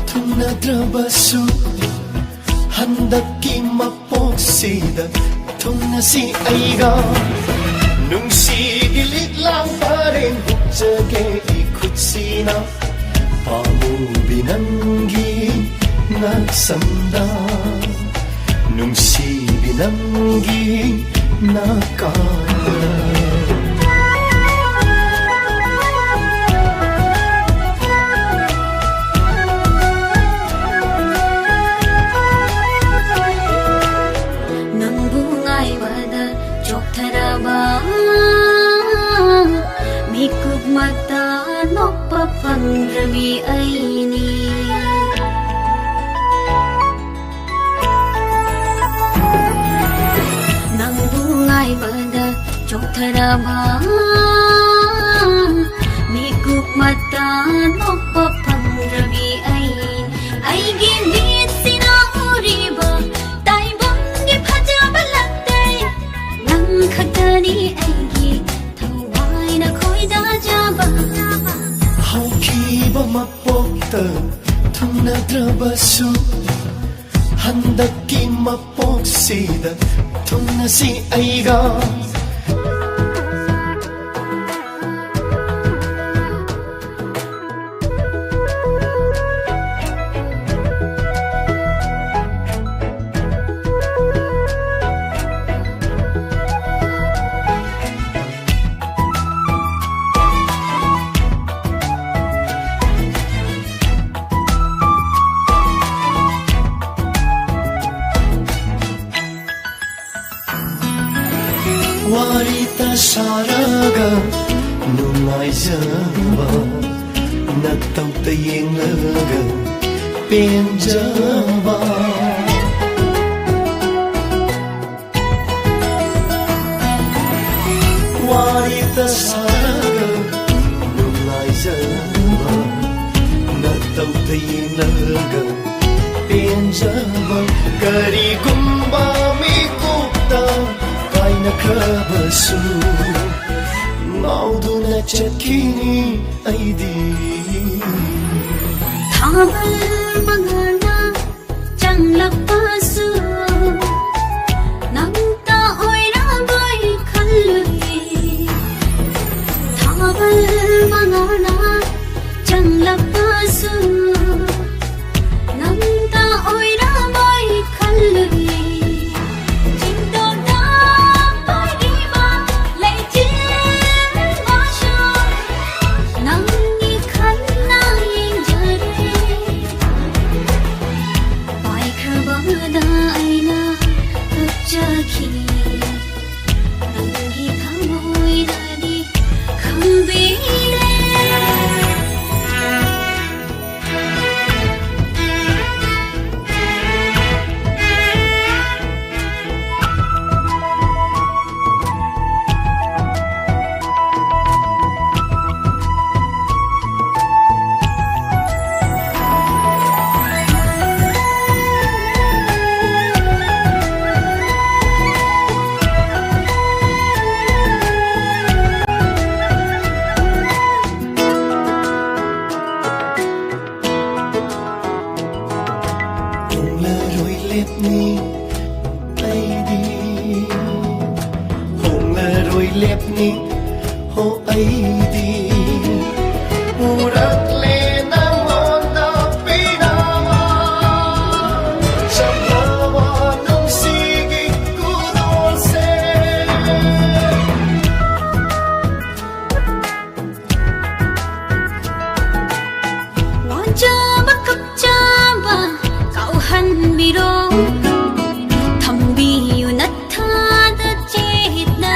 ꯊꯨꯡꯅꯗ꯭ꯔꯕꯁꯨ ꯍꯟꯗꯛꯀꯤ ꯃꯄꯣꯛꯁꯤꯗ ꯊꯨꯡꯅꯁꯤ ꯑꯩꯒ꯫ ꯅꯨꯡꯁꯤꯒꯤ ꯂꯤꯛꯂꯥꯡ ꯄꯔꯦꯡ ꯍꯨꯛꯆꯒꯦ ꯏꯈꯨꯠꯁꯤꯅ ꯄꯥꯝꯃꯨꯕꯤ ꯅꯪꯒꯤ ꯉꯛꯁꯝꯗ꯫ ꯅꯨꯡꯁꯤꯕꯤ ꯅꯪꯒꯤ ꯅꯥꯀꯥꯗ꯫ ꯅꯪꯕꯨ ꯉꯥꯏꯕꯗ ꯆꯣꯛꯊꯔꯕ ꯃꯤꯀꯨꯞꯃꯠꯇ ꯅꯣꯛꯄ ꯐꯪꯗ꯭ꯔꯕꯤ ꯑꯩꯅꯤ꯫ ꯅꯪꯕꯨ ꯉꯥꯏꯕꯗ ꯆꯣꯛꯊꯔꯕ ꯃꯤꯀꯨꯞꯃꯠꯇ ꯅꯣꯛꯄ ꯐꯪꯗ꯭ꯔꯕꯤ ꯑꯩ꯫ ꯑꯩꯒꯤ ꯃꯤꯠꯁꯤꯅ ꯎꯔꯤꯕ ꯇꯥꯏꯕꯪꯒꯤ ꯐꯖꯕ ꯂꯛꯇꯩ ꯅꯪ ꯈꯛꯇꯅꯤ ꯑꯩꯒꯤ ꯊꯋꯥꯏꯅ ꯈꯣꯏꯗꯥꯖꯕ꯫ ꯍꯧꯈꯤꯕ ꯃꯄꯣꯛꯇ ꯊꯨꯡꯅꯗ꯭ꯔꯕꯁꯨ ꯍꯟꯗꯛꯀꯤ ꯃꯄꯣꯛꯁꯤꯗ ꯊꯨꯡꯅꯁꯤ ꯑꯩꯒ꯫ ꯋꯥꯔꯤꯇ ꯁꯥꯔꯒ ꯅꯨꯡꯉꯥꯏꯖꯕ, ꯅꯇꯧꯇ ꯌꯦꯡꯂꯒ ꯄꯦꯟꯖꯕ꯫ ꯋꯥꯔꯤꯇ ꯁꯥꯔꯒ ꯅꯨꯡꯉꯥꯏꯖꯕ, ꯅꯇꯧꯇ ꯌꯦꯡꯂꯒ ꯄꯦꯟꯖꯕ꯫ ꯀꯔꯤꯒꯨꯝꯕ ꯃꯤꯀꯨꯞꯇ ꯀꯥꯏꯅꯈ꯭ꯔꯕꯁꯨ ꯉꯥꯎꯗꯨꯅ ꯆꯠꯈꯤꯅꯤ ꯑꯩꯗꯤ꯫ ꯊꯥ ꯊꯥꯕꯜ ꯃꯉꯥꯜꯅ ꯆꯪꯂꯛꯄꯁꯨ ꯅꯪꯇ ꯑꯣꯏꯔꯕꯣꯏ ꯈꯜꯂꯨꯏ꯫ ꯊꯥꯕꯜ ꯃꯉꯥꯜꯅ ꯆꯪꯂꯛꯄꯁꯨ ꯅꯪꯇ ꯑꯣꯏꯔꯕꯣꯏ ꯈꯜꯂꯨꯏ꯫ ꯆꯤꯡꯗꯣꯟꯗ ꯄꯥꯏꯔꯤꯕ ꯂꯩꯆꯤꯜ ꯃꯆꯨ ꯅꯪꯒꯤ ꯈꯟꯅ ꯌꯦꯡꯖꯔꯦ꯫ ꯄꯥꯏꯈ꯭ꯔꯕꯗ ꯑꯩꯅ ꯀꯞꯆꯈꯤ꯫ ꯅꯪꯒꯤ ꯊꯃꯣꯏꯅꯗꯤ ꯈꯪꯕꯤꯔꯦ꯫ ꯍꯣꯡꯂꯔꯣꯏ ꯂꯦꯞꯅꯤ ꯑꯩꯗꯤ, ꯍꯣꯡꯂꯔꯣꯏ ꯂꯦꯞꯅꯤ ꯍꯣ ꯑꯩꯗꯤ꯫ ꯎꯔꯛꯂꯦ ꯅꯉꯣꯟꯗ ꯄꯤꯅꯕ ꯆꯝꯂꯕ ꯅꯨꯡꯁꯤꯒꯤ ꯈꯨꯗꯣꯜꯁꯦ꯫ ꯋꯥꯖꯕ ꯀꯞꯆꯕ ꯀꯥꯎꯍꯟꯕꯤꯔꯣ, ꯊꯝꯕꯤꯌꯨ ꯅꯊꯥꯗ ꯆꯦꯠꯅ꯫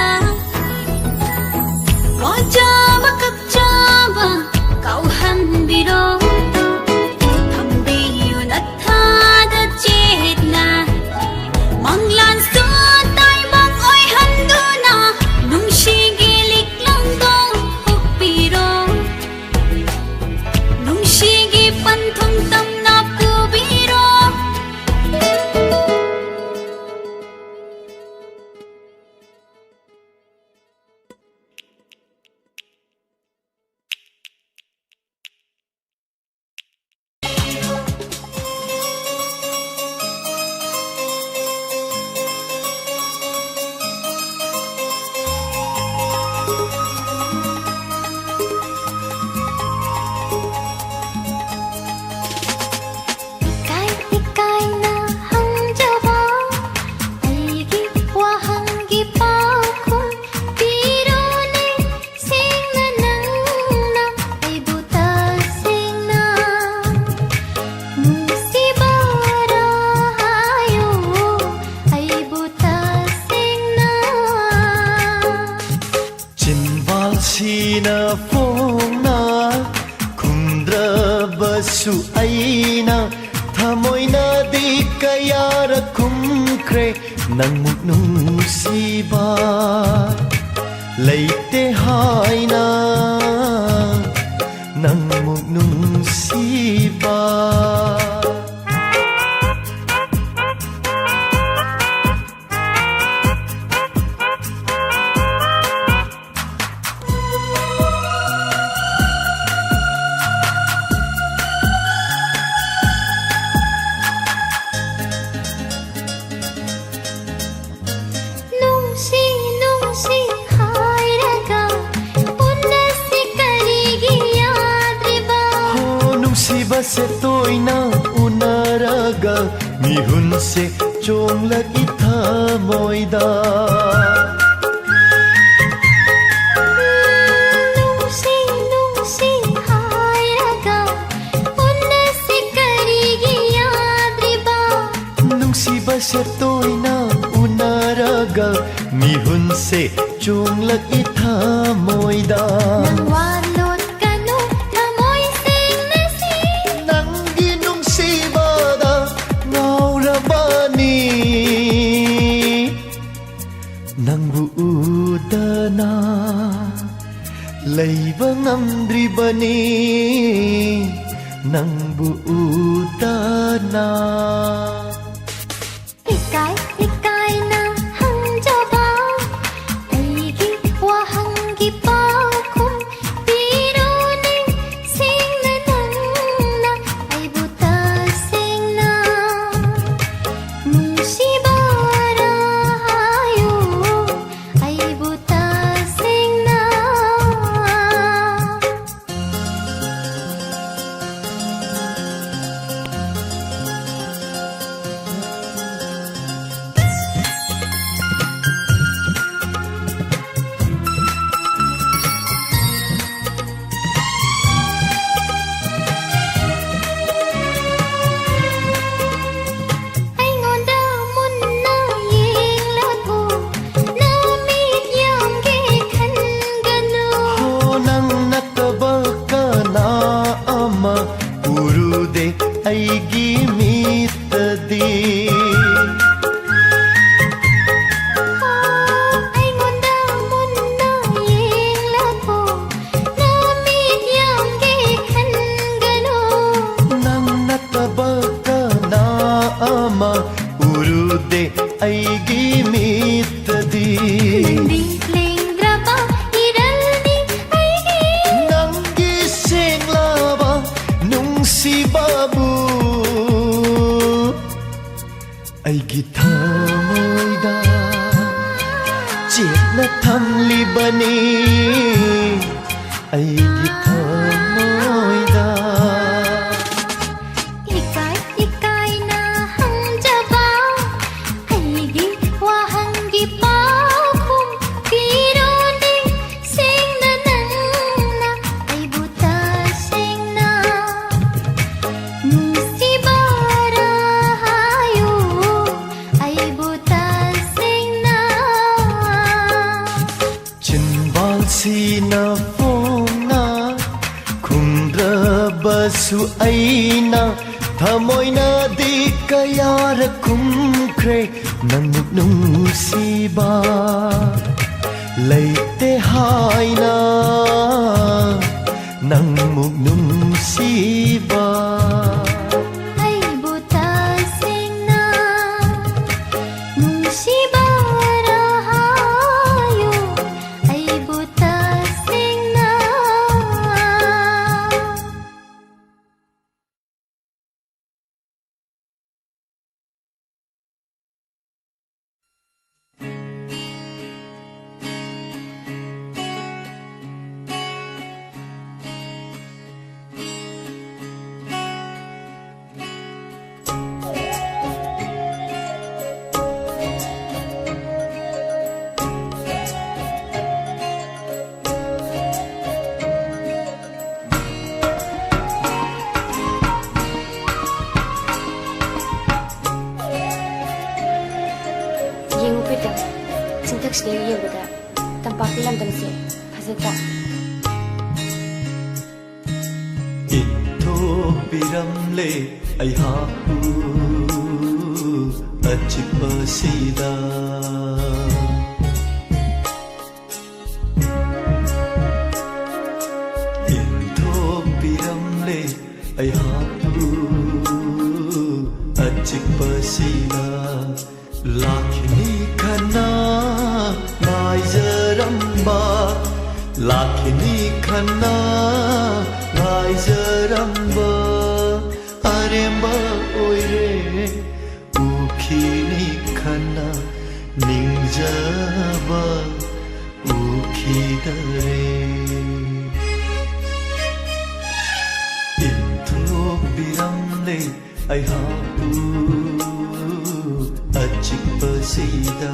ꯁꯨ ꯑꯩꯅ ꯊꯃꯣꯏꯅꯗꯤ ꯀꯌꯥꯔꯛ ꯈꯨꯝꯈ꯭ꯔꯦ, ꯅꯪꯃꯨꯛ ꯅꯨꯡꯁꯤꯕ ꯂꯩꯇꯦ ꯍꯥꯏꯅ, ꯅꯪꯃꯨꯛ ꯅꯨꯡꯁꯤꯕ꯫ ꯅꯨꯡꯁꯤ, ꯅꯨꯡꯁꯤ ꯍꯥꯏꯔꯒ ꯎꯟꯅꯁꯤ ꯀꯔꯤꯒꯤ ꯌꯥꯗ꯭ꯔꯤꯕ? ꯍꯣ, ꯅꯨꯡꯁꯤꯕꯁꯦ ꯇꯣꯏꯅ ꯎꯅꯔꯒ ꯃꯤꯍꯨꯟꯁꯦ ꯆꯣꯡꯂꯛꯏ ꯊꯃꯣꯏꯗ꯫ ꯅꯨꯡꯁꯤ, ꯅꯨꯡꯁꯤ ꯍꯥꯏꯔꯒ ꯎꯟꯅꯁꯤ ꯀꯔꯤꯒꯤ ꯌꯥꯗ꯭ꯔꯤꯕ? ꯅꯨꯡꯁꯤꯕꯁꯦ ꯇꯣꯏꯅ ꯎꯅꯔꯒ ꯃꯤꯍꯨꯟꯁꯦ ꯆꯣꯡꯂꯛꯏ ꯊꯃꯣꯏꯗ꯫ ꯅꯪ ꯋꯥꯂꯣꯠꯀꯅꯨ, ꯊꯃꯣꯏ ꯁꯦꯡꯅꯁꯤ꯫ ꯅꯪꯒꯤ ꯅꯨꯡꯁꯤꯕꯗ ꯉꯥꯎꯔꯕꯅꯤ꯫ ꯅꯪꯕꯨ ꯎꯗꯅ ꯂꯩꯕ ꯉꯝꯗ꯭ꯔꯤꯕꯅꯤ, ꯅꯪꯕꯨ ꯎꯗꯅ꯫ ꯏꯀꯥꯏ ꯏꯀꯥꯏꯅ ꯍꯪꯖꯕ ꯑꯩꯒꯤ ꯋꯥꯍꯪꯒꯤ ꯄꯥꯎꯈꯨꯝ ꯄꯤꯔꯣꯅꯦ ꯁꯦꯡꯅ ꯅꯪꯅ ꯑꯩꯕꯨ ꯇꯁꯦꯡꯅ꯫ ꯅꯨꯡꯁꯤꯕꯔꯥ ꯍꯥꯏꯌꯨ ꯑꯩꯕꯨ ꯇꯁꯦꯡꯅ꯫ ꯎꯔꯨꯗꯦ ꯑꯩꯒꯤ ꯃꯤꯠꯇꯗꯤ꯫ ꯑꯩꯉꯣꯟꯗ ꯃꯨꯟꯅ ꯌꯦꯡꯂꯛꯎ, ꯅꯃꯤꯠ ꯌꯥꯝꯒꯦ ꯈꯟꯒꯅꯨ꯫ ꯅꯪ ꯅꯠꯇꯕ ꯀꯅꯥ ꯑꯃ ꯎꯔꯨꯗꯦ ꯑꯩꯒꯤ ꯃꯤꯠꯇꯗꯤ꯫ ꯅꯪꯗꯤ ꯂꯦꯡꯗ꯭ꯔꯕ ꯏꯔꯜꯅꯤ ꯑꯩꯒꯤ꯫ ꯅꯪꯒꯤ ꯁꯦꯡꯂꯕ ꯅꯨꯡꯁꯤꯕꯕꯨ ꯑꯩꯒꯤ ꯊꯃꯣꯏꯗ ꯆꯦꯠꯅ ꯊꯝꯂꯤꯕꯅꯤ꯫ ꯑꯩꯒꯤ ꯊꯃꯣꯏꯗ ꯏꯀꯥꯏ ꯏꯀꯥꯏꯅ ꯍꯪꯖꯕ ꯑꯩꯒꯤ ꯋꯥꯍꯪꯒꯤ ꯄꯥꯎꯈꯨꯝ ꯄꯤꯔꯣꯅꯦ꯫ ꯁꯦꯡꯅ ꯅꯪꯅ ꯑꯩꯕꯨ ꯇꯁꯦꯡꯅ ꯅꯨꯡꯁꯤꯕꯔ ꯍꯥꯏꯌꯨ, ꯑꯩꯕꯨ ꯇꯁꯦꯡꯅ꯫ ꯆꯤꯟꯕꯥꯜꯁꯤꯅ ꯐꯣꯡꯅ ꯈꯨꯝꯗ꯭ꯔꯕꯁꯨ ꯑꯩꯅ ꯊꯃꯣꯏꯅꯗꯤ ꯀꯌꯥꯔꯛ ꯈꯨꯝꯈ꯭ꯔꯦ ꯅꯪꯃꯨꯛ ꯅꯨꯡꯁꯤꯕ ꯂꯩꯇꯦ ꯍꯥꯏꯅ, ꯅꯪꯃꯨꯛ ꯅꯨꯡꯁꯤꯕ꯫ ꯑꯩꯕꯨ ꯇꯁꯦꯡꯅ ꯅꯨꯡꯁꯤꯕꯔ ꯍꯥꯏꯌꯨ, ꯑꯩꯕꯨ ꯇꯁꯦꯡꯅ꯫ ꯌꯦꯡꯉꯨ ꯄ꯭ꯔꯤꯇꯝ, ꯆꯤꯡꯊꯛꯁꯤꯗꯒꯤ ꯌꯦꯡꯕꯗ ꯇꯝꯄꯥꯛꯀꯤ ꯂꯝꯗꯝꯁꯦ ꯐꯖꯗ꯭ꯔꯥ? ꯏꯊꯣ ꯄꯤꯔꯝꯂꯦ ꯑꯩꯍꯥꯛꯄꯨ ꯑꯆꯤꯛꯄꯁꯤꯗ꯫ ꯏꯟꯊꯣꯛꯄꯤꯔꯝꯂꯦ ꯑꯩꯍꯥꯛꯄꯨ ꯑꯆꯤꯛꯄꯁꯤꯗ꯫ ꯂꯥꯛꯈꯤꯅꯤ ꯈꯟꯅ ꯉꯥꯏꯖꯔꯝꯕ, ꯂꯥꯛꯈꯤꯅꯤ ꯈꯟꯅ ꯉꯥꯏꯖꯔꯝꯕ ꯑꯔꯦꯝꯕ ꯑꯣꯏꯔꯦ꯫ ꯎꯈꯤꯅꯤ ꯈꯟꯅ ꯅꯤꯡꯖꯕ ꯎꯈꯤꯗꯔꯦ꯫ ꯏꯟꯊꯣꯛꯄꯤꯔꯝꯂꯦ ꯑꯩꯍꯥꯛꯄꯨ ꯑꯆꯤꯛꯄꯁꯤꯗ꯫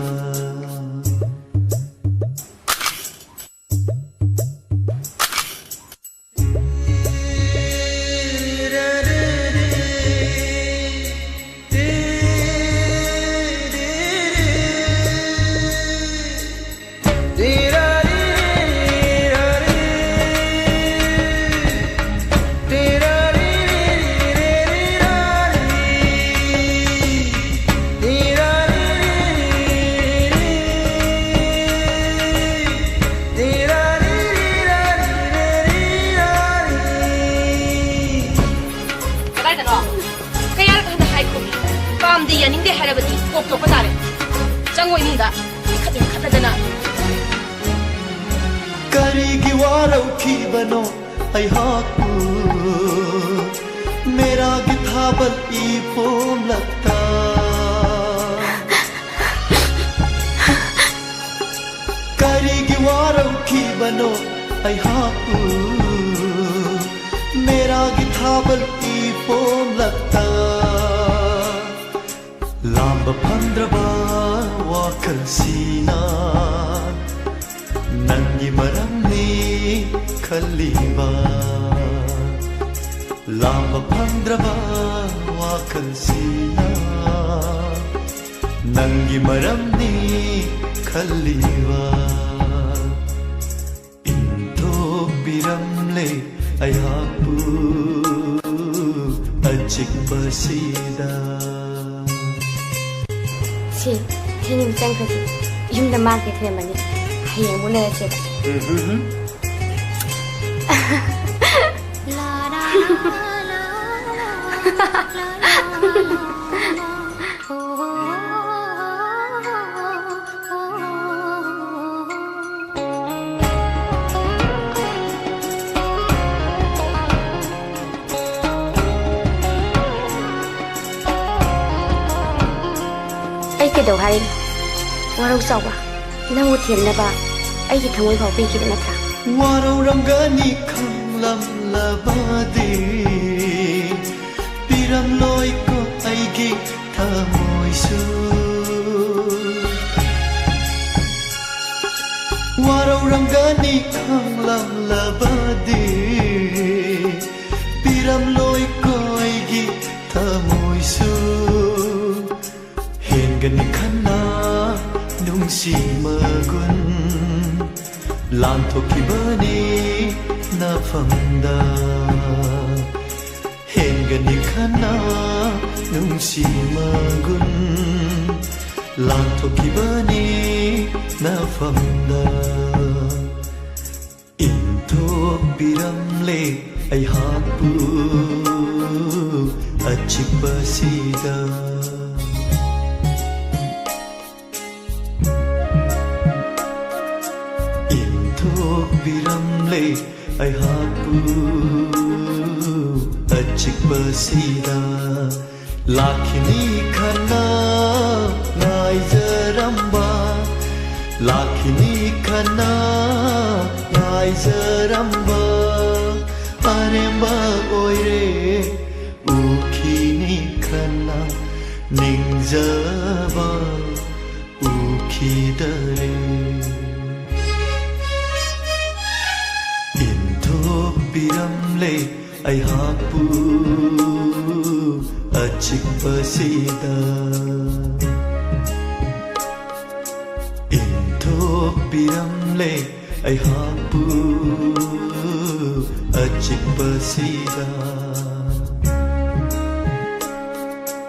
ꯀꯗꯥꯏꯗꯅꯣ? ꯀꯌꯥꯔꯛ ꯍꯟꯅ ꯍꯥꯏꯈꯣ? ꯄꯥꯝꯗꯦ, ꯌꯥꯅꯤꯡꯗꯦ ꯍꯥꯏꯔꯕꯗꯤ ꯀꯣꯛ ꯊꯣꯛꯄ ꯇꯥꯔꯦ꯫ ꯆꯪꯉꯣ ꯏꯃꯨꯡꯗ꯫ ꯈꯠꯂꯤ ꯈꯠꯂꯗꯅ꯫ ꯀꯔꯤꯒꯤ ꯋꯥꯔꯧꯈꯤꯕꯅꯣ ꯑꯩꯍꯥꯛꯄꯨ ꯃꯦꯔꯥꯒꯤ ꯊꯥꯕꯜ ꯏꯄꯣꯝꯂꯛꯇ? ꯀꯔꯤꯒꯤ ꯋꯥꯔꯧꯈꯤꯕꯅꯣ ꯑꯩꯍꯥꯛꯄꯨ ꯃꯦꯔꯥꯒꯤ ꯊꯥꯕꯜ ꯏꯄꯣꯝꯂꯛꯇ? ꯂꯥꯝꯕ ꯐꯪꯗ꯭ꯔꯕ ꯋꯥꯈꯜꯁꯤꯅ ꯅꯪꯒꯤ ꯃꯔꯝꯅꯤ ꯈꯜꯂꯤꯕ꯫ ꯂꯥꯝꯕ ꯐꯪꯗ꯭ꯔꯕ ꯋꯥꯈꯜꯁꯤꯅ ꯅꯪꯒꯤ ꯃꯔꯝꯅꯤ ꯈꯜꯂꯤꯕ꯫ ꯏꯟꯊꯣꯛꯄꯤꯔꯝꯂꯦ ꯑꯩꯍꯥꯛꯄꯨ꯫ ꯑꯆꯤꯛꯄꯁꯤꯗ꯫ ꯁꯤ, ꯊꯦꯡꯅ ꯆꯪꯈ꯭ꯔꯗꯤ ꯌꯨꯝꯗ ꯃꯥꯡꯈ꯭ꯔꯦ ꯊꯣꯏꯔꯝꯃꯅꯤ꯫ ꯍꯌꯦꯡ ꯑꯃꯨꯛ ꯂꯩꯔꯁꯦꯕ꯫ ꯑꯩ ꯀꯩꯗꯧ ꯍꯥꯏꯔꯤꯅꯣ? ꯋꯥꯔꯧ ꯆꯥꯎꯕ, ꯅꯪꯕꯨ ꯊꯦꯝꯅꯕ ꯑꯩꯒꯤ ꯊꯃꯣꯏ ꯐꯥꯎ ꯄꯤꯈꯤꯕ ꯅꯠꯇ꯭ꯔꯥ? ꯋꯥꯔꯧꯔꯝꯒꯅꯤ ꯈꯪꯂꯝꯂꯕꯗꯤ, ꯄꯤꯔꯝꯂꯣꯏꯀꯣ ꯑꯩꯒꯤ ꯊꯃꯣꯏꯁꯨ꯫ ꯋꯥꯔꯧꯔꯝꯒꯅꯤ ꯈꯪꯂꯝꯂꯕꯗꯤ, ꯄꯤꯔꯝꯂꯣꯏꯀꯣ ꯑꯩꯒꯤ ꯊꯃꯣꯏꯁꯨ꯫ ꯍꯦꯟꯒꯅꯤ ꯈꯟꯅ ꯅꯨꯡꯁꯤ ꯃꯒꯨꯟ, ꯂꯥꯟꯊꯣꯛꯈꯤꯕꯅꯤ ꯅꯐꯝꯗ꯫ ꯍꯦꯟꯒꯅꯤ ꯈꯟꯅ ꯅꯨꯡꯁꯤ ꯃꯒꯨꯟ, ꯂꯥꯟꯊꯣꯛꯈꯤꯕꯅꯤ ꯅꯐꯝꯗ꯫ ꯏꯟꯊꯣꯛꯄꯤꯔꯝꯂꯦ ꯑꯩꯍꯥꯛꯄꯨ ꯑꯆꯤꯛꯄꯁꯤꯗ꯫ ꯏꯟꯊꯣꯛꯄꯤꯔꯝꯂꯦ ꯑꯩꯍꯥꯛꯄꯨ ꯑꯆꯤꯛꯄꯁꯤꯗ꯫ ꯂꯥꯛꯈꯤꯅꯤ ꯈꯟꯅ ꯉꯥꯏꯖꯔꯝꯕ, ꯂꯥꯛꯈꯤꯅꯤ ꯈꯟꯅ ꯉꯥꯏꯖꯔꯝꯕ ꯑꯔꯦꯝꯕ ꯑꯣꯏꯔꯦ꯫ ꯎꯈꯤꯅꯤ ꯈꯟꯅ ꯅꯤꯡꯖꯕ ꯎꯈꯤꯗꯔꯦ꯫ ꯏꯟꯊꯣꯛꯄꯤꯔꯝꯂꯦ ꯑꯩꯍꯥꯛꯄꯨ ꯑꯆꯤꯛꯄꯁꯤꯗ꯫ ꯏꯟꯊꯣꯛꯄꯤꯔꯝꯂꯦ ꯑꯩꯍꯥꯛꯄꯨ ꯑꯆꯤꯛꯄꯁꯤꯗ꯫